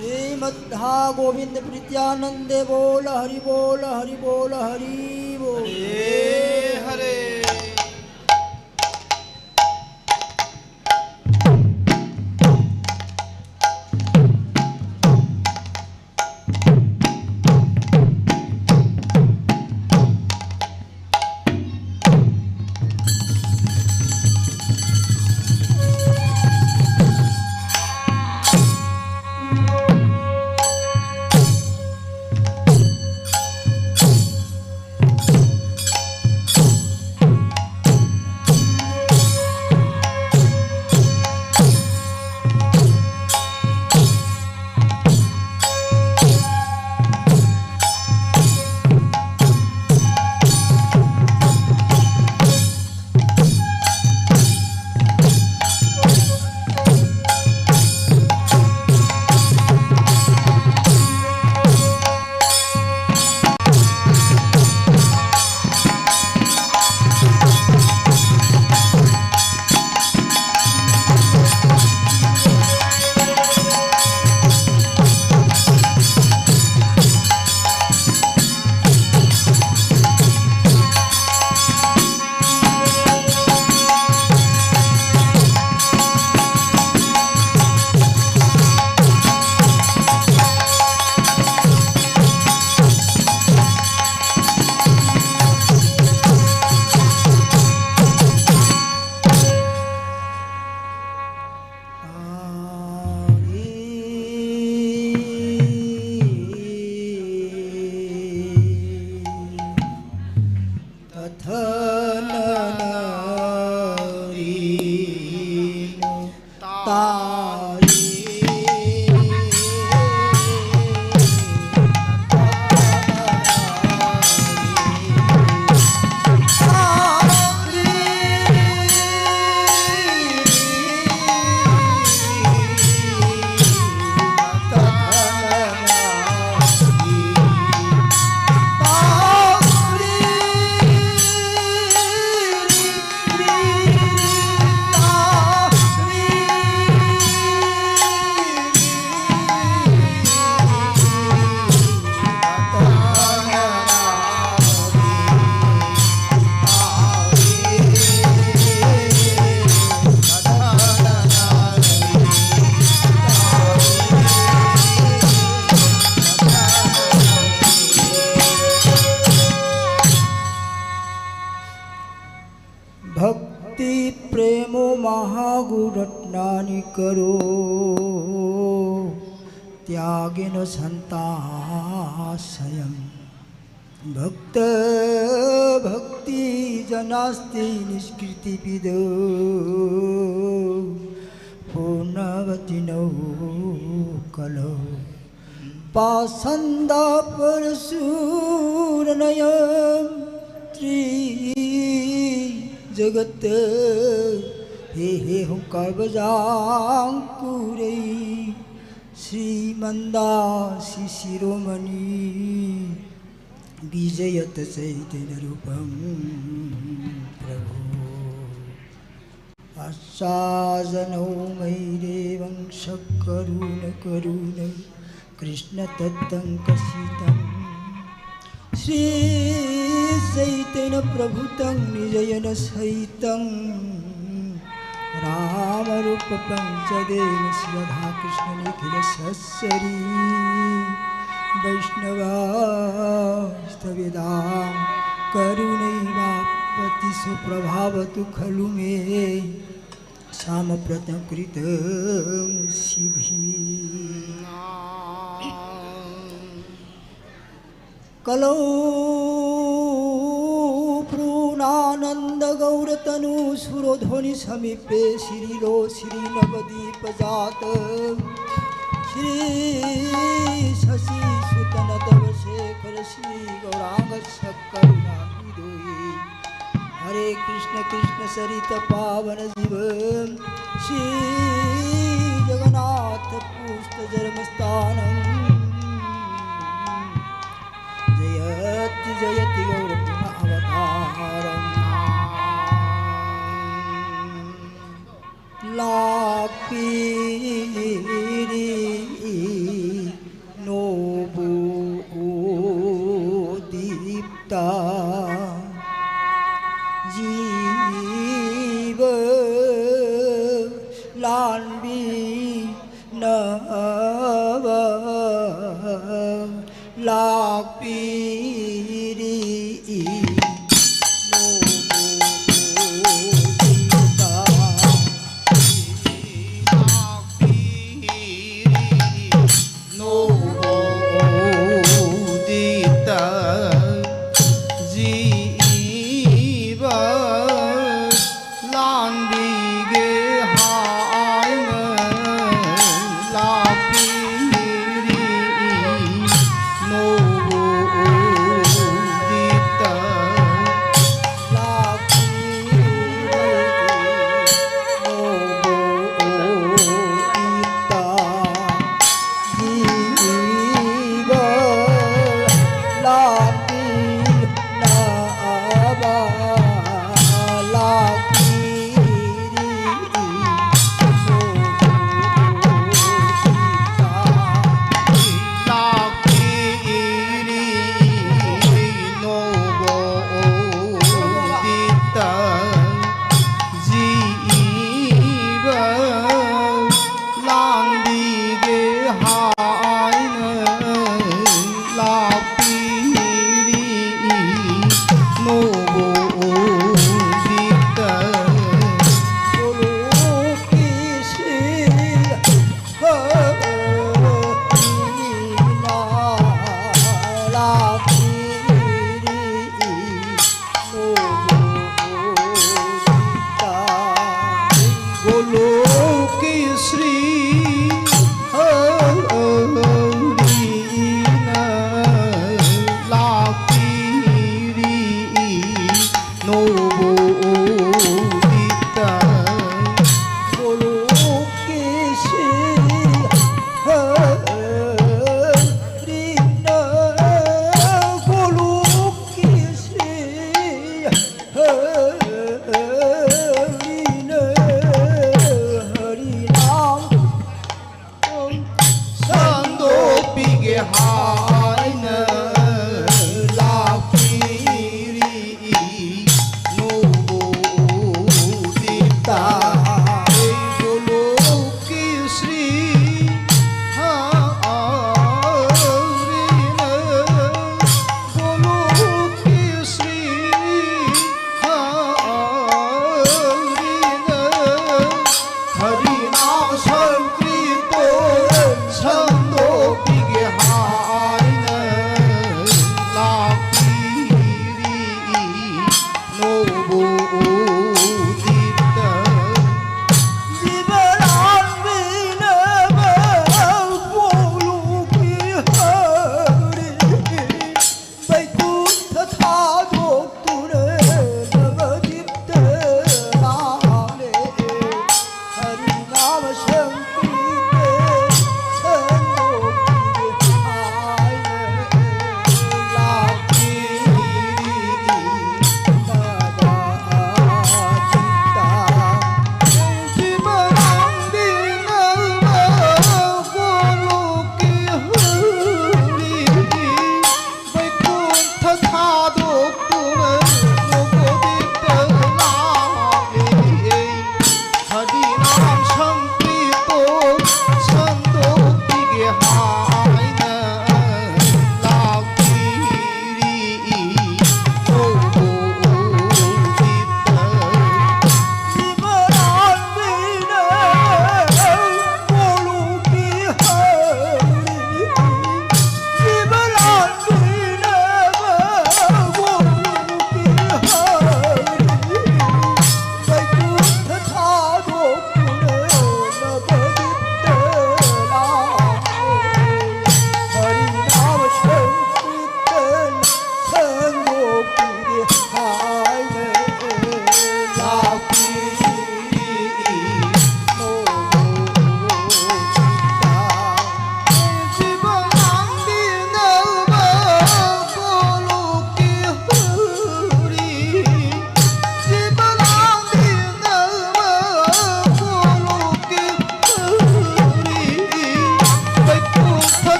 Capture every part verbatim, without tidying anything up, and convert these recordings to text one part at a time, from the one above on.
श्रीमद्धा गोविंद प्रीत्यानंदे बोल हरि बोल हरि बोल हरि बोल। हरे हरे। पट्नानि करो त्यागेन सन्ताशयम्। भक्तभक्तिजनास्ते निष्कृतिविदो पूर्णवतिनो कलौ। पाषण्डा परशुरनयं त्रिजगत् हे हे हुंकारवज्राङ्कुरैः श्रीमन्दासि शिरोमणि विजयत चैतन्यरूपं प्रभो। आस्वादनो मयि देवं सकरुण करुण कृष्णतत्त्वं कथितम्। श्रीचैतन्यप्रभुतं निजयन सहितं रामरूप पञ्चदेव श्रीराधाकृष्ण निखिल सस्सरी वैष्णवा स्तव्यतां करुणैवापति सुप्रभावतु खलु मे साम्प्रतं कृतं सिद्धि। कलौ पूर्णानन्दगौरतनू सुरध्वनि समीपे श्रीलो श्रीनवदीपजात श्रीशशिसुतनतव शेखर श्रीगौराङ्गसक्करुणाभिधोये। हरे कृष्ण कृष्ण सरित पावन जीव श्रीजगन्नाथ पुष्ट जन्मस्थानम्। जयति जयति गौर पुनः अवतारम्। लाक्पीरी नोबो दीप्ता जीव लान्वी नव लाक्पीरी नोबो दीप्ता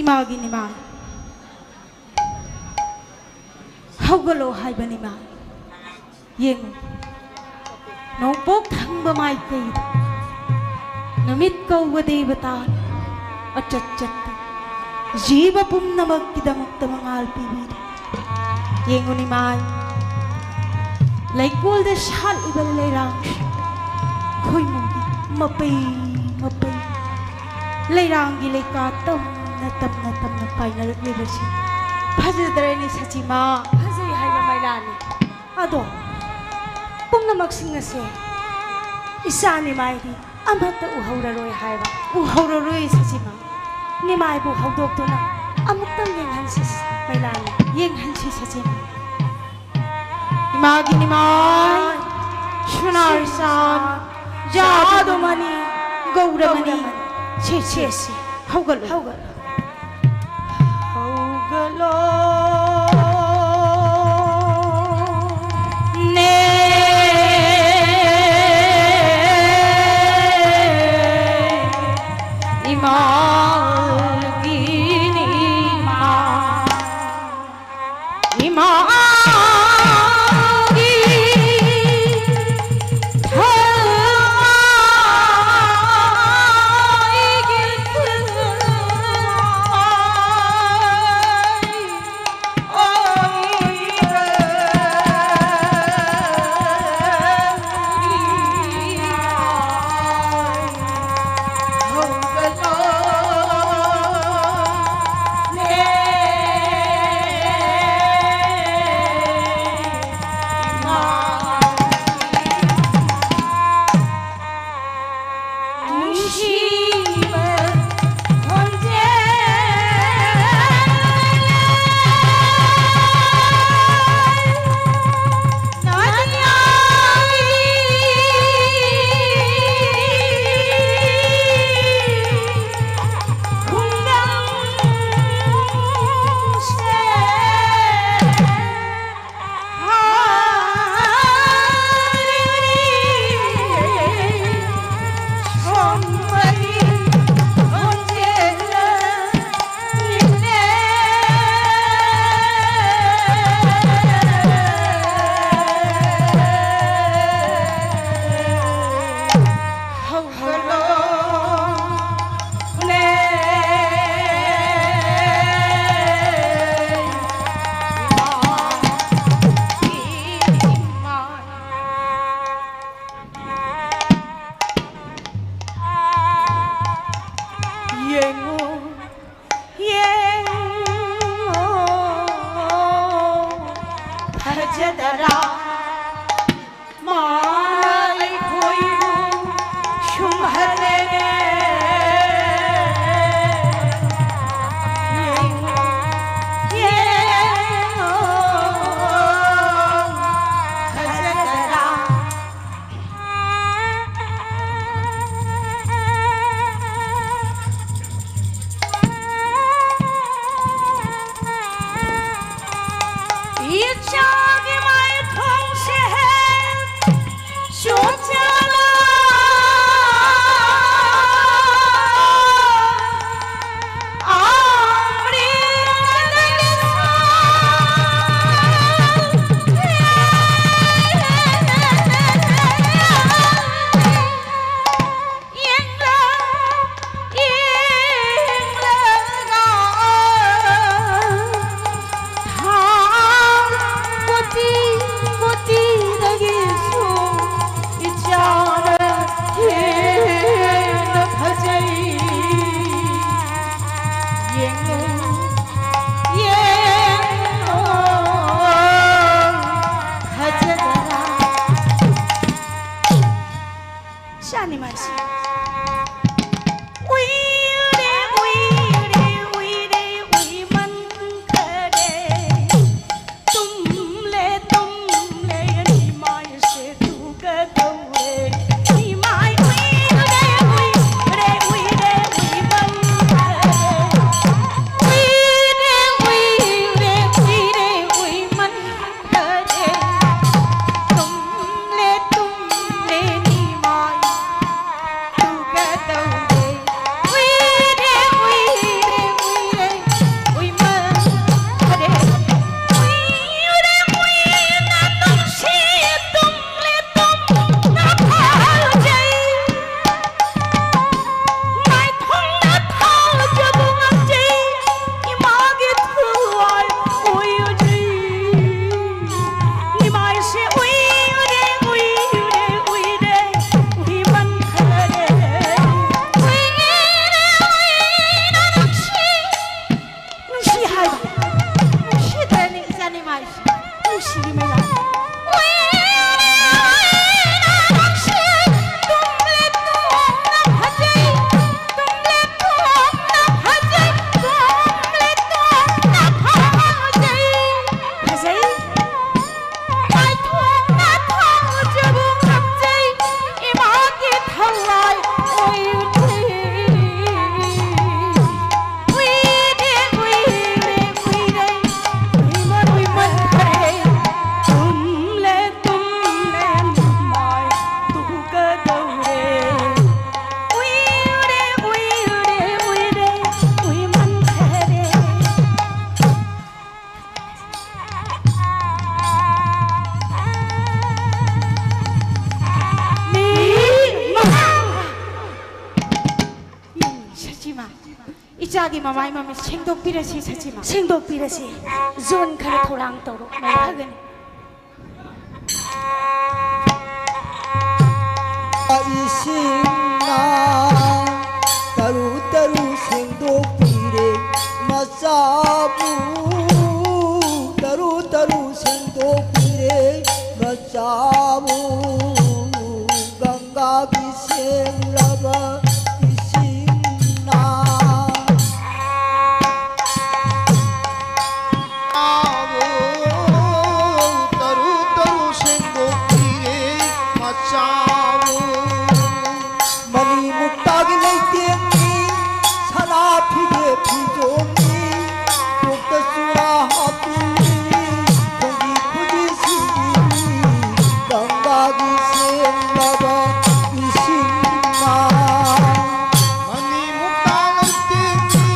ꯏꯃꯥꯒꯤ ꯅꯤꯃꯥꯏ, ꯍꯧꯒꯠꯂꯣ ꯍꯥꯏꯕ ꯅꯤꯃꯥꯏ꯫ ꯌꯦꯡꯉꯨ, ꯅꯣꯡꯄꯣꯛ ꯊꯪꯕ ꯃꯥꯏꯀꯩꯗ ꯅꯨꯃꯤꯠ ꯀꯧꯕ ꯗꯦꯕꯇꯥꯅ ꯑꯆꯠ ꯆꯠꯇ ꯖꯤꯕ ꯄꯨꯝꯅꯃꯛꯀꯤꯗꯃꯛꯇ ꯃꯉꯥꯜ ꯄꯤꯕꯤꯔꯤ꯫ ꯌꯦꯡꯉꯨ ꯅꯤꯃꯥꯏ, ꯂꯩꯀꯣꯜꯗ ꯁꯥꯠꯂꯤꯕ ꯂꯩꯔꯥꯡꯁꯤꯡ ꯈꯣꯏꯃꯨꯒꯤ ꯃꯄꯩ ꯃꯄꯩ, ꯂꯩꯔꯥꯡꯒꯤ ꯂꯩꯀꯥ ꯇꯝꯅ ꯇꯝꯅ ꯇꯝꯅ ꯄꯥꯏꯅꯔꯛꯂꯤꯕꯁꯤ ꯐꯖꯗ꯭ꯔꯅꯦ ꯁꯆꯤꯃꯥ? ꯐꯖꯩ ꯍꯥꯏꯕ ꯃꯩꯂꯥꯅꯤ꯫ ꯑꯗꯣ ꯄꯨꯝꯅꯃꯛꯁꯤꯡ ꯑꯁꯦ ꯏꯆꯥ ꯅꯤꯃꯥꯏꯗꯤ ꯑꯃꯠꯇ ꯎꯍꯧꯔꯔꯣꯏ ꯍꯥꯏꯕ꯫ ꯎꯍꯧꯔꯔꯣꯏ ꯁꯆꯤꯃꯥ꯫ ꯅꯤꯃꯥꯏꯕꯨ ꯍꯧꯗꯣꯛꯇꯨꯅ ꯑꯃꯨꯛꯇꯪ ꯌꯦꯡꯍꯟꯁꯤ ꯃꯩꯂꯥꯅꯤ꯫ ꯌꯦꯡꯍꯟꯁꯤ ꯁꯆꯤꯃꯥ꯫ ꯏꯃꯥꯒꯤ ꯅꯤꯃꯥꯏ, ꯁꯨꯅꯥꯔ ꯁꯥꯟ, ꯖꯥꯗꯨꯃꯅꯤ, ꯒꯧꯔꯃꯅꯤ꯫ ꯁꯦ, ꯁꯦ, ꯁꯦ, ꯍꯧꯒꯠꯂꯨ꯫ ꯍꯧꯒꯠꯂꯨ꯫ ꯍꯧꯒꯠꯂꯣ꯫ ꯅꯦ ꯏꯃꯥꯒꯤ ꯅꯤꯃꯥꯏ꯫ ꯏꯃꯥꯒꯤ ꯊꯋꯥꯏꯒꯤ ꯊꯋꯥꯏ꯫ ꯆꯥꯅꯤ ꯃꯥꯁꯤ꯫ ꯎꯏꯔꯦ, ꯎꯏꯔꯦ, ꯎꯏꯔꯦ, ꯎꯏꯃꯟꯈꯔꯦ꯫ ꯇꯨꯝꯂꯦ, ꯇꯨꯝꯂꯦ, ꯅꯤꯃꯥꯏꯁꯦ ꯇꯨꯒꯗꯧꯔꯦ꯫ ꯅꯤꯃꯥꯏ ꯎꯏꯔꯦ, ꯎꯏꯔꯦ, ꯎꯏꯔꯦ, ꯎꯏꯃꯟꯈꯔꯦ꯫ ꯎꯏꯔꯦ, ꯎꯏꯔꯦ, ꯎꯏꯔꯦ, ꯎꯏꯃꯟ ꯈꯔꯦ꯫ ꯇꯨꯝꯂꯦ, ꯇꯨꯝꯂꯦ, ꯅꯤꯃꯥꯏ ꯇꯨꯒꯗꯧꯔꯦ꯫ ꯎꯏꯔꯦ, ꯎꯏꯔꯦ, ꯎꯏꯔꯦ, ꯎꯏꯃꯟꯈꯔꯦ꯫ ꯎꯏꯔꯦ, ꯎꯏꯔꯦ, ꯅꯨꯡꯁꯤ, ꯇꯨꯝꯂꯦ, ꯇꯨꯝꯅ ꯐꯥꯖꯩ꯫ ꯃꯥꯏꯊꯣꯡꯗ ꯊꯥꯖꯕ ꯉꯝꯖꯩ, ꯏꯃꯥꯒꯤ ꯊꯋꯥꯏ ꯑꯣꯏꯖꯩ꯫ ꯏꯃꯥꯏꯁꯦ ꯎꯏꯔꯦ, ꯎꯏꯔꯦ, ꯎꯏꯔꯦ, ꯎꯏꯃꯟꯈꯔꯦ꯫ ꯎꯏꯔꯦ, ꯎꯏꯔꯦ, ꯅꯨꯡꯁꯤ꯫ ꯅꯨꯡꯁꯤ ꯍꯥꯏꯕ꯫ ꯅꯨꯡꯁꯤꯗ꯭ꯔꯅꯦ ꯏꯆꯥ ꯅꯤꯃꯥꯏꯁꯦ꯫ ꯅꯨꯡꯁꯤꯒꯤ ꯃꯩꯔꯥ꯫ ꯐꯖꯩ꯫ ꯃꯥꯏꯊꯣꯡꯅ ꯊꯥꯖꯕ ꯉꯝꯖꯩ꯫ ꯏꯃꯥꯒꯤ ꯊꯋꯥꯏ ꯑꯣꯏꯖꯩ꯫ ꯎꯏꯔꯦ, ꯎꯏꯔꯦ, ꯎꯏꯔꯦ, ꯎꯏꯃꯟ, ꯎꯏꯃꯟꯈ꯭ꯔꯦ꯫ ꯇꯨꯝꯂꯦ, ꯇꯨꯝꯂꯦ, ꯅꯃꯥꯏ ꯇꯨꯒꯗꯧꯔꯦ꯫ ꯎꯏꯔꯦ, ꯎꯏꯔꯦ, ꯎꯏꯔꯦ, ꯎꯏꯃꯟꯈ꯭ꯔꯦ꯫ ꯃꯤ ꯃꯃꯥ! ꯁꯆꯤꯃꯥ, ꯏꯆꯥꯒꯤ ꯃꯃꯥꯏ ꯃꯃꯤꯠ ꯁꯦꯡꯗꯣꯛꯄꯤꯔꯁꯤ, ꯁꯆꯤꯃꯥ꯫ ꯁꯦꯡꯗꯣꯛꯄꯤꯔꯁꯤ꯫ ꯖꯣꯟ ꯈꯔ ꯊꯧꯔꯥꯡ ꯇꯧꯔꯣ꯫ ꯐꯒꯅꯤ꯫ ꯏꯁꯤꯡꯅ ꯇꯔꯨ ꯇꯔꯨ ꯁꯦꯡꯗꯣꯛꯄꯤꯔꯦ, ꯃꯆꯥꯕꯨ ꯇꯔꯨ ꯇꯔꯨ ꯁꯦꯡꯗꯣꯛꯄꯤꯔꯦ, ꯃꯆꯥꯕꯨ ꯒꯪꯒꯥ ꯁꯦꯡꯂꯕ ꯏꯁꯤꯡꯅ꯫ ꯇꯔꯨ ꯇꯔꯨ ꯁꯦꯡꯗꯣꯛꯄꯤꯔꯦ ꯃꯆꯥꯕꯨ꯫ ꯃꯅꯤ ꯃꯨꯛꯇꯥꯒꯤ ꯂꯩꯇꯦꯡꯅꯤ, ꯁꯅꯥ ꯐꯤꯒꯦ ꯐꯤꯖꯣꯜꯅꯤ, ꯀꯣꯛꯇ ꯆꯨꯔꯥ ꯍꯥꯞꯄꯤꯔꯤ, ꯈꯣꯡꯒꯤ ꯈꯨꯖꯤꯁꯤꯡꯒꯤ ꯒꯪꯒꯥꯒꯤ ꯁꯦꯡꯂꯕ ꯏꯁꯤꯡꯅ꯫ ꯃꯅꯤ ꯃꯨꯛꯇꯥ ꯂꯩꯇꯦꯡꯅꯤ,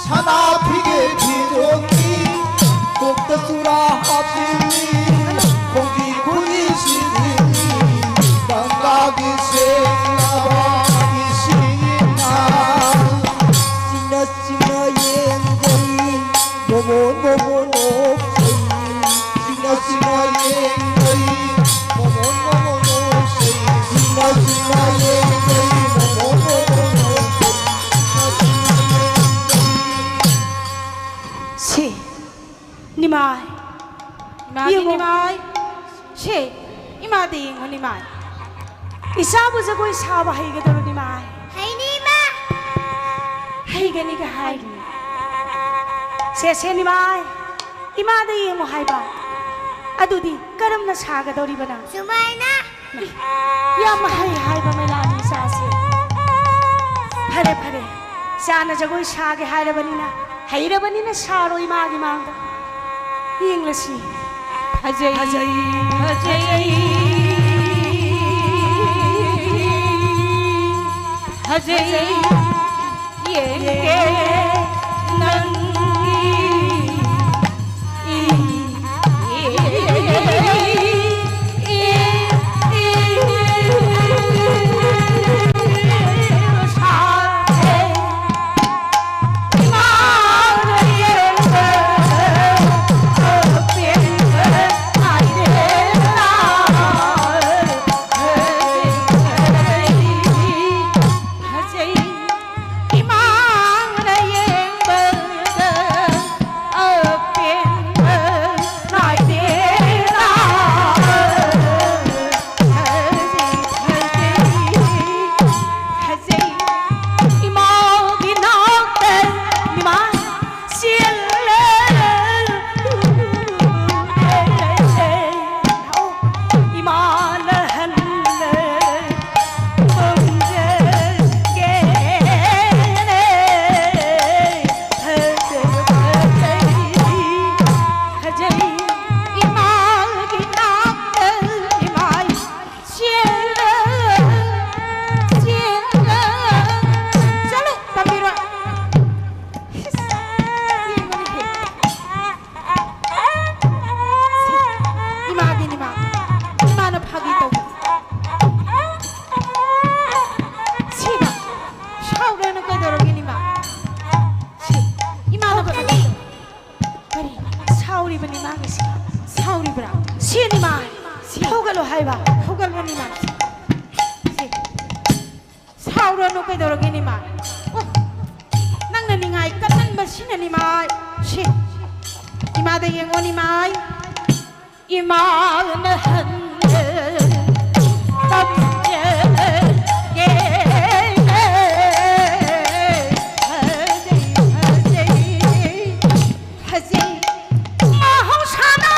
ꯁꯅꯥ ꯐꯤꯒꯦ ꯐꯤꯖꯣꯜꯅꯤ, ꯀꯣꯛꯇ ꯆꯨꯔꯥ ꯍꯥꯞꯄꯤꯔꯤ, ꯈꯣꯡꯒꯤ ꯈꯨꯖꯤꯁꯤꯡꯒꯤ ꯒꯪꯒꯥꯒꯤ ꯁꯦꯡꯂꯕ ꯏꯁꯤꯡꯅ꯫ ꯁꯤꯡꯅ ꯁꯤꯡꯅ ꯌꯦꯡꯖꯩ, ꯃꯣꯃꯣꯟ ꯃꯣꯃꯣꯟ ꯅꯣꯛꯆꯩ꯫ ꯁꯤꯡꯅ ꯁꯤꯡꯅ ꯌꯦꯡꯖꯩ, ꯃꯣꯃꯣꯟ ꯃꯣꯃꯣꯟ ꯅꯣꯛꯆꯩ꯫ ꯁꯤꯡꯅ ꯁꯤꯡꯅ ꯌꯦꯡꯖꯩ, ꯃꯣꯃꯣꯟ ꯃꯣꯃꯣꯟ ꯅꯣꯛꯆꯩ꯫ ꯁꯤ, ꯅꯤꯃꯥꯏ꯫ ꯏꯃꯥꯒꯤ ꯌꯦꯡꯉꯣ꯫ ꯅꯤꯃꯥꯏ꯫ ꯁꯦ, ꯏꯃꯥꯗ ꯌꯦꯡꯉꯣ, ꯅꯤꯃꯥꯏ꯫ ꯏꯆꯥꯕꯨ ꯖꯒꯣꯏ ꯁꯥꯕ ꯍꯩꯒꯗꯧꯔꯣ, ꯅꯤꯃꯥꯏ? ꯍꯩꯅꯤ, ꯏꯃꯥ꯫ ꯍꯩꯒꯅꯤꯒ ꯍꯥꯏꯔꯤ꯫ ꯁꯦ, ꯁꯦ, ꯅꯤꯃꯥꯏ꯫ ꯏꯃꯥꯗ ꯌꯦꯡꯉꯣ ꯍꯥꯏꯕ꯫ ꯑꯗꯨꯗꯤ ꯀꯔꯝꯅ ꯁꯥꯒꯗꯧꯔꯤꯕ ꯅꯪ? ꯁꯨꯃꯥꯏꯅ꯫ ꯌꯥꯝ ꯍꯩ ꯍꯥꯏꯕ ꯃꯩꯂꯥꯒꯤ ꯏꯆꯥꯁꯦ꯫ ꯐꯔꯦ, ꯐꯔꯦ꯫ ꯏꯆꯥꯅ ꯖꯒꯣꯏ ꯁꯥꯒꯦ ꯍꯥꯏꯔꯕꯅꯤꯅ, ꯍꯩꯔꯕꯅꯤꯅ ꯁꯥꯔꯣ ꯏꯃꯥꯒꯤ ꯃꯥꯡꯗ꯫ ꯌꯦꯡꯂꯁꯤ꯫ ꯐꯖꯩ, ꯐꯖꯩ, ꯐꯖꯩ, ꯐꯖꯩ, ꯌꯦꯡꯒꯦ ꯅꯪꯒꯤ ꯀꯩꯗꯧꯔꯒꯦ ꯅꯤꯃꯥꯏ? ꯑꯣ, ꯅꯪꯅ ꯅꯤꯡꯉꯥꯏ ꯀꯟꯃꯟꯕꯁꯤꯅ ꯅꯤꯃꯥꯏ꯫ ꯁꯤ, ꯏꯃꯥꯗ ꯌꯦꯡꯉꯣ ꯅꯤꯃꯥꯏ꯫ ꯏꯃꯥꯅ ꯍꯟꯅ ꯇꯝꯖꯒꯦ꯫ ꯐꯖꯩ, ꯐꯖꯩ, ꯐꯖꯩ꯫ ꯃꯍꯧꯁꯥꯅ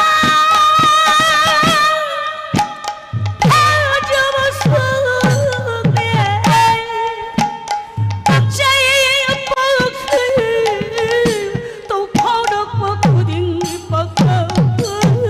ꯐꯖꯕ ꯁꯛꯅꯦ꯫ ꯄꯛꯆꯩ, ꯄꯛꯆꯩ, ꯇꯧꯐꯥꯎꯔꯛꯄ ꯈꯨꯗꯤꯡꯒꯤ ꯄꯛꯆꯩ꯫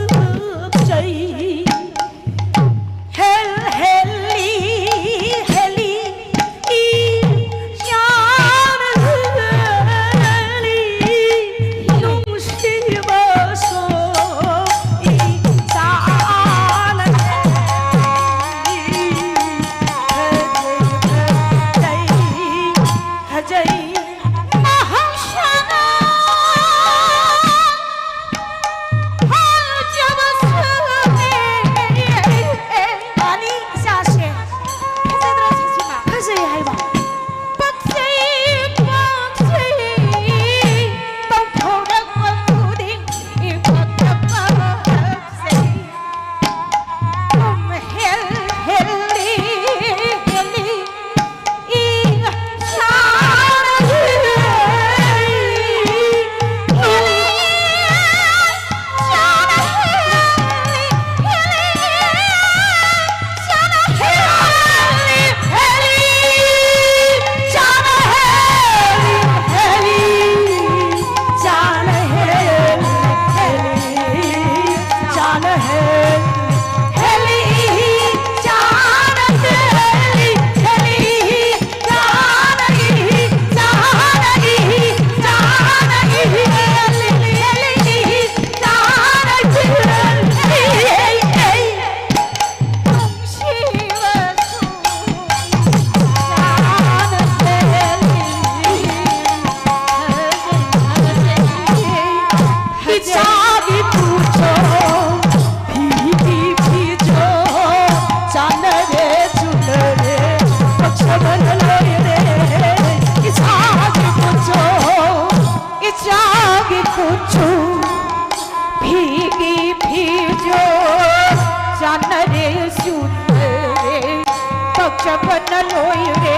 ꯐꯖꯕꯅ ꯂꯣꯏꯔꯦ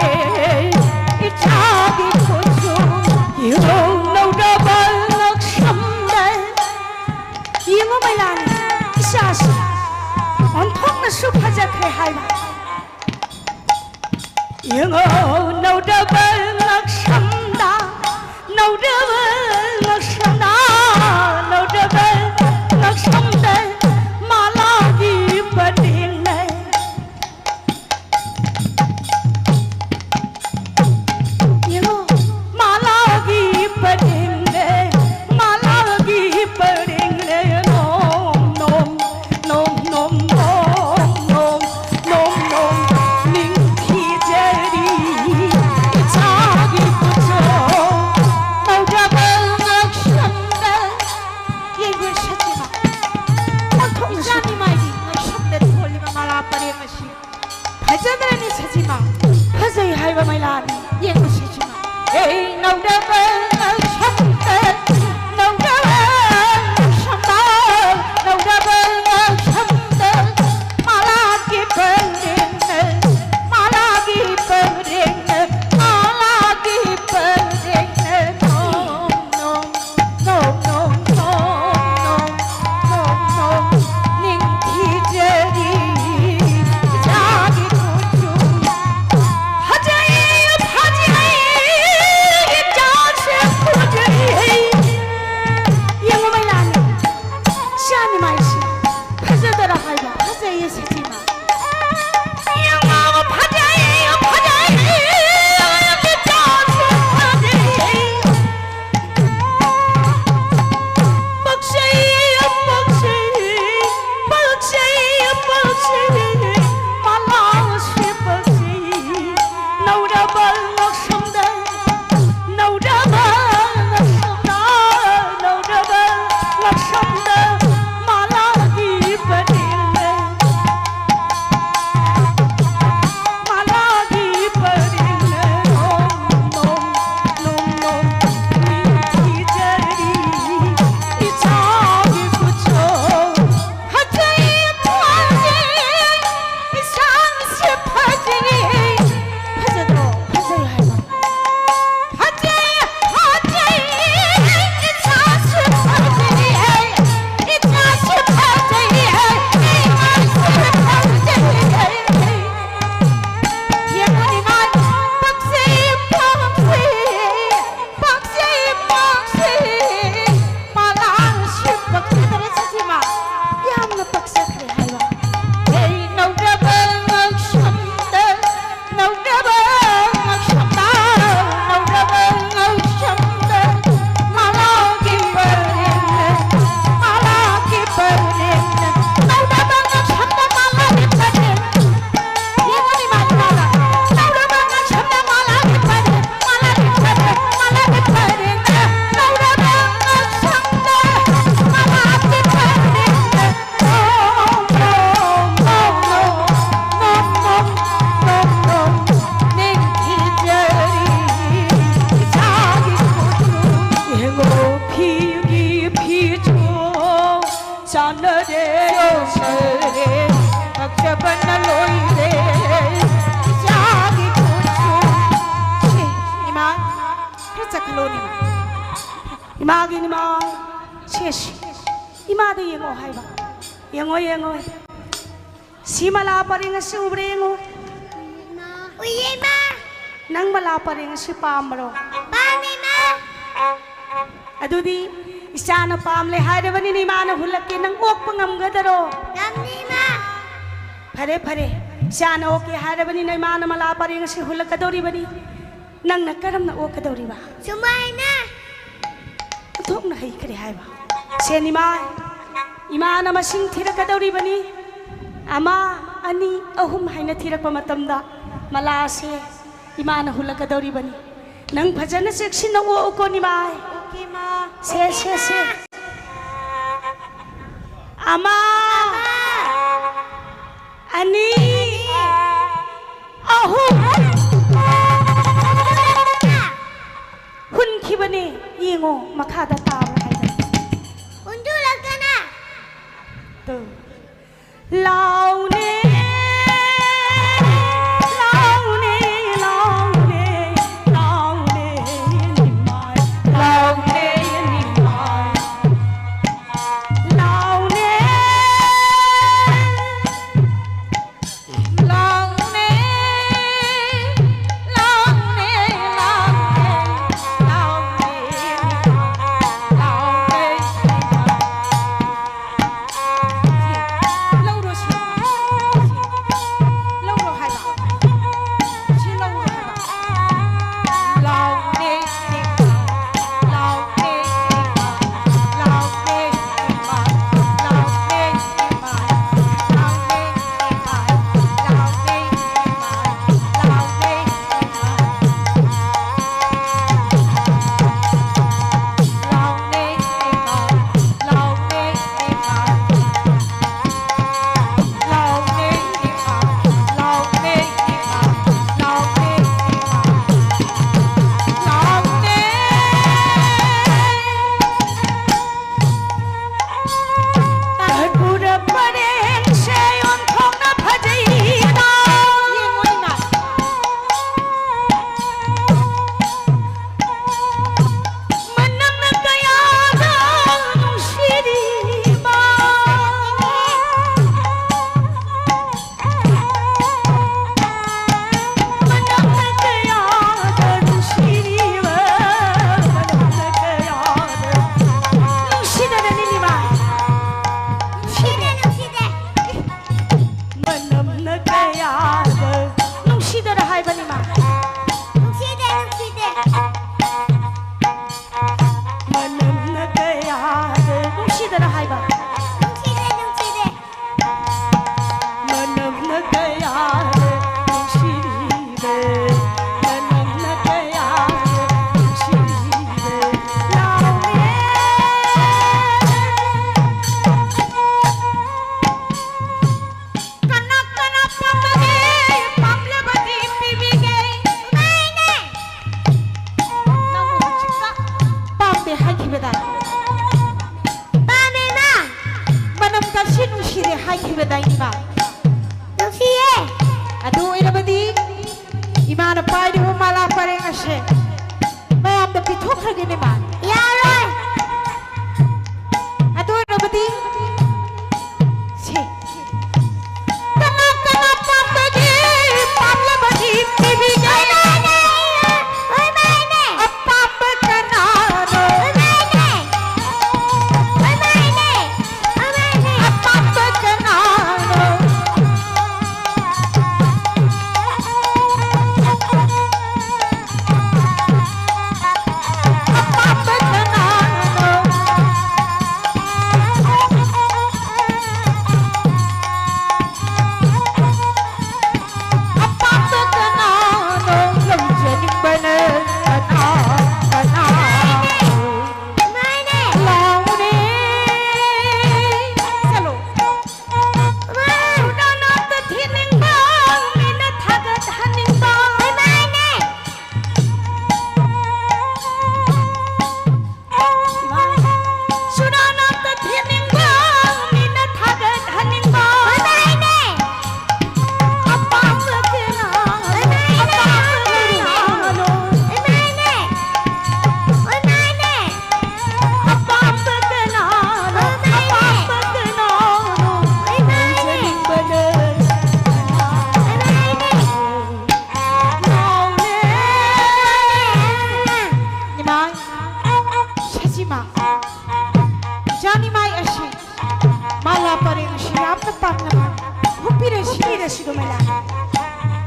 ꯏꯆꯥꯒꯤ ꯈꯨꯠꯁꯨ꯫ ꯌꯦꯡꯉꯣ ꯅꯧꯔꯕ ꯉꯛꯁꯝꯗ꯫ ꯌꯦꯡꯉꯣ ꯃꯩꯂꯥꯅꯤ, ꯏꯆꯥꯁꯤ ꯑꯣꯟꯊꯣꯛꯅꯁꯨ ꯐꯖꯈ꯭ꯔꯦ ꯍꯥꯏꯕ꯫ ꯌꯦꯡꯉꯣ ꯅꯧꯔꯕ ꯉꯛꯁꯝꯗ, ꯅꯧꯔꯕ ꯉꯛꯁꯝꯗ, ꯅꯧꯔꯕ ꯉꯛꯁꯝꯗ ꯃꯥꯂꯥꯒꯤ ꯄꯔꯦꯡ ꯂꯩ꯫ ꯌꯦꯡꯉꯣ, ꯃꯥꯂꯥꯒꯤ ꯄꯔꯦꯡꯅꯦ, ꯃꯥꯂꯥꯒꯤ ꯄꯔꯦꯡꯅꯦ, ꯅꯣꯡ, ꯅꯣꯡ, ꯅꯣꯡ, ꯅꯣꯡ, ꯅꯣꯡ, ꯅꯣꯡ, ꯅꯣꯡ, ꯅꯣꯡ, ꯅꯤꯡꯊꯤꯖꯔꯤ ꯏꯆꯥꯒꯤ ꯈꯨꯠꯁꯨ꯫ ꯅꯧꯔꯕ ꯉꯛꯁꯝꯗ ꯌꯦꯡꯉꯨ ꯁꯖꯤꯃ꯫ ꯑꯣꯟꯊꯣꯛꯅꯁꯨ ꯏꯆꯥꯒꯤ ꯃꯥꯏꯒꯤ ꯉꯛꯁꯝꯗ ꯊꯣꯜꯂꯤꯕ ꯃꯥꯂꯥ ꯄꯔꯦꯡ ꯑꯁꯤ ꯐꯖꯗ꯭ꯔꯅꯤ ꯁꯖꯤꯃ? ꯐꯖꯩ ꯍꯥꯏꯕ ꯃꯩꯂꯥꯅꯤ꯫ ꯌꯦꯡꯉꯨ ꯁꯖꯤꯃ꯫ ꯑꯦ ꯅꯧꯔꯕ ꯁꯝꯇ, ꯅꯧꯔꯕ ꯁꯝꯇ, ꯅꯧꯔꯕ ꯁꯝꯇ, ꯃꯥꯂꯥꯒꯤ ꯄꯔꯦꯡꯅ, ꯃꯥꯂꯥꯒꯤ ꯄꯔꯦꯡꯅ, ꯃꯥꯂꯥꯒꯤ ꯄꯔꯦꯡꯅ, ꯅꯣꯡ, ꯅꯣꯡ, ꯅꯣꯡ, ꯅꯣꯡ, ꯅꯣꯡ, ꯅꯣꯡ, ꯅꯣꯡ, ꯅꯣꯡ, ꯅꯤꯡꯊꯤꯖꯔꯤ ꯏꯆꯥꯒꯤ ꯈꯨꯠꯁꯨ꯫ ꯐꯖꯩ, ꯐꯖꯩ, ꯏꯆꯥꯁꯦ ꯐꯖꯩ꯫ ꯃꯥꯒꯤ ꯅꯤꯃꯥ ꯁꯦ, ꯁꯦ꯫ ꯏꯃꯥꯗ ꯌꯦꯡꯉꯣ ꯍꯥꯏꯕ꯫ ꯌꯦꯡꯉꯣ, ꯌꯦꯡꯉꯣ꯫ ꯁꯤ ꯃꯂꯥ ꯄꯔꯦꯡ ꯑꯁꯤ ꯎꯕ꯭ꯔꯥ ꯌꯦꯡꯉꯣ꯫ ꯎꯏꯌꯦ, ꯏꯃꯥ꯫ ꯅꯪ ꯃꯂꯥ ꯄꯔꯦꯡ ꯑꯁꯤ ꯄꯥꯝꯕ꯭ꯔꯣ? ꯄꯥꯝꯃꯦ, ꯏꯃꯥ꯫ ꯑꯗꯨꯗꯤ ꯏꯆꯥꯅ ꯄꯥꯝꯂꯦ ꯍꯥꯏꯔꯕꯅꯤꯅ ꯏꯃꯥꯅ ꯍꯨꯜꯂꯛꯀꯦ꯫ ꯅꯪ ꯑꯣꯛꯄ ꯉꯝꯒꯗꯔꯣ? ꯉꯝꯅꯤ, ꯏꯃꯥ꯫ ꯐꯔꯦ, ꯐꯔꯦ꯫ ꯏꯆꯥꯅ ꯑꯣꯛꯀꯦ ꯍꯥꯏꯔꯕꯅꯤꯅ ꯏꯃꯥꯅ ꯃꯂꯥ ꯄꯔꯦꯡ ꯑꯁꯤ ꯍꯨꯜꯂꯛꯀꯗꯧꯔꯤꯕꯅꯤ꯫ ꯅꯪꯅ ꯀꯔꯝꯅ ꯑꯣꯛꯀꯗꯧꯔꯤꯕ? ꯁꯨꯃꯥꯏꯅ꯫ ꯑꯣꯟꯊꯣꯛꯅ ꯍꯩꯈ꯭ꯔꯦ ꯍꯥꯏꯕ꯫ ꯁꯦ ꯅꯤꯃꯥꯏ, ꯏꯃꯥꯅ ꯃꯁꯤꯡ ꯊꯤꯔꯛꯀꯗꯧꯔꯤꯕꯅꯤ꯫ ꯑꯃ, ꯑꯅꯤ, ꯑꯍꯨꯝ ꯍꯥꯏꯅ ꯊꯤꯔꯛꯄ ꯃꯇꯝꯗ ꯃꯂꯥꯁꯦ ꯏꯃꯥꯅ ꯍꯨꯜꯂꯛꯀꯗꯧꯔꯤꯕꯅꯤ꯫ ꯅꯪ ꯐꯖꯅ ꯆꯦꯛꯁꯤꯟꯅ ꯑꯣꯛꯎꯀꯣ ꯅꯤꯃꯥꯏ꯫ ꯑꯣꯀꯦ, ꯃꯥ꯫ ꯁꯦ, ꯁꯦ, ꯁꯦ꯫ ꯑꯃ, ꯑꯅꯤ, ꯑꯍꯨꯝ꯫ ꯍꯨꯟꯈꯤꯕꯅꯦ꯫ ꯌꯦꯡꯉꯣ, ꯃꯈꯥꯗ ꯇꯥꯕ꯭ꯔꯥ ꯍꯥꯏꯕ꯫ ꯍꯨꯟꯗꯣꯛꯂꯛꯇꯅ꯫ ꯇꯨ꯫ ꯂꯥꯎꯅꯦ, ꯂꯥꯎꯅꯦ, ꯂꯥꯎꯅꯦ, ꯂꯥꯎꯅꯦ, ꯅꯤꯃꯥꯏ, ꯂꯥꯎꯅꯦ, ꯅꯤꯃꯥꯏ, ꯂꯥꯎꯅꯦ, ꯂꯥꯎꯅꯦ, ꯂꯥꯎꯅꯦ, ꯂꯥꯎꯅꯦ, ꯂꯥꯎꯅꯦ, ꯅꯤꯃꯥꯏ꯫ ꯏꯃꯥꯅ ꯄꯥꯏꯔꯤꯕ ꯃꯥꯂꯥ ꯄꯔꯦꯡ ꯑꯁꯦ ꯃꯌꯥꯝꯗ ꯄꯤꯊꯣꯛꯈ꯭ꯔꯒꯦꯅꯦ, ꯏꯃꯥ꯫ ꯌꯥꯔꯣꯏ꯫ ꯑꯗꯨ ꯑꯣꯏꯔꯕꯗꯤ ꯁꯦ, ꯀꯅꯥ ꯀꯅꯥ ꯄꯥꯝꯕꯒꯦ? ꯄꯥꯝꯂꯕꯗꯤ ꯄꯤꯕꯤꯒꯦ꯫ ꯑꯄꯥꯝꯕ ꯀꯅꯥꯅꯣ? ꯑꯄꯥꯝꯕ ꯀꯅꯥꯅꯣ? ꯑꯄꯥꯝꯕ ꯀꯅꯥꯅꯣ? ꯑꯄꯥꯝꯕ ꯀꯅꯥꯅꯣ? ꯂꯧꯖꯅꯤꯡꯕꯅ ꯀꯅꯥ, ꯀꯅꯥꯅꯣ? ꯂꯥꯎꯅꯦ꯫ ꯆꯠꯂꯣ꯫ ꯁꯨꯗꯥꯅꯥꯠꯇ ꯊꯤꯅꯤꯡꯕ, ꯃꯤꯅ ꯊꯥꯒꯠꯍꯟꯅꯤꯡꯕ꯫ ꯁꯨꯗꯥꯅꯥꯠꯇ ꯊꯤꯅꯤꯡꯕ, ꯃꯤꯅ ꯊꯥꯒꯠꯍꯟꯅꯤꯡꯕ꯫ ꯑꯄꯥꯝꯕ ꯀꯅꯥꯅꯣ? ꯑꯄꯥꯝꯕ ꯀꯅꯥꯅꯣ? ꯑꯄꯥꯝꯕ ꯀꯅꯥꯅꯣ? ꯑꯄꯥꯝꯕ ꯀꯅꯥꯅꯣ? ꯂꯧꯖꯅꯤꯡꯕꯅ ꯉꯥꯎꯔꯦ꯫ ꯅꯤꯃꯥꯏ, ꯁꯖꯤꯃ, ꯏꯆꯥ ꯅꯤꯃꯥꯏ ꯑꯁꯤ ꯃꯥꯂꯥ ꯄꯔꯦꯡ ꯑꯁꯤ ꯌꯥꯝꯅ ꯄꯥꯝꯅ ꯃꯥꯅ ꯍꯨꯞꯄꯤꯔꯁꯤ꯫ ꯍꯨꯞꯄꯤꯔꯁꯤ ꯑꯗꯨꯃꯥꯏꯅ꯫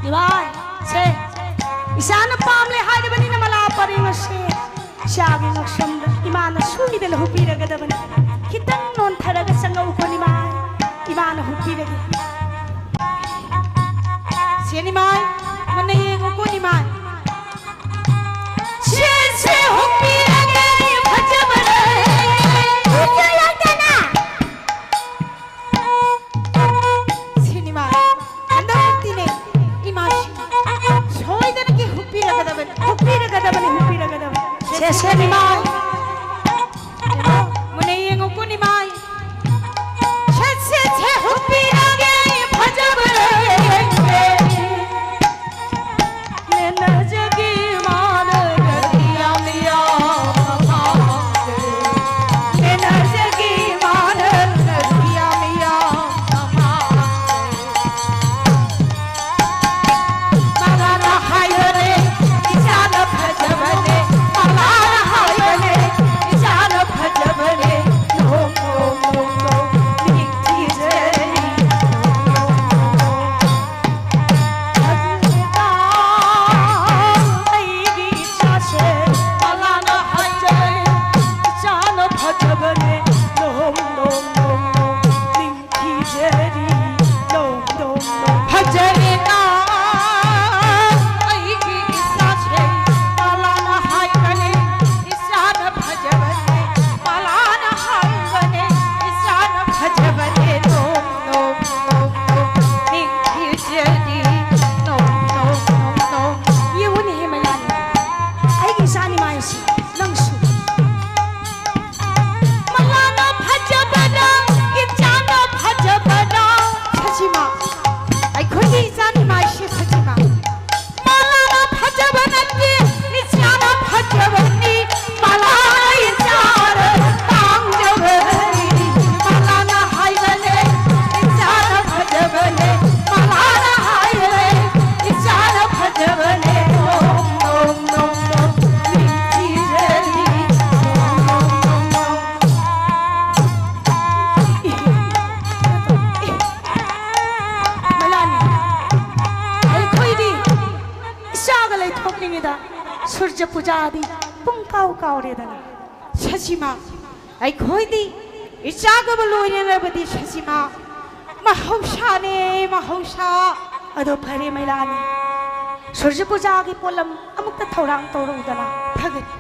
ꯅꯤꯃꯥꯏ, ꯁꯦ, ꯏꯆꯥꯅ ꯄꯥꯝꯂꯦ ꯍꯥꯏꯔꯕꯅꯤꯅ ꯃꯥꯂꯥ ꯄꯔꯦꯡ ꯑꯁꯤ ꯏꯆꯥꯒꯤ ꯉꯛꯁꯝꯗ ꯏꯃꯥꯅ ꯁꯨꯏꯗꯅ ꯍꯨꯞꯄꯤꯔꯒꯗꯕꯅꯤ꯫ ꯈꯤꯇꯪ ꯅꯣꯟꯊꯔꯒ ꯆꯪꯉꯛꯎꯀꯣ ꯅꯤꯃꯥꯏ, ꯏꯃꯥꯅ ꯍꯨꯞꯄꯤꯔꯒꯦ꯫ ꯁꯦ ꯅꯤꯃꯥꯏ, ꯃꯨꯟꯅ ꯌꯦꯡꯉꯨꯀꯣ ꯅꯤꯃꯥꯏ꯫ ꯁꯦ, ꯁꯦ, ꯍꯨꯞꯄꯤꯔꯒꯦ, ꯐꯖꯕ ꯂꯩ꯫ ꯍꯨꯞꯄꯤꯔꯛꯇꯅ꯫ ꯁꯦ ꯅꯤꯃꯥꯏ, ꯍꯟꯗꯛꯃꯛꯇꯤꯅꯦ, ꯏꯃꯥꯁꯤ ꯁꯣꯏꯗꯅꯒꯤ ꯍꯨꯞꯄꯤꯔꯒꯗꯕꯅꯤ, ꯍꯨꯞꯄꯤꯔꯒꯗꯕꯅꯤ, ꯍꯨꯞꯄꯤꯔꯒꯗꯕꯅꯤ꯫ ꯁꯦ, ꯁꯦ ꯅꯤꯃꯥꯏ꯫ ꯃꯨꯟꯅ ꯌꯦꯡꯉꯨꯀꯣ ꯅꯤꯃꯥꯏ꯫ ꯁꯦ, ꯁꯦ, ꯁꯦ, ꯍꯨꯞꯄꯤꯔꯒꯦ, ꯐꯖꯕ ꯂꯩ꯫ ꯊꯣꯛꯅꯤꯡꯉꯤꯗ꯫ ꯁꯨꯔꯖ ꯄꯨꯖꯥꯗꯤ ꯄꯨꯡ ꯀꯥꯎ ꯀꯥꯎꯔꯦꯗꯅ꯫ ꯁꯁꯤꯃꯥ, ꯑꯩꯈꯣꯏꯗꯤ ꯏꯆꯥꯒꯕꯨ ꯂꯣꯏꯅꯔꯕꯗꯤ ꯁꯁꯤꯃꯥ ꯃꯍꯧꯁꯥꯅꯦ, ꯃꯍꯧꯁꯥ꯫ ꯑꯗꯣ ꯐꯔꯦ ꯃꯩꯂꯥꯅꯤ, ꯁꯨꯔꯖ ꯄꯨꯖꯥꯒꯤ ꯄꯣꯠꯂꯝ ꯑꯃꯨꯛꯇ ꯊꯧꯔꯥꯡ ꯇꯧꯔꯛꯎꯗꯅ꯫ ꯐꯒꯅꯤ꯫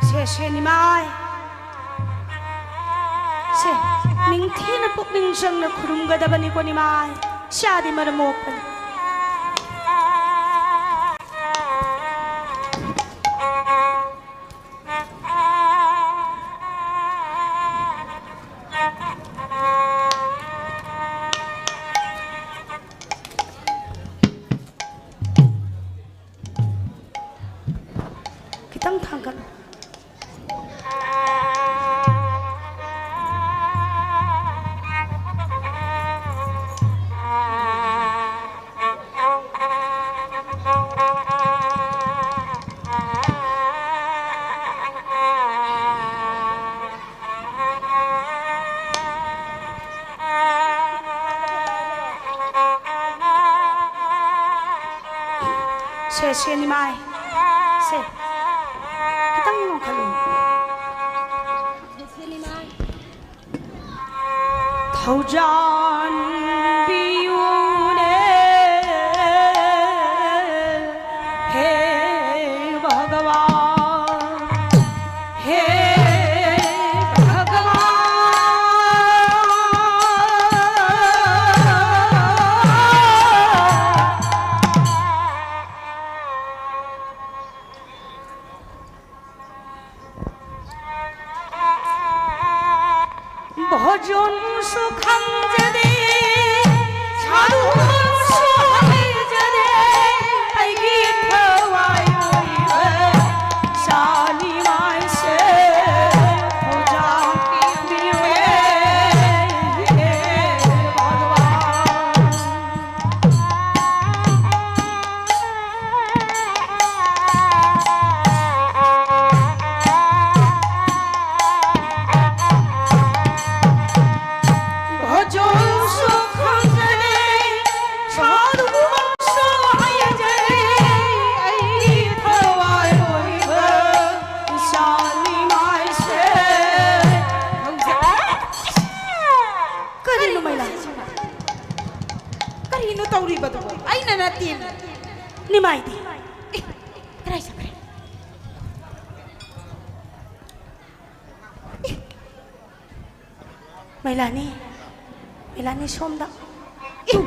ꯁꯦ, ꯁꯦ, ꯅꯤꯃꯥꯏ꯫ ꯁꯦ, ꯅꯤꯡꯊꯤꯅ ꯄꯨꯛꯅꯤꯡ ꯆꯪꯅ ꯈꯨꯔꯨꯝꯒꯗꯕꯅꯤꯀꯣ, ꯅꯤꯃꯥꯏ꯫ ꯁꯤꯗꯤ ꯃꯔꯝ ꯃꯣꯛꯄꯅꯤ꯫ ꯈꯤꯇꯪ ꯊꯥꯡꯒꯠꯂꯨ꯫ ꯁꯦ, ꯁꯦ, ꯅꯤꯃꯥꯏ꯫ ꯁꯦ꯫ ꯈꯤꯇꯪ ꯂꯣꯡꯈꯠꯂꯨ꯫ ꯁꯦ, ꯁꯦ, ꯅꯤꯃꯥꯏ꯫ ꯊꯧꯖꯥꯟꯕꯤꯌꯨꯅꯦ, ꯍꯦ ꯚꯒꯋꯥꯟ, ꯍꯦ ꯚꯒꯋꯥꯟ꯫ ভজন সুখং যদি ꯀꯔꯤꯅꯣ ꯃꯩꯂꯥ? ꯀꯔꯤꯅꯣ ꯇꯧꯔꯤꯕꯗꯨꯕꯣ? ꯑꯩꯅ ꯅꯠꯇꯦ꯫ ꯅꯤꯃꯥꯏꯗꯤ? ꯑꯦ, ꯀꯗꯥꯏ ꯆꯠꯈ꯭ꯔꯦ? ꯑꯦ, ꯃꯩꯂꯥꯅꯤ, ꯃꯩꯂꯥꯅꯤ ꯁꯣꯝꯗ꯫ ꯑꯦ,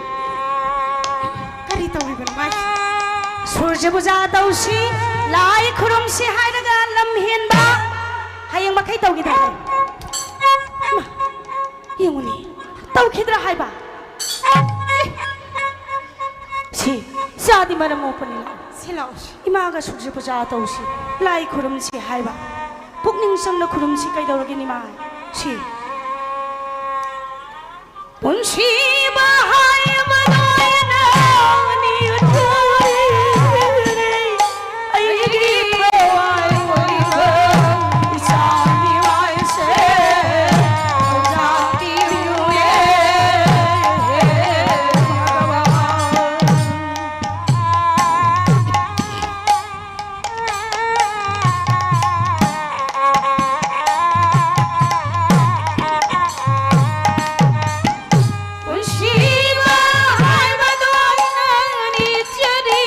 ꯀꯔꯤ ꯇꯧꯔꯤꯕꯅꯣ ꯃꯥꯏꯁꯤ? ꯁꯨꯔꯖ ꯄꯨꯖꯥ ꯇꯧꯁꯤ, ꯂꯥꯏ ꯈꯨꯔꯨꯝꯁꯤ ꯍꯥꯏꯔꯒ ꯂꯝ ꯍꯦꯟꯕ꯫ ꯍꯌꯦꯡ ꯃꯈꯩ ꯇꯧꯈꯤꯗ꯭ꯔꯥ? ꯏꯃꯥ, ꯌꯦꯡꯉꯨꯅꯦ, ꯇꯧꯈꯤꯗ꯭ꯔꯥ ꯍꯥꯏꯕ? ꯁꯤ, ꯏꯆꯥꯗꯤ ꯃꯔꯝ ꯃꯣꯛꯄꯅꯤ꯫ ꯁꯤ ꯂꯥꯛꯑꯣ, ꯁꯤ꯫ ꯏꯃꯥꯒ ꯁꯨꯔꯖ ꯄꯨꯖꯥ ꯇꯧꯁꯤ, ꯂꯥꯏ ꯈꯨꯔꯨꯝꯁꯤ ꯍꯥꯏꯕ꯫ ꯄꯨꯛꯅꯤꯡ ꯆꯪꯅ ꯈꯨꯔꯨꯝꯁꯤ, ꯀꯩꯗꯧꯔꯒꯦ ꯅꯤꯃꯥꯏ? ꯁꯤ꯫ ꯄꯨꯟꯁꯤꯕ ꯍꯥꯏꯕꯗꯣ ꯑꯩꯅ ꯅꯤꯡꯊꯤꯔꯦ꯫ ꯑꯩꯒꯤ ꯊꯋꯥꯏ ꯑꯣꯏꯕ ꯏꯆꯥ ꯅꯤꯃꯥꯏꯁꯦ ꯊꯧꯖꯥꯜ ꯄꯤꯌꯨꯅꯦ꯫ ꯄꯨꯟꯁꯤꯕ ꯍꯥꯏꯕꯗꯣ ꯑꯩꯅ ꯅꯤꯡꯊꯤꯔꯦ꯫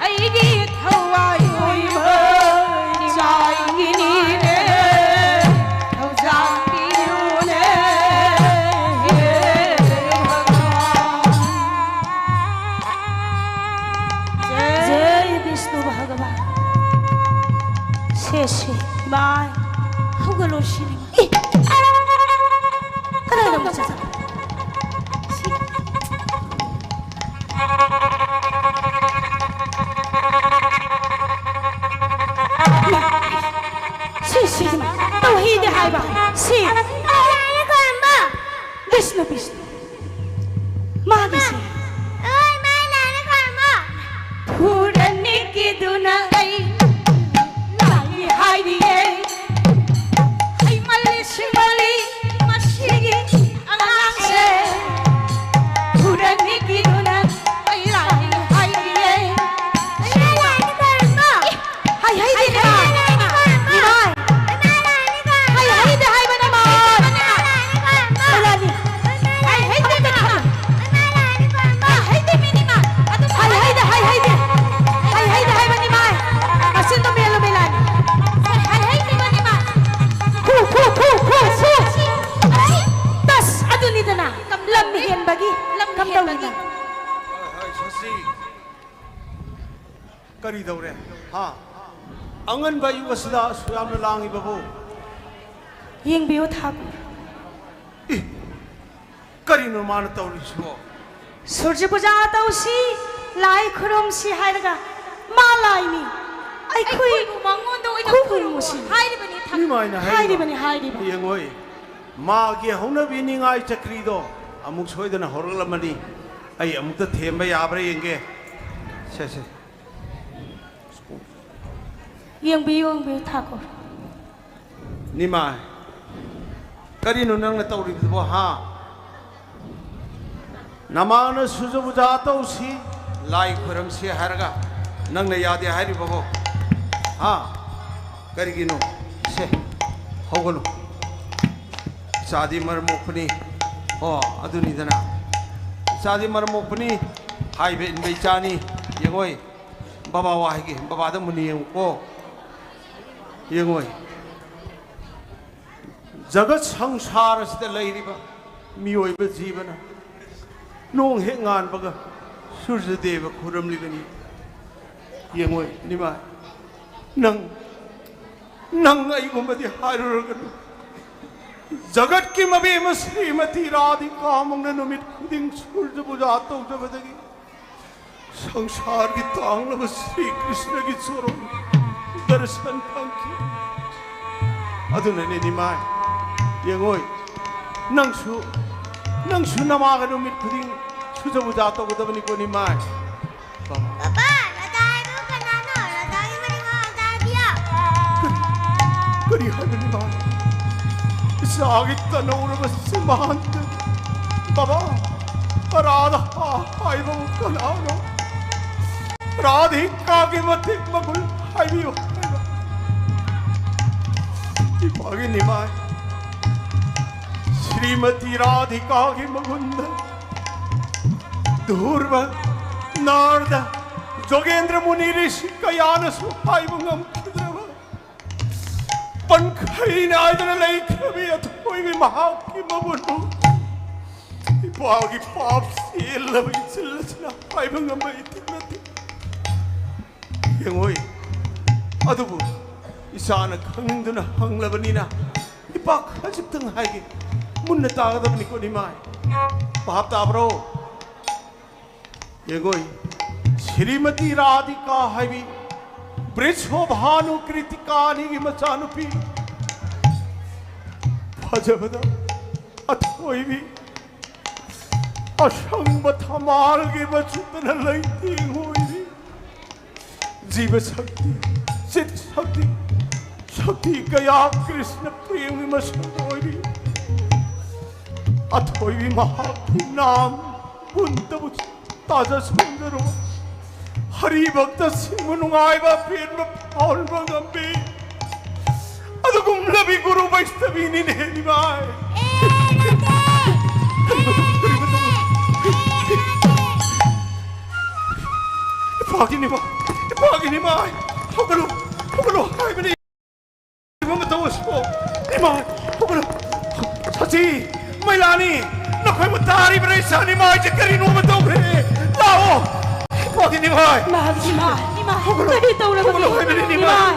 ꯑꯩꯒꯤ ꯊꯋꯥꯏ ꯑꯣꯏꯕ ꯏꯆꯥꯒꯤꯅꯤꯅꯦ꯫ ꯊꯧꯖꯥꯜ ꯄꯤꯌꯨꯅꯦ꯫ ꯖꯩ ꯕꯤꯁꯅꯨ ꯚꯒꯕꯥꯟ꯫ ꯁꯦ, ꯁꯦ, ꯏꯃꯥꯏ꯫ ꯍꯧꯒꯠꯂꯣ, ꯁꯤꯅꯤ꯫ ꯑꯦ! ꯀꯗꯥꯏꯗ ꯑꯃꯨꯛ ꯆꯠꯈ꯭ꯔꯦ? ꯁꯤ꯫ ꯁꯤ, ꯁꯤ, ꯁꯤ, ꯇꯧꯍꯩꯗꯦ ꯍꯥꯏꯕ꯫ ꯁꯤ꯫ ꯕꯤꯁꯅꯨ, ꯕꯤꯁꯅꯨ꯫ ꯃꯥꯒꯤꯁꯦ꯫ ꯐꯨꯔꯅꯤꯒꯤꯗꯨꯅ ꯑꯩ ꯂꯥꯛꯏ ꯍꯥꯏꯔꯤꯌꯦ꯫ ꯍꯩꯃꯜꯂꯤ ꯁꯤꯃꯜꯂꯤ ꯃꯁꯤꯒꯤ ꯑꯉꯥꯡꯁꯦ꯫ ꯐꯨꯔꯅꯤꯒꯤꯗꯨꯅ ꯑꯩ ꯂꯥꯛꯏ ꯍꯥꯏꯔꯤꯌꯦ꯫ ꯍꯩ ꯍꯩꯗꯦ ꯅꯃꯥ꯫ ꯅꯃꯥ꯫ ꯍꯩ ꯍꯩꯗꯦ ꯍꯥꯏꯕ ꯅꯃꯥ꯫ ꯀꯔꯤ ꯇꯧꯔꯦ? ꯍꯥ? ꯑꯉꯟꯕ ꯑꯌꯨꯛ ꯑꯁꯤꯗ ꯑꯁꯨꯛ ꯌꯥꯝꯅ ꯂꯥꯡꯉꯤꯕꯕꯨ? ꯌꯦꯡꯕꯤꯌꯨ ꯊꯥꯀꯨꯔ꯫ ꯏ! ꯀꯔꯤꯅꯣ ꯃꯥꯅ ꯇꯧꯔꯤꯁꯤꯕꯣ? ꯁꯨꯔꯖ ꯄꯨꯖꯥ ꯇꯧꯁꯤ, ꯂꯥꯏ ꯈꯨꯔꯨꯝꯁꯤ ꯍꯥꯏꯔꯒ ꯃꯥ ꯂꯥꯏꯅꯤ꯫ ꯑꯩꯈꯣꯏ ꯑꯩꯈꯣꯏꯕꯨ ꯃꯉꯣꯟꯗ ꯑꯣꯏꯅ ꯈꯨꯔꯨꯝꯃꯨꯁꯤ꯫ ꯈꯨꯔꯨꯝꯃꯨ ꯍꯥꯏꯔꯤꯕꯅꯤ ꯊꯥ- ꯃꯤꯃꯥꯏꯅ ꯍꯥꯏꯔꯤꯕ? ꯍꯥꯏꯔꯤꯕꯅꯤ, ꯍꯥꯏꯔꯤꯕ꯫ ꯌꯦꯡꯉꯣꯏ, ꯃꯥꯒꯤ ꯍꯧꯅꯕꯤ ꯅꯤꯡꯉꯥꯏ ꯆꯀ꯭ꯔꯤꯗꯣ ꯑꯃꯨꯛ ꯁꯣꯏꯗꯅ ꯍꯧꯔꯛꯂꯝꯃꯅꯤ꯫ ꯑꯩ ꯑꯃꯨꯛꯇ ꯊꯦꯝꯕ ꯌꯥꯕ꯭ꯔꯥ ꯌꯦꯡꯒꯦ꯫ ꯁꯦ, ꯁꯦ꯫ ꯌꯦꯡꯕꯤꯌꯨ, ꯌꯦꯡꯕꯤꯌꯨ ꯊꯥꯀꯨꯔ꯫ ꯅꯤꯃꯥꯏ, ꯀꯔꯤꯅꯣ ꯅꯪꯅ ꯇꯧꯔꯤꯕꯗꯨꯕꯣ, ꯍꯥ? ꯅꯃꯥꯅ ꯁꯨꯖ ꯄꯨꯖꯥ ꯇꯧꯁꯤ, ꯂꯥꯏ ꯈꯣꯏꯔꯝꯁꯤ ꯍꯥꯏꯔꯒ ꯅꯪꯅ ꯌꯥꯗꯦ ꯍꯥꯏꯔꯤꯕꯕꯣ? ꯍꯥ? ꯀꯔꯤꯒꯤꯅꯣ? ꯁꯦ, ꯍꯧꯒꯠꯂꯨ꯫ ꯏꯆꯥꯗꯤ ꯃꯔꯝ ꯃꯣꯛꯄꯅꯤ꯫ ꯑꯣ, ꯑꯗꯨꯅꯤꯗꯅ꯫ ꯏꯆꯥꯗꯤ ꯃꯔꯝ ꯃꯣꯛꯄꯅꯤ꯫ ꯍꯥꯏꯕ ꯏꯟꯕ ꯏꯆꯥꯅꯤ꯫ ꯌꯦꯡꯉꯣꯏ꯫ ꯕꯕꯥ ꯋꯥ ꯍꯥꯏꯒꯦ꯫ ꯕꯕꯥꯗ ꯃꯨꯟꯅ ꯌꯦꯡꯉꯨꯀꯣ꯫ ꯌꯦꯡꯉꯣꯏ꯫ ꯖꯒꯠ ꯁꯪꯁꯥꯔ ꯑꯁꯤꯗ ꯂꯩꯔꯤꯕ ꯃꯤꯑꯣꯏꯕ ꯖꯤꯕꯅ ꯅꯣꯡ ꯍꯦꯛ ꯉꯥꯟꯕꯒ ꯁꯨꯔꯖꯗꯦꯕ ꯈꯨꯔꯝꯂꯤꯕꯅꯤ꯫ ꯌꯦꯡꯉꯣꯏ, ꯅꯤꯃꯥꯏ, ꯅꯪ, ꯅꯪ ꯑꯩꯒꯨꯝꯕꯗꯤ ꯍꯥꯏꯔꯨꯔꯒꯅꯨ꯫ ꯖꯒꯠꯀꯤ ꯃꯕꯦꯝꯃ ꯁ꯭ꯔꯤꯃꯇꯤ ꯔꯥꯙꯤꯀꯥꯃꯛꯅ ꯅꯨꯃꯤꯠ ꯈꯨꯗꯤꯡ ꯁꯨꯔꯖ ꯄꯨꯖꯥ ꯇꯧꯖꯕꯗꯒꯤ ꯁꯪꯁꯥꯔꯒꯤ ꯇꯥꯡꯂꯕ ꯁ꯭ꯔꯤ ꯀ꯭ꯔꯤꯁꯅꯒꯤ ꯆꯣꯔꯣꯟ ꯗꯔꯁꯟ ꯐꯪꯈꯤ꯫ ꯑꯗꯨꯅꯅꯦ ꯅꯤꯃꯥꯏ, ꯌꯦꯡꯉꯣꯏ, ꯅꯪꯁꯨ, ꯅꯪꯁꯨ ꯅꯃꯥꯒ ꯅꯨꯃꯤꯠ ꯈꯨꯗꯤꯡ ꯁꯨꯖ ꯄꯨꯖꯥ ꯇꯧꯒꯗꯕꯅꯤꯀꯣ ꯅꯤꯃꯥꯏ꯫ ꯕꯕꯥ, ꯔꯥꯙꯥ ꯍꯥꯏꯕꯨ ꯀꯅꯥꯅꯣ? ꯔꯥꯙꯥꯒꯤ ꯃꯅꯤꯡ ꯍꯥꯟꯅ ꯇꯥꯕꯤꯌꯣ꯫ ꯀꯔꯤ, ꯀꯔꯤ ꯍꯥꯏꯕꯅꯤ ꯃꯥ? ꯏꯆꯥꯒꯤ ꯇꯅꯧꯔꯕ ꯆꯤꯝꯕꯥꯟꯗ ꯕꯕꯥ, ꯔꯥꯙꯥ ꯍꯥꯏꯕꯕꯨ ꯀꯅꯥꯅꯣ? ꯔꯥꯙꯤꯀꯥꯒꯤ ꯃꯇꯤꯛ ꯃꯒꯨꯟ ꯍꯥꯏꯕꯤꯌꯨ ꯍꯥꯏꯕ꯫ ꯏꯄꯥꯒꯤ ꯅꯤꯃꯥꯏ, ꯁ꯭ꯔꯤꯃꯇꯤ ꯔꯥꯙꯤꯀꯥꯒꯤ ꯃꯒꯨꯟꯗ ꯙ꯭ꯔꯨꯕ, ꯅꯥꯔꯗ, ꯖꯣꯒꯦꯟꯗ꯭ꯔ ꯃꯨꯅꯤ ꯔꯤꯁꯤ ꯀꯌꯥꯅꯁꯨ ꯍꯥꯏꯕ ꯉꯝꯈꯤꯗ꯭ꯔꯕ ꯄꯟꯈꯩ ꯅꯥꯏꯗꯅ ꯂꯩꯈ꯭ꯔꯕꯤ ꯑꯊꯣꯏꯕꯤ ꯃꯍꯥꯛꯀꯤ ꯃꯒꯨꯟꯕꯨ ꯏꯄꯥꯒꯤ ꯄꯥꯞ ꯆꯦꯜꯂꯕ ꯏꯆꯤꯜ ꯑꯁꯤꯅ ꯍꯥꯏꯕ ꯉꯝꯕ ꯏꯊꯤꯜ ꯅꯠꯇꯦ꯫ ꯌꯦꯡꯉꯣꯏ꯫ ꯑꯗꯨꯕꯨ ꯏꯆꯥꯅ ꯈꯪꯅꯤꯡꯗꯨꯅ ꯍꯪꯂꯕꯅꯤꯅ ꯏꯄꯥ ꯈꯖꯤꯛꯇꯪ ꯍꯥꯏꯒꯦ꯫ ꯃꯨꯟꯅ ꯇꯥꯒꯗꯕꯅꯤꯀꯣ ꯅꯤꯃꯥꯏ꯫ ꯚꯥꯞ ꯇꯥꯕ꯭ꯔꯣ? ꯌꯦꯡꯉꯣꯏ, ꯁ꯭ꯔꯤꯃꯇꯤ ꯔꯥꯙꯤꯀꯥ ꯍꯥꯏꯕꯤ ꯕ꯭ꯔꯤꯁꯣꯚꯥꯅꯨ ꯀ꯭ꯔꯤꯇꯤꯀꯥꯅꯤꯒꯤ ꯃꯆꯥꯅꯨꯄꯤ ꯐꯖꯕꯗ ꯑꯊꯣꯏꯕꯤ, ꯑꯁꯪꯕ ꯊꯝꯕꯥꯜꯒꯤ ꯃꯆꯨꯗꯅ ꯂꯩꯇꯦꯡ ꯑꯣꯏꯕꯤ, ꯖꯤꯕ ꯁꯛꯇꯤ, ꯆꯤꯠ ꯁꯛꯇꯤ, ꯁꯛꯇꯤ ꯀꯌꯥ ꯀ꯭ꯔꯤꯁꯅ ꯄ꯭ꯔꯦꯝꯒꯤ ꯃꯁꯛ ꯑꯣꯏꯔꯤ꯫ ꯑꯊꯣꯏꯕꯤ ꯃꯍꯥꯛꯀꯤ ꯅꯥꯝ ꯒꯨꯟꯗꯕꯨ ꯇꯥꯖꯁꯨꯝꯖꯔꯨ꯫ ꯍꯔꯤ ꯚꯛꯇꯁꯤꯡꯕꯨ ꯅꯨꯡꯉꯥꯏꯕ ꯄꯦꯟꯕ ꯐꯥꯎꯍꯟꯕ ꯉꯝꯕꯤ꯫ ꯑꯗꯨꯒꯨꯝꯂꯕꯤ ꯒꯨꯔꯨ ꯕꯩꯁꯅꯕꯤꯅꯤꯅꯦ ꯅꯤꯃꯥꯏ꯫ ꯀꯔꯤꯅꯣ, ꯀꯔꯤꯅꯣ ꯇꯧꯕ? ꯏꯄꯥꯒꯤ ꯅꯤꯃꯥꯏ, ꯏꯄꯥꯒꯤ ꯅꯤꯃꯥꯏ, ꯍꯧꯒꯠꯂꯨ, ꯍꯧꯒꯠꯂꯨ ꯍꯥꯏꯕꯅꯤ꯫ ꯀꯔꯤꯅꯣ ꯇꯧꯕꯁꯤꯕꯣ? ꯅꯤꯃꯥꯏ, ꯍꯧꯒꯠꯂꯨ꯫ ꯁꯥꯆꯤ, ꯃꯩꯂꯥꯅꯤ, ꯅꯈꯣꯏꯕꯨ ꯇꯥꯔꯤꯕ꯭ꯔꯥ? ꯏꯆꯥ ꯅꯤꯃꯥꯏꯁꯦ ꯀꯔꯤꯅꯣꯃ ꯇꯧꯈ꯭ꯔꯦ꯫ ꯂꯥꯛꯑꯣ, ꯏꯄꯥꯒꯤ ꯅꯤꯃꯥꯏ꯫ ꯏꯃꯥ, ꯏꯃꯥ, ꯏꯃꯥ, ꯍꯧꯒꯠꯂꯨ, ꯀꯔꯤ ꯇꯧꯔꯕꯅꯣ? ꯍꯧꯒꯠꯂꯨ ꯍꯥꯏꯕꯅꯤ ꯅꯤꯃꯥꯏ꯫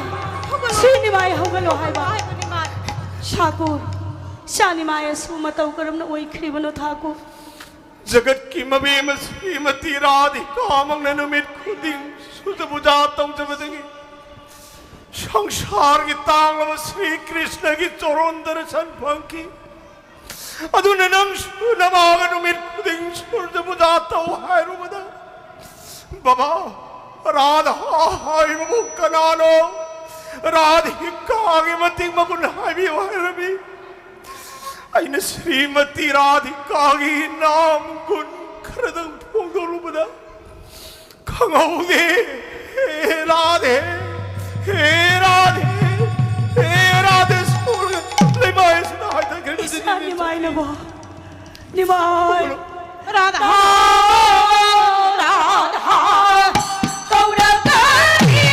ꯏꯃꯥ, ꯁꯤ ꯅꯤꯃꯥꯏ ꯍꯧꯒꯠꯂꯣ ꯍꯥꯏꯕ꯫ ꯁꯥꯀꯨ, ꯏꯆꯥ ꯅꯤꯃꯥꯏ ꯑꯁꯨ ꯃꯇꯧ ꯀꯔꯝꯅ ꯑꯣꯏꯈ꯭ꯔꯤꯕꯅꯣ ꯊꯥꯀꯨ? ꯖꯒꯠꯀꯤ ꯃꯕꯦꯝꯃ ꯁ꯭ꯔꯤꯃꯇꯤ ꯔꯥꯙꯤꯀꯥꯃꯛꯅ ꯅꯨꯃꯤꯠ ꯈꯨꯗꯤꯡ ꯁꯨꯖꯕꯨꯖꯥ ꯇꯧꯖꯕꯗꯒꯤ ꯁꯪꯁꯥꯔꯒꯤ ꯇꯥꯡꯂꯕ ꯁ꯭ꯔꯤ ꯀ꯭ꯔꯤꯁꯅꯒꯤ ꯆꯣꯔꯣꯟ ꯗꯔꯁꯟ ꯐꯪꯈꯤ꯫ ꯑꯗꯨꯅ ꯅꯪꯁꯨ ꯅꯃꯥꯒ ꯅꯨꯃꯤꯠ ꯈꯨꯗꯤꯡ ꯁꯨꯖꯕꯨꯖꯥ ꯇꯧ ꯍꯥꯏꯔꯨꯕꯗ, ꯕꯕꯥ, ꯔꯥꯙꯥ ꯍꯥꯏꯕꯕꯨ ꯀꯅꯥꯅꯣ? ꯔꯥꯙꯤꯀꯥꯒꯤ ꯃꯇꯤꯛ ꯃꯒꯨꯟ ꯍꯥꯏꯕꯤꯌꯨ ꯍꯥꯏꯔꯝꯃꯤ꯫ ꯑꯩꯅ ꯁ꯭ꯔꯤꯃꯇꯤ ꯔꯥꯙꯤꯀꯥꯒꯤ ꯅꯥꯝ ꯒꯨꯟ ꯈꯔꯗꯪ ꯐꯣꯡꯗꯣꯛꯂꯨꯕꯗ ꯈꯪꯍꯧꯗꯦ꯫ ꯍꯦ ꯔꯥꯙꯦ, ꯍꯦ ꯔꯥꯙꯦ, ꯍꯦ ꯔꯥꯙꯦ ꯁꯣꯔꯒ ꯂꯩꯃꯥꯏ ꯑꯁꯤꯗ ꯍꯥꯏꯊꯈ꯭ꯔꯦ꯫ ꯏꯁꯥ ꯅꯤꯃꯥꯏꯅꯕ, ꯅꯤꯃꯥꯏ꯫ ꯔꯥꯙꯥ, ꯔꯥꯙꯥ ꯀꯧꯔꯛꯀꯅꯤ꯫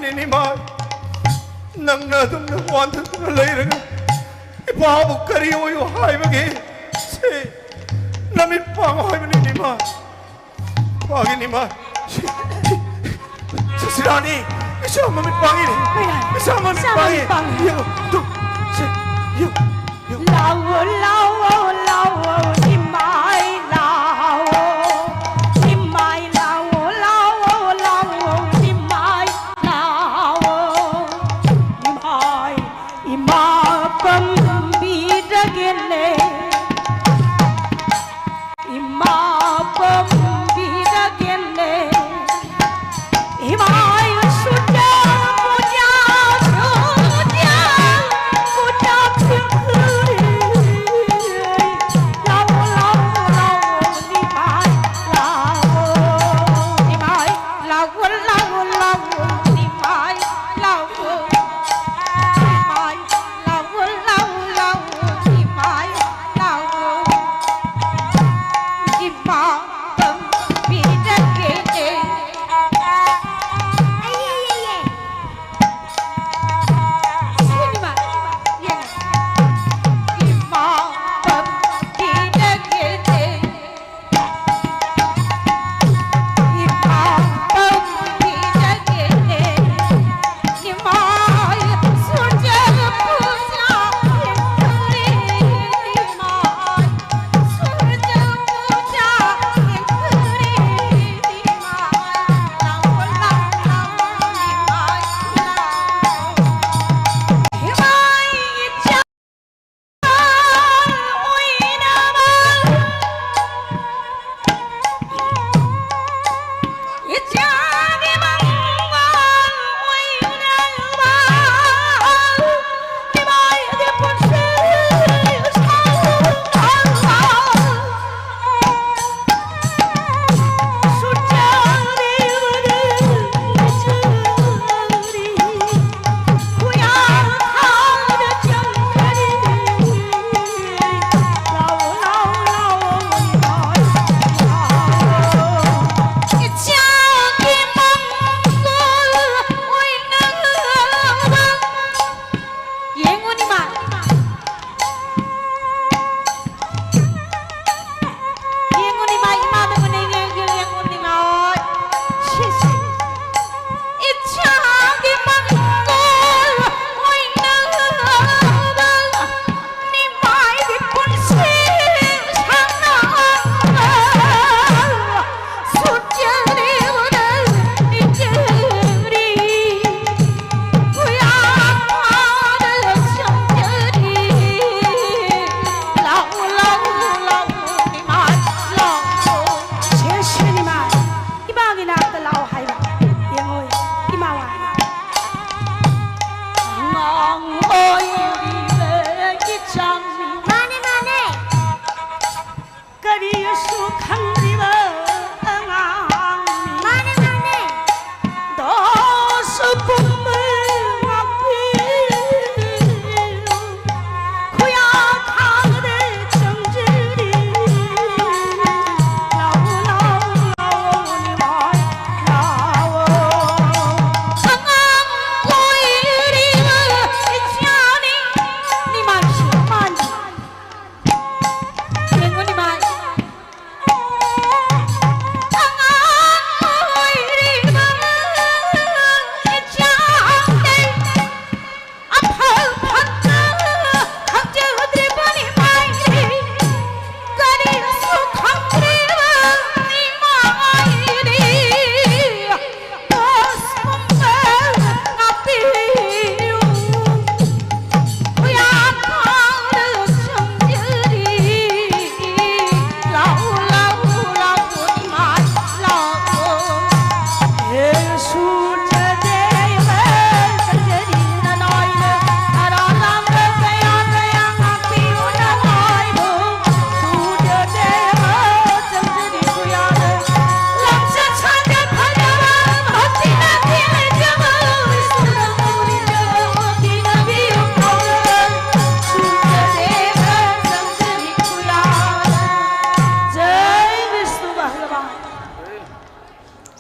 ꯏꯃꯥ, ꯅꯪꯅ ꯑꯗꯨꯝꯅ ꯋꯥꯟꯊꯗꯨꯅ ꯂꯩꯔꯒ ꯏꯄꯥꯕꯨ ꯀꯔꯤ ꯑꯣꯏꯌꯨ ꯍꯥꯏꯕꯒꯦ? ꯁꯦ, ꯅꯃꯤꯠ ꯄꯥꯡꯉꯨ ꯍꯥꯏꯕꯅꯤ ꯏꯃꯥ꯫ ꯄꯥꯡꯉꯤꯅꯤ ꯏꯃꯥ꯫ ꯁꯦ, ꯁꯦ, ꯁꯤꯔꯥꯅꯤ, ꯏꯆꯥ ꯃꯃꯤꯠ ꯄꯥꯡꯉꯤꯅꯤ꯫ ꯏꯆꯥ ꯃꯃꯤꯠ ꯏꯆꯥ ꯄꯥꯡꯉꯤ꯫ ꯃꯃꯤꯠ ꯄꯥꯡꯉꯤ꯫ ꯌꯦꯡꯉꯨ, ꯇꯨ, ꯁꯦ, ꯌꯦꯡꯉꯨ, ꯌꯦꯡꯉꯨ꯫ ꯂꯥꯛꯑꯣ, ꯂꯥꯛꯑꯣ, ꯂꯥꯛꯑꯣ, ꯏꯃꯥꯏ ꯂꯥꯛꯑꯣ꯫ ꯏꯃꯥꯏ ꯂꯥꯛꯑꯣ, ꯂꯥꯛꯑꯣ, ꯂꯥꯛꯑꯣ, ꯏꯃꯥꯏ ꯂꯥꯛꯑꯣ꯫ ꯏꯃꯥꯏ, ꯏꯃꯥ ꯄꯥꯝꯕꯤꯔꯒꯦꯅꯦ꯫ ꯏꯃꯥ ꯄꯥꯝꯕꯤꯔꯒꯦꯅꯦ꯫ ꯏꯃꯥꯏ ꯁꯨꯇ ꯄꯨꯖꯥ, ꯁꯨꯇ ꯄꯨꯖꯥ, ꯄꯨꯖꯥ꯫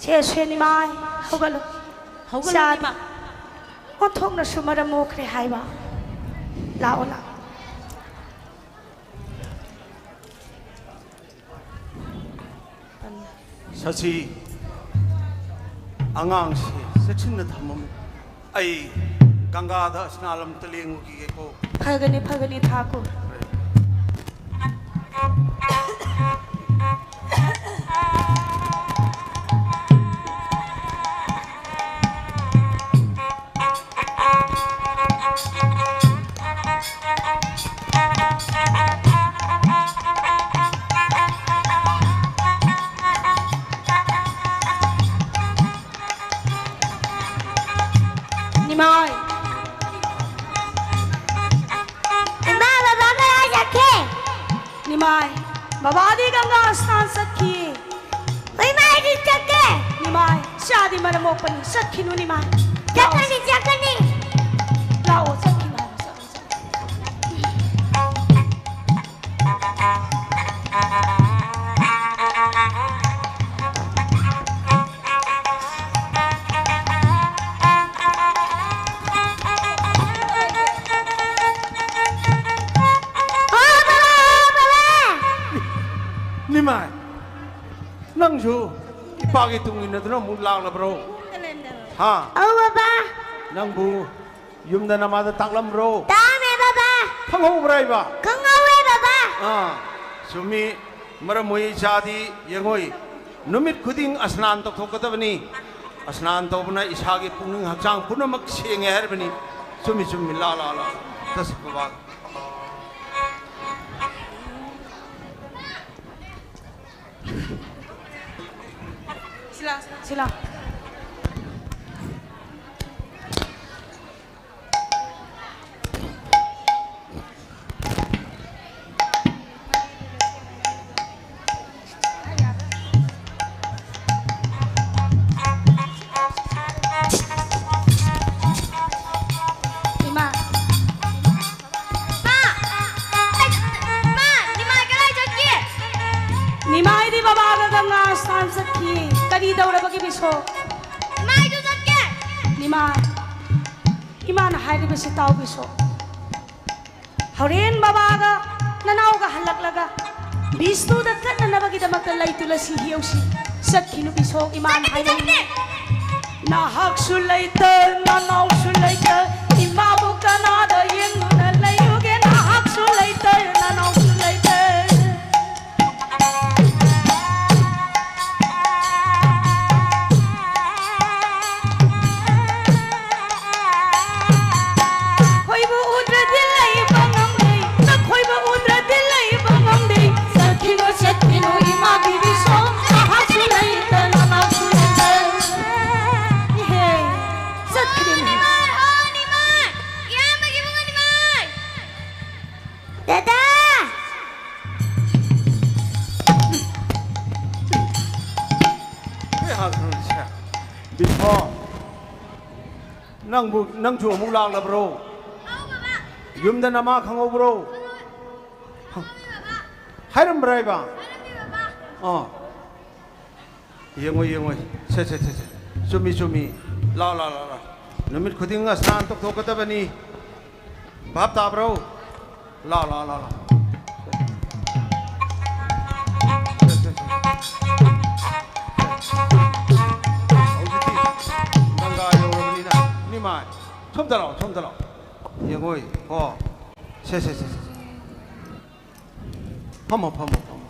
ꯁꯦ, ꯁꯦ, ꯅꯤꯃꯥꯏ, ꯍꯧꯒꯠꯂꯨ꯫ ꯍꯧꯒꯠꯂꯨ, ꯆꯥꯗꯤ ꯏꯃꯥ꯫ ꯑꯣꯟꯊꯣꯛꯅꯁꯨ ꯃꯔꯝ ꯃꯣꯛꯈ꯭ꯔꯦ ꯍꯥꯏꯕ꯫ ꯂꯥꯛꯑꯣ, ꯂꯥꯛꯑꯣ꯫ ꯁꯁꯤ, ꯑꯉꯥꯡꯁꯤ ꯆꯦꯛꯁꯤꯟꯅ ꯊꯝꯃꯝꯃꯨ꯫ ꯑꯩ ꯒꯪꯒꯥꯗ ꯁ꯭ꯅꯥꯟ ꯑꯝꯇ ꯂꯦꯡꯉꯨꯈꯤꯒꯦꯀꯣ꯫ ꯐꯒꯅꯤ, ꯐꯒꯅꯤ, ꯊꯥꯈꯣ꯫ ꯅꯤꯃꯥꯏ꯫ ꯏꯃꯥ, ꯕꯕꯥ ꯀꯗꯥꯏ ꯆꯠꯈꯤ? ꯅꯤꯃꯥꯏ, ꯕꯕꯥꯗꯤ ꯒꯪꯒꯥ ꯁ꯭ꯅꯥꯟ ꯆꯠꯈꯤ꯫ ꯍꯣꯏ, ꯏꯃꯥ, ꯑꯩꯗꯤ ꯆꯠꯀꯦ꯫ ꯅꯤꯃꯥꯏ, ꯏꯆꯥꯗꯤ ꯃꯔꯝ ꯃꯣꯛꯄꯅꯤ, ꯆꯠꯈꯤꯅꯨ ꯅꯤꯃꯥꯏ꯫ ꯆꯠꯀꯅꯤ, ꯆꯠꯀꯅꯤ꯫ ꯂꯥꯛꯑꯣ, ꯆꯠꯈꯤꯅꯨ ꯍꯥꯏꯕ, ꯆꯠꯂꯣ, ꯆꯠꯂꯣ꯫ ꯅꯤꯃꯥꯏ, ꯅꯪꯁꯨ ꯏꯄꯥꯒꯤ ꯇꯨꯡ ꯏꯟꯅꯗꯨꯅ ꯑꯃꯨꯛ ꯂꯥꯛꯂꯕ꯭ꯔꯣ? ꯍꯥ? ꯑꯧ, ꯕꯕꯥ꯫ ꯅꯪꯕꯨ ꯌꯨꯝꯗ ꯅꯃꯥꯗ ꯇꯥꯛꯂꯝꯕ꯭ꯔꯣ? ꯇꯥꯛꯑꯝꯃꯦ, ꯕꯕꯥ꯫ ꯈꯪꯍꯧꯕ꯭ꯔꯥ ꯏꯕ? ꯈꯪꯍꯧꯋꯦ, ꯕꯕꯥ꯫ ꯑꯥ, ꯆꯨꯝꯃꯤ꯫ ꯃꯔꯝ ꯑꯣꯏ ꯏꯆꯥꯗꯤ ꯌꯦꯡꯉꯣꯏ, ꯅꯨꯃꯤꯠ ꯈꯨꯗꯤꯡ ꯑꯁꯅꯥꯟ ꯇꯧꯊꯣꯛꯀꯗꯕꯅꯤ꯫ ꯑꯁꯅꯥꯟ ꯇꯧꯕꯅ ꯏꯁꯥꯒꯤ ꯄꯨꯛꯅꯤꯡ ꯍꯛꯆꯥꯡ ꯄꯨꯝꯅꯃꯛ ꯁꯦꯡꯉꯦ ꯍꯥꯏꯔꯕꯅꯤ꯫ ꯆꯨꯝꯃꯤ, ꯆꯨꯝꯃꯤ, ꯂꯥ, ꯂꯥ, ꯂꯥ꯫ ꯇꯁ ꯕꯕꯥ꯫ ꯁꯤꯂꯥ, ꯁꯤꯂꯥ꯫ ꯏꯃꯥ꯫ ꯃꯥ! ꯃꯥ! ꯅꯤꯃꯥꯏ ꯀꯗꯥꯏ ꯆꯠꯈꯤ? ꯅꯤꯃꯥꯏꯗꯤ ꯕꯕꯥꯒ ꯒꯪꯒꯥ ꯁ꯭ꯅꯥꯟ ꯆꯠꯈꯤ꯫ ꯀꯔꯤ ꯇꯧꯔꯕꯒꯦ ꯁꯣ꯫ ꯏꯃꯥ, ꯑꯩꯁꯨ ꯆꯠꯀꯦ꯫ ꯅꯤꯃꯥ, ꯏꯃꯥꯅ ꯍꯥꯏꯔꯤꯕꯁꯤ ꯇꯥꯎꯕꯤꯁꯣ꯫ ꯍꯣꯔꯦꯟ ꯕꯕꯥꯒ ꯅꯅꯥꯎꯒ ꯍꯜꯂꯛꯂꯒ ꯕꯤꯁꯅꯨꯗ ꯀꯠꯅꯅꯕꯒꯤꯗꯃꯛꯇ ꯂꯩ ꯇꯨꯂꯁꯤ ꯍꯦꯛꯎꯁꯤ꯫ ꯆꯠꯈꯤꯅꯨ ꯕꯤꯁꯣ, ꯏꯃꯥꯅ ꯆꯠꯀꯅꯤ, ꯍꯥꯏꯔꯤꯕꯅꯤ꯫ ꯆꯠꯀꯅꯤ꯫ ꯅꯍꯥꯛꯁꯨ ꯂꯩꯇ, ꯅꯅꯥꯎꯁꯨ ꯂꯩꯇ, ꯏꯃꯥꯕꯨ ꯀꯅꯥꯗ ꯌꯦꯡꯗꯨꯅ ꯂꯩꯌꯨꯒꯦ? ꯅꯍꯥꯛꯁꯨ ꯂꯩꯇ, ꯅꯅꯥꯎꯁꯨ ꯂꯩꯇ꯫ ꯅꯈꯣꯏꯕꯨ ꯎꯗ꯭ꯔꯗꯤ ꯂꯩꯕ ꯉꯝꯗꯦ, ꯅꯈꯣꯏꯕꯨ ꯎꯗ꯭ꯔꯗꯤ ꯂꯩꯕ ꯉꯝꯗꯦ꯫ ꯆꯠꯈꯤꯅꯨ, ꯆꯠꯈꯤꯅꯨ, ꯏꯃꯥ ꯕꯤꯕꯤꯁꯣ, ꯅꯍꯥꯛꯁꯨ ꯂꯩꯇ, ꯅꯅꯥꯎꯁꯨ ꯂꯩꯇ꯫ ꯏꯍꯦ, ꯆꯠꯈꯤꯅꯨ꯫ ꯅꯤꯃꯥꯏ, ꯍꯣ, ꯅꯤꯃꯥꯏ, ꯏꯌꯥꯝꯕꯒꯤ ꯏꯕꯨꯡꯉꯣ ꯅꯤꯃꯥꯏ꯫ ꯗꯗꯥ! ꯑꯦ, ꯍꯥ, ꯁꯦ꯫ ꯕꯤꯁꯣ, ꯅꯪꯕꯨ, ꯅꯪꯁꯨ ꯑꯃꯨꯛ ꯂꯥꯛꯂꯕ꯭ꯔꯣ? ꯌꯨꯝꯗ ꯅꯃꯥ ꯈꯪꯍꯧꯕ꯭ꯔꯣ? ꯍꯥꯏꯔꯝꯕ꯭ꯔꯥ ꯏꯕ? ꯑꯥ꯫ ꯌꯦꯡꯉꯣ, ꯌꯦꯡꯉꯣ꯫ ꯁꯦ, ꯁꯦ, ꯁꯦ, ꯁꯦ꯫ ꯆꯨꯝꯃꯤ, ꯆꯨꯝꯃꯤ꯫ ꯂꯥꯎ, ꯂꯥꯎ, ꯂꯥꯎ, ꯂꯥꯎ꯫ ꯅꯨꯃꯤꯠ ꯈꯨꯗꯤꯡ ꯁ꯭ꯅꯥꯟ ꯇꯧꯊꯣꯛꯀꯗꯕꯅꯤ꯫ ꯚꯥꯞ ꯇꯥꯕ꯭ꯔꯣ? ꯂꯥꯎ, ꯂꯥꯎ, ꯂꯥꯎ, ꯂꯥꯎ꯫ ꯁꯦ, ꯁꯦ, ꯁꯦ꯫ ꯍꯧꯖꯤꯛꯇꯤ ꯒꯪꯒꯥ ꯌꯧꯔꯕꯅꯤꯅ, ꯅꯤꯃꯥꯏ꯫ ꯁꯣꯝꯗ ꯂꯥꯎ, ꯁꯣꯝꯗ ꯂꯥꯎ꯫ ꯌꯦꯡꯉꯣꯏ꯫ ꯍꯣ꯫ ꯁꯦ, ꯁꯦ, ꯁꯦ, ꯁꯦ꯫ ꯐꯝꯃꯣ, ꯐꯝꯃꯣ, ꯐꯝꯃꯣ꯫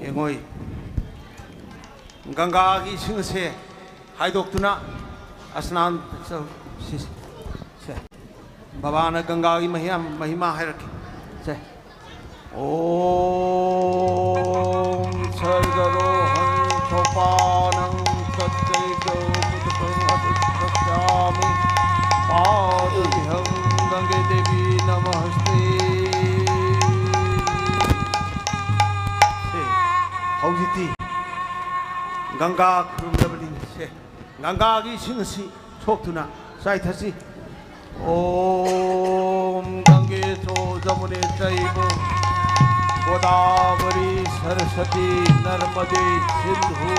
ꯌꯦꯡꯉꯣꯏ꯫ ꯒꯪꯒꯥꯒꯤ ꯏꯁꯤꯡ ꯑꯁꯦ ꯍꯥꯏꯗꯣꯛꯇꯨꯅ ꯑꯁꯅꯥꯟ ꯇꯧ-, ꯁꯤ-, ꯁꯦ꯫ ꯕꯕꯥꯅ ꯒꯪꯒꯥꯒꯤ ꯃꯍꯤꯌꯥ-, ꯃꯍꯤꯃꯥ ꯍꯥꯏꯔꯛꯀꯦ꯫ ꯁꯦ꯫ ॐ सर्गरोहं सोपानं तच्चैकमुदकं अभिप्रक्षामि पादुभ्यं गङ्गे देवी नमस्ते। ꯁꯦ, ꯍꯧꯖꯤꯛꯇꯤ ꯒꯪꯒꯥ ꯈꯨꯔꯨꯝꯂꯕꯅꯤꯅ ꯁꯦ, ꯒꯪꯒꯥꯒꯤ ꯏꯁꯤꯡ ꯑꯁꯤ ꯁꯣꯛꯇꯨꯅ ꯆꯥꯏꯊꯁꯤ꯫ ॐ गङ्गे च जमुने चैव गोदावरी सरस्वती नर्मदे सिन्धु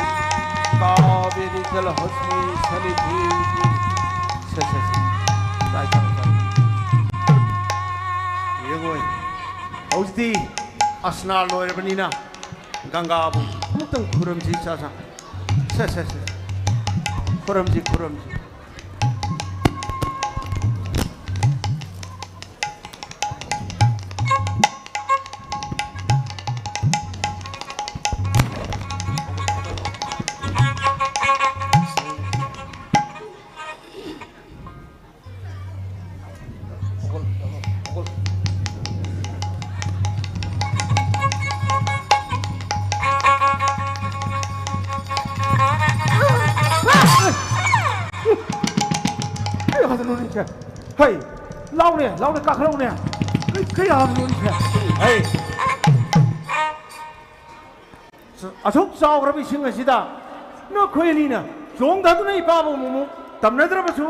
कावेरी जल हस्मी सन्निधि। ꯁꯦ, ꯁꯦ, ꯁꯦ꯫ ꯆꯥꯏ, ꯆꯥꯏ, ꯆꯥꯏ꯫ ꯌꯦꯡꯉꯣꯏ꯫ ꯍꯧꯖꯤꯛꯇꯤ ꯑꯁꯅꯥ ꯂꯣꯏꯔꯕꯅꯤꯅ ꯒꯪꯒꯥꯕꯨ ꯑꯃꯨꯛꯇꯪ ꯈꯨꯔꯨꯝꯁꯤ, ꯆꯥ, ꯆꯥ꯫ ꯁꯦ, ꯁꯦ, ꯁꯦ꯫ ꯈꯨꯔꯨꯝꯁꯤ, ꯈꯨꯔꯨꯝꯁꯤ꯫ ꯍꯩ, ꯂꯥꯎꯅꯦ, ꯂꯥꯎꯅꯦ, ꯀꯥꯈꯠꯂꯧꯅꯦ꯫ ꯀꯩ, ꯀꯩ ꯍꯥꯏꯕꯅꯣꯅꯦ? ꯍꯩ꯫ ꯑꯁꯨꯛ ꯆꯥꯎꯈ꯭ꯔꯕ ꯏꯁꯤꯡ ꯑꯁꯤꯗ ꯅꯈꯣꯏ ꯑꯅꯤꯅ ꯆꯣꯡꯊꯗꯨꯅ ꯏꯄꯥꯕꯨ ꯑꯃꯨꯛ ꯇꯝꯅꯗ꯭ꯔꯕꯁꯨ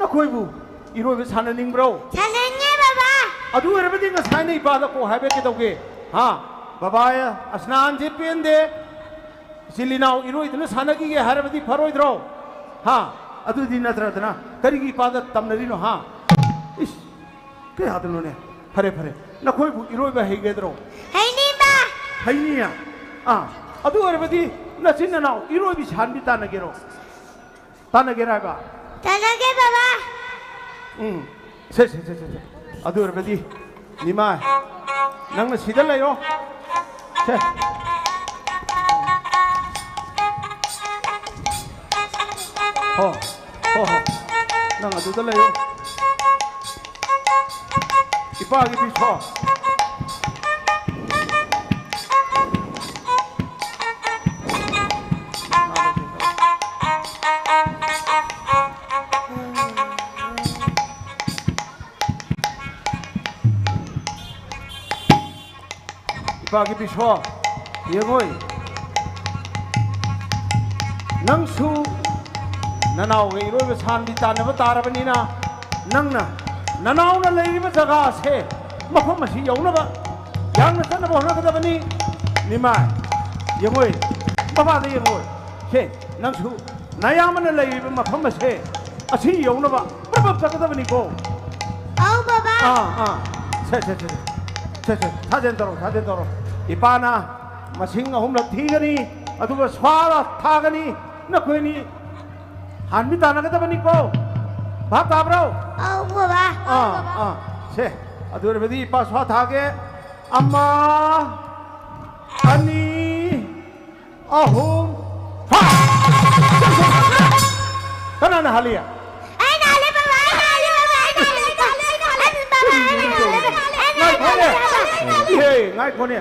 ꯅꯈꯣꯏꯕꯨ ꯏꯔꯣꯏꯕ ꯁꯥꯟꯅꯅꯤꯡꯕ꯭ꯔꯣ? ꯁꯥꯟꯅꯅꯤꯡꯉꯦ, ꯕꯕꯥ꯫ ꯑꯗꯨ ꯑꯣꯏꯔꯕꯗꯤ ꯉꯁꯥꯏꯅ ꯏꯄꯥꯗ ꯀꯣꯛ ꯍꯥꯏꯕ ꯀꯩꯗꯧꯒꯦ? ꯍꯥ? ꯕꯕꯥ, ꯑꯁꯅꯥꯟꯁꯦ ꯄꯦꯟꯗꯦ꯫ ꯏꯆꯤꯜ ꯏꯅꯥꯎ ꯏꯔꯣꯏꯗꯨꯅ ꯁꯥꯟꯅꯈꯤꯒꯦ ꯍꯥꯏꯔꯕꯗꯤ ꯐꯔꯣꯏꯗ꯭ꯔꯣ? ꯍꯥ? ꯑꯗꯨꯗꯤ ꯅꯠꯇ꯭ꯔꯗꯅ ꯀꯔꯤꯒꯤ ꯏꯄꯥꯗ ꯇꯝꯅꯔꯤꯅꯣ, ꯍꯥ? ꯏꯁ, ꯀꯌꯥꯗꯅꯣꯅꯦ? ꯐꯔꯦ, ꯐꯔꯦ꯫ ꯅꯈꯣꯏꯕꯨ ꯏꯔꯣꯏꯕ ꯍꯩꯒꯗ꯭ꯔꯣ? ꯍꯩꯅꯤꯕ꯫ ꯍꯩꯅꯤꯌꯦ? ꯑꯥ, ꯑꯗꯨ ꯑꯣꯏꯔꯕꯗꯤ ꯅꯆꯤꯟ ꯅꯅꯥꯎ ꯏꯔꯣꯏꯕꯤ ꯁꯥꯟꯕꯤ ꯇꯥꯟꯅꯒꯦꯔꯣ? ꯇꯥꯟꯅꯒꯦꯔ ꯍꯥꯏꯕ? ꯇꯥꯟꯅꯒꯦ, ꯕꯕꯥ꯫ ꯎꯝ꯫ ꯁꯦ, ꯁꯦ, ꯁꯦ, ꯁꯦ, ꯁꯦ꯫ ꯑꯗꯨ ꯑꯣꯏꯔꯕꯗꯤ, ꯅꯤꯃꯥꯏ, ꯅꯪꯅ ꯁꯤꯗ ꯂꯩꯔꯣ꯫ ꯁꯦ꯫ ꯍꯣ, ꯍꯣ, ꯍꯣ꯫ ꯅꯪ ꯑꯗꯨꯗ ꯂꯩꯌꯨ꯫ ꯏꯄꯥꯒꯤ ꯄꯤꯊꯣ꯫ ꯏꯄꯥꯒꯤ ꯄꯤꯁꯣ, ꯌꯦꯡꯉꯣꯏ꯫ ꯅꯪꯁꯨ ꯅꯅꯥꯎꯒ ꯏꯔꯣꯏꯕ ꯁꯥꯟꯕꯤ ꯇꯥꯟꯅꯕ ꯇꯥꯔꯕꯅꯤꯅ, ꯅꯪꯅ ꯅꯅꯥꯎꯅ ꯂꯩꯔꯤꯕ ꯖꯒꯥ ꯑꯁꯦ, ꯃꯐꯝ ꯑꯁꯤ ꯌꯧꯅꯕ ꯌꯥꯡꯅ ꯆꯠꯅꯕ ꯍꯣꯠꯅꯒꯗꯕꯅꯤ꯫ ꯅꯤꯃꯥꯏ, ꯌꯦꯡꯉꯣꯏ, ꯕꯕꯥꯗ ꯌꯦꯡꯉꯣꯏ꯫ ꯁꯦ, ꯅꯪꯁꯨ ꯅꯌꯥꯝꯕꯅ ꯂꯩꯔꯤꯕ ꯃꯐꯝ ꯑꯁꯦ ꯑꯁꯤ ꯌꯧꯅꯕ ꯄ꯭ꯔꯞ ꯄ꯭ꯔꯞ ꯆꯠꯀꯗꯕꯅꯤꯀꯣ꯫ ꯑꯧ, ꯕꯕꯥ꯫ ꯑꯥ, ꯑꯥ꯫ ꯁꯦ, ꯁꯦ, ꯁꯦ, ꯁꯦ꯫ ꯁꯦ, ꯁꯦ, ꯁꯥꯖꯦꯟ ꯇꯧꯔꯣ, ꯁꯥꯖꯦꯟ ꯇꯧꯔꯣ꯫ ꯏꯄꯥꯅ ꯃꯁꯤꯡ ꯑꯍꯨꯝꯂꯛ ꯊꯤꯒꯅꯤ, ꯑꯗꯨꯒ ꯁ꯭ꯋꯥꯔ ꯊꯥꯒꯅꯤ꯫ ꯅꯈꯣꯏꯅꯤ ꯍꯥꯟꯃꯤ ꯇꯥꯟꯅꯒꯗꯕꯅꯤꯀꯣ꯫ ꯚꯥꯞ ꯇꯥꯕ꯭ꯔꯣ? ꯑꯧ, ꯕꯕꯥ꯫ ꯑꯥ, ꯑꯥ꯫ ꯁꯦ, ꯑꯗꯨ ꯑꯣꯏꯔꯕꯗꯤ ꯏꯄꯥ ꯁ꯭ꯋꯥ ꯊꯥꯒꯦ꯫ ꯑꯃ, ꯑꯅꯤ, ꯑꯍꯨꯝ, ꯍꯥ! ꯀꯅꯥꯅ ꯍꯥꯜꯂꯤ? ꯑꯩꯅ ꯍꯥꯜꯂꯦ, ꯕꯕꯥ, ꯑꯩꯅ ꯍꯥꯜꯂꯦ, ꯕꯕꯥ, ꯑꯩꯅ ꯍꯥꯜꯂꯦ, ꯑꯩꯅ ꯍꯥꯜꯂꯦ, ꯑꯩꯅ ꯍꯥꯜꯂꯦ, ꯕꯕꯥ, ꯑꯩꯅ ꯍꯥꯜꯂꯦ, ꯕꯕꯥ, ꯑꯩꯅ ꯍꯥꯜꯂꯦ, ꯉꯥꯏꯈꯣꯅꯦ꯫ ꯕꯕꯥ, ꯑꯩꯅ ꯍꯥꯜꯂꯦ꯫ ꯏꯍꯦ, ꯉꯥꯏꯈꯣꯅꯦ꯫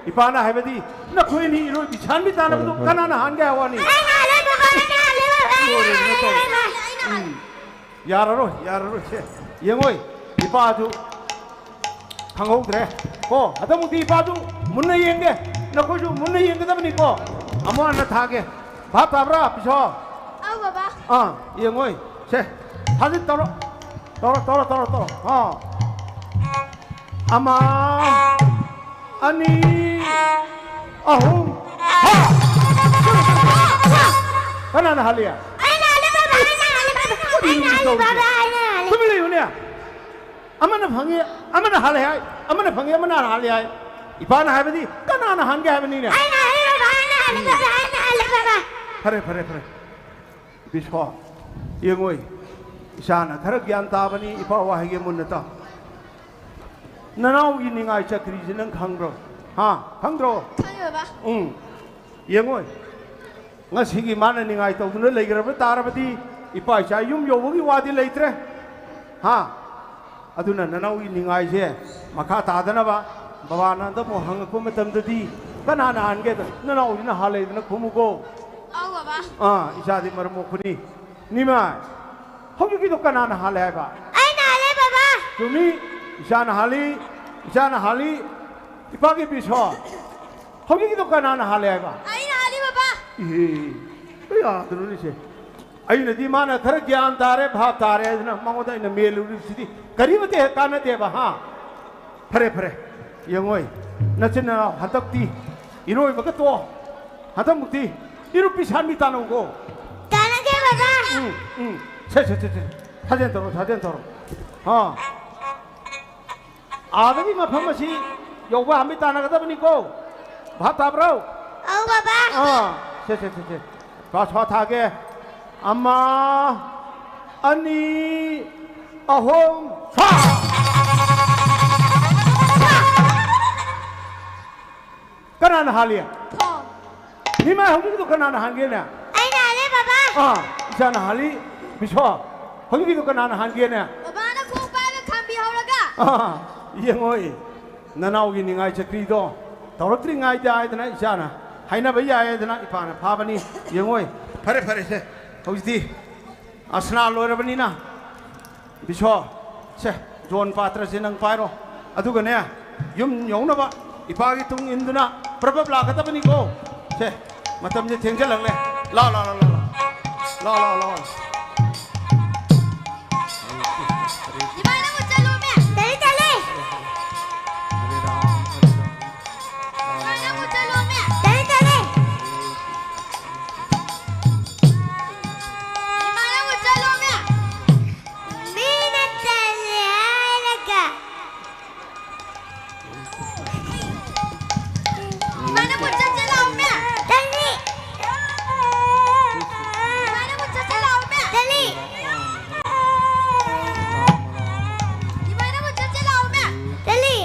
ꯏꯄꯥꯅ ꯍꯥꯏꯕꯗꯤ ꯅꯈꯣꯏ ꯑꯅꯤ ꯏꯔꯣꯏ ꯕꯤꯁꯥꯟꯕꯤ ꯇꯥꯟꯅꯕꯗꯨ ꯀꯅꯥꯅ ꯍꯥꯟꯒꯦ ꯍꯥꯏ ꯋꯥꯅꯤ? ꯑꯩꯅ ꯍꯥꯜꯂꯦ, ꯕꯕꯥ, ꯑꯩꯅ ꯍꯥꯜꯂꯦ, ꯕꯕꯥ, ꯑꯩꯅ ꯍꯥꯜꯂꯦ, ꯕꯕꯥ꯫ ꯎꯝ꯫ ꯌꯥꯔꯔꯣꯏ, ꯌꯥꯔꯔꯣꯏ꯫ ꯁꯦ, ꯌꯦꯡꯉꯣꯏ꯫ ꯏꯄꯥꯗꯨ ꯈꯪꯍꯧꯗ꯭ꯔꯦ꯫ ꯀꯣ, ꯍꯟꯗꯛꯃꯨꯛꯇꯤ ꯏꯄꯥꯗꯨ ꯃꯨꯟꯅ ꯌꯦꯡꯒꯦ꯫ ꯅꯈꯣꯏꯁꯨ ꯃꯨꯟꯅ ꯌꯦꯡꯒꯗꯕꯅꯤꯀꯣ꯫ ꯑꯃꯨꯛ ꯍꯟꯅ ꯊꯥꯒꯦ꯫ ꯚꯥꯞ ꯇꯥꯕ꯭ꯔꯥ, ꯕꯤꯁꯣ? ꯑꯧ, ꯕꯕꯥ꯫ ꯑꯥ, ꯌꯦꯡꯉꯣꯏ꯫ ꯁꯦ, ꯊꯥꯖꯤꯟ ꯇꯧꯔꯣ꯫ ꯇꯧꯔꯣ, ꯇꯧꯔꯣ, ꯇꯧꯔꯣ, ꯇꯧꯔꯣ꯫ ꯑꯥ꯫ ꯑꯃ, ꯑꯅꯤ, ꯑꯍꯨꯝ, ꯍꯥ! ꯀꯅꯥꯅ ꯍꯥꯜꯂꯤ? ꯑꯩꯅ ꯍꯥꯜꯂꯦ, ꯕꯕꯥ, ꯑꯩꯅ ꯍꯥꯜꯂꯦ, ꯕꯕꯥ, ꯑꯩꯅ ꯍꯥꯜꯂꯦ, ꯕꯕꯥ, ꯑꯩꯅ ꯍꯥꯜꯂꯦ꯫ ꯇꯨꯃꯤꯟ ꯂꯩꯌꯨꯅꯦ꯫ ꯑꯃꯅ ꯐꯪꯉꯤ, ꯑꯃꯅ ꯍꯥꯜꯂꯦ ꯍꯥꯏ, ꯑꯃꯅ ꯐꯪꯉꯤ, ꯑꯃꯅ ꯍꯥꯜꯂꯦ ꯍꯥꯏ꯫ ꯏꯄꯥꯅ ꯍꯥꯏꯕꯗꯤ ꯀꯅꯥꯅ ꯍꯥꯟꯒꯦ ꯍꯥꯏꯕꯅꯤꯅꯦ? ꯑꯩꯅ ꯍꯥꯜꯂꯦ, ꯕꯕꯥ, ꯑꯩꯅ ꯍꯥꯜꯂꯦ, ꯕꯕꯥ, ꯑꯩꯅ ꯍꯥꯜꯂꯦ, ꯕꯕꯥ꯫ ꯐꯔꯦ, ꯐꯔꯦ, ꯐꯔꯦ꯫ ꯕꯤꯁꯣ, ꯌꯦꯡꯉꯣꯏ, ꯏꯆꯥꯅ ꯈꯔ ꯒ꯭ꯌꯥꯟ ꯇꯥꯕꯅꯤ, ꯏꯄꯥ ꯋꯥꯍꯩꯒꯤ ꯃꯨꯟꯅ ꯇꯥꯎ꯫ ꯅꯅꯥꯎꯒꯤ ꯅꯤꯡꯉꯥꯏ ꯆꯠꯈ꯭ꯔꯤꯁꯤ ꯅꯪ ꯈꯪꯕ꯭ꯔꯣ? ꯍꯥ? ꯈꯪꯗ꯭ꯔꯣ? ꯈꯪꯉꯦ, ꯕꯕꯥ꯫ ꯎꯝ꯫ ꯌꯦꯡꯉꯣꯏ, ꯉꯁꯤꯒꯤ ꯃꯥꯅ ꯅꯤꯡꯉꯥꯏ ꯇꯧꯗꯨꯅ ꯂꯩꯈ꯭ꯔꯕ ꯇꯥꯔꯕꯗꯤ ꯏꯄꯥ ꯏꯆꯥ ꯌꯨꯝ ꯌꯧꯕꯒꯤ ꯋꯥꯗꯤ ꯂꯩꯇ꯭ꯔꯦ꯫ ꯍꯥ? ꯑꯗꯨꯅ ꯅꯅꯥꯎꯒꯤ ꯅꯤꯡꯉꯥꯏꯁꯦ ꯃꯈꯥ ꯇꯥꯗꯅꯕ ꯕꯕꯥꯅ ꯍꯟꯗꯛ ꯑꯃꯨꯛ ꯍꯪꯉꯛꯄ ꯃꯇꯝꯗꯗꯤ ꯀꯅꯥꯅ ꯍꯥꯟꯒꯦꯗ ꯅꯅꯥꯎꯁꯤꯅ ꯍꯥꯜꯂꯦꯗꯅ ꯈꯨꯝꯃꯨꯀꯣ꯫ ꯑꯧ, ꯕꯕꯥ꯫ ꯑꯥ, ꯏꯆꯥꯗꯤ ꯃꯔꯝ ꯃꯣꯛꯄꯅꯤ꯫ ꯅꯤꯃꯥꯏ, ꯍꯧꯖꯤꯛꯀꯤꯗꯣ ꯀꯅꯥꯅ ꯍꯥꯜꯂꯦ ꯍꯥꯏꯕ? ꯑꯩꯅ ꯍꯥꯜꯂꯦ, ꯕꯕꯥ꯫ ꯆꯨꯝꯃꯤ, ꯏꯆꯥꯅ ꯍꯥꯜꯂꯤ, ꯏꯆꯥꯅ ꯍꯥꯜꯂꯤ꯫ ꯏꯄꯥꯒꯤ ꯕꯤꯁꯣ, ꯍꯧꯖꯤꯛꯀꯤꯗꯣ ꯀꯅꯥꯅ ꯍꯥꯜꯂꯦ ꯍꯥꯏꯕ? ꯑꯩꯅ ꯍꯥꯜꯂꯤ, ꯕꯕꯥ꯫ ꯏꯍꯦ, ꯀꯌꯥꯗꯅꯣꯅꯦꯁꯦ? ꯑꯩꯅꯗꯤ ꯃꯥꯅ ꯈꯔ ꯒ꯭ꯌꯥꯟ ꯇꯥꯔꯦ, ꯚꯥꯞ ꯇꯥꯔꯦ ꯍꯥꯏꯗꯅ ꯃꯉꯣꯟꯗ ꯑꯩꯅ ꯃꯦꯜꯂꯨꯔꯤꯕꯁꯤꯗꯤ ꯀꯔꯤꯃꯠꯇ ꯍꯦꯛ ꯀꯥꯟꯅꯗꯦꯕ, ꯍꯥ? ꯐꯔꯦ, ꯐꯔꯦ, ꯌꯦꯡꯉꯣꯏ, ꯅꯆꯤꯟ ꯅꯅꯥꯎ ꯍꯟꯗꯛꯇꯤ ꯏꯔꯣꯏꯕꯒ ꯇꯣꯛꯑꯣ꯫ ꯍꯟꯗꯛꯃꯨꯛꯇꯤ ꯏꯔꯨꯞꯄꯤ ꯁꯥꯟꯕꯤ ꯇꯥꯟꯅꯧꯀꯣ꯫ ꯇꯥꯟꯅꯒꯦ ꯕꯕꯥ꯫ ꯎꯝ, ꯎꯝ꯫ ꯁꯦ, ꯁꯦ, ꯁꯦ, ꯁꯦ꯫ ꯁꯥꯖꯦꯜ ꯇꯧꯔꯣ, ꯁꯥꯖꯦꯜ ꯇꯧꯔꯣ꯫ ꯑꯥ꯫ ꯑꯥꯗꯒꯤ ꯃꯐꯝ ꯑꯁꯤ ꯌꯧꯕ ꯍꯥꯟꯕꯤ ꯇꯥꯟꯅꯒꯗꯕꯅꯤꯀꯣ꯫ ꯚꯥꯞ ꯇꯥꯕ꯭ꯔꯣ? ꯑꯧ ꯕꯕꯥ꯫ ꯑꯥ꯫ ꯁꯦ, ꯁꯦ, ꯁꯦ, ꯁꯦ꯫ ꯄꯥꯁ ꯊꯥꯒꯦ꯫ ꯑꯃ, ꯑꯅꯤ, ꯑꯍꯨꯝ, ꯁꯥ! ꯀꯅꯥꯅ ꯍꯥꯜꯂꯤ? ꯊꯣ꯫ ꯏꯃꯥ, ꯍꯧꯖꯤꯛꯀꯤꯗꯣ ꯀꯅꯥꯅ ꯍꯥꯟꯒꯦꯅꯦ? ꯑꯩꯅ ꯍꯥꯜꯂꯦ ꯕꯕꯥ꯫ ꯑꯥ, ꯏꯆꯥꯅ ꯍꯥꯜꯂꯤ꯫ ꯕꯤꯁꯣ, ꯍꯧꯖꯤꯛꯀꯤꯗꯣ ꯀꯅꯥꯅ ꯍꯥꯟꯒꯦꯅꯦ? ꯕꯕꯥꯅ ꯈꯣꯡ ꯄꯥꯏꯔꯒ ꯈꯥꯝꯕꯤꯍꯧꯔꯒ꯫ ꯑꯥ, ꯌꯦꯡꯉꯣꯏ꯫ ꯅꯅꯥꯎꯒꯤ ꯅꯤꯡꯉꯥꯏ ꯆꯀ꯭ꯔꯤꯗꯣ ꯇꯧꯔꯛꯇ꯭ꯔꯤꯉꯩꯗ ꯍꯥꯏꯗꯅ ꯏꯆꯥꯅ ꯍꯥꯏꯅꯕ ꯌꯥꯏ ꯍꯥꯏꯗꯅ ꯏꯄꯥꯅ ꯐꯥꯕꯅꯤ꯫ ꯌꯦꯡꯉꯣꯏ꯫ ꯐꯔꯦ, ꯐꯔꯦ, ꯁꯦ꯫ ꯍꯧꯖꯤꯛꯇꯤ ꯑꯁꯅꯥ ꯂꯣꯏꯔꯕꯅꯤꯅ ꯕꯤꯁꯣ, ꯁꯦ, ꯖꯣꯟ ꯄꯥꯇ꯭ꯔꯁꯦ ꯅꯪ ꯄꯥꯏꯔꯣ꯫ ꯑꯗꯨꯒꯅꯦ, ꯌꯨꯝ ꯌꯧꯅꯕ ꯏꯄꯥꯒꯤ ꯇꯨꯡ ꯏꯟꯗꯨꯅ ꯄ꯭ꯔꯕꯞ ꯂꯥꯛꯀꯗꯕꯅꯤꯀꯣ꯫ ꯁꯦ, ꯃꯇꯝꯁꯦ ꯊꯦꯡꯖꯜꯂꯛꯂꯦ꯫ ꯂꯥꯎ, ꯂꯥꯎ, ꯂꯥꯎ, ꯂꯥꯎ꯫ ꯂꯥꯎ, ꯂꯥꯎ, ꯂꯥꯎ꯫ ꯏꯃꯥ, ꯅꯪꯕꯨ ꯆꯠꯂꯣꯃꯦ꯫ ꯇꯜꯂꯤ, ꯇꯜꯂꯤ꯫ ꯏꯃꯥ, ꯅꯪꯕꯨ ꯆꯠꯂꯣꯃꯦ꯫ ꯇꯜꯂꯤ, ꯇꯜꯂꯤ꯫ ꯏꯃꯥ, ꯅꯪꯕꯨ ꯆꯠꯂꯣꯃꯦ꯫ ꯃꯤꯅ ꯇꯜꯂꯦ ꯍꯥꯏꯔꯒ꯫ ꯏꯃꯥ, ꯅꯪꯕꯨ ꯆꯠꯁꯦ ꯂꯥꯛꯑꯣꯃꯦ꯫ ꯇꯜꯂꯤ꯫ ꯏꯃꯥ, ꯅꯪꯕꯨ ꯆꯠꯁꯦ ꯂꯥꯛꯑꯣꯃꯦ꯫ ꯇꯜꯂꯤ꯫ ꯏꯃꯥ, ꯅꯪꯕꯨ ꯆꯠꯁꯦ ꯂꯥꯛꯑꯣꯃꯦ꯫ ꯇꯜꯂꯤ꯫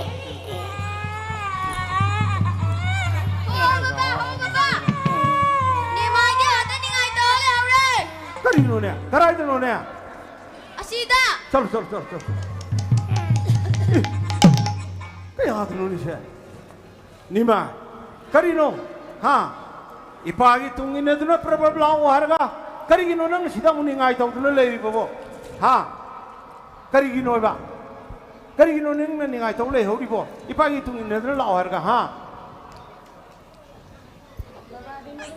ꯍꯣ, ꯕꯕꯥ, ꯍꯣ, ꯕꯕꯥ꯫ ꯅꯦꯃꯥꯒꯤ ꯑꯥꯗ ꯅꯤꯡꯉꯥꯏ ꯇꯧ ꯂꯩꯍꯧꯔꯦ꯫ ꯀꯔꯤꯅꯣꯅꯦ? ꯀꯗꯥꯏꯗꯅꯣꯅꯦ? ꯑꯁꯤꯗ꯫ ꯆꯠꯂꯣ, ꯆꯠꯂꯣ, ꯆꯠꯂꯣ, ꯆꯠꯂꯣ꯫ ꯑꯦ, ꯀꯌꯥꯗꯅꯣꯅꯦ ꯁꯦ? ꯅꯤꯃꯥ, ꯀꯔꯤꯅꯣ? ꯍꯥ? ꯏꯄꯥꯒꯤ ꯇꯨꯡ ꯏꯟꯅꯗꯨꯅ ꯄ꯭ꯔꯞ ꯄ꯭ꯔꯞ ꯂꯥꯎ ꯍꯥꯏꯔꯒ ꯀꯔꯤꯒꯤꯅꯣ ꯅꯪꯅ ꯁꯤꯗ ꯑꯃꯨꯛ ꯅꯤꯡꯉꯥꯏ ꯇꯧꯗꯨꯅ ꯂꯩꯔꯤꯕꯕꯣ? ꯍꯥ? ꯀꯔꯤꯒꯤꯅꯣꯕ? ꯀꯔꯤꯒꯤꯅꯣ ꯅꯪꯅ ꯅꯤꯡꯉꯥꯏ ꯇꯧ ꯂꯩꯍꯧꯔꯤꯕꯣ? ꯏꯄꯥꯒꯤ ꯇꯨꯡ ꯏꯟꯅꯗꯨꯅ ꯂꯥꯛꯑꯣ ꯍꯥꯏꯔꯒ, ꯍꯥ?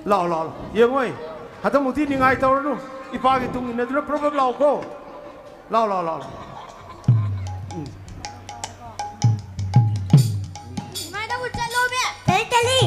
ꯂꯥꯛꯑꯣ, ꯂꯥꯛꯑꯣ, ꯂꯥꯛꯑꯣ꯫ ꯌꯦꯡꯉꯣꯏ, ꯍꯟꯗꯛꯃꯨꯛꯇꯤ ꯅꯤꯡꯉꯥꯏ ꯇꯧꯔꯅꯨ꯫ ꯏꯄꯥꯒꯤ ꯇꯨꯡ ꯏꯟꯅꯗꯨꯅ ꯄ꯭ꯔꯞ ꯄ꯭ꯔꯞ ꯂꯥꯛꯑꯣꯀꯣ꯫ ꯂꯥꯛꯑꯣ, ꯂꯥꯛꯑꯣ, ꯂꯥꯛꯑꯣ, ꯂꯥꯛꯑꯣ꯫ ꯎꯝ꯫ ꯏꯃꯥ, ꯅꯪꯕꯨ ꯆꯠꯂꯣꯃꯦ꯫ ꯇꯜꯂꯤ, ꯇꯜꯂꯤ꯫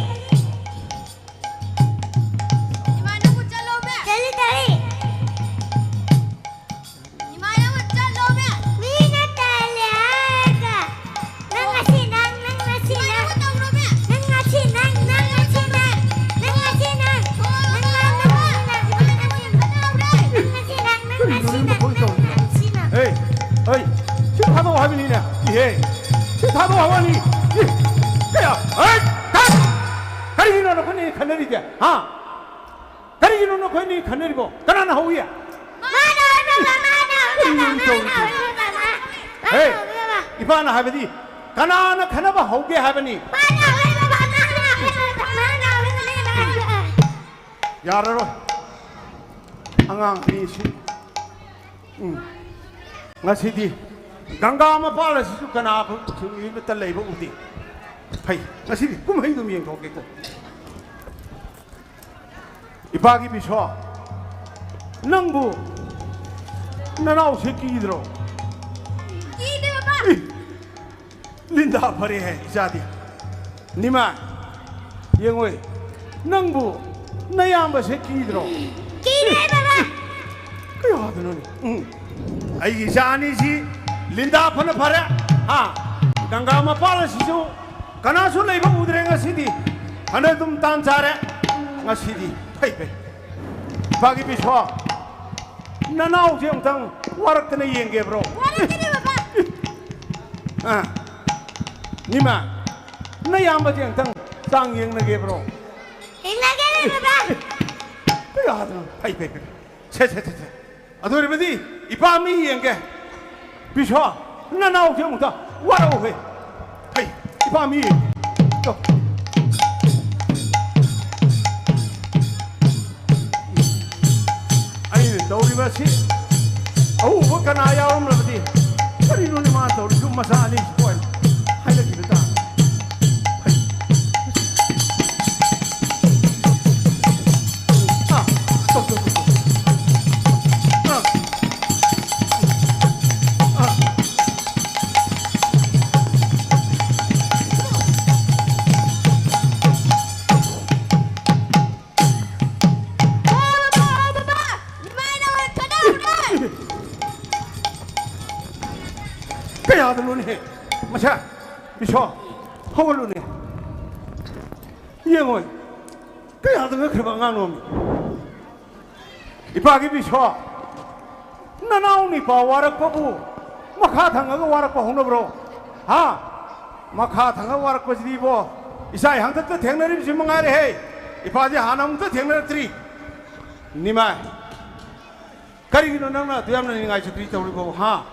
ꯀꯩꯒꯤꯅꯣ ꯅꯈꯣꯏꯅꯤ ꯈꯟꯅꯔꯤꯕꯣ? ꯀꯅꯥꯅ ꯍꯧꯏ? ꯃꯥꯅ ꯍꯧꯏ ꯕꯕꯥ, ꯃꯥꯅ ꯍꯧꯏ ꯕꯕꯥ, ꯀꯩꯅꯣ ꯃꯥꯅ ꯇꯧꯔꯤꯁꯤꯕꯣ? ꯍꯧꯏ ꯕꯕꯥ, ꯃꯥꯅ ꯍꯦ, ꯍꯧꯏ ꯕꯕꯥ꯫ ꯏꯄꯥꯅ ꯍꯥꯏꯕꯗꯤ ꯀꯅꯥꯅ ꯈꯟꯅꯕ ꯍꯧꯒꯦ ꯍꯥꯏꯕꯅꯤ? ꯃꯥꯅ ꯍꯧꯏ ꯕꯕꯥ, ꯃꯥꯅ ꯍꯧꯏ ꯕꯕꯥ, ꯃꯥꯅ ꯍꯧꯏ ꯕꯕꯥ꯫ ꯌꯥꯔꯔꯣꯏ꯫ ꯑꯉꯥꯡ ꯑꯅꯤꯁꯤ꯫ ꯎꯝ꯫ ꯉꯁꯤꯗꯤ ꯒꯪꯒꯥ ꯃꯄꯥꯜ ꯑꯁꯤꯁꯨ ꯀꯅꯥ ꯑꯃꯠꯇ ꯂꯩꯕ ꯎꯗꯦ꯫ ꯐꯩ, ꯉꯁꯤꯗꯤ ꯀꯨꯝꯍꯩꯗꯨꯝ ꯌꯦꯡꯊꯣꯛꯀꯦꯀꯣ꯫ ꯏꯄꯥꯒꯤ ꯕꯤꯁꯣ, ꯅꯪꯕꯨ ꯅꯅꯥꯎꯁꯦ ꯀꯤꯗ꯭ꯔꯣ? ꯀꯤꯗꯦ, ꯕꯕꯥ꯫ ꯏ! ꯂꯤꯟꯗꯥ ꯐꯔꯦ ꯍꯥꯏ ꯏꯆꯥꯗꯤ꯫ ꯅꯤꯃꯥ, ꯌꯦꯡꯉꯣꯏ, ꯅꯪꯕꯨ ꯅꯌꯥꯝꯕꯁꯦ ꯀꯤꯗ꯭ꯔꯣ? ꯀꯤꯗꯦ, ꯕꯕꯥ꯫ ꯀꯌꯥꯗꯅꯣꯅꯦ? ꯎꯝ꯫ ꯑꯩꯒꯤ ꯏꯆꯥ ꯑꯅꯤꯁꯤ ꯂꯤꯟꯗꯥ ꯐꯅ ꯐꯔꯦ꯫ ꯍꯥ? ꯒꯪꯒꯥ ꯃꯄꯥꯜ ꯑꯁꯤꯁꯨ ꯀꯅꯥꯁꯨ ꯂꯩꯕ ꯎꯗ꯭ꯔꯦ ꯉꯁꯤꯗꯤ꯫ ꯐꯅ ꯑꯗꯨꯝ ꯇꯥꯟ ꯆꯥꯔꯦ ꯉꯁꯤꯗꯤ꯫ ꯐꯩ, ꯐꯩ꯫ ꯏꯄꯥꯒꯤ ꯕꯤꯁꯣ, ꯅꯅꯥꯎꯁꯦ ꯑꯃꯨꯛꯇꯪ ꯋꯥꯔꯛꯇꯅ ꯌꯦꯡꯒꯦꯕ꯭ꯔꯣ? ꯋꯥꯔꯛꯀꯅꯤ, ꯕꯕꯥ꯫ ꯑꯥ, ꯅꯤꯃꯥ, ꯅꯌꯥꯝꯕꯁꯦ ꯑꯃꯨꯛꯇꯪ ꯆꯥꯡ ꯌꯦꯡꯅꯒꯦꯕ꯭ꯔꯣ? ꯌꯦꯡꯅꯒꯦ, ꯕꯕꯥ꯫ ꯀꯌꯥꯗꯅꯣ? ꯐꯩ, ꯐꯩ, ꯐꯩ꯫ ꯁꯦ, ꯁꯦ, ꯁꯦ, ꯁꯦ꯫ ꯑꯗꯨ ꯑꯣꯏꯔꯕꯗꯤ ꯏꯄꯥ ꯃꯤ ꯌꯦꯡꯒꯦ꯫ ꯕꯤꯁꯣ, ꯅꯅꯥꯎꯁꯦ ꯑꯃꯨꯛꯇ ꯋꯥꯔꯛꯎꯍꯦ꯫ ꯍꯩ, ꯏꯄꯥ ꯃꯤ ꯌꯦꯡꯒꯦ꯫ ꯇꯣ꯫ ꯑꯩꯅ ꯇꯧꯔꯤꯕꯁꯤ ꯑꯎꯕ ꯀꯅꯥ ꯌꯥꯎꯔꯝꯂꯕꯗꯤ, ꯀꯔꯤꯅꯣꯅꯦ ꯃꯥꯅ ꯇꯧꯔꯤꯁꯤꯕꯨ? ꯃꯆꯥ ꯑꯅꯤꯁꯤꯕꯨ ꯍꯥꯏꯅ ꯍꯥꯏꯅꯈꯤꯕ ꯇꯥꯔꯦ꯫ ꯍꯩ꯫ ꯑꯥ, ꯇꯣ, ꯇꯣ, ꯇꯣ, ꯇꯣ꯫ ꯑꯥ꯫ ꯑꯥ꯫ ꯀꯌꯥꯗꯅꯣꯅꯦꯍꯦ? ꯃꯁꯥ, ꯕꯤꯁꯣ, ꯍꯧꯒꯠꯂꯨꯅꯦ꯫ ꯌꯦꯡꯉꯣ, ꯀꯌꯥꯗ ꯉꯛꯈ꯭ꯔꯕ ꯑꯉꯥꯡꯅꯣꯃꯤ? ꯏꯄꯥꯒꯤ ꯕꯤꯁꯣ, ꯅꯅꯥꯎ ꯅꯤꯄꯥ ꯋꯥꯔꯛꯄꯕꯨ ꯃꯈꯥ ꯊꯪꯉꯒ ꯋꯥꯔꯛꯄ ꯍꯧꯅꯕ꯭ꯔꯣ? ꯍꯥ? ꯃꯈꯥ ꯊꯪꯉꯒ ꯋꯥꯔꯛꯄꯁꯤꯗꯤ ꯏꯕꯣ, ꯏꯆꯥ ꯍꯟꯗꯛꯇ ꯊꯦꯡꯅꯔꯤꯕꯁꯤ ꯃꯉꯥꯏꯔꯦꯍꯦ꯫ ꯏꯄꯥꯗꯤ ꯍꯥꯟꯅ ꯑꯃꯨꯛꯇ ꯊꯦꯡꯅꯔꯛꯇ꯭ꯔꯤ꯫ ꯅꯤꯃꯥꯏ, ꯀꯔꯤꯒꯤꯅꯣ ꯅꯪꯅ ꯑꯗꯨ ꯌꯥꯝꯅ ꯅꯤꯡꯉꯥꯏ ꯆꯨꯀ꯭ꯔꯤ ꯇꯧꯔꯤꯕꯣ? ꯍꯥ?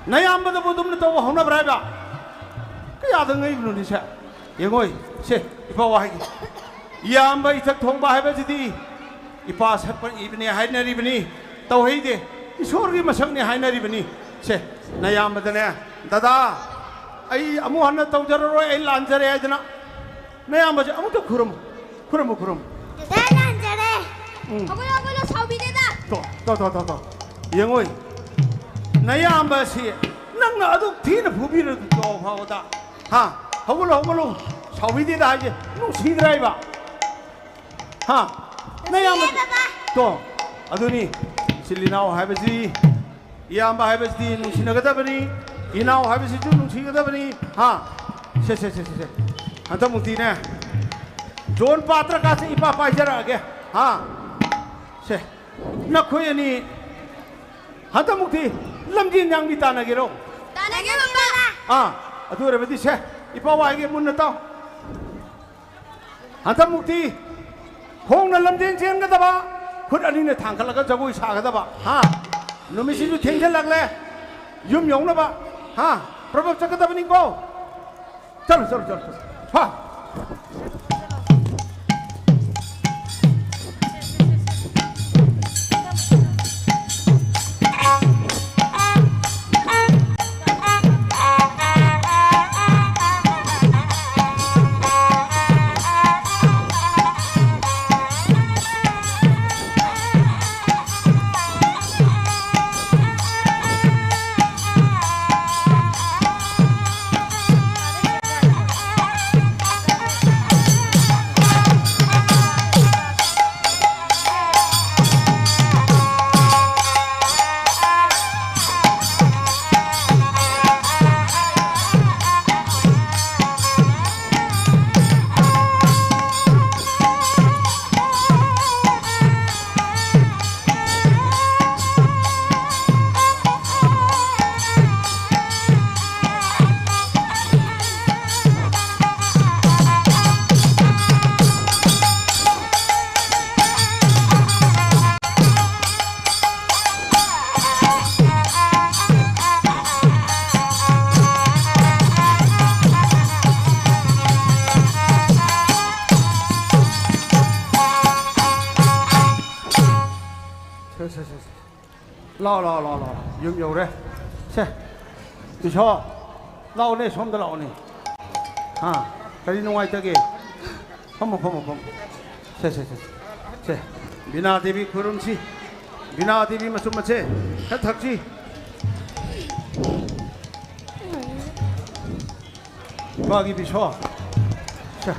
ꯅꯌꯥꯝꯕꯗꯕꯨ ꯑꯗꯨꯝꯅ ꯇꯧꯕ ꯍꯧꯅꯕ꯭ꯔꯥ ꯍꯥꯏꯕ? ꯀꯌꯥꯗ ꯉꯛꯏꯕꯅꯣꯅꯦ ꯁꯦ? ꯌꯦꯡꯉꯣꯏ, ꯁꯦ, ꯏꯄꯥ ꯋꯥꯍꯩꯒꯤ꯫ ꯏꯌꯥꯝꯕ ꯏꯊꯛ ꯊꯣꯡꯕ ꯍꯥꯏꯕꯁꯤꯗꯤ ꯏꯄꯥ ꯁꯛꯄ ꯏꯕꯅꯤ ꯍꯥꯏꯅꯔꯤꯕꯅꯤ꯫ ꯇꯧꯍꯩꯗꯦ, ꯏꯁꯣꯔꯒꯤ ꯃꯁꯛꯅꯤ ꯍꯥꯏꯅꯔꯤꯕꯅꯤ꯫ ꯁꯦ, ꯅꯌꯥꯝꯕꯗꯅꯦ, "ꯗꯗꯥ, ꯑꯩ ꯑꯃꯨꯛ ꯍꯟꯅ ꯇꯧꯖꯔꯔꯣꯏ, ꯑꯩ ꯂꯥꯟꯖꯔꯦ" ꯍꯥꯏꯗꯅ ꯅꯌꯥꯝꯕꯁꯦ ꯑꯃꯨꯛꯇ ꯈꯨꯔꯨꯝꯃꯨ, ꯈꯨꯔꯨꯝꯃꯨ, ꯈꯨꯔꯨꯝꯃꯨ꯫ ꯗꯗꯥ, ꯂꯥꯟꯖꯔꯦ꯫ ꯎꯝ꯫ ꯍꯧꯒꯠꯂꯣ, ꯍꯧꯒꯠꯂꯣ, ꯁꯥꯎꯕꯤꯗꯦꯗ꯫ ꯇꯣ, ꯇꯣ, ꯇꯣ, ꯇꯣ, ꯇꯣ꯫ ꯌꯦꯡꯉꯣꯏ, ꯅꯌꯥꯝꯕꯁꯤ ꯅꯪꯅ ꯑꯗꯨꯛ ꯊꯤꯅ ꯐꯨꯕꯤꯔꯗꯨ ꯐꯥꯎꯕꯗ, ꯍꯥ? ꯍꯧꯒꯠꯂꯣ, ꯍꯧꯒꯠꯂꯣ, ꯁꯥꯎꯕꯤꯗꯦꯗ ꯍꯥꯏꯁꯦ ꯅꯨꯡꯁꯤꯗ꯭ꯔꯥ ꯍꯥꯏꯕ? ꯍꯥ? ꯅꯌꯥꯝꯕ ꯅꯨꯡꯁꯤꯌꯦ, ꯕꯕꯥ꯫ ꯇꯣ, ꯑꯗꯨꯅꯤ, ꯏꯆꯤꯜ ꯏꯅꯥꯎ ꯍꯥꯏꯕꯁꯤ, ꯏꯌꯥꯝꯕ ꯍꯥꯏꯕꯁꯤꯗꯤ ꯅꯨꯡꯁꯤꯅꯒꯗꯕꯅꯤ, ꯏꯅꯥꯎ ꯍꯥꯏꯕꯁꯤꯁꯨ ꯅꯨꯡꯁꯤꯒꯗꯕꯅꯤ, ꯍꯥ? ꯁꯦ, ꯁꯦ, ꯁꯦ, ꯁꯦ, ꯁꯦ꯫ ꯍꯟꯗꯛꯃꯨꯛꯇꯤꯅꯦ, ꯖꯣꯟ ꯄꯥꯇ꯭ꯔꯀꯥꯁꯦ ꯏꯄꯥ ꯄꯥꯏꯖꯔꯛꯑꯒꯦ, ꯍꯥ? ꯁꯦ, ꯅꯈꯣꯏ ꯑꯅꯤ ꯍꯟꯗꯛꯃꯨꯛꯇꯤ ꯂꯝꯖꯦꯟ ꯌꯥꯡꯕꯤ ꯇꯥꯟꯅꯒꯦꯔꯣ? ꯇꯥꯟꯅꯒꯦ, ꯕꯕꯥ꯫ ꯑꯥ, ꯑꯗꯨ ꯑꯣꯏꯔꯕꯗꯤ ꯁꯦ, ꯏꯄꯥ ꯋꯥꯍꯩꯒꯦ, ꯃꯨꯟꯅ ꯇꯥꯎ꯫ ꯍꯟꯗꯛꯃꯨꯛꯇꯤ ꯈꯣꯡꯅ ꯂꯝꯖꯦꯟ ꯆꯦꯟꯒꯗꯕ, ꯈꯨꯠ ꯑꯅꯤꯅ ꯊꯥꯡꯒꯠꯂꯒ ꯖꯒꯣꯏ ꯁꯥꯒꯗꯕ꯫ ꯍꯥ? ꯅꯨꯃꯤꯠꯁꯤꯁꯨ ꯊꯦꯡꯖꯤꯜꯂꯛꯂꯦ, ꯌꯨꯝ ꯌꯧꯅꯕ, ꯍꯥ, ꯄ꯭ꯔꯕꯞ ꯆꯠꯀꯗꯕꯅꯤꯀꯣ꯫ ꯆꯠꯂꯣ, ꯆꯠꯂꯣ, ꯆꯠꯂꯣ, ꯆꯠꯂꯣ꯫ ꯍꯥ? ꯁꯦ, ꯁꯦ, ꯁꯦ, ꯁꯦ꯫ ꯂꯥꯛꯑꯣ, ꯂꯥꯛꯑꯣ, ꯂꯥꯛꯑꯣ, ꯂꯥꯛꯑꯣ꯫ ꯌꯨꯝ ꯌꯧꯔꯦ꯫ ꯁꯦ, ꯏꯁꯣ, ꯂꯥꯛꯑꯣꯅꯦ, ꯁꯣꯝꯗ ꯂꯥꯛꯑꯣꯅꯦ꯫ ꯍꯥ, ꯀꯔꯤ ꯅꯨꯡꯉꯥꯏꯇꯒꯦ? ꯐꯝꯃꯣ, ꯐꯝꯃꯣ, ꯐꯝꯃꯣ꯫ ꯁꯦ, ꯁꯦ, ꯁꯦ, ꯁꯦ꯫ ꯁꯦ, ꯕꯤꯅꯥ ꯗꯦꯕꯤ ꯈꯨꯔꯨꯝꯁꯤ꯫ ꯕꯤꯅꯥ ꯗꯦꯕꯤ ꯃꯆꯨꯝ ꯃꯆꯦ ꯈꯔ ꯊꯛꯁꯤ꯫ ꯏꯄꯥꯒꯤ ꯕꯤꯁꯣ꯫ ꯁꯦ꯫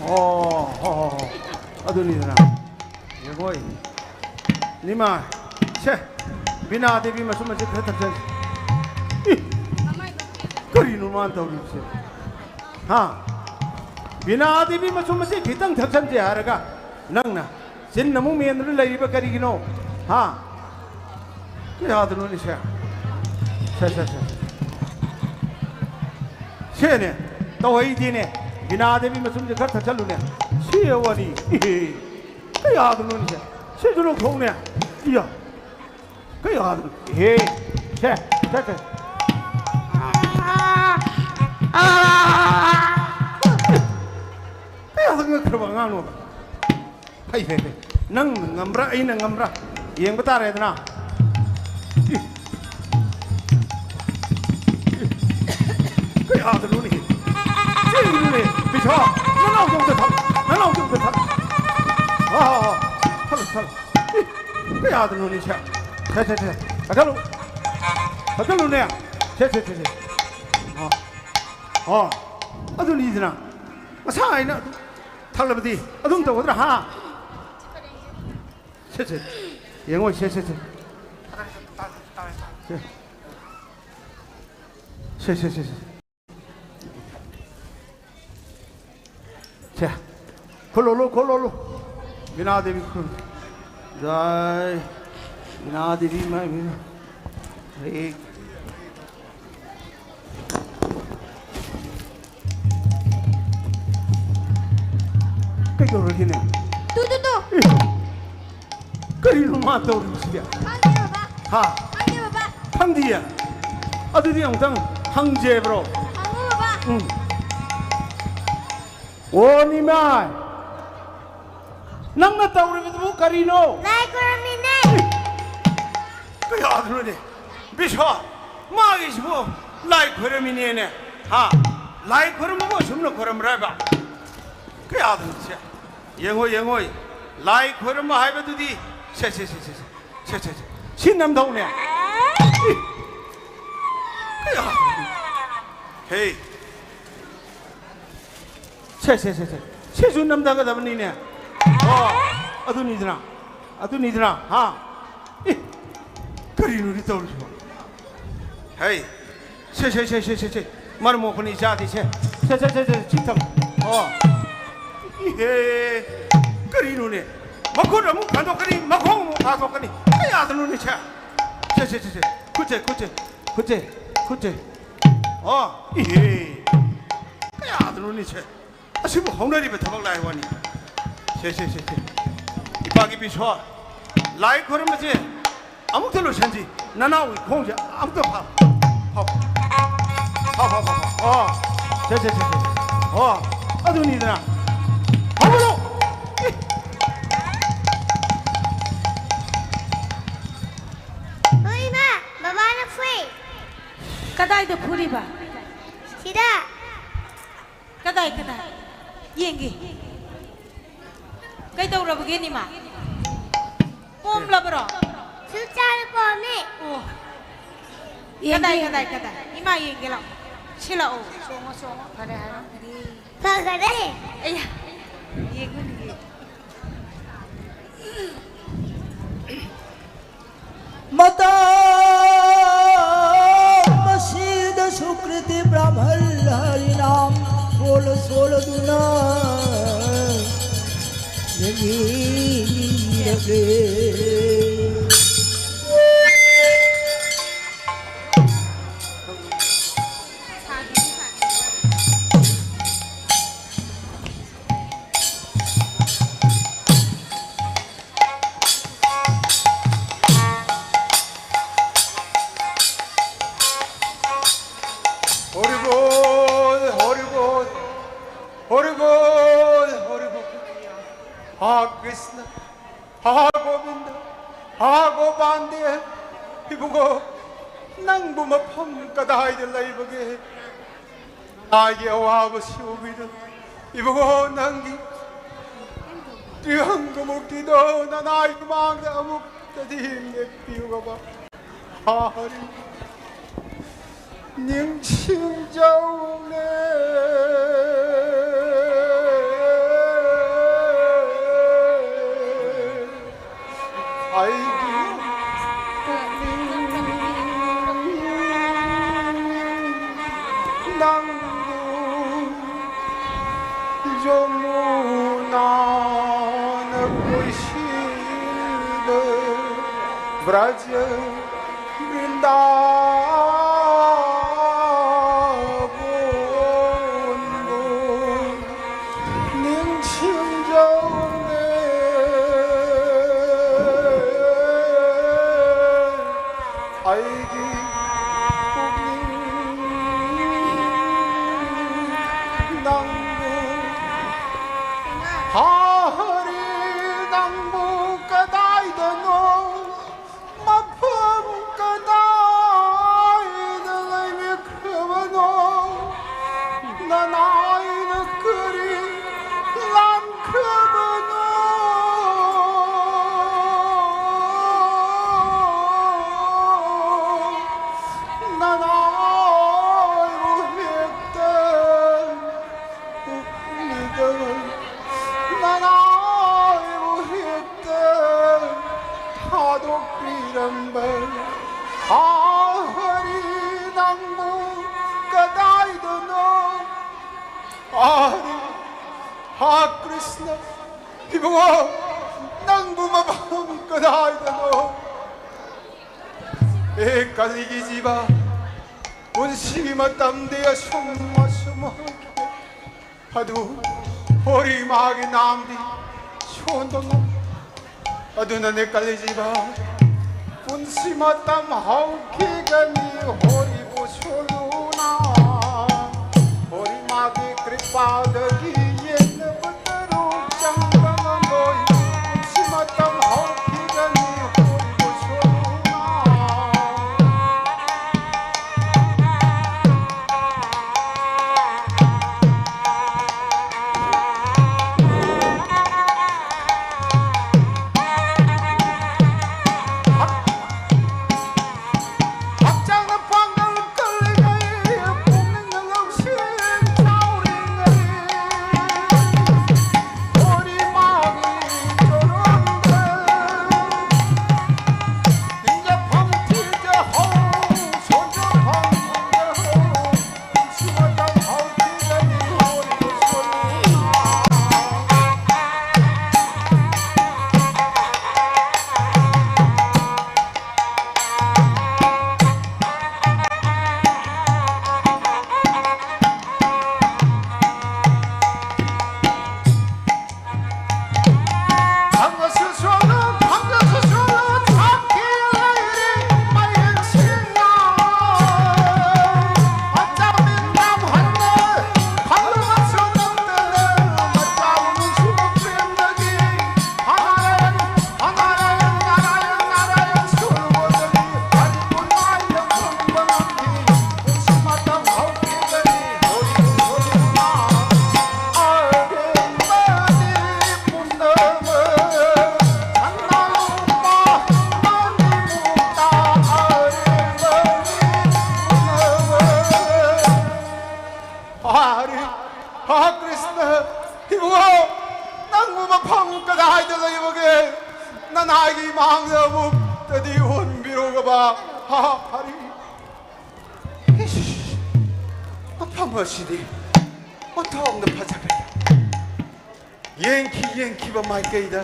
ꯑꯣ, ꯍꯣ, ꯍꯣ, ꯍꯣ꯫ ꯑꯗꯨꯅꯤꯗꯅ꯫ ꯌꯦꯡꯉꯣꯏ꯫ ꯅꯤꯃꯥ꯫ ꯁꯦ꯫ ꯕꯤꯅꯥ ꯗꯦꯕꯤ ꯃꯆꯨꯝ ꯃꯆꯦ ꯈꯔ ꯊꯛꯆꯟꯁꯤ꯫ ꯏ! ꯀꯔꯤꯅꯣ ꯃꯥꯅ ꯇꯧꯔꯤꯕꯁꯦ? ꯍꯥ? ꯕꯤꯅꯥ ꯗꯦꯕꯤ ꯃꯆꯨꯝ ꯃꯆꯦ ꯈꯤꯇꯪ ꯊꯛꯆꯟꯁꯦ ꯍꯥꯏꯔꯒ ꯅꯪꯅ ꯆꯤꯟ ꯑꯃꯨꯛ ꯃꯦꯟꯗꯨꯅ ꯂꯩꯔꯤꯕ ꯀꯔꯤꯒꯤꯅꯣ? ꯍꯥ? ꯀꯌꯥꯗꯅꯣꯅꯦ ꯁꯦ? ꯁꯦ, ꯁꯦ, ꯁꯦ, ꯁꯦ꯫ ꯁꯦꯅꯦ, ꯇꯧꯍꯩꯗꯦꯅꯦ꯫ ꯕꯤꯅꯥ ꯗꯦꯕꯤ ꯃꯆꯨꯝꯁꯦ ꯈꯔ ꯊꯛꯆꯜꯂꯨꯅꯦ꯫ ꯁꯤ ꯋꯥꯔꯤ꯫ ꯏꯍꯦ꯫ ꯀꯌꯥꯗꯅꯣꯅꯦ ꯁꯦ? ꯁꯤꯁꯨ ꯂꯧꯊꯣꯛꯎꯅꯦ꯫ ꯏꯌꯥ꯫ ꯀꯌꯥꯗꯅꯣ? ꯏꯍꯦ꯫ ꯁꯦ, ꯁꯦ, ꯁꯦ꯫ ꯀꯌꯥꯗ ꯉꯛꯈ꯭ꯔꯕ ꯑꯉꯥꯡꯅꯣꯕ? ꯐꯩ, ꯐꯩ, ꯐꯩ꯫ ꯅꯪ ꯉꯝꯕ꯭ꯔꯥ, ꯑꯩꯅ ꯉꯝꯕ꯭ꯔꯥ? ꯌꯦꯡꯕ ꯇꯥꯔꯦꯗꯅ꯫ ꯏ! ꯏ! ꯀꯌꯥꯗꯅꯣꯅꯦ? ꯆꯦꯜꯂꯨꯅꯦ, ꯕꯤꯁꯣ꯫ ꯅꯅꯥꯎꯗꯣ ꯑꯝꯇ ꯊꯛ-, ꯅꯅꯥꯎꯗꯣ ꯑꯝꯇ ꯊꯛ-꯫ ꯍꯣ, ꯍꯣ, ꯍꯣ꯫ ꯊꯛꯂꯣ, ꯊꯛꯂꯣ꯫ ꯏ! ꯀꯌꯥꯗꯅꯣꯅꯦ ꯁꯦ? ꯁꯦ, ꯁꯦ, ꯁꯦ꯫ ꯊꯛꯀꯠꯂꯨ꯫ ꯊꯛꯀꯠꯂꯨꯅꯦ꯫ ꯁꯦ, ꯁꯦ, ꯁꯦ, ꯁꯦ꯫ ꯑꯣ꯫ ꯑꯣ꯫ ꯑꯗꯨꯅꯤꯗꯅ꯫ ꯃꯁꯥ ꯍꯥꯏꯅ ꯊꯛꯂꯕꯗꯤ ꯑꯗꯨꯝ ꯇꯧꯒꯗ꯭ꯔꯥ, ꯍꯥ? ꯁꯦ, ꯁꯦ꯫ ꯌꯦꯡꯉꯣ, ꯁꯦ, ꯁꯦ, ꯁꯦ꯫ ꯁꯦ꯫ ꯁꯦ, ꯁꯦ, ꯁꯦ, ꯁꯦ꯫ ꯁꯦ꯫ ꯈꯨꯜꯂꯣꯂꯨ, ꯈꯨꯜꯂꯣꯂꯨ꯫ ꯕꯤꯅꯥ ꯗꯦꯕꯤ ꯈꯨꯔꯨꯝ꯫ ꯖꯥꯏ꯫ ꯕꯤꯅꯥ ꯗꯦꯕꯤ ꯃꯥꯏ ꯕꯤꯅꯥ꯫ ꯍꯔꯦ꯫ ꯀꯩꯗꯧꯔꯒꯦꯅꯦ? ꯇꯨ, ꯇꯨ, ꯇꯨ꯫ ꯑꯦ, ꯀꯔꯤꯅꯣ ꯃꯥ ꯇꯧꯔꯤꯕꯁꯤꯗꯤ? ꯈꯪꯗꯦ ꯕꯕꯥ꯫ ꯍꯥ? ꯈꯪꯗꯦ ꯕꯕꯥ꯫ ꯈꯪꯗꯤꯌꯦ? ꯑꯗꯨꯗꯤ ꯑꯃꯨꯛꯇꯪ ꯍꯪꯖꯦꯕ꯭ꯔꯣ? ꯍꯪꯉꯨ ꯕꯕꯥ꯫ ꯎꯝ꯫ ꯑꯣ, ꯅꯤꯃꯥꯏ꯫ ꯅꯪꯅ ꯇꯧꯔꯤꯕꯗꯨꯕꯨ ꯀꯔꯤꯅꯣ? ꯂꯥꯏ ꯈꯣꯏꯔꯝꯃꯤꯅꯦ꯫ ꯀꯌꯥꯗꯅꯣꯅꯦ? ꯕꯤꯁ꯭ꯋꯥ, ꯃꯥꯒꯤꯁꯤꯕꯨ ꯂꯥꯏ ꯈꯣꯏꯔꯝꯃꯤꯅꯦꯅꯦ? ꯍꯥ? ꯂꯥꯏ ꯈꯣꯏꯔꯝꯕꯕꯨ ꯑꯁꯨꯝꯅ ꯈꯣꯏꯔꯝꯕ꯭ꯔꯥ ꯍꯥꯏꯕ? ꯀꯌꯥꯗꯅꯣ ꯁꯦ? ꯌꯦꯡꯉꯣ, ꯌꯦꯡꯉꯣ꯫ ꯂꯥꯏ ꯈꯣꯏꯔꯝꯕ ꯍꯥꯏꯕꯗꯨꯗꯤ ꯁꯦ, ꯁꯦ, ꯁꯦ, ꯁꯦ, ꯁꯦ꯫ ꯁꯦ, ꯁꯦ, ꯁꯦ꯫ ꯁꯤ ꯅꯝꯗꯧꯅꯦ꯫ ꯏ! ꯀꯌꯥ? ꯍꯦ꯫ ꯁꯦ, ꯁꯦ, ꯁꯦ, ꯁꯦ꯫ ꯁꯤꯁꯨ ꯅꯝꯊꯒꯗꯕꯅꯤꯅꯦ꯫ ꯑꯣ, ꯑꯗꯨꯅꯤꯗꯅ꯫ ꯑꯗꯨꯅꯤꯗꯅ꯫ ꯍꯥ? ꯏ! ꯀꯔꯤꯅꯣꯅꯦ ꯇꯧꯔꯤꯁꯤꯕꯣ? ꯍꯦ꯫ ꯁꯦ, ꯁꯦ, ꯁꯦ, ꯁꯦ, ꯁꯦ, ꯁꯦ꯫ ꯃꯔꯝ ꯃꯣꯛꯄꯅꯤ ꯏꯆꯥꯗꯤ ꯁꯦ꯫ ꯁꯦ, ꯁꯦ, ꯁꯦ, ꯁꯦ, ꯁꯤ ꯊꯝꯃꯨ꯫ ꯑꯣ꯫ ꯏꯍꯦ꯫ ꯀꯔꯤꯅꯣꯅꯦ? ꯃꯈꯨꯠ ꯑꯃꯨꯛ ꯊꯥꯗꯣꯛꯀꯅꯤ, ꯃꯈꯣꯡ ꯑꯃꯨꯛ ꯊꯥꯗꯣꯛꯀꯅꯤ꯫ ꯀꯌꯥꯗꯅꯣꯅꯦ ꯁꯦ? ꯁꯦ, ꯁꯦ, ꯁꯦ, ꯁꯦ꯫ ꯈꯨꯠꯁꯦ, ꯈꯨꯠꯁꯦ, ꯈꯨꯠꯁꯦ, ꯈꯨꯠꯁꯦ, ꯈꯨꯠꯁꯦ꯫ ꯑꯣ, ꯏꯍꯦ꯫ ꯀꯌꯥꯗꯅꯣꯅꯦ ꯁꯦ? ꯑꯁꯤꯕꯨ ꯍꯧꯅꯔꯤꯕ ꯊꯕꯛ ꯂꯥꯏ ꯋꯥꯅꯤ꯫ ꯁꯦ, ꯁꯦ, ꯁꯦ, ꯁꯦ꯫ ꯏꯄꯥꯒꯤ ꯕꯤꯁ꯭ꯋꯥ, ꯂꯥꯏ ꯈꯣꯏꯔꯝꯕꯁꯦ ꯑꯃꯨꯛꯇ ꯂꯣꯏꯁꯟꯁꯤ꯫ ꯅꯅꯥꯎꯒꯤ ꯈꯣꯡꯁꯦ ꯑꯃꯨꯛꯇ ꯐꯥꯎ꯫ ꯐꯥꯎ꯫ ꯐꯥꯎ, ꯐꯥꯎ, ꯐꯥꯎ, ꯐꯥꯎ꯫ ꯑꯣ꯫ ꯁꯦ, ꯁꯦ, ꯁꯦ, ꯁꯦ꯫ ꯑꯣ꯫ ꯑꯗꯨꯅꯤꯗꯅ꯫ ꯍꯧꯒꯠꯂꯣ꯫ ꯏ! ꯑꯣ, ꯏꯃꯥ, ꯕꯕꯥꯅ ꯐꯨꯏ꯫ ꯀꯗꯥꯏꯗ ꯐꯨꯔꯤꯕ? ꯁꯤꯗ꯫ ꯀꯗꯥꯏ, ꯀꯗꯥꯏ? ꯌꯦꯡꯒꯦ꯫ ꯀꯩꯗꯧꯔꯕꯒꯦ, ꯅꯤꯃꯥ? ꯄꯣꯝꯂꯕꯔꯣ? ꯁꯨ ꯆꯥꯔ ꯄꯣꯝꯃꯦ꯫ ꯑꯣ꯫ ꯀꯗꯥꯏ, ꯌꯦꯡꯒꯦ꯫ ꯀꯗꯥꯏ, ꯀꯗꯥꯏ? ꯏꯃꯥ ꯌꯦꯡꯒꯦ ꯂꯥꯛꯑꯣ꯫ ꯁꯤ ꯂꯥꯛꯑꯣ꯫ ꯆꯣꯡꯉꯣ, ꯆꯣꯡꯉꯣ꯫ ꯐꯔꯦ ꯍꯥꯏꯔꯝꯒꯅꯤ꯫ ꯐꯈꯔꯦ꯫ ꯑꯩꯌꯥ꯫ ꯌꯦꯡꯉꯨꯅꯦ, ꯌꯦꯡꯉꯨ꯫ ꯃꯇꯝ ꯑꯁꯤꯗ ꯁꯨꯀ꯭ꯔꯤꯇꯤ ꯕ꯭ꯔꯥꯍꯃꯟ ꯍꯔꯤꯅꯥꯝ ꯁꯣꯜꯂ ꯁꯣꯜꯂꯗꯨꯅ ꯂꯦꯡꯕꯤꯔꯛꯂꯦ꯫ ꯍꯣꯔꯤꯕꯣꯜ, ꯍꯣꯔꯤꯕꯣꯜ, ꯍꯣꯔꯤꯕꯣꯜ, ꯍꯣꯔꯤꯕꯣꯜ꯫ ꯍꯥ ꯀ꯭ꯔꯤꯁꯅ, ꯍꯥ ꯒꯣꯕꯤꯟꯗ, ꯍꯥ ꯒꯣꯄꯥꯟꯗꯦ, ꯏꯕꯨꯡꯉꯣ, ꯅꯪꯕꯨ ꯃꯐꯝ ꯀꯗꯥꯏꯗ ꯂꯩꯕꯒꯦ? ꯅꯥꯏꯒꯤ ꯑꯋꯥꯕꯁꯤ ꯎꯕꯤꯗꯨꯅ, ꯏꯕꯨꯡꯉꯣ, ꯅꯪꯒꯤ ꯇ꯭ꯔꯤꯍꯪꯒ ꯃꯨꯔꯇꯤꯗꯣ ꯅꯅꯥꯏ ꯃꯃꯥꯡꯗ ꯑꯃꯨꯛꯇꯗꯤ ꯂꯦꯞꯄꯤꯌꯨꯕ꯫ ꯍꯥ ꯍꯔꯤ꯫ ꯅꯤꯡꯁꯤꯡꯖꯧꯅꯦ꯫ ꯑꯩꯒꯤ ꯄꯨꯛꯅꯤꯡ ꯅꯪꯕꯨ ꯖꯃꯨꯅꯥꯅ ꯀꯣꯏꯁꯤꯜꯂꯦ꯫ ꯕ꯭ꯔꯖ ꯕ꯭ꯔꯤꯟꯗꯥꯕꯣꯟꯕꯨ ꯅꯤꯡꯁꯤꯡꯖꯧꯅꯦ꯫ ꯑꯩꯒꯤ ꯄꯨꯛꯅꯤꯡ ꯅꯪꯕꯨ ꯍꯥ ꯍꯔꯤ ꯅꯪꯕꯨ ꯀꯗꯥꯏꯗꯅꯣ ꯃꯐꯝ ꯀꯗꯥꯏꯗ ꯂꯩꯕꯤꯈ꯭ꯔꯕꯅꯣ? ꯅꯅꯥꯏꯅ ꯀꯔꯤ ꯂꯥꯟꯈ꯭ꯔꯕꯅꯣ? ꯅꯅꯥꯏꯕꯨ ꯍꯦꯛꯇ ꯎꯠꯂꯤꯗ ꯅꯅꯥꯏꯕꯨ ꯍꯦꯛꯇ ꯊꯥꯗꯣꯛꯄꯤꯔꯝꯕ ꯍꯥ ꯍꯔꯤ ꯅꯪꯕꯨ ꯀꯗꯥꯏꯗꯅꯣ? ꯍꯥ ꯍꯔꯤ, ꯍꯥ ꯀ꯭ꯔꯤꯁꯅ, ꯏꯕꯨꯡꯉꯣ, ꯅꯪꯕꯨ ꯃꯐꯝ ꯀꯗꯥꯏꯗꯅꯣ? ꯑꯦ ꯀꯂꯤꯒꯤ ꯖꯤꯕ, ꯄꯨꯟꯁꯤꯒꯤ ꯃꯇꯝꯗꯤ ꯑꯁꯨꯝ ꯑꯁꯨꯝ ꯍꯧꯈꯤ꯫ ꯑꯗꯨ ꯍꯣꯔꯤ ꯃꯥꯒꯤ ꯅꯥꯝꯗꯤ ꯁꯣꯟꯕ ꯉꯝ-, ꯑꯗꯨꯅꯅꯦ ꯀꯂꯤꯖꯤꯕ, ꯄꯨꯟꯁꯤ ꯃꯇꯝ ꯍꯧꯈꯤꯒꯅꯤ ꯍꯣꯔꯤꯕꯨ ꯁꯣꯜꯂꯨꯅ꯫ ꯍꯣꯔꯤ ꯃꯥꯒꯤ ꯀ꯭ꯔꯤꯄꯥꯗꯒꯤ ꯌꯦꯠꯅꯕ ꯇꯔꯨꯛ ꯆꯪꯕ ꯉꯝꯕ ꯃꯐꯝ ꯀꯗꯥꯏꯗ ꯂꯩꯕꯒꯦ? ꯅꯅꯥꯏꯒꯤ ꯃꯥꯡꯗ ꯑꯃꯨꯛꯇꯗꯤ ꯍꯣꯟꯕꯤꯔꯧꯔꯕ꯫ ꯍꯥ, ꯍꯔꯤ꯫ ꯏꯁ, ꯃꯐꯝ ꯑꯁꯤꯗꯤ ꯑꯣꯟꯊꯣꯛꯅ ꯐꯖꯈ꯭ꯔꯦ꯫ ꯌꯦꯡꯈꯤ ꯌꯦꯡꯈꯤꯕ ꯃꯥꯏꯀꯩꯗ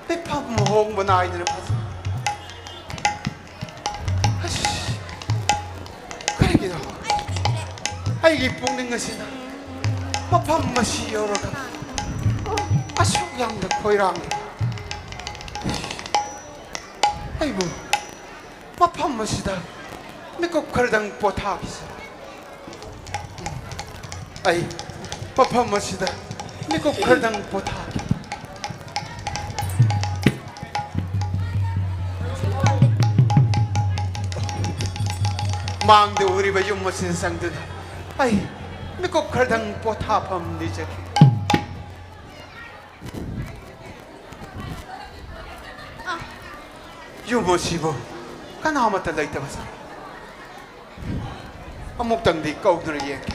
ꯂꯩꯐꯝ ꯍꯣꯡꯕ ꯅꯥꯏꯗꯅ ꯐꯖꯩ꯫ ꯑꯁ, ꯀꯔꯤꯒꯤꯅꯣ ꯑꯩꯒꯤ ꯄꯨꯛꯅꯤꯡ ꯑꯁꯤꯅ ꯃꯐꯝ ꯑꯁꯤ ꯌꯧꯔꯒ ꯑꯁꯨꯛ ꯌꯥꯝꯅ ꯈꯣꯏꯔꯥꯡꯂꯤ? ꯑꯩꯕꯨ ꯃꯐꯝ ꯑꯁꯤꯗ ꯃꯤꯀꯨꯞ ꯈꯔꯗꯪ ꯄꯣꯊꯥꯈꯤꯁꯤ꯫ ꯑꯩ ꯃꯐꯝ ꯑꯁꯤꯗ ꯃꯤꯀꯨꯞ ꯈꯔꯗꯪ ꯄꯣꯊꯥꯈꯤ꯫ ꯃꯥꯡꯗ ꯎꯔꯤꯕ ꯌꯨꯝ ꯑꯁꯤꯗ ꯆꯪꯗꯨꯅ ꯑꯩ ꯃꯤꯀꯨꯞ ꯈꯔꯗꯪ ꯄꯣꯊꯥꯐꯝ ꯅꯤꯖꯈꯤ꯫ ꯌꯨꯝ ꯑꯁꯤꯕꯨ ꯀꯅꯥꯃꯠꯇ ꯂꯩꯇꯕ ꯖꯥꯠꯂ? ꯑꯃꯨꯛꯇꯪꯗꯤ ꯀꯧꯗꯨꯅ ꯌꯦꯡꯒꯦ꯫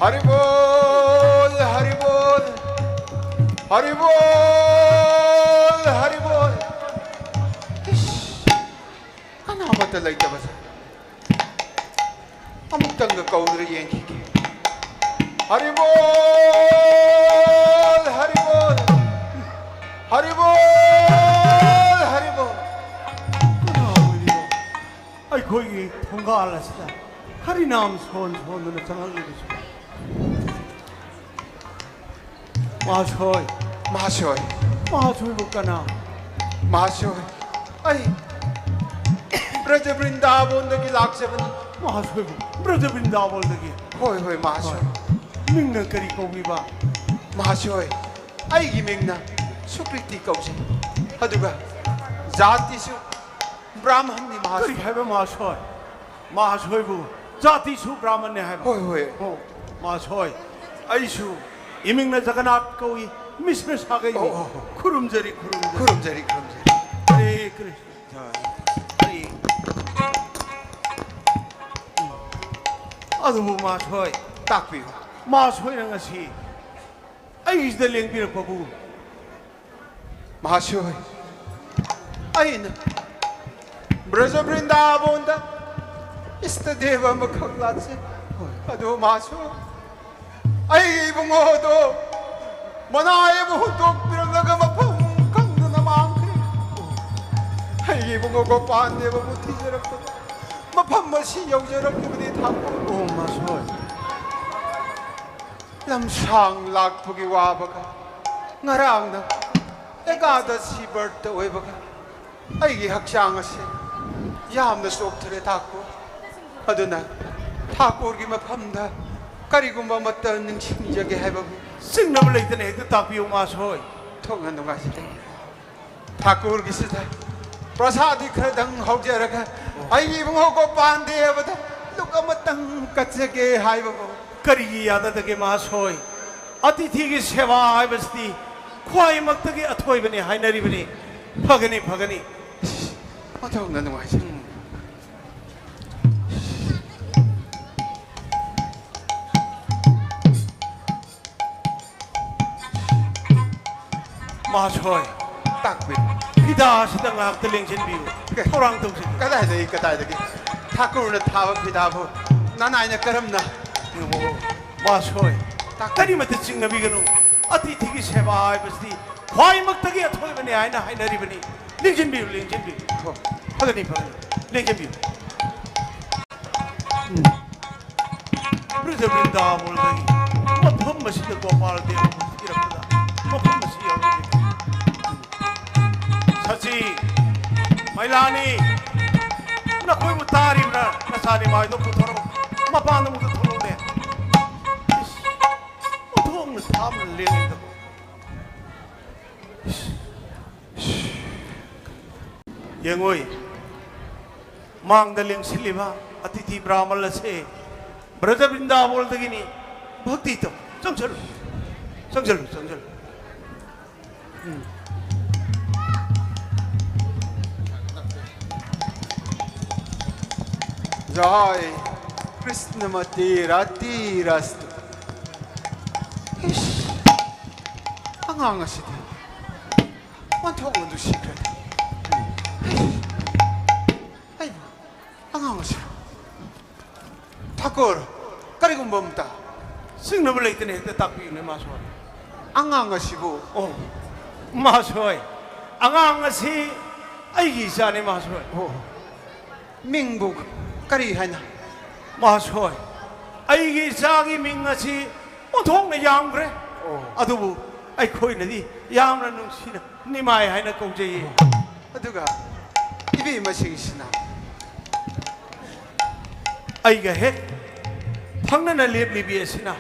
ꯍꯔꯤꯕꯣꯜ, ꯍꯔꯤꯕꯣꯜ, ꯍꯔꯤꯕꯣꯜ, ꯍꯔꯤꯕꯣꯜ꯫ ꯏꯁ, ꯀꯅꯥꯃꯠꯇ ꯂꯩꯇꯕꯁꯦ꯫ ꯑꯃꯨꯛꯇꯪꯒ ꯀꯧꯗꯨꯅ ꯌꯦꯡꯈꯤꯒꯦ꯫ ꯍꯔꯤꯕꯣꯜ, ꯍꯔꯤꯕꯣꯜ, ꯍꯔꯤꯕꯣꯜ, ꯍꯔꯤꯕꯣꯜ꯫ ꯀꯅꯥ ꯑꯣꯏꯔꯤꯅꯣ? ꯑꯩꯈꯣꯏꯒꯤ ꯊꯣꯡꯒꯥꯜ ꯑꯁꯤꯗ ꯍꯔꯤꯅꯥꯝ ꯁꯣꯟ ꯁꯣꯟꯗꯨꯅ ꯆꯪꯂꯛꯂꯤꯕꯁꯤ꯫ ꯃꯍꯥꯁꯣꯏ꯫ ꯃꯍꯥꯁꯣꯏ꯫ ꯃꯍꯥꯁꯣꯏꯕꯨ ꯀꯅꯥ? ꯃꯍꯥꯁꯣꯏ, ꯑꯩ ꯕ꯭ꯔꯖ ꯕ꯭ꯔꯤꯟꯗꯥꯕꯣꯟꯗꯒꯤ ꯂꯥꯛꯆꯕꯅꯤ꯫ ꯃꯍꯥꯁꯣꯏꯕꯨ ꯕ꯭ꯔꯖ ꯕ꯭ꯔꯤꯟꯗꯥꯕꯣꯟꯗꯒꯤ? ꯍꯣꯏ, ꯍꯣꯏ, ꯃꯍꯥꯁꯣꯏ꯫ ꯍꯣꯏ꯫ ꯃꯤꯡꯅ ꯀꯔꯤ ꯀꯧꯕꯤꯕ? ꯃꯍꯥꯁꯣꯏ, ꯑꯩꯒꯤ ꯃꯤꯡꯅ ꯁꯨꯀ꯭ꯔꯤꯇꯤ ꯀꯧꯖꯩ꯫ ꯑꯗꯨꯒ ꯖꯥꯇꯤꯁꯨ ꯕ꯭ꯔꯥꯍꯃꯟꯅꯤ, ꯃꯍꯥꯁꯣꯏ꯫ ꯀꯔꯤ ꯍꯥꯏꯕ, ꯃꯍꯥꯁꯣꯏ? ꯃꯍꯥꯁꯣꯏꯕꯨ ꯖꯥꯇꯤꯁꯨ ꯕ꯭ꯔꯥꯍꯃꯟꯅꯤ ꯍꯥꯏꯕ? ꯍꯣꯏ, ꯍꯣꯏ꯫ ꯑꯣ, ꯃꯍꯥꯁꯣꯏ, ꯑꯩꯁꯨ ꯏꯃꯤꯡꯅ ꯖꯒꯟꯅꯥꯊ ꯀꯧꯏ, ꯃꯤꯁꯅ ꯁꯥꯒꯩꯅꯤ꯫ ꯑꯣ, ꯑꯣ, ꯑꯣ꯫ ꯈꯨꯔꯨꯝꯖꯔꯤ, ꯈꯨꯔꯨꯝꯖꯔꯤ꯫ ꯈꯨꯔꯨꯝꯖꯔꯤ, ꯈꯨꯔꯨꯝꯖꯔꯤ꯫ ꯍꯔꯦ ꯀ꯭ꯔꯤꯁꯅ꯫ ꯍꯔꯦ꯫ ꯑꯗꯨꯕꯨ ꯃꯍꯥꯁꯣꯏ, ꯇꯥꯛꯄꯤꯌꯨ꯫ ꯃꯍꯥꯁꯣꯏꯅ ꯉꯁꯤ ꯑꯩꯁꯤꯗ ꯂꯦꯡꯕꯤꯔꯛꯄꯕꯨ꯫ ꯃꯍꯥꯁꯣꯏ, ꯑꯩꯅ ꯕ꯭ꯔꯖ ꯕ꯭ꯔꯤꯟꯗꯥꯕꯣꯟꯗ ꯏꯁꯇꯗꯦꯕ ꯑꯃꯈꯛ ꯂꯥꯠꯆꯩ꯫ ꯑꯗꯨ ꯃꯍꯥꯁꯣꯏ, ꯑꯩꯒꯤ ꯏꯕꯨꯡꯉꯣꯗꯣ ꯃꯅꯥꯏ ꯑꯃ ꯍꯨꯟꯗꯣꯛꯄꯤꯔꯝꯂꯒ ꯃꯐꯝ ꯈꯪꯗꯅ ꯃꯥꯡꯈ꯭ꯔꯦ꯫ ꯑꯩꯒꯤ ꯏꯕꯨꯡꯉꯣ ꯒꯣꯄꯥꯟꯗꯦꯕꯕꯨ ꯊꯤꯖꯔꯛꯄꯗ ꯃꯐꯝ ꯑꯁꯤ ꯌꯧꯖꯔꯛꯂꯤꯕꯅꯤ ꯊꯥꯡꯒꯣꯜ꯫ ꯑꯣ, ꯃꯍꯥꯁꯣꯏ꯫ ꯂꯝꯁꯥꯡ ꯂꯥꯛꯄꯒꯤ ꯋꯥꯕꯒ, ꯉꯔꯥꯡꯅ ꯑꯦꯀꯥꯗꯁꯤ ꯕ꯭ꯔꯠꯇ ꯑꯣꯏꯕꯒ, ꯑꯩꯒꯤ ꯍꯛꯆꯥꯡ ꯑꯁꯤ ꯌꯥꯝꯅ ꯆꯣꯛꯊꯔꯦ ꯊꯥꯀꯨꯔ꯫ ꯑꯗꯨꯅ ꯊꯥꯀꯨꯔꯒꯤ ꯃꯐꯝꯗ ꯀꯔꯤꯒꯨꯝꯕ ꯑꯃꯠꯇ ꯅꯤꯡꯁꯤꯡꯖꯒꯦ ꯍꯥꯏꯕꯕꯨ꯫ ꯆꯤꯡꯅꯕ ꯂꯩꯇꯅ ꯍꯦꯛꯇ ꯇꯥꯛꯄꯤꯌꯨ, ꯃꯍꯥꯁꯣꯏ꯫ ꯊꯣꯛꯅ ꯅꯨꯡꯉꯥꯏꯖꯔꯦ꯫ ꯊꯥꯀꯨꯔꯒꯤꯁꯤꯗ ꯄ꯭ꯔꯁꯥꯗꯤ ꯈꯔꯗꯪ ꯍꯧꯖꯔꯒ, ꯑꯩꯒꯤ ꯏꯕꯨꯡꯉꯣ ꯒꯣꯄꯥꯟꯗꯦꯕꯗ ꯂꯨꯛ ꯑꯃꯇꯪ ꯀꯠꯆꯒꯦ ꯍꯥꯏꯕꯕꯨ꯫ ꯀꯔꯤꯒꯤ ꯌꯥꯗꯗꯒꯦ, ꯃꯍꯥꯁꯣꯏ? ꯑꯇꯤꯊꯤꯒꯤ ꯁꯦꯕꯥ ꯍꯥꯏꯕꯁꯤꯗꯤ ꯈ꯭ꯋꯥꯏꯃꯛꯇꯒꯤ ꯑꯊꯣꯏꯕꯅꯤ ꯍꯥꯏꯅꯔꯤꯕꯅꯤ꯫ ꯐꯒꯅꯤ, ꯐꯒꯅꯤ꯫ ꯃꯊꯧꯅ ꯅꯨꯡꯉꯥꯏꯖꯩ꯫ ꯎꯝ꯫ ꯃꯍꯥꯁꯣꯏ, ꯇꯥꯛꯄꯤ꯫ ꯐꯤꯗꯥ ꯑꯁꯤꯗ ꯉꯥꯏꯍꯥꯛꯇ ꯂꯦꯡꯁꯤꯟꯕꯤꯌꯨ꯫ ꯀ-, ꯊꯧꯔꯥꯡ ꯇꯧꯖꯒꯦ꯫ ꯀꯗꯥꯏꯗꯒꯤ, ꯀꯗꯥꯏꯗꯒꯤ? ꯊꯥꯀꯨꯔꯅ ꯊꯥꯕ ꯐꯤꯗꯥꯕꯨ ꯅꯅꯥꯏꯅ ꯀꯔꯝꯅ? ꯑꯣ, ꯃꯍꯥꯁꯣꯏ, ꯇꯥꯛꯄꯤ꯫ ꯀꯔꯤꯃꯠꯇ ꯆꯤꯡꯅꯕꯤꯒꯅꯨ꯫ ꯑꯇꯤꯊꯤꯒꯤ ꯁꯦꯕꯥ ꯍꯥꯏꯕꯁꯤꯗꯤ ꯈ꯭ꯋꯥꯏꯃꯛꯇꯒꯤ ꯑꯊꯣꯏꯕꯅꯤ ꯍꯥꯏꯅ ꯍꯥꯏꯅꯔꯤꯕꯅꯤ꯫ ꯂꯦꯡꯁꯤꯟꯕꯤꯌꯨ, ꯂꯦꯡꯁꯤꯟꯕꯤꯌꯨ꯫ ꯍꯣ꯫ ꯐꯒꯅꯤ, ꯐꯒꯅꯤ꯫ ꯂꯦꯡꯁꯤꯟꯕꯤꯌꯨ꯫ ꯎꯝ꯫ ꯕ꯭ꯔꯖ ꯕ꯭ꯔꯤꯟꯗꯥꯕꯣꯜꯗꯒꯤ ꯃꯐꯝ ꯑꯁꯤꯗ ꯒꯣꯄꯥꯜ ꯗꯦꯕ ꯏꯔꯛꯄꯗ ꯃꯐꯝ ꯑꯁꯤ ꯌꯧꯔꯛꯂꯤꯕꯅꯤ꯫ ꯁꯆꯤ, ꯃꯩꯂꯥꯅꯤ, ꯅꯈꯣꯏꯕꯨ ꯇꯥꯔꯤꯕ꯭ꯔꯥ? ꯅꯆꯥꯅꯤ ꯃꯥꯏꯗꯣ ꯄꯨꯊꯣꯔꯛꯎ꯫ ꯃꯄꯥꯟꯗ ꯑꯃꯨꯛꯇ ꯊꯣꯛꯂꯛꯎꯅꯦ꯫ ꯏꯁ, ꯑꯣꯟꯊꯣꯛꯅ ꯊꯥꯞꯅ ꯂꯦꯡꯉꯤꯗ꯫ ꯌꯦꯡꯉꯣꯏ, ꯃꯥꯡꯗ ꯂꯦꯡꯁꯤꯜꯂꯤꯕ ꯑꯇꯤꯊꯤ ꯕ꯭ꯔꯥꯍꯃꯜ ꯑꯁꯦ ꯕ꯭ꯔꯖ ꯕ꯭ꯔꯤꯟꯗꯥꯕꯣꯜꯗꯒꯤꯅꯤ꯫ ꯚꯛꯇꯤ ꯇꯧ꯫ ꯆꯪꯁꯜꯂꯨ, ꯆꯪꯁꯜꯂꯨ, ꯆꯪꯁꯜꯂꯨ꯫ ꯎꯝ꯫ ꯖꯥꯏ ꯀ꯭ꯔꯤꯁꯅꯃꯇꯤ ꯔꯥꯇꯤ ꯔꯥꯁꯇꯨ꯫ ꯏꯁ꯫ ꯑꯉꯥꯡ ꯑꯁꯤꯗꯤ ꯑꯣꯟꯊꯣꯛꯅ ꯅꯨꯡꯁꯤꯈ꯭ꯔꯦ꯫ ꯑꯩ, ꯑꯉꯥꯡ ꯑꯁꯤ ꯊꯥꯀꯨꯔ, ꯀꯔꯤꯒꯨꯝꯕ ꯑꯝꯇ ꯆꯤꯡꯅꯕ ꯂꯩꯇꯅ ꯍꯦꯛꯇ ꯇꯥꯛꯄꯤꯌꯨꯅꯦ, ꯃꯥꯁꯣꯏ꯫ ꯑꯉꯥꯡ ꯑꯁꯤꯕꯨ? ꯑꯣ, ꯃꯥꯁꯣꯏ, ꯑꯉꯥꯡ ꯑꯁꯤ ꯑꯩꯒꯤ ꯏꯆꯥꯅꯤ, ꯃꯥꯁꯣꯏ꯫ ꯑꯣ, ꯃꯤꯡꯕꯨ ꯀꯔꯤ ꯍꯥꯏꯅ? ꯃꯥꯁꯣꯏ, ꯑꯩꯒꯤ ꯏꯆꯥꯒꯤ ꯃꯤꯡ ꯑꯁꯤ ꯑꯣꯟꯊꯣꯛꯅ ꯌꯥꯝꯈ꯭ꯔꯦ꯫ ꯑꯣ꯫ ꯑꯗꯨꯕꯨ ꯑꯩꯈꯣꯏꯅꯗꯤ ꯌꯥꯝꯅ ꯅꯨꯡꯁꯤꯅ ꯅꯤꯃꯥꯏ ꯍꯥꯏꯅ ꯀꯧꯖꯩꯌꯦ꯫ ꯑꯗꯨꯒ ꯏꯕꯦꯝꯃꯁꯤꯡꯁꯤꯅ? ꯑꯩꯒ ꯍꯦꯛ ꯊꯪꯅꯅ ꯂꯦꯞꯂꯤꯕꯤ ꯑꯁꯤꯅ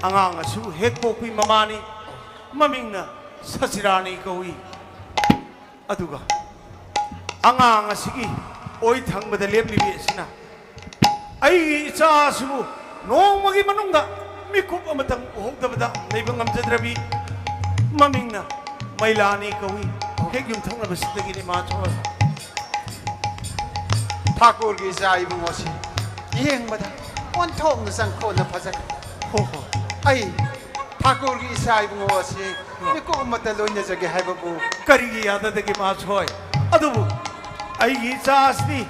ꯑꯉꯥꯡ ꯑꯁꯨ ꯍꯦꯛ ꯄꯣꯛꯄꯤ ꯃꯃꯥꯅꯤ꯫ ꯃꯃꯤꯡꯅ ꯁꯆꯤꯔꯥꯅꯤ ꯀꯧꯏ꯫ ꯑꯗꯨꯒ ꯑꯉꯥꯡ ꯑꯁꯤꯒꯤ ꯑꯣꯏ ꯊꯪꯕꯗ ꯂꯦꯞꯂꯤꯕꯤ ꯑꯁꯤꯅ ꯑꯩꯒꯤ ꯏꯆꯥ ꯑꯁꯤꯕꯨ ꯅꯣꯡꯃꯒꯤ ꯃꯅꯨꯡꯗ ꯃꯤꯀꯨꯞ ꯑꯃꯇꯪ ꯎꯍꯧꯗꯕꯗ ꯂꯩꯕ ꯉꯝꯖꯗ꯭ꯔꯕꯤ ꯃꯃꯤꯡꯅ ꯃꯩꯂꯥꯅꯤ ꯀꯧꯏ꯫ ꯍꯦꯛ ꯌꯨꯝꯊꯪꯅꯕꯁꯤꯗꯒꯤꯅꯤ ꯃꯥ ꯊꯣꯛꯂꯛꯄ꯫ ꯊꯥꯀꯨꯔꯒꯤ ꯏꯆꯥ ꯏꯕꯨꯡꯉꯣꯁꯤ ꯌꯦꯡꯕꯗ ꯑꯣꯟꯊꯣꯛꯅ ꯆꯪꯈꯣꯟꯅ ꯐꯖꯈ꯭ꯔꯦ꯫ ꯍꯣ ꯍꯣ꯫ ꯑꯩ ꯊꯥꯀꯨꯔꯒꯤ ꯏꯆꯥ ꯏꯕꯨꯡꯉꯣ ꯑꯁꯤ ꯃꯤꯀꯨꯞ ꯑꯃꯇ ꯂꯣꯏꯅꯖꯒꯦ ꯍꯥꯏꯕꯕꯨ ꯀꯔꯤꯒꯤ ꯌꯥꯗꯗꯒꯦ ꯃꯥꯁꯣꯏ? ꯑꯗꯨꯕꯨ ꯑꯩꯒꯤ ꯏꯆꯥ ꯑꯁꯤꯗꯤ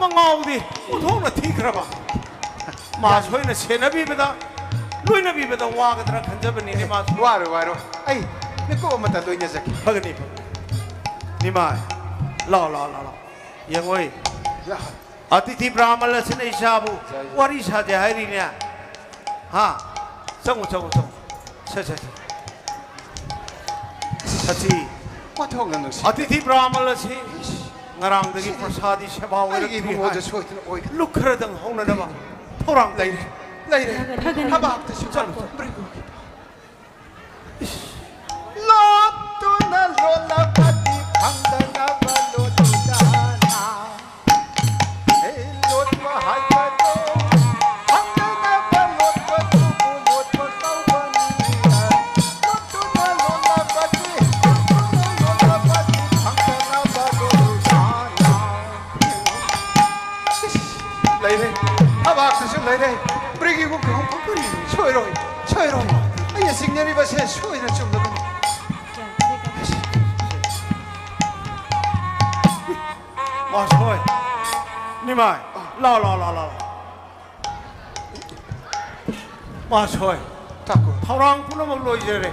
ꯃꯉꯥꯎꯗꯤ ꯑꯣꯟꯊꯣꯛꯅ ꯊꯤꯈ꯭ꯔꯕ꯫ ꯃꯥꯁꯣꯏꯅ ꯁꯦꯟꯅꯕꯤꯕꯗ, ꯂꯣꯏꯅꯕꯤꯕꯗ ꯋꯥꯒꯗ꯭ꯔꯥ ꯈꯟꯖꯕꯅꯤꯅꯦ ꯃꯥꯁꯣꯏ꯫ ꯋꯥꯔꯣꯏ, ꯋꯥꯔꯣꯏ꯫ ꯑꯩ ꯃꯤꯀꯨꯞ ꯑꯃꯇ ꯂꯣꯏꯅꯖꯒꯦ꯫ ꯐꯒꯅꯤ, ꯐꯒꯅꯤ꯫ ꯅꯤꯃꯥꯏ, ꯂꯥꯎ, ꯂꯥꯎ, ꯂꯥꯎ, ꯂꯥꯎ꯫ ꯌꯦꯡꯉꯣꯏ꯫ ꯌꯥ꯫ ꯑꯇꯤꯊꯤ ꯕ꯭ꯔꯥꯍꯃꯜ ꯑꯁꯤꯅ ꯏꯆꯥꯕꯨ ꯌꯥꯏ, ꯌꯥꯏ꯫ ꯋꯥꯔꯤ ꯁꯥꯖꯦ ꯍꯥꯏꯔꯤꯅꯦ꯫ ꯍꯥ? ꯆꯪꯉꯨ, ꯆꯪꯉꯨ, ꯆꯪꯉꯨ꯫ ꯁꯦ, ꯁꯦ, ꯁꯦ꯫ ꯁꯁꯤ꯫ ꯃꯊꯣꯡꯅ ꯅꯨꯡꯁꯤ꯫ ꯑꯇꯤꯊꯤ ꯕ꯭ꯔꯥꯍꯃꯜ ꯑꯁꯤ ꯉꯔꯥꯡꯗꯒꯤ ꯁꯤꯗꯤ ꯄ꯭ꯔꯁꯥꯗꯤ ꯁꯦꯕꯥ ꯑꯩꯒꯤ ꯑꯣꯏꯔꯛꯇ꯭ꯔꯤ ꯏꯕꯨꯡꯉꯣꯁꯦ ꯍꯥꯏ꯫ ꯁꯣꯏꯗꯅ ꯑꯣꯏꯒꯅꯤ꯫ ꯂꯨꯞꯈ꯭ꯔꯗꯪ ꯍꯧꯅꯅꯕ ꯊꯧꯔꯥꯡ ꯂꯩꯔꯦ, ꯇꯧꯔꯤ꯫ ꯂꯩꯔꯦ꯫ ꯐꯒꯅꯤ꯫ ꯊꯕꯥꯛꯇꯁꯨ ꯆꯠꯂꯨ, ꯆꯠꯂꯨ꯫ ꯕ꯭ꯔꯤꯒꯨꯒꯤ ꯂꯣꯠꯇꯨꯅ ꯂꯣꯠꯂꯕꯗꯤ ꯐꯪꯗꯅꯕ ꯂꯣꯠꯇꯨꯗꯅ꯫ ꯍꯦ, ꯂꯣꯠꯄ ꯍꯥꯏꯕꯗꯣ ꯐꯪꯗꯅꯕ ꯂꯣꯠꯄꯗꯨꯕꯨ ꯂꯣꯠꯄ ꯀꯧꯕꯅꯤ꯫ ꯂꯣꯠꯇꯨꯅ ꯂꯣꯠꯂꯕꯗꯤ, ꯂꯣꯠꯇꯨꯅ ꯂꯣꯠꯂꯕꯗꯤ ꯐꯪꯗꯅꯕ ꯂꯣꯠꯇꯨꯗꯅ꯫ ꯂꯩꯔꯦ, ꯊꯕꯥꯛꯇꯁꯨ ꯂꯩꯔꯦ꯫ ꯕ꯭ꯔꯤꯒꯤꯒꯨ ꯀꯩꯍꯧ ꯀꯔꯤ ꯁꯣꯏꯔꯣꯏ, ꯁꯣꯏꯔꯣꯏ꯫ ꯅꯤꯃꯥꯏ, ꯂꯥꯎ, ꯂꯥꯎ, ꯂꯥꯎ, ꯂꯥꯎ꯫ ꯃꯥꯁꯣꯏ꯫ ꯊꯧꯔꯥꯡ ꯄꯨꯝꯅꯃꯛ ꯂꯣꯏꯖꯔꯦ꯫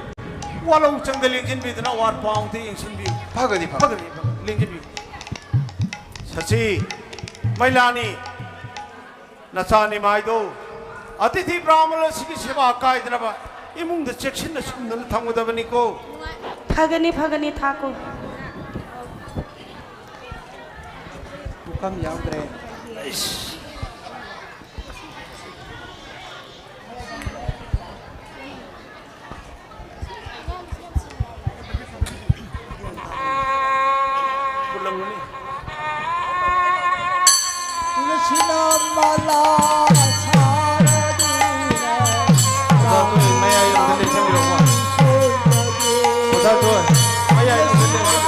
ꯋꯥꯂꯧ ꯆꯪꯗ ꯂꯦꯡꯁꯤꯟꯕꯤꯗꯨꯅ ꯑꯋꯥꯠ ꯑꯄꯥ ꯑꯃꯨꯛꯇ ꯌꯦꯡꯁꯤꯟꯕꯤꯌꯨ꯫ ꯐꯒꯅꯤ, ꯐꯒꯅꯤ꯫ ꯐꯒꯅꯤ, ꯐꯒꯅꯤ꯫ ꯂꯦꯡꯁꯤꯟꯕꯤꯌꯨ꯫ ꯁꯆꯤ, ꯃꯩꯂꯥꯅꯤ, ꯅꯆꯥ ꯅꯤꯃꯥꯏꯗꯣ ꯑꯇꯤꯊꯤ ꯕ꯭ꯔꯥꯍꯃꯟ ꯑꯁꯤꯒꯤ ꯁꯦꯕꯥ ꯀꯥꯏꯗꯅꯕ ꯏꯃꯨꯡꯗ ꯆꯦꯛꯁꯤꯟꯅ ꯁꯨꯝꯗꯅ ꯊꯝꯒꯗꯕꯅꯤꯀꯣ꯫ ꯐꯒꯅꯤ, ꯐꯒꯅꯤ, ꯊꯥꯀꯨꯔ꯫ ꯄꯨꯈꯝ ꯌꯥꯎꯗ꯭ꯔꯦ꯫ ꯑꯩꯁ꯫ ꯃꯨꯜꯂꯝꯒꯅꯤ꯫ ꯇꯨꯂꯁꯤꯅ ꯃꯥꯂꯥ ꯁꯥꯔꯗꯨꯅ꯫ ꯑꯣꯖꯥ ꯇꯣꯏ, ꯃꯌꯥꯏ ꯑꯝꯇ ꯂꯦꯡꯁꯤꯟꯕꯤꯔꯛꯎꯀꯣ꯫ ꯑꯣꯖꯥ ꯇꯣꯏ, ꯃꯌꯥꯏ ꯑꯝꯇ ꯂꯦꯡꯁꯤꯟꯕꯤꯔꯛꯎ꯫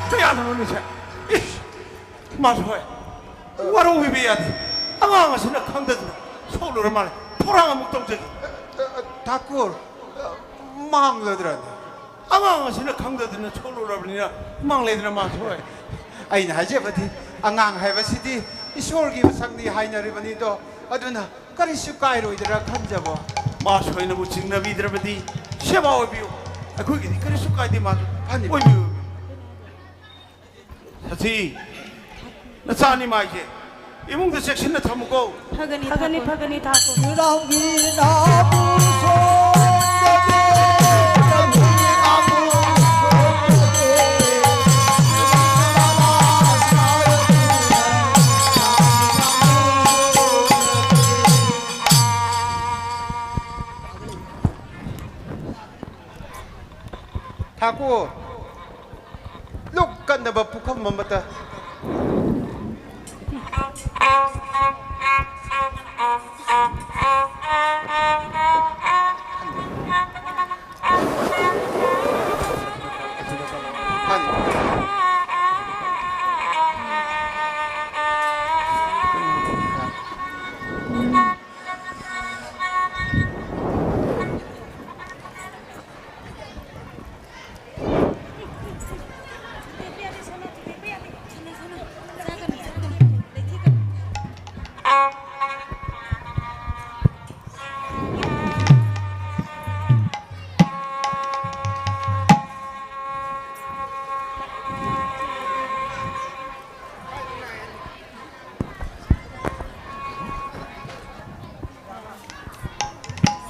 ꯀꯌꯥꯗꯅꯣꯅꯦꯁꯦ? ꯏꯁ! ꯃꯥꯁꯨ ꯍꯣꯏ꯫ ꯋꯥꯔꯧꯕꯤꯕ ꯌꯥꯗꯦ꯫ ꯑꯉꯥꯡ ꯑꯁꯤꯅ ꯈꯪꯗꯗꯅ ꯁꯣꯛꯂꯨꯔ ꯃꯥꯜꯂꯦ꯫ ꯊꯧꯔꯥꯡ ꯑꯃꯨꯛ ꯇꯧꯖꯒꯦ꯫ ꯊꯥꯀꯨꯔ, ꯃꯥꯡꯂꯗ꯭ꯔꯅꯦ? ꯑꯉꯥꯡ ꯑꯁꯤꯅ ꯈꯪꯗꯗꯅ ꯁꯣꯛꯂꯨꯔꯕꯅꯤꯅ ꯃꯥꯡꯂꯦꯗꯅ ꯃꯥꯁꯨ ꯍꯣꯏ꯫ ꯑꯩꯅ ꯍꯥꯏꯖꯕꯗꯤ, ꯑꯉꯥꯡ ꯍꯥꯏꯕꯁꯤꯗꯤ ꯏꯁꯣꯔꯒꯤ ꯃꯁꯛꯅꯤ ꯍꯥꯏꯅꯔꯤꯕꯅꯤꯗꯣ꯫ ꯑꯗꯨꯅ ꯀꯔꯤꯁꯨ ꯀꯥꯏꯔꯣꯏꯗ꯭ꯔꯥ ꯈꯟꯖꯕ꯫ ꯃꯥꯁꯨ ꯑꯩꯅꯕꯨ ꯆꯤꯡꯅꯕꯤꯗ꯭ꯔꯕꯗꯤ ꯁꯦꯕꯥ ꯑꯣꯏꯕꯤꯌꯨ꯫ ꯑꯩꯈꯣꯏꯒꯤꯗꯤ ꯀꯔꯤꯁꯨ ꯀꯥꯏꯗꯦ ꯃꯥꯁꯨ꯫ ꯐꯅꯤ꯫ ꯑꯣꯏꯕꯤꯌꯨ꯫ ꯁꯥꯊꯤ, ꯅꯆꯥꯅꯤ ꯃꯥꯏꯁꯦ ꯏꯃꯨꯡꯗ ꯆꯦꯛꯁꯤꯟꯅ ꯊꯝꯃꯨꯀꯣ꯫ ꯐꯒꯅꯤ, ꯐꯒꯅꯤ, ꯊꯥꯀꯨꯔ꯫ ꯐꯒꯅꯤ, ꯊꯥꯀꯨꯔ꯫ ꯏꯔꯥꯡꯒꯤ ꯅꯥꯕꯨ ꯁꯣꯝꯗꯗꯤ ꯅꯥꯕꯨ ꯁꯣꯝꯗꯗꯤ꯫ ꯊꯥꯀꯨꯔ꯫ ꯂꯨꯞꯀꯠꯅꯕ ꯄꯨꯈꯝ ꯑꯃꯇ꯫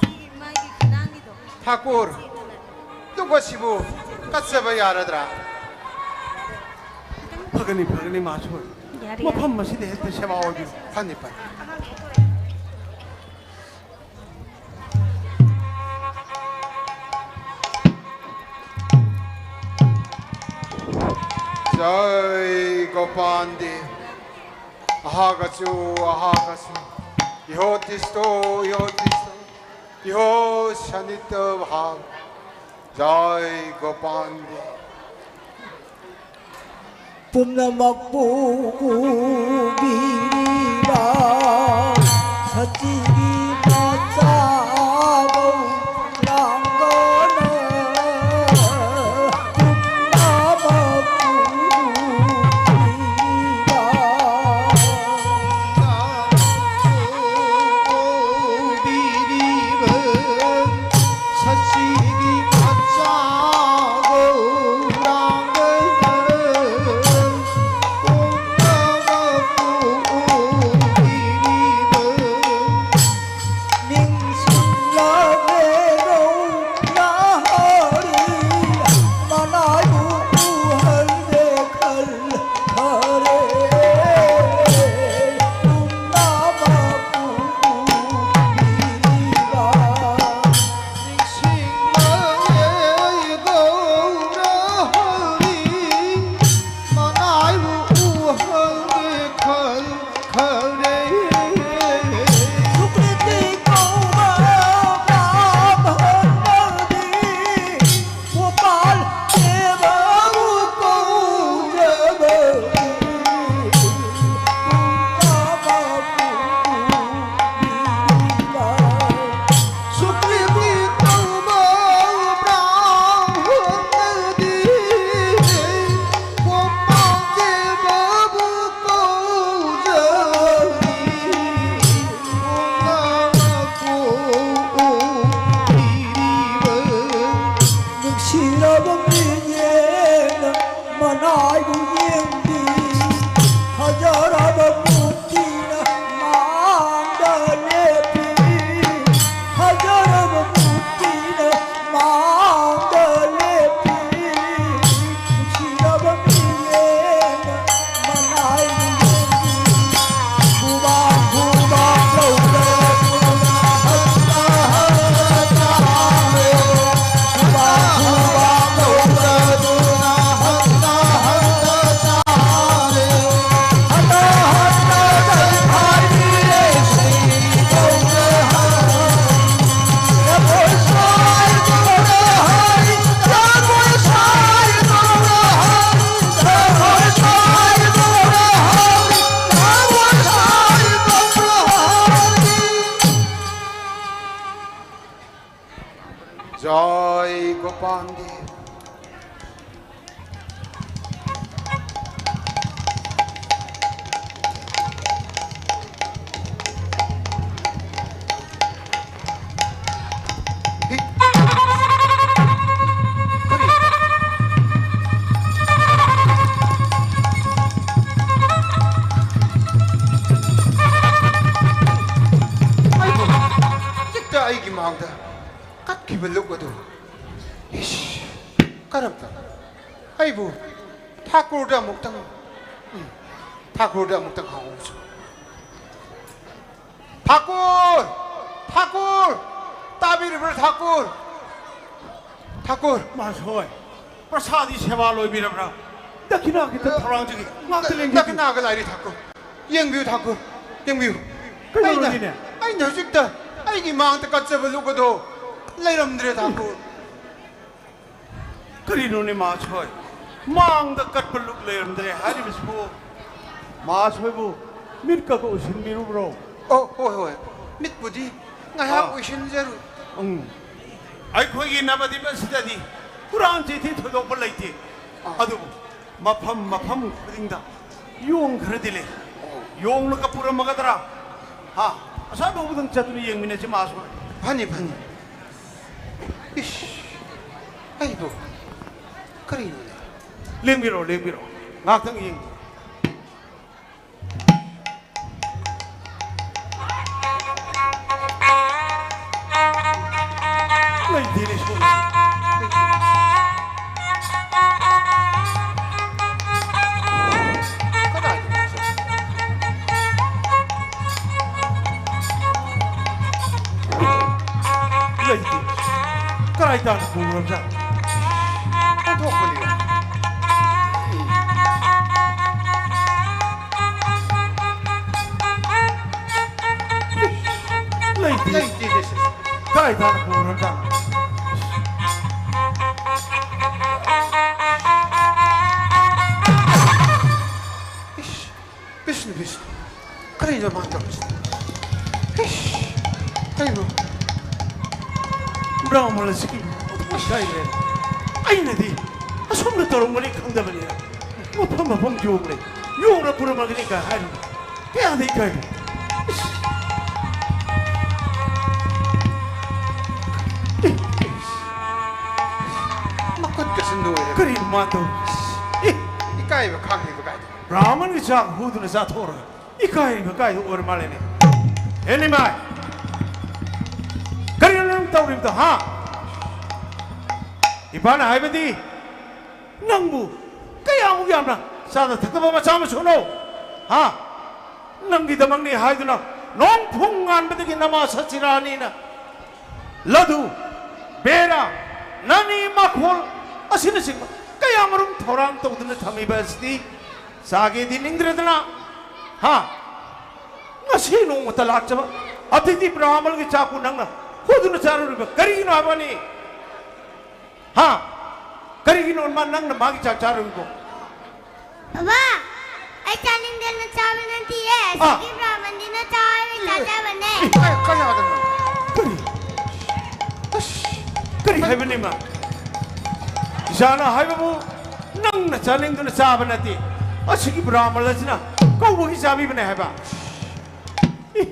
ꯁꯤꯒꯤ ꯃꯥꯒꯤ ꯈꯨꯗꯥꯡꯒꯤꯗꯣ꯫ ꯊꯥꯀꯨꯔ, ꯇꯨꯒ ꯁꯤꯕꯨ ꯀꯠꯆꯕ ꯌꯥꯔꯗ꯭ꯔꯥ? ꯐꯒꯅꯤ, ꯐꯒꯅꯤ, ꯃꯥꯁꯨ꯫ ꯌꯥꯔꯦ, ꯌꯥꯔꯦ꯫ ꯃꯐꯝ ꯑꯁꯤꯗ ꯍꯦꯛꯇ ꯁꯦꯕꯥ ꯑꯣꯏꯕꯤꯌꯨ꯫ ꯐꯅꯤ, ꯐꯅꯤ꯫ ꯖꯥꯏ ꯒꯣꯄꯥꯟꯗꯤ꯫ ꯑꯍꯥꯒꯆꯨ, ꯑꯍꯥꯒꯆꯨ꯫ ꯏꯍꯣ ꯇꯤꯁꯇꯣ, ꯏꯍꯣ ꯇꯤꯁꯇꯣ꯫ ꯏꯍꯣ ꯁꯅꯤꯇ ꯚꯥꯕ꯫ ꯖꯥꯏ ꯒꯣꯄꯥꯟꯗꯤ꯫ ꯄꯨꯝꯅꯃꯛꯄꯨ ꯎꯕꯤꯔꯤꯕ ꯁꯆꯤꯒꯤ ꯃꯆꯥ ꯒꯧꯔꯥꯡꯒꯅ ꯄꯨꯝꯅꯃꯛꯄꯨ ꯎꯕꯤꯔꯤꯕ ꯎꯕꯤꯔꯤꯕ ꯁꯆꯤꯒꯤ ꯃꯆꯥ ꯒꯧꯔꯥꯡꯒꯅ ꯄꯨꯝꯅꯃꯛꯄꯨ ꯎꯕꯤꯔꯤꯕ ꯖꯥꯏ ꯒꯣꯄꯥꯟ ꯗꯦꯕ꯫ ꯍꯤ꯫ ꯀꯔꯤ? ꯑꯩꯕꯨ ꯍꯧꯖꯤꯛꯇ ꯑꯩꯒꯤ ꯃꯥꯡꯗ ꯀꯠꯈꯤꯕ ꯂꯨꯛ ꯑꯗꯨ꯫ ꯏꯁ, ꯀꯔꯝꯕ? ꯑꯩꯕꯨ ꯊꯥꯀꯨꯔꯗ ꯑꯃꯨꯛꯇꯪ, ꯎꯝ, ꯊꯥꯀꯨꯔꯗ ꯑꯃꯨꯛꯇꯪ ꯍꯪꯉꯨꯁꯨ꯫ ꯊꯥꯀꯨꯔ! ꯊꯥꯀꯨꯔ! ꯇꯥꯕꯤꯔꯤꯕ꯭ꯔꯥ ꯊꯥꯀꯨꯔ? ꯊꯥꯀꯨꯔ! ꯃꯍꯥꯁꯣꯏ, ꯄ꯭ꯔꯁꯥꯗꯤ ꯁꯦꯕꯥ ꯂꯣꯏꯕꯤꯔꯕ꯭ꯔꯥ? ꯗꯈꯤꯅꯥ ꯈꯤꯇ ꯊꯧꯔꯥꯡꯖꯒꯦ꯫ ꯉꯥꯛꯇ ꯂꯦꯡꯕꯤꯌꯨ꯫ ꯗꯈꯤꯅꯥꯒ ꯂꯥꯏꯔꯤ ꯊꯥꯀꯨꯔ꯫ ꯌꯦꯡꯕꯤꯌꯨ ꯊꯥꯀꯨꯔ, ꯌꯦꯡꯕꯤꯌꯨ꯫ ꯀꯩꯗꯧꯔꯒꯦꯅꯦ? ꯑꯩꯅ, ꯑꯩꯅ ꯍꯧꯖꯤꯛꯇ ꯑꯩꯒꯤ ꯃꯥꯡꯗ ꯀꯠꯆꯕ ꯂꯨꯛ ꯑꯗꯣ ꯂꯩꯔꯝꯗ꯭ꯔꯦ ꯊꯥꯀꯨꯔ꯫ ꯀꯔꯤꯅꯣꯅꯦ ꯃꯍꯥꯁꯣꯏ? ꯃꯥꯡꯗ ꯀꯠꯄ ꯂꯨꯛ ꯂꯩꯔꯝꯗ꯭ꯔꯦ ꯍꯥꯏꯔꯤꯕꯁꯤꯕꯨ? ꯃꯍꯥꯁꯣꯏꯕꯨ ꯃꯤꯠꯀꯒ ꯎꯏꯁꯤꯟꯕꯤꯔꯨꯕ꯭ꯔꯣ? ꯑꯣ, ꯍꯣꯏ, ꯍꯣꯏ꯫ ꯃꯤꯠꯄꯨꯗꯤ ꯉꯥꯏꯍꯥꯛ ꯑꯥ꯫ ꯎꯏꯁꯤꯟꯖꯔꯨꯏ꯫ ꯎꯝ꯫ ꯑꯩꯈꯣꯏꯒꯤ ꯅꯕꯗꯤꯞ ꯑꯁꯤꯗꯗꯤ ꯍꯨꯔꯥꯟ ꯆꯤꯊꯤ ꯊꯣꯏꯗꯣꯛꯄ ꯂꯩꯇꯦ꯫ ꯑꯥ꯫ ꯑꯗꯨꯕꯨ ꯃꯐꯝ ꯃꯐꯝ ꯈꯨꯗꯤꯡꯗ ꯌꯣꯡ ꯈꯔꯗꯤ ꯂꯩ꯫ ꯑꯣ꯫ ꯌꯣꯡꯅꯒ ꯄꯨꯔꯝꯃꯒꯗ꯭ꯔꯥ? ꯍꯥ? ꯑꯁ꯭ꯋꯥꯏ ꯐꯥꯎꯕꯗꯪ ꯆꯠꯇꯨꯅ ꯌꯦꯡꯃꯤꯟꯅꯁꯤ ꯃꯍꯥꯁꯣꯏ꯫ ꯐꯅꯤ, ꯐꯅꯤ꯫ ꯏꯁ, ꯑꯩꯕꯨ ꯀꯔꯤꯅꯣꯅꯦ? ꯂꯦꯡꯕꯤꯔꯣ, ꯂꯦꯡꯕꯤꯔꯣ꯫ ꯉꯥꯛꯇꯪ ꯌꯦꯡꯒꯦ꯫ ꯂꯩꯇꯦꯅꯦ ꯁꯣꯝꯗ꯫ ꯀꯗꯥꯏꯗꯅꯣ? ꯂꯩꯇꯦ꯫ ꯀꯗꯥꯏ ꯇꯥꯅ ꯄꯨꯈ꯭ꯔꯕꯖꯥꯠꯅꯣ? ꯑꯣꯟꯊꯣꯛꯄꯅꯤ꯫ ꯂꯩꯇꯦ꯫ ꯂꯩꯇꯦ, ꯂꯩꯇꯦ꯫ ꯀꯗꯥꯏ ꯇꯥꯅ ꯄꯨꯈ꯭ꯔꯕꯖꯥꯠꯅꯣ? ꯏꯁ, ꯕꯤꯁꯅꯨ, ꯕꯤꯁꯅꯨ꯫ ꯀꯔꯤꯅꯣ ꯃꯥꯅ ꯇꯧꯔꯤꯁꯦ? ꯏꯁ, ꯀꯩꯅꯣ? ꯕ꯭ꯔꯥꯝ ꯃꯥꯂꯦꯁꯤꯒꯤ ꯏꯀꯥꯏꯈ꯭ꯔꯦ꯫ ꯑꯩꯅꯗꯤ ꯑꯁꯣꯝꯗ ꯇꯧꯔꯝꯒꯅꯤ ꯈꯪꯗꯕꯅꯤꯅ ꯃꯐꯝ ꯃꯐꯝ ꯌꯣꯡꯂꯦ꯫ ꯌꯣꯡꯅ ꯄꯨꯔꯝꯃꯒꯅꯤ ꯀꯥꯏ ꯍꯥꯏꯔꯨꯕ꯫ ꯀꯌꯥꯗ ꯏꯀꯥꯏ꯫ ꯏꯁ꯫ ꯏ-, ꯃꯈꯨꯠꯀꯁꯦ ꯅꯣꯏꯔꯦ꯫ ꯀꯔꯤꯅꯣ ꯃꯥ ꯇꯧꯔꯤꯁꯤ? ꯏ-, ꯏꯀꯥꯏꯕ ꯈꯥꯡꯉꯤꯕ ꯀꯥꯏꯗ? ꯕ꯭ꯔꯥꯍꯃꯟꯒꯤ ꯆꯥꯛ ꯍꯨꯗꯨꯅ ꯆꯥꯊꯣꯛꯑꯔꯒ ꯏꯀꯥꯏꯔꯤꯕ ꯀꯥꯏꯗ ꯑꯣꯏꯔ ꯃꯥꯜꯂꯦꯅꯦ꯫ ꯍꯦ ꯅꯤꯃꯥꯏ! ꯀꯔꯤꯅꯣ ꯅꯪ ꯇꯧꯔꯤꯕꯗꯣ, ꯍꯥ? ꯏꯄꯥꯅ ꯍꯥꯏꯕꯗꯤ ꯅꯪꯕꯨ ꯀꯌꯥꯃꯨꯛ ꯌꯥꯝꯅ ꯆꯥꯗ ꯊꯛꯇꯕ ꯃꯆꯥ ꯃꯁꯨꯅꯣ? ꯍꯥ? ꯅꯪꯒꯤꯗꯃꯛꯅꯤ ꯍꯥꯏꯗꯨꯅ ꯅꯣꯡ ꯐꯨꯡ ꯉꯥꯟꯕꯗꯒꯤ ꯅꯃꯥ ꯁꯆꯤꯔꯥꯅꯤꯅ ꯂꯗꯨ, ꯕꯦꯔꯥ, ꯅꯥꯅꯤ ꯃꯈꯣꯜ ꯑꯁꯤꯅꯆꯤꯡꯕ ꯀꯌꯥꯃꯔꯨꯝ ꯊꯧꯔꯥꯡ ꯇꯧꯗꯨꯅ ꯊꯝꯃꯤꯕ ꯑꯁꯤꯗꯤ ꯆꯥꯒꯦꯗꯤ ꯅꯤꯡꯗ꯭ꯔꯗꯅ, ꯍꯥ? ꯉꯁꯤ ꯅꯣꯡꯃꯇ ꯂꯥꯛꯆꯕ ꯑꯇꯤꯊꯤ ꯕ꯭ꯔꯥꯍꯃꯜꯒꯤ ꯆꯥꯛꯄꯨ ꯅꯪꯅ ꯍꯨꯗꯨꯅ ꯆꯥꯔꯨꯔꯤꯕ ꯀꯔꯤꯒꯤꯅꯣ ꯍꯥꯏꯕꯅꯤ? ꯍꯥ? ꯀꯔꯤꯒꯤꯅꯣ ꯃꯥ ꯅꯪꯅ ꯃꯥꯒꯤ ꯆꯥꯛ ꯆꯥꯔꯨꯔꯤꯕꯣ? ꯕꯕꯥ, ꯑꯩ ꯆꯥꯅꯤꯡꯗꯅ ꯆꯥꯕ ꯅꯠꯇꯤꯌꯦ꯫ ꯑꯥ꯫ ꯑꯁꯤꯒꯤ ꯕ꯭ꯔꯥꯍꯃꯟꯁꯤꯅ ꯆꯥꯎ ꯍꯥꯏꯕꯒꯤ ꯆꯥꯖꯕꯅꯦ꯫ ꯀꯥꯏ-, ꯀꯥꯏ ꯌꯥꯗꯅꯣ? ꯀꯔꯤ? ꯑꯁ, ꯀꯔꯤ ꯍꯥꯏꯕꯅꯦ ꯃꯥ? ꯏꯆꯥꯅ ꯍꯥꯏꯕꯕꯨ ꯅꯪꯅ ꯆꯥꯅꯤꯡꯗꯨꯅ ꯆꯥꯕ ꯅꯠꯇꯦ꯫ ꯑꯁꯤꯒꯤ ꯕ꯭ꯔꯥꯍꯃꯟ ꯑꯁꯤꯅ ꯀꯧꯕꯒꯤ ꯆꯥꯕꯤꯕꯅꯦ ꯍꯥꯏꯕ꯫ ꯏ,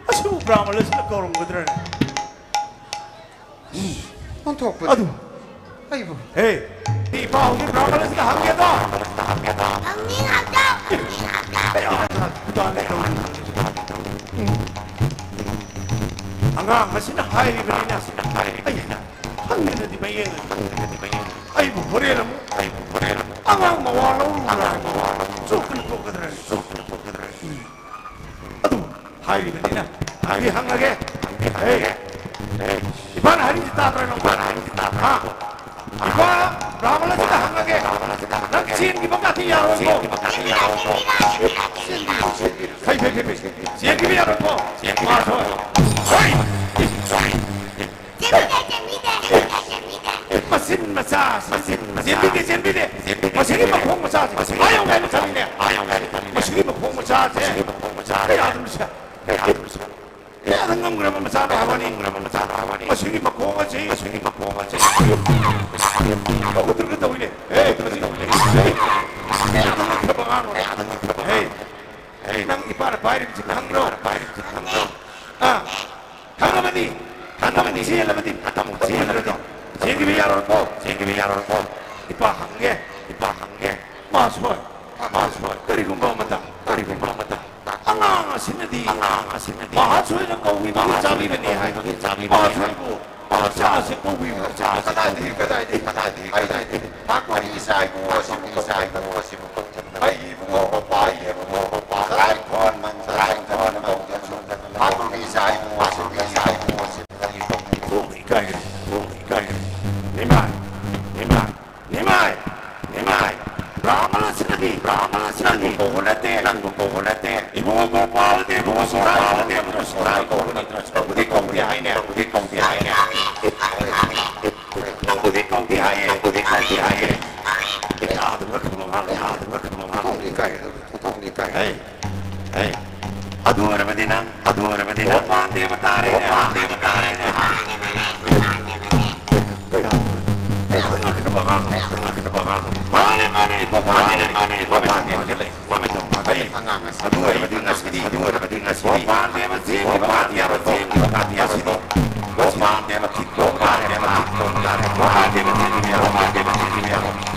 ꯑꯁꯤꯕꯨ ꯕ꯭ꯔꯥꯍꯃꯟ ꯑꯁꯤꯅ ꯀꯧꯔꯝꯒꯗ꯭ꯔꯅꯦ? ꯑꯣꯟꯊꯣꯛꯄꯅꯤ꯫ ꯑꯗꯨ꯫ ꯑꯩꯕꯨ꯫ ꯍꯦ, ꯏꯄꯥ ꯍꯧꯖꯤꯛ ꯕ꯭ꯔꯥꯍꯃꯟ ꯑꯁꯤꯗ ꯍꯪꯒꯦꯗꯣ꯫ ꯍꯪꯅꯤꯡꯉꯛꯇ, ꯍꯪꯅꯤꯡꯉꯛꯇ꯫ ꯑꯩ ꯑꯥ ꯗꯨꯀꯥꯟꯗ ꯇꯧꯔꯤ꯫ ꯑꯉꯥꯡ ꯑꯁꯤꯅ ꯍꯥꯏꯔꯤꯕꯅꯤꯅ ꯑꯩ ꯍꯪꯗꯅꯗꯤ ꯃꯌꯦꯡ ꯑꯩꯕꯨ ꯍꯣꯔꯦꯟ ꯑꯃꯨꯛ ꯑꯉꯥꯡ ꯃꯋꯥ ꯂꯧꯔꯨꯔꯒ ꯆꯣꯛꯇꯅ ꯇꯣꯛꯀꯗ꯭ꯔꯅꯤ꯫ ꯑꯗꯨ ꯍꯥꯏꯔꯤꯕꯅꯤꯅ ꯍꯪꯗꯤ ꯍꯪꯉꯒꯦ꯫ ꯑꯦ, ꯏꯄꯥꯅ ꯍꯥꯏꯔꯤꯁꯤ ꯇꯥꯗ꯭ꯔꯥ ꯅꯪ? ꯍꯥ? ꯏꯄꯥ ꯕ꯭ꯔꯥꯍꯃꯟ ꯑꯁꯤꯗ ꯍꯪꯉꯒꯦ꯫ ꯅꯪ ꯆꯦꯟꯈꯤꯕ ꯀꯥꯇꯤ ꯌꯥꯔꯣꯏꯀꯣ꯫ ꯐꯩ, ꯐꯩ, ꯐꯩ, ꯐꯩ꯫ ꯆꯦꯟꯈꯤꯕ ꯌꯥꯔꯣꯏꯀꯣ꯫ ꯃꯥ ꯁꯣꯏ꯫ ꯍꯣꯏ꯫ ꯆꯦꯟꯕꯤꯗꯦ, ꯆꯦꯟꯕꯤꯗꯦ, ꯆꯦꯟꯕꯤꯗꯦ, ꯆꯦꯟꯕꯤꯗꯦ꯫ ꯃꯆꯤꯟ ꯃꯆꯥ, ꯃꯆꯤꯟ ꯃꯆꯥ꯫ ꯆꯦꯟꯕꯤꯗꯦ, ꯆꯦꯟꯕꯤꯗꯦ꯫ ꯃꯁꯤꯒꯤ ꯃꯈꯣꯡ ꯃꯆꯥꯁꯦ꯫ ꯃꯁꯤꯒꯤ ꯑꯥ ꯌꯧꯅ ꯍꯥꯏꯕ ꯆꯠꯂꯤꯅꯦ꯫ ꯑꯥ ꯌꯧꯅ ꯍꯥꯏꯕ ꯆꯠꯂꯤꯅꯦ꯫ ꯃꯁꯤꯒꯤ ꯃꯈꯣꯡ ꯃꯆꯥꯁꯦ꯫ ꯃꯁꯤꯒꯤ ꯃꯈꯣꯡ ꯃꯆꯥꯁꯦ꯫ ꯀꯌꯥꯗꯅꯣ ꯁꯤꯗ? ꯀꯌꯥꯗꯅꯣ ꯁꯤꯗ? ꯀꯌꯥꯗꯅꯣ ꯉꯝꯈ꯭ꯔꯕ ꯃꯆꯥꯅꯨꯄꯥꯅꯤ꯫ ꯉꯝꯈ꯭ꯔꯕ ꯃꯆꯥꯅꯨꯄꯥꯅꯤ꯫ ꯃꯁꯤꯒꯤ ꯃꯈꯣꯡ ꯑꯁꯤ, ꯃꯁꯤꯒꯤ ꯃꯈꯣꯡ ꯑꯁꯤ ꯇꯧꯗ꯭ꯔꯒ ꯇꯧꯏꯅꯦ꯫ ꯑꯦ, ꯃꯁꯤ, ꯑꯦ, ꯑꯗꯨ ꯅꯠꯇ꯭ꯔꯕ ꯑꯉꯥꯡꯅꯣ꯫ ꯑꯦ, ꯑꯗꯨ ꯅꯠꯇ꯭ꯔꯕ ꯑꯉꯥꯡꯅꯣ꯫ ꯑꯦ, ꯅꯪ ꯏꯄꯥꯅ ꯄꯥꯏꯔꯤꯕꯁꯤ ꯈꯪꯗ꯭ꯔꯣ? ꯏꯄꯥꯅ ꯄꯥꯏꯔꯤꯕꯁꯤ ꯈꯪꯗ꯭ꯔꯣ? ꯑꯥ, ꯈꯪꯉꯕꯅꯤ꯫ ꯈꯪꯉꯕꯅꯤ꯫ ꯆꯦꯜꯂꯕꯗꯤ꯫ ꯈꯪꯉꯕꯅꯤ꯫ ꯆꯦꯜꯂꯕꯗꯤ꯫ ꯆꯦꯟꯈꯤꯕ ꯌꯥꯔꯣꯏꯀꯣ꯫ ꯆꯦꯟꯈꯤꯕ ꯌꯥꯔꯣꯏꯀꯣ꯫ ꯏꯄꯥ ꯍꯪꯒꯦ꯫ ꯏꯄꯥ ꯍꯪꯒꯦ꯫ ꯃꯥꯁꯨ ꯍꯣꯏ꯫ ꯃꯥꯁꯨ ꯍꯣꯏ꯫ ꯀꯔꯤꯒꯨꯝꯕ ꯑꯃꯗ꯫ ꯀꯔꯤꯒꯨꯝꯕ ꯑꯃꯗ꯫ ꯑꯉꯥꯡ ꯑꯁꯤꯅꯗꯤ꯫ ꯑꯉꯥꯡ ꯑꯁꯤꯅꯗꯤ꯫ ꯃꯍꯥꯛꯁꯨ ꯑꯩꯅ ꯀꯧꯕꯤꯕꯒꯤ ꯆꯥꯕꯤꯕꯅꯤ ꯍꯥꯏ꯫ ꯀꯧꯕꯤꯕꯒꯤ ꯆꯥꯕꯤꯕꯅꯤ ꯍꯥꯏ꯫ ꯃꯍꯥꯛꯁꯨ ꯑꯩꯕꯨ ꯃꯆꯥꯁꯦ ꯀꯧꯕꯤꯕ꯭ꯔꯥ? ꯃꯆꯥꯁꯦ ꯀꯗꯥꯏꯗꯒꯤ, ꯀꯧꯕꯤꯕ꯭ꯔꯥ? ꯀꯗꯥꯏꯗꯒꯤ, ꯀꯗꯥꯏꯗꯒꯤ? ꯀꯗꯥꯏꯗꯒꯤ? ꯊꯥ ꯀꯨꯟꯒꯤ ꯏꯆꯥ ꯏꯕꯨꯡꯉꯣ ꯑꯁꯤꯕꯨ, ꯏꯆꯥ ꯏꯕꯨꯡꯉꯣ ꯑꯁꯤꯕꯨ ꯀꯧꯗꯅ꯫ ꯑꯩ ꯏꯕꯨꯡꯉꯣ ꯃꯄꯥ, ꯑꯩ ꯏꯕꯨꯡꯉꯣ ꯃꯄꯥ꯫ ꯀꯗꯥꯏ ꯈꯣꯟ ꯃꯟ, ꯀꯗꯥꯏ ꯈꯣꯟ ꯃꯟ ꯇꯧꯗꯅ꯫ ꯊꯥ ꯀꯨꯟꯒꯤ ꯏꯆꯥ ꯏꯕꯨꯡꯉꯣ ꯑꯁꯤꯕꯨ, ꯏꯆꯥ ꯏꯕꯨꯡꯉꯣ ꯑꯁꯤꯕꯨ ꯀꯔꯤ ꯇꯧꯕꯤꯕ꯭ꯔꯥ? ꯏꯀꯥꯏꯒꯅꯨ, ꯏꯀꯥꯏꯒꯅꯨ꯫ ꯏꯃꯥ, ꯏꯃꯥ, ꯏꯃꯥꯏ, ꯏꯃꯥꯏ꯫ ꯕ꯭ꯔꯥꯍꯃꯟ ꯑꯁꯤꯅꯗꯤ, ꯕ꯭ꯔꯥꯍꯃꯟ ꯑꯁꯤꯅꯗꯤ ꯅꯪꯕꯨ ꯀꯧꯕ ꯅꯠꯇꯦ, ꯅꯪꯕꯨ ꯀꯧꯕ ꯅꯠꯇꯦ꯫ ꯏꯕꯨꯡꯉꯣ ꯀꯧꯕ ꯅꯠꯇꯦ, ꯏꯕꯨꯡꯉꯣ ꯁꯨꯔꯥꯏ ꯀꯧꯕ ꯅꯠꯇꯦ, ꯏꯕꯨꯡꯉꯣ ꯁꯨꯔꯥꯏ ꯀꯧꯕ ꯅꯠꯇ꯭ꯔꯁꯨ ꯀꯧꯕꯗꯤ ꯀꯧꯗꯦ ꯍꯥꯏꯅꯦ, ꯀꯧꯕꯗꯤ ꯀꯧꯗꯦ ꯍꯥꯏꯅꯦ꯫ ꯀꯧꯕꯗꯤ ꯀꯧꯗꯦ ꯍꯥꯏꯌꯦ, ꯀꯧꯕꯗꯤ ꯀꯧꯗꯦ ꯍꯥꯏꯌꯦ꯫ ꯌꯥꯗꯕ ꯈꯪꯕ ꯃꯥꯜꯂꯦ, ꯌꯥꯗꯕ ꯈꯪꯕ ꯃꯥꯜꯂꯦ꯫ ꯏꯀꯥꯏꯒꯗꯕ, ꯏꯀꯥꯏꯒꯗꯕ꯫ ꯍꯩ, ꯍꯩ꯫ ꯑꯗꯨ ꯑꯣꯏꯔꯕꯗꯤ ꯅꯪ, ꯑꯗꯨ ꯑꯣꯏꯔꯕꯗꯤ ꯅꯪ ꯃꯄꯥꯟ ꯗꯦꯕ ꯇꯥꯔꯦꯅꯦ, ꯃꯄꯥꯟ ꯗꯦꯕ ꯇꯥꯔꯦꯅꯦ꯫ ꯃꯥꯅꯦ, ꯃꯥꯅꯦ, ꯃꯥꯅꯦ, ꯃꯥꯅꯦ, ꯃꯥꯅꯦ, ꯃꯥꯅꯦ꯫ ꯑꯗꯨ ꯑꯣꯏꯔꯕꯗꯤ ꯉꯁꯤꯗꯤ, ꯑꯗꯨ ꯑꯣꯏꯔꯕꯗꯤ ꯉꯁꯤꯗꯤ ꯃꯄꯥꯟ ꯗꯦꯕ ꯆꯦꯟꯈꯤꯕ ꯉꯥꯛꯇ ꯌꯥꯔꯣꯏ, ꯆꯦꯟꯈꯤꯕ ꯉꯥꯛꯇ ꯌꯥꯔꯣꯏ꯫ ꯃꯄꯥꯟ ꯗꯦꯕ ꯊꯤꯠ, ꯃꯄꯥꯟ ꯗꯦꯕ ꯊꯤꯠ, ꯃꯄꯥꯟ ꯗꯦꯕ ꯊꯤꯠ꯫ ꯃꯄꯥꯟ ꯗꯦꯕ ꯆꯦꯟꯈꯤꯕ ꯌꯥꯔꯣꯏ, ꯃꯄꯥꯟ ꯗꯦꯕ ꯆꯦꯟꯈꯤꯕ ꯌꯥꯔꯣꯏ꯫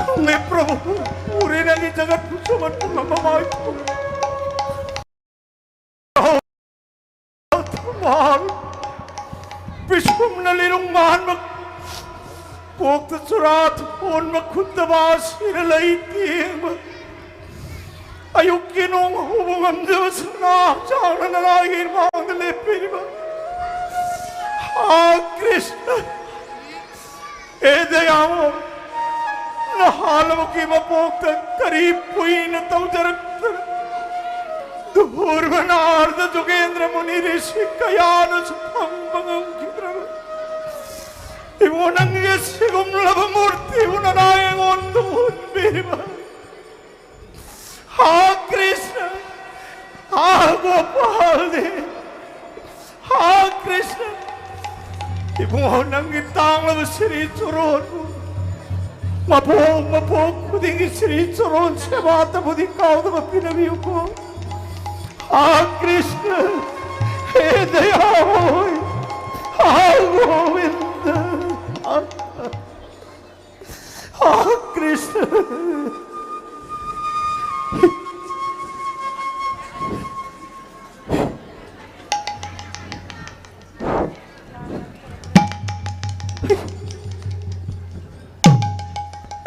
ꯈꯪꯉꯦ ꯄ꯭ꯔꯚꯨ, ꯎꯔꯦ ꯅꯪꯒꯤ ꯖꯒꯠꯄꯨ ꯁꯨꯝꯍꯠꯄ ꯉꯝꯕ ꯃꯥꯏꯊꯣꯡ꯫ ꯊꯧꯕꯥꯜ ꯄꯤꯁꯨꯝꯅ ꯂꯤꯔꯨꯡ ꯃꯥꯟꯕ, ꯀꯣꯛꯇ ꯆꯨꯔꯥ ꯊꯣꯟꯕ, ꯈꯨꯠꯇ ꯃꯥꯁꯤꯅ ꯂꯩ ꯇꯦꯡꯕ, ꯑꯌꯨꯛꯀꯤ ꯅꯣꯡ ꯍꯧꯕ ꯉꯝꯗꯕ ꯁꯅꯥ ꯍꯛꯆꯥꯡꯅ ꯅꯅꯥꯏꯒꯤ ꯏꯔꯃꯥꯡꯗ ꯂꯦꯞꯄꯤꯔꯤꯕ ꯍꯥ ꯀ꯭ꯔꯤꯁꯅ, ꯍꯦ ꯗꯌꯥꯃꯣ, ꯅꯍꯥꯟꯋꯥꯏꯒꯤ ꯃꯄꯣꯛꯇ ꯀꯔꯤ ꯄꯨꯏꯅ ꯇꯧꯖꯔꯛꯇꯅ ꯙꯨꯔꯕ ꯅꯥꯔꯗ ꯖꯣꯒꯦꯟꯗ꯭ꯔ ꯃꯨꯅꯤ ꯔꯤꯁꯤ ꯀꯌꯥꯅꯁꯨ ꯐꯪꯕ ꯉꯝꯈꯤꯗ꯭ꯔꯕ ꯏꯕꯨꯡꯉꯣ, ꯅꯪꯒꯤ ꯁꯤꯒꯨꯝꯂꯕ ꯃꯨꯔꯇꯤꯕꯨ ꯅꯅꯥ ꯑꯩꯉꯣꯟꯗ ꯎꯍꯟꯕꯤꯔꯤꯕ ꯍꯥ ꯀ꯭ꯔꯤꯁꯅ, ꯍꯥ ꯒꯣꯄꯥꯜ ꯗꯦꯕ, ꯍꯥ ꯀ꯭ꯔꯤꯁꯅ, ꯏꯕꯨꯡꯉꯣ, ꯅꯪꯒꯤ ꯇꯥꯡꯂꯕ ꯁꯤꯔꯤ ꯆꯨꯔꯣꯟꯕꯨ ꯃꯄꯣꯛ ꯃꯄꯣꯛ ꯈꯨꯗꯤꯡꯒꯤ ꯁꯤꯔꯤ ꯆꯨꯔꯣꯟ ꯁꯦꯕꯥ ꯇꯧꯕꯗꯤ ꯀꯥꯎꯗꯕ ꯄꯤꯅꯕꯤꯌꯨꯀꯣ꯫ ꯍꯥ ꯀ꯭ꯔꯤꯁꯅ, ꯍꯦ ꯗꯌꯥꯃꯣꯏ, ꯍꯥ ꯒꯣꯕꯤꯟꯗ, ꯍꯥ ꯀ꯭ꯔꯤꯁꯅ꯫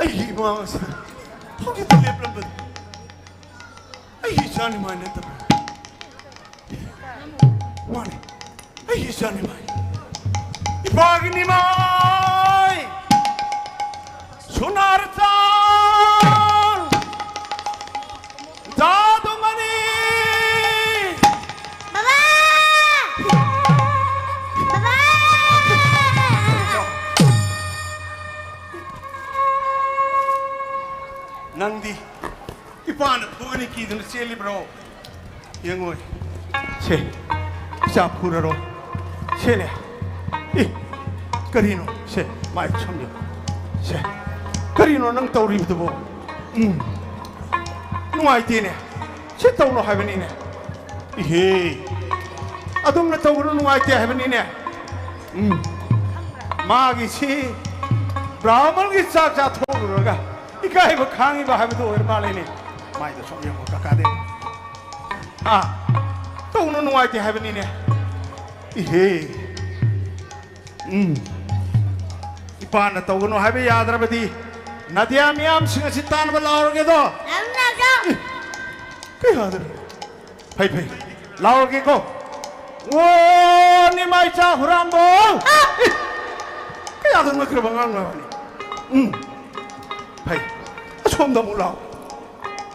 ꯑꯩꯒꯤ ꯏꯃꯥ ꯑꯁꯤ ꯍꯧꯖꯤꯛꯇ ꯂꯦꯞꯂꯝꯕꯗꯨ ꯑꯩꯒꯤ ꯏꯆꯥ ꯅꯤꯃꯥꯏ ꯅꯠꯇꯕ꯭ꯔꯥ? ꯃꯥꯅꯤ, ꯑꯩꯒꯤ ꯏꯆꯥ ꯅꯤꯃꯥꯏ꯫ ꯏꯄꯥꯒꯤ ꯅꯤꯃꯥꯏ! ꯁꯨꯅꯥꯔꯆꯥꯟ! ꯖꯥꯗꯨꯃꯅꯤ! ꯕꯕꯥ! ꯕꯕꯥ! ꯅꯪꯗꯤ ꯏꯄꯥꯅ ꯊꯣꯛꯑꯅꯤ ꯀꯤꯗꯨꯅ ꯆꯦꯜꯂꯤꯕ꯭ꯔꯣ? ꯌꯦꯡꯉꯣꯏ꯫ ꯁꯦ, ꯏꯆꯥ ꯐꯨꯔꯔꯣꯏ꯫ ꯁꯦꯅꯦ꯫ ꯏ, ꯀꯔꯤꯅꯣ? ꯁꯦ, ꯃꯥꯏ ꯁꯝ ꯌꯦꯡꯉꯨ꯫ ꯁꯦ, ꯀꯔꯤꯅꯣ ꯅꯪ ꯇꯧꯔꯤꯕꯗꯨꯕꯣ? ꯎꯝ꯫ ꯅꯨꯡꯉꯥꯏꯇꯦꯅꯦ꯫ ꯁꯤ ꯇꯧꯅꯣ ꯍꯥꯏꯕꯅꯤꯅꯦ꯫ ꯏꯍꯦ꯫ ꯑꯗꯨꯝꯅ ꯇꯧꯒꯅꯨ, ꯅꯨꯡꯉꯥꯏꯇꯦ ꯍꯥꯏꯕꯅꯤꯅꯦ꯫ ꯎꯝ꯫ ꯃꯥꯒꯤꯁꯤ ꯕ꯭ꯔꯥꯍꯃꯟꯒꯤ ꯆꯥꯛ ꯆꯥꯊꯣꯛꯂꯨꯔꯒ ꯏꯀꯥꯏꯕ ꯈꯥꯡꯉꯤꯕ ꯍꯥꯏꯕꯗꯨ ꯑꯣꯏꯔ ꯃꯥꯜꯂꯦꯅꯦ꯫ ꯃꯥꯏꯗꯣ ꯁꯨꯝ ꯌꯦꯡꯉꯣ, ꯀꯀꯥꯗꯤ꯫ ꯑꯥ, ꯇꯧꯅꯨ, ꯅꯨꯡꯉꯥꯏꯇꯦ ꯍꯥꯏꯕꯅꯤꯅꯦ꯫ ꯏꯍꯦ꯫ ꯎꯝ꯫ ꯏꯄꯥꯅ ꯇꯧꯒꯅꯨ ꯍꯥꯏꯕ ꯌꯥꯗ꯭ꯔꯕꯗꯤ ꯅꯗꯤꯌꯥ ꯃꯤꯌꯥꯝꯁꯤꯡ ꯑꯁꯤ ꯇꯥꯟꯅꯕ ꯂꯥꯎꯔꯒꯦꯗꯣ꯫ ꯌꯥꯝ ꯅꯥꯖꯧ꯫ ꯀꯩ ꯌꯥꯗ꯭ꯔꯦ? ꯐꯩ, ꯐꯩ꯫ ꯂꯥꯎꯔꯒꯦꯀꯣ꯫ ꯑꯣ, ꯅꯤꯃꯥꯏꯆꯥ ꯍꯨꯔꯥꯟꯕ! ꯑꯦ! ꯀꯌꯥꯗ ꯉꯛꯈ꯭ꯔꯕ ꯑꯉꯥꯡꯅꯣ ꯍꯥꯏꯕꯅꯤ꯫ ꯎꯝ꯫ ꯐꯩ꯫ ꯑꯁꯣꯝꯗ ꯑꯃꯨꯛ ꯂꯥꯎ꯫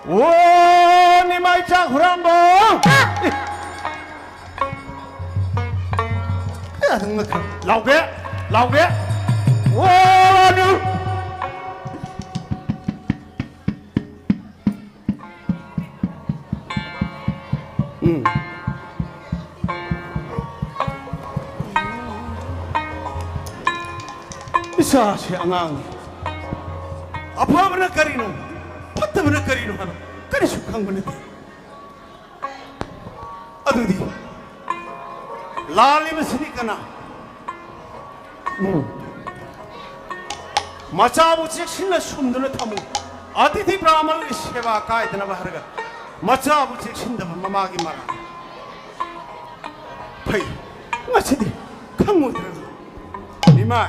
ꯑꯣ, ꯅꯤꯃꯥꯏꯆꯥ ꯍꯨꯔꯥꯟꯕ! ꯑꯦ! ꯀꯌꯥꯗ ꯉꯛꯈ꯭ꯔꯕ? ꯂꯥꯎꯒꯦ! ꯂꯥꯎꯒꯦ! ꯑꯣ, ꯅꯨ-, ꯎꯝ꯫ ꯏꯆꯥꯁꯦ ꯑꯉꯥꯡꯅꯤ꯫ ꯑꯐꯕꯅ ꯀꯔꯤꯅꯣ, ꯐꯠꯇꯕꯅ ꯀꯔꯤꯅꯣ ꯍꯥꯏꯕ ꯀꯔꯤꯁꯨ ꯈꯪꯕ ꯅꯠꯇꯦ꯫ ꯑꯗꯨꯗꯤ ꯂꯥꯜꯂꯤꯕꯁꯤꯗꯤ ꯀꯅꯥ? ꯎꯝ꯫ ꯃꯆꯥꯕꯨ ꯆꯦꯛꯁꯤꯟꯅ ꯁꯨꯝꯗꯨꯅ ꯊꯝꯃꯨ꯫ ꯑꯇꯤꯊꯤ ꯕ꯭ꯔꯥꯍꯃꯟꯒꯤ ꯁꯦꯕꯥ ꯀꯥꯏꯗꯅꯕ ꯍꯥꯏꯔꯒ ꯃꯆꯥꯕꯨ ꯆꯦꯛꯁꯤꯟꯗꯕ ꯃꯃꯥꯒꯤ ꯃꯔꯥꯜ꯫ ꯐꯩ, ꯉꯁꯤꯗꯤ ꯈꯪꯉꯣꯏꯗ꯭ꯔꯅ꯫ ꯏꯃꯥ,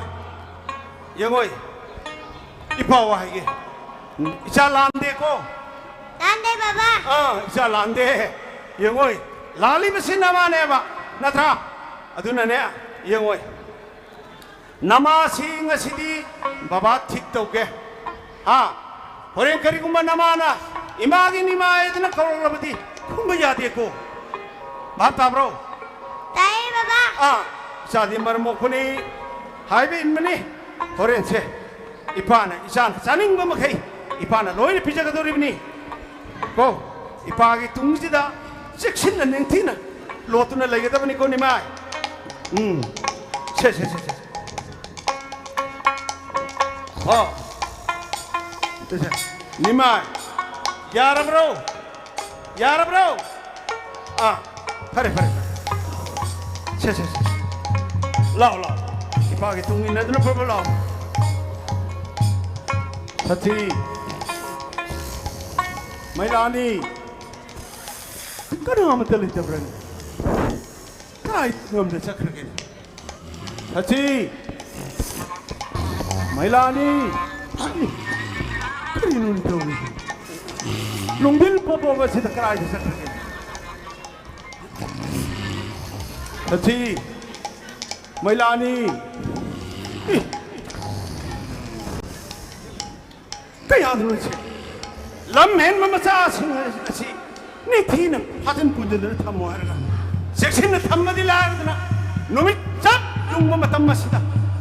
ꯌꯦꯡꯉꯣꯏ, ꯏꯄꯥ ꯋꯥ ꯍꯥꯏꯒꯦ꯫ ꯏꯆꯥ ꯂꯥꯟꯗꯦꯀꯣ? ꯂꯥꯟꯗꯦ, ꯕꯕꯥ꯫ ꯑꯥ, ꯏꯆꯥ ꯂꯥꯟꯗꯦ꯫ ꯌꯦꯡꯉꯣꯏ, ꯂꯥꯜꯂꯤꯕꯁꯤ ꯅꯃꯥꯅꯦꯕ, ꯅꯠꯇ꯭ꯔꯥ? ꯑꯗꯨꯅꯅꯦ, ꯌꯦꯡꯉꯣꯏ, ꯅꯃꯥꯁꯤ ꯉꯁꯤꯗꯤ ꯕꯕꯥ ꯊꯤꯛ ꯇꯧꯒꯦ꯫ ꯍꯥ? ꯍꯣꯔꯦꯟ ꯀꯔꯤꯒꯨꯝꯕ ꯅꯃꯥꯅ ꯏꯃꯥꯒꯤ ꯅꯤꯃꯥꯏꯗꯅ ꯀꯧꯔꯛꯂꯕꯗꯤ ꯈꯨꯝꯕ ꯌꯥꯗꯦꯀꯣ꯫ ꯚꯥꯞ ꯇꯥꯕ꯭ꯔꯣ? ꯇꯥꯏꯌꯦ, ꯕꯕꯥ꯫ ꯑꯥ, ꯏꯆꯥꯗꯤ ꯃꯔꯝ ꯃꯣꯛꯄꯅꯤ, ꯍꯥꯏꯕ ꯏꯟꯕꯅꯤ꯫ ꯍꯣꯔꯦꯟꯁꯦ ꯏꯄꯥꯅ, ꯏꯆꯥꯅ ꯆꯥꯅꯤꯡꯕ ꯃꯈꯩ ꯏꯄꯥꯅ ꯂꯣꯏꯅ ꯄꯤꯖꯒꯗꯧꯔꯤꯕꯅꯤ꯫ ꯀꯣ, ꯏꯄꯥꯒꯤ ꯇꯨꯡꯁꯤꯗ ꯆꯦꯛꯁꯤꯟꯅ ꯅꯤꯡꯊꯤꯅ ꯂꯣꯠꯇꯨꯅ ꯂꯩꯒꯗꯕꯅꯤꯀꯣ, ꯅꯤꯃꯥꯏ꯫ ꯎꯝ꯫ ꯁꯦ, ꯁꯦ, ꯁꯦ, ꯁꯦ꯫ ꯍꯣ꯫ ꯁꯦ, ꯁꯦ꯫ ꯅꯤꯃꯥꯏ꯫ ꯌꯥꯔꯕ꯭ꯔꯣ? ꯌꯥꯔꯕ꯭ꯔꯣ? ꯑꯥ, ꯐꯔꯦ, ꯐꯔꯦ, ꯐꯔꯦ꯫ ꯁꯦ, ꯁꯦ, ꯁꯦ꯫ ꯂꯥꯎ, ꯂꯥꯎ꯫ ꯏꯄꯥꯒꯤ ꯇꯨꯡ ꯏꯟꯅꯗꯨꯅ ꯐꯕ ꯂꯥꯎ꯫ ꯁꯥꯊꯤ, ꯃꯩꯂꯥꯅꯤ, ꯀꯅꯥ ꯑꯃꯠꯇ ꯂꯩꯇꯕ꯭ꯔꯅꯦ? ꯀꯥꯏ ꯉꯝꯗ ꯆꯠꯈ꯭ꯔꯒꯦꯅꯦ? ꯁꯥꯊꯤ, ꯃꯩꯂꯥꯅꯤ, ꯀꯔꯤꯅꯣꯅꯦ ꯇꯧꯔꯤꯁꯦ? ꯂꯨꯡꯗꯤꯜ ꯄꯣꯄꯣꯝ ꯑꯁꯤꯗ ꯀꯗꯥꯏꯗ ꯆꯠꯈ꯭ꯔꯒꯦ? ꯁꯥꯊꯤ, ꯃꯩꯂꯥꯅꯤ, ꯏ! ꯀꯌꯥꯗꯅꯣ ꯁꯤ? ꯂꯝ ꯍꯦꯟꯕ ꯃꯆꯥꯁꯤꯡ ꯑꯁꯤ ꯅꯤꯡꯊꯤꯅ ꯐꯥꯖꯤꯟ ꯄꯨꯟꯖꯤꯟꯗꯅ ꯊꯝꯃꯣ ꯍꯥꯏꯔꯒ, ꯆꯦꯛꯁꯤꯟꯅ ꯊꯝꯕꯗꯤ ꯂꯥꯏꯔꯗꯅ, ꯅꯨꯃꯤꯠ ꯆꯞ ꯌꯨꯡꯕ ꯃꯇꯝ ꯑꯁꯤꯗ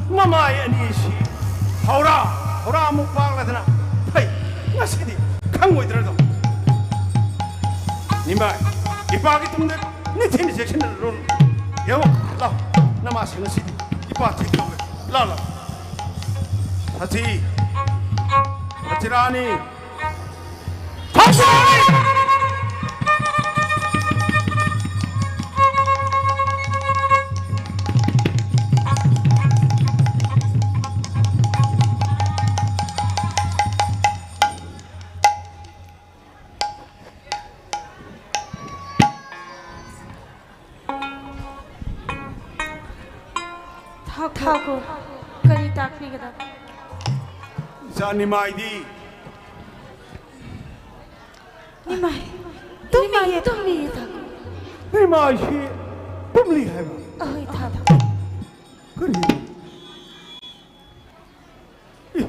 ꯃꯃꯥꯏ ꯑꯅꯤ ꯑꯁꯤ ꯍꯧꯔꯥ, ꯍꯧꯔꯥꯃꯨꯛ ꯄꯥꯛꯂꯗꯅ, ꯍꯩ, ꯉꯁꯤꯗꯤ ꯈꯪꯉꯣꯏꯗ꯭ꯔꯗꯣ? ꯅꯤꯡꯕꯥꯏ, ꯏꯄꯥꯒꯤ ꯇꯨꯡꯗ ꯅꯤꯡꯊꯤꯅ ꯆꯦꯛꯁꯤꯟꯅ ꯂꯨꯔꯨ꯫ ꯌꯦꯡꯉꯣ, ꯂꯥꯎ, ꯅꯃꯥꯁꯤ ꯉꯁꯤꯗꯤ ꯏꯄꯥ ꯊꯦꯡ ꯇꯧꯔꯦ꯫ ꯂꯥꯎ, ꯂꯥꯎ꯫ ꯁꯥꯊꯤ, ꯁꯥꯊꯤꯔꯥꯅꯤ꯫ ꯊꯣꯛꯈ꯭ꯔꯣ! ꯊꯥꯀꯨꯔ, ꯀꯔꯤ ꯇꯥꯛꯄꯤꯒꯗꯕ? ꯏꯆꯥ ꯅꯤꯃꯥꯏꯗꯤ? ꯅꯤꯃꯥꯏ, ꯇꯨꯝꯃꯤꯌꯦ, ꯇꯨꯝꯃꯤꯌꯦ, ꯊꯥꯀꯨꯔ꯫ ꯅꯤꯃꯥꯏꯁꯤ ꯇꯨꯝꯂꯤ ꯍꯥꯏꯕ? ꯑꯍꯣꯏ, ꯊꯥꯀꯨꯔ꯫ ꯀꯔꯤ? ꯑꯦ,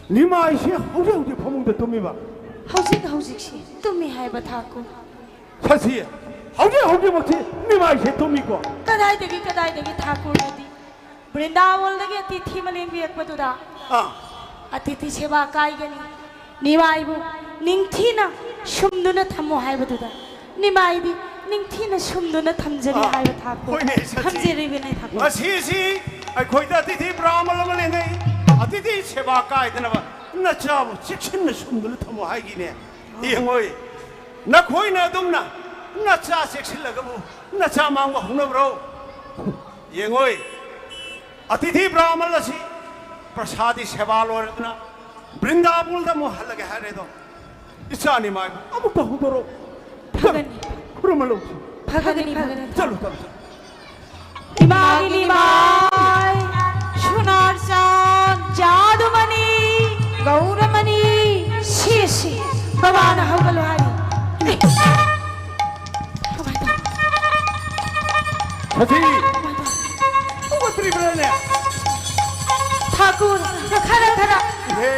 ꯅꯤꯃꯥꯏꯁꯤ ꯍꯧꯖꯤꯛ ꯍꯧꯖꯤꯛ ꯐꯃꯨꯡꯗ ꯇꯨꯝꯃꯤꯕ? ꯍꯧꯖꯤꯛ ꯍꯧꯖꯤꯛꯁꯤ ꯇꯨꯝꯃꯤ ꯍꯥꯏꯕ, ꯊꯥꯀꯨꯔ꯫ ꯁꯥꯊꯤ, ꯍꯧꯖꯤꯛ ꯍꯧꯖꯤꯛꯃꯛꯁꯤ ꯅꯤꯃꯥꯏꯁꯤ ꯇꯨꯝꯃꯤꯀꯣ? ꯀꯗꯥꯏꯗꯒꯤ, ꯀꯗꯥꯏꯗꯒꯤ ꯊꯥꯀꯨꯔꯅꯗꯤ ꯕ꯭ꯔꯤꯟꯗꯥꯕꯟꯗꯒꯤ ꯑꯇꯤꯊꯤ ꯑꯃ ꯂꯦꯡꯕꯤꯔꯛꯄꯗꯨꯗ, ꯑꯥ꯫ ꯑꯇꯤꯊꯤ ꯁꯦꯕꯥ ꯀꯥꯏꯒꯅꯤ, ꯅꯤꯃꯥꯏꯕꯨ ꯅꯤꯡꯊꯤꯅ ꯁꯨꯝꯗꯨꯅ ꯊꯝꯃꯨ ꯍꯥꯏꯕꯗꯨꯗ, ꯅꯤꯃꯥꯏꯗꯤ ꯅꯤꯡꯊꯤꯅ ꯁꯨꯝꯗꯨꯅ ꯊꯝꯖꯔꯤ ꯑꯥ, ꯍꯥꯏꯕ ꯊꯥꯀꯨꯔ꯫ ꯍꯣꯏꯅꯦ, ꯁꯥꯊꯤ꯫ ꯊꯝꯖꯔꯤꯕꯅꯦ ꯊꯥꯀꯨꯔ꯫ ꯉꯁꯤꯁꯤ ꯑꯩꯈꯣꯏꯗ ꯑꯇꯤꯊꯤ ꯕ꯭ꯔꯥꯍꯃꯟ ꯑꯃ ꯂꯦꯡꯉꯛꯏ꯫ ꯑꯇꯤꯊꯤ ꯁꯦꯕꯥ ꯀꯥꯏꯗꯅꯕ ꯅꯆꯥꯕꯨ ꯆꯦꯛꯁꯤꯟꯅ ꯁꯨꯝꯗꯨꯅ ꯊꯝꯃꯨ ꯍꯥꯏꯒꯤꯅꯦ꯫ ꯌꯦꯡꯉꯣꯏ, ꯅꯈꯣꯏꯅ ꯑꯗꯨꯝꯅ ꯅꯆꯥ ꯆꯦꯛꯁꯤꯜꯂꯒꯕꯨ ꯅꯆꯥ ꯃꯥꯡꯕ ꯍꯧꯅꯕ꯭ꯔꯣ? ꯌꯦꯡꯉꯣꯏ, ꯑꯇꯤꯊꯤ ꯕ꯭ꯔꯥꯍꯃꯟ ꯑꯁꯤ ꯄ꯭ꯔꯁꯥꯗꯤ ꯁꯦꯕꯥ ꯂꯣꯏꯔꯗꯅ ꯕ꯭ꯔꯤꯟꯗꯥꯕꯣꯟꯗ ꯑꯃꯨꯛ ꯍꯜꯂꯒꯦ ꯍꯥꯏꯔꯦꯗꯣ꯫ ꯏꯆꯥꯅꯤ ꯃꯥꯏꯕ ꯑꯃꯨꯛꯇ ꯍꯧꯗꯣꯔꯛꯑꯣ꯫ ꯐꯒꯅꯤ꯫ ꯈꯨꯔꯨꯝꯍꯜꯂꯨ꯫ ꯐꯒꯅꯤ, ꯐꯒꯅꯤ꯫ ꯆꯠꯂꯨ, ꯆꯠꯂꯨ, ꯆꯠꯂꯨ꯫ ꯏꯃꯥꯒꯤ ꯅꯤꯃꯥꯏ, ꯁꯨꯅꯥꯔꯆꯥꯟ, ꯖꯥꯗꯨꯃꯅꯤ, ꯒꯧꯔꯃꯅꯤ, ꯁꯤꯁꯤ ꯕꯕꯥꯅ ꯍꯧꯒꯠꯂꯨ ꯍꯥꯏꯔꯤ꯫ ꯀꯃꯥꯏ ꯇꯧ-, ꯁꯥꯊꯤ! ꯀꯃꯥꯏ ꯇꯧ-, ꯍꯧꯒꯠꯇ꯭ꯔꯤꯕ꯭ꯔꯥꯅꯦ? ꯊꯥꯀꯨꯔ, ꯈꯔ, ꯈꯔ꯫ ꯍꯦ!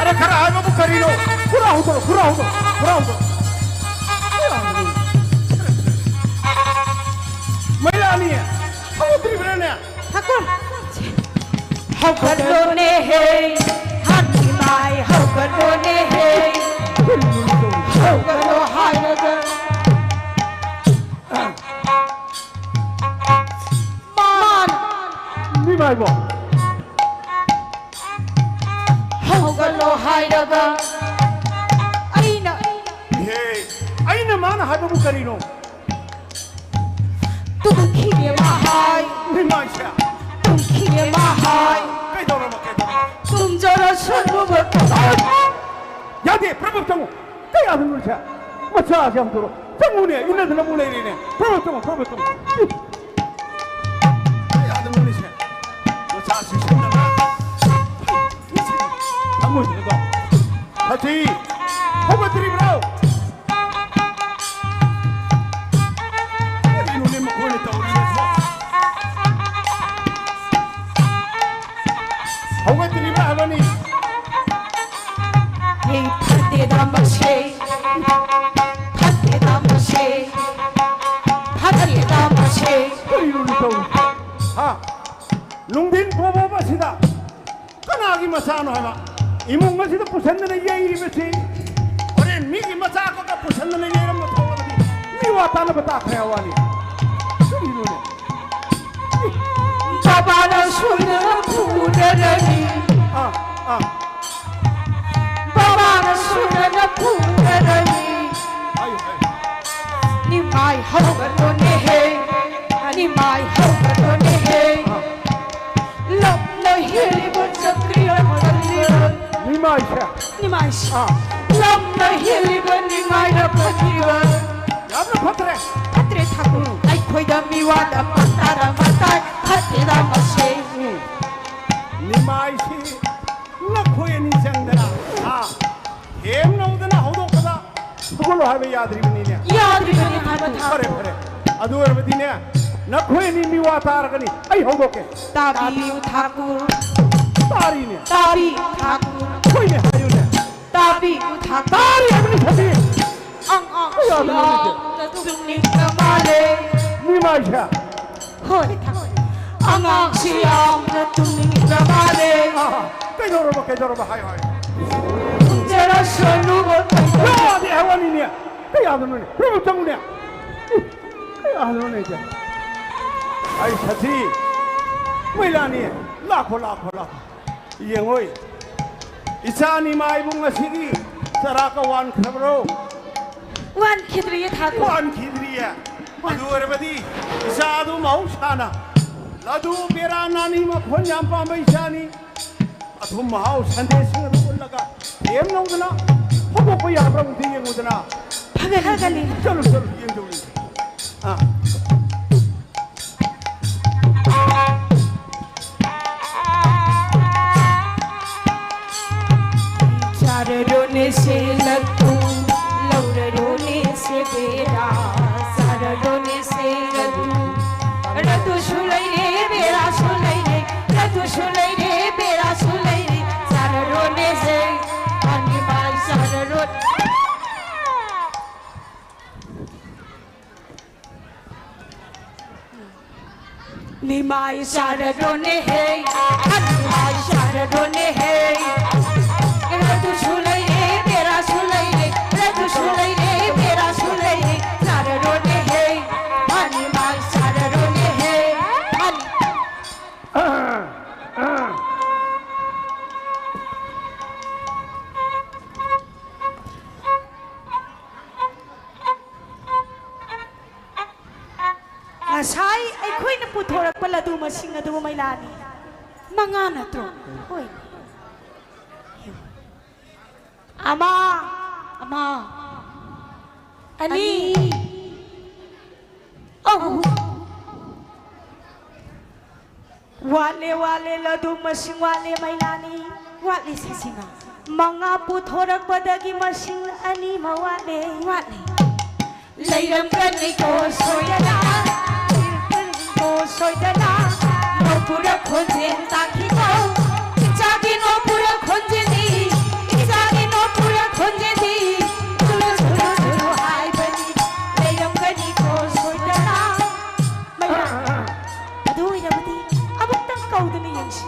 ꯑꯔꯦ, ꯈꯔ ꯍꯥꯏꯕꯕꯨ ꯀꯔꯤꯅꯣ? ꯈꯨꯔꯥ ꯍꯧꯗꯣꯔꯣ, ꯈꯨꯔꯥ ꯍꯧꯗꯣꯔꯣ, ꯈꯨꯔꯥ ꯍꯧꯗꯣꯔꯣ꯫ ꯃꯩꯂꯥꯅꯤ, ꯍꯧꯒꯠꯇ꯭ꯔꯤꯕ꯭ꯔꯥꯅꯦ? ꯊꯥꯀꯨꯔ꯫ ꯍꯧꯒꯠꯂꯣꯅꯦꯍꯦ, ꯍꯥꯟꯅꯤꯃꯥꯏ ꯍꯧꯒꯠꯂꯣꯅꯦꯍꯦ꯫ ꯍꯧꯒꯠꯂꯣ ꯍꯥꯏꯔꯒ꯫ ꯃꯥꯅ꯫ ꯃꯤꯃꯥꯏꯕꯣ꯫ ꯍꯧꯒꯠꯂꯣ ꯍꯥꯏꯔꯒ ꯑꯩꯅ꯫ ꯏꯍꯦ, ꯑꯩꯅ ꯃꯥꯅ ꯍꯥꯏꯕꯕꯨ ꯀꯔꯤꯅꯣ? ꯇꯨꯝꯈꯤꯒꯦ ꯃꯍꯥꯏ꯫ ꯃꯤꯃꯥꯏꯁꯦ꯫ ꯇꯨꯝꯈꯤꯒꯦ ꯃꯍꯥꯏ꯫ ꯀꯩꯗꯧꯔꯕ, ꯀꯩꯗꯧꯔꯕ? ꯇꯨꯝꯖꯔꯁꯅꯨꯕ꯫ ꯌꯥꯗꯦ, ꯄ꯭ꯔꯚꯨ ꯆꯪꯉꯨ꯫ ꯀꯌꯥꯗꯅꯣ ꯁꯦ? ꯃꯆꯥꯁꯦ ꯌꯥꯝ ꯇꯧꯔꯣ꯫ ꯆꯪꯉꯨꯅꯦ, ꯏꯟꯅꯗꯅ ꯑꯃꯨꯛ ꯂꯩꯔꯦꯅꯦ꯫ ꯄ꯭ꯔꯚꯨ ꯆꯪꯉꯨ, ꯄ꯭ꯔꯚꯨ ꯆꯪꯉꯨ꯫ ꯀꯌꯥꯗꯅꯣ ꯁꯦ? ꯃꯆꯥꯁꯦ ꯁꯤꯟꯅꯕ꯫ ꯊꯃꯣꯏꯁꯤꯗꯀꯣ꯫ ꯁꯥꯊꯤ! ꯍꯧꯒꯠꯇ꯭ꯔꯤꯕ꯭ꯔꯣ? ꯀꯔꯤꯅꯣꯅꯦ ꯃꯈꯣꯏꯅ ꯇꯧꯔꯤꯁꯤꯕꯣ? ꯍꯧꯒꯠꯇ꯭ꯔꯤꯕ꯭ꯔꯥ ꯍꯥꯏꯕꯅꯤ? ꯑꯩ ꯐꯠꯇꯦꯗ ꯃꯁꯦ, ꯐꯠꯇꯦꯗ ꯃꯁꯦ, ꯐꯠꯇꯦꯗ ꯃꯁꯦ꯫ ꯀꯔꯤꯅꯣꯅꯦ ꯇꯧꯔꯤꯁꯦ? ꯍꯥ? ꯅꯨꯡꯊꯤꯟ ꯄꯣꯕꯣꯕ ꯑꯁꯤꯗ ꯀꯅꯥꯒꯤ ꯃꯆꯥꯅꯣ ꯍꯥꯏꯕ? ꯏꯃꯨꯡ ꯑꯁꯤꯗ ꯄꯨꯁꯟꯗꯅ ꯌꯩꯔꯤꯕꯁꯤ꯫ ꯍꯣꯔꯦꯟ ꯃꯤꯒꯤ ꯃꯆꯥ ꯈꯛꯇ ꯄꯨꯁꯟꯗꯅ ꯌꯩꯔꯝꯕ ꯊꯣꯛꯂꯕꯗꯤ ꯃꯤ ꯋꯥ ꯇꯥꯅꯕ ꯇꯥꯈ꯭ꯔꯦ ꯍꯥꯏꯕ ꯋꯥꯅꯤ꯫ ꯀꯔꯤꯅꯣꯅꯦ? ꯕꯕꯥꯅ ꯁꯣꯏꯗꯅ ꯐꯨꯗꯔꯅꯤ꯫ ꯑꯥ, ꯑꯥ꯫ ꯕꯕꯥꯅ ꯁꯣꯏꯗꯅ ꯐꯨꯗꯔꯅꯤ꯫ ꯍꯥꯏꯌꯨ, ꯍꯥꯏꯌꯨ꯫ ꯅꯤꯃꯥꯏ ꯍꯧꯒꯠꯂꯣꯅꯦꯍꯦ, ꯅꯤꯃꯥꯏ ꯍꯧꯒꯠꯂꯣꯅꯦꯍꯦ꯫ ꯑꯥ꯫ ꯂꯞꯅ ꯍꯦꯜꯂꯤ ꯅꯤꯃꯥꯏꯁꯦ꯫ ꯅꯤꯃꯥꯏꯁꯦ꯫ ꯑꯥ꯫ ꯂꯝꯅ ꯍꯦꯜꯂꯤꯕ ꯅꯤꯡꯉꯥꯏꯅ ꯐꯠꯇ꯭ꯔꯤꯕ꯫ ꯌꯥꯝꯅ ꯐꯠꯇ꯭ꯔꯦ꯫ ꯐꯠꯇ꯭ꯔꯦ ꯊꯥꯀꯨꯔ꯫ ꯑꯩꯈꯣꯏꯗ ꯃꯤꯋꯥꯗ ꯄꯪꯇꯥꯗ ꯃꯇꯥꯏ ꯐꯠꯇꯦꯗ ꯃꯁꯦ꯫ ꯎꯝ꯫ ꯅꯤꯃꯥꯏꯁꯤ ꯅꯈꯣꯏ ꯑꯅꯤ ꯆꯪꯗꯅ, ꯑꯥ, ꯊꯦꯝꯅꯧꯗꯅ ꯍꯧꯗꯣꯛꯄꯗ ꯐꯨꯒꯠꯂꯣ ꯍꯥꯏꯕ ꯌꯥꯗ꯭ꯔꯤꯕꯅꯤꯅꯦ꯫ ꯌꯥꯗ꯭ꯔꯤꯕꯅꯤ ꯊꯥꯀꯨꯔ꯫ ꯐꯔꯦ, ꯐꯔꯦ꯫ ꯑꯗꯨ ꯑꯣꯏꯔꯕꯗꯤꯅꯦ, ꯅꯈꯣꯏ ꯑꯅꯤ ꯃꯤꯋꯥ ꯇꯥꯔꯒꯅꯤ꯫ ꯑꯩ ꯍꯧꯗꯣꯛꯀꯦ꯫ ꯇꯥꯕꯤꯌꯨ ꯊꯥꯀꯨꯔ꯫ ꯇꯥꯔꯤꯅꯦ꯫ ꯇꯥꯕꯤꯌꯨ ꯊꯥꯀꯨꯔ꯫ ꯍꯣꯏꯅꯦ, ꯍꯥꯏꯌꯨꯅꯦ꯫ ꯇꯥꯕꯤꯌꯨ ꯊꯥꯀꯨꯔ꯫ ꯇꯥꯔꯤ ꯍꯥꯏꯕꯅꯤ, ꯁꯥꯕꯤ꯫ ꯑꯉꯥꯡꯁꯤ ꯀꯌꯥꯗ ꯂꯣꯜꯂꯤꯒꯦ? ꯌꯥꯝꯅ ꯇꯨꯝꯅꯤꯡꯕ ꯃꯥꯜꯂꯦ꯫ ꯅꯤꯃꯥꯏꯁꯦ꯫ ꯍꯣꯏ ꯊꯥꯀꯨꯔ꯫ ꯑꯉꯥꯡꯁꯤ ꯌꯥꯝꯅ ꯇꯨꯝꯅꯤꯡꯕ ꯃꯥꯜꯂꯦ꯫ ꯑꯥ, ꯀꯩꯗꯧꯔꯕ, ꯀꯩꯗꯧꯔꯕ? ꯍꯥꯏꯌꯨ, ꯍꯥꯏꯌꯨ꯫ ꯇꯨꯝꯖꯔꯁꯅꯨ꯫ ꯌꯥꯗꯦ ꯍꯥꯏꯕꯅꯤꯅꯦ꯫ ꯀꯌꯥꯗꯅꯣꯅꯦ? ꯄ꯭ꯔꯚꯨ ꯆꯪꯉꯨꯅꯦ꯫ ꯏ, ꯀꯌꯥꯗꯅꯣꯅꯦ ꯑꯩꯁꯦ? ꯑꯩ ꯁꯥꯊꯤ꯫ ꯃꯩꯂꯥꯅꯤ꯫ ꯂꯥꯛꯈꯣ, ꯂꯥꯛꯈꯣ, ꯂꯥꯛꯈꯣ꯫ ꯌꯦꯡꯉꯣꯏ꯫ ꯏꯆꯥ ꯅꯤꯃꯥꯏꯕꯨ ꯉꯁꯤꯒꯤ ꯆꯔꯥ ꯀ ꯋꯥꯟꯈ꯭ꯔꯕ꯭ꯔꯣ? ꯋꯥꯟꯈꯤꯗ꯭ꯔꯤꯌꯦ ꯊꯥꯀꯨꯔ꯫ ꯋꯥꯟꯈꯤꯗ꯭ꯔꯤꯌꯦ? ꯑꯗꯨ ꯑꯣꯏꯔꯕꯗꯤ ꯏꯆꯥ ꯑꯗꯨ ꯃꯍꯧꯁꯥꯅ ꯂꯗꯨ ꯕꯦꯔꯥ ꯅꯥꯅꯤ ꯃꯈꯣꯟ ꯌꯥꯝ ꯄꯥꯝꯕ ꯏꯆꯥꯅꯤ꯫ ꯑꯊꯨꯝ ꯃꯍꯥꯎ ꯁꯟꯗꯦꯁꯤꯡ ꯑꯗꯨ ꯎꯠꯂꯒ ꯊꯦꯝꯅꯧꯗꯅ ꯍꯧꯗꯣꯛꯄ ꯌꯥꯕ꯭ꯔꯥ ꯑꯃꯨꯛꯇ ꯌꯦꯡꯉꯨꯗꯅ꯫ ꯐꯒꯠꯂꯒꯅꯤ꯫ ꯆꯠꯂꯨ, ꯆꯠꯂꯨ, ꯌꯦꯡꯖꯧ, ꯌꯦꯡꯖꯧ꯫ ꯑꯥ꯫ ꯆꯥꯔꯔꯣꯅꯦ ꯁꯦ ꯂꯗꯨ, ꯂꯧꯔꯔꯣꯅꯦ ꯁꯦ ꯕꯦꯔꯥ, ꯆꯥꯔꯔꯣꯅꯦ ꯁꯦ ꯂꯗꯨ꯫ ꯂꯗꯨꯁꯨ ꯂꯩꯔꯦ, ꯕꯦꯔꯥꯁꯨ ꯂꯩꯔꯦ, ꯂꯗꯨꯁꯨ ꯂꯩꯔꯦ, ꯕꯦꯔꯥꯁꯨ ꯂꯩꯔꯦ, ꯆꯥꯔꯔꯣꯅꯦ ꯁꯦ, ꯍꯅꯤꯃꯥꯟ ꯆꯥꯔꯔꯣ-, ꯅꯤꯃꯥꯏ ꯆꯥꯔꯔꯣꯅꯦ ꯍꯦ, ꯅꯤꯃꯥꯏ ꯆꯥꯔꯔꯣꯅꯦ ꯍꯦ꯫ ꯂꯗꯨꯁꯨ ꯂꯩꯔꯦ, ꯕꯦꯔꯥꯁꯨ ꯂꯩꯔꯦ, ꯂꯗꯨꯁꯨ ꯂꯩꯔꯦ, ꯕꯦꯔꯥꯁꯨ ꯂꯩꯔꯦ, ꯆꯥꯔꯔꯣꯅꯦ ꯍꯦ, ꯅꯤꯃꯥꯏ ꯆꯥꯔꯔꯣꯅꯦ ꯍꯦ꯫ ꯉꯁꯥꯏ ꯑꯩꯈꯣꯏꯅ ꯄꯨꯊꯣꯔꯛꯄ ꯂꯗꯨ ꯃꯁꯤꯡ ꯑꯗꯨꯕꯨ ꯃꯩꯂꯥꯅꯤ꯫ ꯃꯉꯥ ꯅꯠꯇ꯭ꯔꯣ? ꯍꯣꯏ꯫ ꯑꯃ, ꯑꯃ, ꯑꯅꯤ, ꯑꯍꯨꯝ꯫ ꯋꯥꯠꯂꯦ, ꯋꯥꯠꯂꯦ, ꯂꯗꯨ ꯃꯁꯤꯡ ꯋꯥꯠꯂꯦ, ꯃꯩꯂꯥꯅꯤ꯫ ꯋꯥꯠꯂꯦ, ꯁꯁꯤꯃꯥ꯫ ꯃꯉꯥ ꯄꯨꯊꯣꯔꯛꯄꯗꯒꯤ ꯃꯁꯤꯡ ꯑꯅꯤꯃ ꯋꯥꯠꯂꯦ꯫ ꯋꯥꯠꯂꯦ꯫ ꯂꯩꯔꯝꯒꯅꯤꯀꯣ ꯁꯣꯏꯗꯅ, ꯂꯩꯔꯝꯒꯅꯤꯀꯣ ꯁꯣꯏꯗꯅ꯫ ꯅꯣꯛꯄꯨꯔ ꯈꯣꯟꯖꯦꯜ ꯇꯥꯈꯤꯀꯣ, ꯏꯆꯥꯒꯤ ꯅꯣꯛꯄꯨꯔ ꯈꯣꯟꯖꯦꯜꯅꯤ, ꯏꯆꯥꯒꯤ ꯅꯣꯛꯄꯨꯔ ꯈꯣꯟꯖꯦꯜꯅꯤ꯫ ꯆꯨꯔꯨ, ꯆꯨꯔꯨ, ꯆꯨꯔꯨ ꯍꯥꯏꯕꯅꯤ, ꯂꯩꯔꯝꯒꯅꯤꯀꯣ ꯁꯣꯏꯗꯅ꯫ ꯃꯩꯔꯥ, ꯑꯗꯨ ꯑꯣꯏꯔꯕꯗꯤ ꯑꯃꯨꯛꯇꯪ ꯀꯧꯗꯨꯅ ꯌꯦꯡꯁꯤ꯫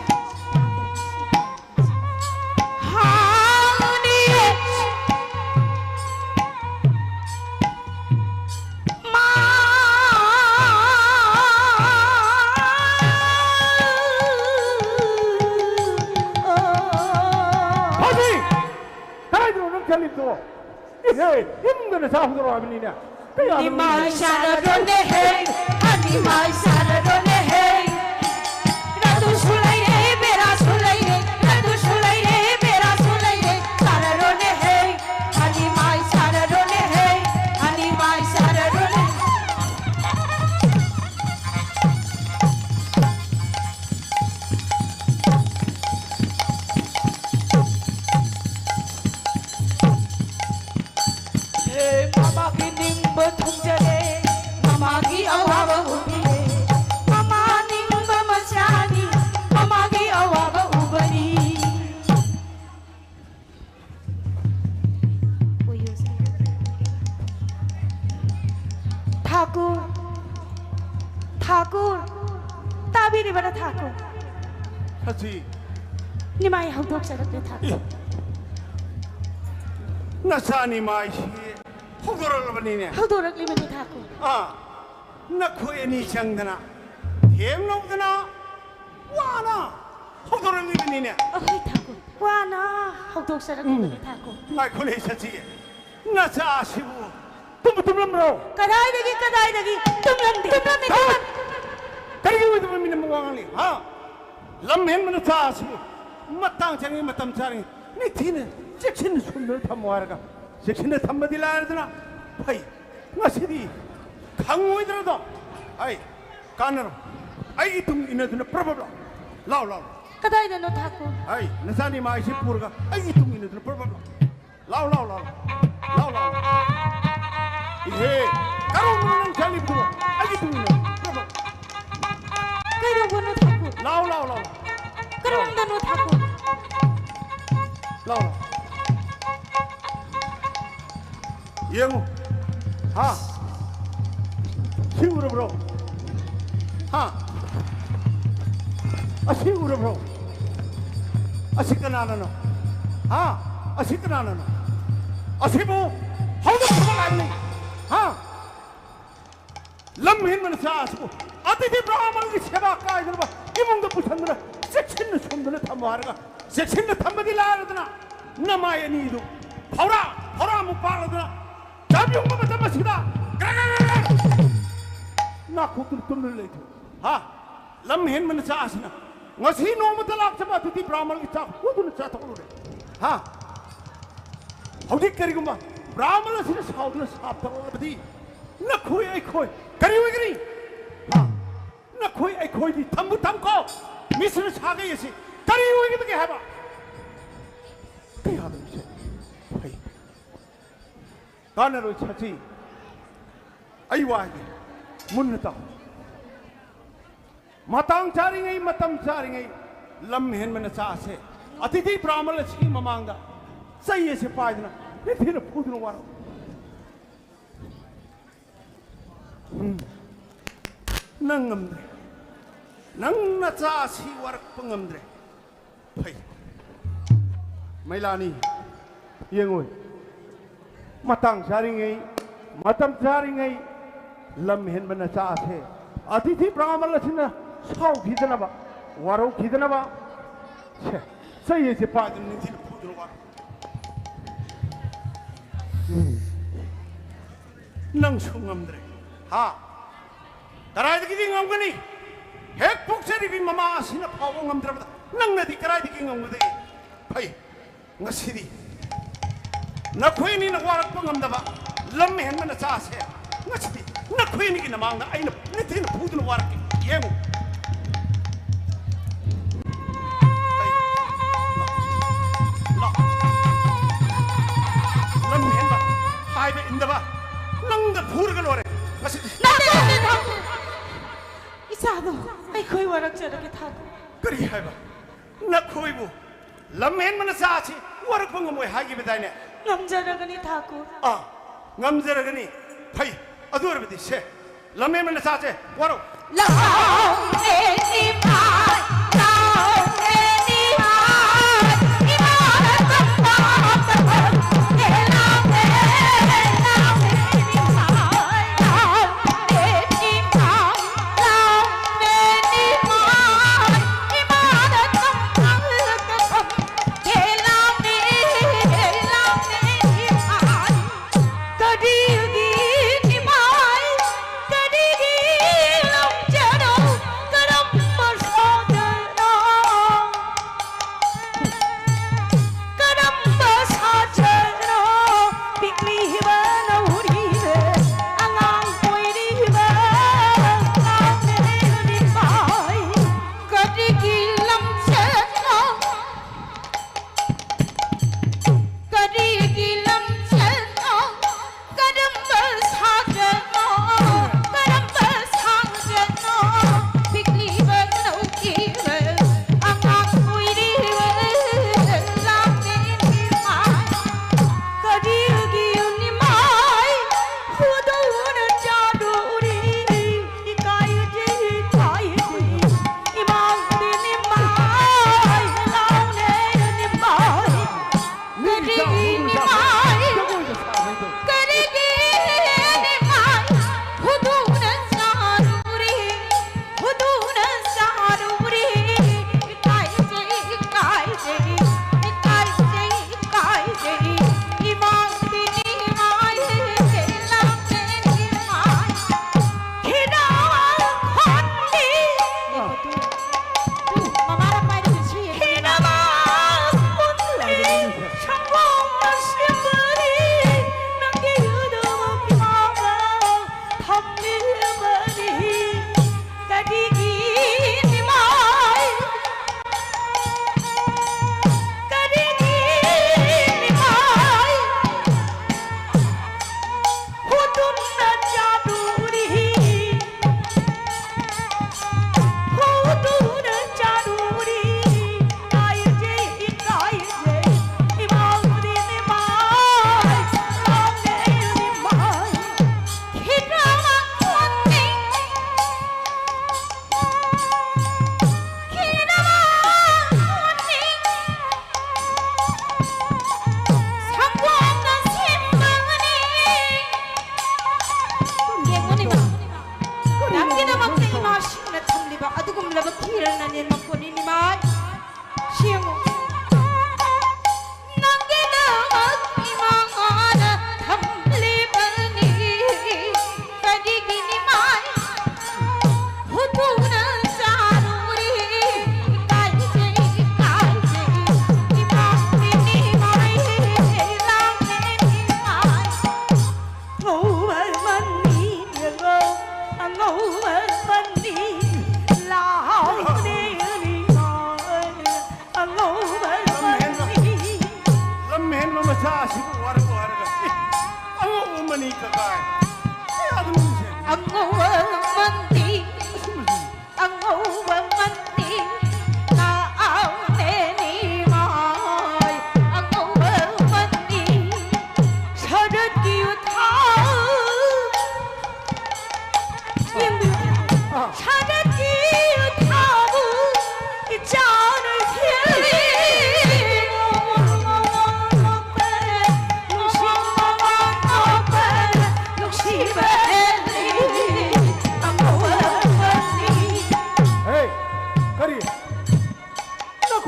ꯍꯥꯎꯅꯤꯌꯦ꯫ ꯃꯥ-, ꯐꯥꯕꯤ! ꯀꯗꯥꯏꯗꯅꯣ ꯅꯪ ꯆꯠꯂꯤꯕꯗꯨꯕꯣ? ꯏꯍꯦ, ꯏꯃꯨꯡꯗ ꯅꯆꯥ ꯍꯧꯗꯣꯔꯛꯑꯕꯅꯤꯅꯦ꯫ ꯀꯌꯥꯗꯅꯣ ꯅꯤꯃꯥꯏ ꯁꯥꯔꯔꯣꯅꯦꯍꯦ, ꯍꯅꯤꯃꯥꯏ ꯁꯥꯔꯔꯣꯅꯦꯍꯦ꯫ ꯔꯥꯗꯨꯁꯨ ꯂꯩꯔꯦ, ꯕꯦꯔꯥꯁꯨ ꯂꯩꯔꯦ, ꯔꯥꯗꯨꯁꯨ ꯂꯩꯔꯦ, ꯕꯦꯔꯥꯁꯨ ꯂꯩꯔꯦ꯫ ꯁꯥꯔꯔꯣꯅꯦꯍꯦ, ꯍꯅꯤꯃꯥꯏ ꯁꯥꯔꯔꯣꯅꯦꯍꯦ, ꯍꯅꯤꯃꯥꯏ ꯁꯥꯔꯔꯣꯅꯦ꯫ ꯍꯦ, ꯃꯃꯥꯒꯤ ꯅꯤꯡꯕ ꯊꯨꯡꯖꯔꯦ, ꯃꯃꯥꯒꯤ ꯑꯋꯥꯕ ꯎꯕꯤꯔꯦ꯫ ꯃꯃꯥ ꯅꯤꯡꯕ ꯃꯆꯥꯅꯤ, ꯃꯃꯥꯒꯤ ꯑꯋꯥꯕ ꯎꯕꯅꯤ꯫ ꯊꯥꯀꯨꯔ, ꯊꯥꯀꯨꯔ, ꯇꯥꯕꯤꯔꯤꯕꯔꯥ ꯊꯥꯀꯨꯔ? ꯁꯖꯤ꯫ ꯅꯤꯃꯥꯏ ꯍꯧꯗꯣꯛꯆꯔꯛꯂꯦ ꯊꯥꯀꯨꯔ꯫ ꯏ, ꯅꯆꯥ ꯅꯤꯃꯥꯏꯁꯤ ꯍꯧꯗꯣꯔꯛꯂꯕꯅꯤꯅꯦ꯫ ꯍꯧꯗꯣꯔꯛꯂꯤꯕꯅꯤ ꯊꯥꯀꯨꯔ꯫ ꯑꯥ, ꯅꯈꯣꯏ ꯑꯅꯤ ꯆꯪꯗꯅ ꯊꯦꯝ ꯂꯧꯗꯅ ꯋꯥꯅ ꯍꯧꯗꯣꯔꯛꯂꯤꯕꯅꯤꯅꯦ꯫ ꯑꯍꯣꯏ ꯊꯥꯀꯨꯔ, ꯋꯥꯅ ꯍꯧꯗꯣꯛꯆꯔꯛꯂꯤꯕꯅꯤ ꯎꯝ꯫ ꯊꯥꯀꯨꯔ꯫ ꯉꯥꯏꯈꯣꯅꯦ ꯁꯖꯤ, ꯅꯆꯥꯁꯤꯕꯨ ꯇꯨꯝꯕ ꯇꯨꯝꯂꯝꯕ꯭ꯔꯣ? ꯀꯗꯥꯏꯗꯒꯤ, ꯀꯗꯥꯏꯗꯒꯤ? ꯇꯨꯝꯂꯝꯗꯦ, ꯇꯨꯝꯂꯝꯗꯦ, ꯍꯥ? ꯇꯨꯝꯂꯝꯗꯦ꯫ ꯀꯔꯤꯒꯤ ꯑꯣꯏꯗꯕ ꯃꯤꯅꯝꯕ ꯋꯥ ꯉꯥꯡꯂꯤ, ꯍꯥ? ꯂꯝ ꯍꯦꯟꯕ ꯅꯆꯥꯁꯤꯕꯨ ꯃꯇꯥꯡ ꯆꯥꯔꯤꯉꯩ ꯃꯇꯝ ꯆꯥꯔꯤꯉꯩ ꯅꯤꯡꯊꯤꯅ ꯆꯦꯛꯁꯤꯟꯅ ꯁꯨꯝꯗꯨꯅ ꯊꯝꯃꯣ ꯍꯥꯏꯔꯒ ꯆꯦꯛꯁꯤꯟꯅ ꯊꯝꯕꯗꯤ ꯂꯥꯏꯔꯗꯅ, ꯐꯩ, ꯉꯁꯤꯗꯤ ꯈꯪꯉꯣꯏꯗ꯭ꯔꯗꯣ? ꯑꯩ ꯀꯥꯟꯅꯔꯣ, ꯑꯩꯒꯤ ꯇꯨꯡ ꯏꯟꯅꯗꯨꯅ ꯄ꯭ꯔꯕꯞ ꯂꯥꯎ꯫ ꯂꯥꯎ, ꯂꯥꯎ꯫ ꯀꯗꯥꯏꯗꯅꯣ ꯊꯥꯀꯨ? ꯑꯩ ꯅꯆꯥꯅꯤ ꯃꯥꯏꯁꯤ ꯄꯨꯔꯒ ꯑꯩꯒꯤ ꯇꯨꯡ ꯏꯟꯅꯗꯨꯅ ꯄ꯭ꯔꯕꯞ ꯂꯥꯎ꯫ ꯂꯥꯎ, ꯂꯥꯎ, ꯂꯥꯎ, ꯂꯥꯎ꯫ ꯂꯥꯎ, ꯂꯥꯎ, ꯂꯥꯎ꯫ ꯏꯍꯦ, ꯀꯔꯣꯝꯗꯅꯣ ꯅꯪ ꯆꯠꯂꯤꯕꯗꯨꯕꯣ? ꯑꯩꯒꯤ ꯇꯨꯡ ꯏꯟꯅꯗꯨꯅ ꯄ꯭ꯔꯕꯞ꯫ ꯀꯩꯗꯧꯕꯅꯣ ꯊꯥꯀꯨ? ꯂꯥꯎ, ꯂꯥꯎ, ꯂꯥꯎ꯫ ꯀꯔꯣꯝꯗꯅꯣ ꯊꯥꯀꯨ? ꯂꯥꯎ, ꯂꯥꯎ꯫ ꯌꯦꯡꯉꯨ꯫ ꯍꯥ? ꯁꯤ ꯎꯔꯕ꯭ꯔꯣ? ꯍꯥ? ꯑꯁꯤ ꯎꯔꯕ꯭ꯔꯣ? ꯑꯁꯤ ꯀꯅꯥꯅꯅꯣ? ꯍꯥ? ꯑꯁꯤ ꯀꯅꯥꯅꯅꯣ? ꯑꯁꯤꯕꯨ ꯍꯧꯗꯣꯛꯄ ꯂꯥꯛꯏ꯫ ꯍꯥ? ꯂꯝ ꯍꯦꯟꯕ ꯅꯆꯥ ꯑꯁꯤꯕꯨ ꯑꯇꯤꯊꯤ ꯕ꯭ꯔꯥꯍꯃꯟꯒꯤ ꯁꯦꯕꯥ ꯀꯥꯏꯗꯅꯕ ꯏꯃꯨꯡꯗ ꯄꯨꯁꯟꯗꯨꯅ ꯆꯦꯛꯁꯤꯟꯅ ꯁꯨꯝꯗꯨꯅ ꯊꯝꯃꯨ ꯍꯥꯏꯔꯒ ꯆꯦꯛꯁꯤꯟꯅ ꯊꯝꯕꯗꯤ ꯂꯥꯏꯔꯗꯅ, ꯅꯃꯥꯏ ꯑꯅꯤꯗꯨ ꯐꯧꯔꯥ ꯐꯧꯔꯥꯃꯨꯛ ꯄꯥꯛꯂꯗꯅ ꯆꯞ ꯌꯨꯡꯕ ꯃꯇꯝ ꯑꯁꯤꯗ ꯒ꯭ꯔ ꯒ꯭ꯔ ꯒ꯭ꯔ ꯒ꯭ꯔ ꯅꯥꯈꯣꯛꯇꯨꯅ ꯇꯨꯝꯗꯨꯅ ꯂꯩꯊꯣꯛ꯫ ꯍꯥ? ꯂꯝ ꯍꯦꯟꯕ ꯅꯆꯥ ꯑꯁꯤꯅ ꯉꯁꯤ ꯅꯣꯡꯃꯇ ꯂꯥꯛꯆꯕ ꯑꯇꯤꯊꯤ ꯕ꯭ꯔꯥꯍꯃꯟꯒꯤ ꯆꯥꯛ ꯄꯨꯗꯨꯅ ꯆꯥꯊꯣꯛꯂꯨꯔꯦ꯫ ꯍꯥ? ꯍꯧꯖꯤꯛ ꯀꯔꯤꯒꯨꯝꯕ ꯕ꯭ꯔꯥꯍꯃꯟ ꯑꯁꯤꯅ ꯁꯥꯎꯗꯨꯅ ꯁꯥꯞ ꯇꯧꯔꯛꯂꯕꯗꯤ ꯅꯈꯣꯏ ꯑꯩꯈꯣꯏ ꯀꯔꯤ ꯑꯣꯏꯒꯅꯤ? ꯍꯥ? ꯅꯈꯣꯏ ꯑꯩꯈꯣꯏꯗꯤ ꯊꯝꯕꯨ ꯊꯝꯈꯣ, ꯃꯤꯁꯅ ꯁꯥꯒꯩ ꯑꯁꯤ ꯀꯔꯤ ꯑꯣꯏꯒꯗꯒꯦ ꯍꯥꯏꯕ? ꯀꯌꯥꯗ ꯃꯤꯁꯦ ꯐꯩ꯫ ꯀꯥꯟꯅꯔꯣꯏ ꯁꯥꯁꯤ꯫ ꯑꯩ ꯋꯥ ꯍꯥꯏꯒꯦ, ꯃꯨꯟꯅ ꯇꯥꯎ꯫ ꯃꯇꯥꯡ ꯆꯥꯔꯤꯉꯩ, ꯃꯇꯝ ꯆꯥꯔꯤꯉꯩ ꯂꯝ ꯍꯦꯟꯕ ꯅꯆꯥ ꯑꯁꯦ ꯑꯇꯤꯊꯤ ꯕ꯭ꯔꯥꯍꯃꯟ ꯑꯁꯤꯒꯤ ꯃꯃꯥꯡꯗ ꯆꯩ ꯑꯁꯦ ꯄꯥꯏꯗꯨꯅ ꯅꯤꯡꯊꯤꯅ ꯐꯨꯗꯨꯅ ꯋꯥꯔꯣ꯫ ꯎꯝ꯫ ꯅꯪ ꯉꯝꯗ꯭ꯔꯦ꯫ ꯅꯪ ꯅꯆꯥ ꯑꯁꯤ ꯋꯥꯔꯛꯄ ꯉꯝꯗ꯭ꯔꯦ꯫ ꯐꯩ꯫ ꯃꯩꯂꯥꯅꯤ, ꯌꯦꯡꯉꯨ꯫ ꯃꯇꯥꯡ ꯆꯥꯔꯤꯉꯩ, ꯃꯇꯝ ꯆꯥꯔꯤꯉꯩ ꯂꯝ ꯍꯦꯟꯕ ꯅꯆꯥ ꯑꯁꯦ ꯑꯇꯤꯊꯤ ꯕ꯭ꯔꯥꯍꯃꯟ ꯑꯁꯤꯅ ꯁꯥꯎꯈꯤꯗꯅꯕ, ꯋꯥꯔꯧꯈꯤꯗꯅꯕ, ꯁꯦ, ꯆꯩ ꯑꯁꯦ ꯄꯥꯏꯗꯨꯅ ꯅꯤꯡꯊꯤꯅ ꯐꯨꯗꯨꯅ ꯋꯥꯔꯣ꯫ ꯎꯝ꯫ ꯅꯪꯁꯨ ꯉꯝꯗ꯭ꯔꯦ꯫ ꯍꯥ? ꯀꯗꯥꯏꯗꯒꯤꯗꯤ ꯉꯝꯒꯅꯤ? ꯍꯦꯛ ꯄꯣꯛꯆꯔꯤꯕꯤ ꯃꯃꯥ ꯑꯁꯤꯅ ꯐꯥꯎꯕ ꯉꯝꯗ꯭ꯔꯕꯗ ꯅꯪꯅꯗꯤ ꯀꯗꯥꯏꯗꯒꯤ ꯉꯝꯒꯗꯒꯦ? ꯐꯩ, ꯉꯁꯤꯗꯤ ꯅꯈꯣꯏ ꯑꯅꯤꯅ ꯋꯥꯔꯛꯄ ꯉꯝꯗꯕ ꯂꯝ ꯍꯦꯟꯕ ꯅꯆꯥꯁꯦ, ꯉꯁꯤꯗꯤ ꯅꯈꯣꯏ ꯑꯅꯤꯒꯤ ꯅꯃꯥꯡꯗ ꯑꯩꯅ ꯅꯤꯡꯊꯤꯅ ꯐꯨꯗꯨꯅ ꯋꯥꯔꯛꯀꯦ꯫ ꯌꯦꯡꯉꯨ꯫ ꯑꯩ, ꯂꯥꯎ, ꯂꯥꯎ꯫ ꯂꯝ ꯍꯦꯟꯕ, ꯍꯥꯏꯕ ꯏꯟꯗꯕ, ꯅꯪꯗ ꯐꯨꯔꯒ ꯂꯣꯏꯔꯦ ꯉꯁꯤꯗꯤ꯫ ꯅꯠꯇꯦ, ꯅꯠꯇꯦ, ꯊꯥꯀꯨꯔ꯫ ꯏꯆꯥꯗꯣ ꯑꯩꯈꯣꯏ ꯋꯥꯔꯛꯆꯔꯒꯦ, ꯊꯥꯀꯨꯔ꯫ ꯀꯔꯤ ꯍꯥꯏꯕ? ꯅꯈꯣꯏꯕꯨ ꯂꯝꯍꯦꯟꯕ ꯅꯆꯥ ꯑꯁꯤ ꯋꯥꯔꯛꯄ ꯉꯝꯃꯣꯏ ꯍꯥꯏꯈꯤꯕꯗꯥꯏꯅꯦ? ꯉꯝꯖꯔꯒꯅꯤ, ꯊꯥꯀꯨꯔ꯫ ꯑꯥ, ꯉꯝꯖꯔꯒꯅꯤ꯫ ꯐꯩ꯫ ꯑꯗꯨ ꯑꯣꯏꯔꯕꯗꯤ ꯁꯦ, ꯂꯝꯍꯦꯟꯕ ꯅꯆꯥꯁꯦ ꯋꯥꯔꯧ꯫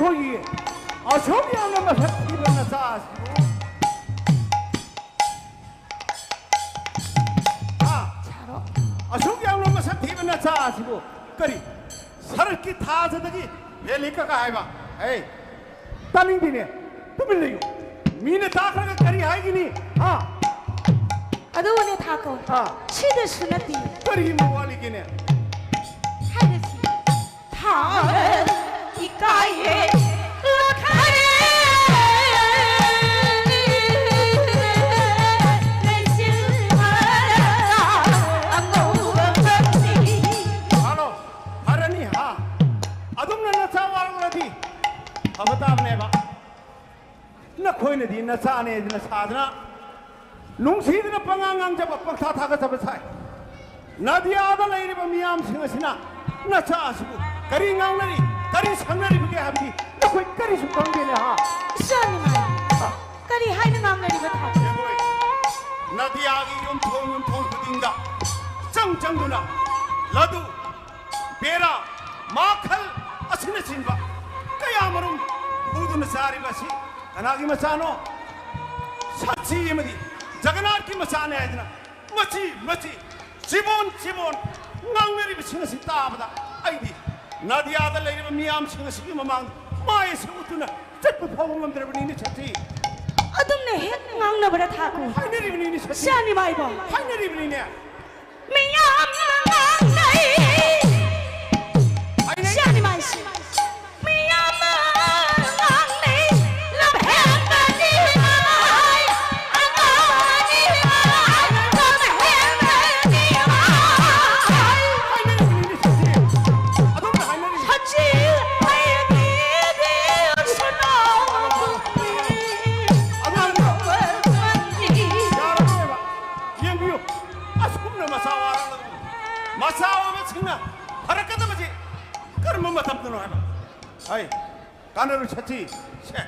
ꯑꯩꯈꯣꯏꯒꯤ ꯑꯁꯨꯛ ꯌꯥꯝꯅ ꯃꯁꯛ ꯊꯤꯕ ꯅꯆꯥ ꯑꯁꯤꯕꯨ, ꯍꯥ? ꯁꯥꯔꯣ꯫ ꯑꯁꯨꯛ ꯌꯥꯝꯅ ꯃꯁꯛ ꯊꯤꯕ ꯅꯆꯥ ꯑꯁꯤꯕꯨ ꯀꯔꯤ ꯁꯔꯛꯀꯤ ꯊꯥꯖꯗꯒꯤ ꯍꯦꯜꯂꯤ ꯀꯀꯥ ꯍꯥꯏꯕ? ꯑꯩ ꯇꯥꯅꯤꯡꯗꯦꯅꯦ꯫ ꯇꯨꯃꯤꯟ ꯂꯩꯌꯨ꯫ ꯃꯤꯅ ꯇꯥꯈ꯭ꯔꯒ ꯀꯔꯤ ꯍꯥꯏꯒꯅꯤ? ꯍꯥ? ꯑꯗꯨꯕꯨꯅꯦ ꯊꯥꯀꯣ꯫ ꯑꯥ꯫ ꯁꯤꯗꯁꯨ ꯅꯠꯇꯦ꯫ ꯀꯔꯤ ꯃꯋꯥ ꯂꯩꯒꯦꯅꯦ? ꯍꯥꯏꯔꯁꯤ꯫ ꯊꯥ ꯏꯀꯥꯏꯌꯦ ꯂꯣꯈꯔꯦ꯫ ꯂꯩꯆꯤꯜ ꯃꯔꯛꯇ ꯑꯉꯧꯕ ꯃꯆꯤ꯫ ꯍꯜꯂꯣ, ꯐꯔꯅꯤ, ꯍꯥ? ꯑꯗꯨꯝꯅ ꯅꯆꯥ ꯋꯥꯔꯛꯂꯗꯤ ꯐꯕ ꯇꯥꯕꯅꯦꯕ꯫ ꯅꯈꯣꯏꯅꯗꯤ ꯅꯆꯥꯅꯦꯗꯅ ꯁꯥꯗꯅ, ꯅꯨꯡꯁꯤꯗꯅ ꯄꯉꯥꯡ ꯉꯥꯡꯖꯕ, ꯄꯪꯊꯥ ꯊꯥꯒꯠꯆꯕ ꯁꯥꯏ꯫ ꯅꯗꯤꯌꯥꯗ ꯂꯩꯔꯤꯕ ꯃꯤꯌꯥꯝꯁꯤꯡ ꯑꯁꯤꯅ ꯅꯆꯥ ꯑꯁꯤꯕꯨ ꯀꯔꯤ ꯉꯥꯡꯅꯔꯤ, ꯀꯔꯤ ꯁꯪꯅꯔꯤꯕꯒꯦ ꯍꯥꯏꯕꯗꯤ ꯅꯈꯣꯏ ꯀꯔꯤꯁꯨ ꯈꯪꯗꯦꯅꯦ, ꯍꯥ? ꯏꯆꯥ ꯅꯤꯡꯉꯥꯏ꯫ ꯀꯔꯤ ꯍꯥꯏꯅ ꯉꯥꯡꯅꯔꯤꯕ ꯊꯥ? ꯌꯦꯡꯉꯣꯏ, ꯅꯗꯤꯌꯥꯒꯤ ꯌꯨꯝꯊꯣꯡ ꯌꯨꯝꯊꯣꯡ ꯈꯨꯗꯤꯡꯗ ꯆꯪ ꯆꯪꯗꯨꯅ ꯂꯗꯨ, ꯕꯦꯔꯥ, ꯃꯥꯈꯜ ꯑꯁꯤꯅꯆꯤꯡꯕ ꯀꯌꯥꯃꯔꯨꯝ ꯍꯨꯗꯨꯅ ꯆꯥꯔꯤꯕ ꯑꯁꯤ ꯀꯅꯥꯒꯤ ꯃꯆꯥꯅꯣ? ꯁꯥꯊꯤ ꯑꯃꯗꯤ ꯖꯒꯅꯥꯊꯀꯤ ꯃꯆꯥꯅꯦ ꯍꯥꯏꯗꯅ ꯃꯆꯤ ꯃꯆꯤ, ꯆꯤꯕꯣꯟ ꯆꯤꯕꯣꯟ ꯉꯥꯡꯅꯔꯤꯕꯁꯤꯡ ꯑꯁꯤ ꯇꯥꯕꯗ ꯑꯩꯗꯤ ꯅꯗꯤꯌꯥꯗ ꯂꯩꯔꯤꯕ ꯃꯤꯌꯥꯝꯁꯤꯡ ꯑꯁꯤꯒꯤ ꯃꯃꯥꯡꯗ ꯃꯥꯏ ꯑꯁꯤ ꯎꯠꯇꯨꯅ ꯆꯠꯄ ꯐꯥꯎꯕ ꯉꯝꯗ꯭ꯔꯕꯅꯤꯅꯦ ꯁꯥꯊꯤ꯫ ꯑꯗꯨꯝꯅ ꯍꯦꯛ ꯉꯥꯡꯅꯕꯗ ꯊꯥꯀꯨ꯫ ꯍꯥꯏꯅꯔꯤꯕꯅꯤꯅꯦ ꯁꯥꯊꯤ꯫ ꯏꯆꯥ ꯅꯤꯡꯉꯥꯏꯕ꯫ ꯍꯥꯏꯅꯔꯤꯕꯅꯤꯅꯦ꯫ ꯃꯤꯌꯥꯝꯅ ꯉꯥꯡꯅꯩ꯫ ꯍꯥꯏꯅꯩ꯫ ꯁꯤꯌꯥꯅꯤ ꯃꯥꯏꯁꯤ꯫ ꯃꯤꯌꯥꯝꯅ ꯉꯥꯡꯅꯩ꯫ ꯂꯝꯍꯦꯟꯕꯅꯤ ꯃꯥꯏ꯫ ꯑꯉꯥꯎꯕꯅꯤ ꯃꯥꯏ꯫ ꯂꯝꯍꯦꯟꯕꯅꯤ ꯃꯥꯏ꯫ ꯍꯥꯏꯅꯔꯤꯕꯅꯤꯅꯦ ꯁꯤꯁꯦ꯫ ꯑꯗꯨꯝꯅ ꯍꯥꯏꯅꯔꯤꯕꯅꯤ꯫ ꯁꯖꯤ ꯑꯩꯒꯤ ꯗꯤꯌꯨꯁꯅꯣ꯫ ꯑꯗꯨꯅ ꯑꯉꯥꯎꯕꯅꯤ꯫ ꯌꯥꯔꯔꯣꯏꯕ꯫ ꯌꯦꯡꯕꯤꯌꯨ꯫ ꯑꯁꯨꯝꯅ ꯃꯆꯥ ꯋꯥꯔꯛꯂꯒ ꯃꯆꯥ ꯑꯣꯏꯕꯁꯤꯡꯅ ꯐꯔꯛꯀꯗꯕꯁꯤ ꯀꯔꯝꯕ ꯃꯇꯝꯗꯅꯣ ꯍꯥꯏꯕ? ꯍꯩ, ꯀꯥꯟꯅꯔꯣꯏ ꯁꯥꯊꯤ꯫ ꯁꯦ,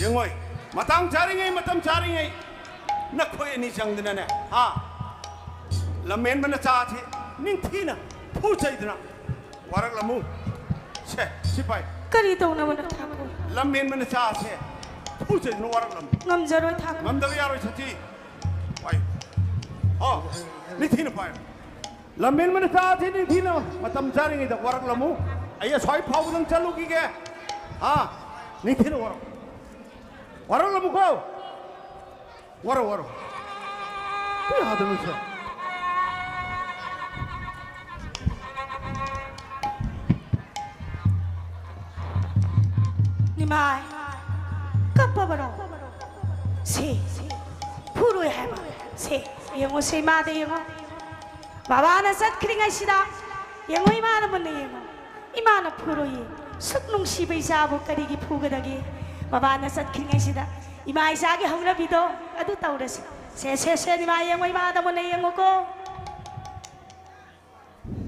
ꯌꯦꯡꯉꯣꯏ, ꯃꯇꯥꯡ ꯆꯥꯔꯤꯉꯩ, ꯃꯇꯝ ꯆꯥꯔꯤꯉꯩ ꯅꯈꯣꯏ ꯑꯅꯤ ꯆꯪꯗꯅꯅꯦ, ꯍꯥ? ꯂꯝꯍꯦꯟꯕ ꯅꯆꯥꯁꯤ ꯅꯤꯡꯊꯤꯅ ꯐꯨ ꯆꯩꯗꯅ ꯋꯥꯔꯛꯂꯝꯃꯨ꯫ ꯁꯦ, ꯁꯤꯄꯥꯏ, ꯀꯔꯤ ꯇꯧꯅꯕꯅꯣ ꯊꯥꯀꯨ? ꯂꯝꯍꯦꯟꯕ ꯅꯆꯥꯁꯦ ꯐꯨꯆꯩꯗꯅ ꯋꯥꯔꯛꯂꯝꯃꯤ꯫ ꯉꯝꯖꯔꯣꯏ ꯊꯥꯀꯨ꯫ ꯉꯝꯗꯕ ꯌꯥꯔꯣꯏ ꯁꯊꯤ꯫ ꯄꯥꯏ꯫ ꯑꯣ, ꯅꯤꯡꯊꯤꯅ ꯄꯥꯏ꯫ ꯂꯝꯍꯦꯟꯕ ꯅꯆꯥꯁꯦ ꯅꯤꯡꯊꯤꯅ ꯃꯇꯝ ꯆꯥꯔꯤꯉꯩꯗ ꯋꯥꯔꯛꯂꯝꯃꯨ꯫ ꯑꯩ ꯑꯁ꯭ꯋꯥꯏ ꯐꯥꯎꯕꯗꯪ ꯆꯠꯂꯨꯈꯤꯒꯦ꯫ ꯑꯥ, ꯅꯤꯡꯊꯤꯅ ꯋꯥꯔꯛ-, ꯋꯥꯔꯛꯂꯝꯃꯨꯀꯣ꯫ ꯋꯥꯔꯣ, ꯋꯥꯔꯣ꯫ ꯀꯌꯥꯗꯅꯣ ꯁꯦ? ꯅꯤꯃꯥꯏ, ꯀꯞꯄꯕꯔꯣ? ꯁꯦ, ꯐꯨꯔꯣꯏ ꯍꯥꯏꯕ꯫ ꯁꯦ, ꯌꯦꯡꯉꯣ, ꯁꯦ, ꯏꯃꯥꯗ ꯌꯦꯡꯉꯣ꯫ ꯕꯕꯥꯅ ꯆꯠꯈ꯭ꯔꯤꯉꯩꯁꯤꯗ ꯌꯦꯡꯉꯣ, ꯏꯃꯥꯅ ꯃꯨꯟꯅ ꯌꯦꯡꯉꯣ꯫ ꯏꯃꯥꯅ ꯐꯨꯔꯣꯏꯌꯦ꯫ ꯁꯨꯛ ꯅꯨꯡꯁꯤꯕ ꯏꯆꯥꯕꯨ ꯀꯔꯤꯒꯤ ꯐꯨꯒꯗꯒꯦ? ꯕꯕꯥꯅ ꯆꯠꯈ꯭ꯔꯤꯉꯩꯁꯤꯗ ꯏꯃꯥ ꯏꯆꯥꯒꯤ ꯍꯧꯅꯕꯤꯗꯣ ꯑꯗꯨ ꯇꯧꯔꯁꯤ꯫ ꯁꯦ, ꯁꯦ, ꯁꯦ, ꯏꯃꯥ ꯌꯦꯡꯉꯣ, ꯏꯃꯥꯗ ꯃꯨꯟꯅ ꯌꯦꯡꯉꯨꯀꯣ꯫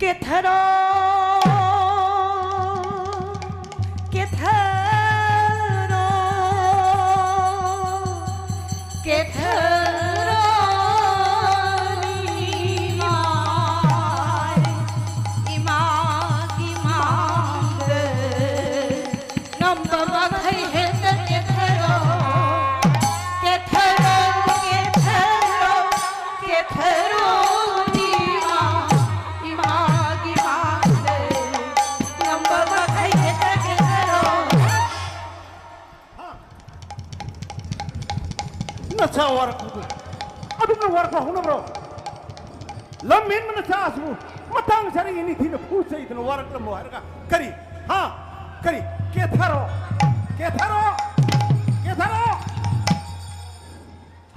ꯀꯦꯊꯔꯣ, ꯀꯦꯊꯔꯣ, ꯀꯦꯊꯔꯣ, ꯏꯃꯥ, ꯏꯃꯥꯒꯤ ꯃꯥꯡꯗ ꯉꯝꯕ ꯃꯈꯩ ꯍꯦꯛꯇ ꯀꯦꯊꯔꯣ, ꯀꯦꯊꯔꯣ, ꯀꯦꯊꯔꯣ, ꯀꯦꯊꯔꯣ, ꯏꯃꯥ, ꯏꯃꯥꯒꯤ ꯃꯥꯡꯗ ꯉꯝꯕ ꯃꯈꯩ ꯍꯦꯛꯇ ꯀꯦꯊꯔꯣ꯫ ꯅꯆꯥ ꯋꯥꯔꯛꯄꯗꯨ ꯑꯗꯨꯝꯅ ꯋꯥꯔꯛꯄ ꯍꯧꯅꯕ꯭ꯔꯣ? ꯂꯝ ꯍꯦꯟꯕ ꯅꯆꯥꯁꯤꯕꯨ ꯃꯇꯥꯡ ꯆꯥꯔꯤꯉꯩ ꯅꯤꯡꯊꯤꯅ ꯐꯨ ꯆꯩꯗꯅ ꯋꯥꯔꯛꯂꯝꯃꯣ ꯍꯥꯏꯔꯒ ꯀꯔꯤ? ꯍꯥ? ꯀꯔꯤ? ꯀꯦꯊꯔꯣ! ꯀꯦꯊꯔꯣ! ꯀꯦꯊꯔꯣ!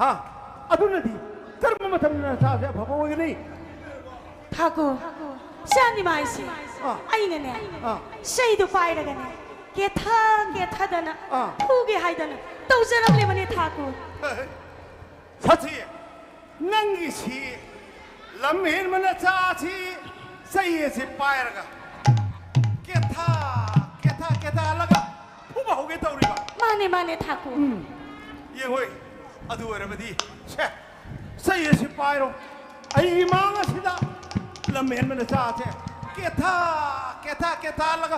ꯍꯥ? ꯑꯗꯨꯅꯗꯤ ꯀꯔꯝꯕ ꯃꯇꯝꯗ ꯅꯆꯥꯁꯦ ꯑꯐꯕ ꯑꯣꯏꯒꯅꯤ? ꯊꯥꯀꯨ, ꯁꯥꯅꯤꯃꯥꯏꯁꯦ ꯑꯥ꯫ ꯑꯩꯅꯅꯦ ꯑꯥ꯫ ꯆꯩꯗꯨ ꯄꯥꯏꯔꯒꯅꯦ ꯀꯦꯊ ꯀꯦꯊꯗꯅ ꯑꯥ꯫ ꯐꯨꯒꯦ ꯍꯥꯏꯗꯅ ꯇꯧꯖꯔꯝꯂꯤꯕꯅꯤ ꯊꯥꯀꯨ꯫ ꯁꯥꯊꯤ, ꯅꯪꯒꯤꯁꯤ ꯂꯝ ꯍꯦꯟꯕ ꯅꯆꯥꯁꯤ ꯆꯩ ꯑꯁꯤ ꯄꯥꯏꯔꯒ ꯀꯦꯊ ꯀꯦꯊ ꯀꯦꯊꯍꯜꯂꯒ ꯐꯨꯕ ꯍꯧꯒꯦ ꯇꯧꯔꯤꯕ꯫ ꯃꯥꯅꯦ, ꯃꯥꯅꯦ, ꯊꯥꯀꯨ꯫ ꯎꯝ꯫ ꯌꯦꯡꯉꯣꯏ, ꯑꯗꯨ ꯑꯣꯏꯔꯕꯗꯤ ꯁꯦ, ꯆꯩ ꯑꯁꯤ ꯄꯥꯏꯔꯣ꯫ ꯑꯩ ꯏꯃꯥꯡ ꯑꯁꯤꯗ ꯂꯝ ꯍꯦꯟꯕ ꯅꯆꯥꯁꯦ ꯀꯦꯊ ꯀꯦꯊ ꯀꯦꯊꯍꯜꯂꯒ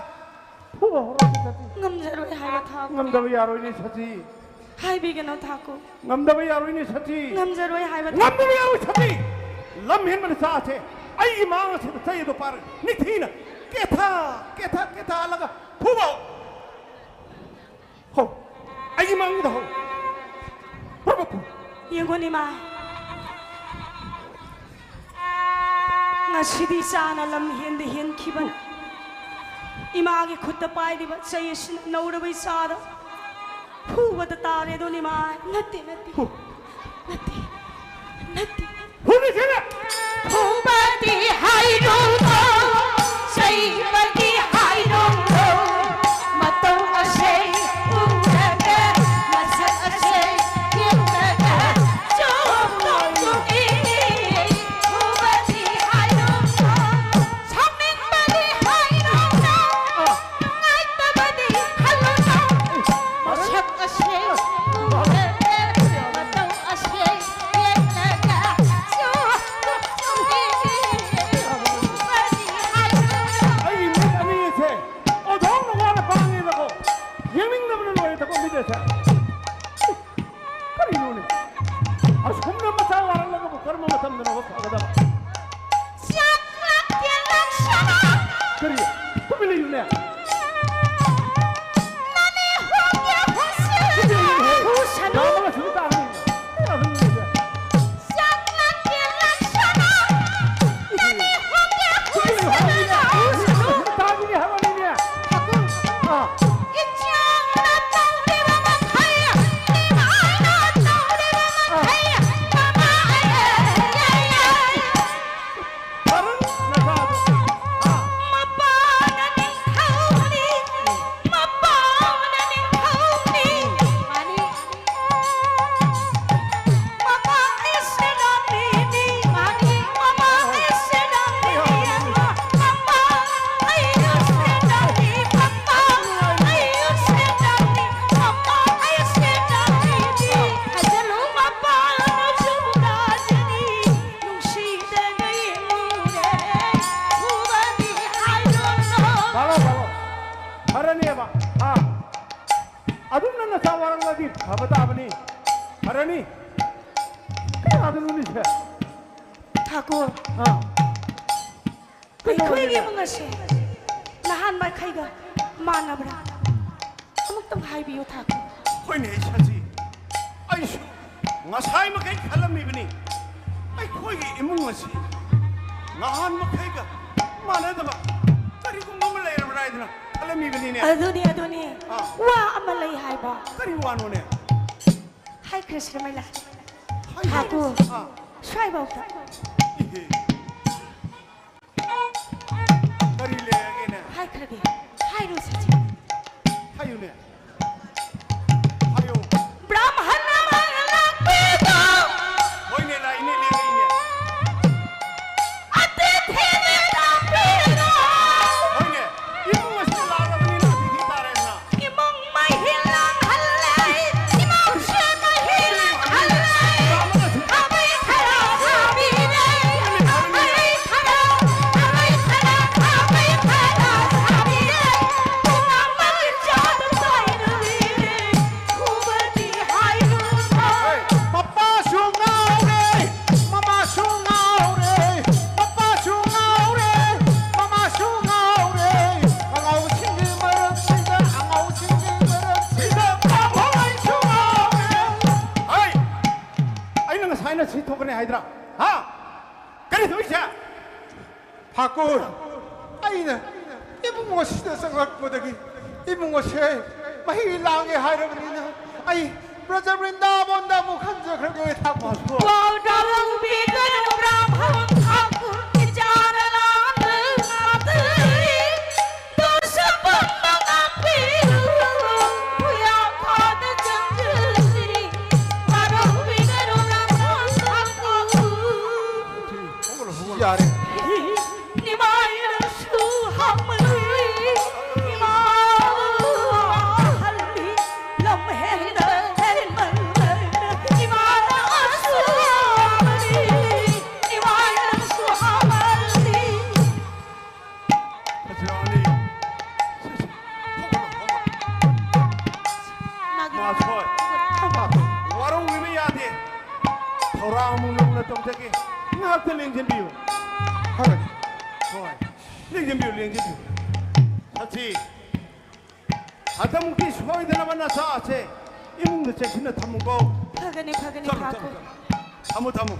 ꯐꯨꯕ ꯍꯧꯔꯛꯑꯅꯤ ꯁꯇꯤ꯫ ꯉꯝꯖꯔꯣꯏ ꯍꯥꯏꯕ ꯊꯥꯛ꯫ ꯉꯝꯗꯕ ꯌꯥꯔꯣꯏꯅꯦ ꯁꯇꯤ꯫ ꯍꯥꯏꯕꯤꯒꯅꯨ ꯊꯥꯀꯨ꯫ ꯉꯝꯗꯕ ꯌꯥꯔꯣꯏꯅꯦ ꯁꯇꯤ꯫ ꯉꯝꯖꯔꯣꯏ ꯍꯥꯏꯕ ꯊꯥꯛ꯫ ꯉꯝꯗꯕ ꯌꯥꯔꯣꯏ ꯁꯇꯤ꯫ ꯂꯝ ꯍꯦꯟꯕ ꯅꯆꯥ ꯑꯁꯦ ꯑꯩꯒꯤ ꯃꯥꯡ ꯑꯁꯤꯗ ꯆꯩ ꯑꯗꯨ ꯄꯥꯏꯔꯒ ꯅꯤꯡꯊꯤꯅ ꯀꯦꯊ ꯀꯦꯊ ꯀꯦꯊꯍꯜꯂꯒ ꯐꯨꯕ ꯍꯧ꯫ ꯑꯩꯒꯤ ꯃꯥꯡꯗ ꯍꯧ꯫ ꯐꯨꯕ ꯐꯨ꯫ ꯌꯦꯡꯉꯨꯅꯦ ꯏꯃꯥ, ꯉꯁꯤꯗꯤ ꯏꯆꯥꯅ ꯂꯝ ꯍꯦꯟꯗ ꯍꯦꯟꯈꯤꯕꯅ ꯏꯃꯥꯒꯤ ꯈꯨꯠꯇ ꯄꯥꯏꯔꯤꯕ ꯆꯩ ꯑꯁꯤꯅ ꯅꯧꯔꯕ ꯏꯆꯥꯗ ꯐꯨꯕꯗ ꯇꯥꯔꯦ꯫ ꯑꯗꯨꯅꯤ ꯏꯃꯥ꯫ ꯅꯠꯇꯦ, ꯅꯠꯇꯦ꯫ ꯐꯨ꯫ ꯅꯠꯇꯦ, ꯅꯠꯇꯦ꯫ ꯐꯨꯕꯤꯁꯤꯅ꯫ ꯐꯨꯕꯗꯤ ꯍꯥꯏꯔꯨꯅꯨ, ꯆꯩꯕꯗꯤ ꯍꯥꯏꯔꯨꯅꯨ, ꯃꯇꯧ ꯑꯁꯦ ꯎꯔꯒ ꯃꯁꯛ ꯑꯁꯦ ꯌꯦꯡꯂꯒ ꯆꯣꯞ ꯆꯣꯞ ꯆꯣꯞꯏ꯫ ꯐꯨꯕꯗꯤ ꯍꯥꯏꯔꯨꯅꯨ, ꯁꯥꯎꯅꯤꯡꯕꯗꯤ ꯍꯥꯏꯔꯨꯅꯨ, ꯅꯨꯡꯉꯥꯏꯇꯕꯗꯤ ꯈꯜꯂꯨꯅꯨ, ꯃꯁꯛ ꯑꯁꯦ ꯎꯔꯒ ꯃꯇꯧ ꯑꯁꯦ ꯌꯦꯡꯂꯒ ꯑꯥ, ꯑꯗꯨꯝꯅ ꯅꯆꯥ ꯋꯥꯔꯛꯂꯗꯤ ꯐꯕ ꯇꯥꯕꯅꯤ꯫ ꯐꯔꯅꯤ꯫ ꯀꯌꯥꯗꯅꯣꯅꯤꯁꯦ? ꯊꯥꯀꯨꯔ, ꯑꯥ, ꯑꯩꯈꯣꯏꯒꯤ ꯀꯩꯗꯧꯔꯒꯦꯅꯦ? ꯏꯃꯨꯡ ꯑꯁꯦ ꯅꯍꯥꯟ ꯃꯈꯩꯒ ꯃꯥꯟꯅꯕ꯭ꯔꯥ? ꯑꯃꯨꯛꯇꯪ ꯍꯥꯏꯕꯤꯌꯨ ꯊꯥꯀꯨꯔ꯫ ꯍꯣꯏꯅꯦ ꯏꯁꯥꯁꯤ, ꯑꯩꯁꯨ ꯉꯁꯥꯏ ꯃꯈꯩ ꯈꯜꯂꯝꯃꯤꯕꯅꯤ꯫ ꯑꯩꯈꯣꯏꯒꯤ ꯏꯃꯨꯡ ꯑꯁꯤ ꯅꯍꯥꯟ ꯃꯈꯩꯒ ꯃꯥꯟꯅꯗꯕ ꯀꯔꯤꯒꯨꯝꯕ ꯑꯃ ꯂꯩꯔꯕ꯭ꯔꯥ ꯍꯥꯏꯗꯅ ꯈꯜꯂꯝꯃꯤꯕꯅꯤꯅꯦ꯫ ꯑꯗꯨꯅꯤ, ꯑꯗꯨꯅꯤ꯫ ꯑꯥ꯫ ꯋꯥ ꯑꯃ ꯂꯩ ꯍꯥꯏꯕ꯫ ꯀꯔꯤ ꯋꯥꯅꯣꯅꯦ? ꯍꯥꯏꯈ꯭ꯔꯁꯤꯔ ꯃꯩꯂꯥ? ꯍꯥꯏꯈ꯭ꯔꯁꯤ꯫ ꯊꯥꯀꯨꯔ, ꯑꯥ꯫ ꯁ꯭ꯋꯥꯏꯐꯥꯎꯗ꯫ ꯏꯍꯦ꯫ ꯀꯔꯤ ꯂꯩꯔꯒꯦꯅꯦ? ꯍꯥꯏꯈ꯭ꯔꯒꯦ꯫ ꯍꯥꯏꯔꯣ ꯁꯦꯆꯦ꯫ ꯍꯥꯏꯌꯨꯅꯦ꯫ ꯍꯥꯏꯌꯨ꯫ ꯕ꯭ꯔꯥꯍꯃꯟ ꯑꯃ ꯂꯥꯛꯄꯤꯔꯣ꯫ ꯍꯣꯏꯅꯦ, ꯂꯥꯛꯏꯅꯦ, ꯂꯦꯡꯉꯛꯏꯅꯦ꯫ ꯑꯇꯤꯊꯤꯅ ꯂꯥꯛꯄꯤꯔꯣ꯫ ꯍꯣꯏꯅꯦ, ꯏꯃꯨꯡ ꯑꯁꯤꯗ ꯂꯥꯛꯂꯕꯅꯤꯅ ꯑꯇꯤꯊꯤ ꯇꯥꯔꯦꯗꯅ꯫ ꯏꯃꯨꯡ ꯃꯍꯤ ꯂꯥꯡꯍꯜꯂꯦ, ꯏꯃꯨꯡꯁꯦ ꯃꯍꯤ ꯂꯥꯡꯍꯜꯂꯦ꯫ ꯈꯥꯕꯩ ꯈꯔ ꯁꯥꯕꯤꯔꯦ, ꯈꯥꯕꯩ ꯈꯔ, ꯈꯥꯕꯩ ꯈꯔ, ꯈꯥꯕꯩ ꯈꯔ ꯁꯥꯕꯤꯔꯦ꯫ ꯄꯨꯝꯅꯃꯛ ꯏꯆꯥꯗ ꯆꯥꯏꯔꯨꯕꯤꯔꯦ, ꯐꯨꯕꯗꯤ ꯍꯥꯏꯔꯨꯅꯨ꯫ ꯍꯦ, ꯃꯄꯥꯁꯨ ꯉꯥꯎꯔꯦ, ꯃꯃꯥꯁꯨ ꯉꯥꯎꯔꯦ, ꯃꯄꯥꯁꯨ ꯉꯥꯎꯔꯦ, ꯃꯃꯥꯁꯨ ꯉꯥꯎꯔꯦ꯫ ꯑꯉꯥꯎꯕꯁꯤꯡꯒꯤ ꯃꯔꯛꯁꯤꯗ, ꯑꯉꯥꯎꯕꯁꯤꯡꯒꯤ ꯃꯔꯛꯁꯤꯗ ꯄꯥꯝꯕꯣꯝ ꯑꯩꯁꯨ ꯉꯥꯎꯔꯦ꯫ ꯍꯩ! ꯑꯩꯅ ꯉꯁꯥꯏꯅ ꯁꯤ ꯊꯣꯛꯀꯅꯤ ꯍꯥꯏꯗ꯭ꯔꯥ? ꯍꯥ? ꯀꯔꯤ ꯊꯣꯛꯏꯁꯦ? ꯊꯥꯀꯨꯔ, ꯑꯩꯅ ꯏꯃꯨꯡ ꯑꯁꯤꯗ ꯆꯪꯂꯛꯄꯗꯒꯤ ꯏꯃꯨꯡ ꯑꯁꯦ ꯃꯍꯤ ꯂꯥꯡꯉꯦ ꯍꯥꯏꯔꯕꯅꯤꯅ ꯑꯩ ꯕ꯭ꯔꯖ ꯕ꯭ꯔꯤꯟꯗꯥꯕꯣꯟꯗ ꯑꯃꯨꯛ ꯍꯟꯖꯈ꯭ꯔꯒꯦ ꯊꯥꯀꯨꯔ꯫ ꯋꯥꯔꯧꯕꯤꯒꯅꯨ ꯕ꯭ꯔꯥꯍꯃꯟ ꯊꯥꯀꯨꯔ, ꯏꯆꯥꯅ ꯂꯥꯟꯅ ꯉꯥꯛꯆꯔꯤ꯫ ꯗꯣꯁ ꯄꯨꯝꯕ ꯉꯥꯛꯄꯤꯌꯨ, ꯈꯨꯌꯥ ꯈꯥꯗ ꯆꯪꯖꯔꯤ꯫ ꯋꯥꯔꯧꯕꯤꯒꯅꯨ ꯕ꯭ꯔꯥꯍꯃꯟ ꯊꯥꯀꯨꯔ꯫ ꯌꯥꯔꯦ꯫ ꯏꯃꯥꯅꯁꯨ ꯍꯥꯞꯃꯜꯂꯤ, ꯏꯃꯥ ꯍꯜꯂꯤ, ꯂꯝ ꯍꯦꯟꯗ ꯍꯦꯟꯃꯜꯂꯦ, ꯏꯃꯥꯅꯁꯨ ꯍꯥꯞꯃꯜꯂꯤ, ꯏꯃꯥꯅ ꯍꯣꯏ꯫ ꯋꯥꯔꯧꯕꯤꯕ ꯌꯥꯗꯦ꯫ ꯊꯧꯔꯥꯡ ꯑꯃꯨꯛ ꯅꯧꯅ ꯇꯧꯖꯒꯦ꯫ ꯉꯥꯏꯍꯥꯛꯇ ꯂꯦꯡꯁꯤꯟꯕꯤꯌꯨ꯫ ꯍꯣꯏ꯫ ꯍꯣꯏ꯫ ꯂꯦꯡꯁꯤꯟꯕꯤꯌꯨ, ꯂꯦꯡꯁꯤꯟꯕꯤꯌꯨ꯫ ꯁꯥꯊꯤ꯫ ꯍꯟꯗꯛꯃꯨꯛꯇꯤ ꯁꯣꯏꯗꯅꯕ ꯅꯆꯥꯁꯦ ꯏꯃꯨꯡꯗ ꯆꯦꯛꯁꯤꯟꯅ ꯊꯝꯃꯨꯀꯣ꯫ ꯐꯒꯅꯤ, ꯐꯒꯅꯤ, ꯆꯠꯂꯣ, ꯊꯥ ꯆꯠꯂꯣ, ꯀꯨꯟ꯫ ꯆꯠꯂꯣ꯫ ꯊꯝꯃꯨ, ꯊꯝꯃꯨ꯫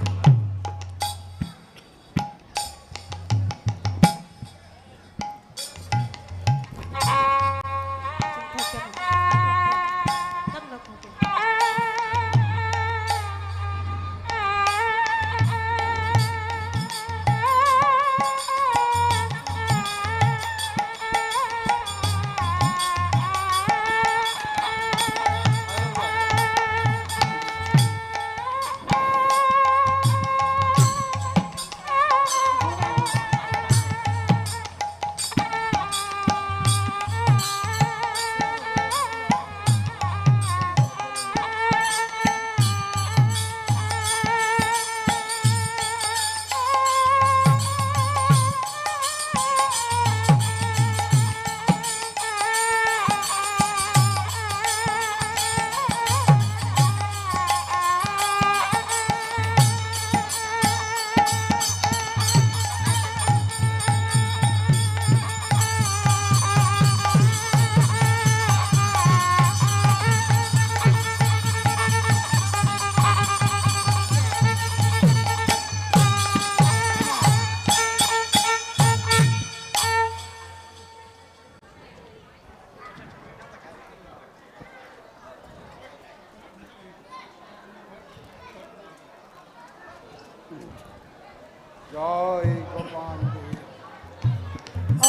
ꯖꯥꯏ ꯒꯣꯄꯥꯜ ꯗꯦꯕ꯫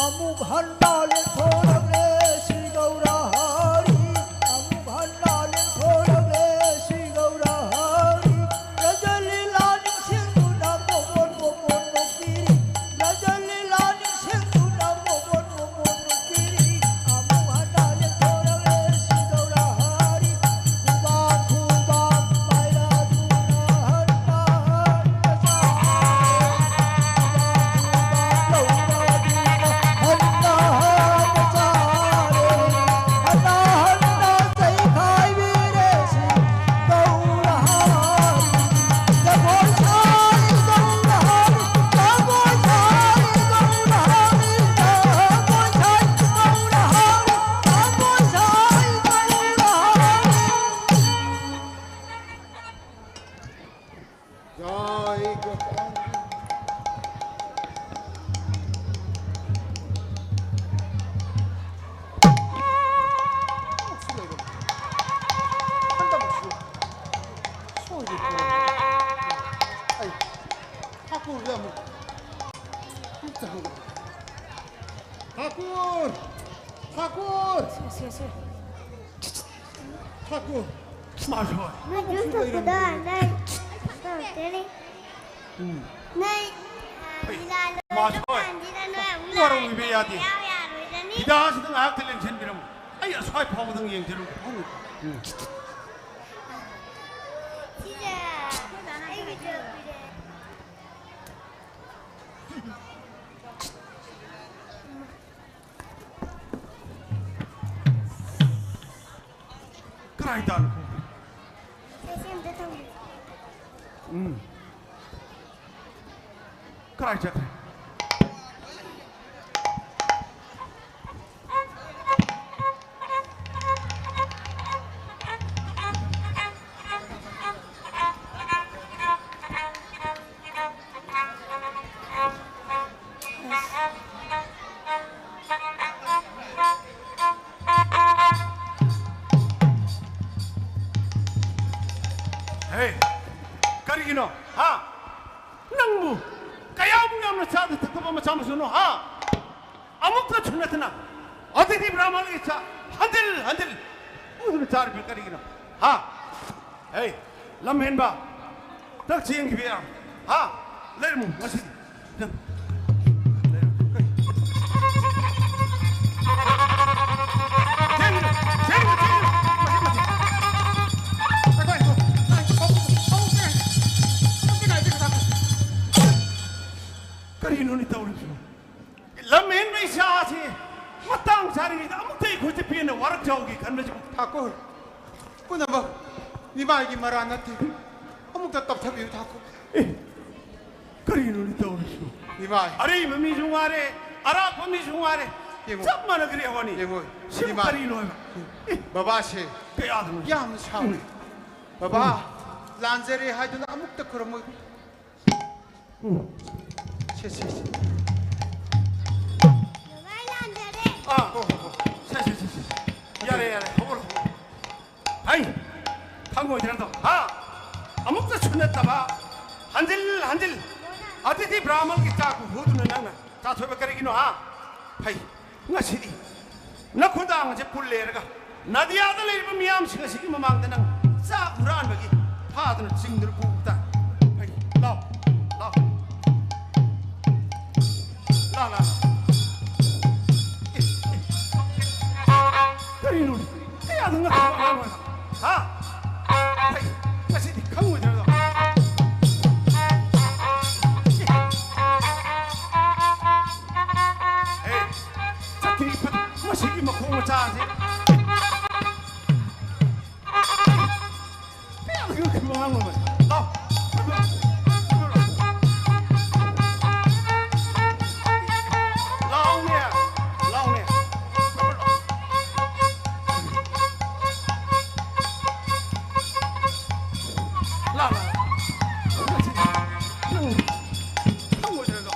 ꯑꯃꯨꯛ ꯍꯟꯅ ꯂꯦꯡꯊꯣꯔꯛꯂꯦ ꯁ꯭ꯔꯤ ꯒꯧꯔ ꯍꯔꯤ꯫ ꯑꯃꯨꯛ ꯍꯟꯅ ꯂꯦꯡꯊꯣꯔꯛꯂꯦ ꯁ꯭ꯔꯤ ꯒꯧꯔ ꯍꯔꯤ꯫ ꯔꯖꯂꯤꯂꯥ ꯅꯤꯡꯁꯤꯡꯗꯨꯅ ꯃꯣꯃꯣꯟ ꯃꯣꯃꯣꯟ ꯅꯣꯛꯄꯤꯔꯤ꯫ ꯔꯖꯂꯤꯂꯥ ꯅꯤꯡꯁꯤꯡꯗꯨꯅ ꯃꯣꯃꯣꯟ ꯃꯣꯃꯣꯟ ꯅꯣꯛꯄꯤꯔꯤ꯫ ꯑꯃꯨꯛ ꯍꯟꯅ ꯂꯦꯡꯊꯣꯔꯛꯂꯦ ꯁ꯭ꯔꯤ ꯒꯧꯔ ꯍꯔꯤ꯫ ꯊꯥꯀꯨ꯫ ꯃꯥꯁꯣꯏ꯫ ꯅꯪ ꯖꯨꯁ ꯊꯛꯄꯗ ꯅꯪ ꯇꯧꯔꯛꯇꯦꯅꯦ꯫ ꯎꯝ꯫ ꯅꯪ, ꯑ, ꯍꯩ, ꯂꯤꯂꯥ ꯃꯥꯁꯣꯏ꯫ ꯂꯣꯏꯔꯀꯥꯟꯁꯤꯗ ꯅꯪ ꯑꯃꯨꯛ ꯋꯥꯔꯧ ꯏꯕ ꯌꯥꯗꯦ꯫ ꯌꯥꯎ ꯌꯥꯔꯣꯏꯗꯅꯤ꯫ ꯐꯤꯗꯥꯁꯤꯗ ꯉꯥꯏꯍꯥꯛꯇ ꯂꯦꯡꯁꯤꯟꯕꯤꯔꯝꯃꯨ꯫ ꯑꯩ ꯑꯁ꯭ꯋꯥꯏ ꯐꯥꯎꯕꯗꯪ ꯌꯦꯡꯖꯔꯨꯒꯦ꯫ ꯎꯝ꯫ ꯁꯤꯁꯦ ꯑꯩꯒꯤ ꯖꯨꯁ ꯄꯤꯔꯛꯑꯦ꯫ ꯀꯗꯥꯏ ꯇꯥꯅꯣ? ꯁꯦ, ꯁꯤ ꯑꯝꯇ ꯊꯝꯒꯦ꯫ ꯎꯝ꯫ ꯀꯗꯥꯏ ꯆꯠꯈ꯭ꯔꯦ? ꯍꯦ, ꯀꯔꯤꯒꯤꯅꯣ? ꯍꯥ? ꯅꯪꯕꯨ ꯀꯌꯥꯃꯨꯛ ꯌꯥꯝꯅ ꯆꯥꯗ ꯊꯛꯇꯕ ꯃꯆꯥ ꯃꯁꯨꯅꯣ? ꯍꯥ? ꯑꯃꯨꯛꯇꯁꯨ ꯅꯠꯇꯅ ꯑꯗꯨꯗꯤ ꯕ꯭ꯔꯥꯍꯃꯟꯒꯤ ꯆꯥꯛ ꯍꯟꯖꯤꯜ ꯍꯟꯖꯤꯜ ꯎꯗꯨꯅ ꯆꯥꯔꯤꯕ ꯀꯔꯤꯒꯤꯅꯣ? ꯍꯥ? ꯍꯦ, ꯂꯝ ꯍꯦꯟꯕ! ꯅꯪ ꯆꯦꯟꯈꯤꯕ ꯌꯥ-, ꯍꯥ? ꯂꯩꯔꯝꯃꯨ ꯉꯁꯤꯗꯤ꯫ ꯅꯪ ꯂꯩꯔꯝꯃꯨ꯫ ꯀꯩ? ꯆꯦꯟꯈꯤꯅꯨ, ꯆꯦꯟꯈꯤꯅꯨ, ꯆꯦꯟꯈꯤꯅꯨ꯫ ꯃꯁꯤ, ꯃꯁꯤ꯫ ꯉꯥꯏꯈꯣ, ꯉꯥꯏꯈꯣ꯫ ꯀꯔꯤꯅꯣꯅꯦ ꯇꯧꯔꯤꯁꯤꯕꯣ? ꯂꯝ ꯍꯦꯟꯕ ꯏꯆꯥꯁꯤ ꯃꯇꯥꯡ ꯆꯥꯔꯤꯉꯩꯗ ꯑꯃꯨꯛꯇ ꯑꯩꯈꯣꯏꯁꯦ ꯄꯦꯟꯅ ꯋꯥꯔꯛ ꯆꯥꯎꯒꯦ ꯈꯟꯕꯁꯤ꯫ ꯊꯥꯀꯨꯔ, ꯄꯨꯝꯅꯃꯛ ꯅꯤꯃꯥꯏꯒꯤ ꯃꯔꯥꯟ ꯅꯠꯇꯦ꯫ ꯑꯃꯨꯛꯇ ꯇꯞꯊꯕꯤꯌꯨ ꯊꯥꯀꯨꯔ꯫ ꯑꯦ, ꯀꯔꯤꯅꯣꯅꯦ ꯇꯧꯔꯤꯁꯤꯕꯣ? ꯅꯤꯃꯥꯏ꯫ ꯑꯔꯩꯕ ꯃꯤꯁꯨ ꯉꯥꯏꯔꯦ, ꯑꯔꯥꯛꯄ ꯃꯤꯁꯨ ꯉꯥꯏꯔꯦ꯫ ꯌꯦꯡꯉꯣ꯫ ꯆꯞ ꯃꯥꯟꯅꯈ꯭ꯔꯦ ꯋꯥꯅꯤ꯫ ꯌꯦꯡꯉꯣ꯫ ꯁꯤꯕꯨ ꯅꯤꯃꯥꯏ꯫ ꯀꯔꯤꯅꯣ ꯍꯥꯏꯕ? ꯑꯦ, ꯕꯕꯥꯁꯦ ꯀꯌꯥꯗꯅꯣ? ꯌꯥꯝꯅ ꯁꯥꯎꯔꯦ꯫ ꯎꯝ꯫ ꯕꯕꯥ, ꯎꯝ꯫ ꯂꯥꯟꯖꯔꯦ ꯍꯥꯏꯗꯨꯅ ꯑꯃꯨꯛꯇ ꯈꯨꯔꯨꯝꯃꯨ꯫ ꯎꯝ꯫ ꯁꯦ, ꯁꯦ, ꯁꯦ꯫ ꯕꯕꯥ, ꯑꯩ ꯂꯥꯟꯖꯔꯦ꯫ ꯑꯥ, ꯍꯣ, ꯍꯣ, ꯍꯣ꯫ ꯁꯦ, ꯁꯦ, ꯁꯦ, ꯁꯦ꯫ ꯌꯥꯔꯦ, ꯌꯥꯔꯦ, ꯍꯧꯒꯠꯂꯣ, ꯍꯧꯒꯠꯂꯣ꯫ ꯍꯩ, ꯈꯪꯉꯣꯏꯗ꯭ꯔꯥ ꯑꯗꯣ? ꯍꯥ? ꯑꯃꯨꯛꯇꯁꯨ ꯅꯠꯇꯕ, ꯍꯟꯖꯤꯜ ꯍꯟꯖꯤꯜ ꯑꯗꯤꯇꯤ ꯕ꯭ꯔꯥꯍꯃꯟꯒꯤ ꯆꯥꯛꯄꯨ ꯍꯨꯗꯨꯅ ꯅꯪꯅ ꯆꯥꯊꯣꯛꯏꯕ ꯀꯔꯤꯒꯤꯅꯣ, ꯍꯥ? ꯍꯩ, ꯉꯁꯤꯗꯤ ꯅꯈꯨꯗꯥꯡ ꯑꯁꯦ ꯄꯨꯜꯂꯦꯔꯒ ꯅꯥꯗꯤꯌꯥꯗ ꯂꯩꯔꯤꯕ ꯃꯤꯌꯥꯝꯁꯤꯡ ꯑꯁꯤꯒꯤ ꯃꯃꯥꯡꯗ ꯅꯪ ꯆꯥꯛ ꯍꯨꯔꯥꯟꯕꯒꯤ ꯐꯥꯗꯨꯅ ꯆꯤꯡꯗꯨꯅ ꯄꯨꯕ ꯇꯥꯏ꯫ ꯐꯩ, ꯂꯥꯎ, ꯂꯥꯎ꯫ ꯂꯥꯎ, ꯂꯥꯎ꯫ ꯀꯔꯤꯅꯣ? ꯀꯌꯥꯗ ꯉꯛꯈ꯭ꯔꯕ ꯑꯉꯥꯡꯅꯣ? ꯍꯥ? ꯐꯩ, ꯉꯁꯤꯗꯤ ꯈꯪꯉꯣꯏꯗ꯭ꯔꯗꯣ꯫ ꯑꯦ, ꯆꯠꯈꯤꯅꯤ, ꯐꯠ-, ꯃꯁꯤꯒꯤ ꯃꯈꯣꯡ ꯃꯆꯥꯁꯦ꯫ ꯀꯌꯥꯗ ꯉꯛꯈ꯭ꯔꯕ ꯑꯉꯥꯡꯅꯣ? ꯂꯥꯎ꯫ ꯂꯥꯎꯅꯦ, ꯂꯥꯎꯅꯦ꯫ ꯂꯥꯎ, ꯂꯥꯎ꯫ ꯅꯪ ꯈꯪꯉꯣꯏꯗ꯭ꯔꯗꯣ꯫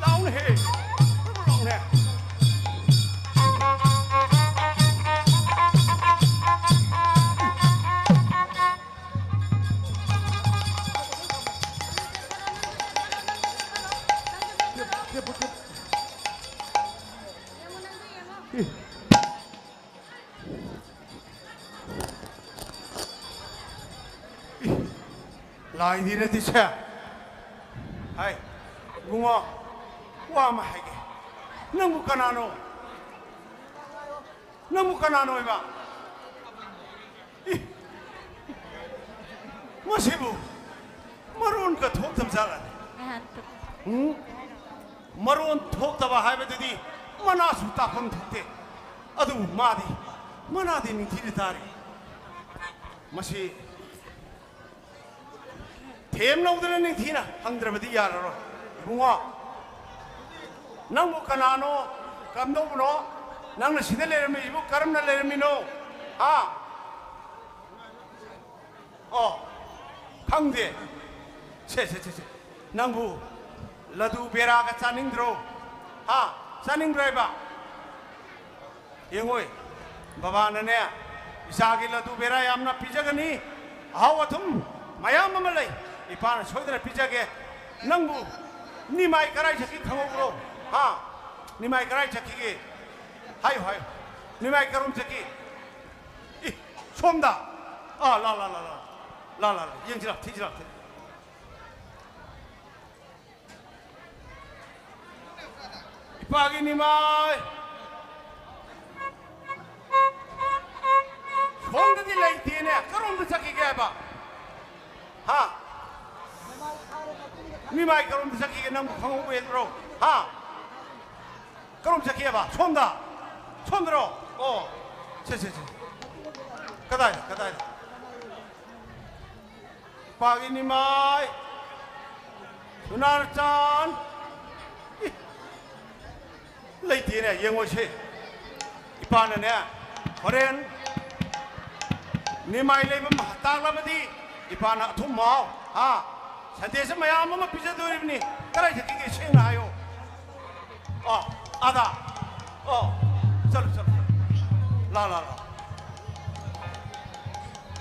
ꯂꯥꯎꯅꯦꯍꯦ꯫ ꯂꯥꯎꯅꯦ꯫ ꯂꯥꯏꯗꯤꯔꯗꯤꯁꯦ꯫ ꯍꯥꯏ, ꯏꯕꯨꯡꯉꯣ, ꯋꯥ ꯑꯃ ꯍꯥꯏꯒꯦ꯫ ꯅꯪꯕꯨ ꯀꯅꯥꯅꯣ? ꯅꯪꯕꯨ ꯀꯅꯥꯅꯣ ꯍꯥꯏꯕ? ꯏ! ꯃꯁꯤꯕꯨ ꯃꯔꯣꯟꯒ ꯊꯣꯛꯇꯕ ꯖꯥꯠꯂꯅꯦ? ꯎꯝ? ꯃꯔꯣꯟ ꯊꯣꯛꯇꯕ ꯍꯥꯏꯕꯗꯨꯗꯤ ꯃꯅꯥꯁꯨ ꯇꯥꯐꯝ ꯊꯣꯛꯇꯦ꯫ ꯑꯗꯨꯕꯨ ꯃꯥꯗꯤ, ꯃꯅꯥꯗꯤ ꯅꯤꯡꯊꯤꯅ ꯇꯥꯔꯤ꯫ ꯃꯁꯤ ꯊꯦꯝ ꯂꯧꯗꯅ ꯅꯤꯡꯊꯤꯅ ꯍꯪꯗ꯭ꯔꯕꯗꯤ ꯌꯥꯔꯔꯣꯏ꯫ ꯏꯕꯨꯡꯉꯣ, ꯅꯪꯕꯨ ꯀꯅꯥꯅꯣ? ꯀꯝꯗꯧꯕꯅꯣ? ꯅꯪꯅ ꯁꯤꯗ ꯂꯩꯔꯝꯃꯤꯁꯤꯕꯨ ꯀꯔꯝꯅ ꯂꯩꯔꯝꯃꯤꯅꯣ? ꯍꯥ? ꯑꯣ, ꯈꯪꯗꯦ꯫ ꯁꯦ, ꯁꯦ, ꯁꯦ, ꯁꯦ꯫ ꯅꯪꯕꯨ ꯂꯗꯨ ꯕꯦꯔꯥꯒ ꯆꯥꯅꯤꯡꯗ꯭ꯔꯣ? ꯍꯥ? ꯆꯥꯅꯤꯡꯗ꯭ꯔꯣ ꯍꯥꯏꯕ? ꯌꯦꯡꯉꯣꯏ, ꯕꯕꯥꯅꯅꯦ, ꯏꯆꯥꯒꯤ ꯂꯗꯨ ꯕꯦꯔꯥ ꯌꯥꯝꯅ ꯄꯤꯖꯒꯅꯤ꯫ ꯑꯍꯥꯎ ꯑꯊꯨꯝ ꯃꯌꯥꯝ ꯑꯃ ꯂꯩ꯫ ꯏꯄꯥꯅ ꯁꯣꯏꯗꯅ ꯄꯤꯖꯒꯦ꯫ ꯅꯪꯕꯨ ꯅꯤꯃꯥꯏ ꯀꯔꯥꯏ ꯆꯠꯈꯤ ꯈꯪꯍꯧꯕ꯭ꯔꯣ? ꯍꯥ? ꯅꯤꯃꯥꯏ ꯀꯔꯥꯏ ꯆꯠꯈꯤꯒꯦ? ꯍꯥꯏꯌꯨ, ꯍꯥꯏꯌꯨ꯫ ꯅꯤꯃꯥꯏ ꯀꯔꯣꯝ ꯆꯠꯈꯤ? ꯏ, ꯁꯣꯝꯗ꯫ ꯑꯥ, ꯂꯥ, ꯂꯥ, ꯂꯥ, ꯂꯥ꯫ ꯂꯥ, ꯂꯥ, ꯂꯥ꯫ ꯌꯦꯡꯁꯤ ꯂꯥꯎ, ꯊꯤꯁꯤ ꯂꯥꯎ, ꯊꯤ-, ꯏꯄꯥꯒꯤ ꯅꯤꯃꯥꯏ꯫ ꯁꯣꯝꯗꯗꯤ ꯂꯩꯇꯦꯅꯦ꯫ ꯀꯔꯣꯝꯗ ꯆꯠꯈꯤꯒꯦ ꯍꯥꯏꯕ? ꯍꯥ? ꯅꯤꯃꯥꯏ ꯀꯔꯣꯝꯗ ꯆꯠꯈꯤꯒꯦ ꯅꯪꯕꯨ ꯈꯪꯍꯧꯕ ꯌꯦꯟꯕ꯭ꯔꯣ? ꯍꯥ? ꯀꯔꯣꯝ ꯆꯠꯈꯤꯑꯕ? ꯁꯣꯝꯗ? ꯁꯣꯝꯗꯔꯣ? ꯑꯣ꯫ ꯁꯦ, ꯁꯦ, ꯁꯦ꯫ ꯀꯗꯥꯏꯗ? ꯀꯗꯥꯏꯗ? ꯏꯄꯥꯒꯤ ꯅꯤꯃꯥꯏ꯫ ꯁꯨꯅꯥꯔꯆꯥꯟ꯫ ꯏ꯫ ꯂꯩꯇꯦꯅꯦ, ꯌꯦꯡꯉꯣꯁꯦ꯫ ꯏꯄꯥꯅꯅꯦ, ꯍꯣꯔꯦꯟ ꯅꯤꯃꯥꯏ ꯂꯩꯕ ꯃ-, ꯇꯥꯛꯂꯕꯗꯤ ꯏꯄꯥꯅ ꯑꯊꯨꯝ ꯃꯍꯥꯎ, ꯍꯥ, ꯁꯟꯗꯦꯁ ꯃꯌꯥꯝ ꯑꯃ ꯄꯤꯖꯗꯣꯔꯤꯕꯅꯤ꯫ ꯀꯗꯥꯏ ꯆꯠꯈꯤꯒꯦ? ꯁꯦꯡꯅ ꯍꯥꯏꯌꯣ꯫ ꯑꯣ, ꯑꯥꯗ꯫ ꯑꯣ, ꯆꯠꯂꯨ, ꯆꯠꯂꯨ, ꯆꯠꯂꯨ꯫ ꯂꯥ, ꯂꯥ, ꯂꯥ꯫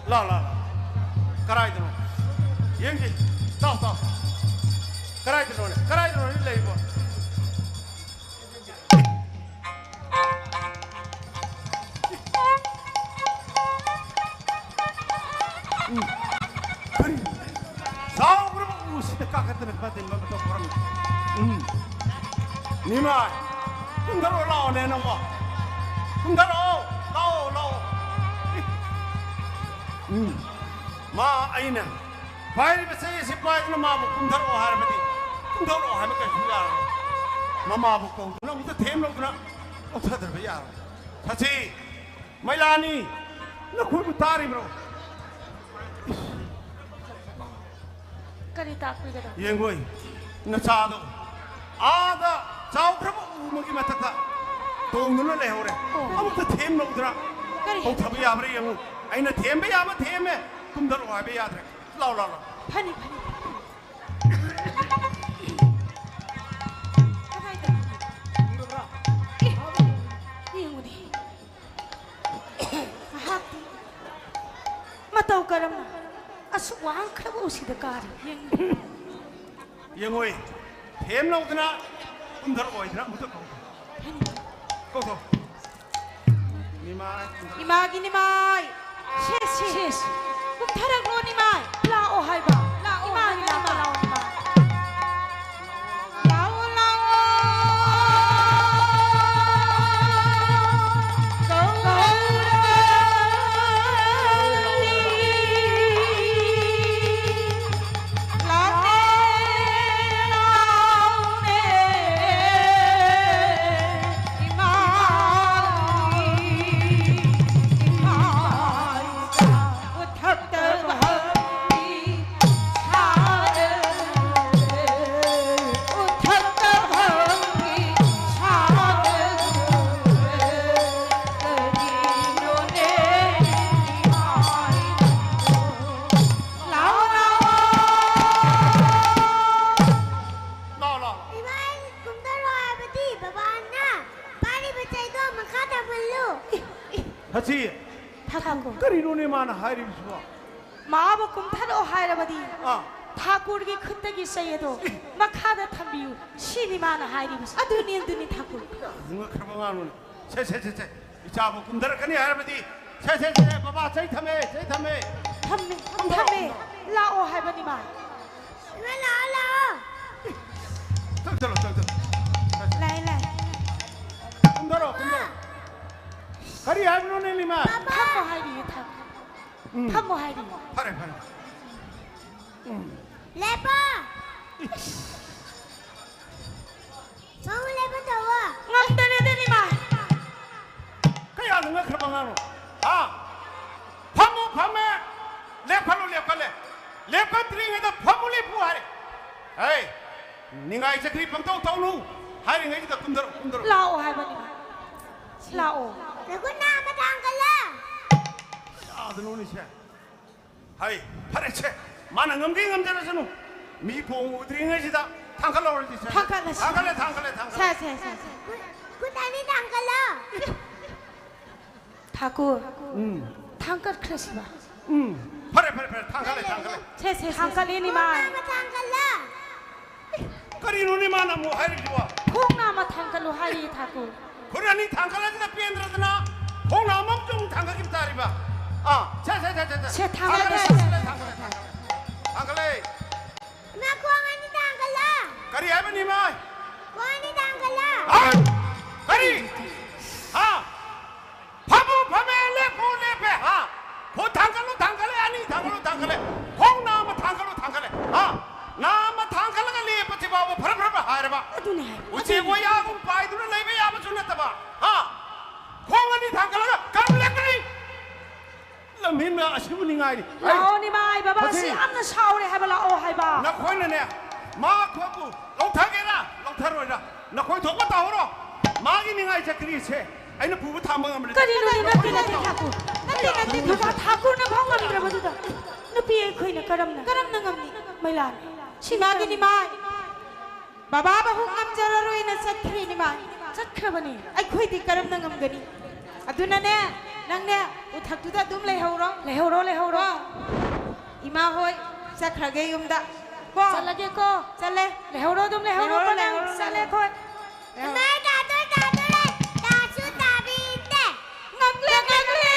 ꯂꯥ, ꯂꯥ, ꯂꯥ꯫ ꯀꯔꯥꯏꯗꯅꯣ? ꯌꯦꯡꯁꯤ꯫ ꯇꯥꯎ, ꯇꯥꯎ꯫ ꯀꯔꯥꯏꯗꯅꯣꯅꯦ? ꯀꯔꯥꯏꯗꯅꯣꯅꯦ ꯂꯩꯕꯣ? ꯎꯝ꯫ ꯀꯔꯤ? ꯆꯥꯎꯈ꯭ꯔꯕ ꯎꯁꯤꯗ ꯀꯥꯈꯠꯇꯅ ꯀꯥꯗꯤꯟꯕ ꯃꯇꯧ ꯀꯔꯝꯅ? ꯎꯝ꯫ ꯅꯤꯃꯥꯏ, ꯀꯨꯝꯊꯔꯛꯑꯣ ꯂꯥꯛꯑꯣꯅꯦ ꯅꯪꯕꯣ꯫ ꯀꯨꯝꯊꯔꯛꯑꯣ, ꯂꯥꯛꯑꯣ, ꯂꯥꯛꯑꯣ꯫ ꯎꯝ꯫ ꯃꯥ ꯑꯩꯅ ꯄꯥꯏꯔꯤꯕ ꯆꯩ ꯑꯁꯤ ꯄꯥꯏꯗꯨꯅ ꯃꯥꯕꯨ ꯀꯨꯝꯊꯔꯛꯑꯣ ꯍꯥꯏꯔꯕꯗꯤ ꯀꯨꯝꯊꯔꯛꯑꯣ ꯍꯥꯏꯕ ꯀꯩꯁꯨ ꯌꯥꯔꯣꯏ꯫ ꯃꯃꯥꯕꯨ ꯀꯧꯗꯨꯅ ꯑꯃꯨꯛꯇ ꯊꯦꯝ ꯂꯧꯗꯨꯅ ꯀꯧꯊꯗꯕ ꯌꯥꯔꯣꯏ꯫ ꯁꯥꯊꯤ, ꯃꯩꯂꯥꯅꯤ, ꯅꯈꯣꯏꯕꯨ ꯇꯥꯔꯤꯕ꯭ꯔꯣ? ꯀꯔꯤ ꯇꯥꯛꯄꯤꯒꯗꯕ? ꯌꯦꯡꯉꯣꯏ, ꯅꯆꯥꯗꯣ ꯑꯥꯗ ꯆꯥꯎꯈ꯭ꯔꯕ ꯎ ꯑꯃꯒꯤ ꯃꯊꯛꯇ ꯇꯣꯡꯗꯨꯅ ꯂꯩꯍꯧꯔꯦ꯫ ꯑꯣ꯫ ꯑꯃꯨꯛꯇ ꯊꯦꯝ ꯂꯧꯗ꯭ꯔꯥ? ꯀꯔꯤ? ꯀꯧꯊꯕ ꯌꯥꯕ꯭ꯔꯥ ꯌꯦꯡꯉꯨ꯫ ꯑꯩꯅ ꯊꯦꯝꯕ ꯌꯥꯕ ꯊꯦꯝꯃꯦ, ꯀꯨꯝꯊꯔꯛꯑꯣ ꯍꯥꯏꯕ ꯌꯥꯗ꯭ꯔꯦ꯫ ꯂꯥꯎ, ꯂꯥꯎ, ꯂꯥꯎ꯫ ꯐꯅꯤ, ꯐꯅꯤ, ꯐꯅꯤ꯫ ꯀꯗꯥꯏꯗ? ꯑꯦ, ꯌꯦꯡꯉꯨꯅꯦ꯫ ꯃꯍꯥꯛꯇꯤ ꯃꯇꯧ ꯀꯔꯝꯅ ꯑꯁꯨꯛ ꯋꯥꯡꯈ꯭ꯔꯕ ꯎꯁꯤꯗ ꯀꯥꯔꯤ? ꯌꯦꯡꯉꯨ꯫ ꯌꯦꯡꯉꯣꯏ, ꯊꯦꯝ ꯂꯧꯗꯅ ꯀꯨꯝꯊꯔꯛꯑꯣꯏꯗꯅ ꯑꯃꯨꯛꯇ ꯀꯧ꯫ ꯀꯧꯊꯣꯛ꯫ ꯅꯤꯃꯥꯏ꯫ ꯏꯃꯥꯒꯤ ꯅꯤꯃꯥꯏ꯫ ꯁꯦ, ꯁꯦ꯫ ꯁꯦ, ꯁꯦ꯫ ꯀꯨꯝꯊꯔꯛꯂꯣ ꯅꯤꯃꯥꯏ꯫ ꯂꯥꯛꯑꯣ ꯍꯥꯏꯕ꯫ ꯂꯥꯛꯑꯣ ꯏꯃꯥꯒꯤ ꯍꯥꯏꯕ ꯅꯤꯃꯥꯏ꯫ ꯅꯤꯃꯥꯏ꯫ ꯂꯥꯛꯑꯣ, ꯂꯥꯛꯑꯣ꯫ ꯀꯧꯔꯕꯅꯤ꯫ ꯂꯥꯛꯑꯣ, ꯂꯥꯛꯑꯣ꯫ ꯂꯥꯛꯑꯣ, ꯂꯥꯛꯑꯣ꯫ ꯏꯃꯥ, ꯑꯩ ꯀꯨꯝꯊꯔꯣ ꯍꯥꯏꯕꯗꯤ ꯕꯕꯥꯅ ꯄꯥꯏꯔꯤꯕ ꯆꯩꯗꯣ ꯃꯈꯥ ꯊꯝꯍꯜꯂꯨ꯫ ꯍꯁꯤ, ꯊꯥꯡꯒꯣ꯫ ꯀꯔꯤꯅꯣꯅꯦ ꯃꯥꯅ ꯍꯥꯏꯔꯤꯕꯁꯤꯕꯣ? ꯃꯥꯕꯨ ꯀꯨꯝꯊꯔꯛꯑꯣ ꯍꯥꯏꯔꯕꯗꯤ ꯑꯥ꯫ ꯊꯥꯀꯨꯔꯒꯤ ꯈꯨꯠꯇꯒꯤ ꯆꯩ ꯑꯗꯣ ꯃꯈꯥꯗ ꯊꯝꯕꯤꯌꯨ꯫ ꯁꯤꯅꯤ ꯃꯥꯅ ꯍꯥꯏꯔꯤꯕꯁꯤ꯫ ꯑꯗꯨꯅꯤ, ꯑꯗꯨꯅꯤ ꯊꯥꯀꯨꯔ꯫ ꯉꯛꯈ꯭ꯔꯕ ꯑꯉꯥꯡꯅꯣꯅꯦ꯫ ꯁꯦ, ꯁꯦ, ꯁꯦ, ꯁꯦ꯫ ꯏꯆꯥꯕꯨ ꯀꯨꯝꯊꯔꯛꯀꯅꯤ ꯍꯥꯏꯔꯕꯗꯤ, ꯁꯦ, ꯁꯦ, ꯁꯦ, ꯕꯕꯥ, ꯆꯩ ꯊꯝꯃꯦ, ꯆꯩ ꯊꯝꯃꯦ꯫ ꯊꯝꯃꯦ, ꯀꯨꯝꯊꯔꯛꯑꯣ, ꯊꯝꯃꯦ꯫ ꯀꯨꯝꯊꯔꯛꯑꯣ꯫ ꯂꯥꯛꯑꯣ ꯍꯥꯏꯕꯅꯤ ꯃꯥ꯫ ꯏꯃꯥ, ꯂꯥꯛꯑꯣ, ꯂꯥꯛꯑꯣ꯫ ꯆꯪꯁꯤꯜꯂꯣ, ꯆꯪꯁꯤꯜꯂꯣ꯫ ꯂꯥꯛꯑꯦ, ꯂꯥꯛꯑꯦ꯫ ꯀꯨꯝꯊꯔꯛꯑꯣ, ꯀꯨꯝꯊꯔꯛꯑꯣ꯫ ꯀꯔꯤ ꯍꯥꯏꯕꯅꯣꯅꯦ, ꯂꯤꯃꯥ? ꯕꯕꯥ꯫ ꯐꯝꯃꯣ ꯍꯥꯏꯔꯤꯌꯦ, ꯐꯝꯃꯣ꯫ ꯎꯝ꯫ ꯐꯝꯃꯣ ꯍꯥꯏꯔꯤꯌꯦ꯫ ꯐꯔꯦ, ꯐꯔꯦ꯫ ꯎꯝ꯫ ꯂꯦꯞꯄꯣ꯫ ꯏꯁ꯫ ꯁꯣꯝ ꯂꯦꯞꯄ ꯇꯧꯋꯣ꯫ ꯉꯝꯗꯔꯦꯗ, ꯂꯤꯃꯥ꯫ ꯀꯌꯥꯗ ꯉꯛꯈ꯭ꯔꯕ ꯑꯉꯥꯡꯅꯣ? ꯍꯥ? ꯐꯝꯃꯨ, ꯐꯝꯃꯦ꯫ ꯂꯦꯞꯈꯠꯂꯨ, ꯂꯦꯞꯈꯠꯂꯦ꯫ ꯂꯦꯞꯈꯠꯇ꯭ꯔꯤꯉꯩꯗ ꯐꯝꯃꯨ, ꯂꯦꯞꯄꯨ ꯍꯥꯏꯔꯦ꯫ ꯍꯦ, ꯅꯤꯡꯉꯥꯏ ꯆꯀ꯭ꯔꯤ ꯄꯪꯇꯧ ꯇꯧꯅꯨ꯫ ꯍꯥꯏꯔꯤꯉꯩꯁꯤꯗ ꯀꯨꯝꯊꯔꯛꯎ, ꯀꯨꯝꯊꯔꯛꯎ꯫ ꯂꯥꯛꯑꯣ ꯍꯥꯏꯕꯅꯤ꯫ ꯂꯥꯛꯑꯣ꯫ ꯅꯈꯨꯠ ꯅꯥꯝꯃ ꯊꯥꯡꯒꯠꯂꯣ꯫ ꯌꯥꯗꯅꯣꯅꯦ ꯁꯦ꯫ ꯍꯩ, ꯐꯔꯦꯁꯦ꯫ ꯃꯥꯅ ꯉꯝꯒꯦ ꯉꯝꯖꯔꯁꯅꯨ꯫ ꯃꯤ ꯄꯣꯡ ꯎꯗ꯭ꯔꯤꯉꯩꯁꯤꯗ ꯊꯥꯡꯒꯠꯍꯧꯔꯁꯤ, ꯁꯦ꯫ ꯊꯥꯡꯒꯠꯂꯁꯤ꯫ ꯊꯥꯡꯒꯠꯂꯦ, ꯊꯥꯡꯒꯠꯂꯦ, ꯊꯥꯡꯒꯠꯂꯦ꯫ ꯁꯦ, ꯁꯦ, ꯁꯦ, ꯁꯦ꯫ ꯈꯨꯠ, ꯈꯨꯠ ꯑꯅꯤ ꯊꯥꯡꯒꯠꯂꯣ꯫ ꯊꯥꯀꯨꯔ, ꯎꯝ꯫ ꯊꯥꯡꯒꯠꯈ꯭ꯔꯁꯤꯕ꯫ ꯎꯝ꯫ ꯐꯔꯦ, ꯐꯔꯦ, ꯐꯔꯦ꯫ ꯊꯥꯡꯒꯠꯂꯦ, ꯊꯥꯡꯒꯠꯂꯦ꯫ ꯁꯦ, ꯁꯦ, ꯁꯦ, ꯁꯦ꯫ ꯊꯥꯡꯒꯠꯂꯦ, ꯅꯤꯃꯥꯏ꯫ ꯈꯣꯡ ꯅꯥꯝꯃ ꯊꯥꯡꯒꯠꯂꯣ꯫ ꯀꯔꯤꯅꯣꯅꯦ ꯃꯥꯅ ꯑꯃꯨꯛ ꯍꯥꯏꯔꯤꯁꯤꯕꯣ? ꯈꯣꯡ ꯅꯥꯝꯃ ꯊꯥꯡꯒꯠꯂꯣ ꯍꯥꯏꯔꯤꯌꯦ, ꯊꯥꯀꯨꯔ꯫ ꯊꯥꯡꯒꯠꯂꯁꯤꯗ ꯄꯦꯟꯗ꯭ꯔꯗꯅ ꯈꯣꯡꯅꯥꯡ ꯑꯃꯃꯨꯛ ꯊꯥꯡꯒꯠꯈꯤꯕ ꯇꯥꯔꯤꯕ꯫ ꯑꯥ, ꯁꯦ, ꯁꯦ, ꯁꯦ, ꯁꯦ, ꯁꯦ꯫ ꯁꯦ, ꯊꯥꯡꯒꯠꯂꯦ꯫ ꯊꯥꯡꯒꯠꯂꯦ, ꯊꯥꯡꯒꯠꯂꯦ, ꯊꯥꯡꯒꯠꯂꯦ, ꯊꯥꯡꯒꯠꯂꯦ꯫ ꯏꯃꯥ, ꯈꯣꯡ ꯑꯅꯤ ꯊꯥꯡꯒꯠꯂꯣ꯫ ꯀꯔꯤ ꯍꯥꯏꯕꯅꯤ, ꯏꯃꯥ? ꯈꯣꯡ ꯑꯅꯤ ꯊꯥꯡꯒꯠꯂꯣ꯫ ꯑꯥ! ꯀꯔꯤ? ꯍꯥ? ꯐꯝꯃꯨ ꯐꯝꯃꯦ, ꯂꯦꯞꯄꯨ ꯂꯦꯞꯄꯦ, ꯍꯥ? ꯈꯨꯠ ꯊꯥꯡꯒꯠꯂꯨ ꯊꯥꯡꯒꯠꯂꯦ, ꯑꯅꯤ ꯊꯥꯡꯒꯠꯂꯨ ꯊꯥꯡꯒꯠꯂꯦ, ꯈꯣꯡ ꯅꯥꯝꯃ ꯊꯥꯡꯒꯠꯂꯨ ꯊꯥꯡꯒꯠꯂꯦ, ꯍꯥ? ꯅꯥꯝꯃ ꯊꯥꯡꯒꯠꯂꯒ ꯂꯦꯞꯄꯁꯤ ꯐꯥꯎꯕ ꯐꯔ ꯐꯔ ꯐꯔ ꯍꯥꯏꯔꯕ꯫ ꯑꯗꯨꯅꯦ ꯍꯥꯏ, ꯎꯆꯦꯛ ꯑꯗꯨꯅꯦ꯫ ꯋꯥꯌꯥꯒꯨꯝ ꯄꯥꯏꯗꯨꯅ ꯂꯩꯕ ꯌꯥꯕꯁꯨ ꯅꯠꯇꯕ, ꯍꯥ? ꯈꯣꯡ ꯑꯅꯤ ꯊꯥꯡꯒꯠꯂꯒ ꯀꯔꯝ ꯂꯦꯞꯀꯅꯤ? ꯂꯝꯍꯦꯟꯕ ꯑꯁꯤꯕꯨ ꯅꯤꯡꯉꯥꯏꯅꯤ꯫ ꯑꯩ ꯂꯥꯛꯑꯣ ꯅꯤꯃꯥꯏ, ꯕꯕꯥꯁꯤ ꯃꯁꯤ ꯌꯥꯝꯅ ꯁꯥꯎꯔꯦ ꯍꯥꯏꯕ, ꯂꯥꯛꯑꯣ ꯍꯥꯏꯕ꯫ ꯅꯈꯣꯏꯅꯅꯦ, ꯃꯥ ꯈꯣꯏꯕꯨ ꯂꯧꯊꯒꯦꯔꯥ ꯂꯧꯊꯔꯣꯏꯔꯥ ꯅꯈꯣꯏ ꯊꯣꯛꯄ ꯇꯧꯍꯧꯔꯣ꯫ ꯃꯥꯒꯤ ꯅꯤꯡꯉꯥꯏ ꯆꯀ꯭ꯔꯤꯁꯦ ꯑꯩꯅ ꯄꯨꯕ ꯊꯥꯡꯕ ꯉꯝꯂꯦ꯫ ꯀꯔꯤꯅꯣꯅꯦ? ꯅꯠꯇꯦ, ꯅꯠꯇꯦ, ꯊꯥꯀꯨ꯫ ꯅꯠꯇꯦ, ꯅꯠꯇꯦ, ꯅꯨꯄꯥ ꯊꯥꯀꯨꯔꯅ ꯐꯥꯎ ꯉꯝꯗ꯭ꯔꯕꯗꯨꯗ ꯅꯨꯄꯤ ꯑꯩꯈꯣꯏꯅ ꯀꯔꯝꯅ? ꯀꯔꯝꯅ ꯉꯝꯅꯤ? ꯃꯩꯂꯥꯟ꯫ ꯁꯤꯃꯥꯒꯤ ꯅꯤꯃꯥꯏ꯫ ꯕꯕꯥ ꯕꯍꯨ ꯉꯝꯖꯔꯔꯣꯏꯅ ꯆꯠꯈ꯭ꯔꯦ ꯅꯤꯃꯥꯏ꯫ ꯆꯠꯈ꯭ꯔꯕꯅꯤ꯫ ꯑꯩꯈꯣꯏꯗꯤ ꯀꯔꯝꯅ ꯉꯝꯒꯅꯤ? ꯑꯗꯨꯅꯅꯦ, ꯅꯪꯅꯦ, ꯎꯊꯛꯇꯨꯗ ꯑꯗꯨꯝ ꯂꯩꯍꯧꯔꯣ꯫ ꯂꯩꯍꯧꯔꯣ, ꯂꯩꯍꯧꯔꯣ꯫ ꯀꯣ? ꯏꯃꯥ ꯍꯣꯏ ꯆꯠꯈ꯭ꯔꯒꯦ ꯌꯨꯝꯗ꯫ ꯀꯣ? ꯆꯠꯂꯒꯦꯀꯣ꯫ ꯆꯠꯂꯦ꯫ ꯂꯩꯍꯧꯔꯣ, ꯑꯗꯨꯝ ꯂꯩꯍꯧꯔꯣ, ꯂꯩꯍꯧꯔꯣ, ꯀꯣ ꯅꯪ? ꯂꯩꯍꯧꯔꯣ, ꯆꯠꯂꯦ ꯂꯩꯍꯧꯔꯣ꯫ ꯑꯩꯈꯣꯏ꯫ ꯏꯃꯥ ꯇꯥꯗꯣꯔꯦ, ꯇꯥꯗꯣꯔꯦ꯫ ꯇꯥꯁꯨ ꯇꯥꯕꯤꯗꯦ꯫ ꯉꯛꯂꯦ, ꯉꯛꯂꯦ꯫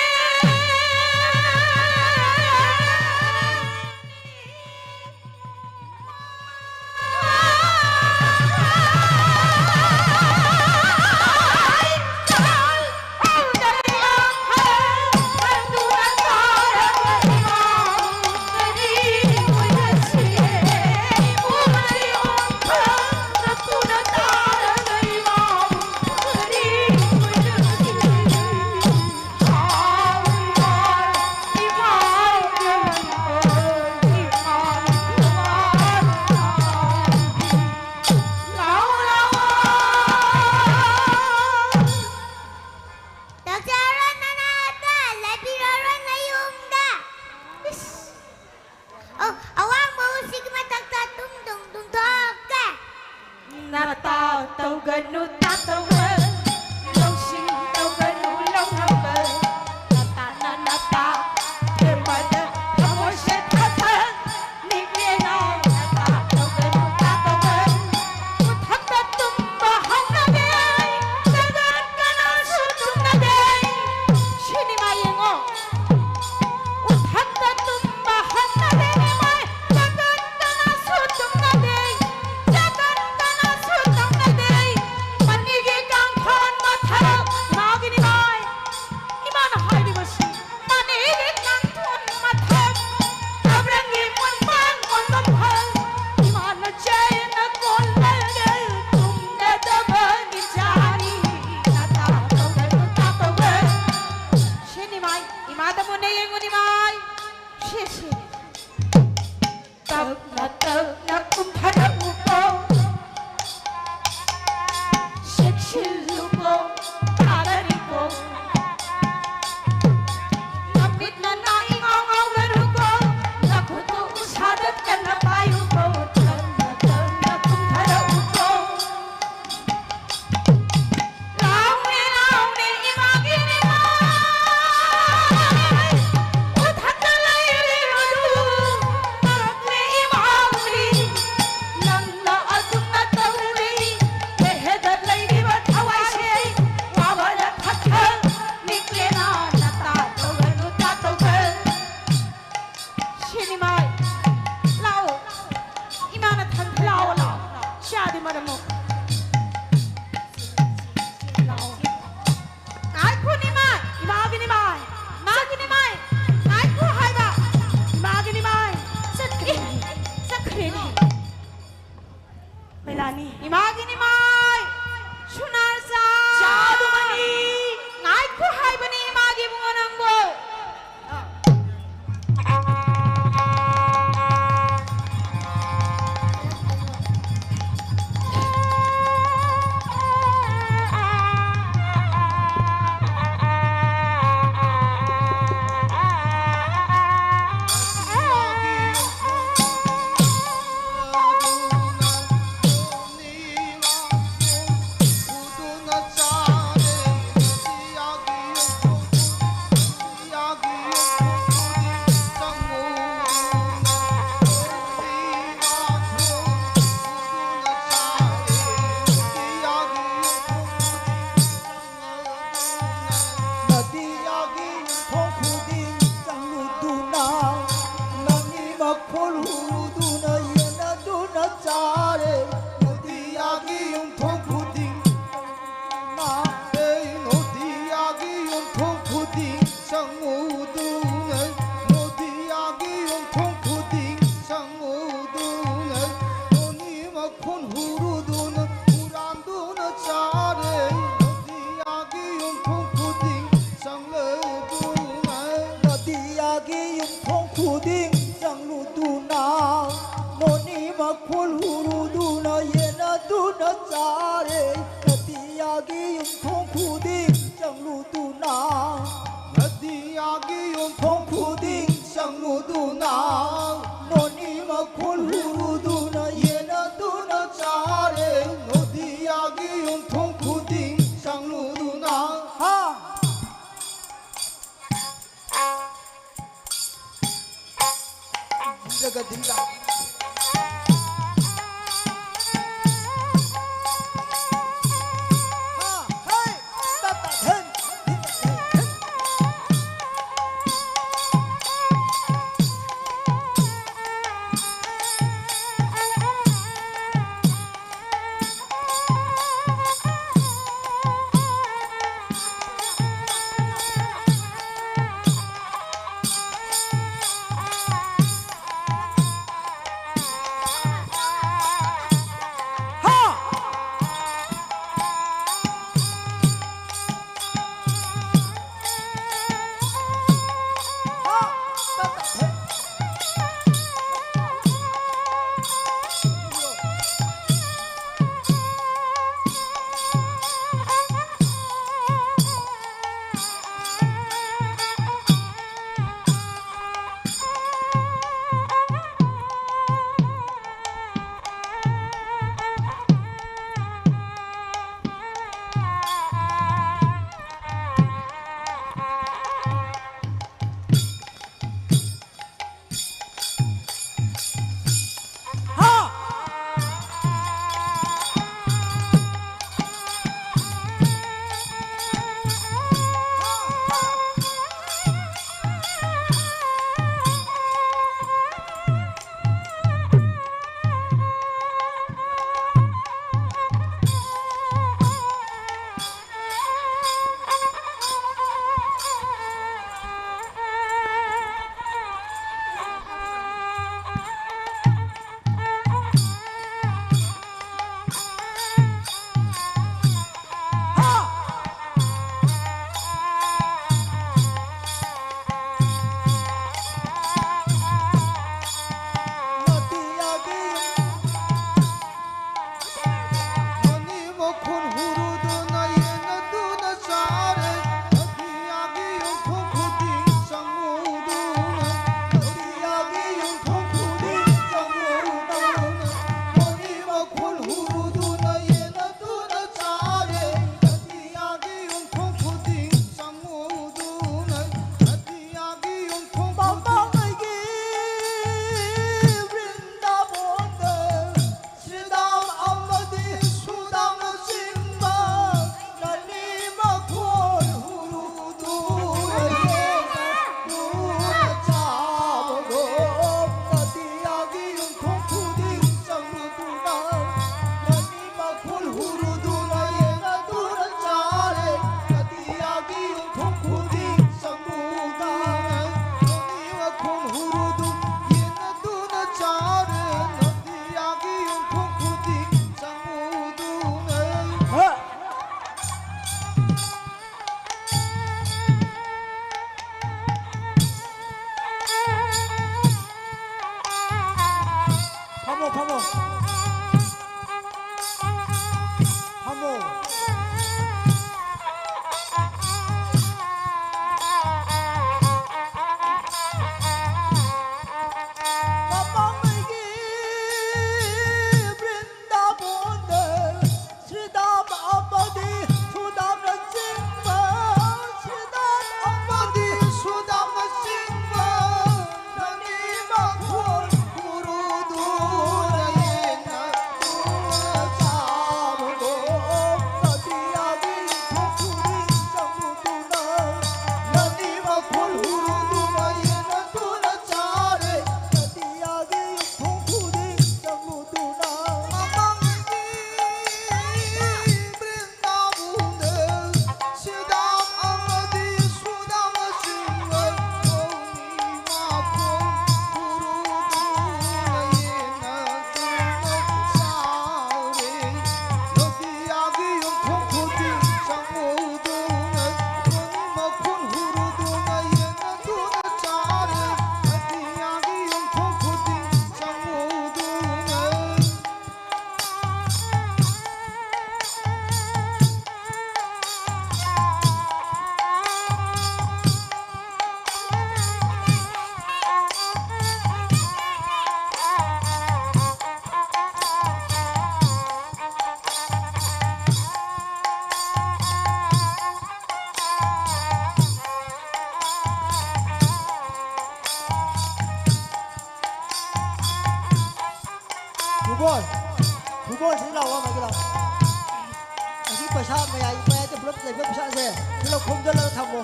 ꯃꯌꯥꯏꯗ ꯄꯨꯂꯞ ꯂꯩꯕ ꯄꯩꯁꯥꯁꯦ ꯄꯨꯂꯞ ꯈꯣꯝꯖꯤꯜꯂꯒ ꯊꯝꯃꯣ꯫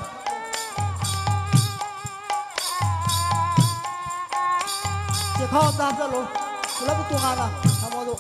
ꯆꯦꯈꯥꯎ ꯑꯝꯗ ꯍꯥꯞꯆꯜꯂꯨ꯫ ꯄꯨꯂꯞ ꯇꯣꯉꯥꯟꯅ ꯊꯝꯃꯣ ꯑꯗꯨ꯫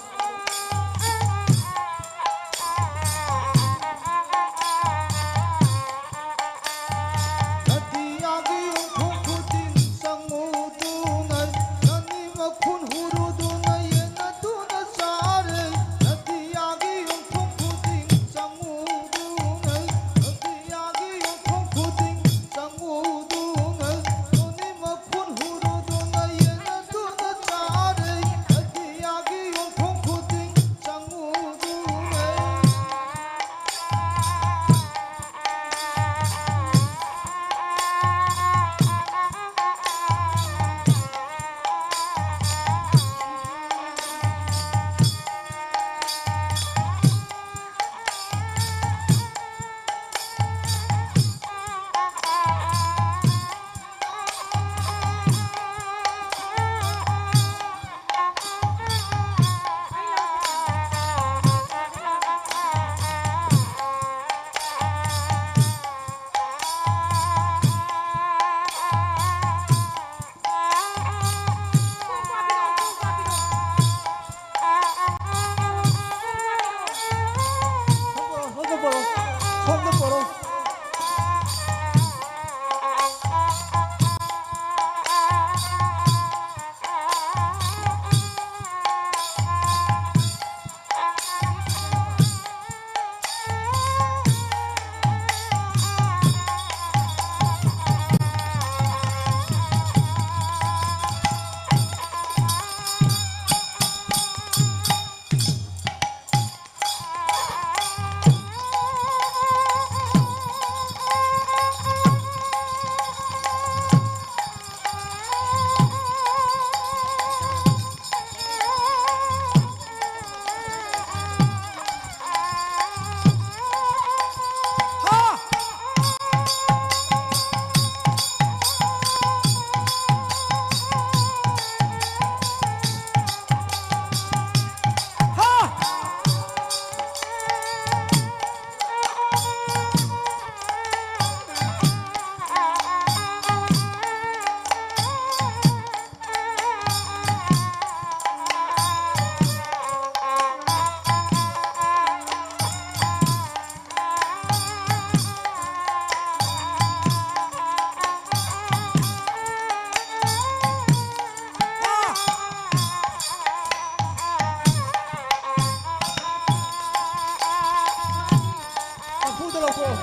ꯆꯐꯨꯗꯣ ꯂꯧꯊꯣꯛꯑꯣ꯫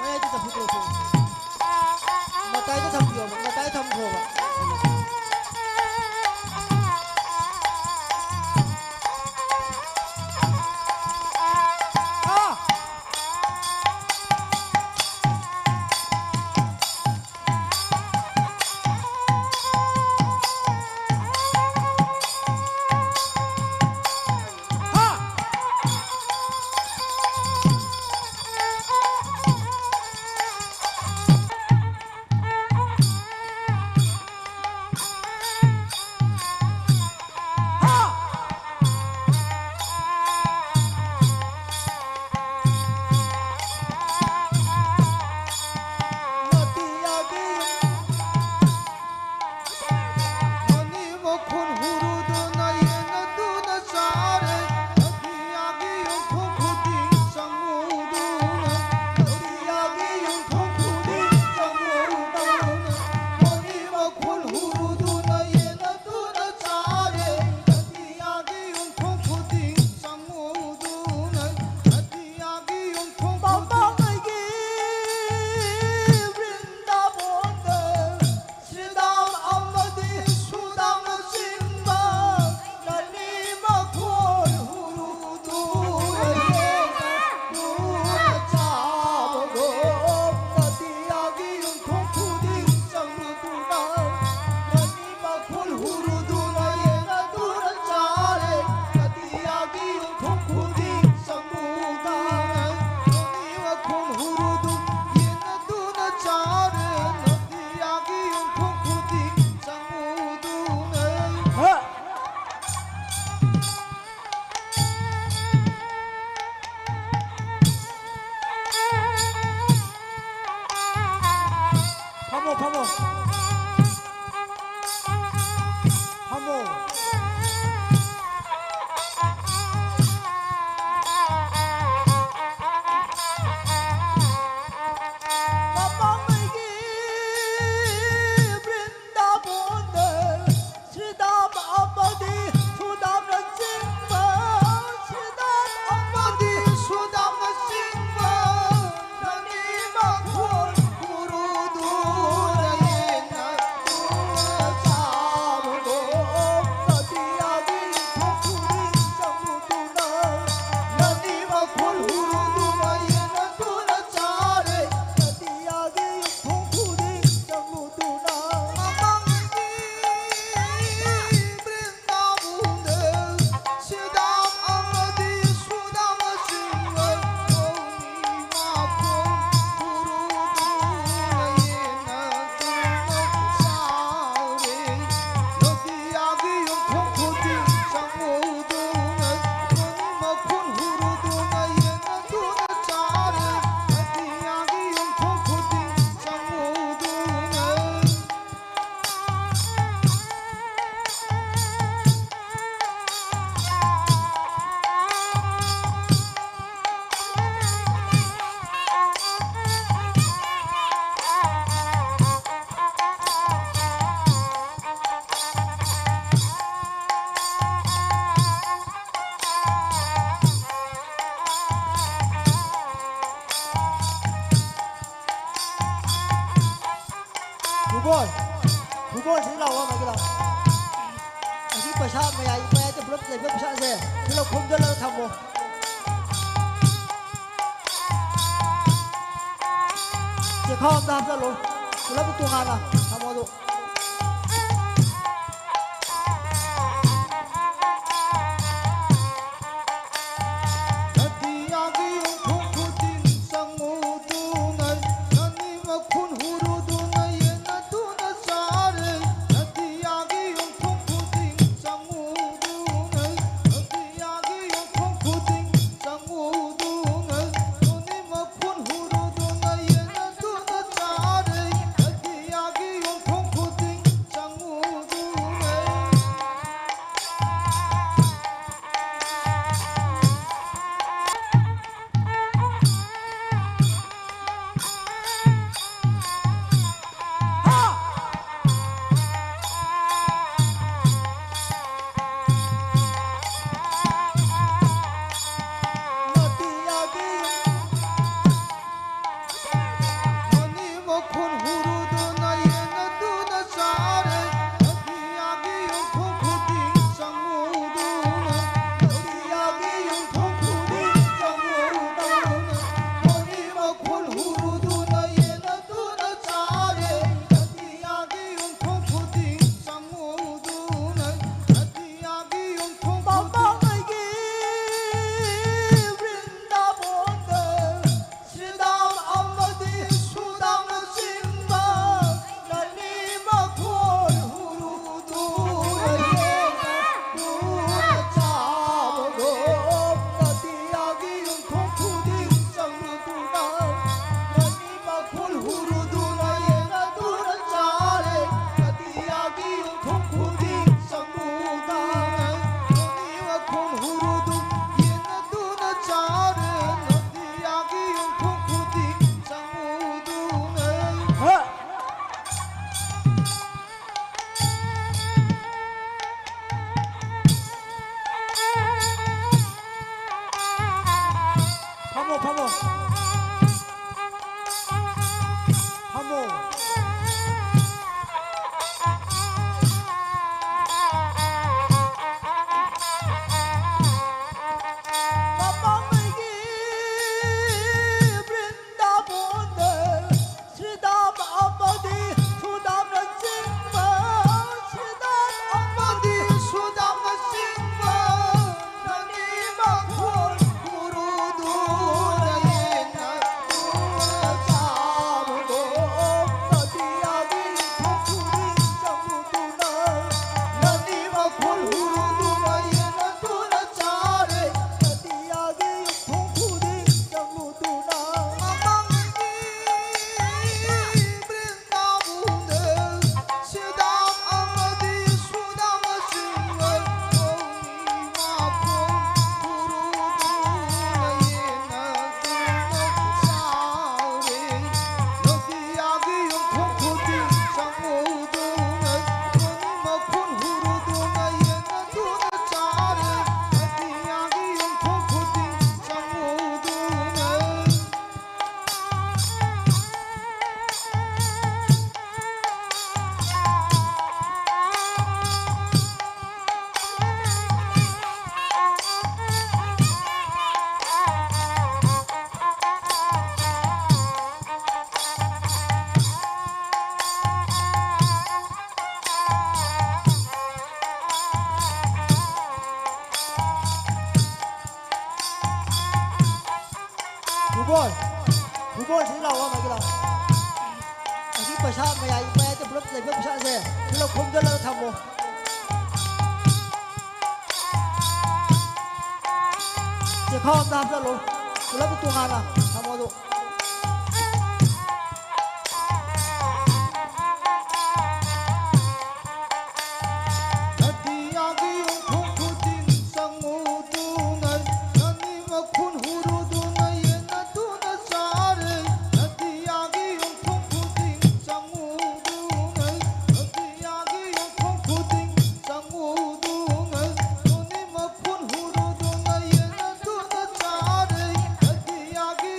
ꯃꯌꯥꯏꯗ ꯆꯐꯨꯗꯣ ꯂꯧꯊꯣꯛꯑꯣ꯫ ꯃꯇꯥꯏꯗ ꯊꯝꯕꯤꯌꯣꯕ, ꯃꯇꯥꯏꯗ ꯊꯝꯈ꯭ꯔꯣꯕ꯫ ꯍꯥ? ꯐꯝꯃꯣ, ꯐꯝꯃꯣ꯫ ꯐꯝꯃꯣ꯫ ꯃꯃꯥꯡꯉꯩꯒꯤ ꯕ꯭ꯔꯤꯟꯗꯥꯕꯣꯟꯗ ꯁ꯭ꯔꯤꯗꯥꯝ ꯑꯃꯗꯤ ꯁꯨꯗꯥꯝꯅꯆꯤꯡꯕ, ꯁ꯭ꯔꯤꯗꯥꯝ ꯑꯃꯗꯤ ꯁꯨꯗꯥꯝꯅꯆꯤꯡꯕ ꯐꯨꯠꯕꯣꯜ, ꯐꯨꯠꯕꯣꯜꯁꯤ ꯂꯥꯛꯑꯣ, ꯑꯃꯒꯤ ꯂꯥꯛꯑꯣ꯫ ꯑꯁꯤ ꯄꯩꯁꯥ ꯃꯌꯥꯏ, ꯃꯌꯥꯏꯗ ꯄꯨꯂꯞ ꯂꯩꯕ ꯄꯩꯁꯥꯁꯦ ꯄꯨꯂꯞ ꯈꯣꯝꯖꯤꯜꯂꯒ ꯊꯝꯃꯣ꯫ ꯆꯦꯈꯥꯎ ꯑꯝꯗ ꯍꯥꯞꯆꯜꯂꯣ꯫ ꯄꯨꯂꯞ ꯇꯣꯉꯥꯟꯅ ꯊꯝꯃꯣ ꯑꯗꯨ꯫ ꯃꯨꯕꯣꯔꯁꯤ ꯂꯥꯛꯑꯣ, ꯃꯥꯒꯤ ꯂꯥꯛꯑꯣ꯫ ꯑꯁꯤ ꯄꯩꯁꯥ ꯃꯌꯥꯏ, ꯃꯌꯥꯏꯗ ꯄꯨꯂꯞ ꯂꯩꯕ ꯄꯩꯁꯥꯁꯦ ꯄꯨꯂꯞ ꯈꯣꯝꯖꯤꯜꯂꯒ ꯊꯝꯃꯣ꯫ ꯆꯦꯈꯥꯎ ꯑꯝꯗ ꯍꯥꯞꯆꯜꯂꯣ꯫ ꯄꯨꯂꯞ ꯇꯣꯉꯥꯟꯅ ꯊꯝꯃꯣ ꯑꯗꯨ꯫ ꯑꯇꯤꯌꯥꯒꯤ ꯌꯨꯝꯐꯝ ꯈꯨꯗꯤꯡ ꯆꯪꯉꯨꯗꯨꯅ, ꯅꯪꯒꯤ ꯃꯈꯨꯟ ꯍꯨꯔꯨꯗꯨꯅ ꯌꯦꯟꯅꯗꯨꯅ ꯆꯥꯔꯦ꯫ ꯑꯇꯤꯌꯥꯒꯤ ꯌꯨꯝꯐꯝ ꯈꯨꯗꯤꯡ ꯆꯪꯉꯨꯗꯨꯅ, ꯑꯇꯤꯌꯥꯒꯤ ꯌꯨꯝꯐꯝ ꯈꯨꯗꯤꯡ ꯆꯪꯉꯨꯗꯨꯅ, ꯅꯪꯒꯤ ꯃꯈꯨꯟ ꯍꯨꯔꯨꯗꯨꯅ ꯌꯦꯟꯅꯗꯨꯅ ꯆꯥꯔꯦ꯫ ꯑꯇꯤꯌꯥꯒꯤ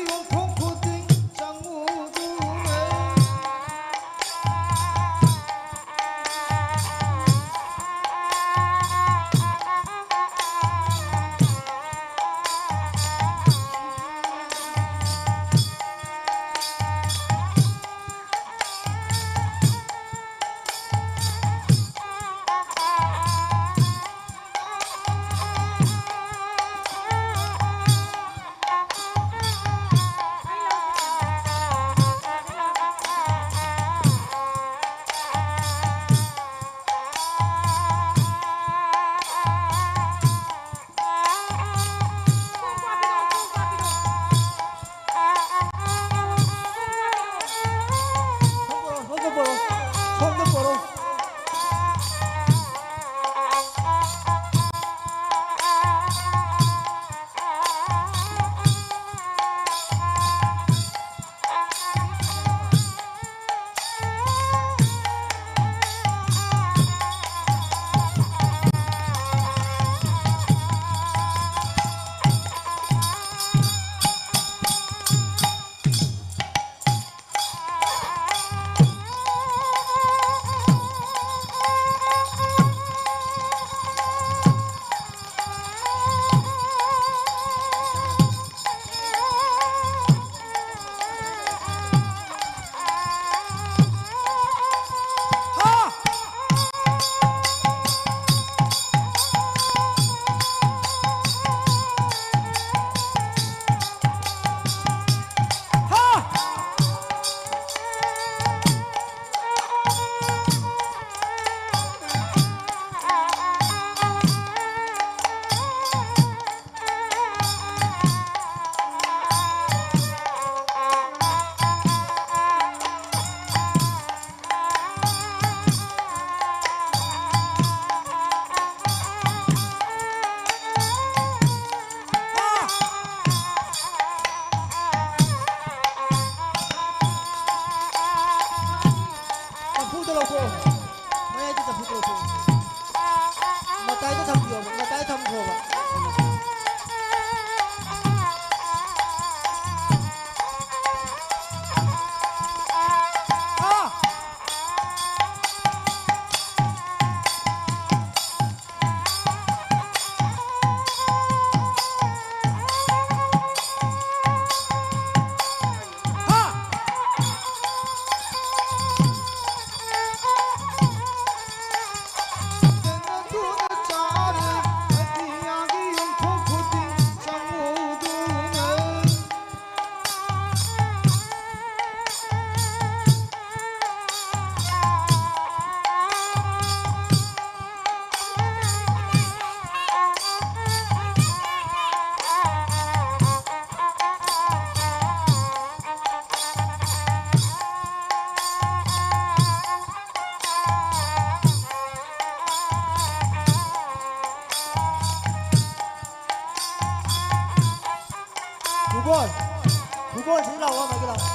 ꯂꯥꯛꯑꯣ, ꯃꯥꯒꯤ ꯂꯥꯛꯑꯣ꯫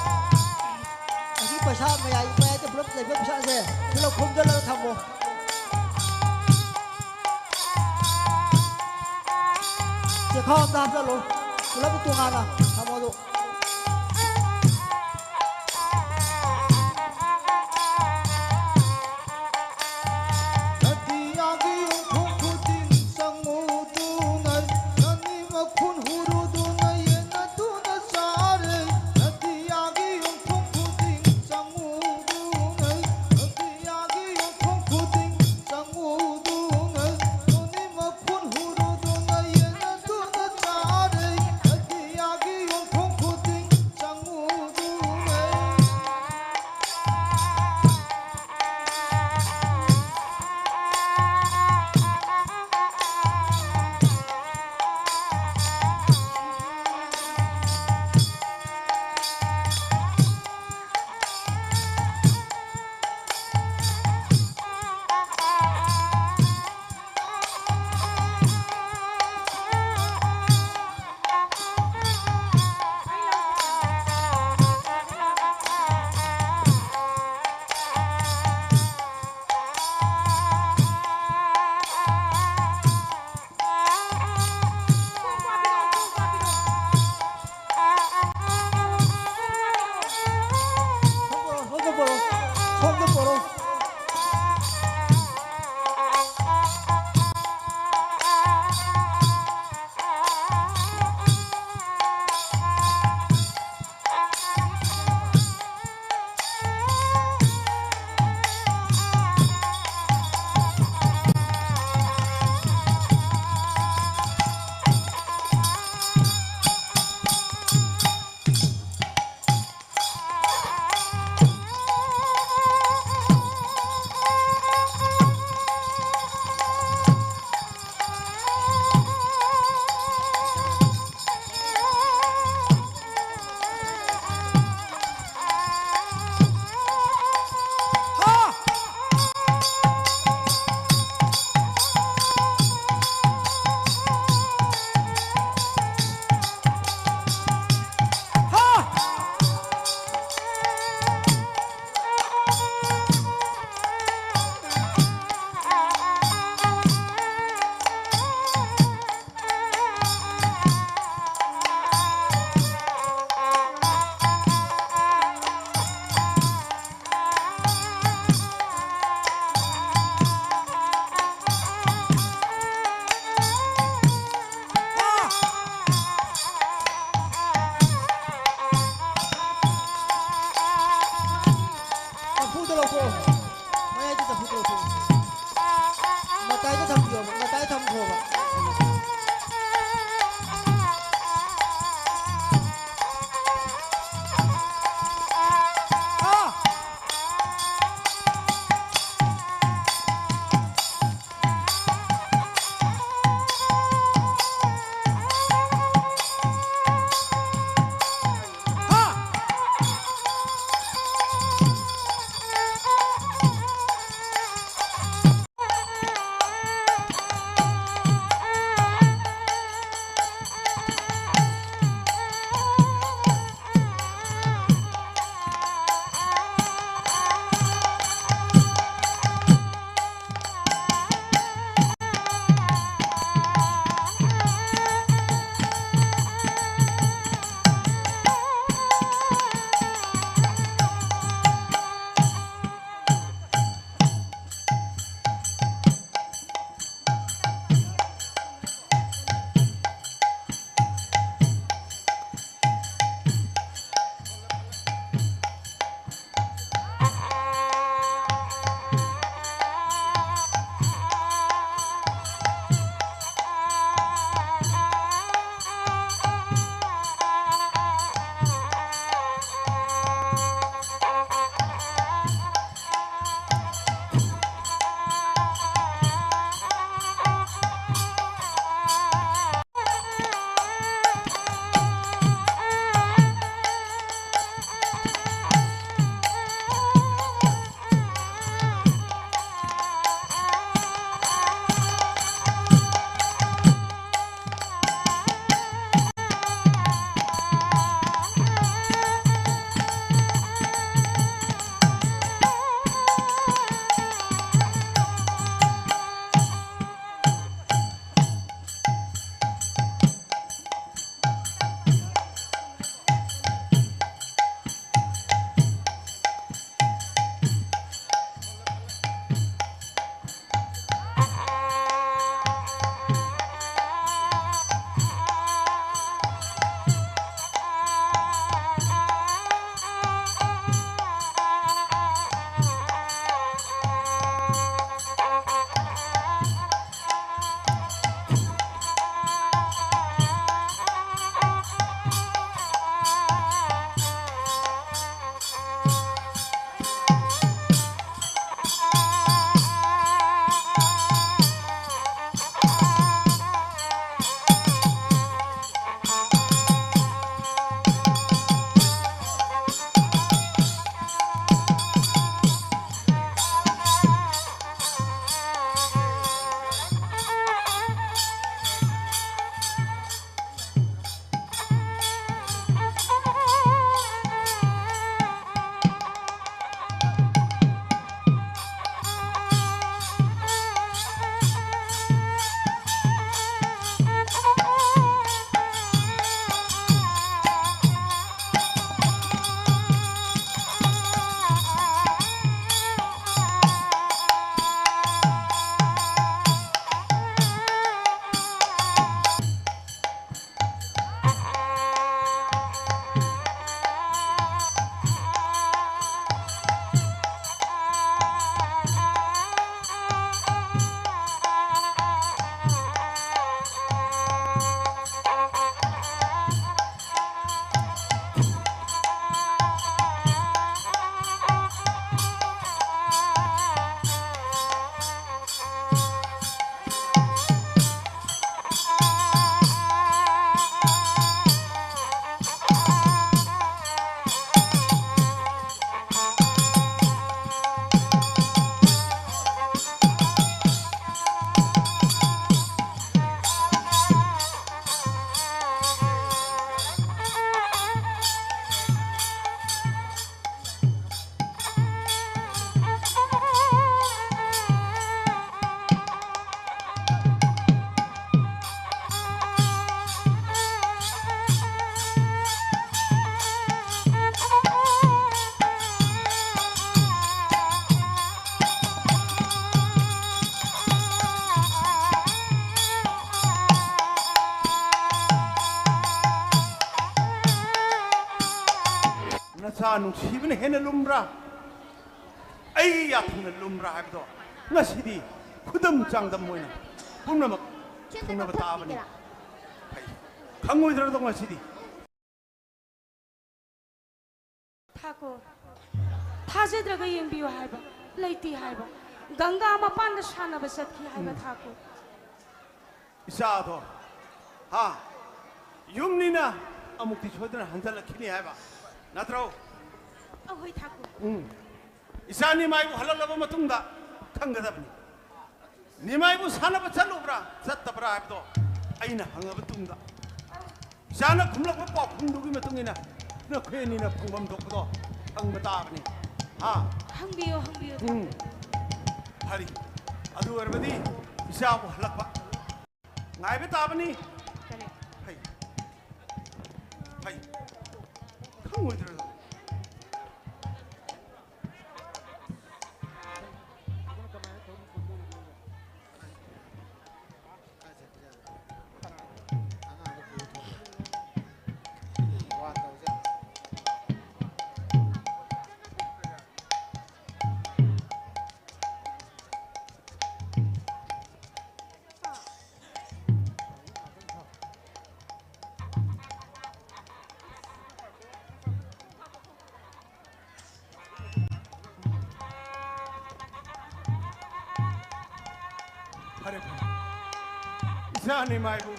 ꯑꯁꯤ ꯄꯩꯁꯥ ꯃꯌꯥꯏ, ꯃꯌꯥꯏꯗ ꯄꯨꯂꯞ ꯂꯩꯕ ꯄꯩꯁꯥꯁꯦ ꯄꯨꯂꯞ ꯈꯣꯝꯖꯤꯜꯂꯒ ꯊꯝꯃꯣ꯫ ꯆꯦꯈꯥꯎ ꯑꯝꯗ ꯍꯥꯞꯆꯜꯂꯣ꯫ ꯄꯨꯂꯞ ꯇꯣꯉꯥꯟꯅ ꯊꯝꯃꯣ ꯑꯗꯨ꯫ ꯅꯆꯥ ꯅꯨꯡꯁꯤꯕꯅ ꯍꯦꯟꯅ ꯂꯨꯝꯕ꯭ꯔꯥ, ꯑꯩꯒꯤ ꯌꯥꯊꯪꯅ ꯂꯨꯝꯕ꯭ꯔꯥ ꯍꯥꯏꯕꯗꯣ ꯉꯁꯤꯗꯤ ꯈꯨꯗꯝ ꯆꯥꯡꯗꯝ ꯑꯣꯏꯅ ꯄꯨꯝꯅꯃꯛ ꯈꯪꯅꯕ ꯇꯥꯕꯅꯤ꯫ ꯐꯩ, ꯈꯪꯉꯣꯏꯗ꯭ꯔꯗꯣ ꯉꯁꯤꯗꯤ꯫ ꯊꯥꯀꯨꯔ, ꯊꯥꯖꯗ꯭ꯔꯒ ꯌꯦꯡꯕꯤꯌꯨ ꯍꯥꯏꯕ, ꯂꯩꯇꯦ ꯍꯥꯏꯕ, ꯒꯪꯒꯥ ꯃꯄꯥꯟꯗ ꯁꯥꯟꯅꯕ ꯆꯠꯈꯤ ꯍꯥꯏꯕ꯫ ꯊꯥꯀꯨꯔ, ꯏꯆꯥꯗꯣ, ꯍꯥ, ꯌꯨꯝꯅꯤꯅ ꯑꯃꯨꯛꯇꯤ ꯁꯣꯏꯗꯅ ꯍꯟꯖꯜꯂꯛꯈꯤꯅꯤ ꯍꯥꯏꯕ ꯅꯠꯇ꯭ꯔꯣ? ꯑꯍꯣꯏ ꯊꯥꯀꯨꯔ꯫ ꯎꯝ꯫ ꯏꯆꯥ ꯅꯤꯃꯥꯏꯕꯨ ꯍꯜꯂꯛꯂꯕ ꯃꯇꯨꯡꯗ ꯈꯪꯒꯗꯕꯅꯤ꯫ ꯅꯤꯃꯥꯏꯕꯨ ꯁꯥꯟꯅꯕ ꯆꯠꯂꯨꯕ꯭ꯔꯥ ꯆꯠꯇꯕ꯭ꯔꯥ ꯍꯥꯏꯕꯗꯣ ꯑꯩꯅ ꯍꯪꯉꯕ ꯇꯨꯡꯗ, ꯏꯆꯥꯅ ꯈꯨꯝꯂꯛꯄ ꯄꯥꯎꯈꯨꯝꯗꯨꯒꯤ ꯃꯇꯨꯡ ꯏꯟꯅ ꯅꯈꯣꯏ ꯑꯅꯤꯅ ꯐꯪꯐꯝ ꯊꯣꯛꯄꯗꯣ ꯐꯪꯕ ꯇꯥꯕꯅꯤ꯫ ꯍꯥ? ꯍꯪꯕꯤꯌꯨ, ꯍꯪꯕꯤꯌꯨ꯫ ꯎꯝ꯫ ꯐꯔꯦ꯫ ꯑꯗꯨ ꯑꯣꯏꯔꯕꯗꯤ ꯏꯆꯥꯕꯨ ꯍꯜꯂꯛꯄ ꯉꯥꯏꯕ ꯇꯥꯕꯅꯤ꯫ ꯀꯔꯤ? ꯐꯩ꯫ ꯐꯩ꯫ ꯈꯪꯉꯣꯏꯗ꯭ꯔꯗꯣ꯫ ꯐꯔꯦ, ꯐꯔꯦ꯫ ꯏꯆꯥ ꯅꯤꯃꯥꯏꯕꯨ